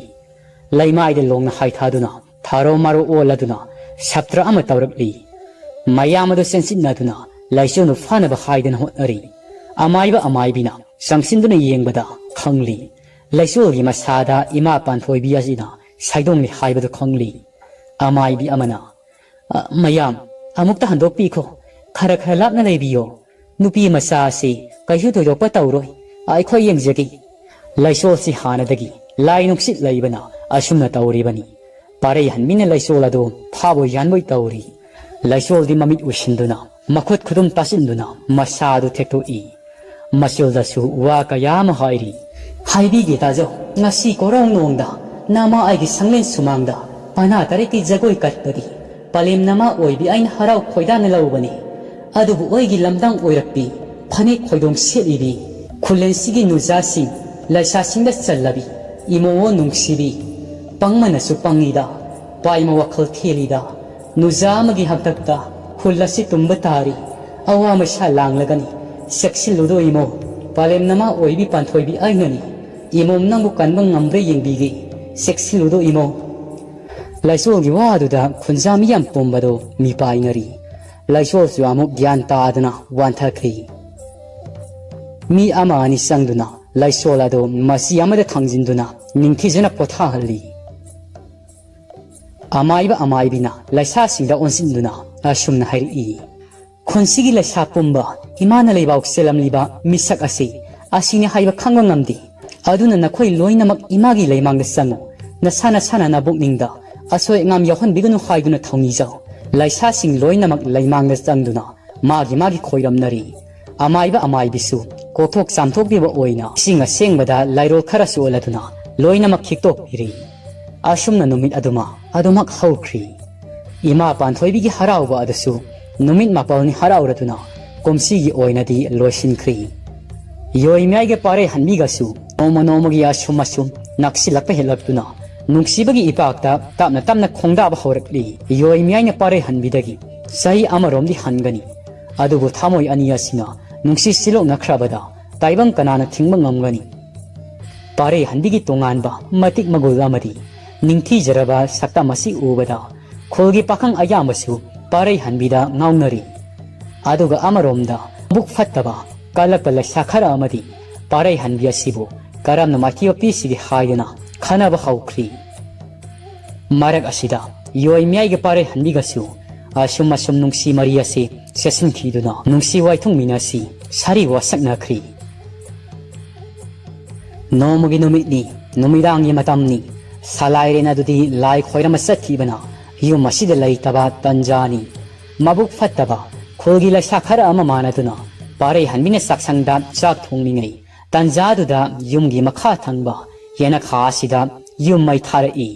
ꯂꯩꯃꯥꯏꯗ ꯂꯣꯡꯅ ꯍꯥꯏꯊꯗꯨꯅ, ꯊꯥꯔꯣ ꯃꯥꯔꯣ ꯑꯣꯜꯂꯗꯨꯅ ꯁꯞꯇ꯭ꯔ ꯑꯃ ꯇꯧꯔꯛꯂꯤ꯫ ꯃꯌꯥꯝ ꯑꯗꯨ ꯆꯦꯟꯁꯤꯟꯅꯗꯨꯅ ꯂꯩꯆꯣꯜꯕꯨ ꯐꯥꯅꯕ ꯍꯥꯏꯗꯅ ꯍꯣꯠꯅꯔꯤ꯫ ꯑꯃꯥꯏꯕ ꯑꯃꯥꯏꯕꯤꯅ ꯆꯪꯁꯤꯟꯗꯨꯅ ꯌꯦꯡꯕꯗ ꯈꯪꯂꯤ꯫ ꯂꯩꯆꯣꯜꯒꯤ ꯃꯁꯥꯗ ꯏꯃꯥ ꯄꯥꯟꯊꯣꯏꯕꯤ ꯑꯁꯤꯅ ꯁꯥꯏꯗꯣꯡꯂꯤ ꯍꯥꯏꯕꯗꯨ ꯈꯪꯂꯤ꯫ ꯑꯃꯥꯏꯕꯤ ꯑꯃꯅ, "ꯑ, ꯃꯌꯥꯝ, ꯑꯃꯨꯛꯇ ꯍꯟꯗꯣꯛꯄꯤꯈꯣ꯫ ꯈꯔ ꯈꯔ ꯂꯥꯞꯅ ꯂꯩꯕꯤꯌꯣ꯫ ꯅꯨꯄꯤ ꯃꯆꯥ ꯑꯁꯤ ꯀꯩꯁꯨ ꯊꯣꯏꯗꯣꯛꯄ ꯇꯧꯔꯣꯏ꯫ ꯑꯩꯈꯣꯏ ꯌꯦꯡꯖꯒꯦ꯫" ꯂꯩꯆꯣꯜꯁꯤ ꯍꯥꯟꯅꯗꯒꯤ ꯂꯥꯏ ꯅꯨꯡꯁꯤꯠ ꯂꯩꯕꯅ ꯑꯁꯨꯝꯅ ꯇꯧꯔꯤꯕꯅꯤ꯫ ꯄꯥꯔꯩꯍꯟꯕꯤꯅ ꯂꯩꯆꯣꯜ ꯑꯗꯨ ꯐꯥꯕꯣꯏ ꯌꯥꯟꯕꯣꯏ ꯇꯧꯔꯤ꯫ ꯂꯩꯆꯣꯜꯗꯤ ꯃꯃꯤꯠ ꯎꯏꯁꯤꯟꯗꯨꯅ, ꯃꯈꯨꯠ ꯈꯨꯗꯨꯝ ꯇꯥꯁꯤꯟꯗꯨꯅ ꯃꯁꯥ ꯑꯗꯨ ꯊꯦꯛꯇꯣꯛꯏ꯫ ꯃꯆꯨꯜꯗꯁꯨ ꯋꯥ ꯀꯌꯥ ꯑꯃ ꯍꯥꯏꯔꯤ꯫ "ꯍꯥꯏꯕꯤꯒꯦ ꯇꯥꯖꯧ, ꯉꯁꯤ ꯀꯣꯔꯧ ꯅꯣꯡꯗ ꯅꯃꯥ ꯑꯩꯒꯤ ꯁꯪꯂꯦꯟ ꯁꯨꯃꯥꯡꯗ ꯄꯅꯥ ꯇꯔꯦꯠꯀꯤ ꯖꯒꯣꯏ ꯀꯠꯄꯒꯤ ꯄꯂꯦꯝ ꯅꯃꯥ ꯑꯣꯏꯕꯤ ꯑꯩꯅ ꯍꯔꯥꯎ ꯈꯣꯏꯗꯥꯅ ꯂꯧꯕꯅꯤ꯫ ꯑꯗꯨꯕꯨ ꯑꯩꯒꯤ ꯂꯝꯗꯥꯡ ꯑꯣꯏꯔꯛꯄꯤ, ꯐꯅꯦꯛ ꯈꯣꯏꯗꯣꯡ ꯁꯦꯠꯂꯤꯕꯤ, ꯈꯨꯂꯦꯟꯁꯤꯒꯤ ꯅꯨꯖꯥꯁꯤꯡ, ꯂꯩꯁꯥꯁꯤꯡꯗ ꯆꯜꯂꯕꯤ, ꯏꯃꯣ ꯅꯨꯡꯁꯤꯕꯤ, ꯄꯪꯕꯅꯁꯨ ꯄꯪꯉꯤꯗ, ꯄꯥꯏꯃ ꯋꯥꯈꯜ ꯊꯦꯜꯂꯤꯗ, ꯅꯨꯖꯥ ꯑꯃꯒꯤ ꯍꯥꯛꯇꯛꯇ ꯈꯨꯜ ꯑꯁꯤ ꯇꯨꯝꯕ ꯇꯥꯔꯤ꯫ ꯑꯋꯥ ꯃꯩꯁꯥ ꯂꯥꯡꯂꯒꯅꯤ, ꯆꯦꯛꯁꯤꯜꯂꯨꯗꯣ ꯏꯃꯣ, ꯄꯂꯦꯝ ꯅꯃꯥ ꯑꯣꯏꯕꯤ ꯄꯥꯟꯊꯣꯏꯕꯤ ꯑꯩꯅꯅꯤ꯫ ꯏꯃꯣꯝ ꯅꯪꯕꯨ ꯀꯟꯕ ꯉꯝꯕ꯭ꯔꯥ ꯌꯦꯡꯕꯤꯒꯦ, ꯆꯦꯛꯁꯤꯜꯂꯨꯗꯣ ꯏꯃꯣ꯫" ꯂꯥꯏꯁꯣꯜꯒꯤ ꯋꯥꯗꯨꯗ ꯈꯨꯟꯖꯥ ꯃꯤꯌꯥꯝ ꯄꯨꯝꯕꯗꯨ ꯃꯤꯄꯥꯏꯅꯔꯤ꯫ ꯂꯥꯏꯁꯣꯜꯁꯨ ꯑꯃꯨꯛ ꯒ꯭ꯌꯥꯟ ꯇꯥꯗꯅ ꯋꯥꯟꯊꯈ꯭ꯔꯤ꯫ ꯃꯤ ꯑꯃ ꯑꯅꯤ ꯆꯪꯗꯨꯅ ꯂꯥꯏꯁꯣꯜ ꯑꯗꯨ ꯃꯆꯤ ꯑꯃꯗ ꯊꯥꯡꯖꯤꯟꯗꯨꯅ ꯅꯤꯡꯊꯤꯖꯅ ꯄꯣꯊꯥꯍꯜꯂꯤ꯫ ꯑꯃꯥꯏꯕ ꯑꯃꯥꯏꯕꯤꯅ ꯂꯥꯏꯁꯥꯁꯤꯡꯗ ꯑꯣꯟꯁꯤꯟꯗꯨꯅ ꯑꯁꯨꯝꯅ ꯍꯥꯏꯔꯛꯏ, "ꯈꯨꯟꯁꯤꯒꯤ ꯂꯩꯁꯥ ꯄꯨꯝꯕ, ꯏꯃꯥꯅ ꯂꯩꯕꯥꯛ ꯆꯦꯜꯂꯝꯂꯤꯕ ꯃꯤꯁꯛ ꯑꯁꯤ ꯑꯁꯤꯅꯤ ꯍꯥꯏꯕ ꯈꯪꯕ ꯉꯝꯗꯦ꯫ ꯑꯗꯨꯅ ꯅꯈꯣꯏ ꯂꯣꯏꯅꯃꯛ ꯏꯃꯥꯒꯤ ꯂꯩꯃꯥꯡꯗ ꯆꯪꯉꯨ꯫ ꯅꯁꯥ ꯅꯁꯥꯅ ꯅꯕꯨꯛꯅꯤꯡꯗ ꯑꯁꯣꯏ ꯑꯉꯥꯝ ꯌꯥꯎꯍꯟꯕꯤꯒꯅꯨ ꯍꯥꯏꯗꯨꯅ ꯊꯧꯅꯤꯖꯧ"꯫ ꯂꯥꯏꯁꯥꯁꯤꯡ ꯂꯣꯏꯅꯃꯛ ꯂꯩꯃꯥꯡꯗ ꯆꯪꯗꯨꯅ ꯃꯥꯒꯤ ꯃꯥꯒꯤ ꯈꯣꯏꯔꯝꯅꯔꯤ꯫ ꯑꯃꯥꯏꯕ ꯑꯃꯥꯏꯕꯤꯁꯨ ꯀꯣꯛꯊꯣꯛ ꯆꯥꯝꯊꯣꯛꯄꯤꯕ ꯑꯣꯏꯅ ꯏꯁꯤꯡ ꯑꯁꯦꯡꯕꯗ ꯂꯥꯏꯔꯣꯜ ꯈꯔ ꯆꯣꯠꯂꯗꯨꯅ ꯂꯣꯏꯅꯃꯛ ꯈꯤꯛꯇꯣꯛꯄꯤꯔꯤ꯫ ꯑꯁꯨꯝꯅ ꯅꯨꯃꯤꯠ ꯑꯗꯨꯃ ꯑꯗꯨꯃꯛ ꯍꯧꯈ꯭ꯔꯤ꯫ ꯏꯃꯥ ꯄꯥꯟꯊꯣꯏꯕꯤꯒꯤ ꯍꯔꯥꯎꯕ ꯑꯗꯨꯁꯨ ꯅꯨꯃꯤꯠ ꯃꯥꯄꯜꯅꯤ ꯍꯔꯥꯎꯔꯗꯨꯅ ꯀꯨꯝꯁꯤꯒꯤ ꯑꯣꯏꯅꯗꯤ ꯂꯣꯏꯁꯤꯟꯈ꯭ꯔꯤ꯫ ꯌꯣꯏꯃꯤꯌꯥꯏꯒ ꯄꯥꯔꯩ ꯍꯟꯕꯤꯒꯁꯨ ꯅꯣꯡꯃ ꯅꯣꯡꯃꯒꯤ ꯑꯁꯨꯝ ꯑꯁꯨꯝ ꯅꯛꯁꯤꯜꯂꯛꯄ ꯍꯦꯜꯂꯛꯇꯨꯅ ꯅꯨꯡꯁꯤꯕꯒꯤ ꯏꯄꯥꯛꯇ ꯇꯞꯅ ꯇꯞꯅ ꯈꯣꯡꯗꯥꯕ ꯍꯧꯔꯛꯂꯤ꯫ ꯌꯣꯏꯃꯤꯌꯥꯏꯅ ꯄꯥꯔꯩ ꯍꯟꯕꯤꯗꯒꯤ ꯆꯍꯤ ꯑꯃꯔꯣꯝꯗꯤ ꯍꯟꯒꯅꯤ꯫ ꯑꯗꯨꯕꯨ ꯊꯃꯣꯏ ꯑꯅꯤ ꯑꯁꯤꯅ ꯅꯨꯡꯁꯤ ꯁꯤꯂꯣꯛꯅꯈ꯭ꯔꯕꯗ ꯇꯥꯏꯕꯪ ꯀꯅꯥꯅ ꯊꯤꯡꯕ ꯉꯝꯒꯅꯤ? ꯄꯥꯔꯩ ꯍꯟꯕꯤꯒꯤ ꯇꯣꯉꯥꯟꯕ ꯃꯇꯤꯛ ꯃꯒꯨꯜ ꯑꯃꯗꯤ ꯅꯤꯡꯊꯤꯖꯔꯕ ꯁꯛꯇꯝ ꯑꯁꯤ ꯎꯕꯗ ꯈꯨꯜꯒꯤ ꯄꯥꯈꯪ ꯑꯌꯥꯝꯕꯁꯨ ꯄꯥꯔꯩ ꯍꯟꯕꯤꯗ ꯉꯥꯎꯅꯔꯤ꯫ ꯑꯗꯨꯒ ꯑꯃꯔꯣꯝꯗ ꯃꯕꯨꯛ ꯐꯠꯇꯕ ꯀꯜꯂꯛꯄ ꯂꯩꯁꯥ ꯈꯔ ꯑꯃꯗꯤ ꯄꯥꯔꯩ ꯍꯟꯕꯤ ꯑꯁꯤꯕꯨ ꯀꯔꯝꯅ ꯃꯥꯏꯊꯤꯕ ꯄꯤꯁꯤꯒꯦ ꯍꯥꯏꯗꯨꯅ ꯈꯟꯅꯕ ꯍꯧꯈ꯭ꯔꯤ꯫ ꯃꯔꯛ ꯑꯁꯤꯗ ꯌꯣꯏꯃꯤꯌꯥꯏꯒ ꯄꯥꯔꯩ ꯍꯟꯕꯤꯒꯁꯨ ꯑꯁꯨꯝ ꯑꯁꯨꯝ ꯅꯨꯡꯁꯤ ꯃꯔꯤ ꯑꯁꯤ ꯆꯦꯠꯁꯤꯟꯈꯤꯗꯨꯅ ꯅꯨꯡꯁꯤ ꯋꯥꯏꯊꯨꯡ ꯃꯤꯟꯅꯁꯤ ꯁꯥꯔꯤ ꯋꯥꯁꯛꯅꯈ꯭ꯔꯤ꯫ ꯅꯣꯡꯃꯒꯤ ꯅꯨꯃꯤꯠꯅꯤ, ꯅꯨꯃꯤꯗꯥꯡꯒꯤ ꯃꯇꯝꯅꯤ꯫ ꯁꯂꯥꯏꯔꯦꯟ ꯑꯗꯨꯗꯤ ꯂꯥꯏ ꯈꯣꯏꯔꯝꯕ ꯆꯠꯈꯤꯕꯅ ꯌꯨꯝ ꯑꯁꯤꯗ ꯂꯩꯇꯕ ꯇꯟꯖꯥꯅꯤ꯫ ꯃꯕꯨꯛ ꯐꯠꯇꯕ ꯈꯨꯜꯒꯤ ꯂꯩꯁꯥ ꯈꯔ ꯑꯃ ꯃꯥꯟꯅꯗꯨꯅ ꯄꯥꯔꯩ ꯍꯟꯕꯤꯅ ꯆꯥꯛꯁꯪꯗ ꯆꯥꯛ ꯊꯣꯡꯂꯤꯉꯩ ꯇꯟꯖꯥꯗꯨꯗ ꯌꯨꯝꯒꯤ ꯃꯈꯥ ꯊꯪꯕ ꯌꯦꯅꯈꯥ ꯑꯁꯤꯗ ꯌꯨꯝ ꯃꯩ ꯊꯥꯔꯛꯏ꯫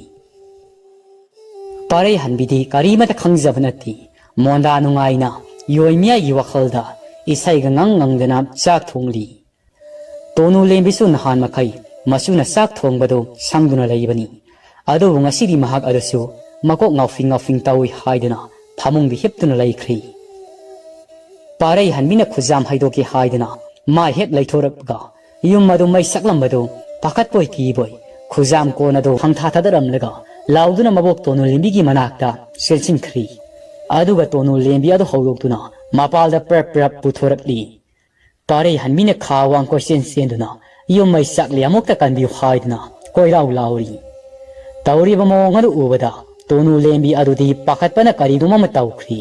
ꯄꯥꯔꯩ ꯍꯟꯕꯤꯗꯤ ꯀꯔꯤꯃꯇ ꯈꯪꯖꯕ ꯅꯠꯇꯦ꯫ ꯃꯣꯟꯗꯥ ꯅꯨꯡꯉꯥꯏꯅ ꯌꯣꯏꯃꯤꯌꯥꯏꯒꯤ ꯋꯥꯈꯜꯗ ꯏꯁꯩꯒ ꯉꯪ ꯉꯪꯗꯅ ꯆꯥꯛ ꯊꯣꯡꯂꯤ꯫ ꯇꯣꯅꯨ ꯂꯦꯝꯕꯤꯁꯨ ꯅꯍꯥꯟ ꯃꯈꯩ ꯃꯆꯨꯅ ꯆꯥꯛ ꯊꯣꯡꯕꯗꯨ ꯁꯪꯗꯨꯅ ꯂꯩꯕꯅꯤ꯫ ꯑꯗꯨꯕꯨ ꯉꯁꯤꯗꯤ ꯃꯍꯥꯛ ꯑꯗꯨꯁꯨ ꯃꯀꯣꯛ ꯉꯥꯎꯐꯤꯡ ꯉꯥꯎꯐꯤꯡ ꯇꯧꯏ ꯍꯥꯏꯗꯨꯅ ꯐꯃꯨꯡꯗ ꯍꯤꯞꯇꯨꯅ ꯂꯩꯈ꯭ꯔꯤ꯫ ꯄꯥꯔꯩ ꯍꯟꯕꯤꯅ ꯈꯨꯖꯥꯝ ꯍꯩꯗꯣꯛꯀꯦ ꯍꯥꯏꯗꯨꯅ ꯃꯥꯏ ꯍꯦꯛ ꯂꯩꯊꯣꯔꯛꯄꯒ ꯌꯨꯝ ꯑꯗꯨ ꯃꯩ ꯁꯛꯂꯝꯕꯗꯨ ꯄꯥꯈꯠꯄꯣꯏ ꯀꯤꯕꯣꯏ ꯈꯨꯖꯥꯝ ꯀꯣꯟ ꯑꯗꯨ ꯈꯪꯊꯥ ꯊꯥꯗꯔꯝꯂꯒ ꯂꯥꯎꯗꯨꯅ ꯃꯕꯣꯛ ꯇꯣꯅꯨ ꯂꯦꯝꯕꯤꯒꯤ ꯃꯅꯥꯛꯇ ꯆꯦꯟꯁꯤꯟꯈ꯭ꯔꯤ꯫ ꯑꯗꯨꯒ ꯇꯣꯅꯨ ꯂꯦꯝꯕꯤ ꯑꯗꯨ ꯍꯧꯗꯣꯛꯇꯨꯅ ꯃꯄꯥꯜꯗ ꯄ꯭ꯔꯞ ꯄ꯭ꯔꯞ ꯄꯨꯊꯣꯔꯛꯂꯤ꯫ ꯄꯥꯔꯩ ꯍꯟꯕꯤꯅ ꯈꯥ ꯋꯥꯡ ꯀꯣꯏꯆꯦꯟ ꯆꯦꯟꯗꯨꯅ ꯌꯨꯝ ꯃꯩ ꯆꯥꯛꯂꯤ ꯑꯃꯨꯛꯇ ꯀꯟꯕꯤꯌꯨ ꯍꯥꯏꯗꯨꯅ ꯀꯣꯏꯔꯥꯎ ꯂꯥꯎꯔꯤ꯫ ꯇꯧꯔꯤꯕ ꯃꯑꯣꯡ ꯑꯗꯨ ꯎꯕꯗ ꯇꯣꯅꯨ ꯂꯦꯝꯕꯤ ꯑꯗꯨꯗꯤ ꯄꯥꯈꯠꯄꯅ ꯀꯔꯤꯒꯨꯝꯕ ꯑꯃ ꯇꯧꯈ꯭ꯔꯤ꯫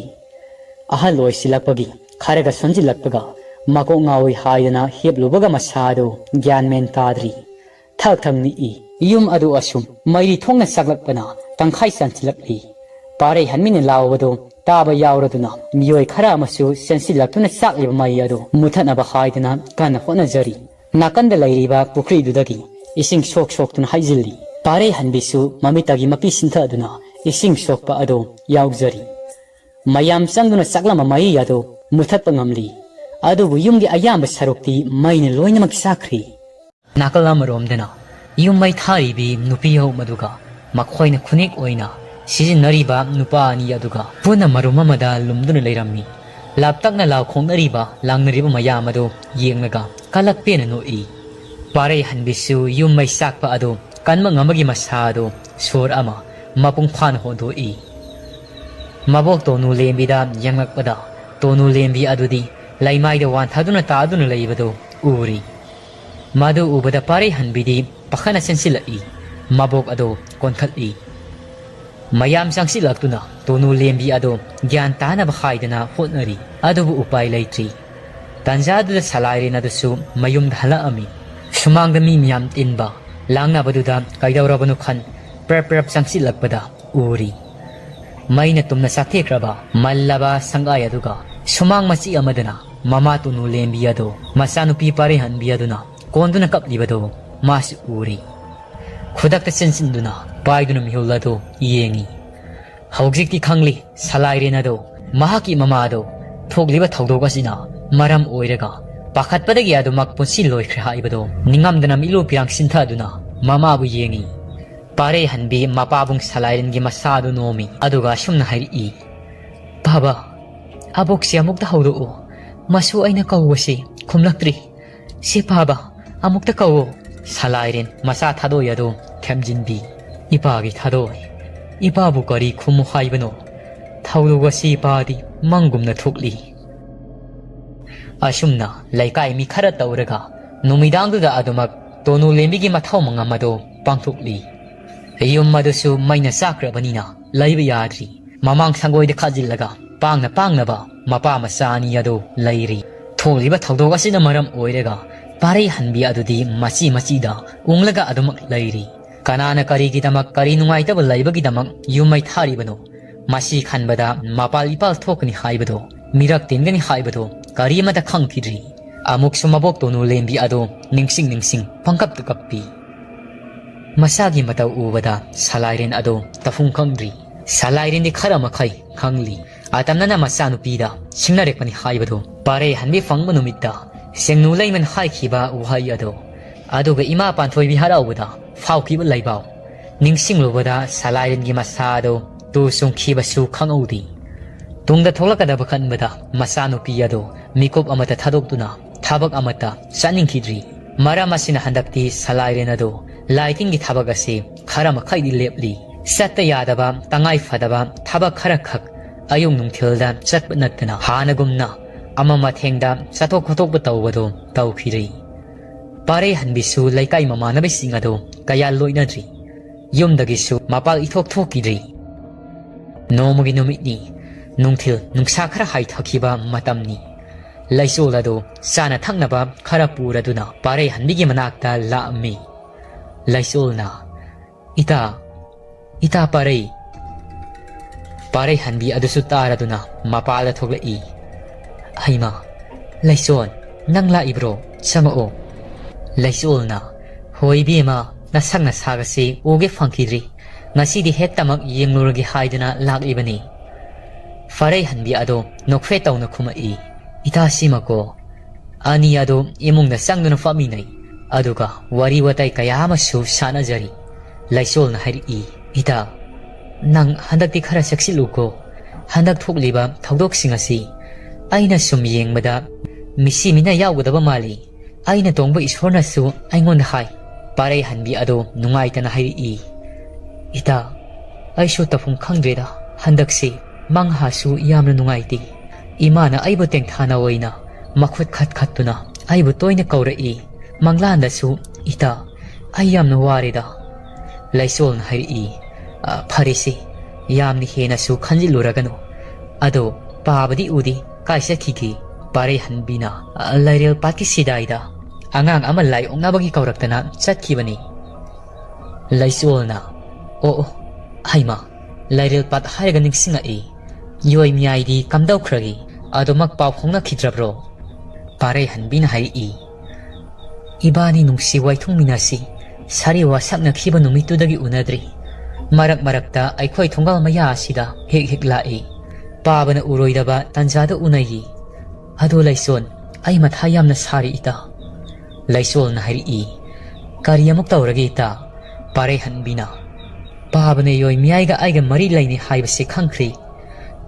ꯑꯍꯜ ꯑꯣꯏꯁꯤꯜꯂꯛꯄꯒꯤ ꯈꯔꯒ ꯁꯣꯟꯖꯤꯜꯂꯛꯄꯒ ꯃꯀꯣꯛ ꯉꯥꯎꯏ ꯍꯥꯏꯗꯅ ꯍꯤꯞꯂꯨꯕꯒ ꯃꯁꯥꯗꯨ ꯒ꯭ꯌꯥꯟ ꯃꯦꯟ ꯇꯥꯗ꯭ꯔꯤ꯫ ꯊꯛ ꯊꯛ ꯅꯤꯛꯏ꯫ ꯌꯨꯝ ꯑꯗꯨ ꯑꯁꯨꯝ ꯃꯩꯔꯤ ꯊꯣꯛꯅ ꯆꯥꯛꯂꯛꯄꯅ ꯇꯪꯈꯥꯏ ꯆꯟꯁꯤꯜꯂꯛꯂꯤ꯫ ꯄꯥꯔꯩ ꯍꯟꯃꯤꯅ ꯂꯥꯎꯕꯗꯨ ꯇꯥꯕ ꯌꯥꯎꯔꯗꯨꯅ ꯃꯤꯑꯣꯏ ꯈꯔ ꯑꯃꯁꯨ ꯆꯦꯟꯁꯤꯜꯂꯛꯇꯨꯅ ꯆꯥꯛꯂꯤꯕ ꯃꯩ ꯑꯗꯨ ꯃꯨꯊꯠꯅꯕ ꯍꯥꯏꯗꯨꯅ ꯀꯟꯅ ꯍꯣꯠꯅꯖꯔꯤ꯫ ꯅꯥꯀꯟꯗ ꯂꯩꯔꯤꯕ ꯄꯨꯈ꯭ꯔꯤꯗꯨꯗꯒꯤ ꯏꯁꯤꯡ ꯁꯣꯛ ꯁꯣꯛꯇꯨꯅ ꯍꯩꯖꯤꯜꯂꯤ꯫ ꯄꯥꯔꯩ ꯍꯟꯕꯤꯁꯨ ꯃꯃꯤꯠꯇꯒꯤ ꯃꯄꯤ ꯁꯤꯟꯊꯗꯨꯅ ꯏꯁꯤꯡ ꯁꯣꯛꯄ ꯑꯗꯨ ꯌꯥꯎꯖꯔꯤ꯫ ꯃꯌꯥꯝ ꯆꯪꯗꯨꯅ ꯆꯥꯛꯂꯝꯕ ꯃꯩ ꯑꯗꯨ ꯃꯨꯊꯠꯄ ꯉꯝꯂꯤ꯫ ꯑꯗꯨꯕꯨ ꯌꯨꯝꯒꯤ ꯑꯌꯥꯝꯕ ꯁꯔꯨꯛꯇꯤ ꯃꯩꯅ ꯂꯣꯏꯅꯃꯛ ꯆꯥꯈ꯭ꯔꯤ꯫ ꯅꯥꯀꯜ ꯑꯃꯔꯣꯝꯗꯅ ꯌꯨꯝ ꯃꯩ ꯊꯥꯔꯤꯕꯤ ꯅꯨꯄꯤ ꯑꯍꯨꯝ ꯑꯗꯨꯒ ꯃꯈꯣꯏꯅ ꯈꯨꯅꯦꯛ ꯑꯣꯏꯅ ꯁꯤꯖꯤꯟꯅꯔꯤꯕ ꯅꯨꯄꯥ ꯑꯅꯤ ꯑꯗꯨꯒ ꯄꯨꯟꯅ ꯃꯔꯨꯝ ꯑꯃꯗ ꯂꯨꯝꯗꯨꯅ ꯂꯩꯔꯝꯃꯤ꯫ ꯂꯥꯞꯇꯛꯅ ꯂꯥꯎ ꯈꯣꯡꯅꯔꯤꯕ ꯂꯥꯡꯅꯔꯤꯕ ꯃꯌꯥꯝ ꯑꯗꯨ ꯌꯦꯡꯂꯒ ꯀꯂꯛ ꯄꯦꯟꯅ ꯅꯣꯛꯏ꯫ ꯄꯥꯔꯩ ꯍꯟꯕꯤꯁꯨ ꯌꯨꯝ ꯃꯩ ꯆꯥꯛꯄ ꯑꯗꯨ ꯀꯟꯕ ꯉꯝꯕꯒꯤ ꯃꯁꯥ ꯑꯗꯨ ꯁꯣꯔ ꯑꯃ ꯃꯄꯨꯡ ꯐꯥꯅ ꯍꯣꯟꯗꯣꯛꯏ꯫ ꯃꯕꯣꯛ ꯇꯣꯅꯨ ꯂꯦꯝꯕꯤꯗ ꯌꯦꯡꯂꯛꯄꯗ ꯇꯣꯅꯨ ꯂꯦꯝꯕꯤ ꯑꯗꯨꯗꯤ ꯂꯩꯃꯥꯏꯗ ꯋꯥꯟꯊꯗꯨꯅ ꯇꯥꯗꯨꯅ ꯂꯩꯕꯗꯨ ꯎꯔꯤ꯫ ꯃꯗꯨ ꯎꯕꯗ ꯄꯥꯔꯩ ꯍꯟꯕꯤꯗꯤ ꯄꯥꯈꯠꯅ ꯆꯦꯟꯁꯤꯜꯂꯛꯏ꯫ ꯃꯕꯣꯛ ꯑꯗꯨ ꯀꯣꯟꯈꯠꯂꯤ꯫ ꯃꯌꯥꯝ ꯆꯪꯁꯤꯜꯂꯛꯇꯨꯅ ꯇꯣꯅꯨ ꯂꯦꯝꯕꯤ ꯑꯗꯨ ꯒ꯭ꯌꯥꯟ ꯇꯥꯅꯕ ꯍꯥꯏꯗꯅ ꯍꯣꯠꯅꯔꯤ꯫ ꯑꯗꯨꯕꯨ ꯎꯄꯥꯏ ꯂꯩꯇ꯭ꯔꯤ꯫ ꯇꯥꯟꯖꯥꯗꯨꯗ ꯁꯂꯥꯏꯔꯦꯟ ꯑꯗꯨꯁꯨ ꯃꯌꯨꯝꯗ ꯍꯜꯂꯛꯑꯝꯃꯤ꯫ ꯁꯨꯃꯥꯡꯗ ꯃꯤ ꯃꯌꯥꯝ ꯇꯤꯟꯕ ꯂꯥꯡꯅꯕꯗꯨꯗ ꯀꯩꯗꯧꯔꯕꯅꯣ ꯈꯟ ꯄ꯭ꯔꯞ ꯄ꯭ꯔꯞ ꯆꯪꯁꯤꯜꯂꯛꯄꯗ ꯎꯔꯤ꯫ ꯃꯩꯅ ꯇꯨꯝꯅ ꯆꯥꯊꯦꯛꯈ꯭ꯔꯕ ꯃꯜꯂꯕ ꯁꯪꯒꯥꯏ ꯑꯗꯨꯒ ꯁꯨꯃꯥꯡ ꯃꯆꯤ ꯑꯃꯗꯅ ꯃꯃꯥ ꯇꯣꯅꯨ ꯂꯦꯝꯕꯤ ꯑꯗꯨ ꯃꯆꯥꯅꯨꯄꯤ ꯄꯥꯔꯩꯍꯟꯕꯤ ꯑꯗꯨꯅ ꯀꯣꯟꯗꯨꯅ ꯀꯞꯂꯤꯕꯗꯨ ꯃꯥꯁꯨ ꯎꯔꯤ꯫ ꯈꯨꯗꯛꯇ ꯆꯦꯟꯁꯤꯟꯗꯨꯅ ꯄꯥꯏꯗꯨꯅ ꯃꯤꯍꯨꯜ ꯑꯗꯨ ꯌꯦꯡꯉꯤ꯫ ꯍꯧꯖꯤꯛꯇꯤ ꯈꯪꯂꯤ ꯁꯂꯥꯏꯔꯦꯟ ꯑꯗꯨ ꯃꯍꯥꯛꯀꯤ ꯃꯃꯥ ꯑꯗꯨ ꯊꯣꯛꯂꯤꯕ ꯊꯧꯗꯣꯛ ꯑꯁꯤꯅ ꯃꯔꯝ ꯑꯣꯏꯔꯒ ꯄꯥꯈꯠꯄꯗꯒꯤ ꯑꯗꯨꯃꯛ ꯄꯨꯟꯁꯤ ꯂꯣꯏꯈ꯭ꯔꯦ ꯍꯥꯏꯕꯗꯨ ꯅꯤꯡꯉꯝꯗꯅ ꯃꯤꯠꯂꯨ ꯄꯤꯔꯥꯡ ꯁꯤꯟꯊꯗꯨꯅ ꯃꯃꯥꯕꯨ ꯌꯦꯡꯉꯤ꯫ ꯄꯥꯔꯩꯍꯟꯕꯤ ꯃꯄꯥꯕꯨꯡ ꯁꯂꯥꯏꯔꯦꯟꯒꯤ ꯃꯁꯥ ꯑꯗꯨ ꯅꯣꯝꯃꯤ ꯑꯗꯨꯒ ꯑꯁꯨꯝꯅ ꯍꯥꯏꯔꯛꯏ, "ꯄꯥꯕ, ꯑꯕꯣꯛꯁꯦ ꯑꯃꯨꯛꯇ ꯍꯧꯗꯣꯛꯎ꯫ ꯃꯁꯨ ꯑꯩꯅ ꯀꯧꯕꯁꯤ ꯈꯨꯝꯂꯛꯇ꯭ꯔꯤ꯫ ꯁꯦ ꯄꯥꯕ, ꯑꯃꯨꯛꯇ ꯀꯧꯎ꯫" ꯁꯂꯥꯏꯔꯦꯟ ꯃꯆꯥ ꯊꯥꯗꯣꯛꯏ ꯑꯗꯨ ꯊꯦꯝꯖꯤꯟꯕꯤ꯫ ꯏꯄꯥꯒꯤ ꯊꯥꯗꯣꯏ, ꯏꯄꯥꯕꯨ ꯀꯔꯤ ꯈꯨꯝꯃꯨ ꯍꯥꯏꯕꯅꯣ? ꯊꯧꯗꯣꯛ ꯑꯁꯤ ꯏꯄꯥꯗꯤ ꯃꯪꯒꯨꯝꯅ ꯊꯣꯛꯂꯤ꯫ ꯑꯁꯨꯝꯅ ꯂꯩꯀꯥꯏ ꯃꯤ ꯈꯔ ꯇꯧꯔꯒ ꯅꯨꯃꯤꯗꯥꯡꯗꯨꯗ ꯑꯗꯨꯃꯛ ꯇꯣꯅꯨ ꯂꯦꯝꯕꯤꯒꯤ ꯃꯊꯧ ꯃꯉꯝ ꯑꯗꯨ ꯄꯥꯡꯊꯣꯛꯂꯤ꯫ ꯌꯨꯝ ꯑꯗꯨꯁꯨ ꯃꯩꯅ ꯆꯥꯛꯈ꯭ꯔꯕꯅꯤꯅ ꯂꯩꯕ ꯌꯥꯗ꯭ꯔꯤ꯫ ꯃꯃꯥꯡ ꯁꯪꯒꯣꯏꯗ ꯈꯥꯖꯤꯜꯂꯒ ꯄꯥꯡꯅ ꯄꯥꯡꯅꯕ ꯃꯄꯥ ꯃꯆꯥ ꯑꯅꯤ ꯑꯗꯨ ꯂꯩꯔꯤ꯫ ꯊꯣꯛꯂꯤꯕ ꯊꯧꯗꯣꯛ ꯑꯁꯤꯅ ꯃꯔꯝ ꯑꯣꯏꯔꯒ ꯄꯥꯔꯩ ꯍꯟꯕꯤ ꯑꯗꯨꯗꯤ ꯃꯆꯤ ꯃꯆꯤꯗ ꯎꯪꯂꯒ ꯑꯗꯨꯃꯛ ꯂꯩꯔꯤ꯫ ꯀꯅꯥꯅ ꯀꯔꯤꯒꯤꯗꯃꯛ, ꯀꯔꯤ ꯅꯨꯡꯉꯥꯏꯇꯕ ꯂꯩꯕꯒꯤꯗꯃꯛ ꯌꯨꯝ ꯃꯩ ꯊꯥꯔꯤꯕꯅꯣ? ꯃꯁꯤ ꯈꯟꯕꯗ ꯃꯄꯥꯜ ꯏꯄꯥꯜ ꯊꯣꯛꯀꯅꯤ ꯍꯥꯏꯕꯗꯣ, ꯃꯤꯔꯛ ꯇꯤꯟꯒꯅꯤ ꯍꯥꯏꯕꯗꯣ ꯀꯔꯤ ꯑꯃꯠꯇ ꯈꯪꯈꯤꯗ꯭ꯔꯤ꯫ ꯑꯃꯨꯛꯁꯨ ꯃꯕꯣꯛ ꯇꯣꯅꯨ ꯂꯦꯝꯕꯤ ꯑꯗꯨ ꯅꯤꯡꯁꯤꯡ ꯅꯤꯡꯁꯤꯡ ꯄꯪꯀꯞꯇ ꯀꯞꯄꯤ꯫ ꯃꯁꯥꯒꯤ ꯃꯇꯧ ꯎꯕꯗ ꯁꯂꯥꯏꯔꯦꯟ ꯑꯗꯨ ꯇꯧꯐꯝ ꯈꯪꯗ꯭ꯔꯤ꯫ ꯁꯂꯥꯏꯔꯦꯟꯗꯤ ꯈꯔ ꯃꯈꯩ ꯈꯪꯂꯤ꯫ ꯑꯇꯝꯅꯅ ꯃꯆꯥꯅꯨꯄꯤꯗ ꯁꯤꯡꯅꯔꯛꯄꯅꯤ ꯍꯥꯏꯕꯗꯨ ꯄꯥꯔꯩ ꯍꯟꯕꯤ ꯐꯪꯕ ꯅꯨꯃꯤꯠꯇ ꯁꯦꯡꯅꯨ ꯂꯩꯃꯅ ꯍꯥꯏꯈꯤꯕ ꯋꯥꯍꯩ ꯑꯗꯨ, ꯑꯗꯨꯒ ꯏꯃꯥ ꯄꯥꯟꯊꯣꯏꯕꯤ ꯍꯔꯥꯎꯕꯗ ꯐꯥꯎꯈꯤꯕ ꯂꯩꯕꯥꯎ ꯅꯤꯡꯁꯤꯡꯂꯨꯕꯗ ꯁꯂꯥꯏꯔꯦꯟꯒꯤ ꯃꯁꯥ ꯑꯗꯨ ꯇꯨ ꯆꯨꯡꯈꯤꯕꯁꯨ ꯈꯪꯍꯧꯗꯦ꯫ ꯇꯨꯡꯗ ꯊꯣꯛꯂꯛꯀꯗꯕ ꯈꯟꯕꯗ ꯃꯆꯥꯅꯨꯄꯤ ꯑꯗꯨ ꯃꯤꯀꯨꯞ ꯑꯃꯠꯇ ꯊꯥꯗꯣꯛꯇꯨꯅ ꯊꯕꯛ ꯑꯃꯠꯇ ꯆꯠꯅꯤꯡꯈꯤꯗ꯭ꯔꯤ꯫ ꯃꯔꯝ ꯑꯁꯤꯅ ꯍꯟꯗꯛꯇꯤ ꯁꯂꯥꯏꯔꯦꯟ ꯑꯗꯨ ꯂꯥꯏꯇꯤꯟꯒꯤ ꯊꯕꯛ ꯑꯁꯤ ꯈꯔ ꯃꯈꯩꯗꯤ ꯂꯦꯞꯂꯤ꯫ ꯆꯠꯇ ꯌꯥꯗꯕ ꯇꯉꯥꯏ ꯐꯗꯕ ꯊꯕꯛ ꯈꯔꯈꯛ ꯑꯌꯨꯛ ꯅꯨꯡꯊꯤꯜꯗ ꯆꯠꯄ ꯅꯠꯇꯅ ꯍꯥꯟꯅꯒꯨꯝꯅ ꯑꯃ ꯃꯊꯦꯡꯗ ꯆꯠꯊꯣꯛ ꯈꯣꯠꯇꯣꯛꯄ ꯇꯧꯕꯗꯨ ꯇꯧꯈꯤꯗ꯭ꯔꯤ꯫ ꯄꯥꯔꯩ ꯍꯟꯕꯤꯁꯨ ꯂꯩꯀꯥꯏ ꯃꯃꯥꯟꯅꯕꯁꯤꯡ ꯑꯗꯨ ꯀꯌꯥ ꯂꯣꯏꯅꯗ꯭ꯔꯤ꯫ ꯌꯨꯝꯗꯒꯤꯁꯨ ꯃꯄꯥꯜ ꯏꯊꯣꯛ ꯊꯣꯛꯈꯤꯗ꯭ꯔꯤ꯫ ꯅꯣꯡꯃꯒꯤ ꯅꯨꯃꯤꯠꯅꯤ꯫ ꯅꯨꯡꯊꯤꯜ ꯅꯨꯡꯁꯥ ꯈꯔ ꯍꯥꯏꯊꯈꯤꯕ ꯃꯇꯝꯅꯤ꯫ ꯂꯩꯆꯣꯜ ꯑꯗꯨ ꯆꯥꯅ ꯊꯛꯅꯕ ꯈꯔ ꯄꯨꯔꯗꯨꯅ ꯄꯥꯔꯩ ꯍꯟꯕꯤꯒꯤ ꯃꯅꯥꯛꯇ ꯂꯥꯛꯑꯝꯃꯤ꯫ ꯂꯩꯆꯣꯜꯅ, "ꯏꯇꯥ, ꯏꯇꯥ ꯄꯥꯔꯩ!" ꯄꯥꯔꯩ ꯍꯟꯕꯤ ꯑꯗꯨꯁꯨ ꯇꯥꯔꯗꯨꯅ ꯃꯄꯥꯜꯗ ꯊꯣꯛꯂꯛꯏ꯫ "ꯍꯩꯃꯥ, ꯂꯩꯆꯣꯜ, ꯅꯪ ꯂꯥꯛꯏꯕ꯭ꯔꯣ? ꯆꯪꯉꯛꯑꯣ꯫" ꯂꯩꯆꯣꯜꯅ, "ꯍꯣꯏ ꯏꯕꯦꯝꯃ, ꯅꯁꯛ ꯅꯁꯥꯒꯁꯦ ꯎꯒꯦ ꯐꯪꯈꯤꯗ꯭ꯔꯤ꯫ ꯉꯁꯤꯗꯤ ꯍꯦꯛꯇꯃꯛ ꯌꯦꯡꯂꯨꯔꯒꯦ ꯍꯥꯏꯗꯨꯅ ꯂꯥꯛꯂꯤꯕꯅꯤ꯫" ꯄꯥꯔꯩ ꯍꯟꯕꯤ ꯑꯗꯣ ꯅꯣꯛꯐꯦꯠ ꯇꯧꯅ ꯈꯨꯝꯃꯛꯏ꯫ "ꯏꯇꯥ ꯁꯤꯃꯀꯣ꯫" ꯑꯅꯤ ꯑꯗꯨ ꯏꯃꯨꯡꯗ ꯆꯪꯗꯨꯅ ꯐꯝꯃꯤꯟꯅꯩ꯫ ꯑꯗꯨꯒ ꯋꯥꯔꯤ ꯋꯥꯇꯥꯏ ꯀꯌꯥ ꯑꯃꯁꯨ ꯁꯥꯟꯅꯖꯔꯤ꯫ ꯂꯩꯆꯣꯜꯅ ꯍꯥꯏꯔꯛꯏ, "ꯏꯇꯥ, ꯅꯪ ꯍꯟꯗꯛꯇꯤ ꯈꯔ ꯆꯦꯛꯁꯤꯜꯂꯨꯀꯣ꯫ ꯍꯟꯗꯛ ꯊꯣꯛꯂꯤꯕ ꯊꯧꯗꯣꯛꯁꯤꯡ ꯑꯁꯤ ꯑꯩꯅ ꯁꯨꯝ ꯌꯦꯡꯕꯗ ꯃꯤꯁꯤ ꯃꯤꯅ ꯌꯥꯎꯒꯗꯕ ꯃꯥꯜꯂꯤ꯫ ꯑꯩꯅ ꯇꯣꯡꯕ ꯏꯁꯣꯔꯅꯁꯨ ꯑꯩꯉꯣꯟꯗ ꯍꯥꯏ꯫" ꯄꯥꯔꯩ ꯍꯟꯕꯤ ꯑꯗꯣ ꯅꯨꯡꯉꯥꯏꯇꯅ ꯍꯥꯏꯔꯛꯏ꯫ "ꯏꯇꯥ, ꯑꯩꯁꯨ ꯇꯧꯐꯝ ꯈꯪꯗ꯭ꯔꯦꯗ꯫ ꯍꯟꯗꯛꯁꯤ ꯃꯪꯍꯥꯁꯨ ꯌꯥꯝꯅ ꯅꯨꯡꯉꯥꯏꯇꯦ꯫ ꯏꯃꯥꯅ ꯑꯩꯕꯨ ꯇꯦꯡꯊꯥꯅ ꯑꯣꯏꯅ ꯃꯈꯨꯠ ꯈꯠ ꯈꯠꯇꯨꯅ ꯑꯩꯕꯨ ꯇꯣꯏꯅ ꯀꯧꯔꯛꯏ꯫ ꯃꯪꯂꯥꯟꯗꯁꯨ ꯏꯇꯥ, ꯑꯩ ꯌꯥꯝꯅ ꯋꯥꯔꯦꯗ"꯫ ꯂꯩꯆꯣꯜꯅ ꯍꯥꯏꯔꯛꯏ, "ꯑ, ꯐꯔꯦꯁꯦ, ꯌꯥꯝꯅ ꯍꯦꯟꯅꯁꯨ ꯈꯟꯖꯤꯜꯂꯨꯔꯒꯅꯨ꯫ ꯑꯗꯣ ꯄꯥꯕꯗꯤ ꯎꯗꯦ, ꯀꯥꯏ ꯆꯠꯈꯤꯒꯦ?" ꯄꯥꯔꯩꯍꯟꯕꯤꯅ, "ꯑ, ꯂꯥꯏꯔꯦꯜ ꯄꯥꯠꯀꯤ ꯁꯤꯗꯥꯏꯗ ꯑꯉꯥꯡ ꯑꯃ ꯂꯥꯏ ꯑꯣꯛꯅꯕꯒꯤ ꯀꯧꯔꯛꯇꯅ ꯆꯠꯈꯤꯕꯅꯤ"꯫ ꯂꯩꯆꯣꯜꯅ, "ꯑꯣ, ꯑꯣ, ꯍꯩꯃꯥ, ꯂꯥꯏꯔꯦꯜ ꯄꯥꯠ ꯍꯥꯏꯔꯒ ꯅꯤꯡꯁꯤꯡꯉꯛꯏ꯫ ꯌꯣꯏ ꯃꯤꯌꯥꯏꯗꯤ ꯀꯝꯗꯧꯈ꯭ꯔꯒꯦ? ꯑꯗꯨꯃꯛ ꯄꯥꯎ ꯐꯥꯎꯅꯈꯤꯗ꯭ꯔꯕ꯭ꯔꯣ?" ꯄꯥꯔꯩꯍꯟꯕꯤꯅ ꯍꯥꯏꯔꯛꯏ, "ꯏꯕꯥꯅꯤ ꯅꯨꯡꯁꯤ ꯋꯥꯏꯊꯨꯡꯃꯤꯟꯅꯁꯤ ꯁꯥꯔꯤ ꯋꯥꯁꯛꯅꯈꯤꯕ ꯅꯨꯃꯤꯠꯇꯨꯗꯒꯤ ꯎꯅꯗ꯭ꯔꯤ꯫ ꯃꯔꯛ ꯃꯔꯛꯇ ꯑꯩꯈꯣꯏ ꯊꯣꯡꯒꯥꯜ ꯃꯌꯥ ꯑꯁꯤꯗ ꯍꯦꯛ ꯍꯦꯛ ꯂꯥꯛꯏ꯫ ꯄꯥꯕꯅ ꯎꯔꯣꯏꯗꯕ ꯇꯥꯟꯖꯥꯗ ꯎꯅꯩ꯫ ꯑꯗꯣ ꯂꯩꯆꯣꯜ, ꯑꯩ ꯃꯊꯥ ꯌꯥꯝꯅ ꯁꯥꯔꯤ ꯏꯇꯥ"꯫ ꯂꯩꯆꯣꯜꯅ ꯍꯥꯏꯔꯛꯏ, "ꯀꯔꯤ ꯑꯃꯨꯛ ꯇꯧꯔꯒꯦ ꯏꯇꯥ?" ꯄꯥꯔꯩꯍꯟꯕꯤꯅ, "ꯄꯥꯕꯅ ꯌꯣꯏ ꯃꯤꯌꯥꯏꯒ ꯑꯩꯒ ꯃꯔꯤ ꯂꯩꯅꯩ ꯍꯥꯏꯕꯁꯤ ꯈꯪꯈ꯭ꯔꯦ꯫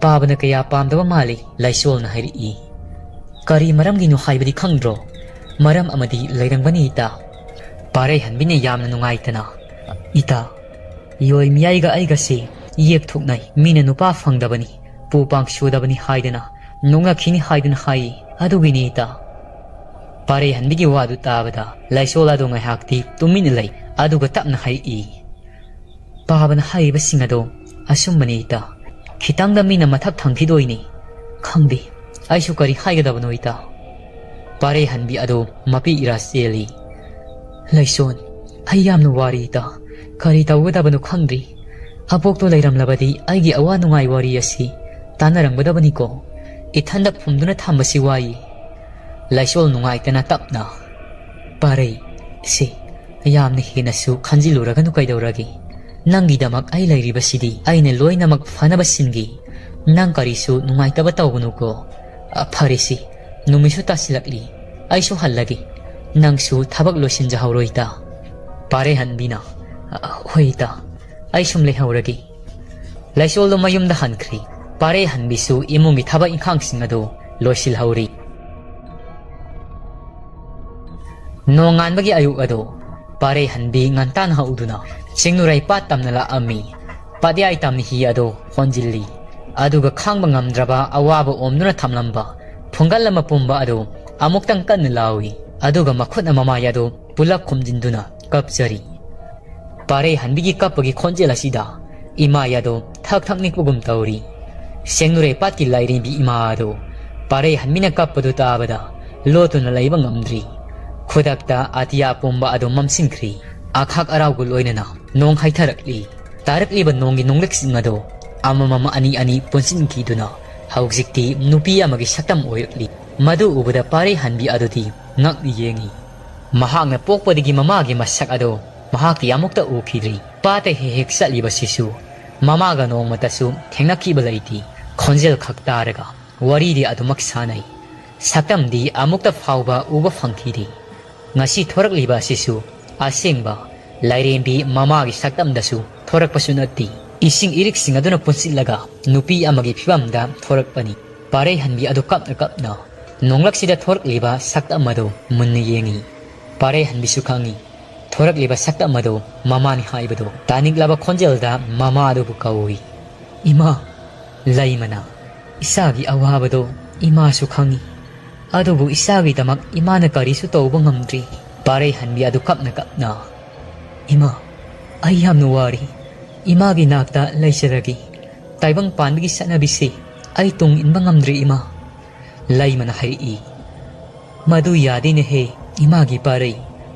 ꯄꯥꯕꯅ ꯀꯌꯥ ꯄꯥꯝꯗꯕ ꯃꯥꯜꯂꯤ"꯫ ꯂꯩꯆꯣꯜꯅ ꯍꯥꯏꯔꯛꯏ, "ꯀꯔꯤ ꯃꯔꯝꯒꯤꯅꯣ ꯍꯥꯏꯕꯗꯤ ꯈꯪꯗ꯭ꯔꯣ? ꯃꯔꯝ ꯑꯃꯗꯤ ꯂꯩꯔꯝꯒꯅꯤ ꯏꯇꯥ"꯫ ꯄꯥꯔꯩꯍꯟꯕꯤꯅ ꯌꯥꯝꯅ ꯅꯨꯡꯉꯥꯏꯇꯅ, "ꯏꯇꯥ, ꯌꯣꯏ ꯃꯤꯌꯥꯏꯒ ꯑꯩꯒꯁꯤ ꯌꯦꯞ ꯊꯣꯛꯅꯩ꯫ ꯃꯤꯅ ꯅꯨꯄꯥ ꯐꯪꯗꯕꯅꯤ, ꯄꯨ ꯄꯥꯡ ꯁꯨꯗꯕꯅꯤ ꯍꯥꯏꯗꯅ ꯅꯣꯛꯅꯈꯤꯅꯤ ꯍꯥꯏꯗꯨꯅ ꯍꯥꯏ꯫ ꯑꯗꯨꯒꯤꯅꯤ ꯏꯇꯥ"꯫ ꯄꯥꯔꯩꯍꯟꯕꯤꯒꯤ ꯋꯥꯗꯨ ꯇꯥꯕꯗ ꯂꯩꯆꯣꯜ ꯑꯗꯨ ꯉꯥꯏꯍꯥꯛꯇꯤ ꯇꯨꯃꯤꯟꯅ ꯂꯩ, ꯑꯗꯨꯒ ꯇꯞꯅ ꯍꯥꯏꯔꯛꯏ, "ꯄꯥꯕꯅ ꯍꯥꯏꯔꯤꯕꯁꯤꯡ ꯑꯗꯣ ꯑꯆꯨꯝꯕꯅꯤ ꯏꯇꯥ꯫ ꯈꯤꯇꯪꯗ ꯃꯤꯅ ꯃꯊꯛ ꯊꯪꯈꯤꯗꯣꯏꯅꯤ꯫ ꯈꯪꯗꯦ, ꯑꯩꯁꯨ ꯀꯔꯤ ꯍꯥꯏꯒꯗꯕꯅꯣ ꯏꯇꯥ"꯫ ꯄꯥꯔꯩꯍꯟꯕꯤ ꯑꯗꯨ ꯃꯄꯤ ꯏꯔꯥ ꯆꯦꯜꯂꯤ꯫ "ꯂꯩꯆꯣꯜ, ꯑꯩ ꯌꯥꯝꯅ ꯋꯥꯔꯤ ꯏꯇꯥ꯫ ꯀꯔꯤ ꯇꯧꯒꯗꯕꯅꯣ ꯈꯪꯗ꯭ꯔꯤ꯫ ꯑꯕꯣꯛꯇꯣ ꯂꯩꯔꯝꯂꯕꯗꯤ ꯑꯩꯒꯤ ꯑꯋꯥ ꯅꯨꯡꯉꯥꯏ ꯋꯥꯔꯤ ꯑꯁꯤ ꯇꯥꯟꯅꯔꯝꯒꯗꯕꯅꯤꯀꯣ꯫ ꯏꯊꯟꯗ ꯐꯨꯝꯗꯨꯅ ꯊꯝꯕꯁꯤ ꯋꯥꯏ"꯫ ꯂꯩꯆꯣꯜ ꯅꯨꯡꯉꯥꯏꯇꯅ ꯇꯞꯅ, "ꯄꯥꯔꯩ, ꯁꯤ ꯌꯥꯝꯅ ꯍꯦꯟꯅꯁꯨ ꯈꯟꯖꯤꯜꯂꯨꯔꯒꯅꯨ ꯀꯩꯗꯧꯔꯒꯦ? ꯅꯪꯒꯤꯗꯃꯛ ꯑꯩ ꯂꯩꯔꯤꯕꯁꯤꯗꯤ꯫ ꯑꯩꯅ ꯂꯣꯏꯅꯃꯛ ꯐꯅꯕ ꯁꯤꯟꯒꯦ꯫ ꯅꯪ ꯀꯔꯤꯁꯨ ꯅꯨꯡꯉꯥꯏꯇꯕ ꯇꯧꯒꯅꯨꯀꯣ꯫ ꯑ, ꯐꯔꯦꯁꯤ, ꯅꯨꯃꯤꯠꯁꯨ ꯇꯥꯁꯤꯜꯂꯛꯂꯤ꯫ ꯑꯩꯁꯨ ꯍꯜꯂꯒꯦ꯫ ꯅꯪꯁꯨ ꯊꯕꯛ ꯂꯣꯏꯁꯤꯟꯖꯍꯧꯔꯣ ꯏꯇꯥ"꯫ ꯄꯥꯔꯩꯍꯟꯕꯤꯅ, "ꯑ, ꯍꯣꯏ ꯏꯇꯥ, ꯑꯩ ꯁꯨꯝ ꯂꯩꯍꯧꯔꯒꯦ"꯫ ꯂꯩꯆꯣꯜꯗꯣ ꯃꯌꯨꯝꯗ ꯍꯟꯈ꯭ꯔꯤ꯫ ꯄꯥꯔꯩꯍꯟꯕꯤꯁꯨ ꯏꯃꯨꯡꯒꯤ ꯊꯕꯛ ꯏꯪꯈꯥꯡꯁꯤꯡ ꯑꯗꯨ ꯂꯣꯏꯁꯤꯜꯍꯧꯔꯤ꯫ ꯅꯣꯡꯉꯥꯟꯕꯒꯤ ꯑꯌꯨꯛ ꯑꯗꯨ ꯄꯥꯔꯩꯍꯟꯕꯤ ꯉꯟꯇꯥꯅ ꯍꯧꯗꯨꯅ ꯆꯤꯡꯅꯨꯔꯩ ꯄꯥꯠ ꯇꯝꯅ ꯂꯥꯛꯑꯝꯃꯤ꯫ ꯄꯥꯠꯌꯥꯏ ꯇꯝꯅ ꯍꯤ ꯑꯗꯨ ꯍꯣꯟꯖꯤꯜꯂꯤ꯫ ꯑꯗꯨꯒ ꯈꯥꯡꯕ ꯉꯝꯗ꯭ꯔꯕ ꯑꯋꯥꯕ ꯑꯣꯝꯗꯨꯅ ꯊꯝꯂꯝꯕ ꯐꯨꯡꯒꯜ ꯑꯃ ꯄꯨꯝꯕ ꯑꯗꯨ ꯑꯃꯨꯛꯇꯪ ꯀꯟꯅ ꯂꯥꯎꯏ꯫ ꯑꯗꯨꯒ ꯃꯈꯨꯠꯅ ꯃꯃꯥꯏ ꯑꯗꯨ ꯄꯨꯂꯞ ꯈꯨꯝꯖꯤꯟꯗꯨꯅ ꯀꯞꯆꯔꯤ꯫ ꯄꯥꯔꯩ ꯍꯟꯕꯤꯒꯤ ꯀꯞꯄꯒꯤ ꯈꯣꯟꯖꯦꯜ ꯑꯁꯤꯗ ꯏꯃꯥꯏ ꯑꯗꯨ ꯊꯛ ꯊꯛ ꯅꯤꯛꯄꯒꯨꯝ ꯇꯧꯔꯤ꯫ ꯁꯦꯡꯅꯨꯔꯩ ꯄꯥꯠꯀꯤ ꯂꯥꯏꯔꯦꯝꯕꯤ ꯏꯃꯥ ꯑꯗꯨ ꯄꯥꯔꯩ ꯍꯟꯕꯤꯅ ꯀꯞꯄꯗꯨ ꯇꯥꯕꯗ ꯂꯣꯠꯇꯨꯅ ꯂꯩꯕ ꯉꯝꯗ꯭ꯔꯤ꯫ ꯈꯨꯗꯛꯇ ꯑꯇꯤꯌꯥ ꯄꯨꯝꯕ ꯑꯗꯨ ꯃꯝꯁꯤꯟꯈ꯭ꯔꯤ꯫ ꯑꯈꯥꯛ ꯑꯔꯥꯎꯒ ꯂꯣꯏꯅꯅ ꯅꯣꯡ ꯍꯩꯊꯔꯛꯂꯤ꯫ ꯇꯥꯔꯛꯂꯤꯕ ꯅꯣꯡꯒꯤ ꯅꯣꯡꯂꯤꯛꯁꯤꯡ ꯑꯗꯨ ꯑꯃꯃꯝ ꯑꯅꯤ ꯑꯅꯤ ꯄꯨꯟꯁꯤꯟꯈꯤꯗꯨꯅ ꯍꯧꯖꯤꯛꯇꯤ ꯅꯨꯄꯤ ꯑꯃꯒꯤ ꯁꯛꯇꯝ ꯑꯣꯏꯔꯛꯂꯤ꯫ ꯃꯗꯨ ꯎꯕꯗ ꯄꯥꯔꯩ ꯍꯟꯕꯤ ꯑꯗꯨꯗꯤ ꯉꯛꯅ ꯌꯦꯡꯉꯤ꯫ ꯃꯍꯥꯛꯅ ꯄꯣꯛꯄꯗꯒꯤ ꯃꯃꯥꯒꯤ ꯃꯁꯛ ꯑꯗꯨ ꯃꯍꯥꯛꯇꯤ ꯑꯃꯨꯛꯇ ꯎꯈꯤꯗ꯭ꯔꯤ꯫ ꯄꯥꯠꯇ ꯍꯦꯛ ꯍꯦꯛ ꯆꯠꯂꯤꯕꯁꯤꯁꯨ ꯃꯃꯥꯒ ꯅꯣꯡꯃꯇꯁꯨ ꯊꯦꯡꯅꯈꯤꯕ ꯂꯩꯇꯦ꯫ ꯈꯣꯟꯖꯦꯜ ꯈꯛ ꯇꯥꯔꯒ ꯋꯥꯔꯤꯗꯤ ꯑꯗꯨꯃꯛ ꯁꯥꯟꯅꯩ꯫ ꯁꯛꯇꯝꯗꯤ ꯑꯃꯨꯛꯇ ꯐꯥꯎꯕ ꯎꯕ ꯐꯪꯈꯤꯗꯦ꯫ ꯉꯁꯤ ꯊꯣꯔꯛꯂꯤꯕ ꯑꯁꯤꯁꯨ ꯑꯁꯦꯡꯕ ꯂꯥꯏꯔꯦꯝꯕꯤ ꯃꯃꯥꯒꯤ ꯁꯛꯇꯝꯗꯁꯨ ꯊꯣꯔꯛꯄꯁꯨ ꯅꯠꯇꯦ꯫ ꯏꯁꯤꯡ ꯏꯔꯤꯛꯁꯤꯡ ꯑꯗꯨꯅ ꯄꯨꯟꯁꯤꯜꯂꯒ ꯅꯨꯄꯤ ꯑꯃꯒꯤ ꯐꯤꯕꯝꯗ ꯊꯣꯔꯛꯄꯅꯤ꯫ ꯄꯥꯔꯩꯍꯟꯕꯤ ꯑꯗꯨ ꯀꯞꯅ ꯀꯞꯅ ꯅꯣꯡꯂꯛꯁꯤꯗ ꯊꯣꯔꯛꯂꯤꯕ ꯁꯛꯇꯝ ꯑꯗꯨ ꯃꯨꯟꯅ ꯌꯦꯡꯉꯤ꯫ ꯄꯥꯔꯩꯍꯟꯕꯤꯁꯨ ꯈꯪꯉꯤ꯫ ꯊꯣꯔꯛꯂꯤꯕ ꯁꯛꯇꯝ ꯑꯗꯨ ꯃꯃꯥꯅꯤ ꯍꯥꯏꯕꯗꯨ꯫ ꯇꯥꯅꯤꯡꯂꯕ ꯈꯣꯟꯖꯦꯜꯗ ꯃꯃꯥ ꯑꯗꯨꯕꯨ ꯀꯧꯏ꯫ "ꯏꯃꯥ!" ꯂꯩꯃꯅ, "ꯏꯆꯥꯒꯤ ꯑꯋꯥꯕꯗꯣ ꯏꯃꯥꯁꯨ ꯈꯪꯏ, ꯑꯗꯨꯕꯨ ꯏꯆꯥꯒꯤꯗꯃꯛ ꯏꯃꯥꯅ ꯀꯔꯤꯁꯨ ꯇꯧꯕ ꯉꯝꯗ꯭ꯔꯤ꯫" ꯄꯥꯔꯩꯍꯟꯕꯤ ꯑꯗꯨ ꯀꯞꯅ ꯀꯞꯅ, "ꯏꯃꯥ, ꯑꯩ ꯌꯥꯝꯅ ꯋꯥꯔꯤ꯫ ꯏꯃꯥꯒꯤ ꯅꯥꯛꯇ ꯂꯩꯖꯔꯒꯦ꯫ ꯇꯥꯏꯕꯪ ꯄꯥꯟꯕꯒꯤ ꯆꯠꯅꯕꯤꯁꯤ ꯑꯩ ꯇꯨꯡ ꯏꯟꯕ ꯉꯝꯗ꯭ꯔꯤ, ꯏꯃꯥ꯫" ꯂꯩꯃꯅ ꯍꯥꯏꯔꯛꯏ, "ꯃꯗꯨ ꯌꯥꯗꯦꯅꯦꯍꯦ, ꯏꯃꯥꯒꯤ ꯄꯥꯔꯩ꯫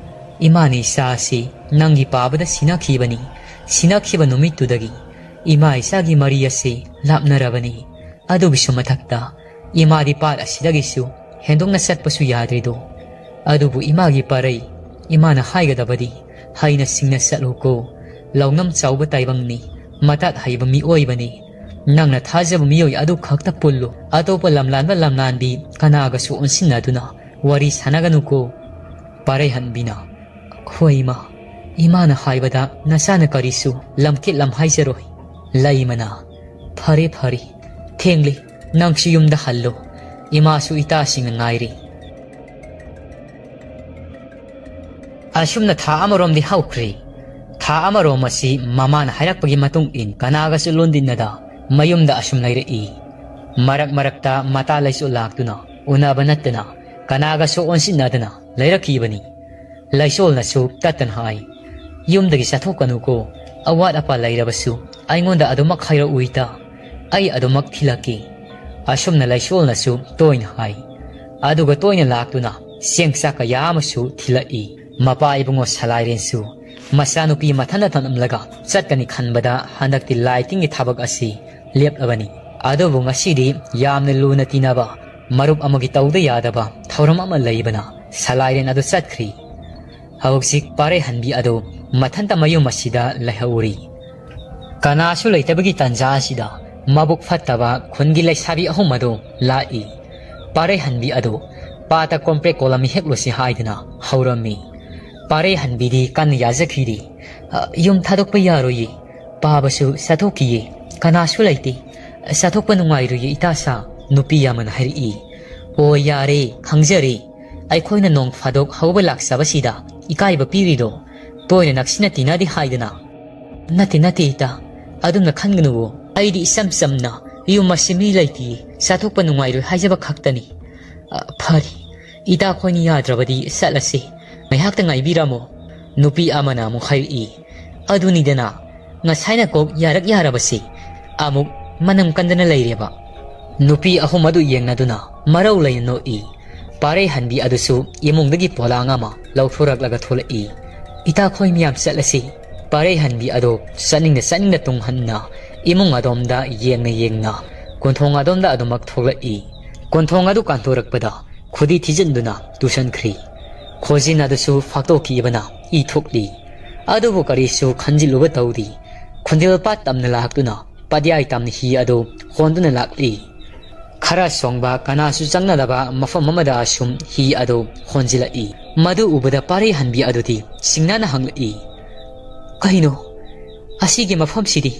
ꯏꯃꯥꯅ ꯏꯆꯥ ꯑꯁꯤ ꯅꯪꯒꯤ ꯄꯥꯕꯗ ꯁꯤꯟꯅꯈꯤꯕꯅꯤ꯫ ꯁꯤꯟꯅꯈꯤꯕ ꯅꯨꯃꯤꯠꯇꯨꯗꯒꯤ ꯏꯃꯥ ꯏꯆꯥꯒꯤ ꯃꯔꯤ ꯑꯁꯤ ꯂꯥꯞꯅꯔꯕꯅꯤ꯫ ꯑꯗꯨꯒꯤꯁꯨ ꯃꯊꯛꯇ ꯏꯃꯥꯗꯤ ꯄꯥꯠ ꯑꯁꯤꯗꯒꯤꯁꯨ ꯍꯦꯟꯗꯣꯛꯅ ꯆꯠꯄꯁꯨ ꯌꯥꯗ꯭ꯔꯤꯗꯣ꯫ ꯑꯗꯨꯕꯨ ꯏꯃꯥꯒꯤ ꯄꯥꯔꯩ, ꯏꯃꯥꯅ ꯍꯥꯏꯒꯗꯕꯗꯤ ꯍꯩꯅ ꯁꯤꯡꯅ ꯆꯠꯂꯨꯀꯣ꯫ ꯂꯧꯅꯝ ꯆꯥꯎꯕ ꯇꯥꯏꯕꯪꯅꯤ, ꯃꯇꯥꯠ ꯍꯩꯕ ꯃꯤꯑꯣꯏꯕꯅꯤ꯫ ꯅꯪꯅ ꯊꯥꯖꯕ ꯃꯤꯑꯣꯏ ꯑꯗꯨ ꯈꯛꯇ ꯄꯨꯜꯂꯨ꯫ ꯑꯇꯣꯞꯄ ꯂꯝꯂꯥꯟꯕ ꯂꯝꯂꯥꯟꯕꯤ ꯀꯅꯥꯒꯁꯨ ꯑꯣꯟꯁꯤꯟꯅꯗꯨꯅ ꯋꯥꯔꯤ ꯁꯥꯟꯅꯒꯅꯨꯀꯣ꯫" ꯄꯥꯔꯩꯍꯟꯕꯤꯅ, "ꯍꯣꯏ ꯏꯃꯥ, ꯏꯃꯥꯅ ꯍꯥꯏꯕꯗ ꯅꯆꯥꯅ ꯀꯔꯤꯁꯨ ꯂꯝꯀꯤꯠ ꯂꯝ ꯍꯥꯏꯖꯔꯣꯏ꯫" ꯂꯩꯃꯅ, "ꯐꯔꯦ ꯐꯔꯦ, ꯊꯦꯡꯂꯦ, ꯅꯪꯁꯨ ꯌꯨꯝꯗ ꯍꯜꯂꯣ꯫ ꯏꯃꯥꯁꯨ ꯏꯇꯥꯁꯤꯡꯅ ꯉꯥꯏꯔꯤ꯫" ꯑꯁꯨꯝꯅ ꯊꯥ ꯑꯃꯔꯣꯝꯗꯤ ꯍꯧꯈ꯭ꯔꯦ꯫ ꯊꯥ ꯑꯃꯔꯣꯝ ꯑꯁꯤ ꯃꯃꯥꯅ ꯍꯥꯏꯔꯛꯄꯒꯤ ꯃꯇꯨꯡ ꯏꯟ ꯀꯅꯥꯒꯁꯨ ꯂꯣꯟꯗꯤꯟꯅꯗ ꯃꯌꯨꯝꯗ ꯑꯁꯨꯝ ꯂꯩꯔꯛꯏ꯫ ꯃꯔꯛ ꯃꯔꯛꯇ ꯃꯇꯥ ꯂꯩꯁꯨ ꯂꯥꯛꯇꯨꯅ ꯎꯅꯕ ꯅꯠꯇꯅ ꯀꯅꯥꯒꯁꯨ ꯑꯣꯟꯁꯤꯟꯅꯗꯅ ꯂꯩꯔꯛꯈꯤꯕꯅꯤ꯫ ꯂꯩꯁꯣꯜꯅꯁꯨ ꯇꯠꯇꯅ ꯍꯥꯏ, "ꯌꯨꯝꯗꯒꯤ ꯆꯠꯊꯣꯛꯀꯅꯨꯀꯣ, ꯑꯋꯥꯠ ꯑꯄꯥ ꯂꯩꯔꯕꯁꯨ ꯑꯩꯉꯣꯟꯗ ꯑꯗꯨꯃꯛ ꯍꯥꯏꯔꯛꯎ ꯏꯇꯥ, ꯑꯩ ꯑꯗꯨꯃꯛ ꯊꯤꯜꯂꯛꯀꯦ"꯫ ꯑꯁꯨꯝꯅ ꯂꯩꯁꯣꯜꯅꯁꯨ ꯇꯣꯏꯅ ꯍꯥꯏ꯫ ꯑꯗꯨꯒ ꯇꯣꯏꯅ ꯂꯥꯛꯇꯨꯅ ꯆꯦꯡ ꯆꯥꯛ ꯀꯌꯥ ꯑꯃꯁꯨ ꯊꯤꯜꯂꯛꯏ꯫ ꯃꯄꯥ ꯏꯕꯨꯡꯉꯣ ꯁꯂꯥꯏꯔꯦꯟꯁꯨ ꯃꯆꯥꯅꯨꯄꯤ ꯃꯊꯟꯇ ꯊꯝꯂꯝꯂꯒ ꯆꯠꯀꯅꯤ ꯈꯟꯕꯗ ꯍꯟꯗꯛꯇꯤ ꯂꯥꯏ ꯇꯤꯟꯒꯤ ꯊꯕꯛ ꯑꯁꯤ ꯂꯦꯞꯂꯕꯅꯤ꯫ ꯑꯗꯨꯕꯨ ꯉꯁꯤꯗꯤ ꯌꯥꯝꯅ ꯂꯨꯅ ꯇꯤꯟꯅꯕ ꯃꯔꯨꯞ ꯑꯃꯒꯤ ꯇꯧꯗ ꯌꯥꯗꯕ ꯊꯧꯔꯝ ꯑꯃ ꯂꯩꯕꯅ ꯁꯂꯥꯏꯔꯦꯟ ꯑꯗꯨ ꯆꯠꯈ꯭ꯔꯤ꯫ ꯍꯧꯖꯤꯛ ꯄꯥꯔꯩꯍꯟꯕꯤ ꯑꯗꯨ ꯃꯊꯟꯇ ꯃꯌꯨꯝ ꯑꯁꯤꯗ ꯂꯩꯍꯧꯔꯤ꯫ ꯀꯅꯥꯁꯨ ꯂꯩꯇꯕꯒꯤ ꯇꯥꯟꯖꯥ ꯑꯁꯤꯗ ꯃꯕꯨꯛ ꯐꯠꯇꯕ ꯈꯨꯟꯒꯤ ꯂꯩꯁꯥꯕꯤ ꯑꯍꯨꯝ ꯑꯗꯨ ꯂꯥꯛꯏ꯫ ꯄꯥꯔꯩꯍꯟꯕꯤ ꯑꯗꯨ ꯄꯥꯠꯇ ꯀꯣꯝꯄ꯭ꯔꯦꯛ ꯀꯣꯂꯝ ꯍꯦꯛꯂꯨꯁꯤ ꯍꯥꯏꯗꯨꯅ ꯍꯧꯔꯝꯃꯤ꯫ ꯄꯥꯔꯩꯍꯟꯕꯤꯗꯤ ꯀꯟꯅ ꯌꯥꯖꯈꯤꯗꯦ꯫ "ꯑ, ꯌꯨꯝ ꯊꯥꯗꯣꯛꯄ ꯌꯥꯔꯣꯏꯌꯦ꯫ ꯄꯥꯕꯁꯨ ꯆꯠꯊꯣꯛꯈꯤꯌꯦ꯫ ꯀꯅꯥꯁꯨ ꯂꯩꯇꯦ꯫ ꯆꯠꯊꯣꯛꯄ ꯅꯨꯡꯉꯥꯏꯔꯣꯏꯌꯦ ꯏꯇꯥꯁꯥ", ꯅꯨꯄꯤ ꯑꯃꯅ ꯍꯥꯏꯔꯛꯏ꯫ "ꯑꯣ, ꯌꯥꯔꯦ, ꯈꯪꯖꯔꯦ꯫ ꯑꯩꯈꯣꯏꯅ ꯅꯣꯡ ꯐꯥꯗꯣꯛ ꯍꯧꯕ ꯂꯥꯛꯆꯕꯁꯤꯗ ꯏꯀꯥꯏꯕ ꯄꯤꯔꯤꯗꯣ꯫ ꯇꯣꯏꯅ ꯅꯛꯁꯤꯟꯅ ꯇꯤꯟꯅꯗꯦ ꯍꯥꯏꯗꯅ"꯫ "ꯅꯠꯇꯦ, ꯅꯠꯇꯦ ꯏꯇꯥ, ꯑꯗꯨꯝꯅ ꯈꯟꯒꯅꯨꯋꯣ꯫ ꯑꯩꯗꯤ ꯏꯆꯝ ꯆꯝꯅ ꯌꯨꯝ ꯑꯁꯤ ꯃꯤ ꯂꯩꯇꯤꯌꯦ, ꯆꯠꯊꯣꯛꯄ ꯅꯨꯡꯉꯥꯏꯔꯣꯏ ꯍꯥꯏꯖꯕ ꯈꯛꯇꯅꯤ"꯫ "ꯑ, ꯐꯔꯦ, ꯏꯇꯥ ꯈꯣꯏꯅ ꯌꯥꯗ꯭ꯔꯕꯗꯤ ꯆꯠꯂꯁꯤ꯫ ꯉꯥꯏꯍꯥꯛꯇ ꯉꯥꯏꯕꯤꯔꯝꯃꯣ"꯫ ꯅꯨꯄꯤ ꯑꯃꯅ ꯑꯃꯨꯛ ꯍꯥꯏꯔꯛꯏ꯫ "ꯑꯗꯨꯅꯤꯗꯅ, ꯉꯁꯥꯏꯅ ꯀꯣꯛ ꯌꯥꯔꯛ ꯌꯥꯔꯕꯁꯤ ꯑꯃꯨꯛ ꯃꯅꯝ ꯀꯟꯗꯅ ꯂꯩꯔꯦꯕ"꯫ ꯅꯨꯄꯤ ꯑꯍꯨꯝ ꯑꯗꯨ ꯌꯦꯡꯅꯗꯨꯅ ꯃꯔꯧ ꯂꯩꯅ ꯅꯣꯛꯏ꯫ ꯄꯥꯔꯩꯍꯟꯕꯤ ꯑꯗꯨꯁꯨ ꯏꯃꯨꯡꯗꯒꯤ ꯄꯣꯂꯥꯡ ꯑꯃ ꯂꯧꯊꯣꯔꯛꯂꯒ ꯊꯣꯛꯂꯛꯏ꯫ "ꯏꯇꯥꯈꯣꯏ ꯃꯌꯥꯝ ꯆꯠꯂꯁꯤ"꯫ ꯄꯥꯔꯩꯍꯟꯕꯤ ꯑꯗꯨ ꯆꯠꯅꯤꯡꯅ ꯆꯠꯅꯤꯡꯅ ꯇꯨꯡ ꯍꯟꯅ ꯏꯃꯨꯡ ꯑꯗꯣꯝꯗ ꯌꯦꯡꯅ ꯌꯦꯡꯅ ꯀꯣꯟꯊꯣꯡ ꯑꯗꯣꯝꯗ ꯑꯗꯨꯃꯛ ꯊꯣꯛꯂꯛꯏ꯫ ꯀꯣꯟꯊꯣꯡ ꯑꯗꯨ ꯀꯥꯟꯊꯣꯔꯛꯄꯗ ꯈꯨꯗꯤ ꯊꯤꯖꯤꯟꯗꯨꯅ ꯇꯨꯁꯟꯈ꯭ꯔꯤ꯫ ꯈꯣꯖꯤꯟ ꯑꯗꯨꯁꯨ ꯐꯥꯛꯇꯣꯛꯈꯤꯕꯅ ꯏ ꯊꯣꯛꯂꯤ꯫ ꯑꯗꯨꯕꯨ ꯀꯔꯤꯁꯨ ꯈꯟꯖꯤꯜꯂꯨꯕ ꯇꯧꯗꯦ꯫ ꯈꯨꯟꯗꯤꯜ ꯄꯥꯠ ꯇꯝꯅ ꯂꯥꯛꯇꯨꯅ ꯄꯥꯠꯌꯥꯏ ꯇꯝꯅ ꯍꯤ ꯑꯗꯨ ꯍꯣꯟꯗꯨꯅ ꯂꯥꯛꯂꯤ꯫ ꯈꯔ ꯁꯣꯡꯕ ꯀꯅꯥꯁꯨ ꯆꯪꯅꯗꯕ ꯃꯐꯝ ꯑꯃꯗ ꯑꯁꯨꯝ ꯍꯤ ꯑꯗꯨ ꯍꯣꯟꯖꯤꯜꯂꯛꯏ꯫ ꯃꯗꯨ ꯎꯕꯗ ꯄꯥꯔꯩꯍꯟꯕꯤ ꯑꯗꯨꯗꯤ ꯁꯤꯡꯅꯅ ꯍꯪꯂꯛꯏ, "ꯀꯩꯅꯣ? ꯑꯁꯤꯒꯤ ꯃꯐꯝꯁꯤꯗꯤ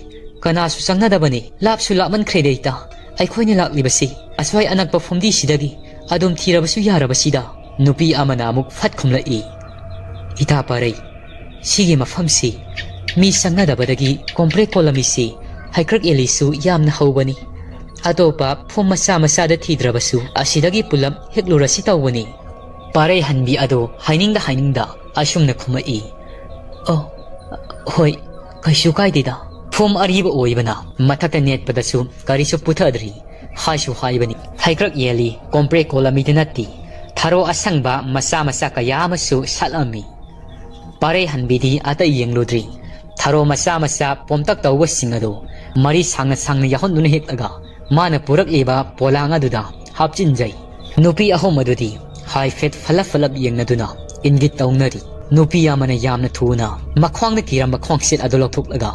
ꯀꯅꯥꯁꯨ ꯆꯪꯅꯗꯕꯅꯤ꯫ ꯂꯥꯞꯁꯨ ꯂꯥꯞꯃꯟꯈ꯭ꯔꯦꯗ ꯏꯇꯥ꯫ ꯑꯩꯈꯣꯏꯅ ꯂꯥꯛꯂꯤꯕꯁꯤ ꯑꯁ꯭ꯋꯥꯏ ꯑꯅꯛꯄ ꯐꯨꯝꯗꯤꯁꯤꯗꯒꯤ ꯑꯗꯨꯝ ꯊꯤꯔꯕꯁꯨ ꯌꯥꯔꯕꯁꯤꯗ"꯫ ꯅꯨꯄꯤ ꯑꯃꯅ ꯑꯃꯨꯛ ꯐꯠ ꯈꯨꯝꯂꯛꯏ, "ꯏꯇꯥ ꯄꯥꯔꯩ, ꯁꯤꯒꯤ ꯃꯐꯝꯁꯤ ꯃꯤ ꯆꯪꯅꯗꯕꯗꯒꯤ ꯀꯣꯝꯄ꯭ꯔꯦꯛ ꯀꯣꯂꯣꯅꯤꯁꯤ ꯍꯩꯀ꯭ꯔꯛ ꯌꯦꯜꯂꯤꯁꯨ ꯌꯥꯝꯅ ꯍꯧꯕꯅꯤ꯫ ꯑꯇꯣꯞꯄ ꯐꯨꯝ ꯃꯆꯥ ꯃꯆꯥꯗ ꯊꯤꯗ꯭ꯔꯕꯁꯨ ꯑꯁꯤꯗꯒꯤ ꯄꯨꯂꯞ ꯍꯦꯛꯂꯨꯔꯁꯤ ꯇꯧꯕꯅꯤ꯫ ꯄꯥꯔꯩ ꯍꯟꯕꯤ ꯑꯗꯣ ꯍꯥꯏꯅꯤꯡꯗ ꯍꯥꯏꯅꯤꯡꯗ ꯑꯁꯨꯝꯅ ꯈꯨꯝꯃꯛꯏ, "ꯑꯣ, ꯍꯣꯏ, ꯀꯩꯁꯨ ꯀꯥꯏꯗꯦꯗ꯫ ꯐꯨꯝ ꯑꯔꯤꯕ ꯑꯣꯏꯕꯅ ꯃꯊꯛꯇ ꯅꯦꯠꯄꯗꯁꯨ ꯀꯔꯤꯁꯨ ꯄꯨꯊꯗ꯭ꯔꯤ꯫ ꯍꯥꯏꯁꯨ ꯍꯥꯏꯕꯅꯤ, ꯍꯩꯀ꯭ꯔꯛ ꯌꯦꯜꯂꯤ ꯀꯣꯝꯄ꯭ꯔꯦꯛ ꯀꯣꯂꯣꯅꯤꯗ ꯅꯠꯇꯦ, ꯊꯔꯣ ꯑꯁꯪꯕ ꯃꯆꯥ ꯃꯆꯥ ꯀꯌꯥ ꯑꯃꯁꯨ ꯁꯥꯠꯂꯝꯃꯤ꯫" ꯄꯥꯔꯩ ꯍꯟꯕꯤꯗꯤ ꯑꯇꯩ ꯌꯦꯡꯂꯨꯗ꯭ꯔꯤ꯫ ꯊꯔꯣ ꯃꯆꯥ ꯃꯆꯥ ꯄꯣꯝꯇꯛ ꯇꯧꯕꯁꯤꯡ ꯑꯗꯨ ꯃꯔꯤ ꯁꯥꯡꯅ ꯁꯥꯡꯅ ꯌꯥꯎꯍꯟꯗꯨꯅ ꯍꯦꯛꯂꯒ ꯃꯥꯅ ꯄꯨꯔꯛꯂꯤꯕ ꯄꯣꯂꯥꯡ ꯑꯗꯨꯗ ꯍꯥꯞꯆꯤꯟꯖꯩ꯫ ꯅꯨꯄꯤ ꯑꯍꯨꯝ ꯑꯗꯨꯗꯤ ꯍꯥꯏꯐꯦꯠ ꯐꯠꯂꯞ ꯐꯠꯂꯞ ꯌꯦꯡꯅꯗꯨꯅ ꯏꯪꯒꯤꯠ ꯇꯧꯅꯔꯤ꯫ ꯅꯨꯄꯤ ꯑꯃꯅ ꯌꯥꯝꯅ ꯊꯨꯅ ꯃꯈ꯭ꯋꯥꯡꯗ ꯀꯤꯔꯝꯕ ꯈ꯭ꯋꯥꯡꯁꯦꯠ ꯑꯗꯨ ꯂꯧꯊꯣꯛꯂꯒ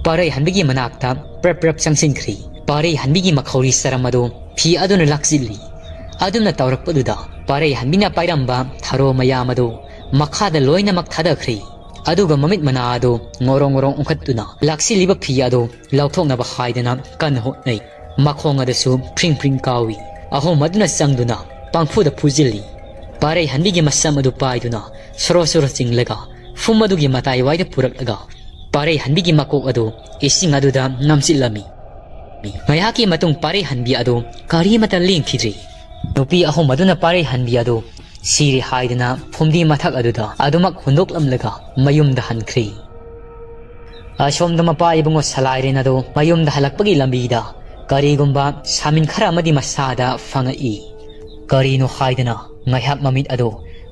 ꯄꯥꯔꯩ ꯍꯟꯕꯤꯒꯤ ꯃꯅꯥꯛꯇ ꯄ꯭ꯔꯞ ꯄ꯭ꯔꯞ ꯆꯪꯁꯤꯟꯈ꯭ꯔꯤ꯫ ꯄꯥꯔꯩ ꯍꯟꯕꯤꯒꯤ ꯃꯈꯧꯔꯤ ꯆꯔꯝ ꯑꯗꯨ ꯐꯤ ꯑꯗꯨꯅ ꯂꯥꯛꯆꯤꯜꯂꯤ꯫ ꯑꯗꯨꯝꯅ ꯇꯧꯔꯛꯄꯗꯨꯗ ꯄꯥꯔꯩ ꯍꯟꯕꯤꯅ ꯄꯥꯏꯔꯝꯕ ꯊꯔꯣ ꯃꯌꯥꯝ ꯑꯗꯨ ꯃꯈꯥꯗ ꯂꯣꯏꯅꯃꯛ ꯊꯥꯗꯈ꯭ꯔꯦ꯫ ꯑꯗꯨꯒ ꯃꯃꯤꯠ ꯃꯅꯥ ꯑꯗꯨ ꯉꯧꯔꯣꯡ ꯉꯧꯔꯣꯡ ꯎꯪꯈꯠꯇꯨꯅ ꯂꯥꯛꯁꯤꯜꯂꯤꯕ ꯐꯤ ꯑꯗꯨ ꯂꯧꯊꯣꯛꯅꯕ ꯍꯥꯏꯗꯅ ꯀꯟꯅ ꯍꯣꯠꯅꯩ꯫ ꯃꯈꯣꯡ ꯑꯗꯨꯁꯨ ꯐ꯭ꯔꯤꯡ ꯐ꯭ꯔꯤꯡ ꯀꯥꯎꯏ꯫ ꯑꯍꯨꯝ ꯑꯗꯨꯅ ꯆꯪꯗꯨꯅ ꯄꯪꯐꯨꯗ ꯐꯨꯖꯤꯜꯂꯤ꯫ ꯄꯥꯔꯩ ꯍꯟꯕꯤꯒꯤ ꯃꯁꯝ ꯑꯗꯨ ꯄꯥꯏꯗꯨꯅ ꯁꯣꯔꯣ ꯁꯣꯔꯣ ꯆꯤꯡꯂꯒ ꯐꯨꯝ ꯑꯗꯨꯒꯤ ꯃꯇꯥꯏꯋꯥꯏꯗ ꯄꯨꯔꯛꯂꯒ ꯄꯥꯔꯩ ꯍꯟꯕꯤꯒꯤ ꯃꯀꯣꯛ ꯑꯗꯨ ꯏꯁꯤꯡ ꯑꯗꯨꯗ ꯅꯝꯁꯤꯜꯂꯝꯃꯤ꯫ ꯉꯥꯏꯍꯥꯛꯀꯤ ꯃꯇꯨꯡ ꯄꯥꯔꯩ ꯍꯟꯕꯤ ꯑꯗꯨ ꯀꯔꯤꯃꯠꯇ ꯂꯦꯡꯈꯤꯗ꯭ꯔꯤ꯫ ꯅꯨꯄꯤ ꯑꯍꯨꯝ ꯑꯗꯨꯅ ꯄꯥꯔꯩ ꯍꯟꯕꯤ ꯑꯗꯨ ꯁꯤꯔꯦ ꯍꯥꯏꯗꯅ ꯐꯨꯝꯗꯤ ꯃꯊꯛ ꯑꯗꯨꯗ ꯑꯗꯨꯃꯛ ꯍꯨꯟꯗꯣꯛꯂꯝꯂꯒ ꯃꯌꯨꯝꯗ ꯍꯟꯈ꯭ꯔꯤ꯫ ꯑꯁꯣꯝꯗ ꯃꯄꯥ ꯏꯕꯨꯡꯉꯣ ꯁꯂꯥꯏꯔꯦꯟ ꯑꯗꯨ ꯃꯌꯨꯝꯗ ꯍꯜꯂꯛꯄꯒꯤ ꯂꯝꯕꯤꯗ ꯀꯔꯤꯒꯨꯝꯕ ꯁꯥꯃꯤꯟ ꯈꯔ ꯑꯃꯗꯤ ꯃꯁꯥꯗ ꯐꯪꯉꯛꯏ꯫ ꯀꯔꯤꯅꯣ ꯍꯥꯏꯗꯅ ꯉꯥꯏꯍꯥꯛ ꯃꯃꯤꯠ ꯑꯗꯨ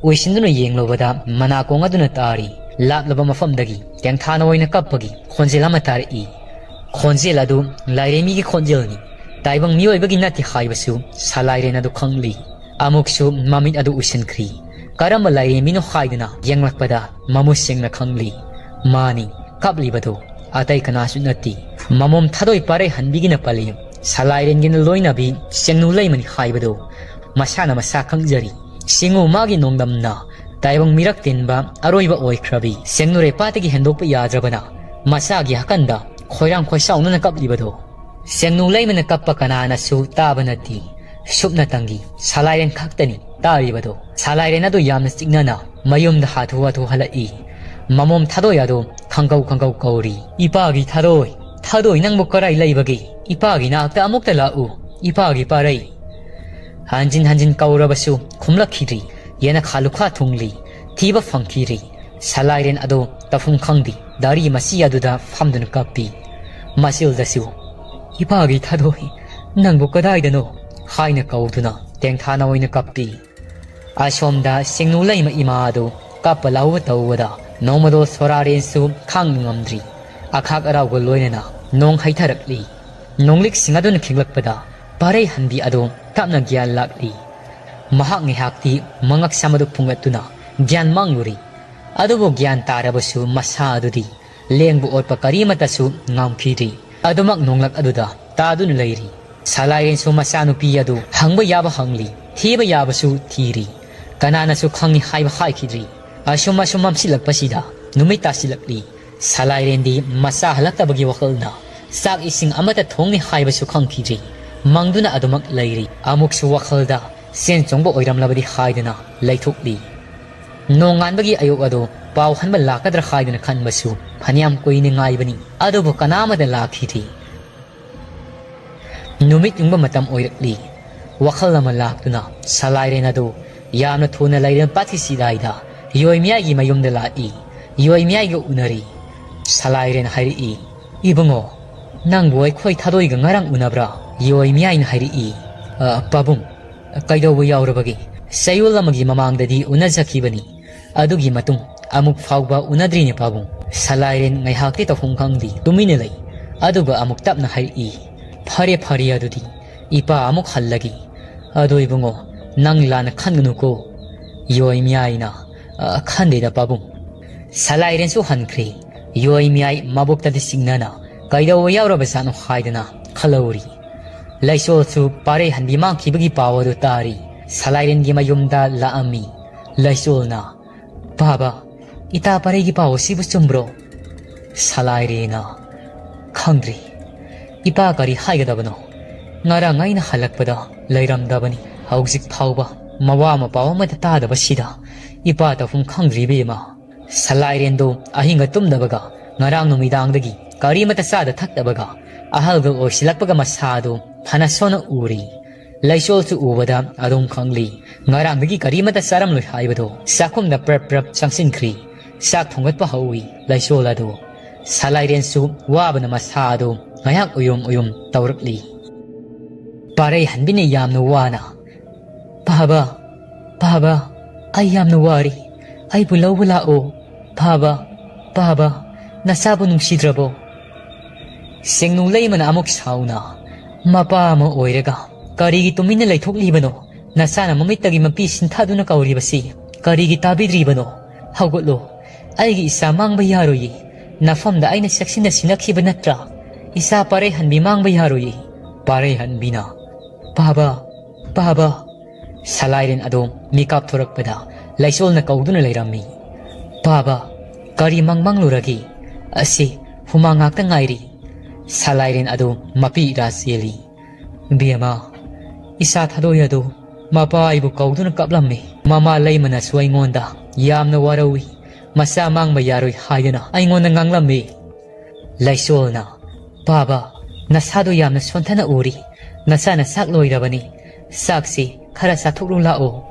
ꯎꯏꯁꯤꯟꯗꯨꯅ ꯌꯦꯡꯂꯨꯕꯗ ꯃꯅꯥꯀꯣꯡ ꯑꯗꯨꯅ ꯇꯥꯔꯤ꯫ ꯂꯥꯞꯂꯕ ꯃꯐꯝꯗꯒꯤ ꯇꯦꯡꯊꯥꯅ ꯑꯣꯏꯅ ꯀꯞꯄꯒꯤ ꯈꯣꯟꯖꯦꯜ ꯑꯃ ꯇꯥꯔꯛꯏ꯫ ꯈꯣꯟꯖꯦꯜ ꯑꯗꯨ ꯂꯥꯏꯔꯦꯝꯕꯤꯒꯤ ꯈꯣꯟꯖꯦꯜꯅꯤ꯫ ꯇꯥꯏꯕꯪ ꯃꯤꯑꯣꯏꯕꯒꯤ ꯅꯠꯇꯦ ꯍꯥꯏꯕꯁꯨ ꯁꯂꯥꯏꯔꯦꯟ ꯑꯗꯨ ꯈꯪꯂꯤ꯫ ꯑꯃꯨꯛꯁꯨ ꯃꯃꯤꯠ ꯑꯗꯨ ꯎꯏꯁꯤꯟꯈ꯭ꯔꯤ꯫ ꯀꯔꯝꯕ ꯂꯥꯏꯔꯦꯝꯕꯤꯅꯣ ꯍꯥꯏꯗꯨꯅ ꯌꯦꯡꯂꯛꯄꯗ ꯃꯃꯨꯠ ꯁꯦꯡꯅ ꯈꯪꯂꯤ꯫ ꯃꯥꯅꯤ, ꯀꯞꯂꯤꯕꯗꯨ ꯑꯇꯩ ꯀꯅꯥꯁꯨ ꯅꯠꯇꯦ꯫ ꯃꯃꯣꯝ ꯊꯥꯗꯣꯏ ꯄꯥꯔꯩ ꯍꯟꯕꯤꯒꯤꯅ ꯄꯜꯂꯤ꯫ ꯁꯂꯥꯏꯔꯦꯟꯒꯤꯅ ꯂꯣꯏꯅꯕꯤ ꯁꯦꯡꯅꯨ ꯂꯩꯃꯅꯤ ꯍꯥꯏꯕꯗꯨ ꯃꯁꯥꯅ ꯃꯁꯥ ꯈꯪꯖꯔꯤ꯫ ꯁꯤꯡꯉꯨ ꯃꯥꯒꯤ ꯅꯣꯡꯗꯝꯅ ꯇꯥꯏꯕꯪ ꯃꯤꯔꯛ ꯇꯤꯟꯕ ꯑꯔꯣꯏꯕ ꯑꯣꯏꯈ꯭ꯔꯕꯤ ꯁꯦꯡꯅꯨꯔꯩ ꯄꯥꯠꯇꯒꯤ ꯍꯦꯟꯗꯣꯛꯄ ꯌꯥꯗ꯭ꯔꯕꯅ ꯃꯁꯥꯒꯤ ꯍꯥꯀꯟꯗ ꯈꯣꯏꯔꯥꯡ ꯈꯣꯏꯁꯥꯎꯅꯅ ꯀꯞꯂꯤꯕꯗꯣ꯫ ꯁꯦꯡꯅꯨ ꯂꯩꯃꯅ ꯀꯞꯄ ꯀꯅꯥꯅꯁꯨ ꯇꯥꯕ ꯅꯠꯇꯦ꯫ ꯁꯨꯞꯅꯇꯪꯒꯤ ꯁꯂꯥꯏꯔꯦꯟ ꯈꯛꯇꯅꯤ ꯇꯥꯔꯤꯕꯗꯣ꯫ ꯁꯂꯥꯏꯔꯦꯟ ꯑꯗꯨ ꯌꯥꯝꯅ ꯆꯤꯛꯅꯅ ꯃꯌꯨꯝꯗ ꯍꯥꯊꯨ ꯍꯥꯊꯨ ꯍꯜꯂꯛꯏ꯫ ꯃꯃꯣꯝ ꯊꯥꯗꯣꯏ ꯑꯗꯨ ꯈꯪꯒꯧ ꯈꯪꯒꯧ ꯀꯧꯔꯤ꯫ "ꯏꯄꯥꯒꯤ ꯊꯥꯗꯣꯏ, ꯊꯥꯗꯣꯏ ꯅꯪꯕꯨ ꯀꯗꯥꯏ ꯂꯩꯕꯒꯦ? ꯏꯄꯥꯒꯤ ꯅꯥꯛꯇ ꯑꯃꯨꯛꯇ ꯂꯥꯛꯎ, ꯏꯄꯥꯒꯤ ꯄꯥꯔꯩ!" ꯍꯟꯖꯤꯟ ꯍꯟꯖꯤꯟ ꯀꯧꯔꯕꯁꯨ ꯈꯨꯝꯂꯛꯈꯤꯗ꯭ꯔꯤ꯫ ꯌꯦꯅꯈꯥ ꯂꯨꯈꯥ ꯊꯨꯡꯂꯤ, ꯊꯤꯕ ꯐꯪꯈꯤꯗ꯭ꯔꯤ꯫ ꯁꯂꯥꯏꯔꯦꯟ ꯑꯗꯨ ꯇꯧꯐꯝ ꯈꯪꯗꯦ, ꯗꯥꯔꯤ ꯃꯆꯤ ꯑꯗꯨꯗ ꯐꯝꯗꯨꯅ ꯀꯞꯄꯤ꯫ ꯃꯆꯤꯜꯗꯁꯨ, "ꯏꯄꯥꯒꯤ ꯊꯥꯗꯣꯏ, ꯅꯪꯕꯨ ꯀꯗꯥꯏꯗꯅꯣ?" ꯍꯥꯏꯅ ꯀꯧꯗꯨꯅ ꯇꯦꯡꯊꯥꯅ ꯑꯣꯏꯅ ꯀꯞꯄꯤ꯫ ꯑꯁꯣꯝꯗ ꯁꯤꯡꯅꯨ ꯂꯩꯃ ꯏꯃꯥ ꯑꯗꯨ ꯀꯞꯄ ꯂꯥꯎꯕ ꯇꯧꯕꯗ ꯅꯣꯡꯃꯗꯣ ꯁꯣꯔꯥꯔꯦꯟꯁꯨ ꯈꯥꯡꯕ ꯉꯝꯗ꯭ꯔꯤ꯫ ꯑꯈꯥꯛ ꯑꯔꯥꯎꯒ ꯂꯣꯏꯅꯅ ꯅꯣꯡ ꯍꯩꯊꯔꯛꯂꯤ꯫ ꯅꯣꯡꯂꯤꯛꯁꯤꯡ ꯑꯗꯨꯅ ꯈꯤꯛꯂꯛꯄꯗ ꯄꯥꯔꯩ ꯍꯟꯕꯤ ꯑꯗꯨ ꯇꯞꯅ ꯒ꯭ꯌꯥꯟ ꯂꯥꯛꯂꯤ꯫ ꯃꯍꯥꯛ ꯉꯥꯏꯍꯥꯛꯇꯤ ꯃꯉꯛ ꯁꯝ ꯑꯗꯨ ꯐꯨꯡꯒꯠꯇꯨꯅ ꯒ꯭ꯌꯥꯟ ꯃꯥꯡꯂꯨꯔꯤ꯫ ꯑꯗꯨꯕꯨ ꯒ꯭ꯌꯥꯟ ꯇꯥꯔꯕꯁꯨ ꯃꯁꯥ ꯑꯗꯨꯗꯤ ꯂꯦꯡꯕ ꯑꯣꯠꯄ ꯀꯔꯤꯃꯠꯇꯁꯨ ꯉꯝꯈꯤꯗ꯭ꯔꯤ꯫ ꯑꯗꯨꯃꯛ ꯅꯣꯡꯂꯛ ꯑꯗꯨꯗ ꯇꯥꯗꯨꯅ ꯂꯩꯔꯤ꯫ ꯁꯂꯥꯏꯔꯦꯟꯁꯨ ꯃꯆꯥꯅꯨꯄꯤ ꯑꯗꯨ ꯍꯪꯕ ꯌꯥꯕ ꯍꯪꯂꯤ, ꯊꯤꯕ ꯌꯥꯕꯁꯨ ꯊꯤꯔꯤ꯫ ꯀꯅꯥꯅꯁꯨ ꯈꯪꯏ ꯍꯥꯏꯕ ꯍꯥꯏꯈꯤꯗ꯭ꯔꯤ꯫ ꯑꯁꯨꯝ ꯑꯁꯨꯝ ꯃꯝꯁꯤꯜꯂꯛꯄꯁꯤꯗ ꯅꯨꯃꯤꯠ ꯇꯥꯁꯤꯜꯂꯛꯂꯤ꯫ ꯁꯂꯥꯏꯔꯦꯟꯗꯤ ꯃꯆꯥ ꯍꯜꯂꯛꯇꯕꯒꯤ ꯋꯥꯈꯜꯅ ꯆꯥꯛ ꯏꯁꯤꯡ ꯑꯃꯠꯇ ꯊꯣꯡꯅꯤ ꯍꯥꯏꯕꯁꯨ ꯈꯪꯈꯤꯗ꯭ꯔꯤ꯫ ꯃꯪꯗꯨꯅ ꯑꯗꯨꯃꯛ ꯂꯩꯔꯤ꯫ ꯑꯃꯨꯛꯁꯨ ꯋꯥꯈꯜꯗ ꯆꯦꯟ ꯆꯣꯡꯕ ꯑꯣꯏꯔꯝꯂꯕꯗꯤ ꯍꯥꯏꯗꯅ ꯂꯩꯊꯣꯛꯂꯤ꯫ ꯅꯣꯡꯉꯥꯟꯕꯒꯤ ꯑꯌꯨꯛ ꯑꯗꯨ ꯄꯥꯎ ꯍꯟꯕ ꯂꯥꯛꯀꯗ꯭ꯔꯥ ꯍꯥꯏꯗꯨꯅ ꯈꯟꯕꯁꯨ ꯐꯅꯌꯥꯝ ꯀꯨꯏꯅ ꯉꯥꯏꯕꯅꯤ, ꯑꯗꯨꯕꯨ ꯀꯅꯥꯃꯠꯇ ꯂꯥꯛꯈꯤꯗꯦ꯫ ꯅꯨꯃꯤꯠ ꯌꯨꯡꯕ ꯃꯇꯝ ꯑꯣꯏꯔꯛꯂꯤ꯫ ꯋꯥꯈꯜ ꯑꯃ ꯂꯥꯛꯇꯨꯅ ꯁꯂꯥꯏꯔꯦꯟ ꯑꯗꯨ ꯌꯥꯝꯅ ꯊꯨꯅ ꯂꯩꯔꯦꯝ ꯄꯥꯠꯀꯤ ꯆꯤꯗꯥꯏꯗ ꯌꯣꯏ ꯃꯤꯌꯥꯏꯒꯤ ꯃꯌꯨꯝꯗ ꯂꯥꯛꯏ꯫ ꯌꯣꯏ ꯃꯤꯌꯥꯏꯒ ꯎꯅꯔꯤ꯫ ꯁꯂꯥꯏꯔꯦꯟ ꯍꯥꯏꯔꯛꯏ, "ꯏꯕꯨꯡꯉꯣ, ꯅꯪꯕꯨ ꯑꯩꯈꯣꯏ ꯊꯥꯗꯣꯏꯒ ꯉꯔꯥꯡ ꯎꯅꯕ꯭ꯔꯥ?" ꯌꯣꯏ ꯃꯤꯌꯥꯏꯅ ꯍꯥꯏꯔꯛꯏ, "ꯑ, ꯄꯥꯕꯨꯡ, ꯀꯩꯗꯧꯕ ꯌꯥꯎꯔꯕꯒꯦ? ꯆꯌꯣꯜ ꯑꯃꯒꯤ ꯃꯃꯥꯡꯗꯗꯤ ꯎꯅꯖꯈꯤꯕꯅꯤ꯫ ꯑꯗꯨꯒꯤ ꯃꯇꯨꯡ ꯑꯃꯨꯛ ꯐꯥꯎꯕ ꯎꯅꯗ꯭ꯔꯤꯅꯦ ꯄꯥꯕꯨꯡ꯫" ꯁꯂꯥꯏꯔꯦꯟ ꯉꯥꯏꯍꯥꯛꯇꯤ ꯇꯧꯐꯝ ꯈꯪꯗꯦ, ꯇꯨꯃꯤꯟꯅ ꯂꯩ꯫ ꯑꯗꯨꯒ ꯑꯃꯨꯛ ꯇꯞꯅ ꯍꯥꯏꯔꯛꯏ, "ꯐꯔꯦ, ꯐꯔꯦ, ꯑꯗꯨꯗꯤ ꯏꯄꯥ ꯑꯃꯨꯛ ꯍꯜꯂꯒꯦ꯫ ꯑꯗꯣ ꯏꯕꯨꯡꯉꯣ, ꯅꯪ ꯂꯥꯟꯅ ꯈꯟꯒꯅꯨꯀꯣ꯫" ꯌꯣꯏ ꯃꯤꯌꯥꯏꯅ, "ꯑ, ꯈꯟꯗꯦꯗ ꯄꯥꯕꯨꯡ꯫" ꯁꯂꯥꯏꯔꯦꯟꯁꯨ ꯍꯟꯈ꯭ꯔꯦ꯫ ꯌꯣꯏ ꯃꯤꯌꯥꯏ ꯃꯕꯨꯛꯇꯗꯤ ꯆꯤꯡꯅꯅ ꯀꯩꯗꯧꯕ ꯌꯥꯎꯔꯕꯖꯥꯠꯅꯣ ꯍꯥꯏꯗꯅ ꯈꯜꯍꯧꯔꯤ꯫ ꯂꯩꯆꯣꯜꯁꯨ ꯄꯥꯔꯩ ꯍꯟꯕꯤ ꯃꯥꯡꯈꯤꯕꯒꯤ ꯄꯥꯎ ꯑꯗꯨ ꯇꯥꯔꯤ꯫ ꯁꯂꯥꯏꯔꯦꯟꯒꯤ ꯃꯌꯨꯝꯗ ꯂꯥꯛꯑꯝꯃꯤ꯫ ꯂꯩꯆꯣꯜꯅ, "ꯄꯥꯕ, ꯏꯇꯥ ꯄꯥꯔꯩꯒꯤ ꯄꯥꯎ ꯑꯁꯤꯕꯨ ꯆꯨꯝꯕ꯭ꯔꯣ?" ꯁꯂꯥꯏꯔꯦꯟꯅ, "ꯈꯪꯗ꯭ꯔꯤ꯫ ꯏꯄꯥ ꯀꯔꯤ ꯍꯥꯏꯒꯗꯕꯅꯣ? ꯉꯔꯥꯡ ꯑꯩꯅ ꯍꯜꯂꯛꯄꯗ ꯂꯩꯔꯝꯗꯕꯅꯤ꯫ ꯍꯧꯖꯤꯛ ꯐꯥꯎꯕ ꯃꯋꯥ ꯃꯄꯥꯎ ꯑꯃꯠꯇ ꯇꯥꯗꯕꯁꯤꯗ ꯏꯄꯥ ꯇꯧꯐꯝ ꯈꯪꯗ꯭ꯔꯤ ꯏꯕꯦꯝꯃ꯫" ꯁꯂꯥꯏꯔꯦꯟꯗꯨ ꯑꯍꯤꯡꯒ ꯇꯨꯝꯗꯕꯒ, ꯉꯔꯥꯡ ꯅꯨꯃꯤꯗꯥꯡꯗꯒꯤ ꯀꯔꯤꯃꯠꯇ ꯆꯥꯗ ꯊꯛꯇꯕꯒ, ꯑꯍꯜꯒ ꯑꯣꯏꯁꯤꯜꯂꯛꯄꯒ ꯃꯁꯥ ꯑꯗꯨ ꯐꯅ ꯁꯣꯟꯅ ꯎꯔꯤ꯫ ꯂꯩꯆꯣꯜꯁꯨ ꯎꯕꯗ ꯑꯗꯨꯝ ꯈꯪꯂꯤ꯫ ꯉꯔꯥꯡꯗꯒꯤ ꯀꯔꯤꯃꯠꯇ ꯆꯥꯔꯝꯂꯣꯏ ꯍꯥꯏꯕꯗꯨ ꯆꯥꯛꯈꯨꯝꯗ ꯄ꯭ꯔꯞ ꯄ꯭ꯔꯞ ꯆꯪꯁꯤꯟꯈ꯭ꯔꯤ꯫ ꯆꯥꯛ ꯊꯣꯡꯒꯠꯄ ꯍꯧꯏ ꯂꯩꯆꯣꯜ ꯑꯗꯨ꯫ ꯁꯂꯥꯏꯔꯦꯟꯁꯨ ꯋꯥꯕꯅ ꯃꯁꯥ ꯑꯗꯨ ꯉꯥꯏꯍꯥꯛ ꯎꯌꯨꯝ ꯎꯌꯨꯝ ꯇꯧꯔꯛꯂꯤ꯫ ꯄꯥꯔꯩ ꯍꯟꯕꯤꯅ ꯌꯥꯝꯅ ꯋꯥꯅ, "ꯄꯥꯕ, ꯄꯥꯕ, ꯑꯩ ꯌꯥꯝꯅ ꯋꯥꯔꯤ꯫ ꯑꯩꯕꯨ ꯂꯧꯕ ꯂꯥꯛꯑꯣ꯫ ꯄꯥꯕ, ꯄꯥꯕ, ꯅꯆꯥꯕꯨ ꯅꯨꯡꯁꯤꯗ꯭ꯔꯕꯣ?" ꯁꯦꯡꯅꯨ ꯂꯩꯃꯅ ꯑꯃꯨꯛ ꯁꯥꯎꯅ, "ꯃꯄꯥ ꯑꯃ ꯑꯣꯏꯔꯒ ꯀꯔꯤꯒꯤ ꯇꯨꯃꯤꯟꯅ ꯂꯩꯊꯣꯛꯂꯤꯕꯅꯣ? ꯅꯆꯥꯅ ꯃꯃꯤꯠꯇꯒꯤ ꯃꯄꯤ ꯁꯤꯟꯊꯥꯗꯨꯅ ꯀꯧꯔꯤꯕꯁꯤ ꯀꯔꯤꯒꯤ ꯇꯥꯕꯤꯗ꯭ꯔꯤꯕꯅꯣ? ꯍꯧꯒꯠꯂꯣ꯫ ꯑꯩꯒꯤ ꯏꯆꯥ ꯃꯥꯡꯕ ꯌꯥꯔꯣꯏꯌꯦ꯫ ꯅꯐꯝꯗ ꯑꯩꯅ ꯆꯦꯛꯁꯤꯟꯅ ꯁꯤꯟꯅꯈꯤꯕ ꯅꯠꯇ꯭ꯔꯥ? ꯏꯆꯥ ꯄꯥꯔꯩꯍꯟꯕꯤ ꯃꯥꯡꯕ ꯌꯥꯔꯣꯏꯌꯦ꯫" ꯄꯥꯔꯩꯍꯟꯕꯤꯅ, "ꯄꯥꯕ, ꯄꯥꯕ꯫" ꯁꯂꯥꯏꯔꯦꯟ ꯑꯗꯨ ꯃꯤꯀꯥꯞ ꯊꯣꯔꯛꯄꯗ ꯂꯩꯆꯣꯜꯅ ꯀꯧꯗꯨꯅ ꯂꯩꯔꯝꯃꯤ꯫ "ꯄꯥꯕ, ꯀꯔꯤ ꯃꯪ ꯃꯪꯂꯨꯔꯒꯦ? ꯑꯁꯤ ꯍꯨꯃꯥꯡ ꯉꯥꯛꯇ ꯉꯥꯏꯔꯤ꯫" ꯁꯂꯥꯏꯔꯦꯟ ꯑꯗꯨ ꯃꯄꯤ ꯏꯔꯥ ꯆꯦꯜꯂꯤ꯫ "ꯕꯦꯝꯃ, ꯏꯆꯥ ꯊꯥꯗꯣꯏ ꯑꯗꯨ ꯃꯄꯥ ꯑꯩꯕꯨ ꯀꯧꯗꯨꯅ ꯀꯞꯂꯝꯃꯤ꯫ ꯃꯃꯥ ꯂꯩꯃꯅꯁꯨ ꯑꯩꯉꯣꯟꯗ ꯌꯥꯝꯅ ꯋꯥꯔꯧꯏ꯫ ꯃꯆꯥ ꯃꯥꯡꯕ ꯌꯥꯔꯣꯏ ꯍꯥꯏꯗꯨꯅ ꯑꯩꯉꯣꯟꯗ ꯉꯥꯡꯂꯝꯃꯤ꯫" ꯂꯩꯆꯣꯜꯅ, "ꯄꯥꯕ, ꯅꯁꯥꯗꯨ ꯌꯥꯝꯅ ꯁꯣꯟꯊꯅ ꯎꯔꯤ꯫ ꯅꯆꯥꯅ ꯆꯥꯛ ꯂꯣꯏꯔꯕꯅꯤ꯫ ꯆꯥꯛꯁꯤ ꯈꯔ ꯆꯥꯊꯣꯛꯂꯨ ꯂꯥꯛꯑꯣ꯫"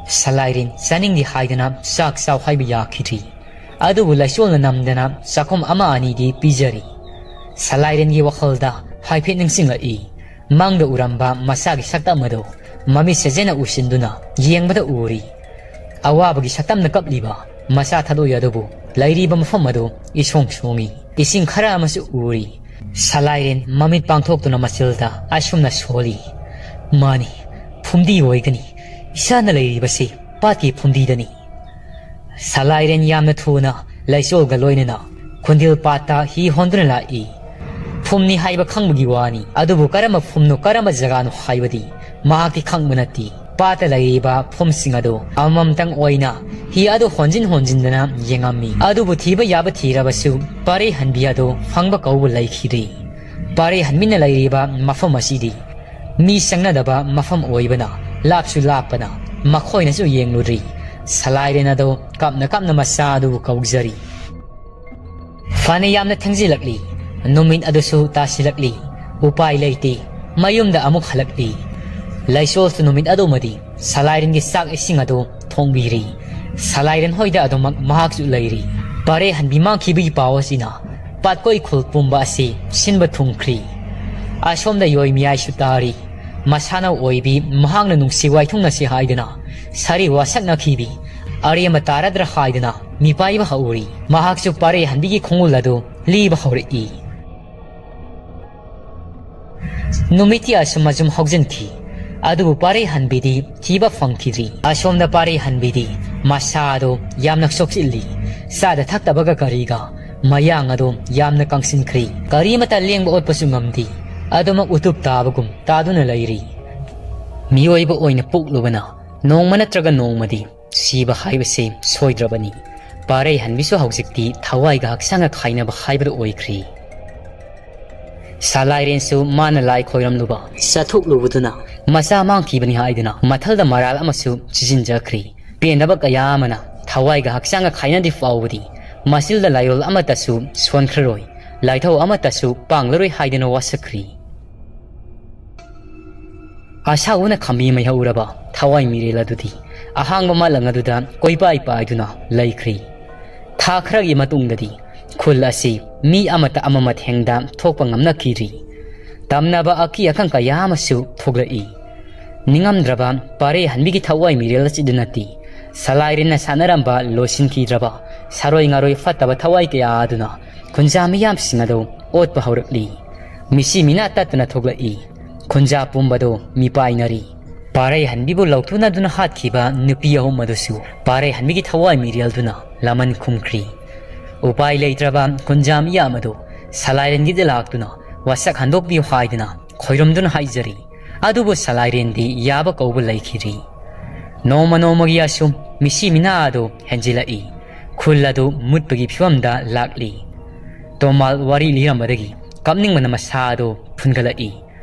ꯁꯂꯥꯏꯔꯦꯟ ꯆꯥꯅꯤꯡꯗꯦ ꯍꯥꯏꯗꯅ ꯆꯥꯛ ꯆꯥꯎ ꯍꯥꯏꯕ ꯌꯥꯈꯤꯗ꯭ꯔꯤ꯫ ꯑꯗꯨꯕꯨ ꯂꯩꯆꯣꯜꯅ ꯅꯝꯗꯅ ꯆꯥꯛꯈꯨꯝ ꯑꯃ ꯑꯅꯤꯗꯤ ꯄꯤꯖꯔꯤ꯫ ꯁꯂꯥꯏꯔꯦꯟꯒꯤ ꯋꯥꯈꯜꯗ ꯍꯥꯏꯐꯦꯠ ꯅꯤꯡꯁꯤꯡꯂꯛꯏ꯫ ꯃꯪꯗ ꯎꯔꯝꯕ ꯃꯆꯥꯒꯤ ꯁꯛꯇꯝ ꯑꯗꯨ ꯃꯃꯤꯠ ꯁꯦꯖꯅ ꯎꯁꯤꯟꯗꯨꯅ ꯌꯦꯡꯕꯗ ꯎꯔꯤ꯫ ꯑꯋꯥꯕꯒꯤ ꯁꯛꯇꯝꯅ ꯀꯞꯂꯤꯕ ꯃꯆꯥ ꯊꯥꯗꯣꯏ ꯑꯗꯨꯕꯨ ꯂꯩꯔꯤꯕ ꯃꯐꯝ ꯑꯗꯨ ꯏꯁꯣꯡ ꯁꯣꯡꯏ꯫ ꯏꯁꯤꯡ ꯈꯔ ꯑꯃꯁꯨ ꯎꯔꯤ꯫ ꯁꯂꯥꯏꯔꯦꯟ ꯃꯃꯤꯠ ꯄꯥꯡꯊꯣꯛꯇꯨꯅ ꯃꯆꯤꯜꯗ ꯑꯁꯨꯝꯅ ꯁꯣꯜꯂꯤ, "ꯃꯥꯅꯤ, ꯐꯨꯝꯗꯤ ꯑꯣꯏꯒꯅꯤ꯫ ꯏꯁꯥꯅ ꯂꯩꯔꯤꯕꯁꯤ ꯄꯥꯠꯀꯤ ꯐꯨꯝꯗꯤꯗꯅꯤ꯫" ꯁꯂꯥꯏꯔꯦꯟ ꯌꯥꯝꯅ ꯊꯨꯅ ꯂꯩꯆꯣꯜꯒ ꯂꯣꯏꯅꯅ ꯈꯨꯟꯗꯤꯜ ꯄꯥꯠꯇ ꯍꯤ ꯍꯣꯟꯗꯨꯅ ꯂꯥꯛꯏ꯫ ꯐꯨꯝꯅꯤ ꯍꯥꯏꯕ ꯈꯪꯕꯒꯤ ꯋꯥꯅꯤ, ꯑꯗꯨꯕꯨ ꯀꯔꯝꯕ ꯐꯨꯝꯅꯣ, ꯀꯔꯝꯕ ꯖꯒꯥꯅꯣ ꯍꯥꯏꯕꯗꯤ ꯃꯍꯥꯛꯇꯤ ꯈꯪꯕ ꯅꯠꯇꯦ꯫ ꯄꯥꯠꯇ ꯂꯩꯔꯤꯕ ꯐꯨꯝꯁꯤꯡ ꯑꯗꯨ ꯑꯃꯃꯝꯇꯪ ꯑꯣꯏꯅ ꯍꯤ ꯑꯗꯨ ꯍꯣꯟꯖꯤꯟ ꯍꯣꯟꯖꯤꯟꯗꯅ ꯌꯦꯡꯉꯝꯃꯤ꯫ ꯑꯗꯨꯕꯨ ꯊꯤꯕ ꯌꯥꯕ ꯊꯤꯔꯕꯁꯨ ꯄꯥꯔꯩ ꯍꯟꯕꯤ ꯑꯗꯨ ꯐꯪꯕ ꯀꯧꯕ ꯂꯩꯈꯤꯗꯦ꯫ ꯄꯥꯔꯩ ꯍꯟꯕꯤꯅ ꯂꯩꯔꯤꯕ ꯃꯐꯝ ꯑꯁꯤꯗꯤ ꯃꯤ ꯆꯪꯅꯗꯕ ꯃꯐꯝ ꯑꯣꯏꯕꯅ ꯂꯥꯞꯁꯨ ꯂꯥꯞꯄꯅ ꯃꯈꯣꯏꯅꯁꯨ ꯌꯦꯡꯂꯨꯗ꯭ꯔꯤ꯫ ꯁꯂꯥꯏꯔꯦꯟ ꯑꯗꯣ ꯀꯞꯅ ꯀꯞꯅ ꯃꯆꯥ ꯑꯗꯨꯕꯨ ꯀꯧꯖꯔꯤ꯫ ꯐꯅ ꯌꯥꯝꯅ ꯊꯦꯡꯖꯤꯜꯂꯛꯂꯤ꯫ ꯅꯨꯃꯤꯠ ꯑꯗꯨꯁꯨ ꯇꯥꯁꯤꯜꯂꯛꯂꯤ꯫ ꯎꯄꯥꯏ ꯂꯩꯇꯦ꯫ ꯃꯌꯨꯝꯗ ꯑꯃꯨꯛ ꯍꯜꯂꯛꯂꯤ꯫ ꯂꯩꯆꯣꯜꯁꯨ ꯅꯨꯃꯤꯠ ꯑꯗꯨꯃꯗꯤ ꯁꯂꯥꯏꯔꯦꯟꯒꯤ ꯆꯥꯛ ꯏꯁꯤꯡ ꯑꯗꯨ ꯊꯣꯡꯕꯤꯔꯤ꯫ ꯁꯂꯥꯏꯔꯦꯟ ꯍꯣꯏꯗ ꯑꯗꯨꯃꯛ ꯃꯍꯥꯛꯁꯨ ꯂꯩꯔꯤ꯫ ꯄꯥꯔꯦ ꯍꯟꯕꯤ ꯃꯥꯡꯈꯤꯕꯒꯤ ꯄꯥꯎ ꯑꯁꯤꯅ ꯄꯥꯠꯀꯣꯏ ꯈꯨꯜ ꯄꯨꯝꯕ ꯑꯁꯤ ꯁꯤꯟꯕ ꯊꯨꯡꯈ꯭ꯔꯤ꯫ ꯑꯁꯣꯝꯗ ꯌꯣꯏ ꯃꯤꯌꯥꯏꯁꯨ ꯇꯥꯔꯤ꯫ ꯃꯁꯥꯅ ꯑꯣꯏꯕꯤ ꯃꯍꯥꯛꯅ ꯅꯨꯡꯁꯤ ꯋꯥꯏꯊꯨꯡꯅꯁꯤ ꯍꯥꯏꯗꯨꯅ ꯁꯥꯔꯤ ꯋꯥꯁꯛꯅꯈꯤꯕꯤ ꯑꯔꯦꯝꯕ ꯇꯥꯔꯗ꯭ꯔꯥ ꯍꯥꯏꯗꯨꯅ ꯃꯤꯄꯥꯏꯕ ꯍꯧꯔꯤ꯫ ꯃꯍꯥꯛꯁꯨ ꯄꯥꯔꯦ ꯍꯟꯕꯤꯒꯤ ꯈꯣꯡꯒꯨꯜ ꯑꯗꯨ ꯂꯤꯕ ꯍꯧꯔꯛꯏ꯫ ꯅꯨꯃꯤꯠꯇꯤ ꯑꯁꯨꯝ ꯑꯁꯨꯝ ꯍꯧꯖꯤꯟꯈꯤ꯫ ꯑꯗꯨꯕꯨ ꯄꯥꯔꯦ ꯍꯟꯕꯤꯗꯤ ꯊꯤꯕ ꯐꯪꯈꯤꯗ꯭ꯔꯤ꯫ ꯑꯁꯣꯝꯗ ꯄꯥꯔꯦ ꯍꯟꯕꯤꯗꯤ ꯃꯁꯥ ꯑꯗꯨ ꯌꯥꯝꯅ ꯁꯣꯛꯆꯤꯜꯂꯤ꯫ ꯆꯥꯗ ꯊꯛꯇꯕꯒ ꯀꯔꯤꯒ ꯃꯌꯥꯡ ꯑꯗꯨ ꯌꯥꯝꯅ ꯀꯪꯁꯤꯟꯈ꯭ꯔꯦ꯫ ꯀꯔꯤꯃꯇ ꯂꯦꯡꯕ ꯑꯣꯠꯄꯁꯨ ꯉꯝꯗꯦ꯫ ꯑꯗꯨꯃꯛ ꯎꯇꯨꯞ ꯇꯥꯕꯒꯨꯝ ꯇꯥꯗꯨꯅ ꯂꯩꯔꯤ꯫ ꯃꯤꯑꯣꯏꯕ ꯑꯣꯏꯅ ꯄꯣꯛꯂꯨꯕꯅ ꯅꯣꯡꯃ ꯅꯠꯇ꯭ꯔꯒ ꯅꯣꯡꯃꯗꯤ ꯁꯤꯕ ꯍꯥꯏꯕꯁꯤ ꯁꯣꯏꯗ꯭ꯔꯕꯅꯤ꯫ ꯄꯥꯔꯩꯍꯟꯕꯤꯁꯨ ꯍꯧꯖꯤꯛꯇꯤ ꯊꯋꯥꯏꯒ ꯍꯛꯆꯥꯡꯒ ꯈꯥꯏꯅꯕ ꯍꯥꯏꯕꯗꯨ ꯑꯣꯏꯈ꯭ꯔꯦ꯫ ꯁꯂꯥꯏꯔꯦꯟꯁꯨ ꯃꯥꯅ ꯂꯥꯏ ꯈꯣꯏꯔꯝꯂꯨꯕ, ꯆꯠꯊꯣꯛꯂꯨꯕꯗꯨꯅ ꯃꯆꯥ ꯃꯥꯡꯈꯤꯕꯅꯤ ꯍꯥꯏꯗꯨꯅ ꯃꯊꯜꯗ ꯃꯔꯥꯜ ꯑꯃꯁꯨ ꯁꯤꯖꯤꯟꯖꯈ꯭ꯔꯦ꯫ ꯄꯦꯟꯗꯕ ꯀꯌꯥ ꯑꯃꯅ ꯊꯋꯥꯏꯒ ꯍꯛꯆꯥꯡꯒ ꯈꯥꯏꯅꯗ꯭ꯔꯤ ꯐꯥꯎꯕꯗꯤ ꯃꯆꯤꯜꯗ ꯂꯥꯏꯑꯣꯜ ꯑꯃꯠꯇꯁꯨ ꯁꯣꯟꯈ꯭ꯔꯔꯣꯏ, ꯂꯥꯏꯊꯧ ꯑꯃꯠꯇꯁꯨ ꯄꯥꯡꯂꯔꯣꯏ ꯍꯥꯏꯗꯨꯅ ꯋꯥꯁꯛꯈ꯭ꯔꯤ꯫ ꯑꯁꯥꯎꯕꯅ ꯈꯥꯝꯕꯤ ꯃꯩꯍꯧꯔꯕ ꯊꯋꯥꯏ ꯃꯤꯔꯦꯜ ꯑꯗꯨꯗꯤ ꯑꯍꯥꯡꯕ ꯃꯥꯂꯪ ꯑꯗꯨꯗ ꯀꯣꯏꯄꯥꯏ ꯄꯥꯏꯗꯨꯅ ꯂꯩꯈ꯭ꯔꯤ꯫ ꯊꯥ ꯈꯔꯒꯤ ꯃꯇꯨꯡꯗꯗꯤ ꯈꯨꯜ ꯑꯁꯤ ꯃꯤ ꯑꯃꯠꯇ ꯑꯃ ꯃꯊꯦꯡꯗ ꯊꯣꯛꯄ ꯉꯝꯅꯈꯤꯗ꯭ꯔꯤ꯫ ꯇꯝꯅꯕ ꯑꯀꯤ ꯑꯈꯪ ꯀꯌꯥ ꯑꯃꯁꯨ ꯊꯣꯛꯂꯛꯏ꯫ ꯅꯤꯡꯉꯝꯗ꯭ꯔꯕ ꯄꯥꯔꯦ ꯍꯟꯕꯤꯒꯤ ꯊꯋꯥꯏ ꯃꯤꯔꯦꯜ ꯑꯁꯤꯗ ꯅꯠꯇꯦ, ꯁꯂꯥꯏꯔꯦꯟꯅ ꯁꯥꯟꯅꯔꯝꯕ ꯂꯣꯏꯁꯤꯟꯈꯤꯗ꯭ꯔꯕ ꯁꯥꯔꯣꯏ ꯉꯥꯔꯣꯏ ꯐꯠꯇꯕ ꯊꯋꯥꯏ ꯀꯌꯥ ꯑꯗꯨꯅ ꯈꯨꯟꯖꯥ ꯃꯤꯌꯥꯝꯁꯤꯡ ꯑꯗꯨ ꯑꯣꯠꯄ ꯍꯧꯔꯛꯂꯤ꯫ ꯃꯤꯁꯤ ꯃꯤꯅꯥ ꯇꯠꯇꯅ ꯊꯣꯛꯂꯛꯏ꯫ ꯈꯨꯟꯖꯥ ꯄꯨꯝꯕꯗꯨ ꯃꯤꯄꯥꯏꯅꯔꯤ꯫ ꯄꯥꯔꯩꯍꯟꯕꯤꯕꯨ ꯂꯧꯊꯨꯅꯗꯨꯅ ꯍꯥꯠꯈꯤꯕ ꯅꯨꯄꯤ ꯑꯍꯨꯝ ꯑꯗꯨꯁꯨ ꯄꯥꯔꯩꯍꯟꯕꯤꯒꯤ ꯊꯋꯥꯏ ꯃꯤꯔꯦꯜꯗꯨꯅ ꯂꯃꯟ ꯈꯨꯝꯈ꯭ꯔꯤ꯫ ꯎꯄꯥꯏ ꯂꯩꯇ꯭ꯔꯕ ꯈꯨꯟꯖꯥ ꯃꯤꯌꯥꯝ ꯑꯗꯨ ꯁꯂꯥꯏꯔꯦꯟꯒꯤꯗ ꯂꯥꯛꯇꯨꯅ ꯋꯥꯁꯛ ꯍꯟꯗꯣꯛꯄꯤꯌꯨ ꯍꯥꯏꯗꯨꯅ ꯈꯣꯏꯔꯝꯗꯨꯅ ꯍꯥꯏꯖꯔꯤ꯫ ꯑꯗꯨꯕꯨ ꯁꯂꯥꯏꯔꯦꯟꯗꯤ ꯌꯥꯕ ꯀꯧꯕ ꯂꯩꯈꯤꯗ꯭ꯔꯤ꯫ ꯅꯣꯡꯃ ꯅꯣꯡꯃꯒꯤ ꯑꯁꯨꯝ ꯃꯤꯁꯤ ꯃꯤꯅꯥ ꯑꯗꯨ ꯍꯦꯟꯖꯤꯜꯂꯛꯏ꯫ ꯈꯨꯜ ꯑꯗꯨ ꯃꯨꯠꯄꯒꯤ ꯐꯤꯕꯝꯗ ꯂꯥꯛꯂꯤ꯫ ꯇꯣꯃꯥꯜ ꯋꯥꯔꯤ ꯂꯤꯔꯝꯕꯗꯒꯤ ꯀꯞꯅꯤꯡꯕꯅ ꯃꯁꯥ ꯑꯗꯨ ꯐꯨꯟꯒꯠꯂꯛꯏ꯫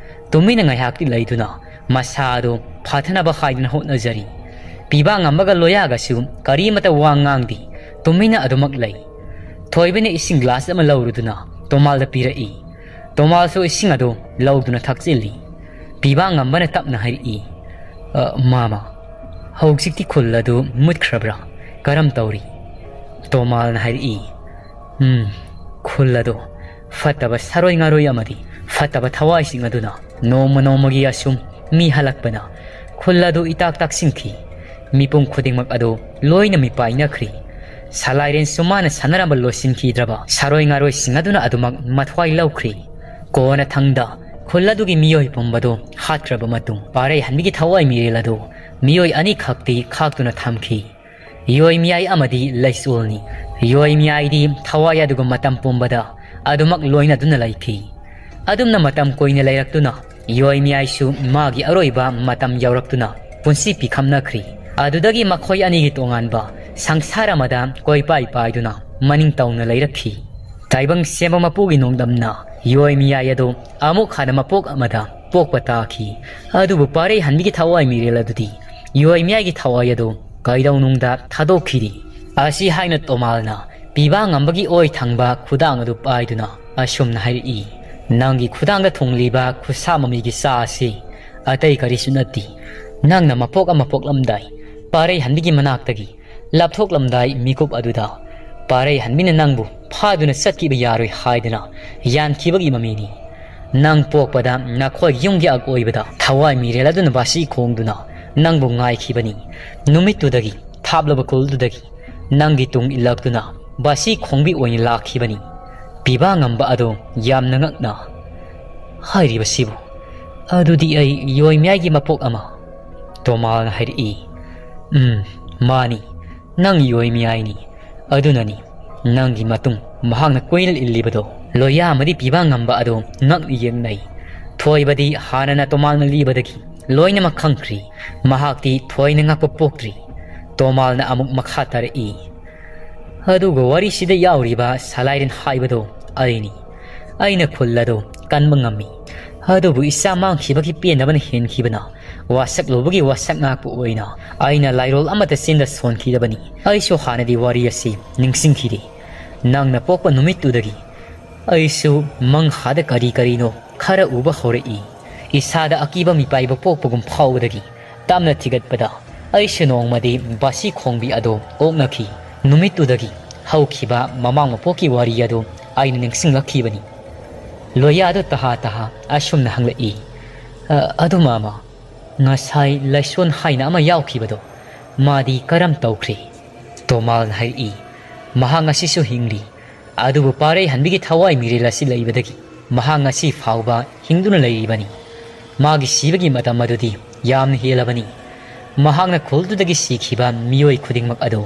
ꯇꯨꯃꯤꯟꯅ ꯉꯥꯏꯍꯥꯛꯇꯤ ꯂꯩꯗꯨꯅ ꯃꯁꯥ ꯑꯗꯨ ꯐꯥꯊꯅꯕ ꯍꯥꯏꯗꯨꯅ ꯍꯣꯠꯅꯖꯔꯤ꯫ ꯄꯤꯕꯥ ꯉꯝꯕꯒ ꯂꯣꯌꯥꯒꯁꯨ ꯀꯔꯤꯃꯇ ꯋꯥ ꯉꯥꯡꯗꯦ, ꯇꯨꯃꯤꯟꯅ ꯑꯗꯨꯃꯛ ꯂꯩ꯫ ꯊꯣꯏꯕꯅ ꯏꯁꯤꯡ ꯒ꯭ꯂꯥꯁ ꯑꯃ ꯂꯧꯔꯨꯗꯨꯅ ꯇꯣꯃꯥꯜꯗ ꯄꯤꯔꯛꯏ꯫ ꯇꯣꯃꯥꯜꯁꯨ ꯏꯁꯤꯡ ꯑꯗꯨ ꯂꯧꯗꯨꯅ ꯊꯛꯆꯤꯜꯂꯤ꯫ ꯄꯤꯕꯥ ꯉꯝꯕꯅ ꯇꯞꯅ ꯍꯥꯏꯔꯛꯏ, "ꯑ, ꯃꯥꯃ, ꯍꯧꯖꯤꯛꯇꯤ ꯈꯨꯜ ꯑꯗꯨ ꯃꯨꯠꯈ꯭ꯔꯕ꯭ꯔꯥ? ꯀꯔꯝ ꯇꯧꯔꯤ?" ꯇꯣꯃꯥꯜꯅ ꯍꯥꯏꯔꯛꯏ, "ꯎꯝ, ꯈꯨꯜ ꯑꯗꯨ ꯐꯠꯇꯕ ꯁꯥꯔꯣꯏ ꯉꯥꯔꯣꯏ ꯑꯃꯗꯤ ꯐꯠꯇꯕ ꯊꯋꯥꯏꯁꯤꯡ ꯑꯗꯨꯅ ꯅꯣꯡꯃ ꯅꯣꯡꯃꯒꯤ ꯑꯁꯨꯝ ꯃꯤ ꯍꯜꯂꯛꯄꯅ ꯈꯨꯜ ꯑꯗꯨ ꯏꯇꯥꯛ ꯇꯥꯛꯁꯤꯟꯈꯤ꯫ ꯃꯤꯄꯨꯝ ꯈꯨꯗꯤꯡꯃꯛ ꯑꯗꯨ ꯂꯣꯏꯅ ꯃꯤꯄꯥꯏꯅꯈ꯭ꯔꯤ꯫ ꯁꯂꯥꯏꯔꯦꯟꯁꯨ ꯃꯥꯅ ꯁꯥꯟꯅꯔꯝꯕ ꯂꯣꯏꯁꯤꯟꯈꯤꯗ꯭ꯔꯕ ꯁꯥꯔꯣꯏ ꯉꯥꯔꯣꯏꯁꯤꯡ ꯑꯗꯨꯅ ꯑꯗꯨꯃꯛ ꯃꯊ꯭ꯋꯥꯏ ꯂꯧꯈ꯭ꯔꯤ꯫ ꯀꯣꯟꯅꯊꯪꯗ ꯈꯨꯜ ꯑꯗꯨꯒꯤ ꯃꯤꯑꯣꯏ ꯄꯨꯝꯕꯗꯨ ꯍꯥꯠꯈ꯭ꯔꯕ ꯃꯇꯨꯡ, ꯄꯥꯔꯩ ꯍꯟꯕꯤꯒꯤ ꯊꯋꯥꯏ ꯃꯤꯔꯦꯜ ꯑꯗꯨ ꯃꯤꯑꯣꯏ ꯑꯅꯤꯈꯛꯇꯤ ꯈꯥꯛꯇꯨꯅ ꯊꯝꯈꯤ꯫ ꯌꯣꯏ ꯃꯤꯌꯥꯏ ꯑꯃꯗꯤ ꯂꯩꯆꯣꯜꯅꯤ꯫ ꯌꯣꯏ ꯃꯤꯌꯥꯏꯗꯤ ꯊꯋꯥꯏ ꯑꯗꯨꯒ ꯃꯇꯝ ꯄꯨꯝꯕꯗ ꯑꯗꯨꯃꯛ ꯂꯣꯏꯅꯗꯨꯅ ꯂꯩꯈꯤ꯫ ꯑꯗꯨꯝꯅ ꯃꯇꯝ ꯀꯨꯏꯅ ꯂꯩꯔꯛꯇꯨꯅ ꯌꯣꯏ ꯃꯤꯌꯥꯏꯁꯨ ꯃꯥꯒꯤ ꯑꯔꯣꯏꯕ ꯃꯇꯝ ꯌꯧꯔꯛꯇꯨꯅ ꯄꯨꯟꯁꯤ ꯄꯤꯈꯝꯅꯈ꯭ꯔꯤ꯫ ꯑꯗꯨꯗꯒꯤ ꯃꯈꯣꯏ ꯑꯅꯤꯒꯤ ꯇꯣꯉꯥꯟꯕ ꯁꯪꯁꯥꯔ ꯑꯃꯗ ꯀꯣꯏꯄꯥꯏ ꯄꯥꯏꯗꯨꯅ ꯃꯅꯤꯡ ꯇꯧꯅ ꯂꯩꯔꯛꯈꯤ꯫ ꯇꯥꯏꯕꯪ ꯁꯦꯝꯕ ꯃꯄꯨꯒꯤ ꯅꯣꯡꯗꯝꯅ ꯌꯣꯏ ꯃꯤꯌꯥꯏ ꯑꯗꯨ ꯑꯃꯨꯛ ꯍꯟꯅ ꯃꯄꯣꯛ ꯑꯃꯗ ꯄꯣꯛꯄ ꯇꯥꯈꯤ꯫ ꯑꯗꯨꯕꯨ ꯄꯥꯔꯩ ꯍꯟꯕꯤꯒꯤ ꯊꯋꯥꯏ ꯃꯤꯔꯦꯜ ꯑꯗꯨꯗꯤ ꯌꯣꯏ ꯃꯤꯌꯥꯏꯒꯤ ꯊꯋꯥꯏ ꯑꯗꯨ ꯀꯩꯗꯧꯅꯨꯡꯗ ꯊꯥꯗꯣꯛꯈꯤꯗꯦ꯫ ꯑꯁꯤ ꯍꯥꯏꯅ ꯇꯣꯃꯥꯜꯅ ꯄꯤꯕꯥ ꯉꯝꯕꯒꯤ ꯑꯣꯏ ꯊꯪꯕ ꯈꯨꯗꯥꯡ ꯑꯗꯨ ꯄꯥꯏꯗꯨꯅ ꯑꯁꯨꯝꯅ ꯍꯥꯏꯔꯛꯏ, "ꯅꯪꯒꯤ ꯈꯨꯗꯥꯡꯗ ꯊꯨꯡꯂꯤꯕ ꯈꯨꯠꯁꯥ ꯃꯃꯤꯒꯤ ꯆꯥ ꯑꯁꯤ ꯑꯇꯩ ꯀꯔꯤꯁꯨ ꯅꯠꯇꯦ꯫ ꯅꯪꯅ ꯃꯄꯣꯛ ꯑꯃ ꯄꯣꯛꯂꯝꯗꯥꯏ ꯄꯥꯔꯩ ꯍꯟꯕꯤꯒꯤ ꯃꯅꯥꯛꯇꯒꯤ ꯂꯥꯞꯊꯣꯛꯂꯝꯗꯥꯏ ꯃꯤꯀꯨꯞ ꯑꯗꯨꯗ ꯄꯥꯔꯩ ꯍꯟꯕꯤꯅ ꯅꯪꯕꯨ ꯐꯥꯗꯨꯅ ꯆꯠꯈꯤꯕ ꯌꯥꯔꯣꯏ ꯍꯥꯏꯗꯨꯅ ꯌꯥꯟꯈꯤꯕꯒꯤ ꯃꯃꯤꯅꯤ꯫ ꯅꯪ ꯄꯣꯛꯄꯗ ꯅꯈꯣꯏꯒꯤ ꯌꯨꯝꯒꯤ ꯑꯀꯣꯏꯕꯗ ꯊꯋꯥꯏ ꯃꯤꯔꯦꯜ ꯑꯗꯨꯅ ꯕꯥꯁꯤ ꯈꯣꯡꯗꯨꯅ ꯅꯪꯕꯨ ꯉꯥꯏꯈꯤꯕꯅꯤ꯫ ꯅꯨꯃꯤꯠꯇꯨꯗꯒꯤ ꯊꯥꯞꯂꯕ ꯈꯨꯜꯗꯨꯗꯒꯤ ꯅꯪꯒꯤ ꯇꯨꯡ ꯏꯜꯂꯛꯇꯨꯅ ꯕꯥꯁꯤ ꯈꯣꯡꯕꯤ ꯑꯣꯏꯅ ꯂꯥꯛꯈꯤꯕꯅꯤ꯫" ꯄꯤꯕꯥ ꯉꯝꯕ ꯑꯗꯣ ꯌꯥꯝꯅ ꯉꯛꯅ, "ꯍꯥꯏꯔꯤꯕꯁꯤꯕꯨ, ꯑꯗꯨꯗꯤ ꯑꯩ ꯌꯣꯏ ꯃꯤꯌꯥꯏꯒꯤ ꯃꯄꯣꯛ ꯑꯃ?" ꯇꯣꯃꯥꯜꯅ ꯍꯥꯏꯔꯛꯏ, "ꯎꯝ, ꯃꯥꯅꯤ, ꯅꯪ ꯌꯣꯏ ꯃꯤꯌꯥꯏꯅꯤ꯫ ꯑꯗꯨꯅꯅꯤ ꯅꯪꯒꯤ ꯃꯇꯨꯡ ꯃꯍꯥꯛꯅ ꯀꯣꯏꯅ ꯏꯜꯂꯤꯕꯗꯣ꯫" ꯂꯣꯌꯥ ꯑꯃꯗꯤ ꯄꯤꯕꯥ ꯉꯝꯕ ꯑꯗꯣ ꯉꯛꯅ ꯌꯦꯡꯅꯩ꯫ ꯊꯣꯏꯕꯗꯤ ꯍꯥꯟꯅꯅ ꯇꯣꯃꯥꯜꯅ ꯂꯤꯕꯗꯒꯤ ꯂꯣꯏꯅꯃꯛ ꯈꯪꯈ꯭ꯔꯤ꯫ ꯃꯍꯥꯛꯇꯤ ꯊꯣꯏꯅ ꯉꯛꯄ ꯄꯣꯛꯇ꯭ꯔꯤ꯫ ꯇꯣꯃꯥꯜꯅ ꯑꯃꯨꯛ ꯃꯈꯥ ꯇꯥꯔꯛꯏ, "ꯑꯗꯨꯒ ꯋꯥꯔꯤꯁꯤꯗ ꯌꯥꯎꯔꯤꯕ ꯁꯂꯥꯏꯔꯦꯟ ꯍꯥꯏꯕꯗꯣ ꯑꯩꯅꯤ꯫ ꯑꯩꯅ ꯈꯨꯜ ꯑꯗꯨ ꯀꯟꯕ ꯉꯝꯃꯤ꯫ ꯑꯗꯨꯕꯨ ꯏꯆꯥ ꯃꯥꯡꯈꯤꯕꯒꯤ ꯄꯦꯟꯗꯕꯅ ꯍꯦꯟꯈꯤꯕꯅ ꯋꯥꯁꯛꯂꯨꯕꯒꯤ ꯋꯥꯁꯛ ꯉꯥꯛꯄ ꯑꯣꯏꯅ ꯑꯩꯅ ꯂꯥꯏꯔꯣꯜ ꯑꯃꯠꯇ ꯆꯦꯟꯗ ꯁꯣꯟꯈꯤꯗꯕꯅꯤ꯫ ꯑꯩꯁꯨ ꯍꯥꯟꯅꯗꯤ ꯋꯥꯔꯤ ꯑꯁꯤ ꯅꯤꯡꯁꯤꯡꯈꯤꯗꯦ꯫ ꯅꯪꯅ ꯄꯣꯛꯄ ꯅꯨꯃꯤꯠꯇꯨꯗꯒꯤ ꯑꯩꯁꯨ ꯃꯪꯍꯥꯗ ꯀꯔꯤ ꯀꯔꯤꯅꯣ ꯈꯔ ꯎꯕ ꯍꯧꯔꯛꯏ꯫ ꯏꯁꯥꯗ ꯑꯀꯤꯕ ꯃꯤꯄꯥꯏꯕ ꯄꯣꯛꯄꯒꯨꯝ ꯐꯥꯎꯕꯗꯒꯤ ꯇꯞꯅ ꯊꯤꯒꯠꯄꯗ ꯑꯩꯁꯨ ꯅꯣꯡꯃꯗꯤ ꯕꯥꯁꯤ ꯈꯣꯡꯕꯤ ꯑꯗꯨ ꯑꯣꯛꯅꯈꯤ꯫ ꯅꯨꯃꯤꯠꯇꯨꯗꯒꯤ ꯍꯧꯈꯤꯕ ꯃꯃꯥꯡ ꯃꯄꯣꯛꯀꯤ ꯋꯥꯔꯤ ꯑꯗꯨ ꯑꯩꯅ ꯅꯤꯡꯁꯤꯡꯂꯛꯈꯤꯕꯅꯤ꯫ ꯂꯣꯌꯥꯗꯨ ꯇꯍꯥ ꯇꯍꯥ ꯑꯁꯨꯝꯅ ꯍꯪꯂꯛꯏ, "ꯑ, ꯑꯗꯨ ꯃꯥꯃ, ꯉꯁꯥꯏ ꯂꯥꯏꯁꯣꯟ ꯍꯥꯏꯅ ꯑꯃ ꯌꯥꯎꯈꯤꯕꯗꯣ, ꯃꯥꯗꯤ ꯀꯔꯝ ꯇꯧꯈ꯭ꯔꯦ?" ꯇꯣꯃꯥꯜꯅ ꯍꯥꯏꯔꯛꯏ, "ꯃꯍꯥꯛ ꯉꯁꯤꯁꯨ ꯍꯤꯡꯂꯤ꯫ ꯑꯗꯨꯕꯨ ꯄꯥꯔꯩꯍꯟꯕꯤꯒꯤ ꯊꯋꯥꯏ ꯃꯤꯔꯦꯜ ꯑꯁꯤ ꯂꯩꯕꯗꯒꯤ ꯃꯍꯥꯛ ꯉꯁꯤ ꯐꯥꯎꯕ ꯍꯤꯡꯗꯨꯅ ꯂꯩꯔꯤꯕꯅꯤ꯫ ꯃꯥꯒꯤ ꯁꯤꯕꯒꯤ ꯃꯇꯝ ꯑꯗꯨꯗꯤ ꯌꯥꯝꯅ ꯍꯦꯜꯂꯕꯅꯤ꯫ ꯃꯍꯥꯛꯅ ꯈꯨꯜꯗꯨꯗꯒꯤ ꯁꯤꯈꯤꯕ ꯃꯤꯑꯣꯏ ꯈꯨꯗꯤꯡꯃꯛ ꯑꯗꯨ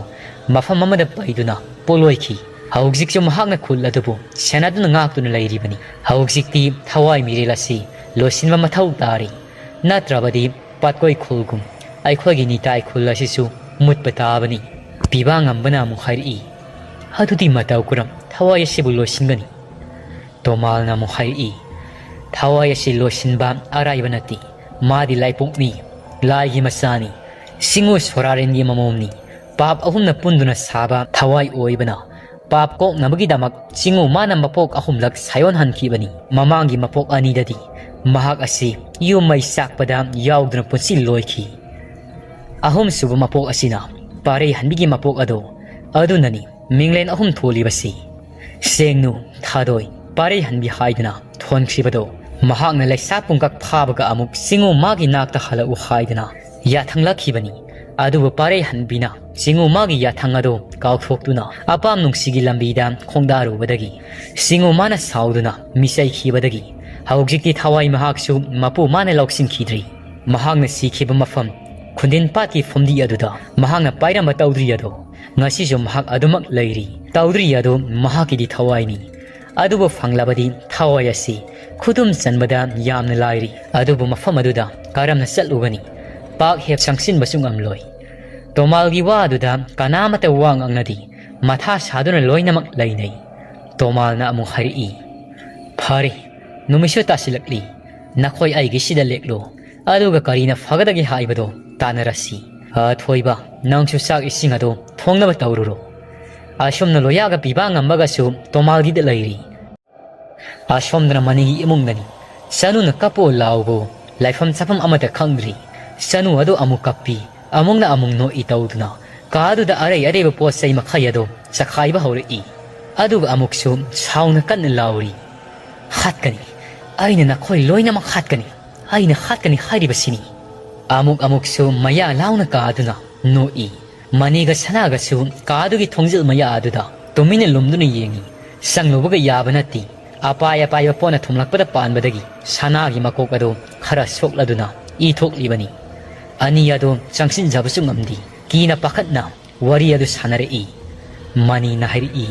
ꯃꯐꯝ ꯑꯃꯗ ꯄꯩꯗꯨꯅ ꯄꯣꯠꯂꯣꯏꯈꯤ꯫ ꯍꯧꯖꯤꯛꯁꯨ ꯃꯍꯥꯛꯅ ꯈꯨꯜ ꯑꯗꯨꯕꯨ ꯁꯦꯟꯅꯗꯨꯅ ꯉꯥꯛꯇꯨꯅ ꯂꯩꯔꯤꯕꯅꯤ꯫ ꯍꯧꯖꯤꯛꯇꯤ ꯊꯋꯥꯏ ꯃꯤꯔꯦꯜ ꯑꯁꯤ ꯂꯣꯏꯁꯤꯟꯕ ꯃꯊꯧ ꯇꯥꯔꯤ, ꯅꯠꯇ꯭ꯔꯕꯗꯤ ꯄꯥꯠꯀꯣꯏ ꯈꯨꯜꯒꯨꯝ ꯑꯩꯈꯣꯏꯒꯤ ꯅꯤꯇꯥꯏ ꯈꯨꯜ ꯑꯁꯤꯁꯨ ꯃꯨꯠꯄ ꯇꯥꯕꯅꯤ꯫" ꯄꯤꯕꯥ ꯉꯝꯕꯅ ꯑꯃꯨꯛ ꯍꯥꯏꯔꯛꯏ, "ꯑꯗꯨꯗꯤ ꯃꯇꯧ ꯀꯔꯝ ꯊꯋꯥꯏ ꯑꯁꯤꯕꯨ ꯂꯣꯏꯁꯤꯟꯒꯅꯤ?" ꯇꯣꯃꯥꯜꯅ ꯑꯃꯨꯛ ꯍꯥꯏꯔꯛꯏ, "ꯊꯋꯥꯏ ꯑꯁꯤ ꯂꯣꯏꯁꯤꯟꯕ ꯑꯔꯥꯏꯕ ꯅꯠꯇꯦ꯫ ꯃꯥꯗꯤ ꯂꯥꯏꯄꯣꯛꯅꯤ, ꯂꯥꯏꯒꯤ ꯃꯆꯥꯅꯤ꯫ ꯁꯤꯡꯎ ꯁꯣꯔꯥꯔꯦꯟꯒꯤ ꯃꯃꯣꯝꯅꯤ꯫ ꯄꯥꯞ ꯑꯍꯨꯝꯅ ꯄꯨꯟꯗꯨꯅ ꯁꯥꯕ ꯊꯋꯥꯏ ꯑꯣꯏꯕꯅ ꯄꯥꯞ ꯀꯣꯛꯅꯕꯒꯤꯗꯃꯛ ꯆꯤꯡꯎ ꯃꯥꯅ ꯃꯄꯣꯛ ꯑꯍꯨꯝꯂꯛ ꯁꯥꯏꯑꯣꯟꯍꯟꯈꯤꯕꯅꯤ꯫ ꯃꯃꯥꯡꯒꯤ ꯃꯄꯣꯛ ꯑꯅꯤꯗꯗꯤ ꯃꯍꯥꯛ ꯑꯁꯤ ꯌꯨꯝ ꯃꯩ ꯆꯥꯛꯄꯗ ꯌꯥꯎꯗꯨꯅ ꯄꯨꯟꯁꯤ ꯂꯣꯏꯈꯤ꯫ ꯑꯍꯨꯝꯁꯨꯕ ꯃꯄꯣꯛ ꯑꯁꯤꯅ ꯄꯥꯔꯩꯍꯟꯕꯤꯒꯤ ꯃꯄꯣꯛ ꯑꯗꯣ ꯑꯗꯨꯅꯅꯤ꯫ ꯃꯤꯡꯂꯦꯟ ꯑꯍꯨꯝ ꯊꯣꯜꯂꯤꯕꯁꯤ ꯁꯦꯡꯅꯨ, ꯊꯥꯗꯣꯏ, ꯄꯥꯔꯩꯍꯟꯕꯤ ꯍꯥꯏꯗꯨꯅ ꯊꯣꯟꯈꯤꯕꯗꯣ ꯃꯍꯥꯛꯅ ꯂꯩꯁꯥ ꯄꯨꯡꯀꯛ ꯐꯥꯕꯒ ꯑꯃꯨꯛ ꯆꯤꯡꯎ ꯃꯥꯒꯤ ꯅꯥꯛꯇ ꯍꯜꯂꯛꯎ ꯍꯥꯏꯗꯨꯅ ꯌꯥꯊꯪꯂꯛꯈꯤꯕꯅꯤ꯫ ꯑꯗꯨꯕꯨ ꯄꯥꯔꯩꯍꯟꯕꯤꯅ ꯆꯤꯡꯎ ꯃꯥꯒꯤ ꯌꯥꯊꯪ ꯑꯗꯨ ꯀꯥꯎꯊꯣꯛꯇꯨꯅ ꯑꯄꯥꯝ ꯅꯨꯡꯁꯤꯒꯤ ꯂꯝꯕꯤꯗ ꯈꯣꯡꯗꯥꯔꯨꯕꯗꯒꯤ ꯆꯤꯡꯎ ꯃꯥꯅ ꯁꯥꯎꯗꯨꯅ ꯃꯤꯆꯩꯈꯤꯕꯗꯒꯤ ꯍꯧꯖꯤꯛꯇꯤ ꯊꯋꯥꯏ ꯃꯍꯥꯛꯁꯨ ꯃꯄꯨ ꯃꯥꯅ ꯂꯧꯁꯤꯟꯈꯤꯗ꯭ꯔꯤ꯫ ꯃꯍꯥꯛꯅ ꯁꯤꯈꯤꯕ ꯃꯐꯝ ꯈꯨꯟꯗꯤꯟ ꯄꯥꯠꯀꯤ ꯐꯨꯝꯗꯤ ꯑꯗꯨꯗ ꯃꯍꯥꯛꯅ ꯄꯥꯏꯔꯝꯕ ꯇꯧꯗ꯭ꯔꯤ ꯑꯗꯨ ꯉꯁꯤꯁꯨ ꯃꯍꯥꯛ ꯑꯗꯨꯃꯛ ꯂꯩꯔꯤ꯫ ꯇꯧꯗ꯭ꯔꯤ ꯑꯗꯨ ꯃꯍꯥꯛꯀꯤꯗꯤ ꯊꯋꯥꯏꯅꯤ꯫ ꯑꯗꯨꯕꯨ ꯐꯪꯂꯕꯗꯤ ꯊꯋꯥꯏ ꯑꯁꯤ ꯈꯨꯗꯨꯝ ꯆꯟꯕꯗ ꯌꯥꯝꯅ ꯂꯥꯏꯔꯤ꯫ ꯑꯗꯨꯕꯨ ꯃꯐꯝ ꯑꯗꯨꯗ ꯀꯔꯝꯅ ꯆꯠꯂꯨꯒꯅꯤ? ꯄꯥꯛ ꯍꯦꯛ ꯆꯪꯁꯤꯟꯕꯁꯨ ꯉꯝꯂꯣꯏ꯫ ꯇꯣꯃꯥꯜꯒꯤ ꯋꯥ ꯑꯗꯨꯗ ꯀꯅꯥꯃꯠꯇ ꯋꯥ ꯉꯥꯡꯅꯗꯦ꯫ ꯃꯊꯥ ꯁꯥꯗꯨꯅ ꯂꯣꯏꯅꯃꯛ ꯂꯩꯅꯩ꯫ ꯇꯣꯃꯥꯜꯅ ꯑꯃꯨꯛ ꯍꯥꯏꯔꯛꯏ, "ꯐꯔꯦ, ꯅꯨꯃꯤꯠꯁꯨ ꯇꯥꯁꯤꯜꯂꯛꯂꯤ꯫ ꯅꯈꯣꯏ ꯑꯩꯒꯤꯁꯤꯗ ꯂꯦꯛꯂꯣ, ꯑꯗꯨꯒ ꯀꯔꯤꯅ ꯐꯒꯗꯒꯦ ꯍꯥꯏꯕꯗꯣ ꯇꯥꯟꯅꯔꯁꯤ꯫ ꯑꯊꯣꯏꯕ, ꯅꯪꯁꯨ ꯆꯥꯛ ꯏꯁꯤꯡ ꯑꯗꯨ ꯊꯣꯡꯅꯕ ꯇꯧꯔꯨꯔꯣ꯫ ꯑꯁꯨꯝꯅ ꯂꯣꯌꯥꯒ ꯄꯤꯕꯥ ꯉꯝꯕꯒꯁꯨ ꯇꯣꯃꯥꯜꯒꯤꯗ ꯂꯩꯔꯤ꯫ ꯑꯁꯣꯝꯗꯅ ꯃꯅꯤꯒꯤ ꯏꯃꯨꯡꯗꯅꯤ꯫ ꯆꯅꯨꯅ ꯀꯞꯄꯣ ꯂꯥꯎꯕꯣ, ꯂꯩꯐꯝ ꯆꯥꯐꯝ ꯑꯃꯠꯇ ꯈꯪꯗ꯭ꯔꯤ꯫ ꯆꯅꯨ ꯑꯗꯨ ꯑꯃꯨꯛ ꯀꯞꯄꯤ, ꯑꯃꯨꯛꯅ ꯑꯃꯨꯛ ꯅꯣꯛꯏ ꯇꯧꯗꯨꯅ ꯀꯥꯗꯨꯗ ꯑꯔꯩ ꯑꯔꯩꯕ ꯄꯣꯠ ꯆꯩ ꯃꯈꯩ ꯑꯗꯨ ꯆꯈꯥꯏꯕ ꯍꯧꯔꯛꯏ꯫ ꯑꯗꯨꯒ ꯑꯃꯨꯛꯁꯨ ꯁꯥꯎꯅ ꯀꯟꯅ ꯂꯥꯎꯔꯤ, "ꯍꯥꯠꯀꯅꯤ, ꯑꯩꯅ ꯅꯈꯣꯏ ꯂꯣꯏꯅꯃꯛ ꯍꯥꯠꯀꯅꯤ, ꯑꯩꯅ ꯍꯥꯠꯀꯅꯤ ꯍꯥꯏꯔꯤꯕꯁꯤꯅꯤ"꯫ ꯑꯃꯨꯛ ꯑꯃꯨꯛꯁꯨ ꯃꯌꯥ ꯂꯥꯎꯅ ꯀꯥꯗꯨꯅ ꯅꯣꯛꯏ꯫ ꯃꯅꯤꯒ ꯁꯅꯥꯒꯁꯨ ꯀꯥꯗꯨꯒꯤ ꯊꯣꯡꯖꯤꯜ ꯃꯌꯥ ꯑꯗꯨꯗ ꯇꯨꯃꯤꯟꯅ ꯂꯨꯝꯗꯨꯅ ꯌꯦꯡꯏ꯫ ꯆꯪꯂꯨꯕꯒ ꯌꯥꯕ ꯅꯠꯇꯦ꯫ ꯑꯄꯥꯏ ꯑꯄꯥꯏꯕ ꯄꯣꯠꯅ ꯊꯣꯝꯂꯛꯄꯗ ꯄꯥꯟꯕꯗꯒꯤ ꯁꯅꯥꯒꯤ ꯃꯀꯣꯛ ꯑꯗꯨ ꯈꯔ ꯁꯣꯛꯂꯗꯨꯅ ꯏ ꯊꯣꯛꯂꯤꯕꯅꯤ꯫ ꯑꯅꯤ ꯑꯗꯨ ꯆꯪꯁꯤꯟꯖꯕꯁꯨ ꯉꯝꯗꯦ꯫ ꯀꯤꯅ ꯄꯥꯈꯠꯅ ꯋꯥꯔꯤ ꯑꯗꯨ ꯁꯥꯟꯅꯔꯛꯏ꯫ ꯃꯅꯤꯅ ꯍꯥꯏꯔꯛꯏ,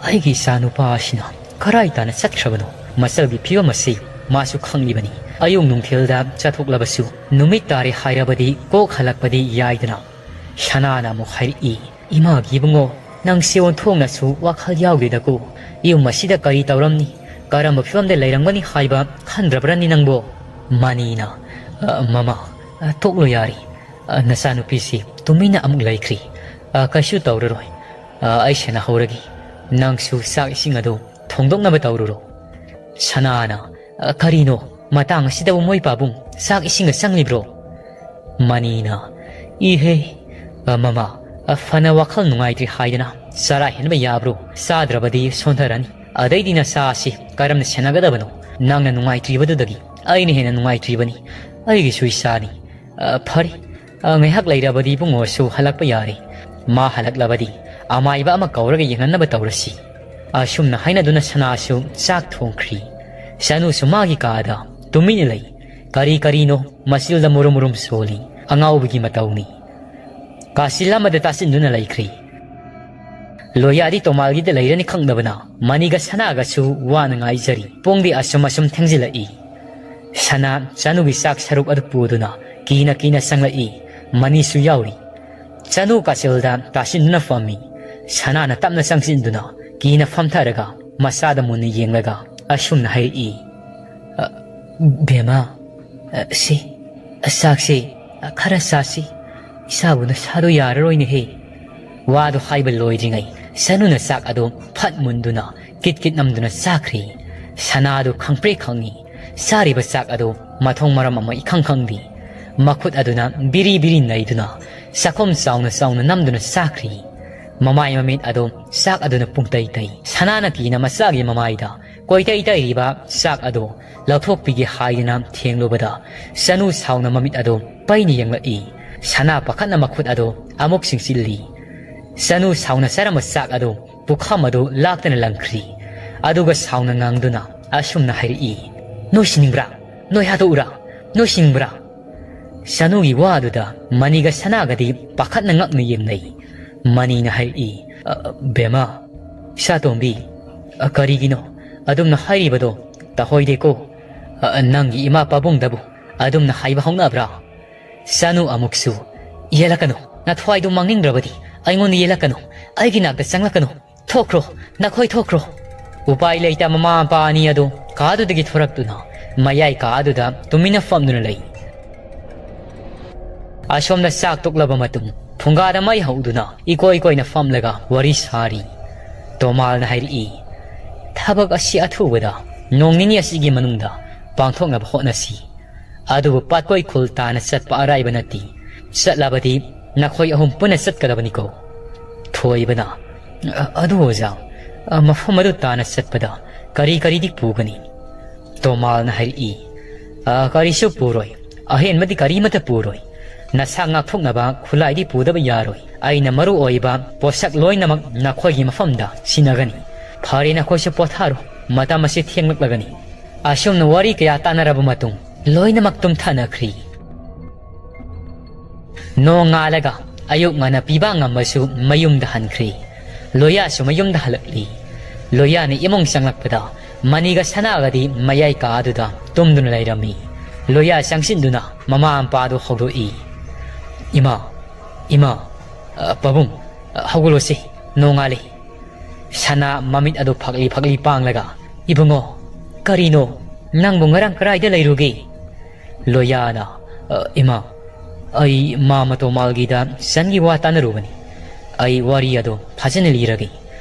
"ꯑꯩꯒꯤ ꯏꯆꯥ ꯅꯨꯄꯥ ꯑꯁꯤꯅ ꯀꯔꯥꯏ ꯇꯥꯅ ꯆꯠꯈ꯭ꯔꯕꯅꯣ? ꯃꯆꯜꯒꯤ ꯐꯤꯕꯝ ꯑꯁꯤ ꯃꯥꯁꯨ ꯈꯪꯂꯤꯕꯅꯤ꯫ ꯑꯌꯨꯛ ꯅꯨꯡꯊꯤꯜꯗ ꯆꯠꯊꯣꯛꯂꯕꯁꯨ ꯅꯨꯃꯤꯠ ꯇꯥꯔꯦ ꯍꯥꯏꯔꯕꯗꯤ ꯀꯣꯛ ꯍꯜꯂꯛꯄꯗꯤ ꯌꯥꯏꯗꯅ"꯫ ꯁꯅꯥꯅ ꯑꯃꯨꯛ ꯍꯥꯏꯔꯛꯏ, "ꯏꯃꯥꯒꯤ ꯏꯕꯨꯡꯉꯣ, ꯅꯪꯁꯦ ꯑꯣꯟꯊꯣꯛꯅꯁꯨ ꯋꯥꯈꯜ ꯌꯥꯎꯗꯦꯗꯀꯣ꯫ ꯌꯨꯝ ꯑꯁꯤꯗ ꯀꯔꯤ ꯇꯧꯔꯝꯅꯤ, ꯀꯔꯝꯕ ꯐꯤꯕꯝꯗ ꯂꯩꯔꯝꯒꯅꯤ ꯍꯥꯏꯕ ꯈꯟꯗ꯭ꯔꯕ꯭ꯔꯅꯤ ꯅꯪꯕꯣ?" ꯃꯅꯤꯅ, "ꯑ, ꯃꯃꯥ, ꯑ, ꯇꯣꯛꯂꯣ ꯌꯥꯔꯦ꯫ ꯑ, ꯅꯆꯥꯅꯨꯄꯤꯁꯤ ꯇꯨꯃꯤꯟꯅ ꯑꯃꯨꯛ ꯂꯩꯈ꯭ꯔꯤ꯫ ꯑ, ꯀꯩꯁꯨ ꯇꯧꯔꯔꯣꯏ꯫ ꯑ, ꯑꯩ ꯁꯦꯟꯅꯍꯧꯔꯒꯦ꯫ ꯅꯪꯁꯨ ꯆꯥꯛ ꯏꯁꯤꯡ ꯑꯗꯨ ꯊꯣꯡꯗꯣꯛꯅꯕ ꯇꯧꯔꯨꯔꯣ"꯫ ꯁꯅꯥꯅ, "ꯑ, ꯀꯔꯤꯅꯣ? ꯃꯇꯥꯡ ꯑꯁꯤꯗꯕꯨ ꯃꯣꯏ ꯄꯥꯕꯨꯡ ꯆꯥꯛ ꯏꯁꯤꯡꯒ ꯆꯪꯂꯤꯕ꯭ꯔꯣ?" ꯃꯅꯤꯅ, "ꯏꯍꯦ, ꯑ, ꯃꯃꯥ, ꯑ, ꯐꯅ ꯋꯥꯈꯜ ꯅꯨꯡꯉꯥꯏꯇ꯭ꯔꯤ ꯍꯥꯏꯗꯅ ꯆꯔꯥ ꯍꯦꯟꯕ ꯌꯥꯕ꯭ꯔꯣ? ꯆꯥꯗ꯭ꯔꯕꯗꯤ ꯁꯣꯟꯊꯔꯅꯤ꯫ ꯑꯗꯩꯗꯤ ꯅꯆꯥ ꯑꯁꯤ ꯀꯔꯝꯅ ꯁꯦꯟꯅꯒꯗꯕꯅꯣ? ꯅꯪꯅ ꯅꯨꯡꯉꯥꯏꯇ꯭ꯔꯤꯕꯗꯨꯗꯒꯤ ꯑꯩꯅ ꯍꯦꯟꯅ ꯅꯨꯡꯉꯥꯏꯇ꯭ꯔꯤꯕꯅꯤ꯫ ꯑꯩꯒꯤꯁꯨ ꯏꯆꯥꯅꯤ꯫ ꯑ, ꯐꯔꯦ, ꯑ, ꯉꯥꯏꯍꯥꯛ ꯂꯩꯔꯕꯗꯤ ꯏꯕꯨꯡꯉꯣꯁꯨ ꯍꯜꯂꯛꯄ ꯌꯥꯔꯦ꯫ ꯃꯥ ꯍꯜꯂꯛꯂꯕꯗꯤ ꯑꯃꯥꯏꯕ ꯑꯃ ꯀꯧꯔꯒ ꯌꯦꯡꯍꯟꯅꯕ ꯇꯧꯔꯁꯤ"꯫ ꯑꯁꯨꯝꯅ ꯍꯥꯏꯅꯗꯨꯅ ꯁꯅꯥꯁꯨ ꯆꯥꯛ ꯊꯣꯡꯈ꯭ꯔꯤ꯫ ꯁꯅꯨꯁꯨ ꯃꯥꯒꯤ ꯀꯥꯗ ꯇꯨꯃꯤꯟꯅ ꯂꯩ꯫ ꯀꯔꯤ ꯀꯔꯤꯅꯣ ꯃꯆꯤꯜꯗ ꯃꯨꯔꯨꯝ ꯃꯨꯔꯨꯝ ꯁꯣꯜꯂꯤ꯫ ꯑꯉꯥꯎꯕꯒꯤ ꯃꯇꯧꯅꯤ꯫ ꯀꯥꯆꯤꯜ ꯑꯃꯗ ꯇꯥꯁꯤꯟꯗꯨꯅ ꯂꯩꯈ꯭ꯔꯤ꯫ ꯂꯣꯌꯥꯗꯤ ꯇꯣꯃꯥꯜꯒꯤꯗ ꯂꯩꯔꯅꯤ ꯈꯪꯗꯕꯅ ꯃꯅꯤꯒ ꯁꯅꯥꯒꯁꯨ ꯋꯥꯅ ꯉꯥꯏꯖꯔꯤ꯫ ꯄꯨꯡꯗꯤ ꯑꯁꯨꯝ ꯑꯁꯨꯝ ꯊꯦꯡꯖꯤꯜꯂꯛꯏ꯫ ꯁꯅꯥ ꯆꯅꯨꯒꯤ ꯆꯥꯛ ꯁꯔꯨꯛ ꯑꯗꯨ ꯄꯨꯗꯨꯅ ꯀꯤꯅ ꯀꯤꯅ ꯆꯪꯂꯛꯏ꯫ ꯃꯅꯤꯁꯨ ꯌꯥꯎꯔꯤ꯫ ꯆꯅꯨ ꯀꯥꯆꯤꯜꯗ ꯇꯥꯁꯤꯟꯗꯨꯅ ꯐꯝꯃꯤ꯫ ꯁꯅꯥꯅ ꯇꯞꯅ ꯆꯪꯁꯤꯟꯗꯨꯅ ꯀꯤꯅ ꯐꯝꯊꯔꯒ ꯃꯆꯥꯗ ꯃꯨꯟꯅ ꯌꯦꯡꯂꯒ ꯑꯁꯨꯝꯅ ꯍꯥꯏꯔꯛꯏ, "ꯑ, "ꯕꯦꯝꯃ, ꯑ, ꯁꯤ, ꯑ, ꯆꯥꯛꯁꯤ, ꯑ, ꯈꯔ ꯆꯥꯁꯤ꯫ ꯏꯁꯥꯕꯨ ꯅꯁꯥꯗꯣ ꯌꯥꯔꯔꯣꯏꯅꯦꯍꯦ꯫" ꯋꯥꯗꯣ ꯍꯥꯏꯕ ꯂꯣꯏꯗ꯭ꯔꯤꯉꯩ ꯁꯅꯨꯅ ꯆꯥꯛ ꯑꯗꯨ ꯐꯠ ꯃꯨꯟꯗꯨꯅ ꯀꯤꯠ ꯀꯤꯠ ꯅꯝꯗꯨꯅ ꯆꯥꯈ꯭ꯔꯤ꯫ ꯁꯅꯥꯗꯨ ꯈꯪꯄ꯭ꯔꯦꯛ ꯈꯪꯉꯤ꯫ ꯆꯥꯔꯤꯕ ꯆꯥꯛ ꯑꯗꯨ ꯃꯊꯣꯡ ꯃꯔꯝ ꯑꯃ ꯏꯈꯪ ꯈꯪꯗꯦ꯫ ꯃꯈꯨꯠ ꯑꯗꯨꯅ ꯕꯤꯔꯤ ꯕꯤꯔꯤ ꯅꯩꯗꯨꯅ ꯆꯥꯛꯈꯨꯝ ꯆꯥꯎꯅ ꯆꯥꯎꯅ ꯅꯝꯗꯨꯅ ꯆꯥꯈ꯭ꯔꯤ꯫ ꯃꯃꯥꯏ ꯃꯃꯤꯠ ꯑꯗꯨ ꯆꯥꯛ ꯑꯗꯨꯅ ꯄꯨꯡꯇꯩ ꯇꯩ꯫ ꯁꯅꯥꯅ ꯀꯤꯅ ꯃꯆꯥꯒꯤ ꯃꯃꯥꯏꯗ ꯀꯣꯏꯇꯩ ꯇꯩꯔꯤꯕ ꯆꯥꯛ ꯑꯗꯨ ꯂꯧꯊꯣꯛꯄꯤꯒꯦ ꯍꯥꯏꯗꯨꯅ ꯊꯦꯡꯂꯨꯕꯗ, ꯁꯅꯨ ꯁꯥꯎꯅ ꯃꯃꯤꯠ ꯑꯗꯨ ꯄꯩꯅ ꯌꯦꯡꯂꯛꯏ꯫ ꯁꯅꯥ ꯄꯥꯈꯠꯅ ꯃꯈꯨꯠ ꯑꯗꯨ ꯑꯃꯨꯛ ꯁꯤꯡꯆꯤꯜꯂꯤ꯫ ꯁꯅꯨ ꯁꯥꯎꯅ ꯆꯥꯔꯝꯕ ꯆꯥꯛ ꯑꯗꯨ ꯄꯨꯈꯝ ꯑꯗꯨ ꯂꯥꯛꯇꯅ ꯂꯪꯈ꯭ꯔꯤ꯫ ꯑꯗꯨꯒ ꯁꯥꯎꯅ ꯉꯥꯡꯗꯨꯅ ꯑꯁꯨꯝꯅ ꯍꯥꯏꯔꯛꯏ, "ꯅꯣꯏ ꯁꯤꯅꯤꯡꯕ꯭ꯔꯥ? ꯅꯣꯏ ꯍꯥꯠꯇꯣꯛꯎꯔꯥ? ꯅꯣꯏ ꯁꯤꯅꯤꯡꯕ꯭ꯔꯥ?" ꯁꯅꯨꯒꯤ ꯋꯥ ꯑꯗꯨꯗ ꯃꯅꯤꯒ ꯁꯅꯥꯒꯗꯤ ꯄꯥꯈꯠꯅ ꯉꯛꯅ ꯌꯦꯡꯅꯩ꯫ ꯃꯅꯤꯅ ꯍꯥꯏꯔꯛꯏ, "ꯑ, ꯕꯦꯝꯃ, ꯏꯆꯥꯇꯣꯝꯕꯤ, ꯑ, ꯀꯔꯤꯒꯤꯅꯣ ꯑꯗꯨꯝꯅ ꯍꯥꯏꯔꯤꯕꯗꯣ? ꯇꯥꯍꯣꯏꯗꯦꯀꯣ꯫ ꯑ, ꯅꯪꯒꯤ ꯏꯃꯥ ꯄꯥꯕꯨꯡꯗꯕꯨ ꯑꯗꯨꯝꯅ ꯍꯥꯏꯕ ꯍꯧꯅꯕ꯭ꯔꯥ?" ꯁꯅꯨ ꯑꯃꯨꯛꯁꯨ, "ꯌꯦꯠꯂꯛꯀꯅꯨ, ꯅꯊ꯭ꯋꯥꯏꯗꯨ ꯃꯥꯡꯅꯤꯡꯗ꯭ꯔꯕꯗꯤ ꯑꯩꯉꯣꯟꯗ ꯌꯦꯠꯂꯛꯀꯅꯨ, ꯑꯩꯒꯤ ꯅꯥꯛꯇ ꯆꯪꯂꯛꯀꯅꯨ꯫ ꯊꯣꯛꯈ꯭ꯔꯣ, ꯅꯈꯣꯏ ꯊꯣꯛꯈ꯭ꯔꯣ꯫" ꯎꯄꯥꯏ ꯂꯩꯇ ꯃꯃꯥ ꯃꯄꯥ ꯑꯅꯤ ꯑꯗꯨ ꯀꯥꯗꯨꯗꯒꯤ ꯊꯣꯔꯛꯇꯨꯅ ꯃꯌꯥꯏ ꯀꯥ ꯑꯗꯨꯗ ꯇꯨꯃꯤꯟꯅ ꯐꯝꯗꯨꯅ ꯂꯩ꯫ ꯑꯁꯣꯝꯗ ꯆꯥꯛ ꯇꯣꯛꯂꯕ ꯃꯇꯨꯡ ꯐꯨꯡꯒꯥꯗ ꯃꯩ ꯍꯧꯗꯨꯅ ꯏꯀꯣꯏ ꯀꯣꯏꯅ ꯐꯝꯂꯒ ꯋꯥꯔꯤ ꯁꯥꯔꯤ꯫ ꯇꯣꯃꯥꯜꯅ ꯍꯥꯏꯔꯛꯏ, "ꯊꯕꯛ ꯑꯁꯤ ꯑꯊꯨꯕꯗ ꯅꯣꯡ ꯅꯤꯅꯤ ꯑꯁꯤꯒꯤ ꯃꯅꯨꯡꯗ ꯄꯥꯡꯊꯣꯛꯅꯕ ꯍꯣꯠꯅꯁꯤ꯫ ꯑꯗꯨꯕꯨ ꯄꯥꯠꯀꯣꯏ ꯈꯨꯜ ꯇꯥꯅ ꯆꯠꯄ ꯑꯔꯥꯏꯕ ꯅꯠꯇꯦ꯫ ꯆꯠꯂꯕꯗꯤ ꯅꯈꯣꯏ ꯑꯍꯨꯝ ꯄꯨꯟꯅ ꯆꯠꯀꯗꯕꯅꯤꯀꯣ꯫" ꯊꯣꯏꯕꯅ, "ꯑ-, ꯑꯗꯨ ꯑꯣꯖꯥ, ꯑ, ꯃꯐꯝ ꯑꯗꯨ ꯇꯥꯅ ꯆꯠꯄꯗ ꯀꯔꯤ ꯀꯔꯤꯗꯤ ꯄꯨꯒꯅꯤ?" ꯇꯣꯃꯥꯜꯅ ꯍꯥꯏꯔꯛꯏ, "ꯑ, ꯀꯔꯤꯁꯨ ꯄꯨꯔꯣꯏ꯫ ꯑꯍꯦꯟꯕꯗꯤ ꯀꯔꯤꯃꯠꯇ ꯄꯨꯔꯣꯏ꯫ ꯅꯁꯥ ꯉꯥꯛꯊꯣꯛꯅꯕ ꯈꯨꯠꯂꯥꯏꯗꯤ ꯄꯨꯗꯕ ꯌꯥꯔꯣꯏ꯫ ꯑꯩꯅ ꯃꯔꯨ ꯑꯣꯏꯕ ꯄꯣꯠꯁꯛ ꯂꯣꯏꯅꯃꯛ ꯅꯈꯣꯏꯒꯤ ꯃꯐꯝꯗ ꯁꯤꯟꯅꯒꯅꯤ꯫ ꯐꯔꯦ, ꯅꯈꯣꯏꯁꯨ ꯄꯣꯊꯥꯔꯣ꯫ ꯃꯇꯝ ꯑꯁꯤ ꯊꯦꯡꯂꯛꯂꯒꯅꯤ꯫" ꯑꯁꯨꯝꯅ ꯋꯥꯔꯤ ꯀꯌꯥ ꯇꯥꯟꯅꯔꯕ ꯃꯇꯨꯡ ꯂꯣꯏꯅꯃꯛ ꯇꯨꯝꯊꯅꯈ꯭ꯔꯤ꯫ ꯅꯣꯡꯉꯥꯜꯂꯒ ꯑꯌꯨꯛ ꯉꯟꯅ ꯄꯤꯕꯥ ꯉꯝꯕꯁꯨ ꯃꯌꯨꯝꯗ ꯍꯟꯈ꯭ꯔꯦ꯫ ꯂꯣꯌꯥꯁꯨ ꯃꯌꯨꯝꯗ ꯍꯜꯂꯛꯂꯤ꯫ ꯂꯣꯌꯥꯅ ꯏꯃꯨꯡ ꯆꯪꯂꯛꯄꯗ ꯃꯅꯤꯒ ꯁꯅꯥꯒꯗꯤ ꯃꯌꯥꯏ ꯀꯥ ꯑꯗꯨꯗ ꯇꯨꯝꯗꯨꯅ ꯂꯩꯔꯝꯃꯤ꯫ ꯂꯣꯌꯥ ꯆꯪꯁꯤꯟꯗꯨꯅ ꯃꯃꯥ ꯃꯄꯥꯗꯨ ꯍꯧꯗꯣꯛꯏ꯫ "ꯏꯃꯥ, ꯏꯃꯥ, ꯑ, ꯄꯥꯕꯨꯡ, ꯑ, ꯍꯧꯒꯠꯂꯣꯁꯦ, ꯅꯣꯡꯉꯥꯜꯂꯦ꯫" ꯁꯅꯥ ꯃꯃꯤꯠ ꯑꯗꯨ ꯐꯛꯂꯤ ꯐꯛꯂꯤ ꯄꯥꯡꯂꯒ, "ꯏꯕꯨꯡꯉꯣ, ꯀꯔꯤꯅꯣ?" ꯅꯪꯕꯨ ꯉꯔꯥꯡ ꯀꯗꯥꯏꯗ ꯂꯩꯔꯨꯒꯦ? ꯂꯣꯌꯥꯅ, "ꯑ, ꯏꯃꯥ, ꯑꯩ ꯃꯥꯃ ꯇꯣꯃꯥꯜꯒꯤꯗ ꯁꯟꯒꯤ ꯋꯥ ꯇꯥꯟꯅꯔꯨꯕꯅꯤ꯫ ꯑꯩ ꯋꯥꯔꯤ ꯑꯗꯣ ꯐꯖꯅ ꯂꯤꯔꯒꯦ꯫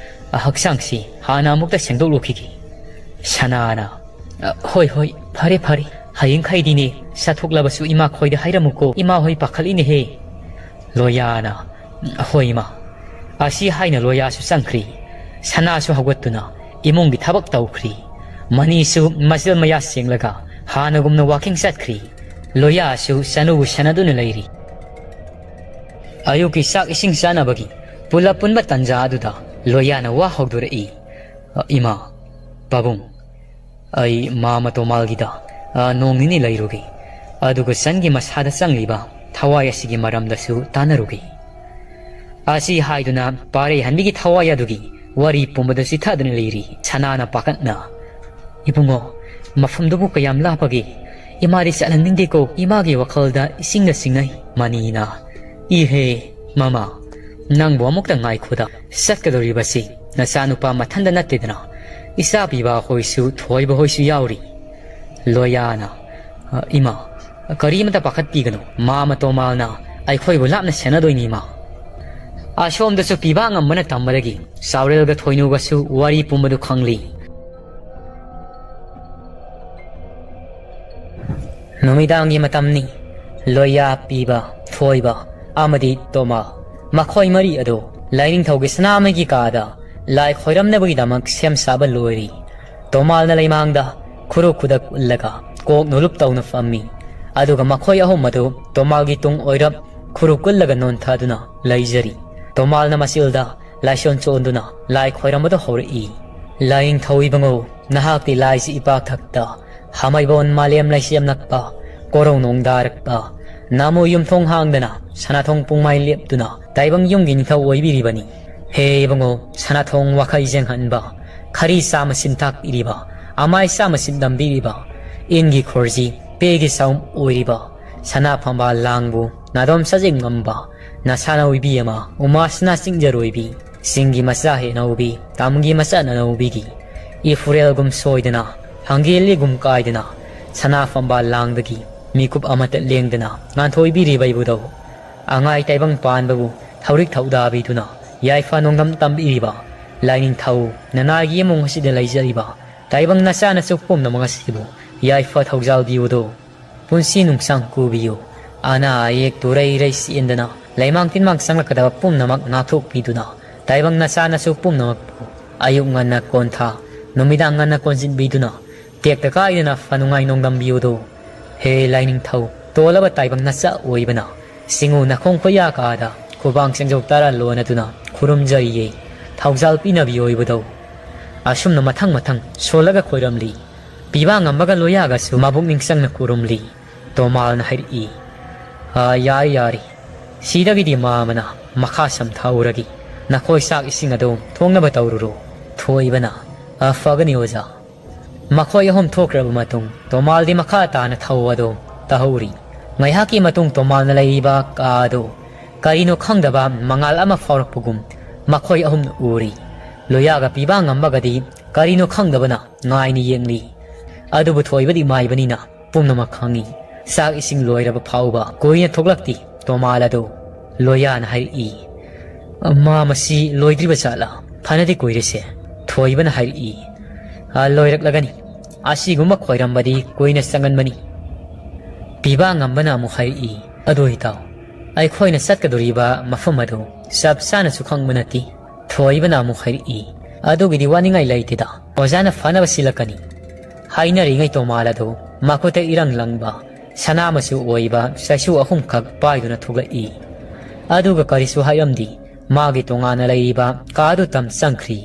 ꯑ, ꯍꯛꯆꯥꯡꯁꯤ ꯍꯥꯟꯅ ꯑꯃꯨꯛꯇ ꯁꯦꯡꯗꯣꯛꯂꯨꯈꯤꯒꯦ꯫" ꯁꯅꯥꯅ, "ꯑ, ꯍꯣꯏ, ꯍꯣꯏ, ꯐꯔꯦ, ꯐꯔꯦ꯫ ꯍꯌꯦꯡꯈꯩꯗꯤꯅꯦ, ꯆꯠꯊꯣꯛꯂꯕꯁꯨ ꯏꯃꯥ ꯈꯣꯏꯗ ꯍꯥꯏꯔꯝꯃꯨꯀꯣ꯫ ꯏꯃꯥ ꯍꯣꯏ ꯄꯥꯈꯠꯂꯤꯅꯦꯍꯦ꯫" ꯂꯣꯌꯥꯅ, "ꯍꯣꯏ, ꯏꯃꯥ꯫" ꯑꯁꯤ ꯍꯥꯏꯅ ꯂꯣꯌꯥꯁꯨ ꯆꯪꯈ꯭ꯔꯤ꯫ ꯁꯅꯥꯁꯨ ꯍꯧꯒꯠꯇꯨꯅ ꯏꯃꯨꯡꯒꯤ ꯊꯕꯛ ꯇꯧꯈ꯭ꯔꯤ꯫ ꯃꯅꯤꯁꯨ ꯃꯆꯤꯜ ꯃꯌꯥ ꯁꯦꯡꯂꯒ ꯍꯥꯟꯅꯒꯨꯝꯅ ꯋꯥꯀꯤꯡ ꯆꯠꯈ꯭ꯔꯤ꯫ ꯂꯣꯌꯥꯁꯨ ꯆꯅꯨꯕꯨ ꯁꯦꯟꯅꯗꯨꯅ ꯂꯩꯔꯤ꯫ ꯑꯌꯨꯛꯀꯤ ꯆꯥꯛ ꯏꯁꯤꯡ ꯆꯥꯅꯕꯒꯤ ꯄꯨꯂꯞ ꯄꯨꯟꯕ ꯇꯟꯖꯥ ꯑꯗꯨꯗ ꯂꯣꯌꯥꯅ ꯋꯥ ꯍꯧꯗꯣꯔꯛꯏ, "ꯏꯃꯥ, ꯄꯥꯕꯨꯡ, ꯑꯩ ꯃꯥꯃ ꯇꯣꯃꯥꯜꯒꯤꯗ, ꯑ, ꯅꯣꯡ ꯅꯤꯅꯤ ꯂꯩꯔꯨꯒꯦ꯫ ꯑꯗꯨꯒ ꯆꯟꯒꯤ ꯃꯁꯥꯗ ꯆꯪꯂꯤꯕ ꯊꯋꯥꯏ ꯑꯁꯤꯒꯤ ꯃꯔꯝꯗꯁꯨ ꯇꯥꯟꯅꯔꯨꯒꯦ꯫" ꯑꯁꯤ ꯍꯥꯏꯗꯨꯅ ꯄꯥꯔꯩꯍꯟꯕꯤꯒꯤ ꯊꯋꯥꯏ ꯑꯗꯨꯒꯤ ꯋꯥꯔꯤ ꯄꯨꯝꯕꯗ ꯆꯤꯊꯗꯨꯅ ꯂꯩꯔꯤ꯫ ꯁꯅꯥꯅ ꯄꯥꯈꯠꯅ, "ꯏꯕꯨꯡꯉꯣ, ꯃꯐꯝꯗꯨꯕꯨ ꯀꯌꯥꯝ ꯂꯥꯞꯄꯒꯦ? ꯏꯃꯥꯗꯤ ꯆꯠꯍꯟꯅꯤꯡꯗꯦꯀꯣ, ꯏꯃꯥꯒꯤ ꯋꯥꯈꯜꯗ ꯏꯁꯤꯡꯅ ꯆꯤꯡꯅꯩ꯫" ꯃꯅꯤꯅ, "ꯏꯍꯦ, ꯃꯃꯥ, ꯅꯪꯕꯨ ꯑꯃꯨꯛꯇ ꯉꯥꯏꯈꯣꯗ꯫ ꯆꯠꯀꯗꯧꯔꯤꯕꯁꯤ ꯅꯆꯥꯅꯨꯄꯥ ꯃꯊꯟꯇ ꯅꯠꯇꯦꯗꯅ, ꯏꯆꯥ ꯄꯤꯕ ꯍꯣꯏꯁꯨ, ꯊꯣꯏꯕ ꯍꯣꯏꯁꯨ ꯌꯥꯎꯔꯤ꯫" ꯂꯣꯌꯥꯅ, "ꯑ, ꯏꯃꯥ, ꯀꯔꯤꯃꯇ ꯄꯥꯈꯠꯄꯤꯒꯅꯨ꯫ ꯃꯥꯃ ꯇꯣꯃꯥꯜꯅ ꯑꯩꯈꯣꯏꯕꯨ ꯂꯥꯞꯅ ꯁꯦꯟꯅꯗꯣꯏꯅꯤ, ꯏꯃꯥ꯫" ꯑꯁꯣꯝꯗꯁꯨ ꯄꯤꯕ ꯉꯝꯕꯅ ꯇꯝꯕꯗꯒꯤ ꯆꯥꯎꯔꯦꯜꯒ ꯊꯣꯏꯅꯨꯒꯁꯨ ꯋꯥꯔꯤ ꯄꯨꯝꯕꯗꯨ ꯈꯪꯂꯤ꯫ ꯅꯨꯃꯤꯗꯥꯡꯒꯤ ꯃꯇꯝꯅꯤ꯫ ꯂꯣꯌꯥ, ꯄꯤꯕ, ꯊꯣꯏꯕ ꯑꯃꯗꯤ ꯇꯣꯃꯥ, ꯃꯈꯣꯏ ꯃꯔꯤ ꯑꯗꯨ ꯂꯥꯏꯅꯤꯡꯊꯧꯒꯤ ꯁꯅꯥꯃꯍꯤꯒꯤ ꯀꯥꯗ ꯂꯥꯏ ꯈꯣꯏꯔꯝꯅꯕꯒꯤꯗꯃꯛ ꯁꯦꯝ ꯁꯥꯕ ꯂꯣꯏꯔꯤ꯫ ꯇꯣꯃꯥꯜꯅ ꯂꯩꯃꯥꯡꯗ ꯈꯨꯔꯨ ꯈꯨꯗꯛ ꯎꯠꯂꯒ ꯀꯣꯛ ꯅꯣꯂꯨꯞ ꯇꯧꯅ ꯐꯝꯃꯤ꯫ ꯑꯗꯨꯒ ꯃꯈꯣꯏ ꯑꯍꯨꯝ ꯑꯗꯨ ꯇꯣꯃꯥꯜꯒꯤ ꯇꯨꯡ ꯑꯣꯏꯔꯞ ꯈꯨꯔꯨ ꯀꯨꯜꯂꯒ ꯅꯣꯟꯊꯗꯨꯅ ꯂꯩꯖꯔꯤ꯫ ꯇꯣꯃꯥꯜꯅ ꯃꯆꯤꯜꯗ ꯂꯥꯏꯁꯣꯟ ꯆꯣꯟꯗꯨꯅ ꯂꯥꯏ ꯈꯣꯏꯔꯝꯕꯗꯨ ꯍꯧꯔꯛꯏ꯫ "ꯂꯥꯏꯅꯤꯡꯊꯧ ꯏꯕꯨꯡꯉꯣ, ꯅꯍꯥꯛꯇꯤ ꯂꯥꯏꯁꯤ ꯏꯄꯥꯛꯊꯛꯇ ꯍꯥꯃꯩꯕꯣꯟ ꯃꯥꯂꯦꯝ ꯂꯩꯁꯦꯝꯂꯛꯄ, ꯀꯣꯔꯧ ꯅꯣꯡꯗꯥꯔꯛꯄ, ꯅꯥꯃꯨ ꯌꯨꯝꯊꯣꯡ ꯍꯥꯡꯗꯅ ꯁꯅꯥꯊꯣꯡ ꯄꯨꯡꯃꯥꯏ ꯂꯦꯞꯇꯨꯅ ꯇꯥꯏꯕꯪ ꯌꯨꯝꯒꯤ ꯅꯤꯡꯊꯧ ꯑꯣꯏꯕꯤꯔꯤꯕꯅꯤ꯫ ꯍꯦ ꯏꯕꯨꯡꯉꯣ, ꯁꯅꯥꯊꯣꯡ ꯋꯥꯈꯩ ꯌꯦꯡꯍꯟꯕ, ꯈꯔꯤ ꯆꯥꯃ ꯁꯤꯟ ꯇꯥꯛꯄꯤꯔꯤꯕ, ꯑꯃꯥꯏ ꯆꯥꯃ ꯁꯤꯟ ꯇꯝꯕꯤꯔꯤꯕ, ꯏꯟꯒꯤ ꯈꯣꯔꯖꯤ, ꯄꯦꯒꯤ ꯁꯥꯎꯝ ꯑꯣꯏꯔꯤꯕ, ꯁꯅꯥ ꯐꯝꯕꯥꯜ ꯂꯥꯡꯕꯨ ꯅꯥꯗꯣꯝ ꯁꯥꯖꯦꯡ ꯉꯝꯕ, ꯅꯁꯥꯅ ꯑꯣꯏꯕꯤ ꯑꯃ, ꯎꯃꯥꯁꯅꯥ ꯆꯤꯡꯖꯔꯣꯏꯕꯤ, ꯆꯤꯡꯒꯤ ꯃꯆꯥ ꯍꯦꯅꯧꯕꯤ, ꯇꯝꯒꯤ ꯃꯆꯥ ꯅꯅꯧꯕꯤꯒꯤ ꯏꯐꯨꯔꯦꯜꯒꯨꯝ ꯁꯣꯏꯗꯅ ꯃꯪꯒꯦꯜꯂꯤꯒꯨꯝ ꯀꯥꯏꯗꯅ ꯁꯅꯥ ꯐꯝꯕꯥꯜ ꯂꯥꯡꯗꯒꯤ ꯃꯤꯀꯨꯞ ꯑꯃꯠꯇ ꯂꯦꯡꯗꯅ ꯉꯥꯟꯊꯣꯏꯕꯤꯔꯤꯕ ꯏꯕꯨꯙꯧ, ꯑꯉꯥꯏ ꯇꯥꯏꯕꯪ ꯄꯥꯟꯕꯕꯨ ꯊꯧꯔꯤꯛ ꯊꯧꯗꯥꯕꯤꯗꯨꯅ ꯌꯥꯏꯐ ꯅꯣꯡꯗꯝ ꯇꯝꯕꯤꯔꯤꯕ ꯂꯥꯏꯅꯤꯡꯊꯧ ꯅꯅꯥꯏꯒꯤ ꯏꯃꯨꯡ ꯑꯁꯤꯗ ꯂꯩꯖꯔꯤꯕ ꯇꯥꯏꯕꯪ ꯅꯆꯥ ꯅꯁꯨ ꯄꯨꯝꯅꯃꯛ ꯑꯁꯤꯕꯨ ꯌꯥꯏꯐ ꯊꯧꯖꯥꯜꯕꯤꯌꯨꯗꯣ꯫ ꯄꯨꯟꯁꯤ ꯅꯨꯡꯁꯥꯡ ꯀꯨꯕꯤꯌꯨ꯫ ꯑꯅꯥ ꯑꯌꯦꯛ ꯇꯨꯔꯩ ꯔꯩ ꯆꯦꯟꯗꯅ ꯂꯩꯃꯥꯡ ꯇꯤꯟꯃꯥꯡ ꯆꯪꯂꯛꯀꯗꯕ ꯄꯨꯝꯅꯃꯛ ꯉꯥꯛꯊꯣꯛꯄꯤꯗꯨꯅ ꯇꯥꯏꯕꯪ ꯅꯆꯥ ꯅꯁꯨ ꯄꯨꯝꯅꯃꯛꯄꯨ ꯑꯌꯨꯛ ꯉꯟꯅ ꯀꯣꯟꯊꯥ, ꯅꯨꯃꯤꯗꯥꯡ ꯉꯟꯅ ꯀꯣꯟꯁꯤꯟꯕꯤꯗꯨꯅ ꯇꯦꯛꯇ ꯀꯥꯏꯗꯅ ꯐꯅꯨꯡꯉꯥꯏ ꯅꯣꯡꯗꯝꯕꯤꯌꯨꯗꯣ꯫ ꯍꯦ ꯂꯥꯏꯅꯤꯡꯊꯧ, ꯇꯣꯜꯂꯕ ꯇꯥꯏꯕꯪ ꯅꯆꯥ ꯑꯣꯏꯕꯅ ꯆꯤꯡꯉꯨ ꯅꯈꯣꯡ ꯈꯨꯌꯥ ꯀꯥꯗ ꯈꯨꯕꯥꯡ ꯆꯦꯡꯖꯧ ꯇꯔꯥ ꯂꯣꯟꯅꯗꯨꯅ ꯈꯨꯔꯨꯝꯖꯔꯤꯌꯦ꯫ ꯊꯧꯖꯥꯜ ꯄꯤꯅꯕꯤ ꯑꯣꯏꯕꯗꯧ꯫ ꯑꯁꯨꯝꯅ ꯃꯊꯪ ꯃꯊꯪ ꯁꯣꯜꯂꯒ ꯈꯣꯏꯔꯝꯂꯤ꯫ ꯄꯤꯕꯥ ꯉꯝꯕꯒ ꯂꯣꯌꯥꯒꯁꯨ ꯃꯕꯨꯛꯅꯤꯡ ꯆꯪꯅ ꯈꯨꯔꯨꯝꯂꯤ꯫ ꯇꯣꯃꯥꯜꯅ ꯍꯥꯏꯔꯛꯏ, "ꯑ, ꯌꯥꯔꯦ, ꯌꯥꯔꯦ꯫ ꯁꯤꯗꯒꯤꯗꯤ ꯃꯥꯃꯅ ꯃꯈꯥ ꯁꯝꯊꯍꯧꯔꯒꯦ꯫ ꯅꯈꯣꯏ ꯆꯥꯛ ꯏꯁꯤꯡ ꯑꯗꯨ ꯊꯣꯡꯅꯕ ꯇꯧꯔꯨꯔꯣ꯫" ꯊꯣꯏꯕꯅ, "ꯑ, ꯐꯒꯅꯤ ꯑꯣꯖꯥ꯫" ꯃꯈꯣꯏ ꯑꯍꯨꯝ ꯊꯣꯛꯈ꯭ꯔꯕ ꯃꯇꯨꯡ ꯇꯣꯃꯥꯜꯗꯤ ꯃꯈꯥ ꯇꯥꯅ ꯊꯧ ꯑꯗꯨ ꯇꯥꯍꯧꯔꯤ꯫ ꯉꯥꯏꯍꯥꯛꯀꯤ ꯃꯇꯨꯡ ꯇꯣꯃꯥꯜꯅ ꯂꯩꯔꯤꯕ ꯀꯥ ꯑꯗꯨ ꯀꯔꯤꯅꯣ ꯈꯪꯗꯕ ꯃꯉꯥꯜ ꯑꯃ ꯐꯥꯎꯔꯛꯄꯒꯨꯝ ꯃꯈꯣꯏ ꯑꯍꯨꯝꯅ ꯎꯔꯤ꯫ ꯂꯣꯌꯥꯒ ꯄꯤꯕꯥ ꯉꯝꯕꯒꯗꯤ ꯀꯔꯤꯅꯣ ꯈꯪꯗꯕꯅ ꯉꯥꯏꯅ ꯌꯦꯡꯂꯤ꯫ ꯑꯗꯨꯕꯨ ꯊꯣꯏꯕꯗꯤ ꯃꯥꯏꯕꯅꯤꯅ ꯄꯨꯝꯅꯃꯛ ꯈꯪꯏ꯫ ꯆꯥꯛ ꯏꯁꯤꯡ ꯂꯣꯏꯔꯕ ꯐꯥꯎꯕ ꯀꯨꯏꯅ ꯊꯣꯛꯂꯛꯇꯦ ꯇꯣꯃꯥꯜ ꯑꯗꯨ꯫ ꯂꯣꯌꯥꯅ ꯍꯥꯏꯔꯛꯏ, "ꯃꯥ ꯃꯁꯤ ꯂꯣꯏꯗ꯭ꯔꯤꯕ ꯖꯥꯠꯂꯥ? ꯐꯅꯗꯤ ꯀꯨꯏꯔꯦꯁꯦ꯫" ꯊꯣꯏꯕꯅ ꯍꯥꯏꯔꯛꯏ, "ꯑ, ꯂꯣꯏꯔꯛꯂꯒꯅꯤ꯫ ꯑꯁꯤꯒꯨꯝꯕ ꯈꯣꯏꯔꯝꯕꯗꯤ ꯀꯨꯏꯅ ꯆꯪꯒꯟꯕꯅꯤ꯫" ꯄꯤꯕꯥ ꯉꯝꯕꯅ ꯑꯃꯨꯛ ꯍꯥꯏꯔꯛꯏ, "ꯑꯗꯨ ꯏꯇꯥꯎ, ꯑꯩꯈꯣꯏꯅ ꯆꯠꯀꯗꯧꯔꯤꯕ ꯃꯐꯝ ꯑꯗꯨ ꯆꯞ ꯆꯥꯅꯁꯨ ꯈꯪꯕ ꯅꯠꯇꯦ꯫" ꯊꯣꯏꯕꯅ ꯑꯃꯨꯛ ꯍꯥꯏꯔꯛꯏ, "ꯑꯗꯨꯒꯤꯗꯤ ꯋꯥꯅꯤꯡꯉꯥꯏ ꯂꯩꯇꯦꯗ, ꯑꯣꯖꯥꯅ ꯐꯅꯕ ꯁꯤꯜꯂꯛꯀꯅꯤ꯫" ꯍꯥꯏꯅꯔꯤꯉꯩ ꯇꯣꯃꯥꯜ ꯑꯗꯨ ꯃꯈꯨꯠꯇ ꯏꯔꯪ ꯂꯪꯕ ꯁꯅꯥ ꯃꯆꯨ ꯑꯣꯏꯕ ꯆꯩꯁꯨ ꯑꯍꯨꯝꯈꯛ ꯄꯥꯏꯗꯨꯅ ꯊꯣꯛꯂꯛꯏ꯫ ꯑꯗꯨꯒ ꯀꯔꯤꯁꯨ ꯍꯥꯏꯔꯝꯗꯦ, ꯃꯥꯒꯤ ꯇꯣꯉꯥꯟꯅ ꯂꯩꯔꯤꯕ ꯀꯥ ꯑꯗꯨ ꯇꯝ ꯆꯪꯈ꯭ꯔꯤ꯫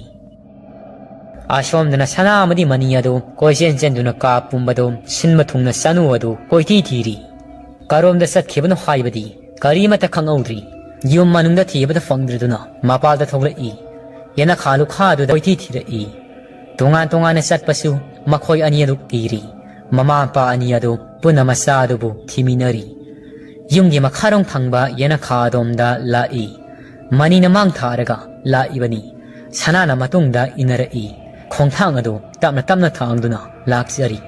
ꯑꯁꯣꯝꯗꯅ ꯁꯅꯥ ꯑꯃꯗꯤ ꯃꯅꯤ ꯑꯗꯨ ꯀꯣꯏꯆꯦꯟ ꯆꯦꯟꯗꯨꯅ ꯀꯥ ꯄꯨꯝꯕꯗꯨ ꯁꯤꯟꯕ ꯊꯨꯡꯅ ꯆꯅꯨ ꯑꯗꯨ ꯀꯣꯏꯊꯤ ꯊꯤꯔꯤ꯫ ꯀꯔꯣꯝꯗ ꯆꯠꯈꯤꯕꯅꯣ ꯍꯥꯏꯕꯗꯤ ꯀꯔꯤꯃꯠꯇ ꯈꯪꯍꯧꯗ꯭ꯔꯤ꯫ ꯌꯨꯝ ꯃꯅꯨꯡꯗ ꯊꯤꯕꯗ ꯐꯪꯗ꯭ꯔꯗꯨꯅ ꯃꯄꯥꯜꯗ ꯊꯣꯛꯂꯛꯏ꯫ ꯌꯦꯅꯈꯥ ꯂꯨꯈꯥꯗꯨꯗ ꯀꯣꯏꯊꯤ ꯊꯤꯔꯛꯏ꯫ ꯇꯣꯉꯥꯟ ꯇꯣꯉꯥꯟꯅ ꯆꯠꯄꯁꯨ ꯃꯈꯣꯏ ꯑꯅꯤ ꯑꯗꯨ ꯀꯤꯔꯤ꯫ ꯃꯃꯥ ꯃꯄꯥ ꯑꯅꯤ ꯑꯗꯨ ꯄꯨꯟꯅ ꯃꯆꯥ ꯑꯗꯨꯕꯨ ꯊꯤꯃꯤꯟꯅꯔꯤ꯫ ꯌꯨꯝꯒꯤ ꯃꯈꯥꯔꯣꯝ ꯊꯪꯕ ꯌꯦꯅꯈꯥ ꯑꯗꯣꯝꯗ ꯂꯥꯛꯏ꯫ ꯃꯅꯤꯅ ꯃꯥꯡ ꯊꯥꯔꯒ ꯂꯥꯛꯏꯕꯅꯤ꯫ ꯁꯅꯥꯅ ꯃꯇꯨꯡꯗ ꯏꯟꯅꯔꯛꯏ꯫ ꯈꯣꯡꯊꯥꯡ ꯑꯗꯨ ꯇꯞꯅ ꯇꯞꯅ ꯊꯥꯡꯗꯨꯅ ꯂꯥꯛꯆꯔꯤ꯫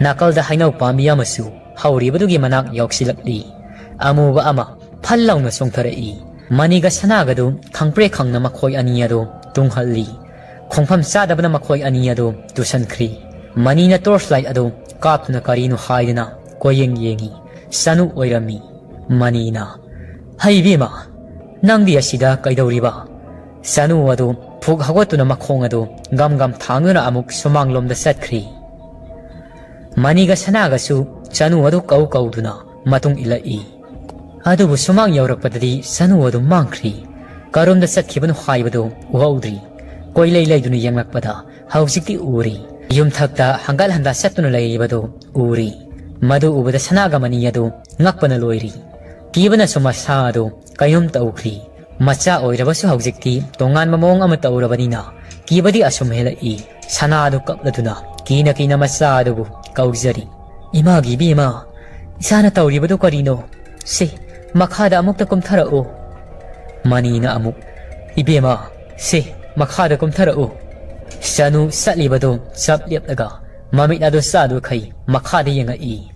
ꯅꯥꯀꯜꯗ ꯍꯩꯅꯧ ꯄꯥꯝꯕꯤ ꯑꯃꯁꯨ ꯍꯧꯔꯤꯕꯗꯨꯒꯤ ꯃꯅꯥꯛ ꯌꯧꯁꯤꯜꯂꯛꯂꯤ꯫ ꯑꯃꯨꯕ ꯑꯃ ꯐꯜ ꯂꯥꯎꯅ ꯆꯣꯡꯊꯔꯛꯏ꯫ ꯃꯅꯤꯒ ꯁꯅꯥꯒꯗꯨ ꯈꯪꯄ꯭ꯔꯦꯛ ꯈꯪꯅ ꯃꯈꯣꯏ ꯑꯅꯤ ꯑꯗꯨ ꯇꯨꯡꯍꯜꯂꯤ꯫ ꯈꯣꯡꯐꯝ ꯆꯥꯗꯕꯅ ꯃꯈꯣꯏ ꯑꯅꯤ ꯑꯗꯨ ꯇꯨꯁꯟꯈ꯭ꯔꯤ꯫ ꯃꯅꯤꯅ torch light ꯑꯗꯨ ꯀꯥꯞꯇꯨꯅ ꯀꯔꯤꯅꯣ ꯍꯥꯏꯗꯨꯅ ꯀꯣꯏꯌꯦꯡ ꯌꯦꯡꯏ꯫ ꯆꯅꯨ ꯑꯣꯏꯔꯝꯃꯤ꯫ ꯃꯅꯤꯅ, "ꯍꯩ ꯏꯕꯦꯝꯃ, ꯅꯪꯗꯤ ꯑꯁꯤꯗ ꯀꯩꯗꯧꯔꯤꯕ?" ꯆꯅꯨ ꯑꯗꯨ ꯐꯨꯛ ꯍꯧꯒꯠꯇꯨꯅ ꯃꯈꯣꯡ ꯑꯗꯨ ꯒꯝ ꯒꯝ ꯊꯥꯡꯗꯨꯅ ꯑꯃꯨꯛ ꯁꯨꯃꯥꯡꯂꯣꯝꯗ ꯆꯠꯈ꯭ꯔꯤ꯫ ꯃꯅꯤꯒ ꯁꯅꯥꯒꯁꯨ ꯆꯅꯨ ꯑꯗꯨ ꯀꯧ ꯀꯧꯗꯨꯅ ꯃꯇꯨꯡ ꯏꯜꯂꯛꯏ꯫ ꯑꯗꯨꯕꯨ ꯁꯨꯃꯥꯡ ꯌꯧꯔꯛꯄꯗꯗꯤ ꯆꯅꯨ ꯑꯗꯨ ꯃꯥꯡꯈ꯭ꯔꯤ꯫ ꯀꯔꯣꯝꯗ ꯆꯠꯈꯤꯕꯅꯣ ꯍꯥꯏꯕꯗꯨ ꯎꯍꯧꯗ꯭ꯔꯤ꯫ ꯀꯣꯏꯂꯩ ꯂꯩꯗꯨꯅ ꯌꯦꯡꯂꯛꯄꯗ ꯍꯧꯖꯤꯛꯇꯤ ꯎꯔꯤ꯫ ꯌꯨꯝꯊꯛꯇ ꯍꯪꯒꯠ ꯍꯟꯗꯥ ꯆꯠꯇꯨꯅ ꯂꯩꯔꯤꯕꯗꯨ ꯎꯔꯤ꯫ ꯃꯗꯨ ꯎꯕꯗ ꯁꯅꯥꯒ ꯃꯅꯤ ꯑꯗꯨ ꯉꯛꯄꯅ ꯂꯣꯏꯔꯤ꯫ ꯀꯤꯕꯅꯁꯨ ꯃꯁꯥ ꯑꯗꯨ ꯀꯩꯅꯣꯝ ꯇꯧꯈ꯭ꯔꯤ꯫ ꯃꯆꯥ ꯑꯣꯏꯔꯕꯁꯨ ꯍꯧꯖꯤꯛꯇꯤ ꯇꯣꯉꯥꯟꯕ ꯃꯑꯣꯡ ꯑꯃ ꯇꯧꯔꯕꯅꯤꯅ ꯀꯤꯕꯗꯤ ꯑꯁꯨꯝ ꯍꯦꯜꯂꯛꯏ꯫ ꯁꯅꯥ ꯑꯗꯨ ꯀꯞꯂꯗꯨꯅ ꯀꯤꯅ ꯀꯤꯅ ꯃꯆꯥ ꯑꯗꯨꯕꯨ ꯀꯧꯖꯔꯤ꯫ "ꯏꯃꯥꯒꯤ ꯏꯕꯦꯝꯃ, ꯏꯆꯥꯅ ꯇꯧꯔꯤꯕꯗꯨ ꯀꯔꯤꯅꯣ? ꯁꯦ, ꯃꯈꯥꯗ ꯑꯃꯨꯛꯇ ꯀꯨꯝꯊꯔꯛꯎ꯫" ꯃꯅꯤꯅ ꯑꯃꯨꯛ, "ꯏꯕꯦꯝꯃ, ꯁꯦ, ꯃꯈꯥꯗ ꯀꯨꯝꯊꯔꯛꯎ꯫" ꯆꯅꯨ ꯆꯠꯂꯤꯕꯗꯨ ꯆꯞ ꯂꯦꯞꯂꯒ ꯃꯃꯤꯠ ꯑꯗꯨ ꯆꯥꯗꯨꯈꯩ ꯃꯈꯥꯗ ꯌꯦꯡꯉꯛꯏ꯫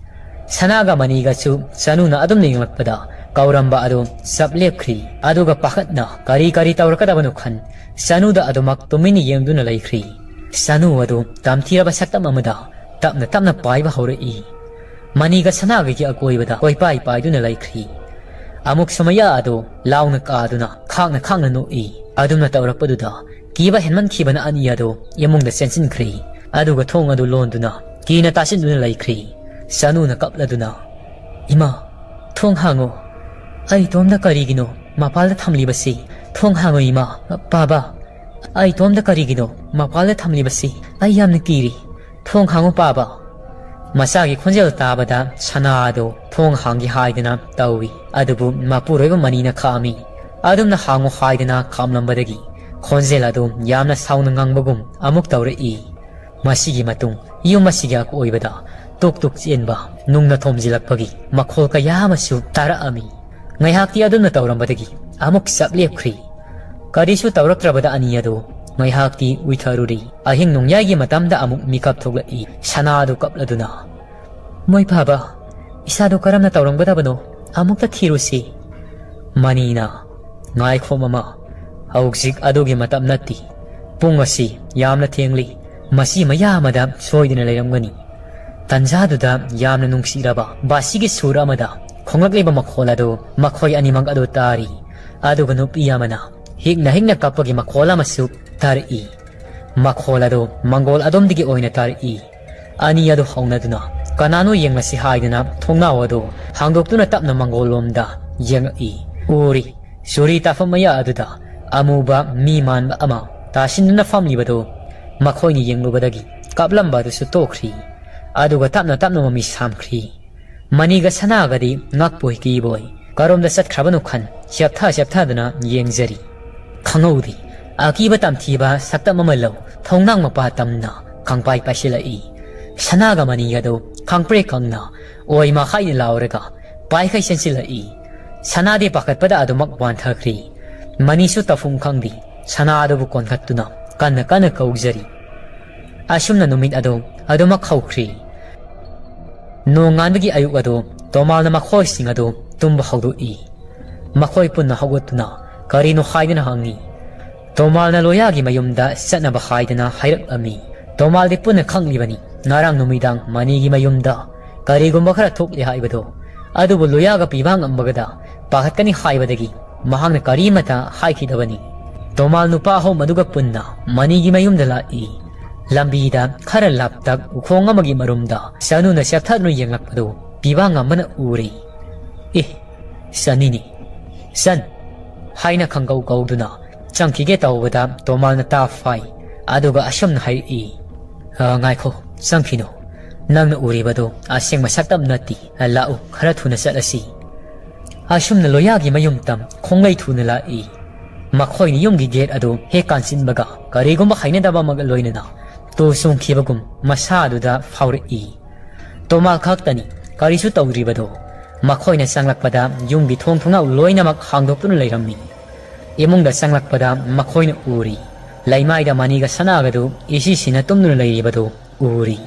ꯁꯅꯥꯒ ꯃꯅꯤꯒꯁꯨ ꯆꯅꯨꯅ ꯑꯗꯨꯝꯅ ꯌꯦꯡꯂꯛꯄꯗ ꯀꯧꯔꯝꯕ ꯑꯗꯨ ꯆꯞ ꯂꯦꯞꯈ꯭ꯔꯤ꯫ ꯑꯗꯨꯒ ꯄꯥꯈꯠꯅ ꯀꯔꯤ ꯀꯔꯤ ꯇꯧꯔꯛꯀꯗꯕꯅꯣ ꯈꯟ ꯆꯅꯨꯗ ꯑꯗꯨꯃꯛ ꯇꯨꯃꯤꯟꯅ ꯌꯦꯡꯗꯨꯅ ꯂꯩꯈ꯭ꯔꯤ꯫ ꯆꯅꯨ ꯑꯗꯨ ꯇꯝꯊꯤꯔꯕ ꯁꯛꯇꯝ ꯑꯃꯗ ꯇꯞꯅ ꯇꯞꯅ ꯄꯥꯏꯕ ꯍꯧꯔꯛꯏ꯫ ꯃꯅꯤꯒ ꯁꯅꯥꯒꯒꯤ ꯑꯀꯣꯏꯕꯗ ꯀꯣꯏꯄꯥꯏ ꯄꯥꯏꯗꯨꯅ ꯂꯩꯈ꯭ꯔꯤ꯫ ꯑꯃꯨꯛ ꯁꯨꯃꯩꯌꯥ ꯑꯗꯨ ꯂꯥꯎꯅ ꯀꯥꯗꯨꯅ ꯈꯥꯡꯅ ꯈꯥꯡꯅ ꯅꯣꯛꯏ꯫ ꯑꯗꯨꯝꯅ ꯇꯧꯔꯛꯄꯗꯨꯗ ꯀꯤꯕ ꯍꯦꯟꯃꯟꯈꯤꯕꯅ ꯑꯅꯤ ꯑꯗꯨ ꯏꯃꯨꯡꯗ ꯆꯦꯟꯁꯤꯟꯈ꯭ꯔꯤ꯫ ꯑꯗꯨꯒ ꯊꯣꯡ ꯑꯗꯨ ꯂꯣꯟꯗꯨꯅ ꯀꯤꯅ ꯇꯥꯁꯤꯟꯗꯨꯅ ꯂꯩꯈ꯭ꯔꯤ꯫ ꯆꯅꯨꯅ ꯀꯞꯂꯗꯨꯅ, "ꯏꯃꯥ, ꯊꯣꯡ ꯍꯥꯡꯉꯣ꯫ ꯑꯩ ꯏꯇꯣꯝꯗ ꯀꯔꯤꯒꯤꯅꯣ ꯃꯄꯥꯜꯗ ꯊꯝꯂꯤꯕꯁꯤ? ꯊꯣꯡ ꯍꯥꯡꯉꯣ ꯏꯃꯥ꯫ ꯄꯥꯕ, ꯑꯩ ꯏꯇꯣꯝꯗ ꯀꯔꯤꯒꯤꯅꯣ ꯃꯄꯥꯜꯗ ꯊꯝꯂꯤꯕꯁꯤ? ꯑꯩ ꯌꯥꯝꯅ ꯀꯤꯔꯤ꯫ ꯊꯣꯡ ꯍꯥꯡꯉꯨ ꯄꯥꯕ꯫" ꯃꯆꯥꯒꯤ ꯈꯣꯟꯖꯦꯜ ꯇꯥꯕꯗ ꯁꯅꯥ ꯑꯗꯨ ꯊꯣꯡ ꯍꯥꯡꯒꯦ ꯍꯥꯏꯗꯅ ꯇꯧꯏ꯫ ꯑꯗꯨꯕꯨ ꯃꯄꯨꯔꯣꯏꯕ ꯃꯅꯤꯅ ꯈꯥꯝꯃꯤ꯫ ꯑꯗꯨꯝꯅ ꯍꯥꯡꯉꯨ ꯍꯥꯏꯗꯅ ꯈꯥꯝꯂꯝꯕꯗꯒꯤ ꯈꯣꯟꯖꯦꯜ ꯑꯗꯨ ꯌꯥꯝꯅ ꯁꯥꯎꯅ ꯉꯪꯕꯒꯨꯝ ꯑꯃꯨꯛ ꯇꯧꯔꯛꯏ꯫ ꯃꯁꯤꯒꯤ ꯃꯇꯨꯡ ꯌꯨꯝ ꯑꯁꯤꯒꯤ ꯑꯀꯣꯏꯕꯗ ꯇꯨꯛ ꯇꯨꯛ ꯆꯦꯟꯕ ꯅꯨꯡꯅ ꯊꯣꯝꯖꯤꯜꯂꯛꯄꯒꯤ ꯃꯈꯣꯜ ꯀꯌꯥ ꯑꯃꯁꯨ ꯇꯥꯔꯛꯑꯝꯃꯤ꯫ ꯉꯥꯏꯍꯥꯛꯇꯤ ꯑꯗꯨꯝꯅ ꯇꯧꯔꯝꯕꯗꯒꯤ ꯑꯃꯨꯛ ꯆꯞ ꯂꯦꯞꯈ꯭ꯔꯤ꯫ ꯀꯔꯤꯁꯨ ꯇꯧꯔꯛꯇ꯭ꯔꯕꯗ ꯑꯅꯤ ꯑꯗꯨ ꯉꯥꯏꯍꯥꯛꯇꯤ ꯎꯏꯊꯔꯨꯔꯤ꯫ ꯑꯍꯤꯡ ꯅꯣꯡꯌꯥꯏꯒꯤ ꯃꯇꯝꯗ ꯑꯃꯨꯛ ꯃꯤꯀꯞ ꯊꯣꯛꯂꯛꯏ꯫ ꯁꯅꯥꯗꯨ ꯀꯞꯂꯗꯨꯅ, "ꯃꯣꯏ ꯐꯥꯕ, ꯏꯁꯥꯗꯣ ꯀꯔꯝꯅ ꯇꯧꯔꯝꯒꯗꯕꯅꯣ? ꯑꯃꯨꯛꯇ ꯊꯤꯔꯨꯁꯤ꯫" ꯃꯅꯤꯅ, "ꯉꯥꯏꯈꯣ ꯃꯃꯥ, ꯍꯧꯖꯤꯛ ꯑꯗꯨꯒꯤ ꯃꯇꯝ ꯅꯠꯇꯦ꯫ ꯄꯨꯡ ꯑꯁꯤ ꯌꯥꯝꯅ ꯊꯦꯡꯂꯤ꯫ ꯃꯁꯤ ꯃꯌꯥ ꯑꯃꯗ ꯁꯣꯏꯗꯅ ꯂꯩꯔꯝꯒꯅꯤ꯫" ꯇꯟꯖꯥꯗꯨꯗ ꯌꯥꯝꯅ ꯅꯨꯡꯁꯤꯔꯕ ꯕꯥꯁꯤꯒꯤ ꯁꯨꯔ ꯑꯃꯗ ꯈꯣꯡꯂꯛꯂꯤꯕ ꯃꯈꯣꯜ ꯑꯗꯨ ꯃꯈꯣꯏ ꯑꯅꯤꯃꯛ ꯑꯗꯨ ꯇꯥꯔꯤ꯫ ꯑꯗꯨꯒ ꯅꯨꯄꯤ ꯑꯃꯅ ꯍꯤꯛꯅ ꯍꯤꯛꯅ ꯀꯞꯄꯒꯤ ꯃꯈꯣꯜ ꯑꯃꯁꯨ ꯇꯥꯔꯛꯏ꯫ ꯃꯈꯣꯜ ꯑꯗꯨ ꯃꯪꯒꯣꯜ ꯑꯗꯣꯝꯗꯒꯤ ꯑꯣꯏꯅ ꯇꯥꯔꯛꯏ꯫ ꯑꯅꯤ ꯑꯗꯨ ꯍꯧꯅꯗꯨꯅ ꯀꯅꯥꯅꯣ ꯌꯦꯡꯂꯁꯤ ꯍꯥꯏꯗꯨꯅ ꯊꯣꯡꯅꯥꯎ ꯑꯗꯨ ꯍꯥꯡꯗꯣꯛꯇꯨꯅ ꯇꯞꯅ ꯃꯪꯒꯣꯜ ꯂꯣꯝꯗ ꯌꯦꯡꯉꯛꯏ꯫ ꯎꯔꯤ, ꯆꯨꯔꯤ ꯇꯥꯐꯝ ꯃꯌꯥ ꯑꯗꯨꯗ ꯑꯃꯨꯕ ꯃꯤ ꯃꯥꯟꯕ ꯑꯃ ꯇꯥꯁꯤꯟꯗꯨꯅ ꯐꯝꯂꯤꯕꯗꯨ ꯃꯈꯣꯏꯅ ꯌꯦꯡꯂꯨꯕꯗꯒꯤ ꯀꯥꯞꯂꯝꯕ ꯑꯗꯨꯁꯨ ꯇꯣꯛꯈ꯭ꯔꯤ꯫ ꯑꯗꯨꯒ ꯇꯞꯅ ꯇꯞꯅ ꯃꯃꯤ ꯁꯥꯝꯈ꯭ꯔꯤ꯫ ꯃꯅꯤꯒ ꯁꯅꯥꯒꯗꯤ ꯉꯛꯄꯣꯏ ꯀꯤꯕꯣꯏ ꯀꯔꯣꯝꯗ ꯆꯠꯈ꯭ꯔꯕꯅꯣ ꯈꯟ ꯆꯦꯞꯊ ꯆꯦꯞꯊꯗꯨꯅ ꯌꯦꯡꯖꯔꯤ꯫ ꯈꯪꯍꯧꯗꯦ, ꯑꯀꯤꯕ ꯇꯝꯊꯤꯕ ꯁꯛꯇꯝ ꯑꯃ ꯂꯧ ꯊꯣꯡꯅꯥꯡ ꯃꯄꯥ ꯇꯝꯅ ꯈꯪꯄꯥꯏ ꯄꯥꯏꯁꯤꯜꯂꯛꯏ꯫ ꯁꯅꯥꯒ ꯃꯅꯤꯒꯗꯨ ꯈꯪꯄ꯭ꯔꯦꯛ ꯈꯪꯅ ꯑꯣꯏ ꯃꯈꯥꯏꯅ ꯂꯥꯎꯔꯒ ꯄꯥꯏꯈꯩ ꯆꯦꯟꯁꯤꯜꯂꯛꯏ꯫ ꯁꯅꯥꯗꯤ ꯄꯥꯈꯠꯄꯗ ꯑꯗꯨꯃꯛ ꯋꯥꯟꯊꯈ꯭ꯔꯤ꯫ ꯃꯅꯤꯁꯨ ꯇꯧꯐꯝ ꯈꯪꯗꯦ, ꯁꯅꯥ ꯑꯗꯨꯕꯨ ꯀꯣꯟꯈꯠꯇꯨꯅ ꯀꯟꯅ ꯀꯟꯅ ꯀꯧꯖꯔꯤ꯫ ꯑꯁꯨꯝꯅ ꯅꯨꯃꯤꯠ ꯑꯗꯨ ꯑꯗꯨꯃꯛ ꯍꯧꯈ꯭ꯔꯤ꯫ ꯅꯣꯡꯉꯥꯟꯕꯒꯤ ꯑꯌꯨꯛ ꯑꯗꯨ ꯇꯣꯃꯥꯜꯅ ꯃꯈꯣꯏꯁꯤꯡ ꯑꯗꯨ ꯇꯨꯝꯕ ꯍꯧꯗꯣꯛꯏ꯫ ꯃꯈꯣꯏ ꯄꯨꯟꯅ ꯍꯧꯒꯠꯇꯨꯅ ꯀꯔꯤꯅꯣ ꯍꯥꯏꯗꯨꯅ ꯍꯪꯉꯤ꯫ ꯇꯣꯃꯥꯜꯅ ꯂꯣꯌꯥꯒꯤ ꯃꯌꯨꯝꯗ ꯆꯠꯅꯕ ꯍꯥꯏꯗꯨꯅ ꯍꯥꯏꯔꯛꯂꯝꯃꯤ꯫ ꯇꯣꯃꯥꯜꯗꯤ ꯄꯨꯟꯅ ꯈꯪꯂꯤꯕꯅꯤ ꯉꯔꯥꯡ ꯅꯨꯃꯤꯗꯥꯡ ꯃꯅꯤꯒꯤ ꯃꯌꯨꯝꯗ ꯀꯔꯤꯒꯨꯝꯕ ꯈꯔ ꯊꯣꯛꯂꯦ ꯍꯥꯏꯕꯗꯣ꯫ ꯑꯗꯨꯕꯨ ꯂꯣꯌꯥꯒ ꯄꯤꯕꯥꯡ ꯑꯝꯕꯒꯗ ꯄꯥꯈꯠꯀꯅꯤ ꯍꯥꯏꯕꯗꯒꯤ ꯃꯍꯥꯛꯅ ꯀꯔꯤꯃꯇ ꯍꯥꯏꯈꯤꯗꯕꯅꯤ꯫ ꯇꯣꯃꯥꯜ ꯅꯨꯄꯥ ꯑꯍꯨꯝ ꯑꯗꯨꯒ ꯄꯨꯟꯅ ꯃꯅꯤꯒꯤ ꯃꯌꯨꯝꯗ ꯂꯥꯛꯏ꯫ ꯂꯝꯕꯤꯗ ꯈꯔ ꯂꯥꯞꯇꯛ ꯎꯈꯣꯡ ꯑꯃꯒꯤ ꯃꯔꯨꯝꯗ ꯆꯅꯨꯅ ꯆꯦꯞꯊꯗꯨꯅ ꯌꯦꯡꯂꯛꯄꯗꯨ ꯄꯤꯕꯥꯡ ꯑꯝꯕꯅ ꯎꯔꯦ꯫ "ꯑꯦ, ꯆꯅꯤꯅꯤ꯫ ꯆꯟ!" ꯍꯥꯏꯅ ꯈꯪꯀꯧ ꯀꯧꯗꯨꯅ ꯆꯪꯈꯤꯒꯦ ꯇꯧꯕꯗ ꯇꯣꯃꯥꯜꯅ ꯇꯥ ꯐꯥꯏ꯫ ꯑꯗꯨꯒ ꯑꯁꯨꯝꯅ ꯍꯥꯏꯔꯛꯏ, "ꯑ, ꯉꯥꯏꯈꯣ, ꯆꯪꯈꯤꯅꯨ꯫ ꯅꯪꯅ ꯎꯔꯤꯕꯗꯨ ꯑꯁꯦꯡꯕ ꯁꯛꯇꯝ ꯅꯠꯇꯦ꯫ ꯂꯥꯛꯎ, ꯈꯔ ꯊꯨꯅ ꯆꯠꯂꯁꯤ꯫" ꯑꯁꯨꯝꯅ ꯂꯣꯌꯥꯒꯤ ꯃꯌꯨꯝ ꯇꯝ ꯈꯣꯡꯂꯩ ꯊꯨꯅ ꯂꯥꯛꯏ꯫ ꯃꯈꯣꯏꯅ ꯌꯨꯝꯒꯤ ꯒꯦꯠ ꯑꯗꯨ ꯍꯦꯛ ꯀꯥꯟꯁꯤꯟꯕꯒ ꯀꯔꯤꯒꯨꯝꯕ ꯍꯩꯅꯗꯕ ꯑꯃꯒ ꯂꯣꯏꯅꯅ ꯇꯨ ꯆꯣꯡꯈꯤꯕꯒꯨꯝ ꯃꯁꯥ ꯑꯗꯨꯗ ꯐꯥꯎꯔꯛꯏ꯫ ꯇꯣꯃꯥꯜ ꯈꯛꯇꯅꯤ ꯀꯔꯤꯁꯨ ꯇꯧꯗ꯭ꯔꯤꯕꯗꯣ꯫ ꯃꯈꯣꯏꯅ ꯆꯪꯂꯛꯄꯗ ꯌꯨꯝꯒꯤ ꯊꯣꯡ ꯊꯣꯡꯅꯥꯎ ꯂꯣꯏꯅꯃꯛ ꯍꯥꯡꯗꯣꯛꯇꯨꯅ ꯂꯩꯔꯝꯃꯤ꯫ ꯏꯃꯨꯡꯗ ꯆꯪꯂꯛꯄꯗ ꯃꯈꯣꯏꯅ ꯎꯔꯤ꯫ ꯂꯩꯃꯥꯏꯗ ꯃꯅꯤꯒ ꯁꯅꯥꯒꯗꯨ ꯏꯁꯤꯁꯤꯅ ꯇꯨꯝꯗꯨꯅ ꯂꯩꯔꯤꯕꯗꯨ ꯎꯔꯤ꯫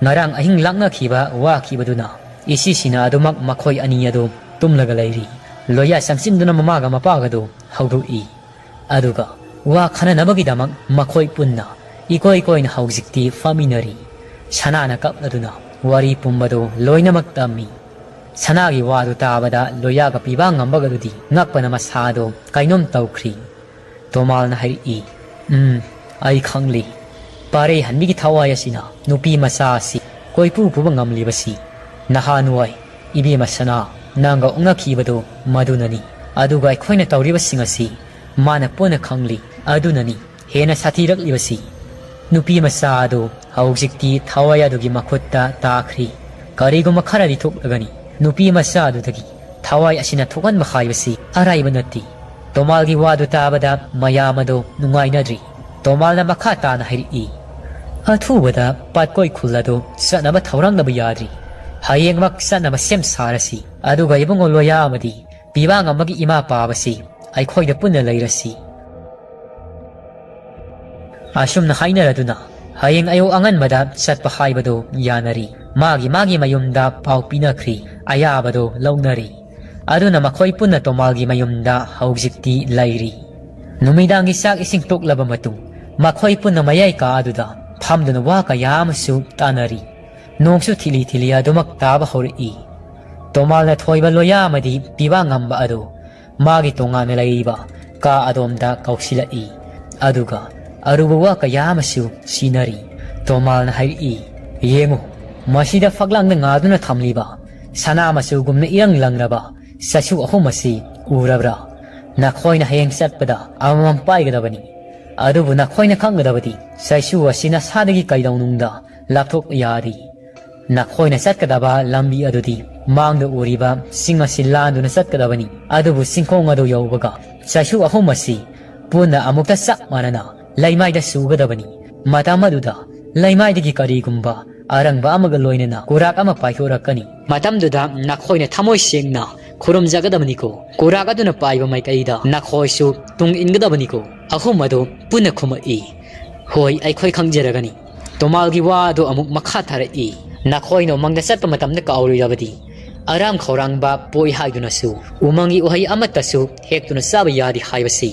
ꯉꯔꯥꯡ ꯑꯍꯤꯡ ꯂꯥꯛꯅꯈꯤꯕ ꯋꯥꯈꯤꯕꯗꯨꯅ ꯏꯁꯤꯁꯤꯅ ꯑꯗꯨꯃꯛ ꯃꯈꯣꯏ ꯑꯅꯤ ꯑꯗꯨ ꯇꯨꯝꯂꯒ ꯂꯩꯔꯤ꯫ ꯂꯣꯌꯥ ꯆꯪꯁꯤꯟꯗꯨꯅ ꯃꯃꯥꯒ ꯃꯄꯥꯒꯗꯨ ꯍꯧꯗꯣꯛꯏ꯫ ꯑꯗꯨꯒ ꯋꯥ ꯈꯟꯅꯅꯕꯒꯤꯗꯃꯛ ꯃꯈꯣꯏ ꯄꯨꯟꯅ ꯏꯀꯣꯏ ꯀꯣꯏꯅ ꯍꯧꯖꯤꯛꯇꯤ ꯐꯝꯃꯤꯟꯅꯔꯤ꯫ ꯁꯅꯥꯅ ꯀꯞꯂꯗꯨꯅ ꯋꯥꯔꯤ ꯄꯨꯝꯕꯗꯨ ꯂꯣꯏꯅꯃꯛ ꯇꯝꯃꯤ꯫ ꯁꯅꯥꯒꯤ ꯋꯥꯗꯨ ꯇꯥꯕꯗ ꯂꯣꯌꯥꯒ ꯄꯤꯕꯥ ꯉꯝꯕꯒꯗꯨꯗꯤ ꯉꯛꯄꯅ ꯃꯁꯥꯗꯣ ꯀꯩꯅꯣꯝ ꯇꯧꯈ꯭ꯔꯤ꯫ ꯇꯣꯃꯥꯜꯅ ꯍꯥꯏꯔꯛꯏ, "ꯎꯝ, ꯑꯩ ꯈꯪꯂꯤ꯫ ꯄꯥꯔꯩ ꯍꯟꯕꯤꯒꯤ ꯊꯋꯥꯏ ꯑꯁꯤꯅ ꯅꯨꯄꯤ ꯃꯆꯥ ꯑꯁꯤ ꯀꯣꯏꯄꯨ ꯄꯨꯕ ꯉꯝꯂꯤꯕꯁꯤ ꯅꯍꯥꯟꯋꯥꯏ ꯏꯕꯦꯝꯃ ꯁꯅꯥ ꯅꯪꯒ ꯑꯣꯛꯅꯈꯤꯕꯗꯨ ꯃꯗꯨꯅꯅꯤ꯫ ꯑꯗꯨꯒ ꯑꯩꯈꯣꯏꯅ ꯇꯧꯔꯤꯕꯁꯤꯡ ꯑꯁꯤ ꯃꯥꯅ ꯄꯨꯟꯅ ꯈꯪꯂꯤ꯫ ꯑꯗꯨꯅꯅꯤ ꯍꯦꯟꯅ ꯁꯥꯊꯤꯔꯛꯂꯤꯕꯁꯤ꯫ ꯅꯨꯄꯤ ꯃꯆꯥ ꯑꯗꯨ ꯍꯧꯖꯤꯛꯇꯤ ꯊꯋꯥꯏ ꯑꯗꯨꯒꯤ ꯃꯈꯨꯠꯇ ꯇꯥꯈ꯭ꯔꯤ꯫ ꯀꯔꯤꯒꯨꯝꯕ ꯈꯔꯗꯤ ꯊꯣꯛꯂꯒꯅꯤ꯫ ꯅꯨꯄꯤ ꯃꯆꯥ ꯑꯗꯨꯗꯒꯤ ꯊꯋꯥꯏ ꯑꯁꯤꯅ ꯊꯣꯛꯍꯟꯕ ꯍꯥꯏꯕꯁꯤ ꯑꯔꯥꯏꯕ ꯅꯠꯇꯦ꯫" ꯇꯣꯃꯥꯜꯒꯤ ꯋꯥꯗꯨ ꯇꯥꯕꯗ ꯃꯌꯥꯝ ꯑꯗꯨ ꯅꯨꯡꯉꯥꯏꯅꯗ꯭ꯔꯤ꯫ ꯇꯣꯃꯥꯜꯅ ꯃꯈꯥ ꯇꯥꯅ ꯍꯥꯏꯔꯛꯏ, "ꯑꯊꯨꯕꯗ ꯄꯥꯠꯀꯣꯏ ꯈꯨꯜ ꯑꯗꯨ ꯆꯠꯅꯕ ꯊꯧꯔꯥꯡꯅꯕ ꯌꯥꯗ꯭ꯔꯤ꯫ ꯍꯌꯦꯡꯃꯛ ꯆꯠꯅꯕ ꯁꯦꯝ ꯁꯥꯔꯁꯤ꯫ ꯑꯗꯨꯒ ꯏꯕꯨꯡꯉꯣ ꯂꯣꯌꯥ ꯑꯃꯗꯤ ꯄꯤꯕꯥꯡ ꯑꯃꯒꯤ ꯏꯃꯥ ꯄꯥꯕꯁꯤ ꯑꯩꯈꯣꯏꯗ ꯄꯨꯟꯅ ꯂꯩꯔꯁꯤ꯫" ꯑꯁꯨꯝꯅ ꯍꯥꯏꯅꯔꯗꯨꯅ ꯍꯌꯦꯡ ꯑꯌꯨꯛ ꯑꯉꯟꯕꯗ ꯆꯠꯄ ꯍꯥꯏꯕꯗꯨ ꯌꯥꯅꯔꯤ꯫ ꯃꯥꯒꯤ ꯃꯥꯒꯤ ꯃꯌꯨꯝꯗ ꯄꯥꯎ ꯄꯤꯅꯈ꯭ꯔꯤ꯫ ꯑꯌꯥꯕꯗꯨ ꯂꯧꯅꯔꯤ꯫ ꯑꯗꯨꯅ ꯃꯈꯣꯏ ꯄꯨꯟꯅ ꯇꯣꯃꯥꯜꯒꯤ ꯃꯌꯨꯝꯗ ꯍꯧꯖꯤꯛꯇꯤ ꯂꯩꯔꯤ꯫ ꯅꯨꯃꯤꯗꯥꯡꯒꯤ ꯆꯥꯛ ꯏꯁꯤꯡ ꯇꯣꯛꯂꯕ ꯃꯇꯨꯡ ꯃꯈꯣꯏ ꯄꯨꯟꯅ ꯃꯌꯥꯏ ꯀꯥ ꯑꯗꯨꯗ ꯐꯝꯗꯨꯅ ꯋꯥ ꯀꯌꯥ ꯑꯃꯁꯨ ꯇꯥꯅꯔꯤ꯫ ꯅꯣꯡꯁꯨ ꯊꯤꯂꯤ ꯊꯤꯂꯤ ꯑꯗꯨꯃꯛ ꯇꯥꯕ ꯍꯧꯔꯛꯏ꯫ ꯇꯣꯃꯥꯜꯅ ꯊꯣꯏꯕ ꯂꯣꯌꯥ ꯑꯃꯗꯤ ꯄꯤꯕꯥ ꯉꯝꯕ ꯑꯗꯨ ꯃꯥꯒꯤ ꯇꯣꯉꯥꯟꯅ ꯂꯩꯔꯤꯕ ꯀꯥ ꯑꯗꯣꯝꯗ ꯀꯧꯁꯤꯜꯂꯛꯏ꯫ ꯑꯗꯨꯒ ꯑꯔꯨꯕ ꯋꯥ ꯀꯌꯥ ꯑꯃꯁꯨ ꯁꯤꯟꯅꯔꯤ꯫ ꯇꯣꯃꯥꯜꯅ ꯍꯥꯏꯔꯛꯏ, "ꯌꯦꯡꯉꯨ, ꯃꯁꯤꯗ ꯐꯛꯂꯥꯡꯗ ꯉꯥꯗꯨꯅ ꯊꯝꯂꯤꯕ ꯁꯅꯥ ꯃꯆꯨꯒꯨꯝꯅ ꯏꯔꯪ ꯂꯪꯂꯕ ꯆꯩꯁꯨ ꯑꯍꯨꯝ ꯑꯁꯤ ꯎꯔꯕ꯭ꯔꯥ? ꯅꯈꯣꯏꯅ ꯍꯌꯦꯡ ꯆꯠꯄꯗ ꯑꯃꯃꯝ ꯄꯥꯏꯒꯗꯕꯅꯤ꯫ ꯑꯗꯨꯕꯨ ꯅꯈꯣꯏꯅ ꯈꯪꯒꯗꯕꯗꯤ ꯆꯩꯁꯨ ꯑꯁꯤ ꯅꯁꯥꯗꯒꯤ ꯀꯩꯗꯧꯅꯨꯡꯗ ꯂꯥꯞꯊꯣꯛꯄ ꯌꯥꯗꯦ꯫ ꯅꯈꯣꯏꯅ ꯆꯠꯀꯗꯕ ꯂꯝꯕꯤ ꯑꯗꯨꯗꯤ ꯃꯥꯡꯗ ꯎꯔꯤꯕ ꯆꯤꯡ ꯑꯁꯤ ꯂꯥꯟꯗꯨꯅ ꯆꯠꯀꯗꯕꯅꯤ꯫ ꯑꯗꯨꯕꯨ ꯆꯤꯡꯈꯣꯡ ꯑꯗꯨ ꯌꯧꯕꯒ ꯆꯩꯁꯨ ꯑꯍꯨꯝ ꯑꯁꯤ ꯄꯨꯟꯅ ꯑꯃꯨꯛꯇ ꯆꯞ ꯃꯥꯟꯅꯅ ꯂꯩꯃꯥꯏꯗ ꯆꯨꯒꯗꯕꯅꯤ꯫ ꯃꯇꯝ ꯑꯗꯨꯗ ꯂꯩꯃꯥꯏꯗꯒꯤ ꯀꯔꯤꯒꯨꯝꯕ ꯑꯔꯪꯕ ꯑꯃꯒ ꯂꯣꯏꯅꯅ ꯀꯨꯔꯥꯛ ꯑꯃ ꯄꯥꯏꯊꯣꯔꯛꯀꯅꯤ꯫ ꯃꯇꯝꯗꯨꯗ ꯅꯈꯣꯏꯅ ꯊꯃꯣꯏ ꯁꯦꯡꯅ ꯈꯨꯔꯨꯝꯖꯒꯗꯕꯅꯤꯀꯣ꯫ ꯀꯨꯔꯥꯛ ꯑꯗꯨꯅ ꯄꯥꯏꯕ ꯃꯥꯏꯀꯩꯗ ꯅꯈꯣꯏꯁꯨ ꯇꯨꯡ ꯏꯟꯒꯗꯕꯅꯤꯀꯣ꯫ ꯑꯍꯨꯝ ꯑꯗꯨ ꯄꯨꯟꯅ ꯈꯨꯝꯃꯛꯏ꯫ "ꯍꯣꯏ, ꯑꯩꯈꯣꯏ ꯈꯪꯖꯔꯒꯅꯤ꯫" ꯇꯣꯃꯥꯜꯒꯤ ꯋꯥ ꯑꯗꯨ ꯑꯃꯨꯛ ꯃꯈꯥ ꯊꯥꯔꯛꯏ꯫ "ꯅꯈꯣꯏꯅ ꯎꯃꯪꯗ ꯆꯠꯄ ꯃꯇꯝꯗ ꯀꯥꯎꯔꯣꯏꯗꯕꯗꯤ ꯑꯔꯥꯝ ꯈꯧꯔꯥꯡꯕ ꯄꯣꯏ ꯍꯥꯏꯗꯨꯅꯁꯨ ꯎꯃꯪꯒꯤ ꯎꯍꯩ ꯑꯃꯠꯇꯁꯨ ꯍꯦꯛꯇꯨꯅ ꯆꯥꯕ ꯌꯥꯗꯦ ꯍꯥꯏꯕꯁꯤ꯫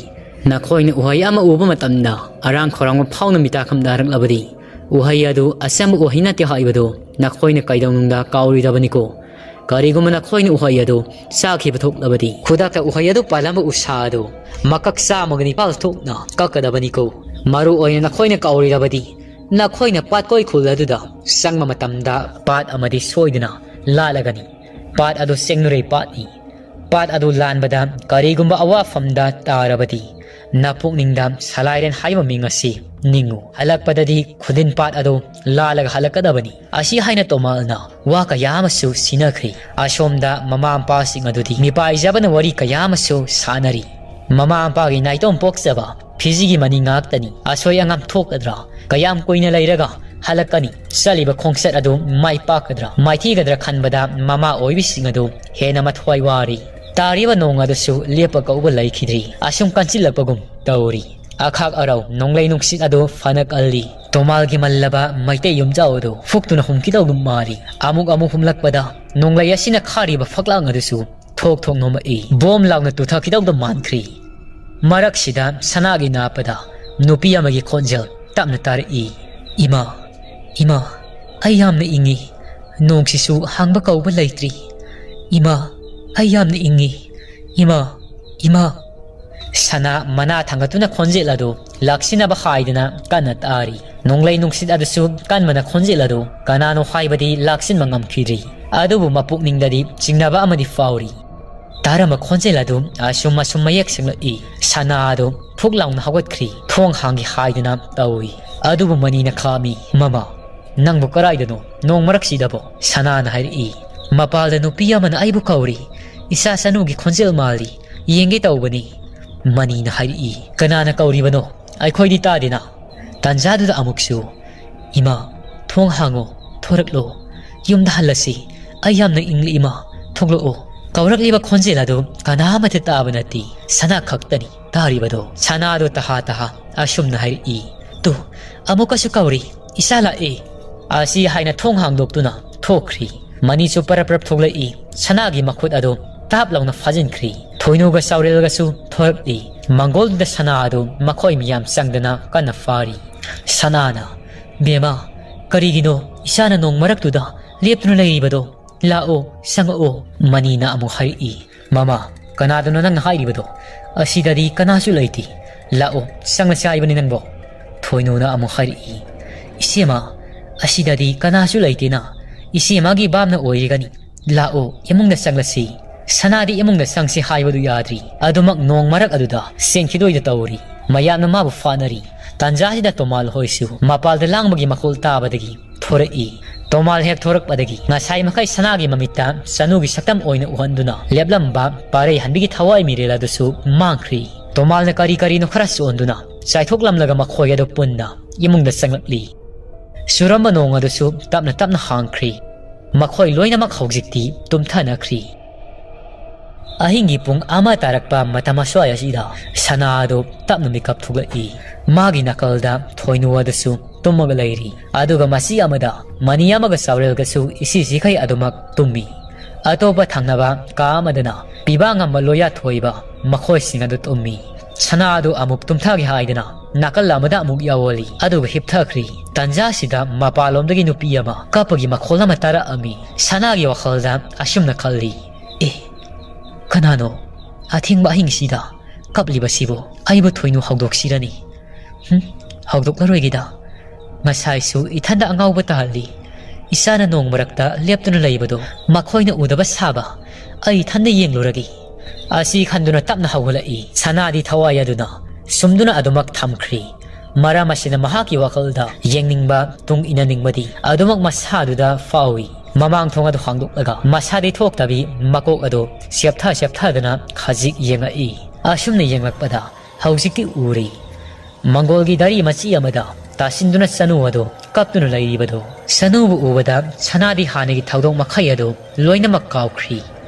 ꯅꯈꯣꯏꯅ ꯎꯍꯩ ꯑꯃ ꯎꯕ ꯃꯇꯝꯗ ꯑꯔꯥꯝ ꯈꯧꯔꯥꯡꯕ ꯐꯥꯎꯅ ꯃꯤꯇꯥꯈꯝ ꯇꯥꯔꯛꯂꯕꯗꯤ ꯎꯍꯩ ꯑꯗꯨ ꯑꯆꯝꯕ ꯎꯍꯩ ꯅꯠꯇꯦ ꯍꯥꯏꯕꯗꯨ ꯅꯈꯣꯏꯅ ꯀꯩꯗꯧꯅꯨꯡꯗ ꯀꯥꯎꯔꯣꯏꯗꯕꯅꯤꯀꯣ꯫ ꯀꯔꯤꯒꯨꯝꯕ ꯅꯈꯣꯏꯅ ꯎꯍꯩ ꯑꯗꯨ ꯆꯥꯈꯤꯕ ꯊꯣꯛꯂꯕꯗꯤ ꯈꯨꯗꯛꯇ ꯎꯍꯩ ꯑꯗꯨ ꯄꯥꯜꯂꯝꯕ ꯎꯁꯥ ꯑꯗꯨ ꯃꯀꯛ ꯆꯥꯝꯃꯒ ꯅꯤꯄꯥꯜ ꯊꯣꯛꯅ ꯀꯛꯀꯗꯕꯅꯤꯀꯣ꯫ ꯃꯔꯨ ꯑꯣꯏꯅ ꯅꯈꯣꯏꯅ ꯀꯥꯎꯔꯣꯏꯗꯕꯗꯤ ꯅꯈꯣꯏꯅ ꯄꯥꯠꯀꯣꯏ ꯈꯨꯜ ꯑꯗꯨꯗ ꯆꯪꯕ ꯃꯇꯝꯗ ꯄꯥꯠ ꯑꯃꯗꯤ ꯁꯣꯏꯗꯅ ꯂꯥꯜꯂꯒꯅꯤ꯫ ꯄꯥꯠ ꯑꯗꯨ ꯆꯦꯡꯅꯨꯔꯩ ꯄꯥꯠꯅꯤ꯫ ꯄꯥꯠ ꯑꯗꯨ ꯂꯥꯟꯕꯗ ꯀꯔꯤꯒꯨꯝꯕ ꯑꯋꯥꯐꯝꯗ ꯇꯥꯔꯕꯗꯤ ꯅꯄꯨꯛꯅꯤꯡꯗ ꯁꯂꯥꯏꯔꯦꯟ ꯍꯥꯏꯕ ꯃꯤꯡ ꯑꯁꯤ ꯅꯤꯡꯉꯨ꯫ ꯍꯜꯂꯛꯄꯗꯗꯤ ꯈꯨꯗꯤꯟ ꯄꯥꯠ ꯑꯗꯨ ꯂꯥꯜꯂꯒ ꯍꯜꯂꯛꯀꯗꯕꯅꯤ꯫" ꯑꯁꯤ ꯍꯥꯏꯅ ꯇꯣꯃꯥꯜꯅ ꯋꯥ ꯀꯌꯥ ꯑꯃꯁꯨ ꯁꯤꯟꯅꯈ꯭ꯔꯤ꯫ ꯑꯁꯣꯝꯗ ꯃꯃꯥ ꯃꯄꯥꯁꯤꯡ ꯑꯗꯨꯗꯤ ꯃꯤꯄꯥꯏꯖꯕꯅ ꯋꯥꯔꯤ ꯀꯌꯥ ꯑꯃꯁꯨ ꯁꯥꯟꯅꯔꯤ꯫ ꯃꯃꯥ ꯃꯄꯥꯒꯤ ꯅꯥꯏꯇꯣꯝ ꯄꯣꯛꯆꯕ ꯐꯤꯖꯤꯒꯤ ꯃꯅꯤ ꯉꯥꯛꯇꯅꯤ꯫ ꯑꯁꯣꯏ ꯑꯉꯥꯝ ꯊꯣꯛꯀꯗ꯭ꯔꯥ? ꯀꯌꯥꯝ ꯀꯨꯏꯅ ꯂꯩꯔꯒ ꯍꯜꯂꯛꯀꯅꯤ? ꯆꯠꯂꯤꯕ ꯈꯣꯡꯆꯠ ꯑꯗꯨ ꯃꯥꯏ ꯄꯥꯛꯀꯗ꯭ꯔꯥ? ꯃꯥꯏꯊꯤꯒꯗ꯭ꯔꯥ ꯈꯟꯕꯗ ꯃꯃꯥ ꯑꯣꯏꯕꯤꯁꯤꯡ ꯑꯗꯨ ꯍꯦꯟꯅ ꯃꯊ꯭ꯋꯥꯏ ꯋꯥꯔꯤ꯫ ꯇꯥꯔꯤꯕ ꯅꯣꯡ ꯑꯗꯨꯁꯨ ꯂꯦꯞꯄ ꯀꯧꯕ ꯂꯩꯈꯤꯗ꯭ꯔꯤ꯫ ꯑꯁꯨꯝ ꯀꯟꯁꯤꯜꯂꯛꯄꯒꯨꯝ ꯇꯧꯔꯤ꯫ ꯑꯈꯥꯛ ꯑꯔꯥꯎ ꯅꯣꯡꯂꯩ ꯅꯨꯡꯁꯤꯠ ꯑꯗꯨ ꯐꯅ ꯀꯜꯂꯤ꯫ ꯇꯣꯃꯥꯜꯒꯤ ꯃꯜꯂꯕ ꯃꯩꯇꯩ ꯌꯨꯝꯖꯥꯎ ꯑꯗꯨ ꯐꯨꯛꯇꯨꯅ ꯍꯨꯝꯈꯤꯗꯧꯗꯨ ꯃꯥꯜꯂꯤ꯫ ꯑꯃꯨꯛ ꯑꯃꯨꯛ ꯍꯨꯝꯂꯛꯄꯗ ꯅꯣꯡꯂꯩ ꯑꯁꯤꯅ ꯈꯥꯔꯤꯕ ꯐꯛꯂꯥꯡ ꯑꯗꯨꯁꯨ ꯊꯣꯛ ꯊꯣꯛ ꯅꯣꯝꯃꯛꯏ꯫ ꯕꯣꯝ ꯂꯥꯎꯅ ꯇꯨꯊꯈꯤꯗꯧꯗ ꯃꯥꯟꯈ꯭ꯔꯤ꯫ ꯃꯔꯛꯁꯤꯗ ꯁꯅꯥꯒꯤ ꯅꯥꯞꯄꯗ ꯅꯨꯄꯤ ꯑꯃꯒꯤ ꯈꯣꯟꯖꯦꯜ ꯇꯞꯅ ꯇꯥꯔꯛꯏ꯫ "ꯏꯃꯥ, ꯏꯃꯥ, ꯑꯩ ꯌꯥꯝꯅ ꯏꯪꯉꯤ꯫ ꯅꯣꯡꯁꯤꯁꯨ ꯍꯥꯡꯕ ꯀꯧꯕ ꯂꯩꯇ꯭ꯔꯤ꯫ ꯏꯃꯥ, ꯑꯩ ꯌꯥꯝꯅ ꯏꯪꯉꯤ꯫ ꯏꯃꯥ, ꯏꯃꯥ꯫" ꯁꯅꯥ ꯃꯅꯥ ꯊꯥꯡꯒꯠꯇꯨꯅ ꯈꯣꯟꯖꯦꯜ ꯑꯗꯨ ꯂꯥꯛꯁꯤꯟꯅꯕ ꯍꯥꯏꯗꯨꯅ ꯀꯟꯅ ꯇꯥꯔꯤ꯫ ꯅꯣꯡꯂꯩ ꯅꯨꯡꯁꯤꯠ ꯑꯗꯨꯁꯨ ꯀꯟꯕꯅ ꯈꯣꯟꯖꯦꯜ ꯑꯗꯨ ꯀꯅꯥꯅꯣ ꯍꯥꯏꯕꯗꯤ ꯂꯥꯛꯁꯤꯟꯕ ꯉꯝꯈꯤꯗ꯭ꯔꯤ꯫ ꯑꯗꯨꯕꯨ ꯃꯄꯨꯛꯅꯤꯡꯗꯗꯤ ꯆꯤꯡꯅꯕ ꯑꯃꯗꯤ ꯐꯥꯎꯔꯤ꯫ ꯇꯥꯔꯝꯕ ꯈꯣꯟꯖꯦꯜ ꯑꯗꯨ ꯑꯁꯨꯝ ꯑꯁꯨꯝ ꯃꯌꯦꯛ ꯁꯦꯡꯂꯛꯏ꯫ ꯁꯅꯥ ꯑꯗꯨ ꯐꯨꯛ ꯂꯥꯎꯅ ꯍꯧꯒꯠꯈ꯭ꯔꯤ꯫ ꯊꯣꯡ ꯍꯥꯡꯒꯦ ꯍꯥꯏꯗꯨꯅ ꯇꯧꯏ꯫ ꯑꯗꯨꯕꯨ ꯃꯅꯤꯅ ꯈꯥꯝꯃꯤ꯫ "ꯃꯃꯥ, ꯅꯪꯕꯨ ꯀꯔꯥꯏꯗꯅꯣ? ꯅꯣꯡ ꯃꯔꯛꯁꯤꯗꯕꯣ?" ꯁꯅꯥꯅ ꯍꯥꯏꯔꯛꯏ꯫ "ꯃꯄꯥꯜꯗ ꯅꯨꯄꯤ ꯑꯃꯅ ꯑꯩꯕꯨ ꯀꯧꯔꯤ꯫ ꯏꯆꯥ ꯆꯅꯨꯒꯤ ꯈꯣꯟꯖꯦꯜ ꯃꯥꯜꯂꯤ꯫ ꯌꯦꯡꯒꯦ ꯇꯧꯕꯅꯤ꯫" ꯃꯅꯤꯅ ꯍꯥꯏꯔꯛꯏ꯫ "ꯀꯅꯥꯅ ꯀꯧꯔꯤꯕꯅꯣ? ꯑꯩꯈꯣꯏꯗꯤ ꯇꯥꯗꯦꯅ꯫" ꯇꯥꯟꯖꯥꯗꯨꯗ ꯑꯃꯨꯛꯁꯨ, "ꯏꯃꯥ, ꯊꯣꯡ ꯍꯥꯡꯉꯣ, ꯊꯣꯔꯛꯂꯣ꯫ ꯌꯨꯝꯗ ꯍꯜꯂꯁꯤ꯫ ꯑꯩ ꯌꯥꯝꯅ ꯏꯪꯂꯤ ꯏꯃꯥ, ꯊꯣꯛꯂꯛꯑꯣ꯫" ꯀꯧꯔꯛꯂꯤꯕ ꯈꯣꯟꯖꯦꯜ ꯑꯗꯨ ꯀꯅꯥ ꯑꯃꯠꯇ ꯇꯥꯕ ꯅꯠꯇꯦ, ꯁꯅꯥ ꯈꯛꯇꯅꯤ ꯇꯥꯔꯤꯕꯗꯣ꯫ ꯁꯅꯥ ꯑꯗꯨ ꯇꯍꯥ ꯇꯍꯥ ꯑꯁꯨꯝꯅ ꯍꯥꯏꯔꯛꯏ, "ꯇꯨ, ꯑꯃꯨꯛꯀꯁꯨ ꯀꯧꯔꯤ, ꯏꯆꯥ ꯂꯥꯛꯑꯦ!" ꯑꯁꯤ ꯍꯥꯏꯅ ꯊꯣꯡ ꯍꯥꯡꯗꯣꯛꯇꯨꯅ ꯊꯣꯛꯈ꯭ꯔꯤ꯫ ꯃꯅꯤꯁꯨ ꯄꯔꯞ ꯄꯔꯞ ꯊꯣꯛꯂꯛꯏ꯫ ꯁꯅꯥꯒꯤ ꯃꯈꯨꯠ ꯑꯗꯨ ꯇꯥꯞ ꯂꯥꯎꯅ ꯐꯥꯖꯤꯟꯈ꯭ꯔꯤ꯫ ꯊꯣꯏꯅꯨꯒ ꯆꯥꯎꯔꯦꯜꯒꯁꯨ ꯊꯣꯔꯛꯂꯤ꯫ ꯃꯪꯒꯣꯜꯗꯨꯗ ꯁꯅꯥ ꯑꯗꯨ ꯃꯈꯣꯏ ꯃꯤꯌꯥꯝ ꯆꯪꯗꯅ ꯀꯟꯅ ꯐꯥꯔꯤ꯫ ꯁꯅꯥꯅ, "ꯕꯦꯝꯃ, ꯀꯔꯤꯒꯤꯅꯣ ꯏꯆꯥꯅ ꯅꯣꯡ ꯃꯔꯛꯇꯨꯗ ꯂꯦꯞꯇꯨꯅ ꯂꯩꯔꯤꯕꯗꯣ? ꯂꯥꯛꯑꯣ, ꯆꯪꯉꯛꯑꯣ," ꯃꯅꯤꯅ ꯑꯃꯨꯛ ꯍꯥꯏꯔꯛꯏ꯫ "ꯃꯃꯥ, ꯀꯅꯥꯗꯅꯣ ꯅꯪꯅ ꯍꯥꯏꯔꯤꯕꯗꯣ? ꯑꯁꯤꯗꯗꯤ ꯀꯅꯥꯁꯨ ꯂꯩꯇꯦ꯫ ꯂꯥꯛꯑꯣ, ꯆꯪꯂꯁꯤ ꯍꯥꯏꯕꯅꯤ ꯅꯪꯕꯣ꯫" ꯊꯣꯏꯅꯨꯅ ꯑꯃꯨꯛ ꯍꯥꯏꯔꯛꯏ꯫ "ꯏꯆꯦꯃ, ꯑꯁꯤꯗꯗꯤ ꯀꯅꯥꯁꯨ ꯂꯩꯇꯦꯅ꯫ ꯏꯆꯦꯃꯒꯤ ꯕꯥꯞꯅ ꯑꯣꯏꯔꯒꯅꯤ꯫ ꯂꯥꯛꯑꯣ, ꯏꯃꯨꯡꯗ ꯆꯪꯂꯁꯤ꯫" ꯁꯅꯥꯗꯤ ꯏꯃꯨꯡꯗ ꯆꯪꯁꯤ ꯍꯥꯏꯕꯗꯨ ꯌꯥꯗ꯭ꯔꯤ꯫ ꯑꯗꯨꯃꯛ ꯅꯣꯡ ꯃꯔꯛ ꯑꯗꯨꯗ ꯆꯦꯟꯈꯤꯗꯣꯏꯗ ꯇꯧꯔꯤ꯫ ꯃꯌꯥꯝꯅ ꯃꯥꯕꯨ ꯐꯥꯅꯔꯤ꯫ ꯇꯥꯟꯖꯥꯁꯤꯗ ꯇꯣꯃꯥꯜ ꯍꯣꯏꯁꯨ ꯃꯄꯥꯜꯗ ꯂꯥꯡꯕꯒꯤ ꯃꯈꯣꯜ ꯇꯥꯕꯗꯒꯤ ꯊꯣꯔꯛꯏ꯫ ꯇꯣꯃꯥꯜ ꯍꯦꯛ ꯊꯣꯔꯛꯄꯗꯒꯤ ꯉꯁꯥꯏ ꯃꯈꯩ ꯁꯅꯥꯒꯤ ꯃꯃꯤꯠꯇ ꯆꯅꯨꯒꯤ ꯁꯛꯇꯝ ꯑꯣꯏꯅ ꯎꯍꯟꯗꯨꯅ ꯂꯦꯞꯂꯝꯕ ꯄꯥꯔꯩꯍꯟꯕꯤꯒꯤ ꯊꯋꯥꯏ ꯃꯤꯔꯦꯜ ꯑꯗꯨꯁꯨ ꯃꯥꯡꯈ꯭ꯔꯤ꯫ ꯇꯣꯃꯥꯜꯅ ꯀꯔꯤ ꯀꯔꯤꯅꯣ ꯈꯔ ꯆꯣꯟꯗꯨꯅ ꯆꯥꯏꯊꯣꯛꯂꯝꯂꯒ ꯃꯈꯣꯏ ꯑꯗꯨ ꯄꯨꯟꯅ ꯏꯃꯨꯡꯗ ꯆꯪꯂꯛꯂꯤ꯫ ꯆꯨꯔꯝꯕ ꯅꯣꯡ ꯑꯗꯨꯁꯨ ꯇꯞꯅ ꯇꯞꯅ ꯍꯥꯡꯈ꯭ꯔꯤ꯫ ꯃꯈꯣꯏ ꯂꯣꯏꯅꯃꯛ ꯍꯧꯖꯤꯛꯇꯤ ꯇꯨꯝꯊꯅꯈ꯭ꯔꯤ꯫ ꯑꯍꯤꯡꯒꯤ ꯄꯨꯡ ꯑꯃ ꯇꯥꯔꯛꯄ ꯃꯇꯝ ꯑꯁ꯭ꯋꯥꯏ ꯑꯁꯤꯗ ꯁꯅꯥ ꯑꯗꯨ ꯇꯞꯅ ꯃꯤꯀꯞ ꯊꯣꯛꯂꯛꯏ꯫ ꯃꯥꯒꯤ ꯅꯥꯀꯜꯗ ꯊꯣꯏꯅꯨ ꯑꯗꯨꯁꯨ ꯇꯨꯝꯃꯒ ꯂꯩꯔꯤ꯫ ꯑꯗꯨꯒ ꯃꯆꯤ ꯑꯃꯗ ꯃꯅꯤ ꯑꯃꯒ ꯆꯥꯎꯔꯦꯜꯒꯁꯨ ꯏꯁꯤꯁꯤꯈꯩ ꯑꯗꯨꯃꯛ ꯇꯨꯝꯃꯤ꯫ ꯑꯇꯣꯞꯄ ꯊꯪꯅꯕ ꯀꯥ ꯑꯃꯗꯅ ꯄꯤꯕꯥ ꯉꯝꯕ ꯂꯣꯌꯥ ꯊꯣꯏꯕ ꯃꯈꯣꯏꯁꯤꯡ ꯑꯗꯨ ꯇꯨꯝꯃꯤ꯫ ꯁꯅꯥ ꯑꯗꯨ ꯑꯃꯨꯛ ꯇꯨꯝꯊꯒꯦ ꯍꯥꯏꯗꯅ ꯅꯥꯀꯜ ꯑꯃꯗ ꯑꯃꯨꯛ ꯌꯥꯎꯍꯜꯂꯤ, ꯑꯗꯨꯒ ꯍꯤꯞꯊꯈ꯭ꯔꯤ꯫ ꯇꯟꯖꯥꯁꯤꯗ ꯃꯄꯥꯟꯂꯣꯝꯗꯒꯤ ꯅꯨꯄꯤ ꯑꯃ ꯀꯞꯄꯒꯤ ꯃꯈꯣꯜ ꯑꯃ ꯇꯥꯔꯛꯑꯝꯃꯤ꯫ ꯁꯅꯥꯒꯤ ꯋꯥꯈꯜꯗ ꯑꯁꯨꯝꯅ ꯈꯜꯂꯤ, "ꯑꯦ, ꯀꯅꯥꯅꯣ ꯑꯊꯦꯡꯕ ꯑꯍꯤꯡꯁꯤꯗ ꯀꯞꯂꯤꯕꯁꯤꯕꯨ? ꯑꯩꯕꯨ ꯊꯣꯏꯅꯨ ꯍꯧꯗꯣꯛꯁꯤꯔꯅꯤ? ꯍꯨꯝ, ꯍꯧꯗꯣꯛꯂꯔꯣꯏꯒꯦꯗ꯫ ꯉꯁꯥꯏꯁꯨ ꯏꯊꯟꯗ ꯑꯉꯥꯎꯕ ꯇꯥꯍꯜꯂꯤ꯫ ꯏꯆꯥꯅ ꯅꯣꯡ ꯃꯔꯛꯇ ꯂꯦꯞꯇꯨꯅ ꯂꯩꯕꯗꯣ ꯃꯈꯣꯏꯅ ꯎꯗꯕ ꯁꯥꯕ, ꯑꯩ ꯏꯊꯟꯗ ꯌꯦꯡꯂꯨꯔꯒꯦ꯫" ꯑꯁꯤ ꯈꯟꯗꯨꯅ ꯇꯞꯅ ꯍꯧꯒꯠꯂꯛꯏ꯫ ꯁꯅꯥꯗꯤ ꯊꯋꯥꯏ ꯌꯥꯗꯨꯅ ꯁꯨꯝꯗꯨꯅ ꯑꯗꯨꯃꯛ ꯊꯝꯈ꯭ꯔꯤ꯫ ꯃꯔꯝ ꯑꯁꯤꯅ ꯃꯍꯥꯛꯀꯤ ꯋꯥꯈꯜꯗ ꯌꯦꯡꯅꯤꯡꯕ, ꯇꯨꯡ ꯏꯟꯅꯅꯤꯡꯕꯗꯤ ꯑꯗꯨꯃꯛ ꯃꯁꯥꯗꯨꯗ ꯐꯥꯎꯏ꯫ ꯃꯃꯥꯡ ꯊꯣꯡ ꯑꯗꯨ ꯍꯥꯡꯗꯣꯛꯂꯒ ꯃꯁꯥꯗꯤ ꯊꯣꯛꯇꯕꯤ ꯃꯀꯣꯛ ꯑꯗꯨ ꯆꯦꯞꯊ ꯆꯦꯞꯊꯗꯨꯅ ꯈꯖꯤꯛ ꯌꯦꯡꯂꯛꯏ꯫ ꯑꯁꯨꯝꯅ ꯌꯦꯡꯂꯛꯄꯗ ꯍꯧꯖꯤꯛꯇꯤ ꯎꯔꯦ꯫ ꯃꯪꯒꯣꯜꯒꯤ ꯗꯥꯔꯤ ꯃꯆꯤ ꯑꯃꯗ ꯇꯥꯁꯤꯟꯗꯨꯅ ꯆꯅꯨ ꯑꯗꯨ ꯀꯞꯇꯨꯅ ꯂꯩꯔꯤꯕꯗꯨ꯫ ꯆꯅꯨꯕꯨ ꯎꯕꯗ ꯁꯅꯥꯗꯤ ꯍꯥꯟꯅꯒꯤ ꯊꯧꯗꯣꯛ ꯃꯈꯩ ꯑꯗꯨ ꯂꯣꯏꯅꯃꯛ ꯀꯥꯎꯈ꯭ꯔꯤ꯫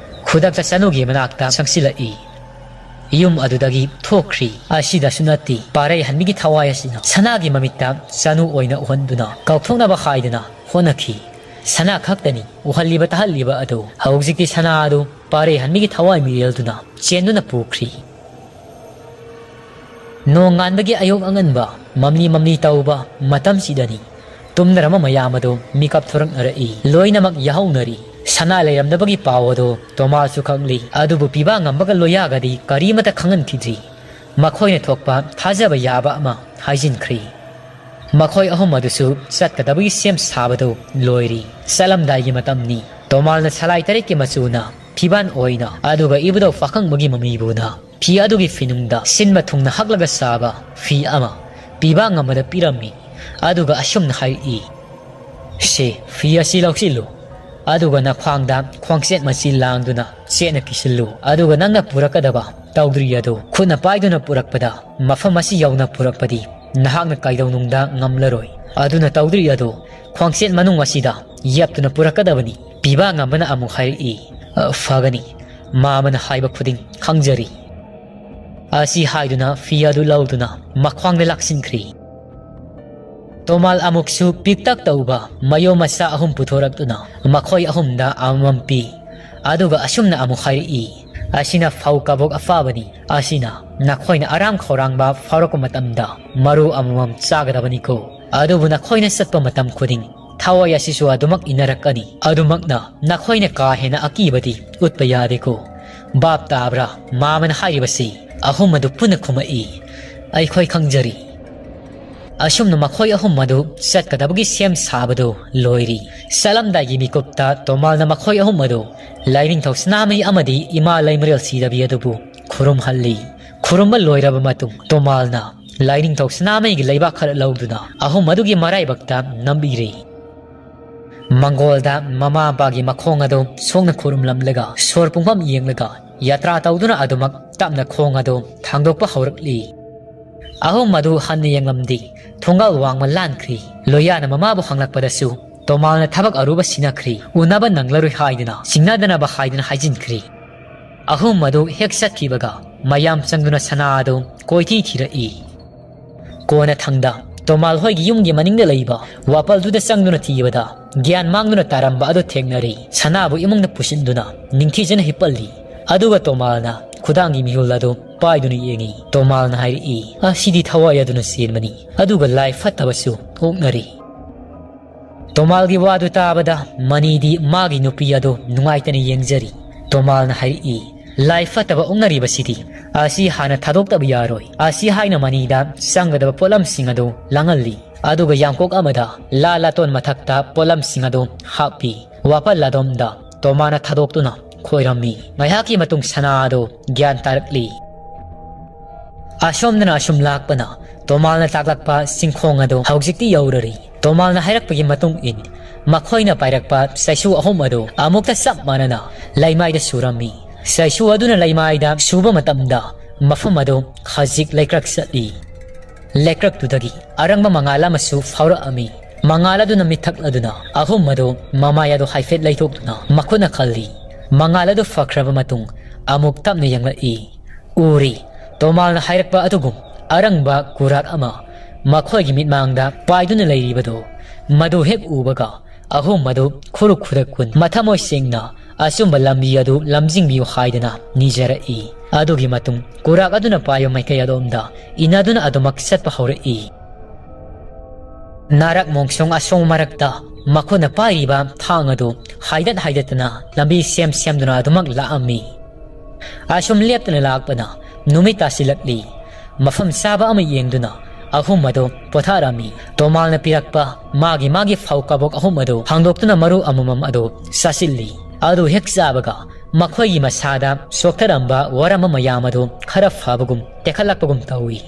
ꯈꯨꯗꯛꯇ ꯆꯅꯨꯒꯤ ꯃꯅꯥꯛꯇ ꯆꯪꯁꯤꯜꯂꯛꯏ꯫ ꯌꯨꯝ ꯑꯗꯨꯗꯒꯤ ꯊꯣꯛꯈ꯭ꯔꯤ꯫ ꯑꯁꯤꯗꯁꯨ ꯅꯠꯇꯦ, ꯄꯥꯔꯩꯍꯟꯕꯤꯒꯤ ꯊꯋꯥꯏ ꯑꯁꯤꯅ ꯁꯅꯥꯒꯤ ꯃꯃꯤꯠꯇ ꯆꯅꯨ ꯑꯣꯏꯅ ꯎꯍꯟꯗꯨꯅ ꯀꯥꯎꯊꯣꯛꯅꯕ ꯍꯥꯏꯗꯨꯅ ꯍꯣꯠꯅꯈꯤ꯫ ꯁꯅꯥ ꯈꯛꯇꯅꯤ ꯎꯍꯜꯂꯤꯕ ꯇꯥꯍꯜꯂꯤꯕ ꯑꯗꯨ꯫ ꯍꯧꯖꯤꯛꯇꯤ ꯁꯅꯥ ꯑꯗꯨ ꯄꯥꯔꯩꯍꯟꯕꯤꯒꯤ ꯊꯋꯥꯏ ꯃꯤꯔꯦꯜꯗꯨꯅ ꯆꯦꯟꯗꯨꯅ ꯄꯨꯈ꯭ꯔꯤ꯫ ꯅꯣꯡꯉꯥꯟꯕꯒꯤ ꯑꯌꯨꯛ ꯑꯉꯟꯕ ꯃꯝꯂꯤ ꯃꯝꯂꯤ ꯇꯧꯕ ꯃꯇꯝꯁꯤꯗꯅꯤ ꯇꯨꯝꯅꯔꯝꯕ ꯃꯌꯥꯝ ꯑꯗꯨ ꯃꯤꯀꯞ ꯊꯣꯔꯛꯅꯔꯛꯏ꯫ ꯂꯣꯏꯅꯃꯛ ꯌꯥꯍꯧꯅꯔꯤ꯫ ꯁꯅꯥ ꯂꯩꯔꯝꯗꯕꯒꯤ ꯄꯥꯎ ꯑꯗꯨ ꯇꯣꯃꯥꯁꯁꯨ ꯈꯪꯂꯤ꯫ ꯑꯗꯨꯕꯨ ꯄꯤꯕꯥ ꯉꯝꯕꯒ ꯂꯣꯌꯥꯒꯗꯤ ꯀꯔꯤꯃꯠꯇ ꯈꯪꯍꯟꯈꯤꯗ꯭ꯔꯤ꯫ ꯃꯈꯣꯏꯅ ꯊꯣꯛꯄ ꯊꯥꯖꯕ ꯌꯥꯕ ꯑꯃ ꯍꯥꯏꯖꯤꯟꯈ꯭ꯔꯤ꯫ ꯃꯈꯣꯏ ꯑꯍꯨꯝ ꯑꯗꯨꯁꯨ ꯆꯠꯀꯗꯕꯒꯤ ꯁꯦꯝ ꯁꯥꯕꯗꯨ ꯂꯣꯏꯔꯤ꯫ ꯆꯠꯂꯝꯗꯥꯏꯒꯤ ꯃꯇꯝꯅꯤ꯫ ꯇꯣꯃꯥꯜꯅ ꯁꯂꯥꯏ ꯇꯔꯦꯠꯀꯤ ꯃꯆꯨꯅ ꯐꯤꯕꯥꯟ ꯑꯣꯏꯅ, ꯑꯗꯨꯒ ꯏꯕꯨꯙꯧ ꯄꯥꯈꯪꯕꯒꯤ ꯃꯃꯤꯕꯨꯅ ꯐꯤ ꯑꯗꯨꯒꯤ ꯐꯤꯅꯨꯡꯗ ꯁꯤꯟꯕ ꯊꯨꯡꯅ ꯍꯛꯂꯒ ꯁꯥꯕ ꯐꯤ ꯑꯃ ꯄꯤꯕꯥ ꯉꯝꯕꯗ ꯄꯤꯔꯝꯃꯤ꯫ ꯑꯗꯨꯒ ꯑꯁꯨꯝꯅ ꯍꯥꯏꯔꯛꯏ, "ꯁꯦ, ꯐꯤ ꯑꯁꯤ ꯂꯧꯁꯤꯜꯂꯨ, ꯑꯗꯨꯒ ꯅꯈ꯭ꯋꯥꯡꯗ ꯈ꯭ꯋꯥꯡꯆꯦꯠ ꯃꯆꯤ ꯂꯥꯡꯗꯨꯅ ꯆꯦꯠꯅ ꯀꯤꯁꯤꯜꯂꯨ꯫ ꯑꯗꯨꯒ ꯅꯪꯅ ꯄꯨꯔꯛꯀꯗꯕ ꯇꯧꯗ꯭ꯔꯤ ꯑꯗꯨ ꯈꯨꯠꯅ ꯄꯥꯏꯗꯨꯅ ꯄꯨꯔꯛꯄꯗ ꯃꯐꯝ ꯑꯁꯤ ꯌꯧꯅ ꯄꯨꯔꯛꯄꯗꯤ ꯅꯍꯥꯛꯅ ꯀꯩꯗꯧꯅꯨꯡꯗ ꯉꯝꯂꯔꯣꯏ꯫ ꯑꯗꯨꯅ ꯇꯧꯗ꯭ꯔꯤ ꯑꯗꯨ ꯈ꯭ꯋꯥꯡꯆꯦꯠ ꯃꯅꯨꯡ ꯑꯁꯤꯗ ꯌꯦꯞꯇꯨꯅ ꯄꯨꯔꯛꯀꯗꯕꯅꯤ꯫" ꯄꯤꯕꯥ ꯉꯝꯕꯅ ꯑꯃꯨꯛ ꯍꯥꯏꯔꯛꯏ, "ꯑ, ꯐꯒꯅꯤ꯫ ꯃꯥꯃꯅ ꯍꯥꯏꯕ ꯈꯨꯗꯤꯡ ꯈꯪꯖꯔꯤ꯫" ꯑꯁꯤ ꯍꯥꯏꯗꯨꯅ ꯐꯤ ꯑꯗꯨ ꯂꯧꯗꯨꯅ ꯃꯈ꯭ꯋꯥꯡꯗ ꯂꯥꯛꯁꯤꯟꯈ꯭ꯔꯤ꯫ ꯇꯣꯃꯥꯜ ꯑꯃꯨꯛꯁꯨ ꯄꯤꯛꯇꯛ ꯇꯧꯕ ꯃꯌꯣ ꯃꯆꯥ ꯑꯍꯨꯝ ꯄꯨꯊꯣꯔꯛꯇꯨꯅ ꯃꯈꯣꯏ ꯑꯍꯨꯝꯗ ꯑꯃꯃꯝ ꯄꯤ꯫ ꯑꯗꯨꯒ ꯑꯁꯨꯝꯅ ꯑꯃꯨꯛ ꯍꯥꯏꯔꯛꯏ, "ꯑꯁꯤꯅ ꯐꯧ ꯀꯕꯣꯛ ꯑꯐꯕꯅꯤ꯫ ꯑꯁꯤꯅ ꯅꯈꯣꯏꯅ ꯑꯔꯥꯝ ꯈꯧꯔꯥꯡꯕ ꯐꯥꯎꯔꯛꯄ ꯃꯇꯝꯗ ꯃꯔꯨ ꯑꯃꯃꯝ ꯆꯥꯒꯗꯕꯅꯤꯀꯣ꯫ ꯑꯗꯨꯕꯨ ꯅꯈꯣꯏꯅ ꯆꯠꯄ ꯃꯇꯝ ꯈꯨꯗꯤꯡ ꯊꯋꯥꯏ ꯑꯁꯤꯁꯨ ꯑꯗꯨꯃꯛ ꯏꯟꯅꯔꯛꯀꯅꯤ꯫ ꯑꯗꯨꯃꯛꯅ ꯅꯈꯣꯏꯅ ꯀꯥ ꯍꯦꯟꯅ ꯑꯀꯤꯕꯗꯤ ꯎꯠꯄ ꯌꯥꯗꯦꯀꯣ꯫ ꯚꯥꯞ ꯇꯥꯕ꯭ꯔꯥ?" ꯃꯥꯃꯅ ꯍꯥꯏꯔꯤꯕꯁꯤ ꯑꯍꯨꯝ ꯑꯗꯨ ꯄꯨꯟꯅ ꯈꯨꯝꯃꯛꯏ, "ꯑꯩꯈꯣꯏ ꯈꯪꯖꯔꯤ꯫" ꯑꯁꯨꯝꯅ ꯃꯈꯣꯏ ꯑꯍꯨꯝ ꯑꯗꯨ ꯆꯠꯀꯗꯕꯒꯤ ꯁꯦꯝ ꯁꯥꯕꯗꯨ ꯂꯣꯏꯔꯤ꯫ ꯆꯠꯂꯝꯗꯥꯏꯒꯤ ꯃꯤꯀꯨꯞꯇ ꯇꯣꯃꯥꯜꯅ ꯃꯈꯣꯏ ꯑꯍꯨꯝ ꯑꯗꯨ ꯂꯥꯏꯅꯤꯡꯊꯧ ꯁꯅꯥꯃꯍꯤ ꯑꯃꯗꯤ ꯏꯃꯥ ꯂꯩꯃꯔꯦꯜ ꯁꯤꯗꯕꯤ ꯑꯗꯨꯕꯨ ꯈꯨꯔꯨꯝꯍꯜꯂꯤ꯫ ꯈꯨꯔꯨꯝꯕ ꯂꯣꯏꯔꯕ ꯃꯇꯨꯡ ꯇꯣꯃꯥꯜꯅ ꯂꯥꯏꯅꯤꯡꯊꯧ ꯁꯅꯥꯃꯍꯤꯒꯤ ꯂꯩꯕꯥꯛ ꯈꯔ ꯂꯧꯗꯨꯅ ꯑꯍꯨꯝ ꯑꯗꯨꯒꯤ ꯃꯔꯥꯏꯕꯛꯇ ꯅꯝꯕꯤꯔꯤ꯫ ꯃꯪꯒꯣꯜꯗ ꯃꯃꯥ ꯃꯄꯥꯒꯤ ꯃꯈꯣꯡ ꯑꯗꯨ ꯁꯣꯛꯅ ꯈꯨꯔꯨꯝꯂꯝꯂꯒ ꯁꯣꯔ ꯄꯨꯡꯐꯝ ꯌꯦꯡꯂꯒ ꯌꯥꯇ꯭ꯔꯥ ꯇꯧꯗꯨꯅ ꯑꯗꯨꯃꯛ ꯇꯞꯅ ꯈꯣꯡ ꯑꯗꯨ ꯊꯥꯡꯗꯣꯛꯄ ꯍꯧꯔꯛꯂꯤ꯫ ꯑꯍꯨꯝ ꯑꯗꯨ ꯍꯟꯅ ꯌꯦꯡꯂꯝꯗꯦ꯫ ꯊꯣꯡꯒꯥꯜ ꯋꯥꯡꯃ ꯂꯥꯟꯈ꯭ꯔꯤ꯫ ꯂꯣꯌꯥꯅ ꯃꯃꯥꯕꯨ ꯍꯪꯂꯛꯄꯗꯁꯨ ꯇꯣꯃꯥꯜꯅ ꯊꯕꯛ ꯑꯔꯨꯕ ꯁꯤꯟꯅꯈ꯭ꯔꯤ, ꯎꯅꯕ ꯅꯪꯂꯔꯣꯏ ꯍꯥꯏꯗꯨꯅ, ꯁꯤꯡꯅꯗꯅꯕ ꯍꯥꯏꯗꯨꯅ ꯍꯥꯏꯖꯤꯟꯈ꯭ꯔꯤ꯫ ꯑꯍꯨꯝ ꯑꯗꯨ ꯍꯦꯛ ꯆꯠꯈꯤꯕꯒ ꯃꯌꯥꯝ ꯆꯪꯗꯨꯅ ꯁꯅꯥ ꯑꯗꯨ ꯀꯣꯏꯊꯤ ꯊꯤꯔꯛꯏ꯫ ꯀꯣꯟꯅꯊꯪꯗ ꯇꯣꯃꯥꯜ ꯍꯣꯏꯒꯤ ꯌꯨꯝꯒꯤ ꯃꯅꯤꯡꯗ ꯂꯩꯕ ꯋꯥꯄꯜꯗꯨꯗ ꯆꯪꯗꯨꯅ ꯊꯤꯕꯗ, ꯒ꯭ꯌꯥꯟ ꯃꯥꯡꯗꯨꯅ ꯇꯥꯔꯝꯕ ꯑꯗꯨ ꯊꯦꯡꯅꯔꯤ꯫ ꯁꯅꯥꯕꯨ ꯏꯃꯨꯡꯗ ꯄꯨꯁꯤꯟꯗꯨꯅ ꯅꯤꯡꯊꯤꯖꯅ ꯍꯤꯞꯄꯜꯂꯤ꯫ ꯑꯗꯨꯒ ꯇꯣꯃꯥꯜꯅ ꯈꯨꯗꯥꯡꯒꯤ ꯃꯤꯍꯨꯜ ꯑꯗꯨ ꯄꯥꯏꯗꯨꯅ ꯌꯦꯡꯉꯤ꯫ ꯇꯣꯃꯥꯜꯅ ꯍꯥꯏꯔꯛꯏ, "ꯑꯁꯤꯗꯤ ꯊꯋꯥꯏ ꯑꯗꯨꯅ ꯆꯦꯟꯕꯅꯤ, ꯑꯗꯨꯒ ꯂꯥꯏ ꯐꯠꯇꯕꯁꯨ ꯑꯣꯛꯅꯔꯤ꯫" ꯇꯣꯃꯥꯜꯒꯤ ꯋꯥꯗꯨ ꯇꯥꯕꯗ ꯃꯅꯤꯗꯤ ꯃꯥꯒꯤ ꯅꯨꯄꯤ ꯑꯗꯨ ꯅꯨꯡꯉꯥꯏꯇꯅ ꯌꯦꯡꯖꯔꯤ꯫ ꯇꯣꯃꯥꯜꯅ ꯍꯥꯏꯔꯛꯏ, "ꯂꯥꯏ ꯐꯠꯇꯕ ꯑꯣꯛꯅꯔꯤꯕꯁꯤꯗꯤ ꯑꯁꯤ ꯍꯥꯟꯅ ꯊꯥꯗꯣꯛꯇꯕ ꯌꯥꯔꯣꯏ꯫" ꯑꯁꯤ ꯍꯥꯏꯅ ꯃꯅꯤꯗ ꯆꯪꯒꯗꯕ ꯄꯣꯠꯂꯝꯁꯤꯡ ꯑꯗꯨ ꯂꯥꯡꯍꯜꯂꯤ꯫ ꯑꯗꯨꯒ ꯌꯥꯡꯀꯣꯛ ꯑꯃꯗ ꯂꯥ ꯂꯥꯇꯣꯟ ꯃꯊꯛꯇ ꯄꯣꯠꯂꯝꯁꯤꯡ ꯑꯗꯨ ꯍꯥꯞꯄꯤ꯫ ꯋꯥꯄꯜ ꯑꯗꯣꯝꯗ ꯇꯣꯃꯥꯜꯅ ꯊꯥꯗꯣꯛꯇꯨꯅ ꯈꯣꯏꯔꯝꯃꯤ꯫ ꯉꯥꯏꯍꯥꯛꯀꯤ ꯃꯇꯨꯡ ꯁꯅꯥ ꯑꯗꯨ ꯒ꯭ꯌꯥꯟ ꯇꯥꯔꯛꯂꯤ꯫ ꯑꯁꯣꯝꯗꯅ ꯑꯁꯨꯝ ꯂꯥꯛꯄꯅ ꯇꯣꯃꯥꯜꯅ ꯇꯥꯛꯂꯛꯄ ꯆꯤꯡꯈꯣꯡ ꯑꯗꯨ ꯍꯧꯖꯤꯛꯇꯤ ꯌꯧꯔꯔꯤ꯫ ꯇꯣꯃꯥꯜꯅ ꯍꯥꯏꯔꯛꯄꯒꯤ ꯃꯇꯨꯡ ꯏꯟ, ꯃꯈꯣꯏꯅ ꯄꯥꯏꯔꯛꯄ ꯆꯩꯁꯨ ꯑꯍꯨꯝ ꯑꯗꯨ ꯑꯃꯨꯛꯇ ꯆꯞ ꯃꯥꯟꯅꯅ ꯂꯩꯃꯥꯏꯗ ꯁꯨꯔꯝꯃꯤ꯫ ꯆꯩꯁꯨ ꯑꯗꯨꯅ ꯂꯩꯃꯥꯏꯗ ꯁꯨꯕ ꯃꯇꯝꯗ ꯃꯐꯝ ꯑꯗꯨ ꯈꯖꯤꯛ ꯂꯩꯀ꯭ꯔꯛ ꯆꯠꯂꯤ꯫ ꯂꯩꯀ꯭ꯔꯛꯇꯨꯗꯒꯤ ꯑꯔꯪꯕ ꯃꯉꯥꯜ ꯑꯃꯁꯨ ꯐꯥꯎꯔꯛꯑꯝꯃꯤ꯫ ꯃꯉꯥꯜ ꯑꯗꯨꯅ ꯃꯤꯠ ꯊꯛꯂꯗꯨꯅ ꯑꯍꯨꯝ ꯑꯗꯨ ꯃꯃꯥꯏ ꯑꯗꯨ ꯍꯥꯏꯐꯦꯠ ꯂꯩꯊꯣꯛꯇꯨꯅ ꯃꯈꯨꯠꯅ ꯈꯜꯂꯤ꯫ ꯃꯉꯥꯜ ꯑꯗꯨ ꯐꯈ꯭ꯔꯕ ꯃꯇꯨꯡ ꯑꯃꯨꯛ ꯇꯞꯅ ꯌꯦꯡꯂꯛꯏ꯫ ꯎꯔꯤ, ꯇꯣꯃꯥꯜꯅ ꯍꯥꯏꯔꯛꯄ ꯑꯗꯨꯒꯨꯝ ꯑꯔꯪꯕ ꯀꯨꯔꯥꯛ ꯑꯃ ꯃꯈꯣꯏꯒꯤ ꯃꯤꯠꯃꯥꯡꯗ ꯄꯥꯏꯗꯨꯅ ꯂꯩꯔꯤꯕꯗꯨ꯫ ꯃꯗꯨ ꯍꯦꯛ ꯎꯕꯒ ꯑꯍꯨꯝ ꯑꯗꯨ ꯈꯨꯔꯨ ꯈꯨꯗꯛ ꯀꯨꯟ ꯃꯊꯃꯣꯏ ꯁꯦꯡꯅ ꯑꯆꯨꯝꯕ ꯂꯝꯕꯤ ꯑꯗꯨ ꯂꯝꯖꯤꯡꯕꯤꯌꯨ ꯍꯥꯏꯗꯨꯅ ꯅꯤꯖꯔꯛꯏ꯫ ꯑꯗꯨꯒꯤ ꯃꯇꯨꯡ ꯀꯨꯔꯥꯛ ꯑꯗꯨꯅ ꯄꯥꯏꯕ ꯃꯥꯏꯀꯩ ꯑꯗꯣꯝꯗ ꯏꯟꯅꯗꯨꯅ ꯑꯗꯨꯃꯛ ꯆꯠꯄ ꯍꯧꯔꯛꯏ꯫ ꯅꯥꯔꯛ ꯃꯣꯡꯁꯣꯡ ꯑꯁꯣꯡ ꯃꯔꯛꯇ ꯃꯈꯣꯏꯅ ꯄꯥꯏꯔꯤꯕ ꯊꯥꯡ ꯑꯗꯨ ꯍꯥꯏꯗꯠ ꯍꯥꯏꯗꯠꯇꯅ ꯂꯝꯕꯤ ꯁꯦꯝ ꯁꯦꯝꯗꯨꯅ ꯑꯗꯨꯃꯛ ꯂꯥꯛꯑꯝꯃꯤ꯫ ꯑꯁꯨꯝ ꯂꯦꯞꯇꯅ ꯂꯥꯛꯄꯅ ꯅꯨꯃꯤꯠ ꯇꯥꯁꯤꯜꯂꯛꯂꯤ꯫ ꯃꯐꯝ ꯆꯥꯕ ꯑꯃ ꯌꯦꯡꯗꯨꯅ ꯑꯍꯨꯝ ꯑꯗꯨ ꯄꯣꯊꯥꯔꯝꯃꯤ꯫ ꯇꯣꯃꯥꯜꯅ ꯄꯤꯔꯛꯄ ꯃꯥꯒꯤ ꯃꯥꯒꯤ ꯐꯧ ꯀꯕꯣꯛ ꯑꯍꯨꯝ ꯑꯗꯨ ꯍꯥꯡꯗꯣꯛꯇꯨꯅ ꯃꯔꯨ ꯑꯃꯃꯝ ꯑꯗꯨ ꯆꯥꯁꯤꯜꯂꯤ꯫ ꯑꯗꯨ ꯍꯦꯛ ꯆꯥꯕꯒ ꯃꯈꯣꯏꯒꯤ ꯃꯁꯥꯗ ꯁꯣꯛꯊꯔꯝꯕ ꯋꯥꯔꯝꯕ ꯃꯌꯥꯝ ꯑꯗꯨ ꯈꯔ ꯐꯕꯒꯨꯝ ꯇꯦꯛꯈꯠꯂꯛꯄꯒꯨꯝ ꯇꯧꯏ꯫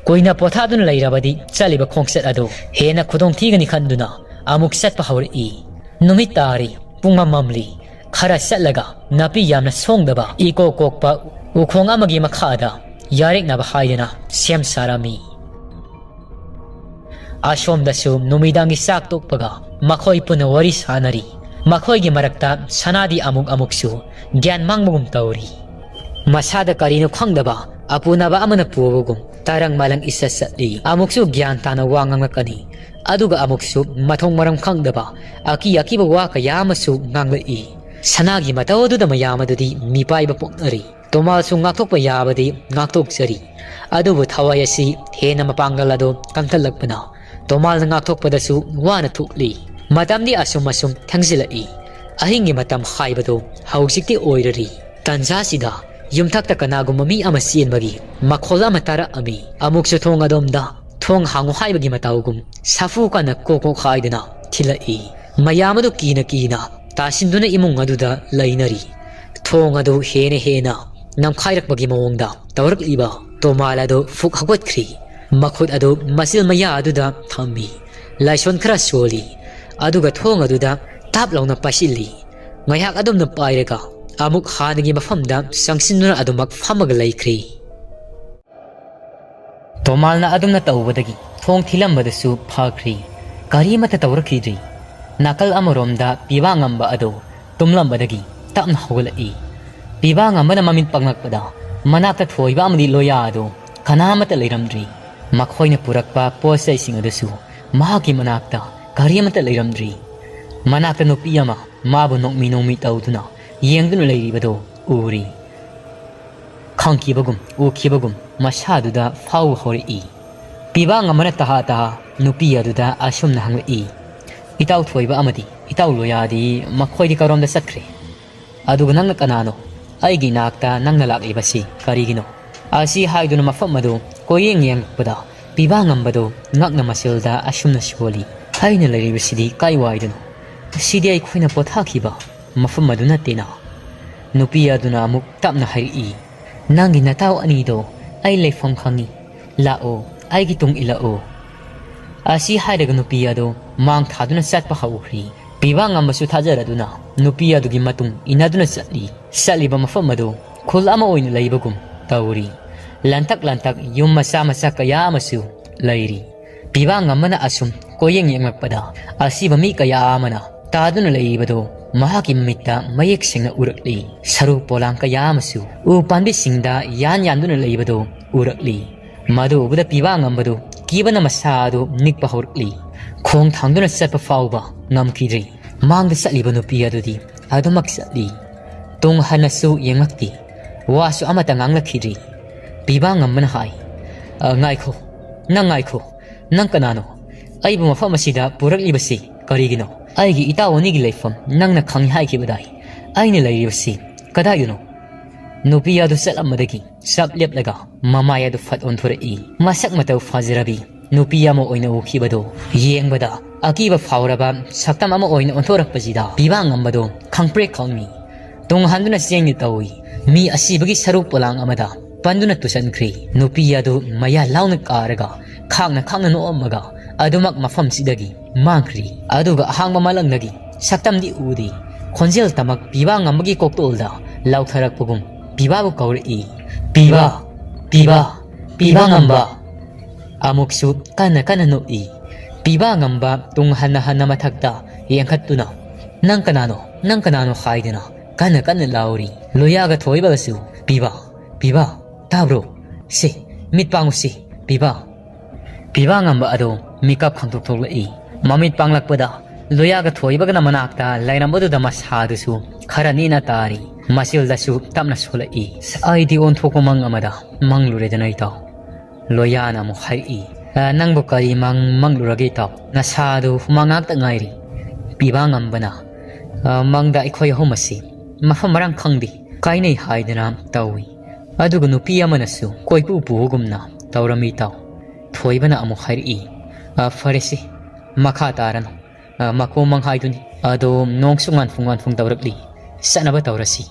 ꯀꯨꯏꯅ ꯄꯣꯊꯥꯗꯨꯅ ꯂꯩꯔꯕꯗꯤ ꯆꯠꯂꯤꯕ ꯈꯣꯡꯆꯠ ꯑꯗꯨ ꯍꯦꯟꯅ ꯈꯨꯗꯣꯡ ꯊꯤꯒꯅꯤ ꯈꯟꯗꯨꯅ ꯑꯃꯨꯛ ꯆꯠꯄ ꯍꯧꯔꯛꯏ꯫ ꯅꯨꯃꯤꯠ ꯇꯥꯔꯤ, ꯄꯨꯡ ꯃꯝꯂꯤ꯫ ꯈꯔ ꯆꯠꯂꯒ ꯅꯥꯄꯤ ꯌꯥꯝꯅ ꯁꯣꯡꯗꯕ ꯏꯀꯣꯛ ꯀꯣꯛꯄ ꯎꯈꯣꯡ ꯑꯃꯒꯤ ꯃꯈꯥꯗ ꯌꯥꯔꯦꯛꯅꯕ ꯍꯥꯏꯗꯅ ꯁꯦꯝ ꯁꯥꯔꯝꯃꯤ꯫ ꯑꯁꯣꯝꯗꯁꯨ ꯅꯨꯃꯤꯗꯥꯡꯒꯤ ꯆꯥꯛ ꯇꯣꯛꯄꯒ ꯃꯈꯣꯏ ꯄꯨꯟꯅ ꯋꯥꯔꯤ ꯁꯥꯟꯅꯔꯤ꯫ ꯃꯈꯣꯏꯒꯤ ꯃꯔꯛꯇ ꯁꯅꯥꯗꯤ ꯑꯃꯨꯛ ꯑꯃꯨꯛꯁꯨ ꯒ꯭ꯌꯥꯟ ꯃꯥꯡꯕꯒꯨꯝ ꯇꯧꯔꯤ꯫ ꯃꯁꯥꯗ ꯀꯔꯤꯅꯣ ꯈꯪꯗꯕ ꯑꯄꯨꯅꯕ ꯑꯃꯅ ꯄꯨꯕꯒꯨꯝ ꯇꯔꯪ ꯃꯂꯪ ꯏꯆꯠ ꯆꯠꯂꯤ꯫ ꯑꯃꯨꯛꯁꯨ ꯒ꯭ꯌꯥꯟ ꯇꯥꯅ ꯋꯥ ꯉꯥꯡꯂꯛꯀꯅꯤ, ꯑꯗꯨꯒ ꯑꯃꯨꯛꯁꯨ ꯃꯊꯣꯡ ꯃꯔꯝ ꯈꯪꯗꯕ ꯑꯀꯤ ꯑꯀꯤꯕ ꯋꯥ ꯀꯌꯥ ꯑꯃꯁꯨ ꯉꯥꯡꯂꯛꯏ꯫ ꯁꯅꯥꯒꯤ ꯃꯇꯧ ꯑꯗꯨꯗ ꯃꯌꯥꯝ ꯑꯗꯨꯗꯤ ꯃꯤꯄꯥꯏꯕ ꯄꯣꯛꯅꯔꯤ꯫ ꯇꯣꯃꯥꯜꯁꯨ ꯉꯥꯛꯊꯣꯛꯄ ꯌꯥꯕꯗꯤ ꯉꯥꯛꯊꯣꯛꯆꯔꯤ, ꯑꯗꯨꯕꯨ ꯊꯋꯥꯏ ꯑꯁꯤ ꯍꯦꯟꯅ ꯃꯄꯥꯡꯒꯜ ꯑꯗꯨ ꯀꯟꯈꯠꯂꯛꯄꯅ ꯇꯣꯃꯥꯜꯅ ꯉꯥꯛꯊꯣꯛꯄꯗꯁꯨ ꯋꯥꯅ ꯊꯣꯛꯂꯤ꯫ ꯃꯇꯝꯗꯤ ꯑꯁꯨꯝ ꯑꯁꯨꯝ ꯊꯦꯡꯖꯤꯜꯂꯛꯏ꯫ ꯑꯍꯤꯡꯒꯤ ꯃꯇꯝ ꯍꯥꯏꯕꯗꯨ ꯍꯧꯖꯤꯛꯇꯤ ꯑꯣꯏꯔꯔꯤ꯫ ꯇꯟꯖꯥꯁꯤꯗ ꯌꯨꯝꯊꯛꯇ ꯀꯅꯥꯒꯨꯝꯕ ꯃꯤ ꯑꯃ ꯆꯦꯟꯕꯒꯤ ꯃꯈꯣꯜ ꯑꯃ ꯇꯥꯔꯛꯑꯝꯃꯤ꯫ ꯑꯃꯨꯛꯁꯨ ꯊꯣꯡ ꯑꯗꯣꯝꯗ ꯊꯣꯡ ꯍꯥꯡꯉꯨ ꯍꯥꯏꯕꯒꯤ ꯃꯇꯧꯒꯨꯝ ꯁꯥꯐꯨ ꯀꯟꯅ ꯀꯣꯛ ꯀꯣꯛ ꯍꯥꯏꯗꯨꯅ ꯊꯤꯜꯂꯛꯏ꯫ ꯃꯌꯥꯝ ꯑꯗꯨ ꯀꯤꯅ ꯀꯤꯅ ꯇꯥꯁꯤꯟꯗꯨꯅ ꯏꯃꯨꯡ ꯑꯗꯨꯗ ꯂꯩꯅꯔꯤ꯫ ꯊꯣꯡ ꯑꯗꯨ ꯍꯦꯟꯅ ꯍꯦꯟꯅ ꯅꯝꯈꯥꯏꯔꯛꯄꯒꯤ ꯃꯑꯣꯡꯗ ꯇꯧꯔꯛꯂꯤꯕ ꯇꯣꯃꯥꯜ ꯑꯗꯨ ꯐꯨꯛ ꯍꯧꯒꯠꯈ꯭ꯔꯤ꯫ ꯃꯈꯨꯠ ꯑꯗꯨ ꯃꯆꯤꯜ ꯃꯌꯥ ꯑꯗꯨꯗ ꯊꯝꯃꯤ꯫ ꯂꯥꯏꯁꯣꯟ ꯈꯔ ꯁꯣꯜꯂꯤ꯫ ꯑꯗꯨꯒ ꯊꯣꯡ ꯑꯗꯨꯗ ꯇꯥꯞ ꯂꯥꯎꯅ ꯄꯥꯏꯁꯤꯜꯂꯤ꯫ ꯉꯥꯏꯍꯥꯛ ꯑꯗꯨꯝꯅ ꯄꯥꯏꯔꯒ ꯑꯃꯨꯛ ꯍꯥꯟꯅꯒꯤ ꯃꯐꯝꯗ ꯆꯪꯁꯤꯟꯗꯨꯅ ꯑꯗꯨꯃꯛ ꯐꯝꯃꯒ ꯂꯩꯈ꯭ꯔꯤ꯫ ꯇꯣꯃꯥꯜꯅ ꯑꯗꯨꯝꯅ ꯇꯧꯕꯗꯒꯤ ꯊꯣꯡ ꯊꯤꯜꯂꯝꯕꯗꯨꯁꯨ ꯐꯈ꯭ꯔꯤ꯫ ꯀꯔꯤ ꯑꯃꯠꯇ ꯇꯧꯔꯛꯈꯤꯗ꯭ꯔꯤ꯫ ꯅꯥꯀꯜ ꯑꯃꯔꯣꯝꯗ ꯄꯤꯕꯥ ꯉꯝꯕ ꯑꯗꯨ ꯇꯨꯝꯂꯝꯕꯗꯒꯤ ꯇꯞꯅ ꯍꯧꯒꯠꯂꯛꯏ꯫ ꯄꯤꯕꯥ ꯉꯝꯕꯅ ꯃꯃꯤꯠ ꯄꯥꯡꯂꯛꯄꯗ ꯃꯅꯥꯛꯇ ꯊꯣꯏꯕ ꯑꯃꯗꯤ ꯂꯣꯌꯥ ꯑꯗꯨ ꯀꯅꯥ ꯑꯃꯠꯇ ꯂꯩꯔꯝꯗ꯭ꯔꯤ꯫ ꯃꯈꯣꯏꯅ ꯄꯨꯔꯛꯄ ꯄꯣꯠ ꯆꯩꯁꯤꯡ ꯑꯗꯨꯁꯨ ꯃꯍꯥꯛꯀꯤ ꯃꯅꯥꯛꯇ ꯀꯔꯤ ꯑꯃꯠꯇ ꯂꯩꯔꯝꯗ꯭ꯔꯤ꯫ ꯃꯅꯥꯛꯇ ꯅꯨꯄꯤ ꯑꯃ ꯃꯥꯕꯨ ꯅꯣꯛꯃꯤ ꯅꯣꯛꯃꯤ ꯇꯧꯗꯨꯅ ꯌꯦꯡꯗꯨꯅ ꯂꯩꯔꯤꯕꯗꯨ ꯎꯔꯤ꯫ ꯈꯪꯈꯤꯕꯒꯨꯝ ꯎꯈꯤꯕꯒꯨꯝ ꯃꯁꯥꯗꯨꯗ ꯐꯥꯎꯕ ꯍꯧꯔꯛꯏ꯫ ꯄꯤꯕꯥꯡ ꯑꯃꯅ ꯇꯍꯥ ꯇꯍꯥ ꯅꯨꯄꯤ ꯑꯗꯨꯗ ꯑꯁꯨꯝꯅ ꯍꯪꯂꯛꯏ, "ꯏꯇꯥꯎ ꯊꯣꯏꯕ ꯑꯃꯗꯤ ꯏꯇꯥꯎ ꯂꯣꯌꯥꯗꯤ ꯃꯈꯣꯏꯗꯤ ꯀꯔꯣꯝꯗ ꯆꯠꯈ꯭ꯔꯦ? ꯑꯗꯨꯒ ꯅꯪꯅ ꯀꯅꯥꯅꯣ? ꯑꯩꯒꯤ ꯏꯅꯥꯛꯇ ꯅꯪꯅ ꯂꯥꯛꯂꯤꯕꯁꯤ ꯀꯔꯤꯒꯤꯅꯣ?" ꯑꯁꯤ ꯍꯥꯏꯗꯨꯅ ꯃꯐꯝ ꯑꯗꯨ ꯀꯣꯏꯌꯦꯡ ꯌꯦꯡꯂꯛꯄꯗ ꯄꯤꯕꯥꯡ ꯑꯃꯗꯨ ꯉꯛꯅ ꯃꯆꯤꯜꯗ ꯑꯁꯨꯝꯅ ꯁꯣꯜꯂꯤ, "ꯑꯩꯅ ꯂꯩꯔꯤꯕꯁꯤꯗꯤ ꯀꯥꯏꯋꯥꯏꯗꯅꯣ? ꯁꯤꯗꯤ ꯑꯩꯈꯣꯏꯅ ꯄꯣꯊꯥꯈꯤꯕ ꯃꯐꯝ ꯑꯗꯨ ꯅꯠꯇꯦꯅ?" ꯅꯨꯄꯤ ꯑꯗꯨꯅ ꯑꯃꯨꯛ ꯇꯞꯅ ꯍꯥꯏꯔꯛꯏ, "ꯅꯪꯒꯤ ꯅꯇꯥꯎ ꯑꯅꯤꯗꯣ ꯑꯩ ꯂꯩꯐꯝ ꯈꯪꯏ꯫ ꯂꯥꯛꯑꯣ, ꯑꯩꯒꯤ ꯇꯨꯡ ꯏꯜꯂꯛꯑꯣ꯫" ꯑꯁꯤ ꯍꯥꯏꯔꯒ ꯅꯨꯄꯤ ꯑꯗꯨ ꯃꯥꯡ ꯊꯥꯗꯨꯅ ꯆꯠꯄ ꯍꯧꯈ꯭ꯔꯤ꯫ ꯄꯤꯕꯥ ꯉꯝꯕꯁꯨ ꯊꯥꯖꯔꯗꯨꯅ ꯅꯨꯄꯤ ꯑꯗꯨꯒꯤ ꯃꯇꯨꯡ ꯏꯟꯅꯗꯨꯅ ꯆꯠꯂꯤ꯫ ꯆꯠꯂꯤꯕ ꯃꯐꯝ ꯑꯗꯨ ꯈꯨꯜ ꯑꯃ ꯑꯣꯏꯅ ꯂꯩꯕꯒꯨꯝ ꯇꯧꯔꯤ꯫ ꯂꯟꯇꯛ ꯂꯟꯇꯛ ꯌꯨꯝ ꯃꯆꯥ ꯃꯆꯥ ꯀꯌꯥ ꯑꯃꯁꯨ ꯂꯩꯔꯤ꯫ ꯄꯤꯕꯥ ꯉꯝꯕꯅ ꯑꯁꯨꯝ ꯀꯣꯏꯌꯦꯡ ꯌꯦꯡꯂꯛꯄꯗ ꯑꯁꯤꯕ ꯃꯤ ꯀꯌꯥ ꯑꯃꯅ ꯇꯥꯗꯨꯅ ꯂꯩꯔꯤꯕꯗꯨ ꯃꯍꯥꯛꯀꯤ ꯃꯃꯤꯠꯇ ꯃꯌꯦꯛ ꯁꯦꯡꯅ ꯎꯔꯛꯂꯤ꯫ ꯁꯔꯨ ꯄꯣꯂꯥꯡ ꯀꯌꯥ ꯑꯃꯁꯨ ꯎ ꯄꯥꯝꯕꯤꯁꯤꯡꯗ ꯌꯥꯟ ꯌꯥꯟꯗꯨꯅ ꯂꯩꯕꯗꯨ ꯎꯔꯛꯂꯤ꯫ ꯃꯗꯨ ꯎꯕꯗ ꯄꯤꯕꯥ ꯉꯝꯕꯗꯨ ꯀꯤꯕꯅ ꯃꯁꯥ ꯑꯗꯨ ꯅꯤꯛꯄ ꯍꯧꯔꯛꯂꯤ꯫ ꯈꯣꯡ ꯊꯥꯡꯗꯨꯅ ꯆꯠꯄ ꯐꯥꯎꯕ ꯉꯝꯈꯤꯗ꯭ꯔꯤ꯫ ꯃꯥꯡꯗ ꯆꯠꯂꯤꯕ ꯅꯨꯄꯤ ꯑꯗꯨꯗꯤ ꯑꯗꯨꯃꯛ ꯆꯠꯂꯤ꯫ ꯇꯨꯡ ꯍꯟꯅꯁꯨ ꯌꯦꯡꯂꯛꯇꯦ꯫ ꯋꯥꯁꯨ ꯑꯃꯠꯇ ꯉꯥꯡꯂꯛꯈꯤꯗ꯭ꯔꯤ꯫ ꯄꯤꯕꯥ ꯉꯝꯕꯅ ꯍꯥꯏ, "ꯑ, ꯉꯥꯏꯈꯣ, ꯅꯪ ꯉꯥꯏꯈꯣ, ꯅꯪ ꯀꯅꯥꯅꯣ? ꯑꯩꯕꯨ ꯃꯐꯝ ꯑꯁꯤꯗ ꯄꯨꯔꯛꯂꯤꯕꯁꯤ ꯀꯔꯤꯒꯤꯅꯣ? ꯑꯩꯒꯤ ꯏꯇꯥꯎ ꯑꯅꯤꯒꯤ ꯂꯩꯐꯝ ꯅꯪꯅ ꯈꯪꯏ ꯍꯥꯏꯈꯤꯕꯗꯥꯏ? ꯑꯩꯅ ꯂꯩꯔꯤꯕꯁꯤ ꯀꯗꯥꯏꯗꯅꯣ?" ꯅꯨꯄꯤ ꯑꯗꯨ ꯆꯠꯂꯝꯕꯗꯒꯤ ꯆꯞ ꯂꯦꯞꯂꯒ ꯃꯃꯥꯏ ꯑꯗꯨ ꯐꯠ ꯑꯣꯟꯊꯣꯔꯛꯏ꯫ ꯃꯁꯛ ꯃꯇꯧ ꯐꯖꯔꯕꯤ ꯅꯨꯄꯤ ꯑꯃ ꯑꯣꯏꯅ ꯎꯈꯤꯕꯗꯨ ꯌꯦꯡꯕꯗ ꯑꯀꯤꯕ ꯐꯥꯎꯔꯕ ꯁꯛꯇꯝ ꯑꯃ ꯑꯣꯏꯅ ꯑꯣꯟꯊꯣꯔꯛꯄꯁꯤꯗ ꯄꯤꯕꯥ ꯉꯝꯕꯗꯨ ꯈꯪꯄ꯭ꯔꯦꯛ ꯈꯪꯉꯤ꯫ ꯇꯨꯡ ꯍꯟꯗꯨꯅ ꯆꯦꯟꯒꯦ ꯇꯧꯏ꯫ ꯃꯤ ꯑꯁꯤꯕꯒꯤ ꯁꯔꯨ ꯄꯣꯂꯥꯡ ꯑꯃꯗ ꯄꯟꯗꯨꯅ ꯇꯨꯁꯟꯈ꯭ꯔꯤ꯫ ꯅꯨꯄꯤ ꯑꯗꯨ ꯃꯌꯥ ꯂꯥꯎꯅ ꯀꯥꯔꯒ ꯈꯥꯡꯅ ꯈꯥꯡꯅ ꯅꯣꯛꯑꯝꯃꯒ ꯑꯗꯨꯃꯛ ꯃꯐꯝꯁꯤꯗꯒꯤ ꯃꯥꯡꯈ꯭ꯔꯤ꯫ ꯑꯗꯨꯒ ꯑꯍꯥꯡꯕ ꯃꯥꯂꯪꯗꯒꯤ ꯁꯛꯇꯝꯗꯤ ꯎꯗꯦ꯫ ꯈꯣꯟꯖꯦꯜ ꯇꯃꯛ ꯄꯤꯕꯥ ꯉꯝꯕꯒꯤ ꯀꯣꯛꯇꯣꯜꯗ ꯂꯥꯎꯊꯔꯛꯄꯒꯨꯝ ꯄꯤꯕꯥꯕꯨ ꯀꯧꯔꯛꯏ꯫ "ꯄꯤꯕꯥ! ꯄꯤꯕꯥ! ꯄꯤꯕꯥ ꯉꯝꯕ!" ꯑꯃꯨꯛꯁꯨ ꯀꯟꯅ ꯀꯟꯅ ꯅꯣꯛꯏ꯫ ꯄꯤꯕꯥ ꯉꯝꯕ ꯇꯨꯡ ꯍꯟꯅ ꯍꯟꯅ ꯃꯊꯛꯇ ꯌꯦꯡꯈꯠꯇꯨꯅ, "ꯅꯪ ꯀꯅꯥꯅꯣ? ꯅꯪ ꯀꯅꯥꯅꯣ?" ꯍꯥꯏꯗꯨꯅ ꯀꯟꯅ ꯀꯟꯅ ꯂꯥꯎꯔꯤ꯫ ꯂꯣꯌꯥꯒ ꯊꯣꯏꯕꯒꯁꯨ, "ꯄꯤꯕꯥ! ꯄꯤꯕꯥ! ꯇꯥꯕ꯭ꯔꯣ? ꯁꯤ, ꯃꯤꯠ ꯄꯥꯡꯉꯨ ꯁꯤ, ꯄꯤꯕꯥ!" ꯄꯤꯕꯥ ꯉꯝꯕ ꯑꯗꯣ ꯃꯤꯀꯞ ꯈꯪꯊꯣꯛ ꯊꯣꯛꯂꯛꯏ꯫ ꯃꯃꯤꯠ ꯄꯥꯡꯂꯛꯄꯗ ꯂꯣꯌꯥꯒ ꯊꯣꯏꯕꯒꯅ ꯃꯅꯥꯛꯇ ꯂꯩꯔꯝꯕꯗꯨꯗ ꯃꯁꯥꯗꯨꯁꯨ ꯈꯔ ꯅꯦꯅ ꯇꯥꯔꯤ꯫ ꯃꯆꯤꯜꯗꯁꯨ ꯇꯞꯅ ꯁꯣꯜꯂꯛꯏ꯫ "ꯑꯩꯗꯤ ꯑꯣꯟꯊꯣꯛꯄ ꯃꯪ ꯑꯃꯗ ꯃꯪꯂꯨꯔꯦꯗꯅ ꯏꯇꯥꯎ꯫" ꯂꯣꯌꯥꯅ ꯑꯃꯨꯛ ꯍꯥꯏꯔꯛꯏ꯫ "ꯑ, ꯅꯪꯕꯨ ꯀꯔꯤ ꯃꯪ ꯃꯪꯂꯨꯔꯒꯦ ꯏꯇꯥꯎ? ꯅꯁꯥꯗꯨ ꯍꯨꯃꯥꯡ ꯉꯥꯛꯇ ꯉꯥꯏꯔꯤ꯫" ꯄꯤꯕꯥ ꯉꯝꯕꯅ, "ꯑ, ꯃꯪꯗ ꯑꯩꯈꯣꯏ ꯑꯍꯨꯝ ꯑꯁꯤ ꯃꯐꯝ ꯃꯔꯥꯡ ꯈꯪꯗꯦ, ꯀꯥꯏꯅꯩ ꯍꯥꯏꯗꯅ ꯇꯧꯏ꯫ ꯑꯗꯨꯒ ꯅꯨꯄꯤ ꯑꯃꯅꯁꯨ ꯀꯣꯏꯄꯨ ꯄꯨꯕꯒꯨꯝꯅ ꯇꯧꯔꯝꯃꯤ ꯏꯇꯥꯎ꯫" ꯊꯣꯏꯕꯅ ꯑꯃꯨꯛ ꯍꯥꯏꯔꯛꯏ꯫ "ꯑ, ꯐꯔꯦꯁꯦ, ꯃꯈꯥ ꯇꯥꯔꯅꯨ꯫ ꯑ, ꯃꯀꯣꯝ ꯃꯪ ꯍꯥꯏꯗꯨꯅꯤ꯫ ꯑꯗꯣ ꯅꯣꯡꯁꯨ ꯉꯥꯟꯐꯨꯡ ꯉꯥꯟꯐꯨꯡ ꯇꯧꯔꯛꯂꯤ꯫ ꯆꯠꯅꯕ ꯇꯧꯔꯁꯤ꯫"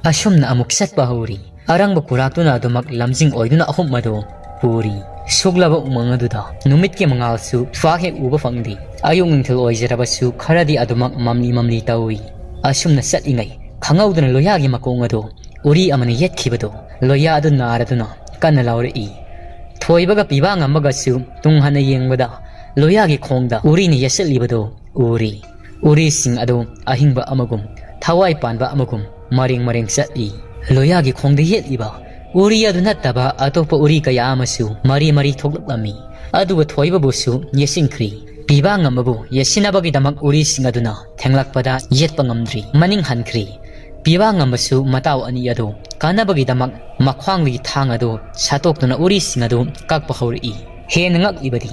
ꯑꯁꯨꯝꯅ ꯑꯃꯨꯛ ꯆꯠꯄ ꯍꯧꯔꯤ꯫ ꯑꯔꯪꯕ ꯀꯨꯔꯥꯛꯇꯨꯅ ꯑꯗꯨꯃꯛ ꯂꯝꯖꯤꯡ ꯑꯣꯏꯗꯨꯅ ꯑꯍꯨꯝ ꯑꯗꯨ ꯄꯨꯔꯤ꯫ ꯁꯨꯛꯂꯕ ꯎꯃꯪ ꯑꯗꯨꯗ ꯅꯨꯃꯤꯠꯀꯤ ꯃꯉꯥꯜꯁꯨ ꯄꯥꯛ ꯍꯦꯛ ꯎꯕ ꯐꯪꯗꯦ꯫ ꯑꯌꯨꯛ ꯅꯨꯡꯊꯤꯜ ꯑꯣꯏꯖꯔꯕꯁꯨ ꯈꯔꯗꯤ ꯑꯗꯨꯃꯛ ꯃꯝꯂꯤ ꯃꯝꯂꯤ ꯇꯧꯏ꯫ ꯑꯁꯨꯝꯅ ꯆꯠꯂꯤꯉꯩ ꯈꯪꯍꯧꯗꯅ ꯂꯣꯌꯥꯒꯤ ꯃꯀꯣꯡ ꯑꯗꯨ ꯎꯔꯤ ꯑꯃꯅ ꯌꯦꯠꯈꯤꯕꯗꯨ ꯂꯣꯌꯥ ꯑꯗꯨ ꯅꯥꯔꯗꯨꯅ ꯀꯟꯅ ꯂꯥꯎꯔꯛꯏ꯫ ꯊꯣꯏꯕꯒ ꯄꯤꯕꯥ ꯉꯝꯕꯒꯁꯨ ꯇꯨꯡ ꯍꯟꯅ ꯌꯦꯡꯕꯗ ꯂꯣꯌꯥꯒꯤ ꯈꯣꯡꯗ ꯎꯔꯤꯅ ꯌꯦꯠꯁꯤꯜꯂꯤꯕꯗꯨ ꯎꯔꯤ꯫ ꯎꯔꯤꯁꯤꯡ ꯑꯗꯨ ꯑꯍꯤꯡꯕ ꯑꯃꯒꯨꯝ, ꯊꯋꯥꯏ ꯄꯥꯟꯕ ꯑꯃꯒꯨꯝ ꯃꯔꯦꯡ ꯃꯔꯦꯡ ꯆꯠꯂꯤ꯫ ꯂꯣꯌꯥꯒꯤ ꯈꯣꯡꯗ ꯌꯦꯠꯂꯤꯕ ꯎꯔꯤ ꯑꯗꯨ ꯅꯠꯇꯕ ꯑꯇꯣꯞꯄ ꯎꯔꯤ ꯀꯌꯥ ꯑꯃꯁꯨ ꯃꯔꯤ ꯃꯔꯤ ꯊꯣꯛꯂꯛꯂꯝꯃꯤ꯫ ꯑꯗꯨꯕꯨ ꯊꯣꯏꯕꯕꯨꯁꯨ ꯌꯦꯠꯁꯤꯟꯈ꯭ꯔꯤ꯫ ꯄꯤꯕꯥ ꯉꯝꯕꯕꯨ ꯌꯦꯠꯁꯤꯟꯅꯕꯒꯤꯗꯃꯛ ꯎꯔꯤꯁꯤꯡ ꯑꯗꯨꯅ ꯊꯦꯡꯂꯛꯄꯗ ꯌꯦꯠꯄ ꯉꯝꯗ꯭ꯔꯤ, ꯃꯅꯤꯡ ꯍꯟꯈ꯭ꯔꯤ꯫ ꯄꯤꯕꯥ ꯉꯝꯕꯁꯨ ꯃꯇꯥꯎ ꯑꯅꯤ ꯑꯗꯨ ꯀꯟꯅꯕꯒꯤꯗꯃꯛ ꯃꯈ꯭ꯋꯥꯡꯗꯒꯤ ꯊꯥꯡ ꯑꯗꯨ ꯁꯠꯇꯣꯛꯇꯨꯅ ꯎꯔꯤꯁꯤꯡ ꯑꯗꯨ ꯀꯛꯄ ꯍꯧꯔꯛꯏ꯫ ꯍꯦꯟꯅ ꯉꯛꯂꯤꯕꯗꯤ,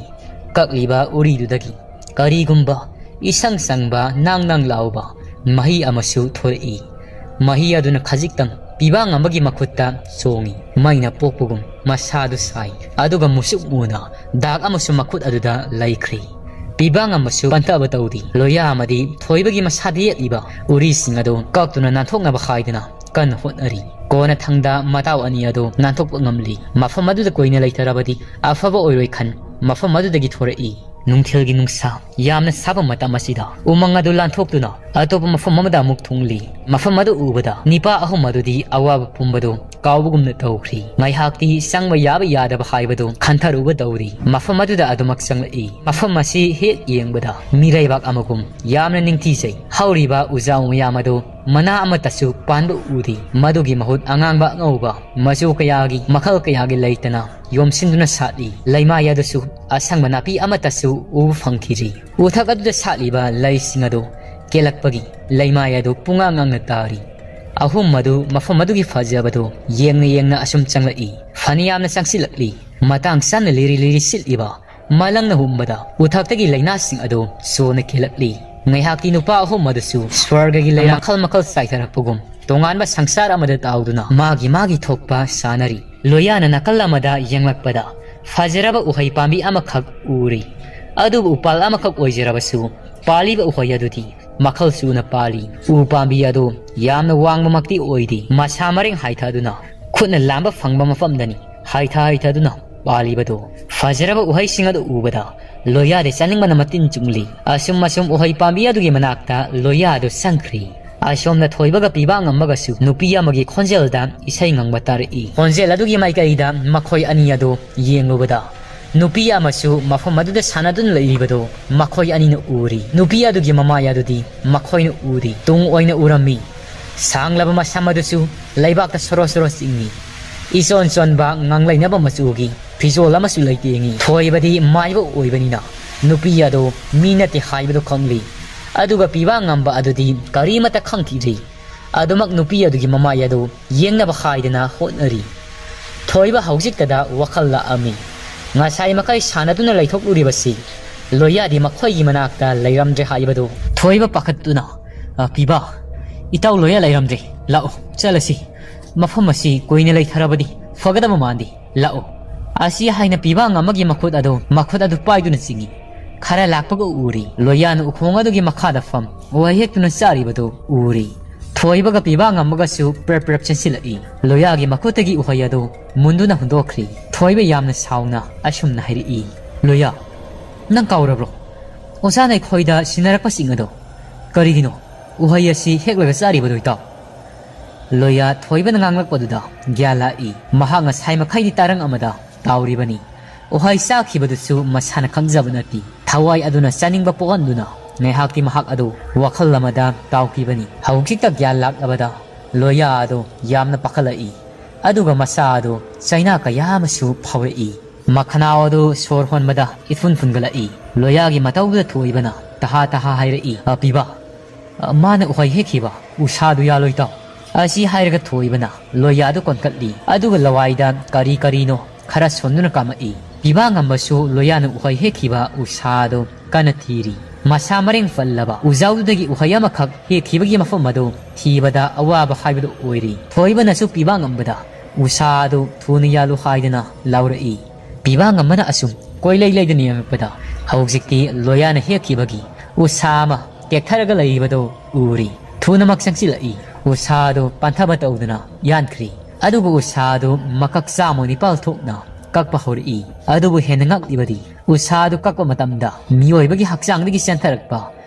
ꯀꯛꯂꯤꯕ ꯎꯔꯤꯗꯨꯗꯒꯤ ꯀꯔꯤꯒꯨꯝꯕ ꯏꯁꯪ ꯁꯪꯕ ꯅꯥꯡ ꯅꯥꯡ ꯂꯥꯎꯕ ꯃꯍꯤ ꯑꯃꯁꯨ ꯊꯣꯔꯛꯏ꯫ ꯃꯍꯤ ꯑꯗꯨꯅ ꯈꯖꯤꯛꯇꯪ ꯄꯤꯕꯥ ꯉꯝꯕꯒꯤ ꯃꯈꯨꯠꯇ ꯆꯣꯡꯏ꯫ ꯃꯩꯅ ꯄꯣꯛꯄꯒꯨꯝ ꯃꯁꯥꯗꯨ ꯁꯥꯏ, ꯑꯗꯨꯒ ꯃꯨꯁꯨꯛ ꯃꯨꯅ ꯗꯥꯛ ꯑꯃꯁꯨ ꯃꯈꯨꯠ ꯑꯗꯨꯗ ꯂꯩꯈ꯭ꯔꯤ꯫ ꯄꯤꯕꯥ ꯉꯝꯕꯁꯨ ꯄꯟꯊꯕ ꯇꯧꯗꯦ꯫ ꯂꯣꯌꯥ ꯑꯃꯗꯤ ꯊꯣꯏꯕꯒꯤ ꯃꯁꯥꯗ ꯌꯦꯠꯂꯤꯕ ꯎꯔꯤꯁꯤꯡ ꯑꯗꯨ ꯀꯛꯇꯨꯅ ꯅꯥꯟꯊꯣꯛꯅꯕ ꯍꯥꯏꯗꯨꯅ ꯀꯟꯅ ꯍꯣꯠꯅꯔꯤ꯫ ꯀꯣꯟꯅꯊꯪꯗ ꯃꯇꯥꯎ ꯑꯅꯤ ꯑꯗꯨ ꯅꯥꯟꯊꯣꯛꯄ ꯉꯝꯂꯤ꯫ ꯃꯐꯝ ꯑꯗꯨꯗ ꯀꯨꯏꯅ ꯂꯩꯊꯔꯕꯗꯤ ꯑꯐꯕ ꯑꯣꯏꯔꯣꯏ ꯈꯟ ꯃꯐꯝ ꯑꯗꯨꯗꯒꯤ ꯊꯣꯔꯛꯏ꯫ ꯅꯨꯡꯊꯤꯜꯒꯤ ꯅꯨꯡꯁꯥ ꯌꯥꯝꯅ ꯁꯥꯕ ꯃꯇꯝ ꯑꯁꯤꯗ ꯎꯃꯪ ꯑꯗꯨ ꯂꯥꯟꯊꯣꯛꯇꯨꯅ ꯑꯇꯣꯞꯄ ꯃꯐꯝ ꯑꯃꯗ ꯑꯃꯨꯛ ꯊꯨꯡꯂꯤ꯫ ꯃꯐꯝ ꯑꯗꯨ ꯎꯕꯗ ꯅꯤꯄꯥ ꯑꯍꯨꯝ ꯑꯗꯨꯗꯤ ꯑꯋꯥꯕ ꯄꯨꯝꯕꯗꯨ ꯀꯥꯎꯕꯒꯨꯝꯅ ꯇꯧꯈ꯭ꯔꯤ꯫ ꯉꯥꯏꯍꯥꯛꯇꯤ ꯆꯪꯕ ꯌꯥꯕ ꯌꯥꯗꯕ ꯍꯥꯏꯕꯗꯨ ꯈꯟꯊꯔꯨꯕ ꯇꯧꯔꯤ꯫ ꯃꯐꯝ ꯑꯗꯨꯗ ꯑꯗꯨꯃꯛ ꯆꯪꯂꯛꯏ꯫ ꯃꯐꯝ ꯑꯁꯤ ꯍꯦꯛ ꯌꯦꯡꯕꯗ ꯃꯤꯔꯩꯕꯥꯛ ꯑꯃꯒꯨꯝ ꯌꯥꯝꯅ ꯅꯤꯡꯊꯤꯖꯩ꯫ ꯍꯧꯔꯤꯕ ꯎꯖꯥꯎ ꯃꯌꯥꯝ ꯑꯗꯨ ꯃꯅꯥ ꯑꯃꯠꯇꯁꯨ ꯄꯥꯟꯕ ꯎꯗꯦ꯫ ꯃꯗꯨꯒꯤ ꯃꯍꯨꯠ ꯑꯉꯥꯡꯕ ꯑꯉꯧꯕ ꯃꯆꯨ ꯀꯌꯥꯒꯤ ꯃꯈꯜ ꯀꯌꯥꯒꯤ ꯂꯩꯇꯅ ꯌꯣꯝꯁꯤꯟꯗꯨꯅ ꯁꯥꯠꯂꯤ꯫ ꯂꯩꯃꯥꯏ ꯑꯗꯨꯁꯨ ꯑꯁꯪꯕ ꯅꯥꯄꯤ ꯑꯃꯠꯇꯁꯨ ꯎꯕ ꯐꯪꯈꯤꯗ꯭ꯔꯤ꯫ ꯎꯊꯛ ꯑꯗꯨꯗ ꯁꯥꯠꯂꯤꯕ ꯂꯩꯁꯤꯡ ꯑꯗꯨ ꯀꯦꯜꯂꯛꯄꯒꯤ ꯂꯩꯃꯥꯏ ꯑꯗꯨ ꯄꯨꯡꯉꯥꯡ ꯉꯥꯡꯅ ꯇꯥꯔꯤ꯫ ꯑꯍꯨꯝ ꯑꯗꯨ ꯃꯐꯝ ꯑꯗꯨꯒꯤ ꯐꯖꯕꯗꯨ ꯌꯦꯡꯅ ꯌꯦꯡꯅ ꯑꯁꯨꯝ ꯆꯪꯂꯛꯏ꯫ ꯐꯅꯌꯥꯝꯅ ꯆꯪꯁꯤꯜꯂꯛꯂꯤ꯫ ꯃꯇꯥꯡ ꯆꯥꯅ ꯂꯤꯔꯤ ꯂꯤꯔꯤ ꯁꯤꯠꯂꯤꯕ ꯃꯥꯂꯪꯅ ꯍꯨꯝꯕꯗ ꯎꯊꯛꯇꯒꯤ ꯂꯩꯅꯥꯁꯤꯡ ꯑꯗꯨ ꯆꯣꯟꯅ ꯀꯦꯜꯂꯛꯂꯤ꯫ ꯉꯥꯏꯍꯥꯛꯇꯤ ꯅꯨꯄꯥ ꯑꯍꯨꯝ ꯑꯗꯨꯁꯨ ꯁ꯭ꯋꯔꯒꯒꯤ ꯂꯩꯃꯥ ꯃꯈꯜ ꯃꯈꯜ ꯆꯥꯏꯊꯔꯛꯄꯒꯨꯝ ꯇꯣꯉꯥꯟꯕ ꯁꯪꯁꯥꯔ ꯑꯃꯗ ꯇꯥꯎꯗꯨꯅ ꯃꯥꯒꯤ ꯃꯥꯒꯤ ꯊꯣꯛꯄ ꯁꯥꯟꯅꯔꯤ꯫ ꯂꯣꯌꯥꯅ ꯅꯥꯀꯜ ꯑꯃꯗ ꯌꯦꯡꯂꯛꯄꯗ ꯐꯖꯔꯕ ꯎꯍꯩ ꯄꯥꯝꯕꯤ ꯑꯃꯈꯛ ꯎꯔꯤ꯫ ꯑꯗꯨꯕꯨ ꯎꯄꯥꯜ ꯑꯃꯈꯛ ꯑꯣꯏꯖꯔꯕꯁꯨ ꯄꯥꯜꯂꯤꯕ ꯎꯍꯩ ꯑꯗꯨꯗꯤ ꯃꯈꯜ ꯁꯨꯅ ꯄꯥꯜꯂꯤ꯫ ꯎ ꯄꯥꯝꯕꯤ ꯑꯗꯨ ꯌꯥꯝꯅ ꯋꯥꯡꯕꯃꯛꯇꯤ ꯑꯣꯏꯗꯦ꯫ ꯃꯁꯥ ꯃꯔꯦꯡ ꯍꯥꯏꯊꯗꯨꯅ ꯈꯨꯠꯅ ꯂꯥꯝꯕ ꯐꯪꯕ ꯃꯐꯝꯗꯅꯤ ꯍꯥꯏꯊ ꯍꯥꯏꯊꯗꯨꯅ ꯄꯥꯜꯂꯤꯕꯗꯨ꯫ ꯐꯖꯔꯕ ꯎꯍꯩꯁꯤꯡ ꯑꯗꯨ ꯎꯕꯗ ꯂꯣꯌꯥꯗꯤ ꯆꯥꯅꯤꯡꯕꯅ ꯃꯇꯤꯟ ꯆꯨꯡꯂꯤ꯫ ꯑꯁꯨꯝ ꯑꯁꯨꯝ ꯎꯍꯩ ꯄꯥꯝꯕꯤ ꯑꯗꯨꯒꯤ ꯃꯅꯥꯛꯇ ꯂꯣꯌꯥꯗꯨ ꯆꯪꯈ꯭ꯔꯤ꯫ ꯑꯁꯣꯝꯗ ꯊꯣꯏꯕꯒ ꯄꯤꯕꯥ ꯉꯝꯕꯒꯁꯨ ꯅꯨꯄꯤ ꯑꯃꯒꯤ ꯈꯣꯟꯖꯦꯜꯗ ꯏꯁꯩ ꯉꯪꯕ ꯇꯥꯔꯛꯏ꯫ ꯈꯣꯟꯖꯦꯜ ꯑꯗꯨꯒꯤ ꯃꯥꯏꯀꯩꯗ ꯃꯈꯣꯏ ꯑꯅꯤ ꯑꯗꯨ ꯌꯦꯡꯂꯨꯕꯗ ꯅꯨꯄꯤ ꯑꯃꯁꯨ ꯃꯐꯝ ꯑꯗꯨꯗ ꯁꯥꯟꯅꯗꯨꯅ ꯂꯩꯔꯤꯕꯗꯨ ꯃꯈꯣꯏ ꯑꯅꯤꯅ ꯎꯔꯤ꯫ ꯅꯨꯄꯤ ꯑꯗꯨꯒꯤ ꯃꯃꯥꯏ ꯑꯗꯨꯗꯤ ꯃꯈꯣꯏꯅ ꯎꯗꯦ, ꯇꯨꯡ ꯑꯣꯏꯅ ꯎꯔꯝꯃꯤ꯫ ꯁꯥꯡꯂꯕ ꯃꯁꯝ ꯑꯗꯨꯁꯨ ꯂꯩꯕꯥꯛꯇ ꯁꯣꯔꯣ ꯁꯣꯔꯣ ꯆꯤꯡꯏ꯫ ꯏꯆꯣꯟ ꯆꯣꯟꯕ ꯉꯥꯡꯂꯩꯅꯕ ꯃꯆꯨꯒꯤ ꯐꯤꯖꯣꯜ ꯑꯃꯁꯨ ꯂꯩꯇꯦꯡꯏ꯫ ꯊꯣꯏꯕꯗꯤ ꯃꯥꯏꯕ ꯑꯣꯏꯕꯅꯤꯅ ꯅꯨꯄꯤ ꯑꯗꯨ ꯃꯤ ꯅꯠꯇꯦ ꯍꯥꯏꯕꯗꯨ ꯈꯪꯂꯤ꯫ ꯑꯗꯨꯒ ꯄꯤꯕꯥ ꯉꯝꯕ ꯑꯗꯨꯗꯤ ꯀꯔꯤꯃꯠꯇ ꯈꯪꯈꯤꯗ꯭ꯔꯤ꯫ ꯑꯗꯨꯃꯛ ꯅꯨꯄꯤ ꯑꯗꯨꯒꯤ ꯃꯃꯥꯏ ꯑꯗꯨ ꯌꯦꯡꯅꯕ ꯍꯥꯏꯗꯅ ꯍꯣꯠꯅꯔꯤ꯫ ꯊꯣꯏꯕ ꯍꯧꯖꯤꯛꯇꯗ ꯋꯥꯈꯜ ꯂꯥꯛꯑꯝꯃꯤ꯫ ꯉꯁꯥꯏ ꯃꯈꯩ ꯁꯥꯟꯅꯗꯨꯅ ꯂꯩꯊꯣꯛꯂꯨꯔꯤꯕꯁꯤ ꯂꯣꯌꯥꯗꯤ ꯃꯈꯣꯏꯒꯤ ꯃꯅꯥꯛꯇ ꯂꯩꯔꯝꯗ꯭ꯔꯦ ꯍꯥꯏꯕꯗꯨ꯫ ꯊꯣꯏꯕ ꯄꯥꯈꯠꯇꯨꯅ, "ꯑ, ꯄꯤꯕꯥ, ꯏꯇꯥꯎ ꯂꯣꯌꯥ ꯂꯩꯔꯝꯗ꯭ꯔꯦ꯫ ꯂꯥꯛꯑꯣ, ꯆꯠꯂꯁꯤ꯫ ꯃꯐꯝ ꯑꯁꯤ ꯀꯨꯏꯅ ꯂꯩꯊꯔꯕꯗꯤ ꯐꯒꯗꯕ ꯃꯥꯟꯗꯦ꯫ ꯂꯥꯛꯑꯣ꯫" ꯑꯁꯤ ꯍꯥꯏꯅ ꯄꯤꯕꯥ ꯉꯝꯃꯒꯤ ꯃꯈꯨꯠ ꯑꯗꯨ, ꯃꯈꯨꯠ ꯑꯗꯨ ꯄꯥꯏꯗꯨꯅ ꯆꯤꯡꯏ꯫ ꯈꯔ ꯂꯥꯛꯄꯒ ꯎꯔꯤ꯫ ꯂꯣꯌꯥꯅ ꯎꯈꯣꯡ ꯑꯗꯨꯒꯤ ꯃꯈꯥꯗ ꯐꯝ ꯎꯍꯩ ꯍꯦꯛꯇꯨꯅ ꯆꯥꯔꯤꯕꯗꯨ ꯎꯔꯤ꯫ ꯊꯣꯏꯕꯒ ꯄꯤꯕꯥ ꯉꯝꯃꯒꯁꯨ ꯄ꯭ꯔꯞ ꯄ꯭ꯔꯞ ꯆꯦꯟꯁꯤꯜꯂꯛꯏ꯫ ꯂꯣꯌꯥꯒꯤ ꯃꯈꯨꯠꯇꯒꯤ ꯎꯍꯩ ꯑꯗꯨ ꯃꯨꯟꯗꯨꯅ ꯍꯨꯟꯗꯣꯛꯈ꯭ꯔꯤ꯫ ꯊꯣꯏꯕ ꯌꯥꯝꯅ ꯁꯥꯎꯅ ꯑꯁꯨꯝꯅ ꯍꯥꯏꯔꯛꯏ, "ꯂꯣꯌꯥ, ꯅꯪ ꯀꯥꯎꯔꯕ꯭ꯔꯣ? ꯑꯣꯖꯥꯅ ꯑꯩꯈꯣꯏꯗ ꯁꯤꯟꯅꯔꯛꯄꯁꯤꯡ ꯑꯗꯣ? ꯀꯔꯤꯒꯤꯅꯣ ꯎꯍꯩ ꯑꯁꯤ ꯍꯦꯛꯂꯒ ꯆꯥꯔꯤꯕꯗꯣ, ꯏꯇꯥꯎ?" ꯂꯣꯌꯥ ꯊꯣꯏꯕꯅ ꯉꯥꯡꯂꯛꯄꯗꯨꯗ ꯒ꯭ꯌꯥꯟ ꯂꯥꯛꯏ꯫ ꯃꯍꯥꯛ ꯉꯁꯥꯏ ꯃꯈꯩꯗꯤ ꯇꯥꯔꯪ ꯑꯃꯗ ꯇꯥꯎꯔꯤꯕꯅꯤ꯫ ꯎꯍꯩ ꯆꯥꯈꯤꯕꯗꯨꯁꯨ ꯃꯁꯥꯅ ꯈꯪꯖꯕ ꯅꯠꯇꯦ꯫ ꯊꯋꯥꯏ ꯑꯗꯨꯅ ꯆꯥꯅꯤꯡꯕ ꯄꯣꯛꯍꯟꯗꯨꯅ ꯉꯥꯏꯍꯥꯛꯇꯤ ꯃꯍꯥꯛ ꯑꯗꯨ ꯋꯥꯈꯜ ꯑꯃꯗ ꯇꯥꯎꯈꯤꯕꯅꯤ꯫ ꯍꯧꯖꯤꯛꯇ ꯒ꯭ꯌꯥꯟ ꯂꯥꯛꯂꯕꯗ ꯂꯣꯌꯥ ꯑꯗꯨ ꯌꯥꯝꯅ ꯄꯥꯈꯠꯂꯛꯏ꯫ ꯑꯗꯨꯒ ꯃꯁꯥ ꯑꯗꯨ ꯆꯩꯅꯥ ꯀꯌꯥ ꯑꯃꯁꯨ ꯐꯥꯎꯔꯛꯏ꯫ ꯃꯈꯅꯥꯎ ꯑꯗꯨ ꯁꯣꯔ ꯍꯣꯟꯕꯗ ꯏꯐꯨꯟ ꯐꯨꯟꯒꯠꯂꯛꯏ꯫ ꯂꯣꯌꯥꯒꯤ ꯃꯇꯧꯗꯨꯗ ꯊꯣꯏꯕꯅ ꯇꯍꯥ ꯇꯍꯥ ꯍꯥꯏꯔꯛꯏ, "ꯑ, ꯄꯤꯕꯥ, ꯑ, ꯃꯥꯅ ꯎꯍꯩ ꯍꯦꯛꯈꯤꯕ ꯎꯁꯥꯗꯨ ꯌꯥꯜꯂꯣꯏ, ꯇꯥꯎ꯫" ꯑꯁꯤ ꯍꯥꯏꯔꯒ ꯊꯣꯏꯕꯅ ꯂꯣꯌꯥꯗꯨ ꯀꯣꯟꯈꯠꯂꯤ꯫ ꯑꯗꯨꯒ ꯂꯋꯥꯏꯗ ꯀꯔꯤ ꯀꯔꯤꯅꯣ ꯈꯔ ꯁꯣꯟꯗꯨꯅ ꯀꯥꯝꯃꯛꯏ꯫ ꯄꯤꯕꯥ ꯉꯝꯕꯁꯨ ꯂꯣꯌꯥꯅ ꯎꯍꯩ ꯍꯦꯛꯈꯤꯕ ꯎꯁꯥꯗꯨ ꯀꯟꯅ ꯊꯤꯔꯤ꯫ ꯃꯁꯥ ꯃꯔꯦꯡ ꯄꯜꯂꯕ ꯎꯖꯥꯎꯗꯨꯗꯒꯤ ꯎꯍꯩ ꯑꯃꯈꯛ ꯍꯦꯛꯈꯤꯕꯒꯤ ꯃꯐꯝ ꯑꯗꯨ ꯊꯤꯕꯗ ꯑꯋꯥꯕ ꯍꯥꯏꯕꯗꯨ ꯑꯣꯏꯔꯤ꯫ ꯊꯣꯏꯕꯅꯁꯨ ꯄꯤꯕꯥ ꯉꯝꯕꯗ ꯎꯁꯥ ꯑꯗꯨ ꯊꯨꯅ ꯌꯥꯜꯂꯨ ꯍꯥꯏꯗꯨꯅ ꯂꯥꯎꯔꯛꯏ꯫ ꯄꯤꯕꯥ ꯉꯝꯕꯅ ꯑꯁꯨꯝ ꯀꯣꯏꯂꯩ ꯂꯩꯗꯨꯅ ꯌꯦꯡꯉꯛꯄꯗ ꯍꯧꯖꯤꯛꯇꯤ ꯂꯣꯌꯥꯅ ꯍꯦꯛꯈꯤꯕꯒꯤ ꯎꯁꯥ ꯑꯃ ꯇꯦꯛꯊꯔꯒ ꯂꯩꯔꯤꯕꯗꯨ ꯎꯔꯤ꯫ ꯊꯨꯅꯃꯛ ꯆꯪꯁꯤꯜꯂꯛꯏ꯫ ꯎꯁꯥ ꯑꯗꯨ ꯄꯟꯊꯕ ꯇꯧꯗꯨꯅ ꯌꯥꯟꯈ꯭ꯔꯤ꯫ ꯑꯗꯨꯕꯨ ꯎꯁꯥ ꯑꯗꯨ ꯃꯀꯛ ꯆꯥꯝꯃ ꯅꯤꯄꯥꯜ ꯊꯣꯛꯅ ꯀꯛꯄ ꯍꯧꯔꯛꯏ꯫ ꯑꯗꯨꯕꯨ ꯍꯦꯟꯅ ꯉꯛꯂꯤꯕꯗꯤ ꯎꯁꯥ ꯑꯗꯨ ꯀꯛꯄ ꯃꯇꯝꯗ ꯃꯤꯑꯣꯏꯕꯒꯤ ꯍꯛꯆꯥꯡꯗꯒꯤ ꯆꯦꯟꯊꯔꯛꯄ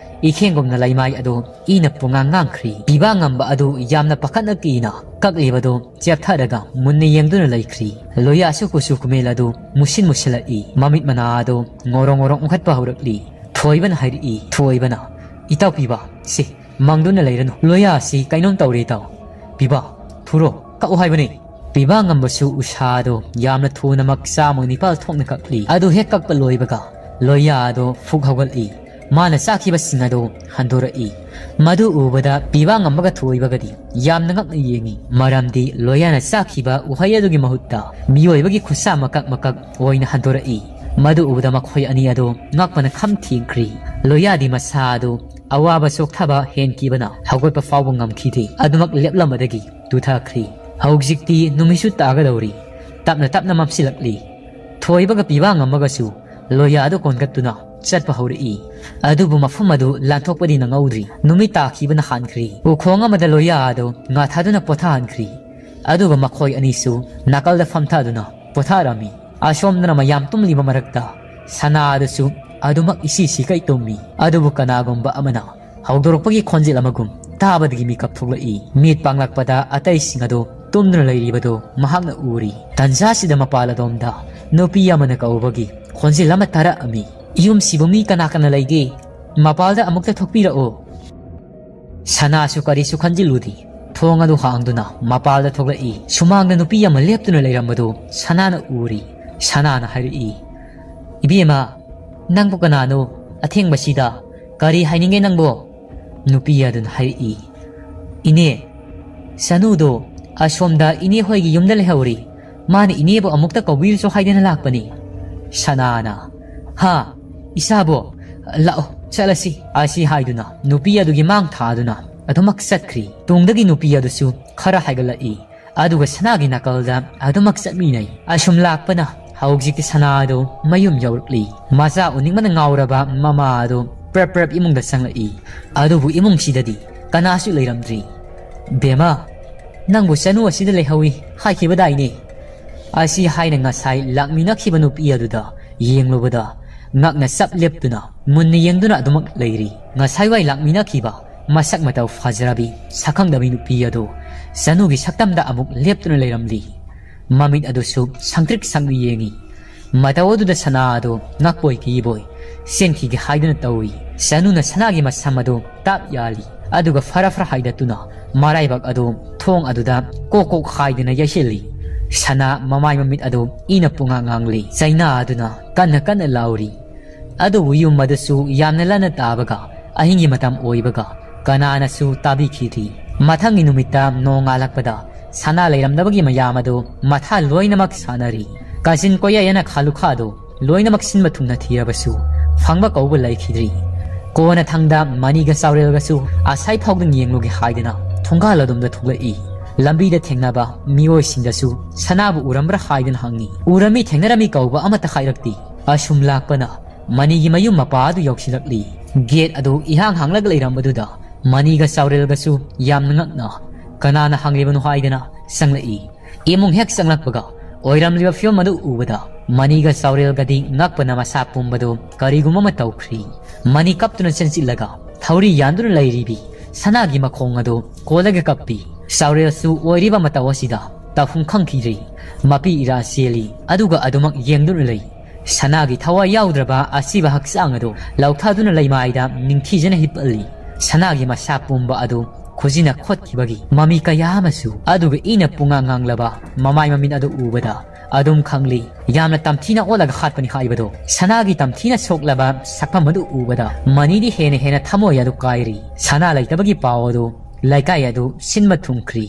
ꯏꯈꯦꯡꯒꯨꯝꯅ ꯂꯩꯃꯥꯏ ꯑꯗꯨ ꯏꯅ ꯄꯨꯡꯉꯥꯡ ꯉꯥꯡꯈ꯭ꯔꯤ꯫ ꯄꯤꯕꯥ ꯉꯝꯕ ꯑꯗꯨ ꯌꯥꯝꯅ ꯄꯥꯈꯠꯅ ꯀꯤꯅ ꯀꯛꯂꯤꯕꯗꯨ ꯆꯦꯞꯊꯔꯒ ꯃꯨꯟꯅ ꯌꯦꯡꯗꯨꯅ ꯂꯩꯈ꯭ꯔꯤ꯫ ꯂꯣꯌꯥꯁꯨ ꯀꯨꯆꯨ ꯀꯨꯃꯦꯜ ꯑꯗꯨ ꯃꯨꯁꯤꯟ ꯃꯨꯁꯤꯜꯂꯛꯏ꯫ ꯃꯃꯤꯠ ꯃꯅꯥ ꯑꯗꯨ ꯉꯧꯔꯣꯡ ꯉꯧꯔꯣꯡ ꯎꯪꯈꯠꯄ ꯍꯧꯔꯛꯂꯤ꯫ ꯊꯣꯏꯕꯅ ꯍꯥꯏꯔꯛꯏ꯫ ꯊꯣꯏꯕꯅ, "ꯏꯇꯥꯎ ꯄꯤꯕꯥ, ꯁꯤ ꯃꯪꯗꯨꯅ ꯂꯩꯔꯅꯨ꯫ ꯂꯣꯌꯥ ꯑꯁꯤ ꯀꯩꯅꯣꯝ ꯇꯧꯔꯦ ꯏꯇꯥꯎ꯫ ꯄꯤꯕꯥ, ꯊꯨꯔꯣ, ꯀꯛꯎ ꯍꯥꯏꯕꯅꯤ"꯫ ꯄꯤꯕꯥ ꯉꯝꯕꯁꯨ ꯎꯁꯥꯗꯣ ꯌꯥꯝꯅ ꯊꯨꯅꯃꯛ ꯆꯥꯝꯃ ꯅꯤꯄꯥꯜ ꯊꯣꯛꯅ ꯀꯛꯂꯤ꯫ ꯑꯗꯨ ꯍꯦꯛ ꯀꯛꯄ ꯂꯣꯏꯕꯒ ꯂꯣꯌꯥꯗꯣ ꯐꯨꯛ ꯍꯧꯒꯠꯂꯤ꯫ ꯃꯥꯅ ꯆꯥꯈꯤꯕꯁꯤꯡ ꯑꯗꯨ ꯍꯟꯗꯣꯔꯛꯏ꯫ ꯃꯗꯨ ꯎꯕꯗ ꯄꯤꯕꯥ ꯉꯝꯕꯒ ꯊꯣꯏꯕꯒꯗꯤ ꯌꯥꯝꯅ ꯉꯛꯅ ꯌꯦꯡꯏ꯫ ꯃꯔꯝꯗꯤ ꯂꯣꯌꯥꯅ ꯆꯥꯈꯤꯕ ꯎꯍꯩ ꯑꯗꯨꯒꯤ ꯃꯍꯨꯠꯇ ꯃꯤꯑꯣꯏꯕꯒꯤ ꯈꯨꯠꯁꯥ ꯃꯀꯛ ꯃꯀꯛ ꯑꯣꯏꯅ ꯍꯟꯗꯣꯔꯛꯏ꯫ ꯃꯗꯨ ꯎꯕꯗ ꯃꯈꯣꯏ ꯑꯅꯤ ꯑꯗꯨ ꯉꯛꯄꯅ ꯈꯝ ꯊꯦꯡꯈ꯭ꯔꯤ꯫ ꯂꯣꯌꯥꯗꯤ ꯃꯁꯥ ꯑꯗꯨ ꯑꯋꯥꯕ ꯆꯣꯛꯊꯕ ꯍꯦꯟꯈꯤꯕꯅ ꯍꯧꯒꯠꯄ ꯐꯥꯎꯕ ꯉꯝꯈꯤꯗꯦ꯫ ꯑꯗꯨꯃꯛ ꯂꯦꯞꯂꯝꯕꯗꯒꯤ ꯇꯨꯊꯈ꯭ꯔꯤ꯫ ꯍꯧꯖꯤꯛꯇꯤ ꯅꯨꯃꯤꯠꯁꯨ ꯇꯥꯒꯗꯧꯔꯤ꯫ ꯇꯞꯅ ꯇꯞꯅ ꯃꯝꯁꯤꯜꯂꯛꯂꯤ꯫ ꯊꯣꯏꯕꯒ ꯄꯤꯕꯥ ꯉꯝꯃꯒꯁꯨ ꯂꯣꯌꯥ ꯑꯗꯨ ꯀꯣꯟꯈꯠꯇꯨꯅ ꯆꯠꯄ ꯍꯧꯔꯛꯏ꯫ ꯑꯗꯨꯕꯨ ꯃꯐꯝ ꯑꯗꯨ ꯂꯥꯟꯊꯣꯛꯄꯗꯤ ꯅꯪꯍꯧꯗ꯭ꯔꯤ꯫ ꯅꯨꯃꯤꯠ ꯇꯥꯈꯤꯕꯅ ꯍꯥꯟꯈ꯭ꯔꯤ꯫ ꯎꯈꯣꯡ ꯑꯃꯗ ꯂꯣꯌꯥ ꯑꯗꯨ ꯉꯥꯊꯥꯗꯨꯅ ꯄꯣꯊꯥꯍꯟꯈ꯭ꯔꯤ꯫ ꯑꯗꯨꯒ ꯃꯈꯣꯏ ꯑꯅꯤꯁꯨ ꯅꯥꯀꯜꯗ ꯐꯝꯊꯗꯨꯅ ꯄꯣꯊꯥꯔꯝꯃꯤ꯫ ꯑꯁꯣꯝꯗꯅ ꯃꯌꯥꯝ ꯇꯨꯝꯂꯤꯕ ꯃꯔꯛꯇ ꯁꯅꯥ ꯑꯗꯨꯁꯨ ꯑꯗꯨꯃꯛ ꯏꯁꯤ ꯁꯤꯀꯩ ꯇꯨꯝꯃꯤ꯫ ꯑꯗꯨꯕꯨ ꯀꯅꯥꯒꯨꯝꯕ ꯑꯃꯅ ꯍꯧꯗꯣꯔꯛꯄꯒꯤ ꯈꯣꯟꯖꯦꯜ ꯑꯃꯒꯨꯝ ꯇꯥꯕꯗꯒꯤ ꯃꯤꯀꯞ ꯊꯣꯛꯂꯛꯏ꯫ ꯃꯤꯠ ꯄꯥꯡꯂꯛꯄꯗ ꯑꯇꯩꯁꯤꯡ ꯑꯗꯨ ꯇꯨꯝꯗꯨꯅ ꯂꯩꯔꯤꯕꯗꯨ ꯃꯍꯥꯛꯅ ꯎꯔꯤ꯫ ꯇꯟꯖꯥꯁꯤꯗ ꯃꯄꯥꯜ ꯑꯗꯣꯝꯗ ꯅꯨꯄꯤ ꯑꯃꯅ ꯀꯧꯕꯒꯤ ꯈꯣꯟꯖꯦꯜ ꯑꯃ ꯇꯥꯔꯛꯑꯝꯃꯤ꯫ "ꯌꯨꯝꯁꯤꯕꯨ ꯃꯤ ꯀꯅꯥ ꯀꯅꯥ ꯂꯩꯒꯦ? ꯃꯄꯥꯜꯗ ꯑꯃꯨꯛꯇ ꯊꯣꯛꯄꯤꯔꯛꯑꯣ"꯫ ꯁꯅꯥꯁꯨ ꯀꯔꯤꯁꯨ ꯈꯟꯖꯤꯜꯂꯨꯗꯦ꯫ ꯊꯣꯡ ꯑꯗꯨ ꯍꯥꯡꯗꯨꯅ ꯃꯄꯥꯜꯗ ꯊꯣꯛꯂꯛꯏ꯫ ꯁꯨꯃꯥꯡꯗ ꯅꯨꯄꯤ ꯑꯃ ꯂꯦꯞꯇꯨꯅ ꯂꯩꯔꯝꯕꯗꯨ ꯁꯅꯥꯅ ꯎꯔꯤ꯫ ꯁꯅꯥꯅ ꯍꯥꯏꯔꯛꯏ, "ꯏꯕꯦꯝꯃ, ꯅꯪꯕꯨ ꯀꯅꯥꯅꯣ? ꯑꯊꯦꯡꯕꯁꯤꯗ ꯀꯔꯤ ꯍꯥꯏꯅꯤꯡꯉꯦ ꯅꯪꯕꯣ?" ꯅꯨꯄꯤ ꯑꯗꯨꯅ ꯍꯥꯏꯔꯛꯏ, "ꯏꯅꯦ, ꯁꯅꯨꯗꯣ ꯑꯁꯣꯝꯗ ꯏꯅꯦ ꯍꯣꯏꯒꯤ ꯌꯨꯝꯗ ꯂꯩꯍꯧꯔꯤ꯫ ꯃꯥꯅ ꯏꯅꯦꯕꯨ ꯑꯃꯨꯛꯇ ꯀꯧꯕꯤꯔꯨꯆꯣ ꯍꯥꯏꯗꯅ ꯂꯥꯛꯄꯅꯤ"꯫ ꯁꯅꯥꯅ, "ꯍꯥ, ꯏꯆꯥꯕꯣ, ꯂꯥꯛꯑꯣ, ꯆꯠꯂꯁꯤ"꯫ ꯑꯁꯤ ꯍꯥꯏꯗꯨꯅ ꯅꯨꯄꯤ ꯑꯗꯨꯒꯤ ꯃꯥꯡ ꯊꯥꯗꯨꯅ ꯑꯗꯨꯃꯛ ꯆꯠꯈ꯭ꯔꯤ꯫ ꯇꯨꯡꯗꯒꯤ ꯅꯨꯄꯤ ꯑꯗꯨꯁꯨ ꯈꯔ ꯍꯥꯏꯒꯠꯂꯛꯏ꯫ ꯑꯗꯨꯒ ꯁꯅꯥꯒꯤ ꯅꯥꯀꯜꯗ ꯑꯗꯨꯃꯛ ꯆꯠꯃꯤꯟꯅꯩ꯫ ꯑꯁꯨꯝ ꯂꯥꯛꯄꯅ ꯍꯧꯖꯤꯛꯇꯤ ꯁꯅꯥ ꯑꯗꯨ ꯃꯌꯨꯝ ꯌꯧꯔꯛꯂꯤ꯫ ꯃꯆꯥ ꯎꯅꯤꯡꯕꯅ ꯉꯥꯎꯔꯕ ꯃꯃꯥ ꯑꯗꯨ ꯄ꯭ꯔꯞ ꯄ꯭ꯔꯞ ꯏꯃꯨꯡꯗ ꯆꯪꯂꯛꯏ꯫ ꯑꯗꯨꯕꯨ ꯏꯃꯨꯡꯁꯤꯗꯗꯤ ꯀꯅꯥꯁꯨ ꯂꯩꯔꯝꯗ꯭ꯔꯤ꯫ "ꯕꯦꯝꯃ, ꯅꯪꯕꯨ ꯆꯅꯨ ꯑꯁꯤꯗ ꯂꯩꯍꯧꯏ ꯍꯥꯏꯈꯤꯕꯗꯥꯏꯅꯦ?" ꯑꯁꯤ ꯍꯥꯏꯅ ꯉꯁꯥꯏ ꯂꯥꯛꯃꯤꯟꯅꯈꯤꯕ ꯅꯨꯄꯤ ꯑꯗꯨꯗ ꯌꯦꯡꯂꯨꯕꯗ ꯉꯛꯅ ꯆꯞ ꯂꯦꯞꯇꯨꯅ ꯃꯨꯟꯅ ꯌꯦꯡꯗꯨꯅ ꯑꯗꯨꯃꯛ ꯂꯩꯔꯤ꯫ ꯉꯁꯥꯏꯋꯥꯏ ꯂꯥꯛꯃꯤꯟꯅꯈꯤꯕ ꯃꯁꯛ ꯃꯇꯧ ꯐꯖꯔꯕꯤ ꯁꯛꯈꯪꯗꯕꯤ ꯅꯨꯄꯤ ꯑꯗꯨ ꯁꯅꯨꯒꯤ ꯁꯛꯇꯝꯗ ꯑꯃꯨꯛ ꯂꯦꯞꯇꯨꯅ ꯂꯩꯔꯝꯂꯤ꯫ ꯃꯃꯤꯠ ꯑꯗꯨꯁꯨ ꯁꯪꯇ꯭ꯔꯤꯛ ꯁꯪꯅ ꯌꯦꯡꯏ꯫ ꯃꯇꯧ ꯑꯗꯨꯗ ꯁꯅꯥ ꯑꯗꯨ ꯉꯛꯄꯣꯏ ꯀꯤꯕꯣꯏ ꯆꯦꯟꯈꯤꯒꯦ ꯍꯥꯏꯗꯨꯅ ꯇꯧꯏ꯫ ꯁꯅꯨꯅ ꯁꯅꯥꯒꯤ ꯃꯁꯝ ꯑꯗꯨ ꯇꯥꯞ ꯌꯥꯜꯂꯤ꯫ ꯑꯗꯨꯒ ꯐꯔ ꯐꯔ ꯍꯥꯏꯗꯠꯇꯨꯅ ꯃꯔꯥꯏꯕꯛ ꯑꯗꯨ ꯊꯣꯡ ꯑꯗꯨꯗ ꯀꯣꯛ ꯀꯣꯛ ꯍꯥꯏꯗꯨꯅ ꯌꯩꯁꯤꯜꯂꯤ꯫ ꯁꯅꯥ ꯃꯃꯥꯏ ꯃꯃꯤꯠ ꯑꯗꯨ ꯏꯅ ꯄꯨꯡꯉꯥꯡ ꯉꯥꯡꯂꯤ꯫ ꯆꯩꯅꯥ ꯑꯗꯨꯅ ꯀꯟꯅ ꯀꯟꯅ ꯂꯥꯎꯔꯤ꯫ ꯑꯗꯨꯕꯨ ꯌꯨꯝ ꯑꯗꯨꯁꯨ ꯌꯥꯝꯅ ꯂꯟꯅ ꯇꯥꯕꯒ ꯑꯍꯤꯡꯒꯤ ꯃꯇꯝ ꯑꯣꯏꯕꯒ ꯀꯅꯥꯅꯁꯨ ꯇꯥꯕꯤꯈꯤꯗ꯭ꯔꯤ꯫ ꯃꯊꯪꯒꯤ ꯅꯨꯃꯤꯠꯇ ꯅꯣꯡꯉꯥꯜꯂꯛꯄꯗ ꯁꯅꯥ ꯂꯩꯔꯝꯗꯕꯒꯤ ꯃꯌꯥꯝ ꯑꯗꯨ ꯃꯊꯥ ꯂꯣꯏꯅꯃꯛ ꯁꯥꯟꯅꯔꯤ꯫ ꯀꯥꯆꯤꯟ ꯀꯣꯌꯥ ꯌꯦꯅꯈꯥ ꯂꯨꯈꯥꯗꯨ ꯂꯣꯏꯅꯃꯛ ꯁꯤꯟꯕ ꯊꯨꯡꯅ ꯊꯤꯔꯕꯁꯨ ꯐꯪꯕ ꯀꯧꯕ ꯂꯩꯈꯤꯗ꯭ꯔꯤ꯫ ꯀꯣꯟꯅꯊꯪꯗ ꯃꯅꯤꯒ ꯆꯥꯎꯔꯦꯜꯒꯁꯨ ꯑꯁꯥꯏ ꯐꯥꯎꯗ ꯌꯦꯡꯂꯨꯒꯦ ꯍꯥꯏꯗꯨꯅ ꯊꯣꯡꯒꯥꯜ ꯑꯗꯣꯝꯗ ꯊꯣꯛꯂꯛꯏ꯫ ꯂꯝꯕꯤꯗ ꯊꯦꯡꯅꯕ ꯃꯤꯑꯣꯏꯁꯤꯡꯗꯁꯨ ꯁꯅꯥꯕꯨ ꯎꯔꯝꯕ꯭ꯔꯥ ꯍꯥꯏꯗꯨꯅ ꯍꯪꯉꯤ꯫ ꯎꯔꯝꯃꯤ, ꯊꯦꯡꯅꯔꯝꯃꯤ ꯀꯧꯕ ꯑꯃꯠꯇ ꯍꯥꯏꯔꯛꯇꯦ꯫ ꯑꯁꯨꯝ ꯂꯥꯛꯄꯅ ꯃꯅꯤꯒꯤ ꯃꯌꯨꯝ ꯃꯄꯥ ꯑꯗꯨ ꯌꯧꯁꯤꯜꯂꯛꯂꯤ꯫ ꯒꯦꯠ ꯑꯗꯨ ꯏꯍꯥꯡ ꯍꯥꯡꯂꯒ ꯂꯩꯔꯝꯕꯗꯨꯗ ꯃꯅꯤꯒ ꯆꯥꯎꯔꯦꯜꯒꯁꯨ ꯌꯥꯝꯅ ꯉꯛꯅ ꯀꯅꯥꯅ ꯍꯥꯡꯂꯤꯕꯅꯣ ꯍꯥꯏꯗꯅ ꯆꯪꯂꯛꯏ꯫ ꯏꯃꯨꯡ ꯍꯦꯛ ꯆꯪꯂꯛꯄꯒ ꯑꯣꯏꯔꯝꯂꯤꯕ ꯐꯤꯕꯝ ꯑꯗꯨ ꯎꯕꯗ ꯃꯅꯤꯒ ꯆꯥꯎꯔꯦꯜꯒꯗꯤ ꯉꯛꯄꯅ ꯃꯁꯥ ꯄꯨꯝꯕꯗꯨ ꯀꯔꯤꯒꯨꯝꯕ ꯑꯃ ꯇꯧꯈ꯭ꯔꯤ꯫ ꯃꯅꯤ ꯀꯞꯇꯨꯅ ꯆꯦꯟꯁꯤꯜꯂꯒ ꯊꯧꯔꯤ ꯌꯥꯟꯗꯨꯅ ꯂꯩꯔꯤꯕꯤ ꯁꯅꯥꯒꯤ ꯃꯈꯣꯡ ꯑꯗꯨ ꯀꯣꯜꯂꯒ ꯀꯞꯄꯤ꯫ ꯆꯥꯎꯔꯦꯜꯁꯨ ꯑꯣꯏꯔꯤꯕ ꯃꯇꯧ ꯑꯁꯤꯗ ꯇꯧꯐꯝ ꯈꯪꯈꯤꯗ꯭ꯔꯤ꯫ ꯃꯄꯤ ꯏꯔꯥ ꯆꯦꯜꯂꯤ, ꯑꯗꯨꯒ ꯑꯗꯨꯃꯛ ꯌꯦꯡꯗꯨꯅ ꯂꯩ꯫ ꯁꯅꯥꯒꯤ ꯊꯋꯥꯏ ꯌꯥꯎꯗ꯭ꯔꯕ ꯑꯁꯤꯕ ꯍꯛꯆꯥꯡ ꯑꯗꯨ ꯂꯧꯊꯗꯨꯅ ꯂꯩꯃꯥꯏꯗ ꯅꯤꯡꯊꯤꯖꯅ ꯍꯤꯞꯄꯜꯂꯤ꯫ ꯁꯅꯥꯒꯤ ꯃꯁꯥ ꯄꯨꯝꯕ ꯑꯗꯨ ꯈꯨꯖꯤꯟꯅ ꯈꯣꯠꯈꯤꯕꯒꯤ ꯃꯃꯤ ꯀꯌꯥ ꯑꯃꯁꯨ, ꯑꯗꯨꯒ ꯏꯅ ꯄꯨꯡꯉꯥꯡ ꯉꯥꯡꯂꯕ ꯃꯃꯥꯏ ꯃꯃꯤꯠ ꯑꯗꯨ ꯎꯕꯗ ꯑꯗꯨꯝ ꯈꯪꯂꯤ꯫ ꯌꯥꯝꯅ ꯇꯝꯊꯤꯅ ꯑꯣꯠꯂꯒ ꯍꯥꯠꯄꯅꯤ ꯍꯥꯏꯕꯗꯣ꯫ ꯁꯅꯥꯒꯤ ꯇꯝꯊꯤꯅ ꯁꯣꯛꯂꯕ ꯁꯛꯐꯝ ꯑꯗꯨ ꯎꯕꯗ ꯃꯅꯤꯗꯤ ꯍꯦꯟꯅ ꯍꯦꯟꯅ ꯊꯃꯣꯏ ꯑꯗꯨ ꯀꯥꯏꯔꯤ꯫ ꯁꯅꯥ ꯂꯩꯇꯕꯒꯤ ꯄꯥꯎ ꯑꯗꯨ ꯂꯩꯀꯥꯏ ꯑꯗꯨ ꯁꯤꯟꯕ ꯊꯨꯡꯈ꯭ꯔꯤ꯫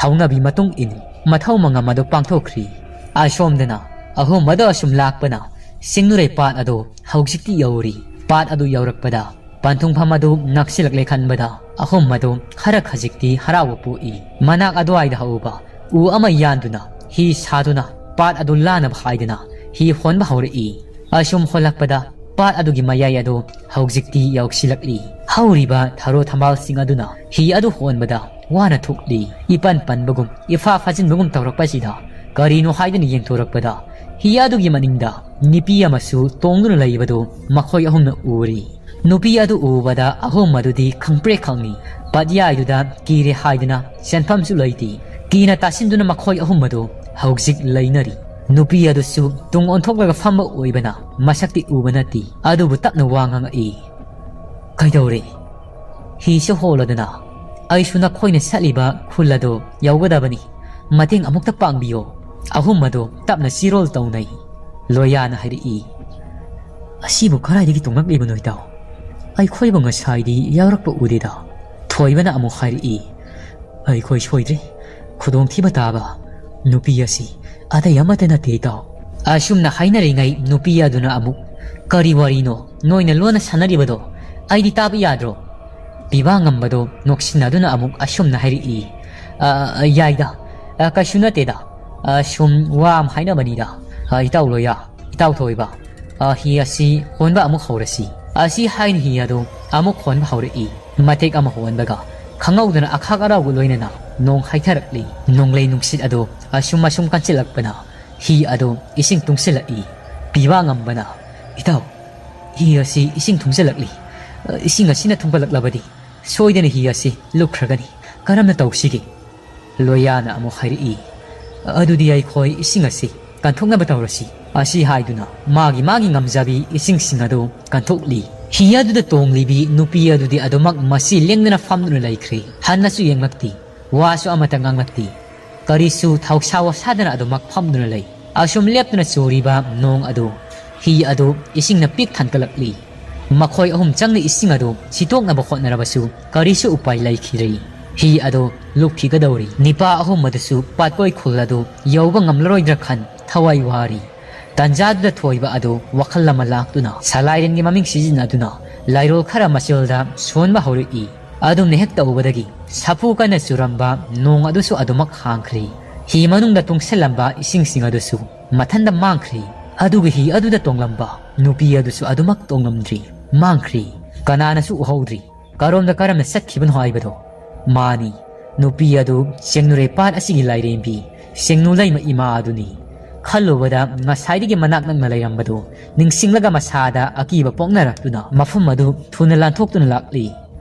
ꯍꯧꯅꯕꯤ ꯃꯇꯨꯡ ꯏꯟ ꯃꯊꯧ ꯃꯉꯝ ꯑꯗꯨ ꯄꯥꯡꯊꯣꯛꯈ꯭ꯔꯤ꯫ ꯑꯁꯣꯝꯗꯅ ꯑꯍꯨꯝ ꯑꯗꯨ ꯑꯁꯨꯝ ꯂꯥꯛꯄꯅ ꯆꯤꯡꯅꯨꯔꯩ ꯄꯥꯠ ꯑꯗꯨ ꯍꯧꯖꯤꯛꯇꯤ ꯌꯧꯔꯤ꯫ ꯄꯥꯠ ꯑꯗꯨ ꯌꯧꯔꯛꯄꯗ ꯄꯟꯊꯨꯡꯐꯝ ꯑꯗꯨ ꯅꯛꯁꯤꯜꯂꯛꯂꯦ ꯈꯟꯕꯗ ꯑꯍꯨꯝ ꯑꯗꯨ ꯈꯔ ꯈꯖꯤꯛꯇꯤ ꯍꯔꯥꯎꯕ ꯄꯣꯛꯏ꯫ ꯃꯅꯥꯛ ꯑꯗꯨꯋꯥꯏꯗ ꯍꯧꯕ ꯎ ꯑꯃ ꯌꯥꯟꯗꯨꯅ ꯍꯤ ꯁꯥꯗꯨꯅ ꯄꯥꯠ ꯑꯗꯨ ꯂꯥꯟꯅꯕ ꯍꯥꯏꯗꯨꯅ ꯍꯤ ꯍꯣꯟꯕ ꯍꯧꯔꯛꯏ꯫ ꯑꯁꯨꯝ ꯍꯣꯜꯂꯛꯄꯗ ꯄꯥꯠ ꯑꯗꯨꯒꯤ ꯃꯌꯥꯏ ꯑꯗꯨ ꯍꯧꯖꯤꯛꯇꯤ ꯌꯧꯁꯤꯜꯂꯛꯂꯤ꯫ ꯍꯧꯔꯤꯕ ꯊꯔꯣ ꯊꯝꯕꯥꯜꯁꯤꯡ ꯑꯗꯨꯅ ꯍꯤ ꯑꯗꯨ ꯍꯣꯟꯕꯗ ꯋꯥꯅ ꯊꯣꯛꯂꯤ꯫ ꯏꯄꯟ ꯄꯟꯕꯒꯨꯝ, ꯏꯐꯥ ꯐꯥꯖꯤꯟꯕꯒꯨꯝ ꯇꯧꯔꯛꯄꯁꯤꯗ ꯀꯔꯤꯅꯣ ꯍꯥꯏꯗꯨꯅ ꯌꯦꯡꯊꯣꯔꯛꯄꯗ ꯍꯤ ꯑꯗꯨꯒꯤ ꯃꯅꯤꯡꯗ ꯅꯨꯄꯤ ꯑꯃꯁꯨ ꯇꯣꯡꯗꯨꯅ ꯂꯩꯕꯗꯨ ꯃꯈꯣꯏ ꯑꯍꯨꯝꯅ ꯎꯔꯤ꯫ ꯅꯨꯄꯤ ꯑꯗꯨ ꯎꯕꯗ ꯑꯍꯨꯝ ꯑꯗꯨꯗꯤ ꯈꯪꯄ꯭ꯔꯦꯛ ꯈꯪꯏ꯫ ꯄꯠꯌꯥꯏꯗꯨꯗ ꯀꯤꯔꯦ ꯍꯥꯏꯗꯨꯅ ꯆꯦꯟꯐꯝꯁꯨ ꯂꯩꯇꯦ꯫ ꯀꯤꯅ ꯇꯥꯁꯤꯟꯗꯨꯅ ꯃꯈꯣꯏ ꯑꯍꯨꯝ ꯑꯗꯨ ꯍꯧꯖꯤꯛ ꯂꯩꯅꯔꯤ꯫ ꯅꯨꯄꯤ ꯑꯗꯨꯁꯨ ꯇꯨꯡ ꯑꯣꯟꯊꯣꯛꯂꯒ ꯐꯝꯕ ꯑꯣꯏꯕꯅ ꯃꯁꯛꯇꯤ ꯎꯕ ꯅꯠꯇꯦ꯫ ꯑꯗꯨꯕꯨ ꯇꯞꯅ ꯋꯥ ꯉꯥꯡꯉꯛꯏ꯫ "ꯀꯩꯗꯧꯔꯦ? ꯍꯤꯁꯨ ꯍꯣꯜꯂꯗꯅ꯫ ꯑꯩꯁꯨ ꯅꯈꯣꯏꯅ ꯆꯠꯂꯤꯕ ꯈꯨꯜ ꯑꯗꯨ ꯌꯧꯒꯗꯕꯅꯤ꯫ ꯃꯇꯦꯡ ꯑꯃꯨꯛꯇ ꯄꯥꯡꯕꯤꯌꯣ꯫" ꯑꯍꯨꯝ ꯑꯗꯨ ꯇꯞꯅ ꯆꯤꯔꯣꯜ ꯇꯧꯅꯩ꯫ ꯂꯣꯌꯥꯅ ꯍꯥꯏꯔꯛꯏ, "ꯑꯁꯤꯕꯨ ꯀꯗꯥꯏꯗꯒꯤ ꯇꯣꯡꯂꯛꯂꯤꯕꯅꯣ ꯏꯇꯥꯎ? ꯑꯩꯈꯣꯏꯕꯨ ꯉꯁꯥꯏꯗꯤ ꯌꯥꯎꯔꯛꯄ ꯎꯗꯦꯗ꯫" ꯊꯣꯏꯕꯅ ꯑꯃꯨꯛ ꯍꯥꯏꯔꯛꯏ, "ꯑꯩꯈꯣꯏ ꯁꯣꯏꯗ꯭ꯔꯦ꯫ ꯈꯨꯗꯣꯡꯊꯤꯕ ꯇꯥꯕ ꯅꯨꯄꯤ ꯑꯁꯤ ꯑꯇꯩ ꯑꯃꯠꯇ ꯅꯠꯇꯦ ꯏꯇꯥꯎ꯫" ꯑꯁꯨꯝꯅ ꯍꯥꯏꯅꯔꯤꯉꯩ ꯅꯨꯄꯤ ꯑꯗꯨꯅ ꯑꯃꯨꯛ, "ꯀꯔꯤ ꯋꯥꯔꯤꯅꯣ ꯅꯣꯏꯅ ꯂꯣꯟꯅ ꯁꯥꯟꯅꯔꯤꯕꯗꯣ? ꯑꯩꯗꯤ ꯇꯥꯕ ꯌꯥꯗ꯭ꯔꯣ?" ꯄꯤꯕꯥ ꯉꯝꯕꯗꯣ ꯅꯣꯛꯁꯤꯟꯅꯗꯨꯅ ꯑꯃꯨꯛ ꯑꯁꯨꯝꯅ ꯍꯥꯏꯔꯛꯏ, "ꯑ, ꯑ, ꯌꯥꯏꯗ꯫ ꯑ, ꯀꯩꯁꯨ ꯅꯠꯇꯦꯗ꯫ ꯑ, ꯁꯨꯝ ꯋꯥ ꯑꯃ ꯍꯥꯏꯅꯕꯅꯤꯗ꯫ ꯑ, ꯏꯇꯥꯎ ꯂꯣꯌꯥ, ꯏꯇꯥꯎ ꯊꯣꯏꯕ, ꯑ, ꯍꯤ ꯑꯁꯤ ꯍꯣꯟꯕ ꯑꯃꯨꯛ ꯍꯧꯔꯁꯤ꯫" ꯑꯁꯤ ꯍꯥꯏꯅ ꯍꯤ ꯑꯗꯨ ꯑꯃꯨꯛ ꯍꯣꯟꯕ ꯍꯧꯔꯛꯏ꯫ ꯃꯇꯦꯛ ꯑꯃ ꯍꯣꯟꯕꯒ ꯈꯪꯍꯧꯗꯅ ꯑꯈꯥꯛ ꯑꯔꯥꯎꯒ ꯂꯣꯏꯅꯅ ꯅꯣꯡ ꯍꯩꯊꯔꯛꯂꯤ꯫ ꯅꯣꯡꯂꯩ ꯅꯨꯡꯁꯤꯠ ꯑꯗꯨ ꯑꯁꯨꯝ ꯑꯁꯨꯝ ꯀꯟꯁꯤꯜꯂꯛꯄꯅ ꯍꯤ ꯑꯗꯨ ꯏꯁꯤꯡ ꯇꯨꯡꯁꯤꯜꯂꯛꯏ꯫ ꯄꯤꯕꯥ ꯉꯝꯕꯅ, "ꯏꯇꯥꯎ, ꯍꯤ ꯑꯁꯤ ꯏꯁꯤꯡ ꯊꯨꯝꯖꯤꯜꯂꯛꯂꯤ꯫ ꯏꯁꯤꯡ ꯑꯁꯤꯅ ꯊꯨꯝꯒꯠꯂꯛꯂꯕꯗꯤ ꯁꯣꯏꯗꯅ ꯍꯤ ꯑꯁꯤ ꯂꯨꯞꯈ꯭ꯔꯒꯅꯤ꯫ ꯀꯔꯝꯅ ꯇꯧꯁꯤꯒꯦ?" ꯂꯣꯌꯥꯅ ꯑꯃꯨꯛ ꯍꯥꯏꯔꯛꯏ, "ꯑꯗꯨꯗꯤ ꯑꯩꯈꯣꯏ ꯏꯁꯤꯡ ꯑꯁꯤ ꯀꯟꯊꯣꯛꯅꯕ ꯇꯧꯔꯁꯤ꯫" ꯑꯁꯤ ꯍꯥꯏꯗꯨꯅ ꯃꯥꯒꯤ ꯃꯥꯒꯤ ꯉꯝꯖꯕꯤ ꯏꯁꯤꯡꯁꯤꯡ ꯑꯗꯨ ꯀꯟꯊꯣꯛꯂꯤ꯫ ꯍꯤ ꯑꯗꯨꯗ ꯇꯣꯡꯂꯤꯕꯤ ꯅꯨꯄꯤ ꯑꯗꯨꯗꯤ ꯑꯗꯨꯃꯛ ꯃꯁꯤ ꯂꯦꯡꯗꯅ ꯐꯝꯗꯨꯅ ꯂꯩꯈ꯭ꯔꯦ꯫ ꯍꯟꯅꯁꯨ ꯌꯦꯡꯂꯛꯇꯦ꯫ ꯋꯥꯁꯨ ꯑꯃꯠꯇ ꯉꯥꯡꯂꯛꯇꯦ꯫ ꯀꯔꯤꯁꯨ ꯊꯧꯁꯥ ꯋꯥꯁꯥꯗꯅ ꯑꯗꯨꯃꯛ ꯐꯝꯗꯨꯅ ꯂꯩ꯫ ꯑꯁꯨꯝ ꯂꯦꯞꯇꯅ ꯆꯨꯔꯤꯕ ꯅꯣꯡ ꯑꯗꯨ, ꯍꯤ ꯑꯗꯨ ꯏꯁꯤꯡꯅ ꯄꯤꯛ ꯊꯟꯒꯠꯂꯛꯂꯤ꯫ ꯃꯈꯣꯏ ꯑꯍꯨꯝ ꯆꯪꯅ ꯏꯁꯤꯡ ꯑꯗꯨ ꯁꯤꯠꯇꯣꯛꯅꯕ ꯍꯣꯠꯅꯔꯕꯁꯨ ꯀꯔꯤꯁꯨ ꯎꯄꯥꯏ ꯂꯩꯈꯤꯗ꯭ꯔꯦ꯫ ꯍꯤ ꯑꯗꯨ ꯂꯨꯞꯈꯤꯒꯗꯧꯔꯤ꯫ ꯅꯤꯄꯥ ꯑꯍꯨꯝ ꯑꯗꯨꯁꯨ ꯄꯥꯠꯀꯣꯏ ꯈꯨꯜ ꯑꯗꯨ ꯌꯧꯕ ꯉꯝꯂꯔꯣꯏꯗ꯭ꯔꯥ ꯈꯟ ꯊꯋꯥꯏ ꯋꯥꯔꯤ꯫ ꯇꯟꯖꯥꯗꯨꯗ ꯊꯣꯏꯕ ꯑꯗꯨ ꯋꯥꯈꯜ ꯑꯃ ꯂꯥꯛꯇꯨꯅ ꯁꯂꯥꯏꯔꯦꯟꯒꯤ ꯃꯃꯤꯡ ꯁꯤꯖꯤꯟꯅꯗꯨꯅ ꯂꯥꯏꯔꯣꯜ ꯈꯔ ꯃꯆꯤꯜꯗ ꯁꯣꯟꯕ ꯍꯧꯔꯛꯏ꯫ ꯑꯗꯨꯝꯅ ꯍꯦꯛ ꯇꯧꯕꯗꯒꯤ ꯁꯥꯐꯨ ꯀꯟꯅ ꯆꯨꯔꯝꯕ ꯅꯣꯡ ꯑꯗꯨꯁꯨ ꯑꯗꯨꯃꯛ ꯍꯥꯡꯈ꯭ꯔꯦ꯫ ꯍꯤ ꯃꯅꯨꯡꯗ ꯇꯨꯡꯁꯤꯜꯂꯝꯕ ꯏꯁꯤꯡꯁꯤꯡ ꯑꯗꯨꯁꯨ ꯃꯊꯟꯇ ꯃꯥꯡꯈ꯭ꯔꯦ꯫ ꯑꯗꯨꯒ ꯍꯤ ꯑꯗꯨꯗ ꯇꯣꯡꯂꯝꯕ ꯅꯨꯄꯤ ꯑꯗꯨꯁꯨ ꯑꯗꯨꯃꯛ ꯇꯣꯡꯂꯝꯗ꯭ꯔꯤ, ꯃꯥꯡꯈ꯭ꯔꯦ꯫ ꯀꯅꯥꯅꯁꯨ ꯎꯍꯧꯗ꯭ꯔꯤ꯫ ꯀꯔꯣꯝꯗ ꯀꯔꯝꯅ ꯆꯠꯈꯤꯕꯅꯣ ꯍꯥꯏꯕꯗꯣ꯫ ꯃꯥꯅꯤ, ꯅꯨꯄꯤ ꯑꯗꯨ ꯆꯦꯡꯅꯨꯔꯩ ꯄꯥꯠ ꯑꯁꯤꯒꯤ ꯂꯥꯏꯔꯦꯝꯕꯤ ꯆꯦꯡꯅꯨ ꯂꯩꯃ ꯏꯃꯥ ꯑꯗꯨꯅꯤ꯫ ꯈꯜꯂꯨꯕꯗ ꯉꯁꯥꯏꯗꯒꯤ ꯃꯅꯥꯛ ꯅꯛꯅ ꯂꯩꯔꯝꯕꯗꯨ ꯅꯤꯡꯁꯤꯡꯂꯒ ꯃꯁꯥꯗ ꯑꯀꯤꯕ ꯄꯣꯛꯅꯔꯛꯇꯨꯅ ꯃꯐꯝ ꯑꯗꯨ ꯊꯨꯅ ꯂꯥꯟꯊꯣꯛꯇꯨꯅ ꯂꯥꯛꯂꯤ꯫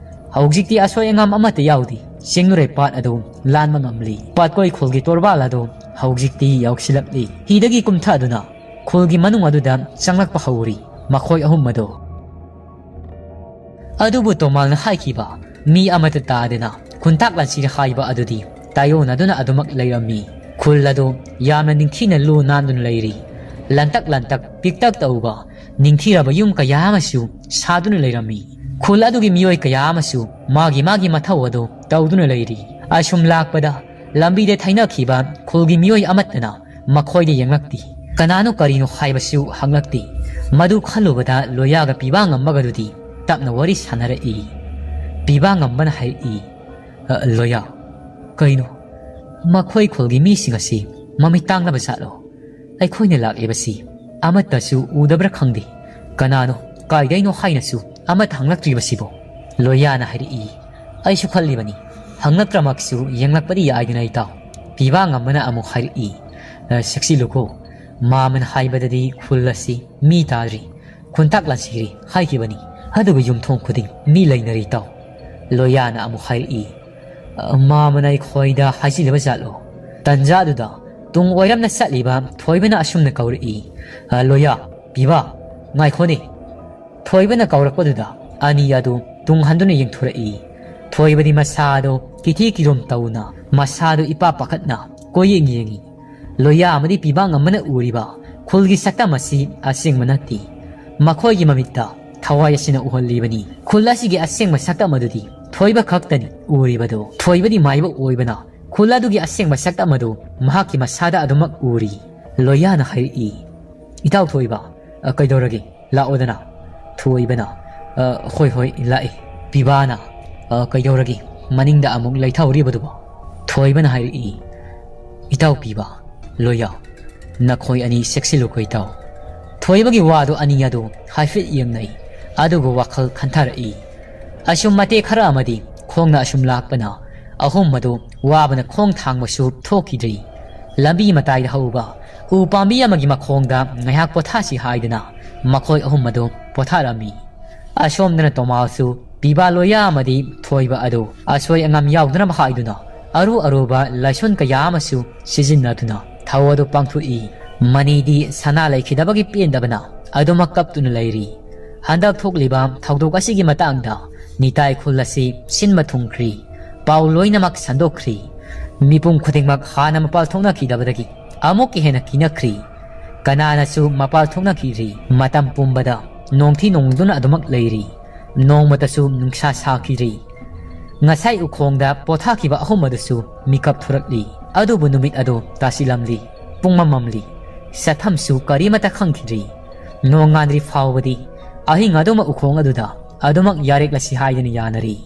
ꯍꯧꯖꯤꯛꯇꯤ ꯑꯁꯣꯏ ꯑꯉꯥꯝ ꯑꯃꯠꯇ ꯌꯥꯎꯗꯦ꯫ ꯆꯤꯡꯅꯨꯔꯩ ꯄꯥꯠ ꯑꯗꯨ ꯂꯥꯟꯕ ꯉꯝꯂꯤ꯫ ꯄꯥꯠꯀꯣꯏ ꯈꯨꯜꯒꯤ ꯇꯣꯔꯕꯥꯜ ꯑꯗꯨ ꯍꯧꯖꯤꯛꯇꯤ ꯌꯧꯁꯤꯜꯂꯛꯂꯤ꯫ ꯍꯤꯗꯒꯤ ꯀꯨꯝꯊꯗꯨꯅ ꯈꯨꯜꯒꯤ ꯃꯅꯨꯡ ꯑꯗꯨꯗ ꯆꯪꯂꯛꯄ ꯍꯧꯔꯤ ꯃꯈꯣꯏ ꯑꯍꯨꯝ ꯑꯗꯨ꯫ ꯑꯗꯨꯕꯨ ꯇꯣꯃꯥꯜꯅ ꯍꯥꯏꯈꯤꯕ ꯃꯤ ꯑꯃꯠꯇ ꯇꯥꯗꯅ ꯈꯨꯟꯇꯥꯛ ꯂꯥꯟꯁꯤꯔ ꯍꯥꯏꯕ ꯑꯗꯨꯗꯤ ꯇꯥꯏꯑꯣꯟꯅꯗꯨꯅ ꯑꯗꯨꯃꯛ ꯂꯩꯔꯝꯃꯤ꯫ ꯈꯨꯜ ꯑꯗꯨ ꯌꯥꯝꯅ ꯅꯤꯡꯊꯤꯅ ꯂꯨ ꯅꯥꯟꯗꯨꯅ ꯂꯩꯔꯤ꯫ ꯂꯟꯇꯛ ꯂꯟꯇꯛ ꯄꯤꯛꯇꯛ ꯇꯧꯕ ꯅꯤꯡꯊꯤꯔꯕ ꯌꯨꯝ ꯀꯌꯥ ꯑꯃꯁꯨ ꯁꯥꯗꯨꯅ ꯂꯩꯔꯝꯃꯤ꯫ ꯈꯨꯜ ꯑꯗꯨꯒꯤ ꯃꯤꯑꯣꯏ ꯀꯌꯥ ꯑꯃꯁꯨ ꯃꯥꯒꯤ ꯃꯥꯒꯤ ꯃꯊꯧ ꯑꯗꯨ ꯇꯧꯗꯨꯅ ꯂꯩꯔꯤ꯫ ꯑꯁꯨꯝ ꯂꯥꯛꯄꯗ ꯂꯝꯕꯤꯗ ꯊꯩꯅꯈꯤꯕ ꯈꯨꯜꯒꯤ ꯃꯤꯑꯣꯏ ꯑꯃꯠꯇꯅ ꯃꯈꯣꯏꯗ ꯌꯦꯡꯂꯛꯇꯦ꯫ ꯀꯅꯥꯅꯣ ꯀꯔꯤꯅꯣ ꯍꯥꯏꯕꯁꯨ ꯍꯪꯂꯛꯇꯦ꯫ ꯃꯗꯨ ꯈꯜꯂꯨꯕꯗ ꯂꯣꯌꯥꯒ ꯄꯤꯕꯥ ꯉꯝꯕꯒꯗꯨꯗꯤ ꯇꯞꯅ ꯋꯥꯔꯤ ꯁꯥꯟꯅꯔꯛꯏ꯫ ꯄꯤꯕꯥ ꯉꯝꯕꯅ ꯍꯥꯏꯔꯛꯏ, "ꯑ, ꯂꯣꯌꯥ, ꯀꯩꯅꯣ? ꯃꯈꯣꯏ ꯈꯨꯜꯒꯤ ꯃꯤꯁꯤꯡ ꯑꯁꯤ ꯃꯃꯤꯠ ꯇꯥꯡꯂꯕ ꯖꯥꯠꯂꯣ? ꯑꯩꯈꯣꯏꯅ ꯂꯥꯛꯂꯤꯕꯁꯤ ꯑꯃꯠꯇꯁꯨ ꯎꯗꯕ꯭ꯔꯥ ꯈꯪꯗꯦ꯫ ꯀꯅꯥꯅꯣ, ꯀꯥꯏꯗꯩꯅꯣ ꯍꯥꯏꯅꯁꯨ ꯑꯃꯠꯇ ꯍꯪꯂꯛꯇ꯭ꯔꯤꯕꯁꯤꯕꯣ?" ꯂꯣꯌꯥꯅ ꯍꯥꯏꯔꯛꯏ꯫ "ꯑꯩꯁꯨ ꯈꯜꯂꯤꯕꯅꯤ, ꯍꯪꯂꯛꯇ꯭ꯔꯃꯛꯁꯨ ꯌꯦꯡꯂꯛꯄꯗꯤ ꯌꯥꯏꯗꯅ ꯏꯇꯥꯎ꯫" ꯄꯤꯕꯥ ꯉꯝꯕꯅ ꯑꯃꯨꯛ ꯍꯥꯏꯔꯛꯏ, "ꯑ, ꯆꯦꯛꯁꯤꯜꯂꯨꯀꯣ, ꯃꯥꯃꯅ ꯍꯥꯏꯕꯗꯗꯤ ꯈꯨꯜ ꯑꯁꯤ ꯃꯤ ꯇꯥꯗ꯭ꯔꯤ, ꯈꯨꯟꯇꯥꯛ ꯂꯥꯟꯁꯤꯔꯤ ꯍꯥꯏꯈꯤꯕꯅꯤ꯫ ꯑꯗꯨꯒ ꯌꯨꯝꯊꯣꯡ ꯈꯨꯗꯤꯡ ꯃꯤ ꯂꯩꯅꯔꯤ ꯏꯇꯥꯎ꯫" ꯂꯣꯌꯥꯅ ꯑꯃꯨꯛ ꯍꯥꯏꯔꯛꯏ, "ꯑ, ꯃꯥꯃꯅ ꯑꯩꯈꯣꯏꯗ ꯍꯥꯏꯖꯤꯜꯂꯤꯕ ꯖꯥꯠꯂꯣ?" ꯇꯟꯖꯥꯗꯨꯗ ꯇꯨꯡ ꯑꯣꯏꯔꯝꯅ ꯆꯠꯂꯤꯕ ꯊꯣꯏꯕꯅ ꯑꯁꯨꯝꯅ ꯀꯧꯔꯛꯏ, "ꯑ, ꯂꯣꯌꯥ, ꯄꯤꯕꯥ, ꯉꯥꯏꯈꯣꯅꯦ!" ꯊꯣꯏꯕꯅ ꯀꯧꯔꯛꯄꯗꯨꯗ ꯑꯅꯤ ꯑꯗꯨ ꯇꯨꯡ ꯍꯟꯗꯨꯅ ꯌꯦꯡꯊꯣꯔꯛꯏ꯫ ꯊꯣꯏꯕꯗꯤ ꯃꯁꯥ ꯑꯗꯨ ꯀꯤꯊꯤ ꯀꯤꯔꯨꯝ ꯇꯧꯅ, ꯃꯁꯥ ꯑꯗꯨ ꯏꯄꯥ ꯄꯥꯈꯠꯅ ꯀꯣꯏꯌꯦꯡ ꯌꯦꯡꯏ꯫ ꯂꯣꯌꯥ ꯑꯃꯗꯤ ꯄꯤꯕꯥ ꯉꯝꯕꯅ ꯎꯔꯤꯕ ꯈꯨꯜꯒꯤ ꯁꯛꯇꯝ ꯑꯁꯤ ꯑꯁꯦꯡꯕ ꯅꯠꯇꯦ꯫ ꯃꯈꯣꯏꯒꯤ ꯃꯃꯤꯠꯇ ꯊꯋꯥꯏ ꯑꯁꯤꯅ ꯎꯍꯜꯂꯤꯕꯅꯤ꯫ ꯈꯨꯜ ꯑꯁꯤꯒꯤ ꯑꯁꯦꯡꯕ ꯁꯛꯇꯝ ꯑꯗꯨꯗꯤ ꯊꯣꯏꯕ ꯈꯛꯇꯅꯤ ꯎꯔꯤꯕꯗꯨ꯫ ꯊꯣꯏꯕꯗꯤ ꯃꯥꯏꯕ ꯑꯣꯏꯕꯅ ꯈꯨꯜ ꯑꯗꯨꯒꯤ ꯑꯁꯦꯡꯕ ꯁꯛꯇꯝ ꯑꯗꯨ ꯃꯍꯥꯛꯀꯤ ꯃꯁꯥꯗ ꯑꯗꯨꯃꯛ ꯎꯔꯤ꯫ ꯂꯣꯌꯥꯅ ꯍꯥꯏꯔꯛꯏ, "ꯏꯇꯥꯎ ꯊꯣꯏꯕ, ꯑ, ꯀꯩꯗꯧꯔꯒꯦ? ꯂꯥꯛꯑꯣꯗꯅ꯫" ꯊꯣꯏꯕꯅ, "ꯑ, ꯍꯣꯏ, ꯍꯣꯏ, ꯂꯥꯛꯑꯦ꯫" ꯄꯤꯕꯥꯅ, "ꯑ, ꯀꯩꯗꯧꯔꯒꯦ? ꯃꯅꯤꯡꯗ ꯑꯃꯨꯛ ꯂꯩꯊꯍꯧꯔꯤꯕꯗꯨꯕꯣ?" ꯊꯣꯏꯕꯅ ꯍꯥꯏꯔꯛꯏ, "ꯏꯇꯥꯎ ꯄꯤꯕ, ꯂꯣꯌꯥ, ꯅꯈꯣꯏ ꯑꯅꯤ ꯆꯦꯛꯁꯤꯜꯂꯨꯀꯣ ꯏꯇꯥꯎ꯫" ꯊꯣꯏꯕꯒꯤ ꯋꯥꯗꯨ ꯑꯅꯤ ꯑꯗꯨ ꯍꯥꯏꯐꯦꯠ ꯌꯦꯡꯅꯩ, ꯑꯗꯨꯒ ꯋꯥꯈꯜ ꯈꯟꯊꯔꯛꯏ꯫ ꯑꯁꯨꯝ ꯃꯇꯦꯛ ꯈꯔ ꯑꯃꯗꯤ ꯈꯣꯡꯅ ꯑꯁꯨꯝ ꯂꯥꯛꯄꯅ ꯑꯍꯨꯝ ꯑꯗꯨ ꯋꯥꯕꯅ ꯈꯣꯡ ꯊꯥꯡꯕꯁꯨ ꯊꯣꯛꯈꯤꯗ꯭ꯔꯤ꯫ ꯂꯝꯕꯤ ꯃꯇꯥꯏꯗ ꯍꯧꯕ ꯎ ꯄꯥꯝꯕꯤ ꯑꯃꯒꯤ ꯃꯈꯣꯡꯗ ꯉꯥꯏꯍꯥꯛ ꯄꯣꯊꯥꯁꯤ ꯍꯥꯏꯗꯨꯅ ꯃꯈꯣꯏ ꯑꯍꯨꯝ ꯑꯗꯨ ꯄꯣꯊꯥꯔꯝꯃꯤ꯫ ꯑꯁꯣꯝꯗꯅ ꯇꯣꯃꯥꯁꯁꯨ ꯄꯤꯕꯥ, ꯂꯣꯌꯥ ꯑꯃꯗꯤ ꯊꯣꯏꯕ ꯑꯗꯨ ꯑꯁꯣꯏ ꯑꯉꯥꯝ ꯌꯥꯎꯗꯅꯕ ꯍꯥꯏꯗꯨꯅ ꯑꯔꯨ ꯑꯔꯨꯕ ꯂꯥꯏꯁꯣꯟ ꯀꯌꯥ ꯑꯃꯁꯨ ꯁꯤꯖꯤꯟꯅꯗꯨꯅ ꯊꯧ ꯑꯗꯨ ꯄꯥꯡꯊꯣꯛꯏ꯫ ꯃꯅꯤꯗꯤ ꯁꯅꯥ ꯂꯩꯈꯤꯗꯕꯒꯤ ꯄꯦꯟꯗꯕꯅ ꯑꯗꯨꯃꯛ ꯀꯞꯇꯨꯅ ꯂꯩꯔꯤ꯫ ꯍꯟꯗꯛ ꯊꯣꯛꯂꯤꯕ ꯊꯧꯗꯣꯛ ꯑꯁꯤꯒꯤ ꯃꯇꯥꯡꯗ ꯅꯤꯇꯥꯏ ꯈꯨꯜ ꯑꯁꯤ ꯁꯤꯟꯕ ꯊꯨꯡꯈ꯭ꯔꯤ꯫ ꯄꯥꯎ ꯂꯣꯏꯅꯃꯛ ꯁꯟꯗꯣꯛꯈ꯭ꯔꯤ꯫ ꯃꯤꯄꯨꯝ ꯈꯨꯗꯤꯡꯃꯛ ꯍꯥꯟꯅ ꯃꯄꯥꯜ ꯊꯣꯛꯅꯈꯤꯗꯕꯗꯒꯤ ꯑꯃꯨꯛꯀ ꯍꯦꯟꯅ ꯀꯤꯅꯈ꯭ꯔꯤ꯫ ꯀꯅꯥꯅꯁꯨ ꯃꯄꯥꯜ ꯊꯣꯛꯅꯈꯤꯗ꯭ꯔꯤ꯫ ꯃꯇꯝ ꯄꯨꯝꯕꯗ ꯅꯣꯡꯊꯤ ꯅꯣꯡꯗꯨꯅ ꯑꯗꯨꯃꯛ ꯂꯩꯔꯤ꯫ ꯅꯣꯡꯃꯇꯁꯨ ꯅꯨꯡꯁꯥ ꯁꯥꯈꯤꯗ꯭ꯔꯤ꯫ ꯉꯁꯥꯏ ꯎꯈꯣꯡꯗ ꯄꯣꯊꯥꯈꯤꯕ ꯑꯍꯨꯝ ꯑꯗꯨꯁꯨ ꯃꯤꯀꯞ ꯊꯣꯔꯛꯂꯤ꯫ ꯑꯗꯨꯕꯨ ꯅꯨꯃꯤꯠ ꯑꯗꯨ ꯇꯥꯁꯤꯜꯂꯝꯂꯤ꯫ ꯄꯨꯡꯃꯝ ꯃꯝꯂꯤ꯫ ꯆꯠꯐꯝꯁꯨ ꯀꯔꯤꯃꯠꯇ ꯈꯪꯈꯤꯗ꯭ꯔꯤ꯫ ꯅꯣꯡꯉꯥꯟꯗ꯭ꯔꯤ ꯐꯥꯎꯕꯗꯤ ꯑꯍꯤꯡ ꯑꯗꯨꯃꯛ ꯎꯈꯣꯡ ꯑꯗꯨꯗ ꯑꯗꯨꯃꯛ ꯌꯥꯔꯦꯛꯂꯁꯤ ꯍꯥꯏꯗꯅ ꯌꯥꯅꯔꯤ꯫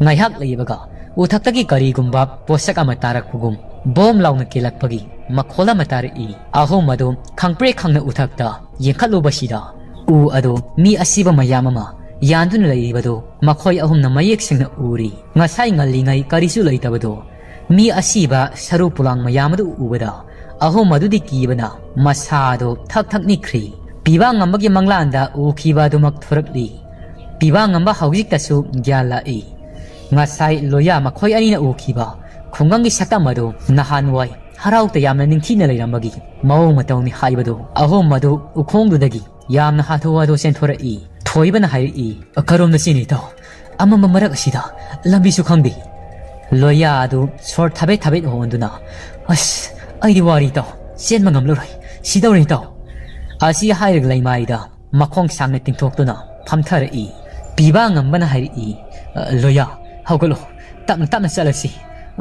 ꯉꯥꯏꯍꯥꯛ ꯂꯩꯕꯒ ꯎꯊꯛꯇꯒꯤ ꯀꯔꯤꯒꯨꯝꯕ ꯄꯣꯠꯁꯛ ꯑꯃ ꯇꯥꯔꯛꯄꯒꯨꯝ ꯕꯣꯝ ꯂꯥꯎꯅ ꯀꯦꯜꯂꯛꯄꯒꯤ ꯃꯈꯣꯜ ꯑꯃ ꯇꯥꯔꯛꯏ꯫ ꯑꯍꯨꯝ ꯑꯗꯨ ꯈꯪꯄ꯭ꯔꯦꯛ ꯈꯪꯅ ꯎꯊꯛꯇ ꯌꯦꯡꯈꯠꯂꯨꯕꯁꯤꯗ ꯎ ꯑꯗꯨ ꯃꯤ ꯑꯁꯤꯕ ꯃꯌꯥꯝ ꯑꯃ ꯌꯥꯟꯗꯨꯅ ꯂꯩꯔꯤꯕꯗꯨ ꯃꯈꯣꯏ ꯑꯍꯨꯝꯅ ꯃꯌꯦꯛ ꯁꯦꯡꯅ ꯎꯔꯤ꯫ ꯉꯁꯥꯏ ꯉꯜꯂꯤꯉꯩ ꯀꯔꯤꯁꯨ ꯂꯩꯇꯕꯗꯨ ꯃꯤ ꯑꯁꯤꯕ ꯁꯔꯨ ꯄꯣꯂꯥꯡ ꯃꯌꯥꯝ ꯑꯗꯨ ꯎꯕꯗ ꯑꯍꯨꯝ ꯑꯗꯨꯗꯤ ꯀꯤꯕꯅ ꯃꯁꯥꯗꯨ ꯊꯛ ꯊꯛ ꯅꯤꯛꯈ꯭ꯔꯤ꯫ ꯄꯤꯕꯥ ꯉꯝꯕꯒꯤ ꯃꯪꯂꯥꯟꯗ ꯎꯈꯤꯕ ꯑꯗꯨꯃꯛ ꯊꯣꯔꯛꯂꯤ꯫ ꯄꯤꯕꯥ ꯉꯝꯕ ꯍꯧꯖꯤꯛꯇꯁꯨ ꯒ꯭ꯌꯥꯟ ꯂꯥꯛꯏ꯫ ꯉꯁꯥꯏ ꯂꯣꯌꯥ ꯃꯈꯣꯏ ꯑꯅꯤꯅ ꯎꯈꯤꯕ ꯈꯨꯡꯒꯪꯒꯤ ꯁꯛꯇꯝ ꯑꯗꯨ ꯅꯍꯥꯟꯋꯥꯏ ꯍꯔꯥꯎ ꯇꯌꯥꯝꯅ ꯅꯤꯡꯊꯤꯅ ꯂꯩꯔꯝꯕꯒꯤ ꯃꯑꯣꯡ ꯃꯇꯧꯅꯤ ꯍꯥꯏꯕꯗꯨ ꯑꯍꯨꯝ ꯑꯗꯨ ꯎꯈꯣꯡꯗꯨꯗꯒꯤ ꯌꯥꯝꯅ ꯍꯥꯊꯨ ꯍꯥꯊꯨ ꯆꯦꯟꯊꯣꯔꯛꯏ꯫ ꯊꯣꯏꯕꯅ ꯍꯥꯏꯔꯛꯏ, "ꯀꯔꯣꯝꯗ ꯆꯦꯟꯅꯤ ꯏꯇꯥꯎ? ꯑꯃꯝꯕ ꯃꯔꯛ ꯑꯁꯤꯗ ꯂꯝꯕꯤꯁꯨ ꯈꯪꯗꯦ꯫" ꯂꯣꯌꯥ ꯑꯗꯨ ꯁꯣꯔ ꯊꯕꯦꯠ ꯊꯕꯦꯠ ꯍꯣꯟꯗꯨꯅ, "ꯑꯁ, ꯑꯩꯗꯤ ꯋꯥꯔꯤ ꯏꯇꯥꯎ, ꯆꯦꯟꯕ ꯉꯝꯂꯔꯣꯏ, ꯁꯤꯗꯧꯔꯦ ꯏꯇꯥꯎ꯫" ꯑꯁꯤ ꯍꯥꯏꯔꯒ ꯂꯩꯃꯥꯏꯗ ꯃꯈꯣꯡ ꯁꯥꯡꯅ ꯇꯤꯡꯊꯣꯛꯇꯨꯅ ꯐꯝꯊꯔꯛꯏ꯫ ꯄꯤꯕꯥ ꯉꯝꯕꯅ ꯍꯥꯏꯔꯛꯏ, "ꯂꯣꯌꯥ, ꯍꯧꯒꯠꯂꯣ, ꯇꯞꯅ ꯇꯞꯅ ꯆꯠꯂꯁꯤ꯫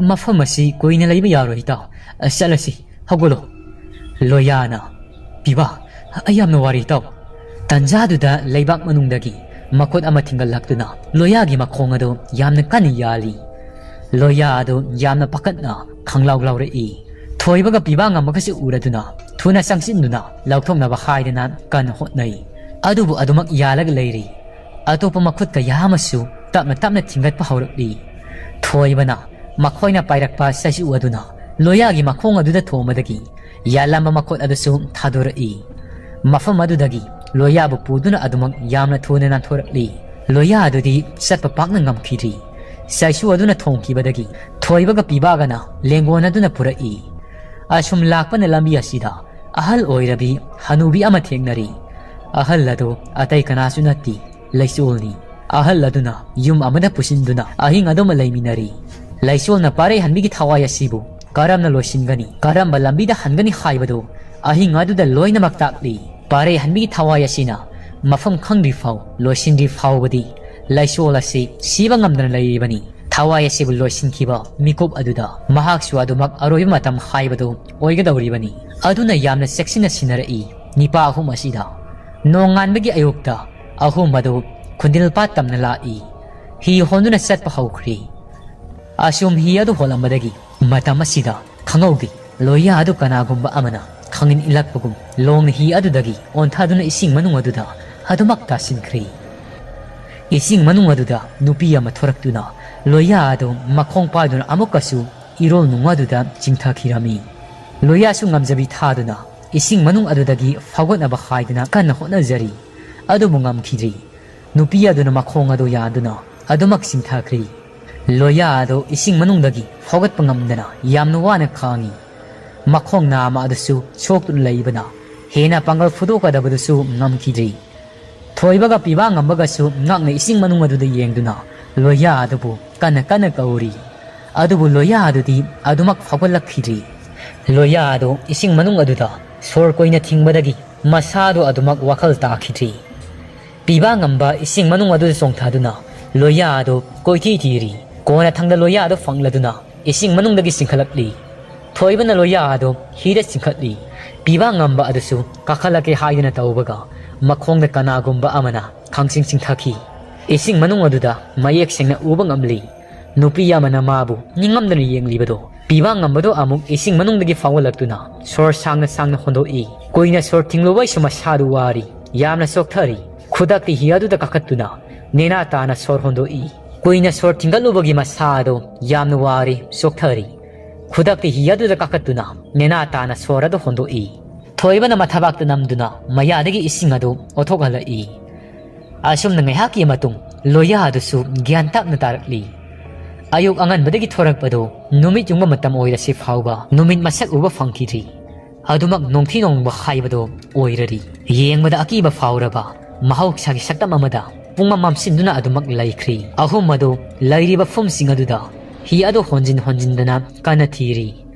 ꯃꯐꯝ ꯑꯁꯤ ꯀꯨꯏꯅ ꯂꯩꯕ ꯌꯥꯔꯣꯏ ꯏꯇꯥꯎ, ꯆꯠꯂꯁꯤ, ꯍꯧꯒꯠꯂꯣ꯫" ꯂꯣꯌꯥꯅ, "ꯄꯤꯕꯥ, ꯑꯩ ꯌꯥꯝꯅ ꯋꯥꯔꯦ ꯏꯇꯥꯎ꯫" ꯇꯟꯖꯥꯗꯨꯗ ꯂꯩꯕꯥꯛ ꯃꯅꯨꯡꯗꯒꯤ ꯃꯈꯨꯠ ꯑꯃ ꯊꯤꯡꯒꯠꯂꯛꯇꯨꯅ ꯂꯣꯌꯥꯒꯤ ꯃꯈꯣꯡ ꯑꯗꯨ ꯌꯥꯝꯅ ꯀꯟꯅ ꯌꯥꯜꯂꯤ꯫ ꯂꯣꯌꯥ ꯑꯗꯨ ꯌꯥꯝꯅ ꯄꯥꯈꯠꯅ ꯈꯪꯂꯥꯎ ꯂꯥꯎꯔꯛꯏ꯫ ꯊꯣꯏꯕꯒ ꯄꯤꯕꯥ ꯉꯝꯕꯒꯁꯨ ꯎꯔꯗꯨꯅ ꯊꯨꯅ ꯆꯪꯁꯤꯟꯗꯨꯅ ꯂꯧꯊꯣꯛꯅꯕ ꯍꯥꯏꯗꯅ ꯀꯟꯅ ꯍꯣꯠꯅꯩ꯫ ꯑꯗꯨꯕꯨ ꯑꯗꯨꯃꯛ ꯌꯥꯜꯂꯒ ꯂꯩꯔꯤ꯫ ꯑꯇꯣꯞꯄ ꯃꯈꯨꯠ ꯀꯌꯥ ꯑꯃꯁꯨ ꯇꯞꯅ ꯇꯞꯅ ꯊꯤꯡꯒꯠꯄ ꯍꯧꯔꯛꯂꯤ꯫ ꯊꯣꯏꯕꯅ ꯃꯈꯣꯏꯅ ꯄꯥꯏꯔꯛꯄ ꯆꯩꯁꯨ ꯑꯗꯨꯅ ꯂꯣꯌꯥꯒꯤ ꯃꯈꯣꯡ ꯑꯗꯨꯗ ꯊꯣꯝꯕꯗꯒꯤ ꯌꯥꯜꯂꯝꯕ ꯃꯈꯨꯠ ꯑꯗꯨꯁꯨ ꯊꯥꯗꯣꯔꯛꯏ꯫ ꯃꯐꯝ ꯑꯗꯨꯗꯒꯤ ꯂꯣꯌꯥꯕꯨ ꯄꯨꯗꯨꯅ ꯑꯗꯨꯃꯛ ꯌꯥꯝꯅ ꯊꯨꯅ ꯅꯥꯟꯊꯣꯔꯛꯂꯤ꯫ ꯂꯣꯌꯥ ꯑꯗꯨꯗꯤ ꯆꯠꯄ ꯄꯥꯛꯅ ꯉꯝꯈꯤꯗ꯭ꯔꯤ꯫ ꯆꯩꯁꯨ ꯑꯗꯨꯅ ꯊꯣꯡꯈꯤꯕꯗꯒꯤ ꯊꯣꯏꯕꯒ ꯄꯤꯕꯥꯒꯅ ꯂꯦꯡꯒꯣꯟ ꯑꯗꯨꯅ ꯄꯨꯔꯛꯏ꯫ ꯑꯁꯨꯝ ꯂꯥꯛꯄꯅ ꯂꯝꯕꯤ ꯑꯁꯤꯗ ꯑꯍꯜ ꯑꯣꯏꯔꯕꯤ ꯍꯅꯨꯕꯤ ꯑꯃ ꯊꯦꯡꯅꯔꯤ꯫ ꯑꯍꯜ ꯑꯗꯨ ꯑꯇꯩ ꯀꯅꯥꯁꯨ ꯅꯠꯇꯦ, ꯂꯩꯆꯣꯜꯅꯤ꯫ ꯑꯍꯜ ꯑꯗꯨꯅ ꯌꯨꯝ ꯑꯃꯗ ꯄꯨꯁꯤꯟꯗꯨꯅ ꯑꯍꯤꯡ ꯑꯗꯨꯃ ꯂꯩꯃꯤꯟꯅꯔꯤ꯫ ꯂꯩꯆꯣꯜꯅ ꯄꯥꯔꯩꯍꯟꯕꯤꯒꯤ ꯊꯋꯥꯏ ꯑꯁꯤꯕꯨ ꯀꯔꯝꯅ ꯂꯣꯏꯁꯤꯟꯒꯅꯤ, ꯀꯔꯝꯕ ꯂꯝꯕꯤꯗ ꯍꯟꯒꯅꯤ ꯍꯥꯏꯕꯗꯨ ꯑꯍꯤꯡ ꯑꯗꯨꯗ ꯂꯣꯏꯅꯃꯛ ꯇꯥꯛꯂꯤ꯫ ꯄꯥꯔꯩꯍꯟꯕꯤꯒꯤ ꯊꯋꯥꯏ ꯑꯁꯤꯅ ꯃꯐꯝ ꯈꯪꯗ꯭ꯔꯤ ꯐꯥꯎ, ꯂꯣꯏꯁꯤꯟꯗ꯭ꯔꯤ ꯐꯥꯎꯕꯗꯤ ꯂꯩꯆꯣꯜ ꯑꯁꯤ ꯁꯤꯕ ꯉꯝꯗꯅ ꯂꯩꯔꯤꯕꯅꯤ꯫ ꯊꯋꯥꯏ ꯑꯁꯤꯕꯨ ꯂꯣꯏꯁꯤꯟꯈꯤꯕ ꯃꯤꯀꯨꯞ ꯑꯗꯨꯗ ꯃꯍꯥꯛꯁꯨ ꯑꯗꯨꯃꯛ ꯑꯔꯣꯏꯕ ꯃꯇꯝ ꯍꯥꯏꯕꯗꯨ ꯑꯣꯏꯒꯗꯧꯔꯤꯕꯅꯤ꯫ ꯑꯗꯨꯅ ꯌꯥꯝꯅ ꯆꯦꯛꯁꯤꯟꯅ ꯁꯤꯟꯅꯔꯛꯏ꯫ ꯅꯤꯄꯥ ꯑꯍꯨꯝ ꯑꯁꯤꯗ ꯅꯣꯡꯉꯥꯟꯕꯒꯤ ꯑꯌꯨꯛꯇ ꯑꯍꯨꯝ ꯑꯗꯨ ꯈꯨꯟꯗꯤꯜꯄꯥꯠ ꯇꯝꯅ ꯂꯥꯛꯏ꯫ ꯍꯤ ꯍꯣꯟꯗꯨꯅ ꯆꯠꯄ ꯍꯧꯈ꯭ꯔꯦ꯫ ꯑꯁꯨꯝ ꯍꯤ ꯑꯗꯨ ꯍꯣꯜꯂꯝꯕꯗꯒꯤ ꯃꯇꯝ ꯑꯁꯤꯗ ꯈꯪꯍꯧꯗꯦ꯫ ꯂꯣꯌꯥ ꯑꯗꯨ ꯀꯅꯥꯒꯨꯝꯕ ꯑꯃꯅ ꯈꯪꯏꯟ ꯏꯜꯂꯛꯄꯒꯨꯝ ꯂꯣꯡꯅ ꯍꯤ ꯑꯗꯨꯗꯒꯤ ꯑꯣꯟꯊꯗꯨꯅ ꯏꯁꯤꯡ ꯃꯅꯨꯡ ꯑꯗꯨꯗ ꯑꯗꯨꯃꯛ ꯇꯥꯁꯤꯟꯈ꯭ꯔꯦ꯫ ꯏꯁꯤꯡ ꯃꯅꯨꯡ ꯑꯗꯨꯗ ꯅꯨꯄꯤ ꯑꯃ ꯊꯣꯔꯛꯇꯨꯅ ꯂꯣꯌꯥ ꯑꯗꯨ ꯃꯈꯣꯡ ꯄꯥꯏꯗꯨꯅ ꯑꯃꯨꯛꯀꯁꯨ ꯏꯔꯣꯜ ꯅꯨꯡ ꯑꯗꯨꯗ ꯆꯤꯡꯊꯈꯤꯔꯝꯃꯤ꯫ ꯂꯣꯌꯥꯁꯨ ꯉꯝꯖꯕꯤ ꯊꯥꯗꯨꯅ ꯏꯁꯤꯡ ꯃꯅꯨꯡ ꯑꯗꯨꯗꯒꯤ ꯐꯥꯎꯒꯠꯅꯕ ꯍꯥꯏꯗꯨꯅ ꯀꯟꯅ ꯍꯣꯠꯅꯖꯔꯤ꯫ ꯑꯗꯨꯕꯨ ꯉꯝꯈꯤꯗ꯭ꯔꯤ꯫ ꯅꯨꯄꯤ ꯑꯗꯨꯅ ꯃꯈꯣꯡ ꯑꯗꯨ ꯌꯥꯟꯗꯨꯅ ꯑꯗꯨꯃꯛ ꯆꯤꯡꯊꯈ꯭ꯔꯤ꯫ ꯂꯣꯌꯥ ꯑꯗꯨ ꯏꯁꯤꯡ ꯃꯅꯨꯡꯗꯒꯤ ꯐꯥꯎꯒꯠꯄ ꯉꯝꯗꯅ ꯌꯥꯝꯅ ꯋꯥꯅ ꯈꯥꯡꯉꯤ꯫ ꯃꯈꯣꯡ ꯅꯥꯝꯃ ꯑꯗꯨꯁꯨ ꯁꯣꯛꯇꯨꯅ ꯂꯩꯕꯅ ꯍꯦꯟꯅ ꯄꯥꯡꯒꯜ ꯐꯨꯗꯣꯛꯀꯗꯕꯗꯨꯁꯨ ꯉꯝꯈꯤꯗ꯭ꯔꯤ꯫ ꯊꯣꯏꯕꯒ ꯄꯤꯕꯥ ꯉꯝꯕꯒꯁꯨ ꯉꯛꯅ ꯏꯁꯤꯡ ꯃꯅꯨꯡ ꯑꯗꯨꯗ ꯌꯦꯡꯗꯨꯅ ꯂꯣꯌꯥ ꯑꯗꯨꯕꯨ ꯀꯟꯅ ꯀꯟꯅ ꯀꯧꯔꯤ꯫ ꯑꯗꯨꯕꯨ ꯂꯣꯌꯥ ꯑꯗꯨꯗꯤ ꯑꯗꯨꯃꯛ ꯐꯥꯎꯒꯠꯂꯛꯈꯤꯗ꯭ꯔꯤ꯫ ꯂꯣꯌꯥ ꯑꯗꯨ ꯏꯁꯤꯡ ꯃꯅꯨꯡ ꯑꯗꯨꯗ ꯁꯣꯔ ꯀꯨꯏꯅ ꯊꯤꯡꯕꯗꯒꯤ ꯃꯁꯥꯗꯨ ꯑꯗꯨꯃꯛ ꯋꯥꯈꯜ ꯇꯥꯈꯤꯗ꯭ꯔꯤ꯫ ꯄꯤꯕꯥ ꯉꯝꯕ ꯏꯁꯤꯡ ꯃꯅꯨꯡ ꯑꯗꯨꯗ ꯆꯣꯡꯊꯗꯨꯅ ꯂꯣꯌꯥ ꯑꯗꯨ ꯀꯣꯏꯊꯤ ꯊꯤꯔꯤ꯫ ꯀꯣꯟꯅꯊꯪꯗ ꯂꯣꯌꯥ ꯑꯗꯨ ꯐꯪꯂꯗꯨꯅ ꯏꯁꯤꯡ ꯃꯅꯨꯡꯗꯒꯤ ꯆꯤꯡꯈꯠꯂꯛꯂꯤ꯫ ꯊꯣꯏꯕꯅ ꯂꯣꯌꯥ ꯑꯗꯨ ꯍꯤꯗ ꯆꯤꯡꯈꯠꯂꯤ꯫ ꯄꯤꯕꯥ ꯉꯝꯕ ꯑꯗꯨꯁꯨ ꯀꯥꯈꯠꯂꯛꯀꯦ ꯍꯥꯏꯗꯨꯅ ꯇꯧꯕꯒ ꯃꯈꯣꯡꯗ ꯀꯅꯥꯒꯨꯝꯕ ꯑꯃꯅ ꯈꯪꯆꯤꯡ ꯆꯤꯡꯊꯈꯤ꯫ ꯏꯁꯤꯡ ꯃꯅꯨꯡ ꯑꯗꯨꯗ ꯃꯌꯦꯛ ꯁꯦꯡꯅ ꯎꯕ ꯉꯝꯂꯤ꯫ ꯅꯨꯄꯤ ꯑꯃꯅ ꯃꯥꯕꯨ ꯅꯤꯡꯉꯝꯗꯅ ꯌꯦꯡꯂꯤꯕꯗꯣ꯫ ꯄꯤꯕꯥ ꯉꯝꯕꯗꯣ ꯑꯃꯨꯛ ꯏꯁꯤꯡ ꯃꯅꯨꯡꯗꯒꯤ ꯐꯥꯎꯒꯠꯂꯛꯇꯨꯅ ꯁꯣꯔ ꯁꯥꯡꯅ ꯁꯥꯡꯅ ꯍꯣꯟꯗꯣꯛꯏ꯫ ꯀꯨꯏꯅ ꯁꯣꯔ ꯊꯤꯡꯂꯨꯕꯩꯁꯨ ꯃꯁꯥꯗꯨ ꯋꯥꯔꯤ꯫ ꯌꯥꯝꯅ ꯆꯣꯛꯊꯔꯤ꯫ ꯈꯨꯗꯛꯇ ꯍꯤ ꯑꯗꯨꯗ ꯀꯥꯈꯠꯇꯨꯅ ꯅꯦꯅꯥ ꯇꯥꯅ ꯁꯣꯔ ꯍꯣꯟꯗꯣꯛꯏ꯫ ꯀꯨꯏꯅ ꯁꯣꯔ ꯊꯤꯡꯒꯠꯂꯨꯕꯒꯤ ꯃꯁꯥ ꯑꯗꯨ ꯌꯥꯝꯅ ꯋꯥꯔꯤ, ꯆꯣꯛꯊꯔꯤ꯫ ꯈꯨꯗꯛꯇ ꯍꯤ ꯑꯗꯨꯗ ꯀꯥꯈꯠꯇꯨꯅ ꯅꯦꯅꯥ ꯇꯥꯅ ꯁꯣꯔ ꯑꯗꯨ ꯍꯣꯟꯗꯣꯛꯏ꯫ ꯊꯣꯏꯕꯅ ꯃꯊꯕꯥꯛꯇ ꯅꯝꯗꯨꯅ ꯃꯌꯥꯗꯒꯤ ꯏꯁꯤꯡ ꯑꯗꯨ ꯑꯣꯊꯣꯛꯍꯜꯂꯛꯏ꯫ ꯑꯁꯨꯝꯅ ꯉꯥꯏꯍꯥꯛꯀꯤ ꯃꯇꯨꯡ ꯂꯣꯌꯥ ꯑꯗꯨꯁꯨ ꯒ꯭ꯌꯥꯟ ꯇꯞꯅ ꯇꯥꯔꯛꯂꯤ꯫ ꯑꯌꯨꯛ ꯑꯉꯟꯕꯗꯒꯤ ꯊꯣꯔꯛꯄꯗꯨ ꯅꯨꯃꯤꯠ ꯌꯨꯡꯕ ꯃꯇꯝ ꯑꯣꯏꯔꯁꯤ ꯐꯥꯎꯕ ꯅꯨꯃꯤꯠ ꯃꯁꯛ ꯎꯕ ꯐꯪꯈꯤꯗ꯭ꯔꯤ꯫ ꯑꯗꯨꯃꯛ ꯅꯣꯡꯊꯤ ꯅꯣꯡꯃ ꯍꯥꯏꯕꯗꯨ ꯑꯣꯏꯔꯔꯤ꯫ ꯌꯦꯡꯕꯗ ꯑꯀꯤꯕ ꯐꯥꯎꯔꯕ ꯃꯍꯧꯁꯥꯒꯤ ꯁꯛꯇꯝ ꯑꯃꯗ ꯄꯨꯡꯃꯝ ꯃꯝꯁꯤꯟꯗꯨꯅ ꯑꯗꯨꯃꯛ ꯂꯩꯈ꯭ꯔꯤ꯫ ꯑꯍꯨꯝ ꯑꯗꯨ ꯂꯩꯔꯤꯕ ꯐꯨꯝꯁꯤꯡ ꯑꯗꯨꯗ ꯍꯤ ꯑꯗꯨ ꯍꯣꯟꯖꯤꯟ ꯍꯣꯟꯖꯤꯟꯗꯅ ꯀꯟꯅ ꯊꯤꯔꯤ꯫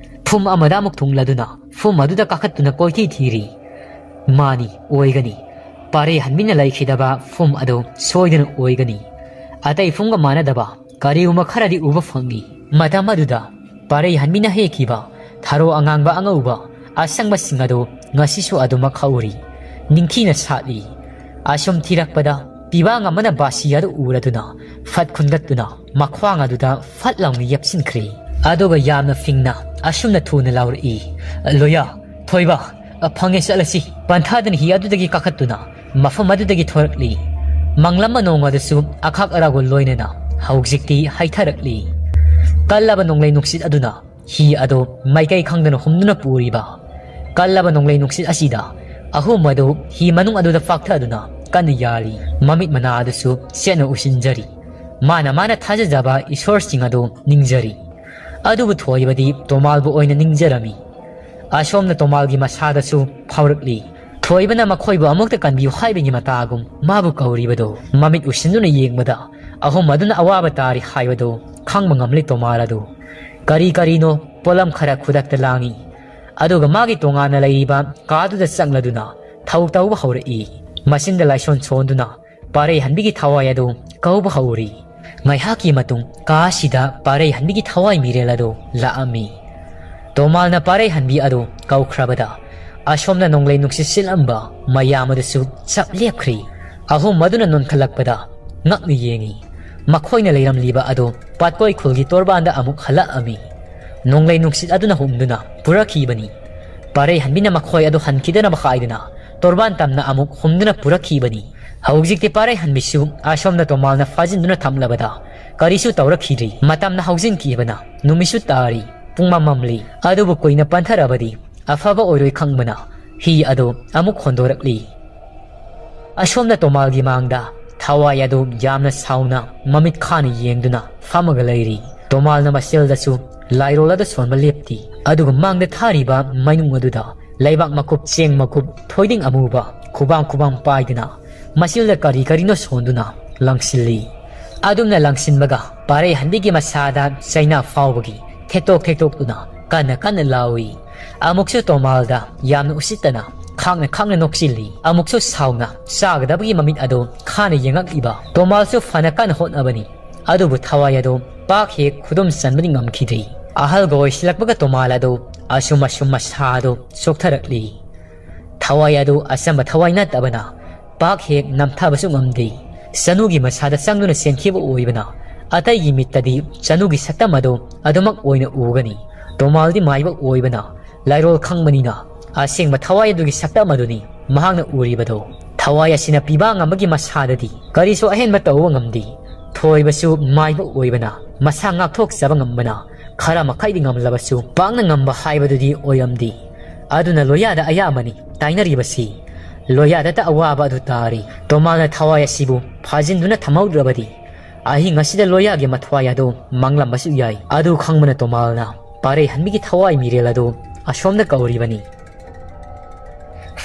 ꯐꯨꯝ ꯑꯃꯗ ꯑꯃꯨꯛ ꯊꯨꯡꯂꯗꯨꯅ ꯐꯨꯝ ꯑꯗꯨꯗ ꯀꯥꯈꯠꯇꯨꯅ ꯀꯣꯏꯊꯤ ꯊꯤꯔꯤ꯫ ꯃꯥꯅꯤ, ꯑꯣꯏꯒꯅꯤ꯫ ꯄꯥꯔꯩ ꯍꯟꯕꯤꯅ ꯂꯩꯈꯤꯗꯕ ꯐꯨꯝ ꯑꯗꯨ ꯁꯣꯏꯗꯅ ꯑꯣꯏꯒꯅꯤ꯫ ꯑꯇꯩ ꯐꯨꯝꯒ ꯃꯥꯟꯅꯗꯕ ꯀꯔꯤꯒꯨꯝꯕ ꯈꯔꯗꯤ ꯎꯕ ꯐꯪꯏ꯫ ꯃꯇꯝ ꯑꯗꯨꯗ ꯄꯥꯔꯩ ꯍꯟꯕꯤꯅ ꯍꯦꯛꯈꯤꯕ ꯊꯔꯣ ꯑꯉꯥꯡꯕ ꯑꯉꯧꯕ ꯑꯁꯪꯕꯁꯤꯡ ꯑꯗꯨ ꯉꯁꯤꯁꯨ ꯑꯗꯨꯃꯛ ꯍꯧꯔꯤ꯫ ꯅꯤꯡꯊꯤꯅ ꯁꯥꯠꯂꯤ꯫ ꯑꯁꯨꯝ ꯊꯤꯔꯛꯄꯗ ꯄꯤꯕꯥꯡ ꯑꯃꯅ ꯕꯥꯁꯤ ꯑꯗꯨ ꯎꯔꯗꯨꯅ ꯐꯠ ꯈꯨꯟꯒꯠꯇꯨꯅ ꯃꯈ꯭ꯋꯥꯡ ꯑꯗꯨꯗ ꯐꯠ ꯂꯥꯎꯅ ꯌꯦꯞꯁꯤꯟꯈ꯭ꯔꯦ꯫ ꯑꯗꯨꯒ ꯌꯥꯝꯅ ꯐꯤꯡꯅ ꯑꯁꯨꯝꯅ ꯊꯨꯅ ꯂꯥꯎꯔꯛꯏ, "ꯂꯣꯌꯥ, ꯊꯣꯏꯕ, ꯐꯪꯉꯦ, ꯆꯠꯂꯁꯤ!" ꯄꯟꯊꯥꯗꯅ ꯍꯤ ꯑꯗꯨꯗꯒꯤ ꯀꯥꯈꯠꯇꯨꯅ ꯃꯐꯝ ꯑꯗꯨꯗꯒꯤ ꯊꯣꯔꯛꯂꯤ꯫ ꯃꯪꯂꯝꯕ ꯅꯣꯡ ꯑꯗꯨꯁꯨ ꯑꯈꯥꯛ ꯑꯔꯥꯛꯒ ꯂꯣꯏꯅꯅ ꯍꯧꯖꯤꯛꯇꯤ ꯍꯩꯊꯔꯛꯂꯤ꯫ ꯀꯜꯂꯕ ꯅꯣꯡꯂꯩ ꯅꯨꯡꯁꯤꯠ ꯑꯗꯨꯅ ꯍꯤ ꯑꯗꯨ ꯃꯥꯏꯀꯩ ꯈꯪꯗꯅ ꯍꯨꯝꯗꯨꯅ ꯄꯨꯔꯤꯕ ꯀꯜꯂꯕ ꯅꯣꯡꯂꯩ ꯅꯨꯡꯁꯤꯠ ꯑꯁꯤꯗ ꯑꯍꯨꯝ ꯑꯗꯨ ꯍꯤ ꯃꯅꯨꯡ ꯑꯗꯨꯗ ꯐꯥꯛꯊꯗꯨꯅ ꯀꯟꯅ ꯌꯥꯜꯂꯤ꯫ ꯃꯃꯤꯠ ꯃꯅꯥ ꯑꯗꯨꯁꯨ ꯆꯦꯠꯅ ꯎꯁꯤꯟꯖꯔꯤ꯫ ꯃꯥꯅ ꯃꯥꯅ ꯊꯥꯖꯖꯕ ꯏꯁꯣꯔꯁꯤꯡ ꯑꯗꯨ ꯅꯤꯡꯖꯔꯤ꯫ ꯑꯗꯨꯕꯨ ꯊꯣꯏꯕꯗꯤ ꯇꯣꯃꯥꯜꯕꯨ ꯑꯣꯏꯅ ꯅꯤꯡꯖꯔꯝꯃꯤ꯫ ꯑꯁꯣꯝꯅ ꯇꯣꯃꯥꯜꯒꯤ ꯃꯁꯥꯗꯁꯨ ꯐꯥꯎꯔꯛꯂꯤ꯫ ꯊꯣꯏꯕꯅ ꯃꯈꯣꯏꯕꯨ ꯑꯃꯨꯛꯇ ꯀꯟꯕꯤꯌꯨ ꯍꯥꯏꯕꯒꯤ ꯃꯇꯥꯒꯨꯝ ꯃꯥꯕꯨ ꯀꯧꯔꯤꯕꯗꯨ꯫ ꯃꯃꯤꯠ ꯎꯁꯤꯟꯗꯨꯅ ꯌꯦꯡꯕꯗ ꯑꯍꯨꯝ ꯑꯗꯨꯅ ꯑꯋꯥꯕ ꯇꯥꯔꯤ ꯍꯥꯏꯕꯗꯨ ꯈꯪꯕ ꯉꯝꯂꯤ ꯇꯣꯃꯥꯜ ꯑꯗꯨ꯫ ꯀꯔꯤ ꯀꯔꯤꯅꯣ ꯄꯣꯠꯂꯝ ꯈꯔ ꯈꯨꯗꯛꯇ ꯂꯥꯡꯏ꯫ ꯑꯗꯨꯒ ꯃꯥꯒꯤ ꯇꯣꯉꯥꯟꯅ ꯂꯩꯔꯤꯕ ꯀꯥꯗꯨꯗ ꯆꯪꯂꯗꯨꯅ ꯊꯧ ꯇꯧꯕ ꯍꯧꯔꯛꯏ꯫ ꯃꯆꯤꯟꯗ ꯂꯥꯏꯁꯣꯟ ꯁꯣꯟꯗꯨꯅ ꯄꯥꯔꯩꯍꯟꯕꯤꯒꯤ ꯊꯋꯥꯏ ꯑꯗꯨ ꯀꯧꯕ ꯍꯧꯔꯤ꯫ ꯉꯥꯏꯍꯥꯛꯀꯤ ꯃꯇꯨꯡ ꯀꯥ ꯑꯁꯤꯗ ꯄꯥꯔꯩꯍꯟꯕꯤꯒꯤ ꯊꯋꯥꯏ ꯃꯤꯔꯦꯜ ꯑꯗꯨ ꯂꯥꯛꯑꯝꯃꯤ꯫ ꯇꯣꯃꯥꯜꯅ ꯄꯥꯔꯩꯍꯟꯕꯤ ꯑꯗꯨ ꯀꯧꯈ꯭ꯔꯕꯗ ꯑꯁꯣꯝꯅ ꯅꯣꯡꯂꯩ ꯅꯨꯡꯁꯤꯠ ꯁꯤꯜꯂꯝꯕ ꯃꯌꯥꯝ ꯑꯗꯨꯁꯨ ꯆꯞ ꯂꯦꯞꯈ꯭ꯔꯤ꯫ ꯑꯍꯨꯝ ꯑꯗꯨꯅ ꯅꯣꯟꯈꯠꯂꯛꯄꯗ ꯉꯛꯅ ꯌꯦꯡꯉꯤ꯫ ꯃꯈꯣꯏꯅ ꯂꯩꯔꯝꯂꯤꯕ ꯑꯗꯨ ꯄꯥꯠꯀꯣꯏ ꯈꯨꯜꯒꯤ ꯇꯣꯔꯕꯥꯟꯗ ꯑꯃꯨꯛ ꯍꯜꯂꯛꯑꯝꯃꯤ꯫ ꯅꯣꯡꯂꯩ ꯅꯨꯡꯁꯤꯠ ꯑꯗꯨꯅ ꯍꯨꯝꯗꯨꯅ ꯄꯨꯔꯛꯈꯤꯕꯅꯤ꯫ ꯄꯥꯔꯩꯍꯟꯕꯤꯅ ꯃꯈꯣꯏ ꯑꯗꯨ ꯍꯟꯈꯤꯗꯅꯕ ꯍꯥꯏꯗꯨꯅ ꯇꯣꯔꯕꯥꯟ ꯇꯝꯅ ꯑꯃꯨꯛ ꯍꯨꯝꯗꯨꯅ ꯄꯨꯔꯛꯈꯤꯕꯅꯤ꯫ ꯍꯧꯖꯤꯛꯇꯤ ꯄꯥꯔꯩꯍꯟꯕꯤꯁꯨ ꯑꯁꯣꯝꯗ ꯇꯣꯃꯥꯜꯅ ꯐꯥꯖꯤꯟꯗꯨꯅ ꯊꯝꯂꯕꯗ ꯀꯔꯤꯁꯨ ꯇꯧꯔꯛꯈꯤꯗ꯭ꯔꯤ꯫ ꯃꯇꯝꯅ ꯍꯧꯖꯤꯟꯈꯤꯕꯅ ꯅꯨꯃꯤꯠꯁꯨ ꯇꯥꯔꯤ꯫ ꯄꯨꯡꯃꯝ ꯃꯝꯂꯤ꯫ ꯑꯗꯨꯕꯨ ꯀꯨꯏꯅ ꯄꯟꯊꯔꯕꯗꯤ ꯑꯐꯕ ꯑꯣꯏꯔꯣꯏ ꯈꯪꯕꯅ ꯍꯤ ꯑꯗꯨ ꯑꯃꯨꯛ ꯍꯣꯟꯗꯣꯔꯛꯂꯤ꯫ ꯑꯁꯣꯝꯅ ꯇꯣꯃꯥꯜꯒꯤ ꯃꯥꯡꯗ ꯊꯋꯥꯏ ꯑꯗꯨ ꯌꯥꯝꯅ ꯁꯥꯎꯅ ꯃꯃꯤꯠ ꯈꯥꯅ ꯌꯦꯡꯗꯨꯅ ꯐꯝꯃꯒ ꯂꯩꯔꯤ꯫ ꯇꯣꯃꯥꯜꯅ ꯃꯁꯦꯜꯗꯁꯨ ꯂꯥꯏꯔꯣꯜ ꯑꯗꯨ ꯁꯣꯟꯕ ꯂꯦꯞꯇꯦ꯫ ꯑꯗꯨꯒ ꯃꯥꯡꯗ ꯊꯥꯔꯤꯕ ꯃꯩꯅꯨꯡ ꯑꯗꯨꯗ ꯂꯩꯕꯥꯛ ꯃꯀꯨꯞ, ꯆꯦꯡ ꯃꯀꯨꯞ, ꯊꯣꯏꯗꯤꯡ ꯑꯃꯨꯕ ꯈꯨꯕꯥꯡ ꯈꯨꯕꯥꯡ ꯄꯥꯏꯗꯨꯅ ꯃꯁꯤꯜꯗ ꯀꯔꯤ ꯀꯔꯤꯅꯣ ꯁꯣꯟꯗꯨꯅ ꯂꯪꯁꯤꯜꯂꯤ꯫ ꯑꯗꯨꯝꯅ ꯂꯪꯁꯤꯟꯕꯒ ꯄꯥꯔꯩꯍꯟꯕꯤꯒꯤ ꯃꯁꯥꯗ ꯆꯩꯅꯥ ꯐꯥꯎꯕꯒꯤ ꯊꯦꯛꯇꯣꯛ ꯊꯦꯛꯇꯣꯛꯇꯨꯅ ꯀꯟꯅ ꯀꯟꯅ ꯂꯥꯎꯏ꯫ ꯑꯃꯨꯛꯁꯨ ꯇꯣꯃꯥꯜꯗ ꯌꯥꯝꯅ ꯎꯁꯤꯠꯇꯅ ꯈꯥꯡꯅ ꯈꯥꯡꯅ ꯅꯣꯛꯁꯤꯜꯂꯤ꯫ ꯑꯃꯨꯛꯁꯨ ꯁꯥꯎꯅ ꯆꯥꯒꯗꯕꯒꯤ ꯃꯃꯤꯠ ꯑꯗꯨ ꯈꯥꯅ ꯌꯦꯡꯉꯛꯂꯤꯕ ꯇꯣꯃꯥꯜꯁꯨ ꯐꯅ ꯀꯟꯅ ꯍꯣꯠꯅꯕꯅꯤ꯫ ꯑꯗꯨꯕꯨ ꯊꯋꯥꯏ ꯑꯗꯨ ꯄꯥꯛ ꯍꯦꯛ ꯈꯨꯗꯨꯝ ꯆꯟꯕꯗꯤ ꯉꯝꯈꯤꯗ꯭ꯔꯤ꯫ ꯑꯍꯜꯒ ꯑꯣꯏꯁꯤꯜꯂꯛꯄꯒ ꯇꯣꯃꯥꯜ ꯑꯗꯨ ꯑꯁꯨꯝ ꯑꯁꯨꯝ ꯃꯁꯥ ꯑꯗꯨ ꯆꯣꯛꯊꯔꯛꯂꯤ꯫ ꯊꯋꯥꯏ ꯑꯗꯨ ꯑꯆꯝꯕ ꯊꯋꯥꯏ ꯅꯠꯇꯕꯅ ꯄꯥꯛ ꯍꯦꯛ ꯅꯝꯊꯕꯁꯨ ꯉꯝꯗꯦ꯫ ꯆꯅꯨꯒꯤ ꯃꯁꯥꯗ ꯆꯪꯗꯨꯅ ꯆꯦꯟꯈꯤꯕ ꯑꯣꯏꯕꯅ ꯑꯇꯩꯒꯤ ꯃꯤꯠꯇꯗꯤ ꯆꯅꯨꯒꯤ ꯁꯛꯇꯝ ꯑꯗꯨ ꯑꯗꯨꯃꯛ ꯑꯣꯏꯅ ꯎꯒꯅꯤ꯫ ꯇꯣꯃꯥꯜꯗꯤ ꯃꯥꯏꯕ ꯑꯣꯏꯕꯅ ꯂꯥꯏꯔꯣꯜ ꯈꯪꯕꯅꯤꯅ ꯑꯁꯦꯡꯕ ꯊꯋꯥꯏ ꯑꯗꯨꯒꯤ ꯁꯛꯇꯝ ꯑꯗꯨꯅꯤ ꯃꯍꯥꯛꯅ ꯎꯔꯤꯕꯗꯣ꯫ ꯊꯋꯥꯏ ꯑꯁꯤꯅ ꯄꯤꯕꯥꯡ ꯑꯃꯒꯤ ꯃꯁꯥꯗꯗꯤ ꯀꯔꯤꯁꯨ ꯑꯍꯦꯟꯕ ꯇꯧꯕ ꯉꯝꯗꯦ꯫ ꯊꯣꯏꯕꯁꯨ ꯃꯥꯏꯕ ꯑꯣꯏꯕꯅ ꯃꯁꯥ ꯉꯥꯛꯊꯣꯛꯆꯕ ꯉꯝꯕꯅ ꯈꯔ ꯃꯈꯩꯗꯤ ꯉꯝꯂꯕꯁꯨ ꯄꯥꯛꯅ ꯉꯝꯕ ꯍꯥꯏꯕꯗꯨꯗꯤ ꯑꯣꯏꯔꯝꯗꯦ꯫ ꯑꯗꯨꯅ ꯂꯣꯌꯥꯗ ꯑꯌꯥꯝꯕꯅꯤ ꯇꯥꯏꯅꯔꯤꯕꯁꯤ꯫ ꯂꯣꯌꯥꯗꯇ ꯑꯋꯥꯕ ꯑꯗꯨ ꯇꯥꯔꯤ꯫ ꯇꯣꯃꯥꯜꯅ ꯊꯋꯥꯏ ꯑꯁꯤꯕꯨ ꯐꯥꯖꯤꯟꯗꯨꯅ ꯊꯝꯍꯧꯗ꯭ꯔꯕꯗꯤ ꯑꯍꯤꯡ ꯑꯁꯤꯗ ꯂꯣꯌꯥꯒꯤ ꯃꯊ꯭ꯋꯥꯏ ꯑꯗꯨ ꯃꯥꯡꯂꯝꯕꯁꯨ ꯌꯥꯏ꯫ ꯑꯗꯨ ꯈꯪꯕꯅ ꯇꯣꯃꯥꯜꯅ ꯄꯥꯔꯩꯍꯟꯕꯤꯒꯤ ꯊꯋꯥꯏ ꯃꯤꯔꯦꯜ ꯑꯗꯨ ꯑꯁꯣꯝꯗ ꯀꯧꯔꯤꯕꯅꯤ꯫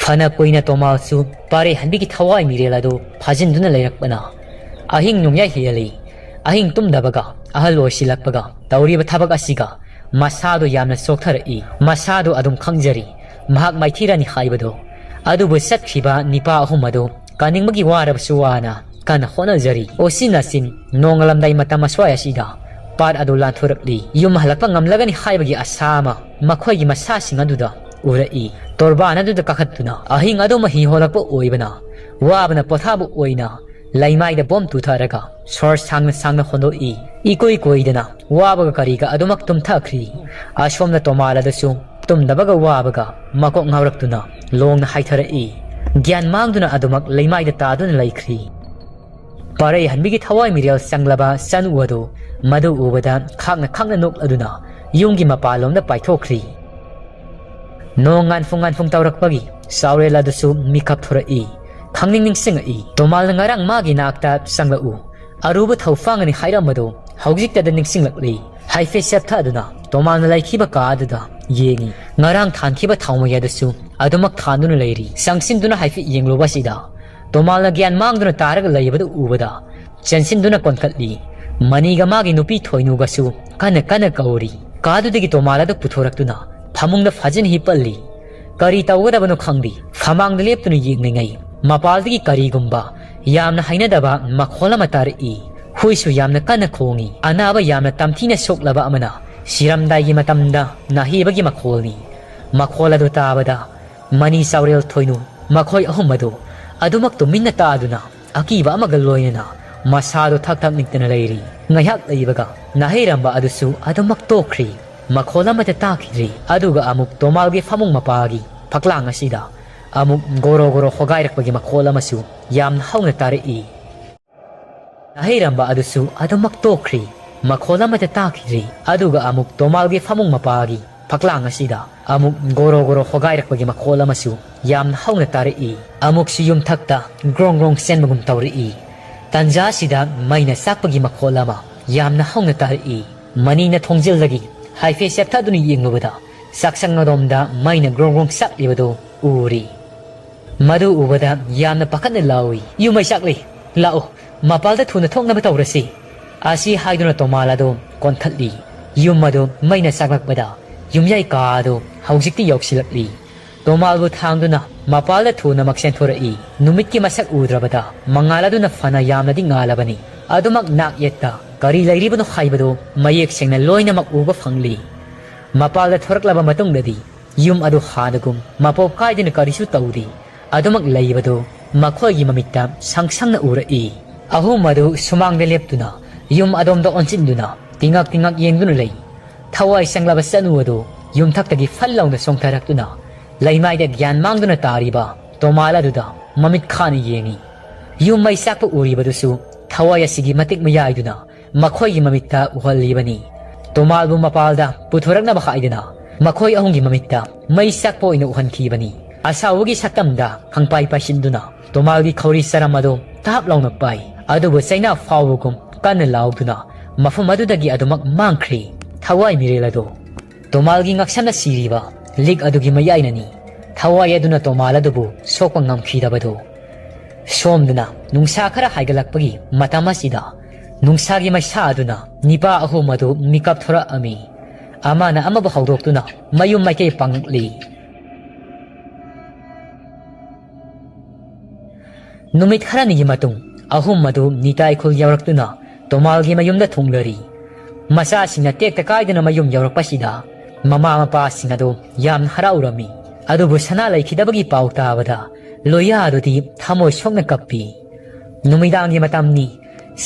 ꯐꯅ ꯀꯨꯏꯅ ꯇꯣꯃꯥꯜꯁꯨ ꯄꯥꯔꯩꯍꯟꯕꯤꯒꯤ ꯊꯋꯥꯏ ꯃꯤꯔꯦꯜ ꯑꯗꯨ ꯐꯥꯖꯤꯟꯗꯨꯅ ꯂꯩꯔꯛꯄꯅ ꯑꯍꯤꯡ ꯅꯣꯡꯌꯥꯏ ꯍꯦꯜꯂꯤ꯫ ꯑꯍꯤꯡ ꯇꯨꯝꯗꯕꯒ ꯑꯍꯜ ꯑꯣꯏꯁꯤꯜꯂꯛꯄꯒ ꯇꯧꯔꯤꯕ ꯊꯕꯛ ꯑꯁꯤꯒ ꯃꯁꯥꯗꯨ ꯌꯥꯝꯅ ꯆꯣꯛꯊꯔꯛꯏ꯫ ꯃꯁꯥꯗꯨ ꯑꯗꯨꯝ ꯈꯪꯖꯔꯤ ꯃꯍꯥꯛ ꯃꯥꯏꯊꯤꯔꯅꯤ ꯍꯥꯏꯕꯗꯨ꯫ ꯑꯗꯨꯕꯨ ꯆꯠꯈꯤꯕ ꯅꯤꯄꯥ ꯑꯍꯨꯝ ꯑꯗꯨ ꯀꯥꯅꯤꯡꯕꯒꯤ ꯋꯥꯔꯕꯁꯨ ꯋꯥꯅ ꯀꯟꯅ ꯍꯣꯠꯅꯖꯔꯤ꯫ ꯎꯆꯤꯟ ꯅꯥꯆꯤꯟ ꯅꯣꯡꯉꯥꯜꯂꯝꯗꯥꯏ ꯃꯇꯝ ꯑꯁ꯭ꯋꯥꯏ ꯑꯁꯤꯗ ꯄꯥꯠ ꯑꯗꯨ ꯂꯥꯟꯊꯣꯔꯛꯂꯤ꯫ ꯌꯨꯝ ꯍꯜꯂꯛꯄ ꯉꯝꯂꯒꯅꯤ ꯍꯥꯏꯕꯒꯤ ꯑꯁꯥ ꯑꯃ ꯃꯈꯣꯏꯒꯤ ꯃꯁꯥꯁꯤꯡ ꯑꯗꯨꯗ ꯎꯔꯛꯏ꯫ ꯇꯣꯔꯕꯥꯟ ꯑꯗꯨꯗ ꯀꯥꯈꯠꯇꯨꯅ ꯑꯍꯤꯡ ꯑꯗꯨꯃ ꯍꯤ ꯍꯣꯜꯂꯛꯄ ꯑꯣꯏꯕꯅ ꯋꯥꯕꯅ ꯄꯣꯊꯥꯕ ꯑꯣꯏꯅ ꯂꯩꯃꯥꯏꯗ ꯕꯣꯝ ꯇꯨꯊꯔꯒ ꯁꯣꯔ ꯁꯥꯡꯅ ꯁꯥꯡꯅ ꯍꯣꯟꯗꯣꯛꯏ꯫ ꯏꯀꯣꯏ ꯀꯣꯏꯗꯅ ꯋꯥꯕꯒ ꯀꯔꯤꯒ ꯑꯗꯨꯃꯛ ꯇꯨꯝꯊꯈ꯭ꯔꯤ꯫ ꯑꯁꯣꯝꯅ ꯇꯣꯃꯥꯜ ꯑꯗꯨꯁꯨ ꯇꯨꯝꯗꯕꯒ ꯋꯥꯕꯒ ꯃꯀꯣꯛ ꯉꯥꯎꯔꯛꯇꯨꯅ ꯂꯣꯡꯅ ꯍꯥꯏꯊꯔꯛꯏ꯫ ꯒ꯭ꯌꯥꯟ ꯃꯥꯡꯗꯨꯅ ꯑꯗꯨꯃꯛ ꯂꯩꯃꯥꯏꯗ ꯇꯥꯗꯨꯅ ꯂꯩꯈ꯭ꯔꯤ꯫ ꯄꯥꯔꯩꯍꯟꯕꯤꯒꯤ ꯊꯋꯥꯏ ꯃꯤꯔꯦꯜ ꯆꯪꯂꯕ ꯆꯅꯨ ꯑꯗꯨ ꯃꯗꯨ ꯎꯕꯗ ꯈꯥꯛꯅ ꯈꯥꯛꯅ ꯅꯣꯛꯂꯗꯨꯅ ꯌꯨꯝꯒꯤ ꯃꯄꯥꯟꯂꯣꯝꯗ ꯄꯥꯏꯊꯣꯛꯈ꯭ꯔꯤ꯫ ꯅꯣꯡ ꯉꯥꯟꯐꯨꯡ ꯉꯥꯟꯐꯨꯡ ꯇꯧꯔꯛꯄꯒꯤ ꯆꯥꯎꯔꯦꯜ ꯑꯗꯨꯁꯨ ꯃꯤꯀꯞ ꯊꯣꯔꯛꯏ꯫ ꯈꯪꯅꯤꯡ ꯅꯤꯡꯁꯤꯡꯉꯛꯏ꯫ ꯇꯣꯃꯥꯜꯅ ꯉꯔꯥꯡ ꯃꯥꯒꯤ ꯅꯥꯛꯇ ꯆꯪꯂꯛꯎ, ꯑꯔꯨꯕ ꯊꯧꯐꯥꯡꯅꯤ ꯍꯥꯏꯔꯝꯕꯗꯨ ꯍꯧꯖꯤꯛꯇꯗ ꯅꯤꯡꯁꯤꯡꯂꯛꯂꯤ꯫ ꯍꯥꯏꯐꯦꯠ ꯆꯦꯞꯊꯗꯨꯅ ꯇꯣꯃꯥꯜꯅ ꯂꯩꯈꯤꯕ ꯀꯥ ꯑꯗꯨꯗ ꯌꯦꯡꯉꯤ꯫ ꯉꯔꯥꯡ ꯊꯥꯟꯈꯤꯕ ꯊꯥꯎꯃꯩ ꯑꯗꯨꯁꯨ ꯑꯗꯨꯃꯛ ꯊꯥꯟꯗꯨꯅ ꯂꯩꯔꯤ꯫ ꯆꯪꯁꯤꯟꯗꯨꯅ ꯍꯥꯏꯐꯦꯠ ꯌꯦꯡꯂꯨꯕ ꯑꯁꯤꯗ ꯇꯣꯃꯥꯜꯅ ꯒ꯭ꯌꯥꯟ ꯃꯥꯡꯗꯨꯅ ꯇꯥꯔꯒ ꯂꯩꯕꯗꯨ ꯎꯕꯗ ꯆꯦꯟꯁꯤꯟꯗꯨꯅ ꯀꯣꯟꯈꯠꯂꯤ꯫ ꯃꯅꯤꯒ ꯃꯥꯒꯤ ꯅꯨꯄꯤ ꯊꯣꯏꯅꯨꯒꯁꯨ ꯀꯟꯅ ꯀꯟꯅ ꯀꯧꯔꯤ꯫ ꯀꯥꯗꯨꯗꯒꯤ ꯇꯣꯃꯥꯜ ꯑꯗꯨ ꯄꯨꯊꯣꯔꯛꯇꯨꯅ ꯐꯃꯨꯡꯗ ꯐꯖꯅ ꯍꯤꯞꯄꯜꯂꯤ꯫ ꯀꯔꯤ ꯇꯧꯒꯗꯕꯅꯣ ꯈꯪꯗꯦ꯫ ꯐꯃꯥꯡꯗ ꯂꯦꯞꯇꯨꯅ ꯌꯦꯡꯂꯤꯉꯩ ꯃꯄꯥꯜꯗꯒꯤ ꯀꯔꯤꯒꯨꯝꯕ ꯌꯥꯝꯅ ꯍꯩꯅꯗꯕ ꯃꯈꯣꯜ ꯑꯃ ꯇꯥꯔꯛꯏ꯫ ꯍꯨꯏꯁꯨ ꯌꯥꯝꯅ ꯀꯟꯅ ꯈꯣꯡꯏ꯫ ꯑꯅꯥꯕ ꯌꯥꯝꯅ ꯇꯝꯊꯤꯅ ꯁꯣꯛꯂꯕ ꯑꯃꯅ ꯁꯤꯔꯝꯗꯥꯏꯒꯤ ꯃꯇꯝꯗ ꯅꯥꯍꯦꯕꯒꯤ ꯃꯈꯣꯜꯅꯤ꯫ ꯃꯈꯣꯜ ꯑꯗꯨ ꯇꯥꯕꯗ ꯃꯅꯤ ꯆꯥꯎꯔꯦꯜ ꯊꯣꯏꯅꯨ ꯃꯈꯣꯏ ꯑꯍꯨꯝ ꯑꯗꯨ ꯑꯗꯨꯃꯛ ꯇꯨꯃꯤꯟꯅ ꯇꯥꯗꯨꯅ ꯑꯀꯤꯕ ꯑꯃꯒ ꯂꯣꯏꯅꯅ ꯃꯁꯥꯗꯨ ꯊꯛ ꯊꯛ ꯅꯤꯛꯇꯅ ꯂꯩꯔꯤ꯫ ꯉꯥꯏꯍꯥꯛ ꯂꯩꯕꯒ ꯅꯥꯍꯩꯔꯝꯕ ꯑꯗꯨꯁꯨ ꯑꯗꯨꯃꯛ ꯇꯣꯛꯈ꯭ꯔꯤ꯫ ꯃꯈꯣꯜ ꯑꯃꯠꯇ ꯇꯥꯈꯤꯗ꯭ꯔꯤ꯫ ꯑꯗꯨꯒ ꯑꯃꯨꯛ ꯇꯣꯃꯥꯜꯒꯤ ꯐꯃꯨꯡ ꯃꯄꯥꯒꯤ ꯐꯛꯂꯥꯡ ꯑꯁꯤꯗ ꯑꯃꯨꯛ ꯒꯣꯔꯣ ꯒꯣꯔꯣ ꯍꯣꯒꯥꯏꯔꯛꯄꯒꯤ ꯃꯈꯣꯜ ꯑꯃꯁꯨ ꯌꯥꯝꯅ ꯍꯧꯅ ꯇꯥꯔꯛꯏ꯫ ꯅꯥꯍꯩꯔꯝꯕ ꯑꯗꯨꯁꯨ ꯑꯗꯨꯃꯛ ꯇꯣꯛꯈ꯭ꯔꯤ꯫ ꯃꯈꯣꯜ ꯑꯃꯠꯇ ꯇꯥꯈꯤꯗ꯭ꯔꯤ꯫ ꯑꯗꯨꯒ ꯑꯃꯨꯛ ꯇꯣꯃꯥꯜꯒꯤ ꯐꯃꯨꯡ ꯃꯄꯥꯒꯤ ꯐꯛꯂꯥꯡ ꯑꯁꯤꯗ ꯑꯃꯨꯛ ꯒꯣꯔꯣ ꯒꯣꯔꯣ ꯍꯣꯒꯥꯏꯔꯛꯄꯒꯤ ꯃꯈꯣꯜ ꯑꯃꯁꯨ ꯌꯥꯝꯅ ꯍꯧꯅ ꯇꯥꯔꯛꯏ꯫ ꯑꯃꯨꯛꯁꯨ ꯌꯨꯝꯊꯛꯇ ꯒ꯭ꯔꯣꯡ ꯒ꯭ꯔꯣꯡ ꯆꯦꯟꯕꯒꯨꯝ ꯇꯧꯔꯛꯏ꯫ ꯇꯟꯖꯥ ꯑꯁꯤꯗ ꯃꯩꯅ ꯆꯥꯛꯄꯒꯤ ꯃꯈꯣꯜ ꯑꯃ ꯌꯥꯝꯅ ꯍꯧꯅ ꯇꯥꯔꯛꯏ꯫ ꯃꯅꯤꯅ ꯊꯣꯡꯖꯤꯜꯗꯒꯤ ꯍꯥꯏꯐꯦꯠ ꯆꯦꯞꯊꯗꯨꯅ ꯌꯦꯡꯂꯨꯕꯗ ꯆꯥꯛꯁꯪ ꯑꯗꯣꯝꯗ ꯃꯩꯅ ꯒ꯭ꯔꯣꯡ ꯒ꯭ꯔꯣꯡ ꯆꯥꯛꯂꯤꯕꯗꯨ ꯎꯔꯤ꯫ ꯃꯗꯨ ꯎꯕꯗ ꯌꯥꯝꯅ ꯄꯥꯈꯠꯅ ꯂꯥꯎꯏ, "ꯌꯨꯝ ꯃꯩ ꯆꯥꯛꯂꯤ! ꯂꯥꯛꯑꯣ, ꯃꯄꯥꯜꯗ ꯊꯨꯅ ꯊꯣꯛꯅꯕ ꯇꯧꯔꯁꯤ!" ꯑꯁꯤ ꯍꯥꯏꯗꯨꯅ ꯇꯣꯃꯥꯜ ꯑꯗꯨ ꯀꯣꯟꯊꯠꯂꯤ꯫ ꯌꯨꯝ ꯑꯗꯨ ꯃꯩꯅ ꯆꯥꯛꯂꯛꯄꯗ ꯌꯨꯝꯌꯥꯏ ꯀꯥ ꯑꯗꯨ ꯍꯧꯖꯤꯛꯇꯤ ꯌꯧꯁꯤꯜꯂꯛꯂꯤ꯫ ꯇꯣꯃꯥꯜꯕꯨ ꯊꯥꯡꯗꯨꯅ ꯃꯄꯥꯜꯗ ꯊꯨꯅꯃꯛ ꯆꯦꯟꯊꯣꯔꯛꯏ꯫ ꯅꯨꯃꯤꯠꯀꯤ ꯃꯁꯛ ꯎꯗ꯭ꯔꯕꯗ ꯃꯉꯥꯜ ꯑꯗꯨꯅ ꯐꯅ ꯌꯥꯝꯅꯗꯤ ꯉꯥꯜꯂꯕꯅꯤ꯫ ꯑꯗꯨꯃꯛ ꯅꯥꯛ ꯌꯦꯠꯇ ꯀꯔꯤ ꯂꯩꯔꯤꯕꯅꯣ ꯍꯥꯏꯕꯗꯨ ꯃꯌꯦꯛ ꯁꯦꯡꯅ ꯂꯣꯏꯅꯃꯛ ꯎꯕ ꯐꯪꯂꯤ꯫ ꯃꯄꯥꯜꯗ ꯊꯣꯔꯛꯂꯕ ꯃꯇꯨꯡꯗꯗꯤ ꯌꯨꯝ ꯑꯗꯨ ꯍꯥꯟꯅꯒꯨꯝ ꯃꯄꯣꯞ ꯀꯥꯏꯗꯅ ꯀꯔꯤꯁꯨ ꯇꯧꯗꯦ꯫ ꯑꯗꯨꯃꯛ ꯂꯩꯕꯗꯨ ꯃꯈꯣꯏꯒꯤ ꯃꯃꯤꯠꯇ ꯁꯪ ꯁꯪꯅ ꯎꯔꯛꯏ꯫ ꯑꯍꯨꯝ ꯑꯗꯨ ꯁꯨꯃꯥꯡꯗ ꯂꯦꯞꯇꯨꯅ ꯌꯨꯝ ꯑꯗꯣꯝꯗ ꯑꯣꯟꯁꯤꯟꯗꯨꯅ ꯇꯤꯉꯛ ꯇꯤꯉꯛ ꯌꯦꯡꯗꯨꯅ ꯂꯩ꯫ ꯊꯋꯥꯏ ꯆꯪꯂꯕ ꯆꯅꯨ ꯑꯗꯨ ꯌꯨꯝꯊꯛꯇꯒꯤ ꯐꯜ ꯂꯥꯎꯅ ꯆꯣꯡꯊꯔꯛꯇꯨꯅ ꯂꯩꯃꯥꯏꯗ ꯒ꯭ꯌꯥꯟ ꯃꯥꯡꯗꯨꯅ ꯇꯥꯔꯤꯕ ꯇꯣꯃꯥꯜ ꯑꯗꯨꯗ ꯃꯃꯤꯠ ꯈꯥꯅ ꯌꯦꯡꯏ꯫ ꯌꯨꯝ ꯃꯩ ꯆꯥꯛꯄ ꯎꯔꯤꯕꯗꯨꯁꯨ ꯊꯋꯥꯏ ꯑꯁꯤꯒꯤ ꯃꯇꯤꯛ ꯃꯌꯥꯏꯗꯨꯅ ꯃꯈꯣꯏꯒꯤ ꯃꯃꯤꯠꯇ ꯎꯍꯜꯂꯤꯕꯅꯤ꯫ ꯇꯣꯃꯥꯜꯕꯨ ꯃꯄꯥꯜꯗ ꯄꯨꯊꯣꯔꯛꯅꯕ ꯍꯥꯏꯗꯨꯅ ꯃꯈꯣꯏ ꯑꯍꯨꯝꯒꯤ ꯃꯃꯤꯠꯇ ꯃꯩ ꯆꯥꯛꯄ ꯑꯣꯏꯅ ꯎꯍꯟꯈꯤꯕꯅꯤ꯫ ꯑꯁꯥꯎꯕꯒꯤ ꯁꯛꯇꯝꯗ ꯈꯪꯄꯥꯏ ꯄꯥꯏꯁꯤꯟꯗꯨꯅ ꯇꯣꯃꯥꯜꯒꯤ ꯈꯧꯔꯤ ꯆꯔꯝ ꯑꯗꯨ ꯇꯥꯞ ꯂꯥꯎꯅ ꯄꯥꯏ꯫ ꯑꯗꯨꯕꯨ ꯆꯩꯅꯥ ꯐꯥꯎꯕꯒꯨꯝ ꯀꯟꯅ ꯂꯥꯎꯗꯨꯅ ꯃꯐꯝ ꯑꯗꯨꯗꯒꯤ ꯑꯗꯨꯃꯛ ꯃꯥꯡꯈ꯭ꯔꯦ꯫ ꯊꯋꯥꯏ ꯃꯤꯔꯦꯜ ꯑꯗꯨ ꯇꯣꯃꯥꯜꯒꯤ ꯉꯛꯁꯝꯅ ꯁꯤꯔꯤꯕ ꯂꯤꯛ ꯑꯗꯨꯒꯤ ꯃꯌꯥꯏꯅꯅꯤ꯫ ꯊꯋꯥꯏ ꯑꯗꯨꯅ ꯇꯣꯃꯥꯜ ꯑꯗꯨꯕꯨ ꯁꯣꯛꯄ ꯉꯝꯈꯤꯗꯕꯗꯨ꯫ ꯁꯣꯝꯗꯅ ꯅꯨꯡꯁꯥ ꯈꯔ ꯍꯥꯏꯒꯠꯂꯛꯄꯒꯤ ꯃꯇꯝ ꯑꯁꯤꯗ ꯅꯨꯡꯁꯥꯒꯤ ꯃꯩꯁꯥ ꯑꯗꯨꯅ ꯅꯤꯄꯥ ꯑꯍꯨꯝ ꯑꯗꯨ ꯃꯤꯀꯞ ꯊꯣꯔꯛꯑꯝꯃꯤ꯫ ꯑꯃꯅ ꯑꯃꯕꯨ ꯍꯧꯗꯣꯛꯇꯨꯅ ꯃꯌꯨꯝ ꯃꯥꯏꯀꯩ ꯄꯥꯡꯂꯛꯂꯤ꯫ ꯅꯨꯃꯤꯠ ꯈꯔꯅꯤꯒꯤ ꯃꯇꯨꯡ ꯑꯍꯨꯝ ꯑꯗꯨ ꯅꯤꯇꯥꯏ ꯈꯨꯜ ꯌꯧꯔꯛꯇꯨꯅ ꯇꯣꯃꯥꯜꯒꯤ ꯃꯌꯨꯝꯗ ꯊꯨꯡꯂꯔꯤ꯫ ꯃꯆꯥꯁꯤꯡꯅ ꯇꯦꯛꯇ ꯀꯥꯏꯗꯅ ꯃꯌꯨꯝ ꯌꯧꯔꯛꯄꯁꯤꯗ ꯃꯃꯥ ꯃꯄꯥꯁꯤꯡ ꯑꯗꯨ ꯌꯥꯝꯅ ꯍꯔꯥꯎꯔꯝꯃꯤ꯫ ꯑꯗꯨꯕꯨ ꯁꯅꯥ ꯂꯩꯈꯤꯗꯕꯒꯤ ꯄꯥꯎ ꯇꯥꯕꯗ ꯂꯣꯌꯥ ꯑꯗꯨꯗꯤ ꯊꯃꯣꯏ ꯁꯣꯛꯅ ꯀꯞꯄꯤ꯫ ꯅꯨꯃꯤꯗꯥꯡꯒꯤ ꯃꯇꯝꯅꯤ꯫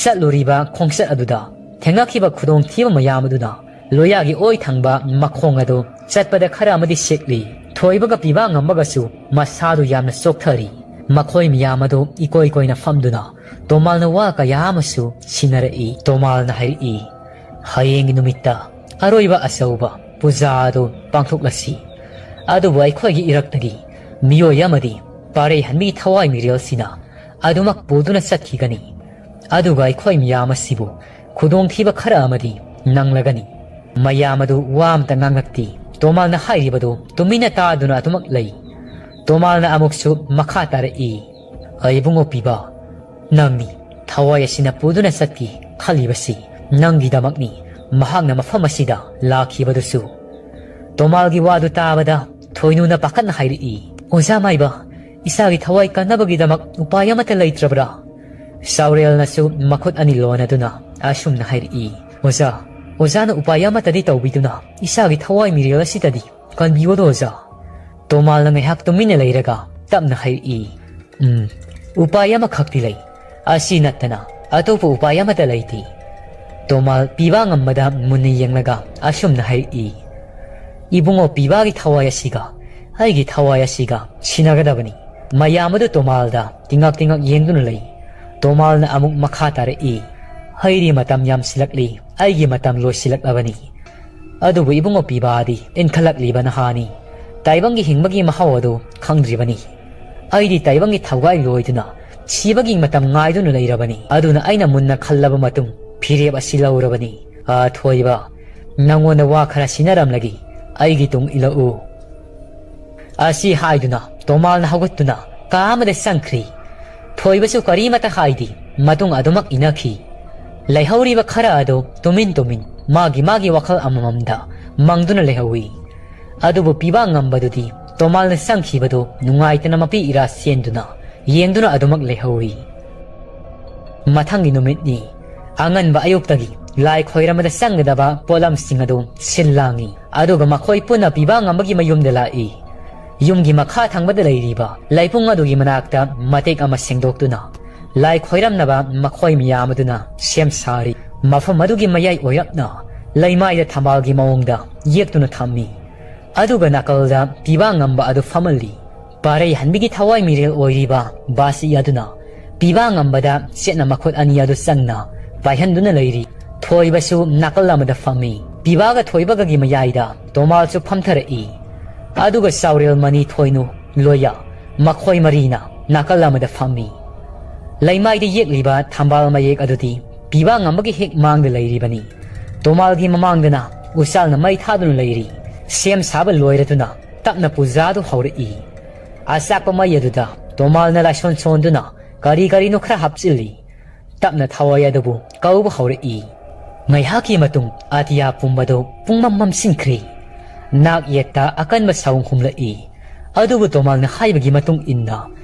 ꯆꯠꯂꯨꯔꯤꯕ ꯈꯣꯡꯆꯠ ꯑꯗꯨꯗ ꯊꯦꯡꯅꯈꯤꯕ ꯈꯨꯗꯣꯡꯊꯤꯕ ꯃꯌꯥꯝ ꯑꯗꯨꯅ ꯂꯣꯌꯥꯒꯤ ꯑꯣꯏ ꯊꯪꯕ ꯃꯈꯣꯡ ꯑꯗꯨ ꯆꯠꯄꯗ ꯈꯔ ꯑꯃꯗꯤ ꯁꯦꯛꯂꯤ꯫ ꯊꯣꯏꯕꯒ ꯄꯤꯕ ꯉꯝꯕꯒꯁꯨ ꯃꯁꯥꯗꯨ ꯌꯥꯝꯅ ꯆꯣꯛꯊꯔꯤ꯫ ꯃꯈꯣꯏ ꯃꯌꯥꯝ ꯑꯗꯨ ꯏꯀꯣꯏ ꯀꯣꯏꯅ ꯐꯝꯗꯨꯅ ꯇꯣꯃꯥꯜꯅ ꯋꯥ ꯀꯌꯥ ꯑꯃꯁꯨ ꯁꯤꯟꯅꯔꯛꯏ꯫ ꯇꯣꯃꯥꯜꯅ ꯍꯥꯏꯔꯛꯏ, "ꯍꯌꯦꯡꯒꯤ ꯅꯨꯃꯤꯠꯇ ꯑꯔꯣꯏꯕ ꯑꯆꯧꯕ ꯄꯨꯖꯥ ꯑꯗꯨ ꯄꯥꯡꯊꯣꯛꯂꯁꯤ꯫ ꯑꯗꯨꯕꯨ ꯑꯩꯈꯣꯏꯒꯤ ꯏꯔꯛꯇꯒꯤ ꯃꯤꯑꯣꯏ ꯑꯃꯗꯤ ꯄꯥꯔꯩꯍꯟꯕꯤ ꯊꯋꯥꯏ ꯃꯤꯔꯦꯜꯁꯤꯅ ꯑꯗꯨꯃꯛ ꯄꯨꯗꯨꯅ ꯆꯠꯈꯤꯒꯅꯤ꯫ ꯑꯗꯨꯒ ꯑꯩꯈꯣꯏ ꯃꯤꯌꯥꯝ ꯑꯁꯤꯕꯨ ꯈꯨꯗꯣꯡꯊꯤꯕ ꯈꯔ ꯑꯃꯗꯤ ꯅꯪꯂꯒꯅꯤ꯫" ꯃꯌꯥꯝ ꯑꯗꯨ ꯋꯥ ꯑꯃꯇ ꯉꯥꯡꯂꯛꯇꯦ꯫ ꯇꯣꯃꯥꯜꯅ ꯍꯥꯏꯔꯤꯕꯗꯨ ꯇꯨꯃꯤꯟꯅ ꯇꯥꯗꯨꯅ ꯑꯗꯨꯃꯛ ꯂꯩ꯫ ꯇꯣꯃꯥꯜꯅ ꯑꯃꯨꯛꯁꯨ ꯃꯈꯥ ꯇꯥꯔꯛꯏ, "ꯑꯩ ꯏꯕꯨꯡꯉꯣ ꯄꯤꯕ, ꯅꯪꯅꯤ ꯊꯋꯥꯏ ꯑꯁꯤꯅ ꯄꯨꯗꯨꯅ ꯆꯠꯈꯤ ꯈꯜꯂꯤꯕꯁꯤ꯫ ꯅꯪꯒꯤꯗꯃꯛꯅꯤ ꯃꯍꯥꯛꯅ ꯃꯐꯝ ꯑꯁꯤꯗ ꯂꯥꯛꯈꯤꯕꯗꯨꯁꯨ꯫" ꯇꯣꯃꯥꯜꯒꯤ ꯋꯥꯗꯨ ꯇꯥꯕꯗ ꯊꯣꯏꯅꯨꯅ ꯄꯥꯈꯠꯅ ꯍꯥꯏꯔꯛꯏ, "ꯑꯣꯖꯥ ꯃꯥꯏꯕ, ꯏꯆꯥꯒꯤ ꯊꯋꯥꯏ ꯀꯟꯅꯕꯒꯤꯗꯃꯛ ꯎꯄꯥꯏ ꯑꯃꯠꯇ ꯂꯩꯇ꯭ꯔꯕ꯭ꯔꯥ?" ꯆꯥꯎꯔꯦꯜꯅꯁꯨ ꯃꯈꯨꯠ ꯑꯅꯤ ꯂꯣꯟꯅꯗꯨꯅ ꯑꯁꯨꯝꯅ ꯍꯥꯏꯔꯛꯏ, "ꯑꯣꯖꯥ, ꯑꯣꯖꯥꯅ ꯎꯄꯥꯏ ꯑꯃꯠꯇꯗꯤ ꯇꯧꯕꯤꯗꯨꯅ ꯏꯆꯥꯒꯤ ꯊꯋꯥꯏ ꯃꯤꯔꯦꯜ ꯑꯁꯤꯗꯗꯤ ꯀꯟꯕꯤꯌꯣꯗꯣ ꯑꯣꯖꯥ꯫" ꯇꯣꯃꯥꯜꯅ ꯉꯥꯏꯍꯥꯛ ꯇꯨꯃꯤꯟꯅ ꯂꯩꯔꯒ ꯇꯞꯅ ꯍꯥꯏꯔꯛꯏ, "ꯎꯝ, ꯎꯄꯥꯏ ꯑꯃꯈꯛꯇꯤ ꯂꯩ꯫ ꯑꯁꯤ ꯅꯠꯇꯅ ꯑꯇꯣꯞꯄ ꯎꯄꯥꯏ ꯑꯃꯠꯇ ꯂꯩꯇꯦ꯫" ꯇꯣꯃꯥꯜ ꯄꯤꯕꯥ ꯉꯝꯕꯗ ꯃꯨꯟꯅ ꯌꯦꯡꯂꯒ ꯑꯁꯨꯝꯅ ꯍꯥꯏꯔꯛꯏ, "ꯏꯕꯨꯡꯉꯣ ꯄꯤꯕꯥꯒꯤ ꯊꯋꯥꯏ ꯑꯁꯤꯒ ꯑꯩꯒꯤ ꯊꯋꯥꯏ ꯑꯁꯤꯒ ꯁꯤꯟꯅꯒꯗꯕꯅꯤ꯫" ꯃꯌꯥꯝ ꯑꯗꯨ ꯇꯣꯃꯥꯜꯗ ꯇꯤꯡꯉꯛ ꯇꯤꯡꯉꯛ ꯌꯦꯡꯗꯨꯅ ꯂꯩ꯫ ꯇꯣꯃꯥꯜꯅ ꯑꯃꯨꯛ ꯃꯈꯥ ꯇꯥꯔꯛꯏ, ꯍꯩꯔꯤ ꯃꯇꯝ ꯌꯥꯝꯁꯤꯜꯂꯛꯂꯤ꯫ ꯑꯩꯒꯤ ꯃꯇꯝ ꯂꯣꯏꯁꯤꯜꯂꯛꯂꯕꯅꯤ꯫ ꯑꯗꯨꯕꯨ ꯏꯕꯨꯡꯉꯣ ꯄꯤꯕꯥꯗꯤ ꯏꯟꯈꯠꯂꯛꯂꯤꯕ ꯅꯍꯥꯅꯤ꯫ ꯇꯥꯏꯕꯪꯒꯤ ꯍꯤꯡꯕꯒꯤ ꯃꯍꯥꯎ ꯑꯗꯨ ꯈꯪꯗ꯭ꯔꯤꯕꯅꯤ꯫ ꯑꯩꯗꯤ ꯇꯥꯏꯕꯪꯒꯤ ꯊꯧꯒꯥꯏ ꯂꯣꯏꯗꯨꯅ ꯁꯤꯕꯒꯤ ꯃꯇꯝ ꯉꯥꯏꯗꯨꯅ ꯂꯩꯔꯕꯅꯤ꯫ ꯑꯗꯨꯅ ꯑꯩꯅ ꯃꯨꯟꯅ ꯈꯜꯂꯕ ꯃꯇꯨꯡ ꯐꯤꯔꯦꯞ ꯑꯁꯤ ꯂꯧꯔꯕꯅꯤ꯫ ꯑꯥ, ꯊꯣꯏꯕ, ꯅꯪꯉꯣꯟꯗ ꯋꯥ ꯈꯔ ꯁꯤꯟꯅꯔꯝꯂꯒꯦ꯫ ꯑꯩꯒꯤ ꯇꯨꯡ ꯏꯜꯂꯛꯎ꯫ ꯑꯁꯤ ꯍꯥꯏꯗꯨꯅ ꯇꯣꯃꯥꯜꯅ ꯍꯧꯒꯠꯇꯨꯅ ꯀꯥ ꯑꯃꯗ ꯆꯪꯈ꯭ꯔꯤ꯫ ꯊꯣꯏꯕꯁꯨ ꯀꯔꯤꯃꯇ ꯍꯥꯏꯗꯦ, ꯃꯇꯨꯡ ꯑꯗꯨꯃꯛ ꯏꯟꯅꯈꯤ꯫ ꯂꯩꯍꯧꯔꯤꯕ ꯈꯔ ꯑꯗꯨ ꯇꯨꯃꯤꯟ ꯇꯨꯃꯤꯟ ꯃꯥꯒꯤ ꯃꯥꯒꯤ ꯋꯥꯈꯜ ꯑꯃꯃꯝꯗ ꯃꯪꯗꯨꯅ ꯂꯩꯍꯧꯏ꯫ ꯑꯗꯨꯕꯨ ꯄꯤꯕꯥ ꯉꯝꯕꯗꯨꯗꯤ ꯇꯣꯃꯥꯜꯅ ꯆꯪꯈꯤꯕꯗꯨ ꯅꯨꯡꯉꯥꯏꯇꯅ ꯃꯄꯤ ꯏꯔꯥ ꯁꯦꯟꯗꯨꯅ ꯌꯦꯡꯗꯨꯅ ꯑꯗꯨꯃꯛ ꯂꯩꯍꯧꯏ꯫ ꯃꯊꯪꯒꯤ ꯅꯨꯃꯤꯠꯅꯤ꯫ ꯑꯉꯟꯕ ꯑꯌꯨꯛꯇꯒꯤ ꯂꯥꯏ ꯈꯣꯏꯔꯝꯕꯗ ꯆꯪꯒꯗꯕ ꯄꯣꯠꯂꯝꯁꯤꯡ ꯑꯗꯨ ꯁꯤꯜ ꯂꯥꯡꯏ꯫ ꯑꯗꯨꯒ ꯃꯈꯣꯏ ꯄꯨꯟꯅ ꯄꯤꯕꯥ ꯉꯝꯕꯒꯤ ꯃꯌꯨꯝꯗ ꯂꯥꯛꯏ꯫ ꯌꯨꯝꯒꯤ ꯃꯈꯥ ꯊꯪꯕꯗ ꯂꯩꯔꯤꯕ ꯂꯩꯄꯨꯡ ꯑꯗꯨꯒꯤ ꯃꯅꯥꯛꯇ ꯃꯇꯦꯛ ꯑꯃ ꯁꯦꯡꯗꯣꯛꯇꯨꯅ ꯂꯥꯏ ꯈꯣꯏꯔꯝꯅꯕ ꯃꯈꯣꯏ ꯃꯌꯥꯝ ꯑꯗꯨꯅ ꯁꯦꯝ ꯁꯥꯔꯤ꯫ ꯃꯐꯝ ꯑꯗꯨꯒꯤ ꯃꯌꯥꯏ ꯑꯣꯏꯔꯞꯅ ꯂꯩꯃꯥꯏꯗ ꯊꯝꯕꯥꯜꯒꯤ ꯃꯑꯣꯡꯗ ꯌꯦꯛꯇꯨꯅ ꯊꯝꯃꯤ꯫ ꯑꯗꯨꯒ ꯅꯥꯀꯜꯗ ꯄꯤꯕꯥ ꯉꯝꯕ ꯑꯗꯨ ꯐꯝꯍꯜꯂꯤ꯫ ꯄꯥꯔꯩ ꯍꯟꯕꯤꯒꯤ ꯊꯋꯥꯏ ꯃꯤꯔꯦꯜ ꯑꯣꯏꯔꯤꯕ ꯕꯥꯁꯤ ꯑꯗꯨꯅ ꯄꯤꯕꯥ ꯉꯝꯕꯗ ꯆꯦꯠꯅ ꯃꯈꯨꯠ ꯑꯅꯤ ꯑꯗꯨ ꯆꯪꯅ ꯄꯥꯏꯍꯟꯗꯨꯅ ꯂꯩꯔꯤ꯫ ꯊꯣꯏꯕꯁꯨ ꯅꯥꯀꯜ ꯑꯃꯗ ꯐꯝꯃꯤ꯫ ꯄꯤꯕꯥꯒ ꯊꯣꯏꯕꯒꯒꯤ ꯃꯌꯥꯏꯗ ꯇꯣꯃꯥꯜꯁꯨ ꯐꯝꯊꯔꯛꯏ꯫ ꯑꯗꯨꯒ ꯆꯥꯎꯔꯦꯜ ꯃꯅꯤ ꯊꯣꯏꯅꯨ ꯂꯣꯏꯌꯥ ꯃꯈꯣꯏ ꯃꯔꯤꯅ ꯅꯥꯀꯜ ꯑꯃꯗ ꯐꯝꯃꯤ꯫ ꯂꯩꯃꯥꯏꯗ ꯌꯦꯛꯂꯤꯕ ꯊꯝꯕꯥꯜ ꯃꯌꯦꯛ ꯑꯗꯨꯗꯤ ꯄꯤꯕꯥ ꯉꯝꯕꯒꯤ ꯍꯦꯛ ꯃꯥꯡꯗ ꯂꯩꯔꯤꯕꯅꯤ꯫ ꯇꯣꯃꯥꯜꯒꯤ ꯃꯃꯥꯡꯗꯅ ꯎꯆꯥꯜꯅ ꯃꯩ ꯊꯥꯗꯨꯅ ꯂꯩꯔꯤ꯫ ꯁꯦꯝ ꯁꯥꯕ ꯂꯣꯏꯔꯗꯨꯅ ꯇꯞꯅ ꯄꯨꯖꯥꯗꯨ ꯍꯧꯔꯛꯏ꯫ ꯑꯆꯥꯛꯄ ꯃꯩ ꯑꯗꯨꯗ ꯇꯣꯃꯥꯜꯅ ꯂꯥꯏꯁꯣꯟ ꯁꯣꯟꯗꯨꯅ ꯀꯔꯤ ꯀꯔꯤꯅꯣ ꯈꯔ ꯍꯥꯞꯆꯤꯜꯂꯤ꯫ ꯇꯞꯅ ꯊꯋꯥꯏ ꯑꯗꯨꯕꯨ ꯀꯧꯕ ꯍꯧꯔꯛꯏ꯫ ꯉꯥꯏꯍꯥꯛꯀꯤ ꯃꯇꯨꯡ ꯑꯇꯤꯌꯥ ꯄꯨꯝꯕꯗꯨ ꯄꯨꯡꯃꯝ ꯃꯝꯁꯤꯟꯈ꯭ꯔꯦ꯫ ꯅꯥꯛ ꯌꯦꯠꯇ ꯑꯀꯟꯕ ꯁꯥꯎꯟ ꯍꯨꯝꯂꯛꯏ꯫ ꯑꯗꯨꯕꯨ ꯇꯣꯃꯥꯜꯅ ꯍꯥꯏꯕꯒꯤ ꯃꯇꯨꯡ ꯏꯟꯅ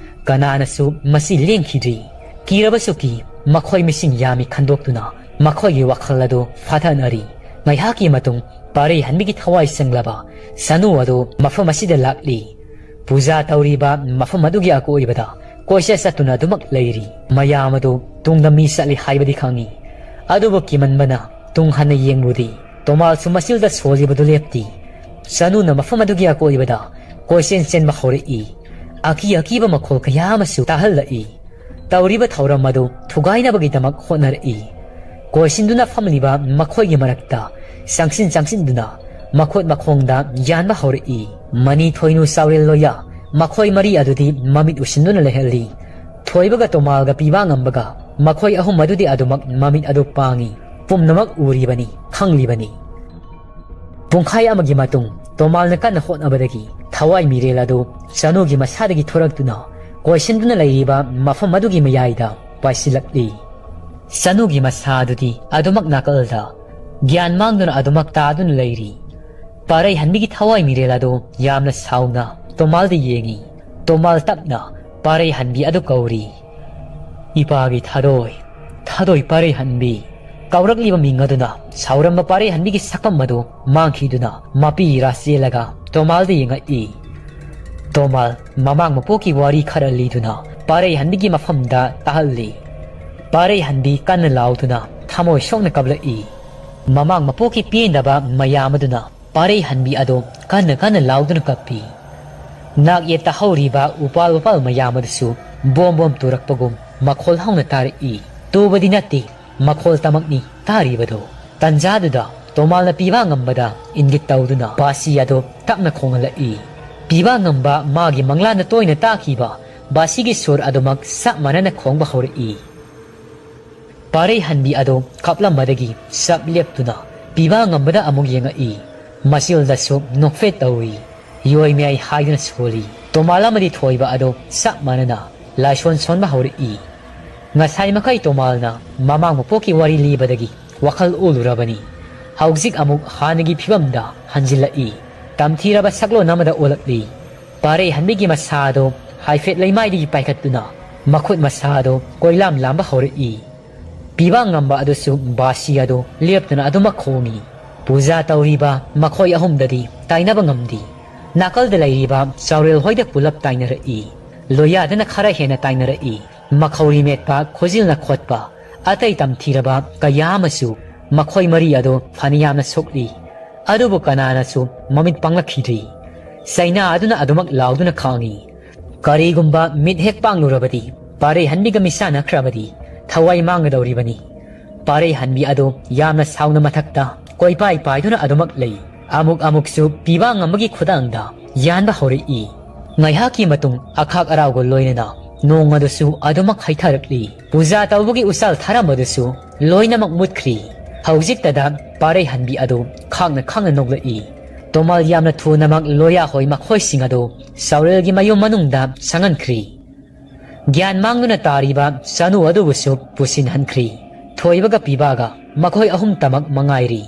ꯀꯅꯥꯅꯁꯨ ꯃꯁꯤ ꯂꯦꯡꯈꯤꯗ꯭ꯔꯤ꯫ ꯀꯤꯔꯕꯁꯨ ꯀꯤ, ꯃꯈꯣꯏ ꯃꯤꯁꯤꯡ ꯌꯥꯝꯃꯤ ꯈꯟꯗꯣꯛꯇꯨꯅ ꯃꯈꯣꯏꯒꯤ ꯋꯥꯈꯜ ꯑꯗꯨ ꯐꯥꯊꯅꯔꯤ꯫ ꯉꯥꯏꯍꯥꯛꯀꯤ ꯃꯇꯨꯡ ꯄꯥꯔꯩ ꯍꯟꯕꯤꯒꯤ ꯊꯋꯥꯏ ꯆꯪꯂꯕ ꯁꯅꯨ ꯑꯗꯨ ꯃꯐꯝ ꯑꯁꯤꯗ ꯂꯥꯛꯂꯤ꯫ ꯄꯨꯖꯥ ꯇꯧꯔꯤꯕ ꯃꯐꯝ ꯑꯗꯨꯒꯤ ꯑꯀꯣꯏꯕꯗ ꯀꯣꯏꯆꯠ ꯆꯠꯇꯨꯅ ꯑꯗꯨꯃꯛ ꯂꯩꯔꯤ꯫ ꯃꯌꯥꯝ ꯑꯗꯨ ꯇꯨꯡꯗ ꯃꯤ ꯆꯠꯂꯤ ꯍꯥꯏꯕꯗꯤ ꯈꯪꯏ꯫ ꯑꯗꯨꯕꯨ ꯀꯤꯃꯟꯕꯅ ꯇꯨꯡ ꯍꯟꯅ ꯌꯦꯡꯂꯨꯗꯦ꯫ ꯇꯣꯃꯥꯜꯁꯨ ꯃꯆꯤꯜꯗ ꯁꯣꯜꯂꯤꯕꯗꯨ ꯂꯦꯞꯇꯦ꯫ ꯁꯅꯨꯅ ꯃꯐꯝ ꯑꯗꯨꯒꯤ ꯑꯀꯣꯏꯕꯗ ꯀꯣꯏꯆꯦꯟ ꯆꯦꯟꯕ ꯍꯧꯔꯛꯏ꯫ ꯑꯀꯤ ꯑꯀꯤꯕ ꯃꯈꯣꯜ ꯀꯌꯥ ꯑꯃꯁꯨ ꯇꯥꯍꯜꯂꯛꯏ꯫ ꯇꯧꯔꯤꯕ ꯊꯧꯔꯝ ꯑꯗꯨ ꯊꯨꯒꯥꯏꯅꯕꯒꯤꯗꯃꯛ ꯍꯣꯠꯅꯔꯛꯏ꯫ ꯀꯣꯏꯁꯤꯟꯗꯨꯅ ꯐꯝꯂꯤꯕ ꯃꯈꯣꯏꯒꯤ ꯃꯔꯛꯇ ꯆꯪꯁꯤꯟ ꯆꯪꯁꯤꯟꯗꯨꯅ ꯃꯈꯨꯠ ꯃꯈꯣꯡꯗ ꯌꯥꯟꯕ ꯍꯧꯔꯛꯏ꯫ ꯃꯅꯤ, ꯊꯣꯏꯅꯨ, ꯆꯥꯎꯔꯦꯜ, ꯂꯣꯌꯥ, ꯃꯈꯣꯏ ꯃꯔꯤ ꯑꯗꯨꯗꯤ ꯃꯃꯤꯠ ꯎꯁꯤꯟꯗꯨꯅ ꯂꯩꯍꯜꯂꯤ꯫ ꯊꯣꯏꯕꯒ ꯇꯣꯃꯥꯜꯒ ꯄꯤꯕꯥ ꯉꯝꯕꯒ ꯃꯈꯣꯏ ꯑꯍꯨꯝ ꯑꯗꯨꯗꯤ ꯑꯗꯨꯃꯛ ꯃꯃꯤꯠ ꯑꯗꯨ ꯄꯥꯡꯏ꯫ ꯄꯨꯝꯅꯃꯛ ꯎꯔꯤꯕꯅꯤ, ꯈꯪꯂꯤꯕꯅꯤ꯫ ꯄꯨꯡꯈꯥꯏ ꯑꯃꯒꯤ ꯃꯇꯨꯡ ꯇꯣꯃꯥꯜꯅ ꯀꯟꯅ ꯍꯣꯠꯅꯕꯗꯒꯤ ꯊꯋꯥꯏ ꯃꯤꯔꯦꯜ ꯑꯗꯨ ꯆꯅꯨꯒꯤ ꯃꯁꯥꯗꯒꯤ ꯊꯣꯔꯛꯇꯨꯅ ꯀꯣꯏꯁꯤꯟꯗꯨꯅ ꯂꯩꯔꯤꯕ ꯃꯐꯝ ꯑꯗꯨꯒꯤ ꯃꯌꯥꯏꯗ ꯄꯥꯏꯁꯤꯜꯂꯛꯂꯤ꯫ ꯆꯅꯨꯒꯤ ꯃꯁꯥ ꯑꯗꯨꯗꯤ ꯑꯗꯨꯃꯛ ꯅꯥꯀꯜꯗ ꯒ꯭ꯌꯥꯟ ꯃꯥꯡꯗꯨꯅ ꯑꯗꯨꯃꯛ ꯇꯥꯗꯨꯅ ꯂꯩꯔꯤ꯫ ꯄꯥꯔꯩ ꯍꯟꯕꯤꯒꯤ ꯊꯋꯥꯏ ꯃꯤꯔꯦꯜ ꯑꯗꯨ ꯌꯥꯝꯅ ꯁꯥꯎꯅ ꯇꯣꯃꯥꯜꯗ ꯌꯦꯡꯏ꯫ ꯇꯣꯃꯥꯜ ꯇꯞꯅ ꯄꯥꯔꯩ ꯍꯟꯕꯤ ꯑꯗꯨ ꯀꯧꯔꯤ꯫ "ꯏꯄꯥꯒꯤ ꯊꯥꯗꯣꯏ, ꯊꯥꯗꯣꯏ ꯄꯥꯔꯩ ꯍꯟꯕꯤ!" ꯀꯧꯔꯛꯂꯤꯕ ꯃꯤꯡ ꯑꯗꯨꯅ ꯁꯥꯎꯔꯝꯕ ꯄꯥꯔꯩ ꯍꯟꯕꯤꯒꯤ ꯁꯛꯐꯝ ꯑꯗꯨ ꯃꯥꯡꯈꯤꯗꯨꯅ ꯃꯄꯤ ꯏꯔꯥ ꯆꯦꯜꯂꯒ ꯇꯣꯃꯥꯜꯗ ꯌꯦꯡꯉꯛꯏ꯫ ꯇꯣꯃꯥꯜ ꯃꯃꯥꯡ ꯃꯄꯣꯛꯀꯤ ꯋꯥꯔꯤ ꯈꯔ ꯂꯤꯗꯨꯅ ꯄꯥꯔꯩ ꯍꯟꯕꯤꯒꯤ ꯃꯐꯝꯗ ꯇꯥꯍꯜꯂꯤ꯫ ꯄꯥꯔꯩ ꯍꯟꯕꯤ ꯀꯟꯅ ꯂꯥꯎꯗꯨꯅ ꯊꯃꯣꯏ ꯁꯣꯛꯅ ꯀꯞꯂꯛꯏ꯫ ꯃꯃꯥꯡ ꯃꯄꯣꯛꯀꯤ ꯄꯦꯟꯗꯕ ꯃꯌꯥꯝ ꯑꯗꯨꯅ ꯄꯥꯔꯩ ꯍꯟꯕꯤ ꯑꯗꯨ ꯀꯟꯅ ꯀꯟꯅ ꯂꯥꯎꯗꯨꯅ ꯀꯞꯄꯤ꯫ ꯅꯥꯛ ꯌꯦꯠꯇ ꯍꯧꯔꯤꯕ ꯎꯄꯥꯜ ꯋꯥꯄꯥꯜ ꯃꯌꯥꯝ ꯑꯗꯨꯁꯨ ꯕꯣꯝ ꯕꯣꯝ ꯇꯨꯔꯛꯄꯒꯨꯝ ꯃꯈꯣꯜ ꯍꯧꯅ ꯇꯥꯔꯛꯏ꯫ ꯇꯨꯕꯗꯤ ꯅꯠꯇꯦ, ꯃꯈꯣꯜ ꯇꯃꯛꯅꯤ ꯇꯥꯔꯤꯕꯗꯨ꯫ ꯇꯟꯖꯥꯗꯨꯗ ꯇꯣꯃꯥꯜꯅ ꯄꯤꯕꯥ ꯉꯝꯕꯗ ꯏꯪꯒꯤꯠ ꯇꯧꯗꯨꯅ ꯕꯥꯁꯤ ꯑꯗꯨ ꯇꯞꯅ ꯈꯣꯡꯍꯜꯂꯛꯏ꯫ ꯄꯤꯕꯥ ꯉꯝꯕ ꯃꯥꯒꯤ ꯃꯪꯂꯥꯟꯗ ꯇꯣꯏꯅ ꯇꯥꯈꯤꯕ ꯕꯥꯁꯤꯒꯤ ꯁꯨꯔ ꯑꯗꯨꯃꯛ ꯆꯞ ꯃꯥꯟꯅꯅ ꯈꯣꯡꯕ ꯍꯧꯔꯛꯏ꯫ ꯄꯥꯔꯩ ꯍꯟꯕꯤ ꯑꯗꯨ ꯀꯞꯂꯝꯕꯗꯒꯤ ꯆꯞ ꯂꯦꯞꯇꯨꯅ ꯄꯤꯕꯥ ꯉꯝꯕꯗ ꯑꯃꯨꯛ ꯌꯦꯡꯉꯛꯏ꯫ ꯃꯆꯤꯜꯗꯁꯨ ꯅꯣꯛꯐꯦꯠ ꯇꯧꯏ꯫ ꯌꯣꯏ ꯃꯌꯥꯏ ꯍꯥꯏꯗꯨꯅ ꯁꯣꯜꯂꯤ꯫ ꯇꯣꯃꯥꯜ ꯑꯃꯗꯤ ꯊꯣꯏꯕ ꯑꯗꯨ ꯆꯞ ꯃꯥꯟꯅꯅ ꯂꯥꯏꯁꯣꯟ ꯁꯣꯟꯕ ꯍꯧꯔꯛꯏ꯫ ꯉꯁꯥꯏ ꯃꯈꯩ ꯇꯣꯃꯥꯜꯅ ꯃꯃꯥꯡ ꯃꯄꯣꯛꯀꯤ ꯋꯥꯔꯤ ꯂꯤꯕꯗꯒꯤ ꯋꯥꯈꯜ ꯑꯣꯜꯂꯨꯔꯕꯅꯤ꯫ ꯍꯧꯖꯤꯛ ꯑꯃꯨꯛ ꯍꯥꯟꯅꯒꯤ ꯐꯤꯕꯝꯗ ꯍꯟꯖꯤꯜꯂꯛꯏ꯫ ꯇꯝꯊꯤꯔꯕ ꯁꯛꯂꯣꯟ ꯑꯃꯗ ꯑꯣꯜꯂꯛꯂꯤ꯫ ꯄꯥꯔꯩ ꯍꯟꯕꯤꯒꯤ ꯃꯁꯥ ꯑꯗꯨ ꯍꯥꯏꯐꯦꯠ ꯂꯩꯃꯥꯏꯗꯒꯤ ꯄꯥꯏꯈꯠꯇꯨꯅ ꯃꯈꯨꯠ ꯃꯁꯥ ꯑꯗꯨ ꯀꯣꯏꯂꯥꯝ ꯂꯥꯝꯕ ꯍꯧꯔꯛꯏ꯫ ꯄꯤꯕꯥ ꯉꯝꯕ ꯑꯗꯨꯁꯨ ꯕꯥꯁꯤ ꯑꯗꯨ ꯂꯦꯞꯇꯅ ꯑꯗꯨꯃꯛ ꯈꯣꯡꯏ꯫ ꯄꯨꯖꯥ ꯇꯧꯔꯤꯕ ꯃꯈꯣꯏ ꯑꯍꯨꯝꯗꯗꯤ ꯇꯥꯏꯅꯕ ꯉꯝꯗꯦ꯫ ꯅꯥꯀꯜꯗ ꯂꯩꯔꯤꯕ ꯆꯥꯎꯔꯦꯜ ꯍꯣꯏꯗ ꯄꯨꯂꯞ ꯇꯥꯏꯅꯔꯛꯏ꯫ ꯂꯣꯌꯥꯗꯅ ꯈꯔ ꯍꯦꯟꯅ ꯇꯥꯏꯅꯔꯛꯏ꯫ ꯃꯈꯧꯔꯤ ꯃꯦꯠꯄ, ꯈꯨꯖꯤꯜꯅ ꯈꯣꯠꯄ, ꯑꯇꯩ ꯇꯝꯊꯤꯔꯕ ꯀꯌꯥ ꯑꯃꯁꯨ ꯃꯈꯣꯏ ꯃꯔꯤ ꯑꯗꯨ ꯐꯅ ꯌꯥꯝꯅ ꯁꯣꯛꯂꯤ꯫ ꯑꯗꯨꯕꯨ ꯀꯅꯥꯅꯁꯨ ꯃꯃꯤꯠ ꯄꯥꯡꯂꯛꯈꯤꯗ꯭ꯔꯤ꯫ ꯆꯩꯅꯥ ꯑꯗꯨꯅ ꯑꯗꯨꯃꯛ ꯂꯥꯎꯗꯨꯅ ꯈꯥꯡꯏ꯫ ꯀꯔꯤꯒꯨꯝꯕ ꯃꯤꯠ ꯍꯦꯛ ꯄꯥꯡꯂꯨꯔꯕꯗꯤ ꯄꯥꯔꯩꯍꯟꯕꯤꯒ ꯃꯤꯁꯥꯟꯅꯈ꯭ꯔꯕꯗꯤ ꯊꯋꯥꯏ ꯃꯥꯡꯒꯗꯧꯔꯤꯕꯅꯤ꯫ ꯄꯥꯔꯩ ꯍꯟꯕꯤ ꯑꯗꯨ ꯌꯥꯝꯅ ꯁꯥꯎꯅ ꯃꯊꯛꯇ ꯀꯣꯏꯄꯥꯏ ꯄꯥꯏꯗꯨꯅ ꯑꯗꯨꯃꯛ ꯂꯩ꯫ ꯑꯃꯨꯛ ꯑꯃꯨꯛꯁꯨ ꯄꯤꯕꯥ ꯉꯝꯕꯒꯤ ꯈꯨꯗꯥꯡꯗ ꯌꯥꯟꯕ ꯍꯧꯔꯛꯏ꯫ ꯉꯥꯏꯍꯥꯛꯀꯤ ꯃꯇꯨꯡ ꯑꯈꯥꯛ ꯑꯔꯥꯎꯒ ꯂꯣꯏꯅꯅ ꯅꯣꯡ ꯑꯗꯨꯁꯨ ꯑꯗꯨꯃꯛ ꯍꯩꯊꯔꯛꯂꯤ꯫ ꯄꯨꯖꯥ ꯇꯧꯕꯒꯤ ꯎꯆꯥꯜ ꯊꯥꯔꯝꯕꯗꯨꯁꯨ ꯂꯣꯏꯅꯃꯛ ꯃꯨꯠꯈ꯭ꯔꯤ꯫ ꯍꯧꯖꯤꯛꯇꯗ ꯄꯥꯔꯩ ꯍꯟꯕꯤ ꯑꯗꯨ ꯈꯥꯡꯅ ꯈꯥꯡꯅ ꯅꯣꯛꯂꯛꯏ꯫ ꯇꯣꯃꯥꯜ ꯌꯥꯝꯅ ꯊꯨꯅꯃꯛ ꯂꯣꯌꯥ ꯍꯣꯏ ꯃꯈꯣꯏꯁꯤꯡ ꯑꯗꯨ ꯆꯥꯎꯔꯦꯜꯒꯤ ꯃꯌꯨꯝ ꯃꯅꯨꯡꯗ ꯁꯪꯍꯟꯈ꯭ꯔꯤ꯫ ꯒ꯭ꯌꯥꯟ ꯃꯥꯡꯗꯨꯅ ꯇꯥꯔꯤꯕ ꯆꯅꯨ ꯑꯗꯨꯕꯨꯁꯨ ꯄꯨꯁꯤꯟꯍꯟꯈ꯭ꯔꯤ꯫ ꯊꯣꯏꯕꯒ ꯄꯤꯕꯥꯒ ꯃꯈꯣꯏ ꯑꯍꯨꯝꯇꯃꯛ ꯃꯉꯥꯏꯔꯤ꯫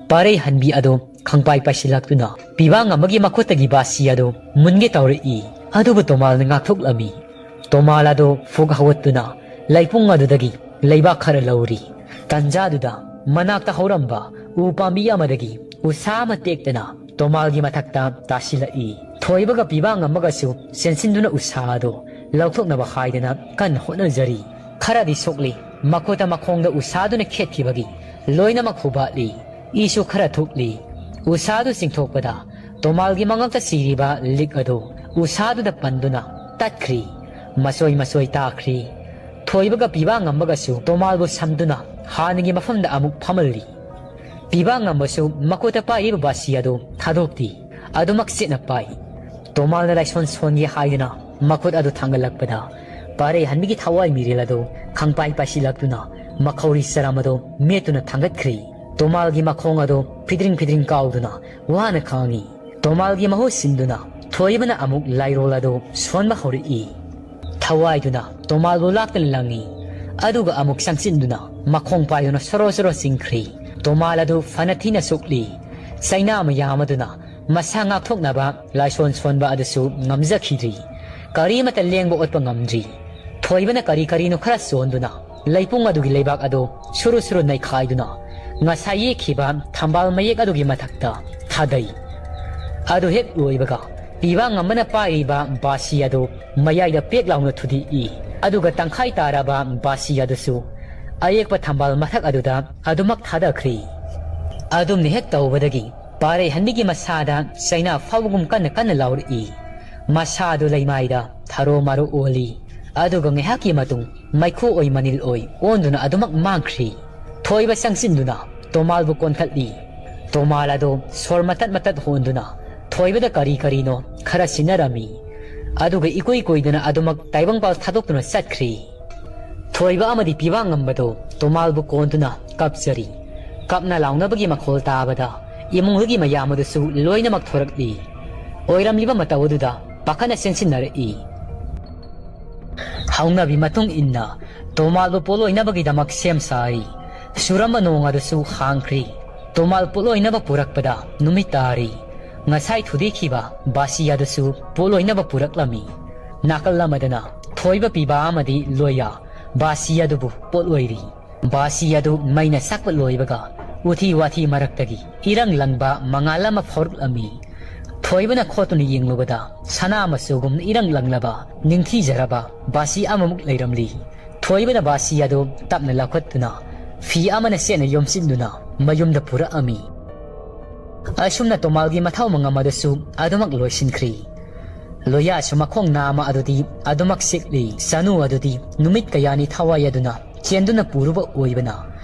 ꯄꯥꯔꯩ ꯍꯟꯕꯤ ꯑꯗꯨ ꯈꯪꯄꯥꯏ ꯄꯥꯏꯁꯤꯜꯂꯛꯇꯨꯅ ꯄꯤꯕꯥ ꯉꯝꯕꯒꯤ ꯃꯈꯨꯠꯇꯒꯤ ꯕꯥꯁꯤ ꯑꯗꯨ ꯃꯨꯟꯒꯦ ꯇꯧꯔꯛꯏ꯫ ꯑꯗꯨꯕꯨ ꯇꯣꯃꯥꯜꯅ ꯉꯥꯛꯊꯣꯛꯂꯝꯃꯤ꯫ ꯇꯣꯃꯥꯜ ꯑꯗꯨ ꯐꯨꯛ ꯍꯧꯒꯠꯇꯨꯅ ꯂꯩꯄꯨꯡ ꯑꯗꯨꯗꯒꯤ ꯂꯩꯕꯥꯛ ꯈꯔ ꯂꯧꯔꯤ꯫ ꯇꯟꯖꯥꯗꯨꯗ ꯃꯅꯥꯛꯇ ꯍꯧꯔꯝꯕ ꯎ ꯄꯥꯝꯕꯤ ꯑꯃꯗꯒꯤ ꯎꯁꯥ ꯑꯃ ꯇꯦꯛꯇꯅ ꯇꯣꯃꯥꯜꯒꯤ ꯃꯊꯛꯇ ꯇꯥꯁꯤꯜꯂꯛꯏ꯫ ꯊꯣꯏꯕꯒ ꯄꯤꯕꯥ ꯉꯝꯕꯒꯁꯨ ꯆꯦꯟꯁꯤꯟꯗꯨꯅ ꯎꯁꯥ ꯑꯗꯨ ꯂꯧꯊꯣꯛꯅꯕ ꯍꯥꯏꯗꯅ ꯀꯟꯅ ꯍꯣꯠꯅꯖꯔꯤ꯫ ꯈꯔꯗꯤ ꯁꯣꯛꯂꯤ꯫ ꯃꯈꯨꯠꯇ ꯃꯈꯣꯡꯗ ꯎꯁꯥꯗꯨꯅ ꯈꯦꯠꯈꯤꯕꯒꯤ ꯂꯣꯏꯅꯃꯛ ꯍꯨꯕꯥꯠꯂꯤ꯫ ꯏꯁꯨ ꯈꯔ ꯊꯣꯛꯂꯤ꯫ ꯎꯁꯥꯗꯨ ꯆꯤꯡꯊꯣꯛꯄꯗ ꯇꯣꯃꯥꯜꯒꯤ ꯃꯉꯛꯇ ꯁꯤꯔꯤꯕ ꯂꯤꯛ ꯑꯗꯨ ꯎꯁꯥꯗꯨꯗ ꯄꯟꯗꯨꯅ ꯇꯠꯈ꯭ꯔꯤ꯫ ꯃꯁꯣꯏ ꯃꯁꯣꯏ ꯇꯥꯈ꯭ꯔꯤ꯫ ꯊꯣꯏꯕꯒ ꯄꯤꯕꯥ ꯉꯝꯕꯒꯁꯨ ꯇꯣꯃꯥꯜꯕꯨ ꯁꯝꯗꯨꯅ ꯍꯥꯟꯅꯒꯤ ꯃꯐꯝꯗ ꯑꯃꯨꯛ ꯐꯝꯍꯜꯂꯤ꯫ ꯄꯤꯕꯥ ꯉꯝꯕꯁꯨ ꯃꯈꯨꯠꯇ ꯄꯥꯏꯔꯤꯕ ꯕꯥꯁꯤ ꯑꯗꯨ ꯊꯥꯗꯣꯛꯇꯦ꯫ ꯑꯗꯨꯃꯛ ꯆꯦꯠꯅ ꯄꯥꯏ꯫ ꯇꯣꯃꯥꯜꯅ ꯂꯥꯏꯁꯣꯟ ꯁꯣꯟꯒꯦ ꯍꯥꯏꯗꯨꯅ ꯃꯈꯨꯠ ꯑꯗꯨ ꯊꯥꯡꯒꯠꯂꯛꯄꯗ, ꯄꯥꯔꯩ ꯍꯟꯕꯤꯒꯤ ꯊꯋꯥꯏ ꯃꯤꯔꯦꯜ ꯑꯗꯨ ꯈꯪꯄꯥꯏ ꯄꯥꯏꯁꯤꯜꯂꯛꯇꯨꯅ ꯃꯈꯧꯔꯤ ꯆꯔꯝ ꯑꯗꯨ ꯃꯦꯠꯇꯨꯅ ꯊꯥꯡꯒꯠꯈ꯭ꯔꯤ꯫ ꯇꯣꯃꯥꯜꯒꯤ ꯃꯈꯣꯡ ꯑꯗꯨ ꯐꯤꯗ꯭ꯔꯤꯡ ꯐꯤꯗ꯭ꯔꯤꯡ ꯀꯥꯎꯗꯨꯅ ꯋꯥꯅ ꯈꯥꯡꯉꯤ꯫ ꯇꯣꯃꯥꯜꯒꯤ ꯃꯍꯨꯠ ꯁꯤꯟꯗꯨꯅ ꯊꯣꯏꯕꯅ ꯑꯃꯨꯛ ꯂꯥꯏꯔꯣꯜ ꯑꯗꯨ ꯁꯣꯟꯕ ꯍꯧꯔꯛꯏ꯫ ꯊꯋꯥꯏꯗꯨꯅ ꯇꯣꯃꯥꯜꯕꯨ ꯂꯥꯛꯇꯨꯅ ꯂꯪꯉꯤ꯫ ꯑꯗꯨꯒ ꯑꯃꯨꯛ ꯆꯪꯁꯤꯟꯗꯨꯅ ꯃꯈꯣꯡ ꯄꯥꯏꯗꯨꯅ ꯁꯣꯔꯣ ꯁꯣꯔꯣ ꯆꯤꯡꯈ꯭ꯔꯤ꯫ ꯇꯣꯃꯥꯜ ꯑꯗꯨ ꯐꯅ ꯊꯤꯅ ꯁꯣꯛꯂꯤ꯫ ꯆꯩꯅꯥ ꯃꯌꯥꯝ ꯑꯗꯨꯅ ꯃꯁꯥ ꯉꯥꯛꯊꯣꯛꯅꯕ ꯂꯥꯏꯁꯣꯟ ꯁꯣꯟꯕ ꯑꯗꯨꯁꯨ ꯉꯝꯖꯈꯤꯗ꯭ꯔꯤ꯫ ꯀꯔꯤꯃꯠꯇ ꯂꯦꯡꯕ ꯑꯣꯠꯄ ꯉꯝꯗ꯭ꯔꯤ꯫ ꯊꯣꯏꯕꯅ ꯀꯔꯤ ꯀꯔꯤꯅꯣ ꯈꯔ ꯆꯣꯟꯗꯨꯅ ꯂꯩꯄꯨꯡ ꯑꯗꯨꯒꯤ ꯂꯩꯕꯥꯛ ꯑꯗꯨ ꯁꯨꯔꯨ ꯁꯨꯔꯨ ꯅꯩꯈꯥꯏꯗꯨꯅ ꯉꯁꯥꯏ ꯌꯦꯛꯈꯤꯕ ꯊꯝꯕꯥꯜ ꯃꯌꯦꯛ ꯑꯗꯨꯒꯤ ꯃꯊꯛꯇ ꯊꯥꯗꯩ꯫ ꯑꯗꯨ ꯍꯦꯛ ꯂꯣꯏꯕꯒ ꯄꯤꯕꯥ ꯉꯝꯕꯅ ꯄꯥꯏꯔꯤꯕ ꯕꯥꯁꯤ ꯑꯗꯨ ꯃꯌꯥꯏꯗ ꯄꯦꯛ ꯂꯥꯎꯅ ꯊꯨꯗꯦꯛꯏ꯫ ꯑꯗꯨꯒ ꯇꯪꯈꯥꯏ ꯇꯥꯔꯕ ꯕꯥꯁꯤ ꯑꯗꯨꯁꯨ ꯑꯌꯦꯛꯄ ꯊꯝꯕꯥꯜ ꯃꯊꯛ ꯑꯗꯨꯗ ꯑꯗꯨꯃꯛ ꯊꯥꯗꯈ꯭ꯔꯤ꯫ ꯑꯗꯨꯝꯅ ꯍꯦꯛ ꯇꯧꯕꯗꯒꯤ ꯄꯥꯔꯩ ꯍꯟꯕꯤꯒꯤ ꯃꯁꯥꯗ ꯆꯩꯅꯥ ꯐꯥꯎꯕꯒꯨꯝ ꯀꯟꯅ ꯀꯟꯅ ꯂꯥꯎꯔꯛꯏ꯫ ꯃꯁꯥꯗꯨ ꯂꯩꯃꯥꯏꯗ ꯊꯔꯣ ꯃꯥꯔꯣ ꯑꯣꯜꯂꯤ꯫ ꯑꯗꯨꯒ ꯉꯥꯏꯍꯥꯛꯀꯤ ꯃꯇꯨꯡ ꯃꯩꯈꯨ ꯑꯣꯏ ꯃꯅꯤꯜ ꯑꯣꯏ ꯑꯣꯟꯗꯨꯅ ꯑꯗꯨꯃꯛ ꯃꯥꯡꯈ꯭ꯔꯤ꯫ ꯊꯣꯏꯕ ꯆꯪꯁꯤꯟꯗꯨꯅ ꯇꯣꯃꯥꯜꯕꯨ ꯀꯣꯟꯈꯠꯂꯤ꯫ ꯇꯣꯃꯥꯜ ꯑꯗꯣ ꯁꯣꯔ ꯃꯇꯠ ꯃꯇꯠ ꯍꯣꯟꯗꯨꯅ ꯊꯣꯏꯕꯗ ꯀꯔꯤ ꯀꯔꯤꯅꯣ ꯈꯔ ꯁꯤꯟꯅꯔꯝꯃꯤ꯫ ꯑꯗꯨꯒ ꯏꯀꯨꯏ ꯀꯨꯏꯗꯅ ꯑꯗꯨꯃꯛ ꯇꯥꯏꯕꯪꯄꯥꯜ ꯊꯥꯗꯣꯛꯇꯨꯅ ꯆꯠꯈ꯭ꯔꯤ꯫ ꯊꯣꯏꯕ ꯑꯃꯗꯤ ꯄꯤꯕꯥ ꯉꯝꯕꯗꯣ ꯇꯣꯃꯥꯜꯕꯨ ꯀꯣꯟꯗꯨꯅ ꯀꯞꯆꯔꯤ꯫ ꯀꯞꯅ ꯂꯥꯎꯅꯕꯒꯤ ꯃꯈꯣꯜ ꯇꯥꯕꯗ ꯏꯃꯨꯡꯗꯨꯒꯤ ꯃꯌꯥꯝ ꯑꯗꯨꯁꯨ ꯂꯣꯏꯅꯃꯛ ꯊꯣꯔꯛꯂꯤ꯫ ꯑꯣꯏꯔꯝꯂꯤꯕ ꯃꯇꯧ ꯑꯗꯨꯗ ꯄꯥꯈꯠꯅ ꯆꯦꯟꯁꯤꯟꯅꯔꯛꯏ꯫ ꯍꯧꯅꯕꯤ ꯃꯇꯨꯡ ꯏꯟꯅ ꯇꯣꯃꯥꯜꯕꯨ ꯄꯣꯠꯂꯣꯏꯅꯕꯒꯤꯗꯃꯛ ꯁꯦꯝ ꯁꯥꯔꯤ꯫ ꯆꯨꯔꯝꯕ ꯅꯣꯡ ꯑꯗꯨꯁꯨ ꯍꯥꯡꯈ꯭ꯔꯤ꯫ ꯇꯣꯃꯥꯜ ꯄꯣꯠꯂꯣꯏꯅꯕ ꯄꯨꯔꯛꯄꯗ ꯅꯨꯃꯤꯠ ꯇꯥꯔꯤ꯫ ꯉꯁꯥꯏ ꯊꯨꯗꯦꯛꯈꯤꯕ ꯕꯥꯁꯤ ꯑꯗꯨꯁꯨ ꯄꯣꯠꯂꯣꯏꯅꯕ ꯄꯨꯔꯛꯂꯝꯃꯤ꯫ ꯅꯥꯀꯜ ꯑꯃꯗꯅ ꯊꯣꯏꯕ ꯄꯤꯕ ꯑꯃꯗꯤ ꯂꯣꯌꯥ ꯕꯥꯁꯤ ꯑꯗꯨꯕꯨ ꯄꯣꯠꯂꯣꯏꯔꯤ꯫ ꯕꯥꯁꯤ ꯑꯗꯨ ꯃꯩꯅ ꯆꯥꯛꯄ ꯂꯣꯏꯕꯒ ꯎꯊꯤ ꯋꯥꯊꯤ ꯃꯔꯛꯇꯒꯤ ꯏꯔꯪ ꯂꯪꯕ ꯃꯉꯥꯜ ꯑꯃ ꯐꯥꯎꯔꯛꯂꯝꯃꯤ꯫ ꯊꯣꯏꯕꯅ ꯈꯣꯠꯇꯨꯅ ꯌꯦꯡꯂꯨꯕꯗ ꯁꯅꯥ ꯃꯆꯨꯒꯨꯝꯅ ꯏꯔꯪ ꯂꯪꯂꯕ ꯅꯤꯡꯊꯤꯖꯔꯕ ꯕꯥꯁꯤ ꯑꯃꯃꯨꯛ ꯂꯩꯔꯝꯂꯤ꯫ ꯊꯣꯏꯕꯅ ꯕꯥꯁꯤ ꯑꯗꯨ ꯇꯞꯅ ꯂꯧꯈꯠꯇꯨꯅ ꯐꯤ ꯑꯃꯅ ꯆꯦꯠꯅ ꯌꯣꯝꯁꯤꯟꯗꯨꯅ ꯃꯌꯨꯝꯗ ꯄꯨꯔꯛꯑꯝꯃꯤ꯫ ꯑꯁꯨꯝꯅ ꯇꯣꯃꯥꯜꯒꯤ ꯃꯊꯧ ꯃꯉꯝ ꯑꯗꯨꯁꯨ ꯑꯗꯨꯃꯛ ꯂꯣꯏꯁꯤꯟꯈ꯭ꯔꯤ꯫ ꯂꯣꯌꯥꯁꯨ ꯃꯈꯣꯡ ꯅꯥꯝꯃ ꯑꯗꯨꯗꯤ ꯑꯗꯨꯃꯛ ꯆꯤꯛꯂꯤ꯫ ꯆꯅꯨ ꯑꯗꯨꯗꯤ ꯅꯨꯃꯤꯠ ꯀꯌꯥꯅꯤ ꯊꯋꯥꯏ ꯑꯗꯨꯅ ꯆꯦꯟꯗꯨꯅ ꯄꯨꯔꯨꯕ ꯑꯣꯏꯕꯅ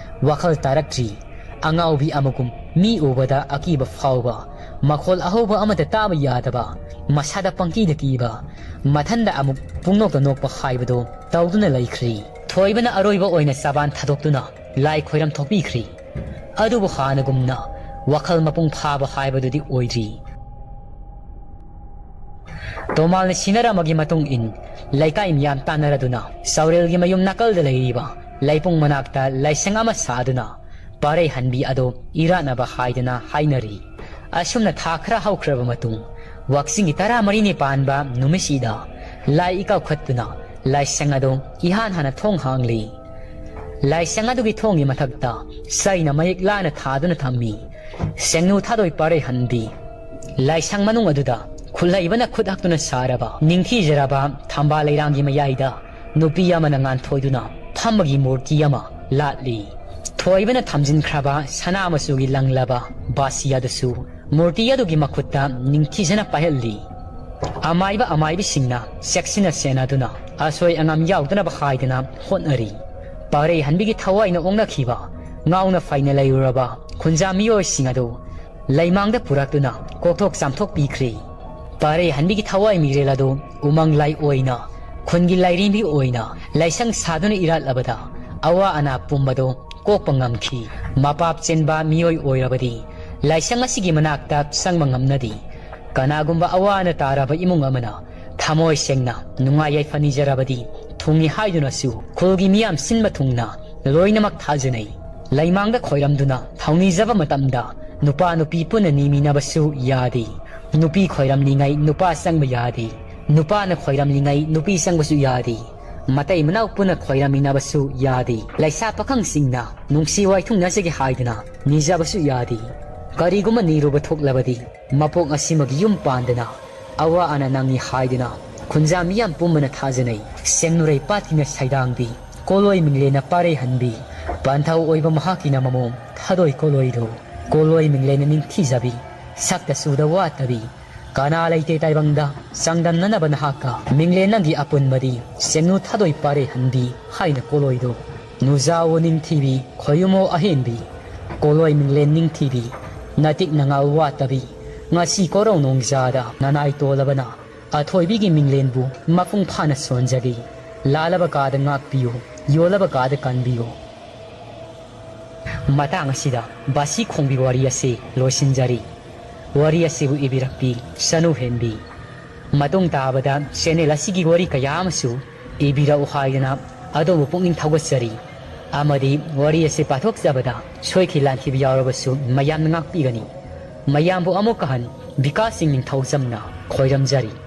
ꯋꯥꯈꯜ ꯇꯥꯔꯛꯇ꯭ꯔꯤ꯫ ꯑꯉꯥꯎꯕꯤ ꯑꯃꯒꯨꯝ ꯃꯤ ꯎꯕꯗ ꯑꯀꯤꯕ ꯐꯥꯎꯕ, ꯃꯈꯣꯜ ꯑꯍꯧꯕ ꯑꯃꯠꯇ ꯇꯥꯕ ꯌꯥꯗꯕ, ꯃꯁꯥꯗ ꯄꯪꯀꯤꯗ ꯀꯤꯕ, ꯃꯊꯟꯗ ꯑꯃꯨꯛ ꯄꯨꯡꯅꯣꯛꯇ ꯅꯣꯛꯄ ꯍꯥꯏꯕꯗꯨ ꯇꯧꯗꯨꯅ ꯂꯩꯈ꯭ꯔꯤ꯫ ꯊꯣꯏꯕꯅ ꯑꯔꯣꯏꯕ ꯑꯣꯏꯅ ꯆꯕꯥꯟ ꯊꯥꯗꯣꯛꯇꯨꯅ ꯂꯥꯏ ꯈꯣꯏꯔꯝ ꯊꯣꯛꯄꯤꯈ꯭ꯔꯤ꯫ ꯑꯗꯨꯕꯨ ꯍꯥꯟꯅꯒꯨꯝꯅ ꯋꯥꯈꯜ ꯃꯄꯨꯡ ꯐꯥꯕ ꯍꯥꯏꯕꯗꯨꯗꯤ ꯑꯣꯏꯗ꯭ꯔꯤ꯫ ꯇꯣꯃꯥꯜꯅ ꯁꯤꯟꯅꯔꯝꯕꯒꯤ ꯃꯇꯨꯡ ꯏꯟ ꯂꯩꯀꯥꯏ ꯃꯤꯌꯥꯝ ꯇꯥꯟꯅꯔꯗꯨꯅ ꯆꯥꯎꯔꯦꯜꯒꯤ ꯃꯌꯨꯝ ꯅꯥꯀꯜꯗ ꯂꯩꯔꯤꯕ ꯂꯩꯄꯨꯡ ꯃꯅꯥꯛꯇ ꯂꯥꯏꯁꯪ ꯑꯃ ꯁꯥꯗꯨꯅ ꯄꯥꯔꯩ ꯍꯟꯕꯤ ꯑꯗꯣ ꯏꯔꯥꯠꯅꯕ ꯍꯥꯏꯗꯅ ꯍꯥꯏꯅꯔꯤ꯫ ꯑꯁꯨꯝꯅ ꯊꯥ ꯈꯔ ꯍꯧꯈ꯭ꯔꯕ ꯃꯇꯨꯡ ꯋꯥꯛꯆꯤꯡꯒꯤ ꯇꯔꯥꯃꯔꯤꯅꯤ ꯄꯥꯟꯕ ꯅꯨꯃꯤꯠꯁꯤꯗ ꯂꯥꯏ ꯏꯀꯧꯈꯠꯇꯨꯅ ꯂꯥꯏꯁꯪ ꯑꯗꯣ ꯏꯍꯥꯟ ꯍꯥꯟꯅ ꯊꯣꯡ ꯍꯥꯡꯂꯤ꯫ ꯂꯥꯏꯁꯪ ꯑꯗꯨꯒꯤ ꯊꯣꯡꯒꯤ ꯃꯊꯛꯇ ꯆꯩꯅ ꯃꯌꯦꯛ ꯂꯥꯅ ꯊꯥꯗꯨꯅ ꯊꯝꯃꯤ꯫ ꯁꯦꯡꯅꯨ ꯊꯥꯗꯣꯏ ꯄꯥꯔꯩꯍꯟꯕꯤ꯫ ꯂꯥꯏꯁꯪ ꯃꯅꯨꯡ ꯑꯗꯨꯗ ꯈꯨꯠꯍꯩꯕꯅ ꯈꯨꯠ ꯍꯛꯇꯨꯅ ꯁꯥꯔꯕ ꯅꯤꯡꯊꯤꯖꯔꯕ ꯊꯝꯕꯥꯜ ꯂꯩꯔꯥꯡꯒꯤ ꯃꯌꯥꯏꯗ ꯅꯨꯄꯤ ꯑꯃꯅ ꯉꯥꯟꯊꯣꯏꯗꯨꯅ ꯐꯝꯕꯒꯤ ꯃꯨꯔꯇꯤ ꯑꯃ ꯂꯥꯠꯂꯤ꯫ ꯊꯣꯏꯕꯅ ꯊꯝꯖꯤꯟꯈ꯭ꯔꯕ ꯁꯅꯥ ꯃꯆꯨꯒꯤ ꯂꯪꯂꯕ ꯕꯥꯁꯤ ꯑꯗꯨꯁꯨ ꯃꯨꯔꯇꯤ ꯑꯗꯨꯒꯤ ꯃꯈꯨꯠꯇ ꯅꯤꯡꯊꯤꯖꯅ ꯄꯥꯏꯍꯜꯂꯤ꯫ ꯑꯃꯥꯏꯕ ꯑꯃꯥꯏꯕꯤꯁꯤꯡꯅ ꯆꯦꯛꯁꯤꯟꯅ ꯁꯦꯟꯅꯗꯨꯅ ꯑꯁꯣꯏ ꯑꯉꯥꯝ ꯌꯥꯎꯗꯅꯕ ꯍꯥꯏꯗꯅ ꯍꯣꯠꯅꯔꯤ꯫ ꯄꯥꯔꯩꯍꯟꯕꯤꯒꯤ ꯊꯋꯥꯏꯅ ꯑꯣꯛꯅꯈꯤꯕ, ꯉꯥꯎꯅ ꯐꯩꯅ ꯂꯩꯔꯨꯔꯕ ꯈꯨꯟꯖꯥ ꯃꯤꯑꯣꯏꯁꯤꯡ ꯑꯗꯨ ꯂꯩꯃꯥꯡꯗ ꯄꯨꯔꯛꯇꯨꯅ ꯀꯣꯛꯊꯣꯛ ꯆꯥꯝꯊꯣꯛꯄꯤꯈ꯭ꯔꯦ꯫ ꯄꯥꯔꯩꯍꯟꯕꯤꯒꯤ ꯊꯋꯥꯏ ꯃꯤꯔꯦꯜ ꯑꯗꯨ ꯎꯃꯪ ꯂꯥꯏ ꯑꯣꯏꯅ, ꯈꯨꯟꯒꯤ ꯂꯥꯏꯔꯦꯝꯕꯤ ꯑꯣꯏꯅ ꯂꯥꯏꯁꯪ ꯁꯥꯗꯨꯅ ꯏꯔꯥꯠꯂꯕꯗ ꯑꯋꯥ ꯑꯅꯥ ꯄꯨꯝꯕꯗꯨ ꯀꯣꯛꯄ ꯉꯝꯈꯤ꯫ ꯃꯄꯥꯞ ꯆꯦꯟꯕ ꯃꯤꯑꯣꯏ ꯑꯣꯏꯔꯕꯗꯤ ꯂꯥꯏꯁꯪ ꯑꯁꯤꯒꯤ ꯃꯅꯥꯛꯇ ꯆꯪꯕ ꯉꯝꯅꯗꯦ꯫ ꯀꯅꯥꯒꯨꯝꯕ ꯑꯋꯥ ꯑꯅꯥ ꯇꯥꯔꯕ ꯏꯃꯨꯡ ꯑꯃꯅ ꯊꯃꯣꯏ ꯁꯦꯡꯅ ꯅꯨꯡꯉꯥꯏ ꯌꯥꯏꯐ ꯅꯤꯖꯔꯕꯗꯤ ꯊꯨꯡꯏ ꯍꯥꯏꯗꯨꯅꯁꯨ ꯈꯨꯜꯒꯤ ꯃꯤꯌꯥꯝ ꯁꯤꯟꯕ ꯊꯨꯡꯅ ꯂꯣꯏꯅꯃꯛ ꯊꯥꯖꯅꯩ꯫ ꯂꯩꯃꯥꯡꯗ ꯈꯣꯏꯔꯝꯗꯨꯅ ꯊꯧꯅꯤꯖꯕ ꯃꯇꯝꯗ ꯅꯨꯄꯥ ꯅꯨꯄꯤ ꯄꯨꯟꯅ ꯅꯤꯃꯤꯟꯅꯕꯁꯨ ꯌꯥꯗꯦ꯫ ꯅꯨꯄꯤ ꯈꯣꯏꯔꯝꯂꯤꯉꯩ ꯅꯨꯄꯥ ꯆꯪꯕ ꯌꯥꯗꯦ꯫ ꯅꯨꯄꯥꯅ ꯈꯣꯏꯔꯝꯂꯤꯉꯩ ꯅꯨꯄꯤ ꯆꯪꯕꯁꯨ ꯌꯥꯗꯦ꯫ ꯃꯇꯩ ꯃꯅꯥꯎ ꯄꯨꯟꯅ ꯈꯣꯏꯔꯝꯃꯤꯟꯅꯕꯁꯨ ꯌꯥꯗꯦ꯫ ꯂꯩꯁꯥ ꯄꯥꯈꯪꯁꯤꯡꯅ ꯅꯨꯡꯁꯤ ꯋꯥꯏꯊꯨꯡꯅꯖꯒꯦ ꯍꯥꯏꯗꯨꯅ ꯅꯤꯖꯕꯁꯨ ꯌꯥꯗꯦ꯫ ꯀꯔꯤꯒꯨꯝꯕ ꯅꯤꯔꯨꯕ ꯊꯣꯛꯂꯕꯗꯤ ꯃꯄꯣꯛ ꯑꯁꯤꯃꯒꯤ ꯌꯨꯝ ꯄꯥꯟꯗꯅ ꯑꯋꯥ ꯑꯅꯥ ꯅꯪꯉꯤ ꯍꯥꯏꯗꯨꯅ ꯈꯨꯟꯖꯥ ꯃꯤꯌꯥꯝ ꯄꯨꯝꯕꯅ ꯊꯥꯖꯅꯩ꯫ ꯁꯦꯡꯅꯨꯔꯩ ꯄꯥꯠꯀꯤꯅ ꯁꯩꯗꯥꯡꯕꯤ, ꯀꯣꯂꯣꯏ ꯃꯤꯡꯂꯦꯟꯅ ꯄꯥꯔꯩꯍꯟꯕꯤ, ꯄꯟꯊꯧ ꯑꯣꯏꯕ ꯃꯍꯥꯛꯀꯤꯅ ꯃꯃꯣꯝ ꯊꯥꯗꯣꯏ ꯀꯣꯂꯣꯏꯗꯣ꯫ ꯀꯣꯂꯣꯏ ꯃꯤꯡꯂꯦꯟꯅ ꯅꯤꯡꯊꯤꯖꯕꯤ, ꯁꯛꯇ ꯆꯨꯗ ꯋꯥꯠꯇꯕꯤ, ꯀꯅꯥ ꯂꯩꯇꯦ ꯇꯥꯏꯕꯪꯗ ꯆꯥꯡꯗꯝꯅꯅꯕ ꯅꯍꯥꯛꯀ꯫ ꯃꯤꯡꯂꯦꯟ ꯅꯪꯒꯤ ꯑꯄꯨꯟꯕꯗꯤ ꯁꯦꯡꯅꯨ ꯊꯥꯗꯣꯏ ꯄꯥꯔꯩꯍꯟꯕꯤ ꯍꯥꯏꯅ ꯀꯣꯂꯣꯏꯗꯣ꯫ ꯅꯨꯖꯥꯋꯣ ꯅꯤꯡꯊꯤꯕꯤ, ꯈꯣꯌꯨꯝꯃꯣ ꯑꯍꯦꯟꯕꯤ, ꯀꯣꯂꯣꯏ ꯃꯤꯡꯂꯦꯟ ꯅꯤꯡꯊꯤꯕꯤ, ꯅꯇꯤꯛ ꯅꯉꯥꯜ ꯋꯥꯠꯇꯕꯤ, ꯉꯁꯤ ꯀꯣꯔꯧ ꯅꯣꯡꯖꯥꯗ ꯅꯅꯥꯏ ꯇꯣꯜꯂꯕꯅ ꯑꯊꯣꯏꯕꯤꯒꯤ ꯃꯤꯡꯂꯦꯟꯕꯨ ꯃꯄꯨꯡ ꯐꯥꯅ ꯁꯣꯟꯖꯔꯤ꯫ ꯂꯥꯜꯂꯕ ꯀꯥꯗ ꯉꯥꯛꯄꯤꯌꯨ, ꯌꯣꯜꯂꯕ ꯀꯥꯗ ꯀꯟꯕꯤꯌꯨ꯫ ꯃꯇꯥꯡ ꯑꯁꯤꯗ ꯕꯥꯁꯤ ꯈꯣꯡꯕꯤ ꯋꯥꯔꯤ ꯑꯁꯤ ꯂꯣꯏꯁꯤꯟꯖꯔꯤ꯫ ꯋꯥꯔꯤ ꯑꯁꯤꯕꯨ ꯏꯕꯤꯔꯛꯄꯤ ꯁꯅꯨ ꯍꯦꯟꯕꯤ꯫ ꯃꯇꯨꯡ ꯇꯥꯕꯗ ꯆꯦꯅꯦꯜ ꯑꯁꯤꯒꯤ ꯋꯥꯔꯤ ꯀꯌꯥ ꯑꯃꯁꯨ ꯏꯕꯤꯔꯛꯎ ꯍꯥꯏꯗꯅ ꯑꯗꯣꯝꯕꯨ ꯄꯨꯛꯅꯤꯡ ꯊꯧꯒꯠꯆꯔꯤ꯫ ꯑꯃꯗꯤ ꯋꯥꯔꯤ ꯑꯁꯤ ꯄꯥꯊꯣꯛꯆꯕꯗ ꯁꯣꯏꯈꯤ ꯂꯥꯟꯈꯤꯕ ꯌꯥꯎꯔꯕꯁꯨ ꯃꯌꯥꯝꯅ ꯉꯥꯛꯄꯤꯒꯅꯤ꯫ ꯃꯌꯥꯝꯕꯨ ꯑꯃꯨꯛꯀ ꯍꯟ ꯕꯤꯀꯥꯁ ꯁꯤꯡ ꯅꯤꯡꯊꯧꯖꯝꯅ ꯈꯣꯏꯔꯝꯖꯔꯤ꯫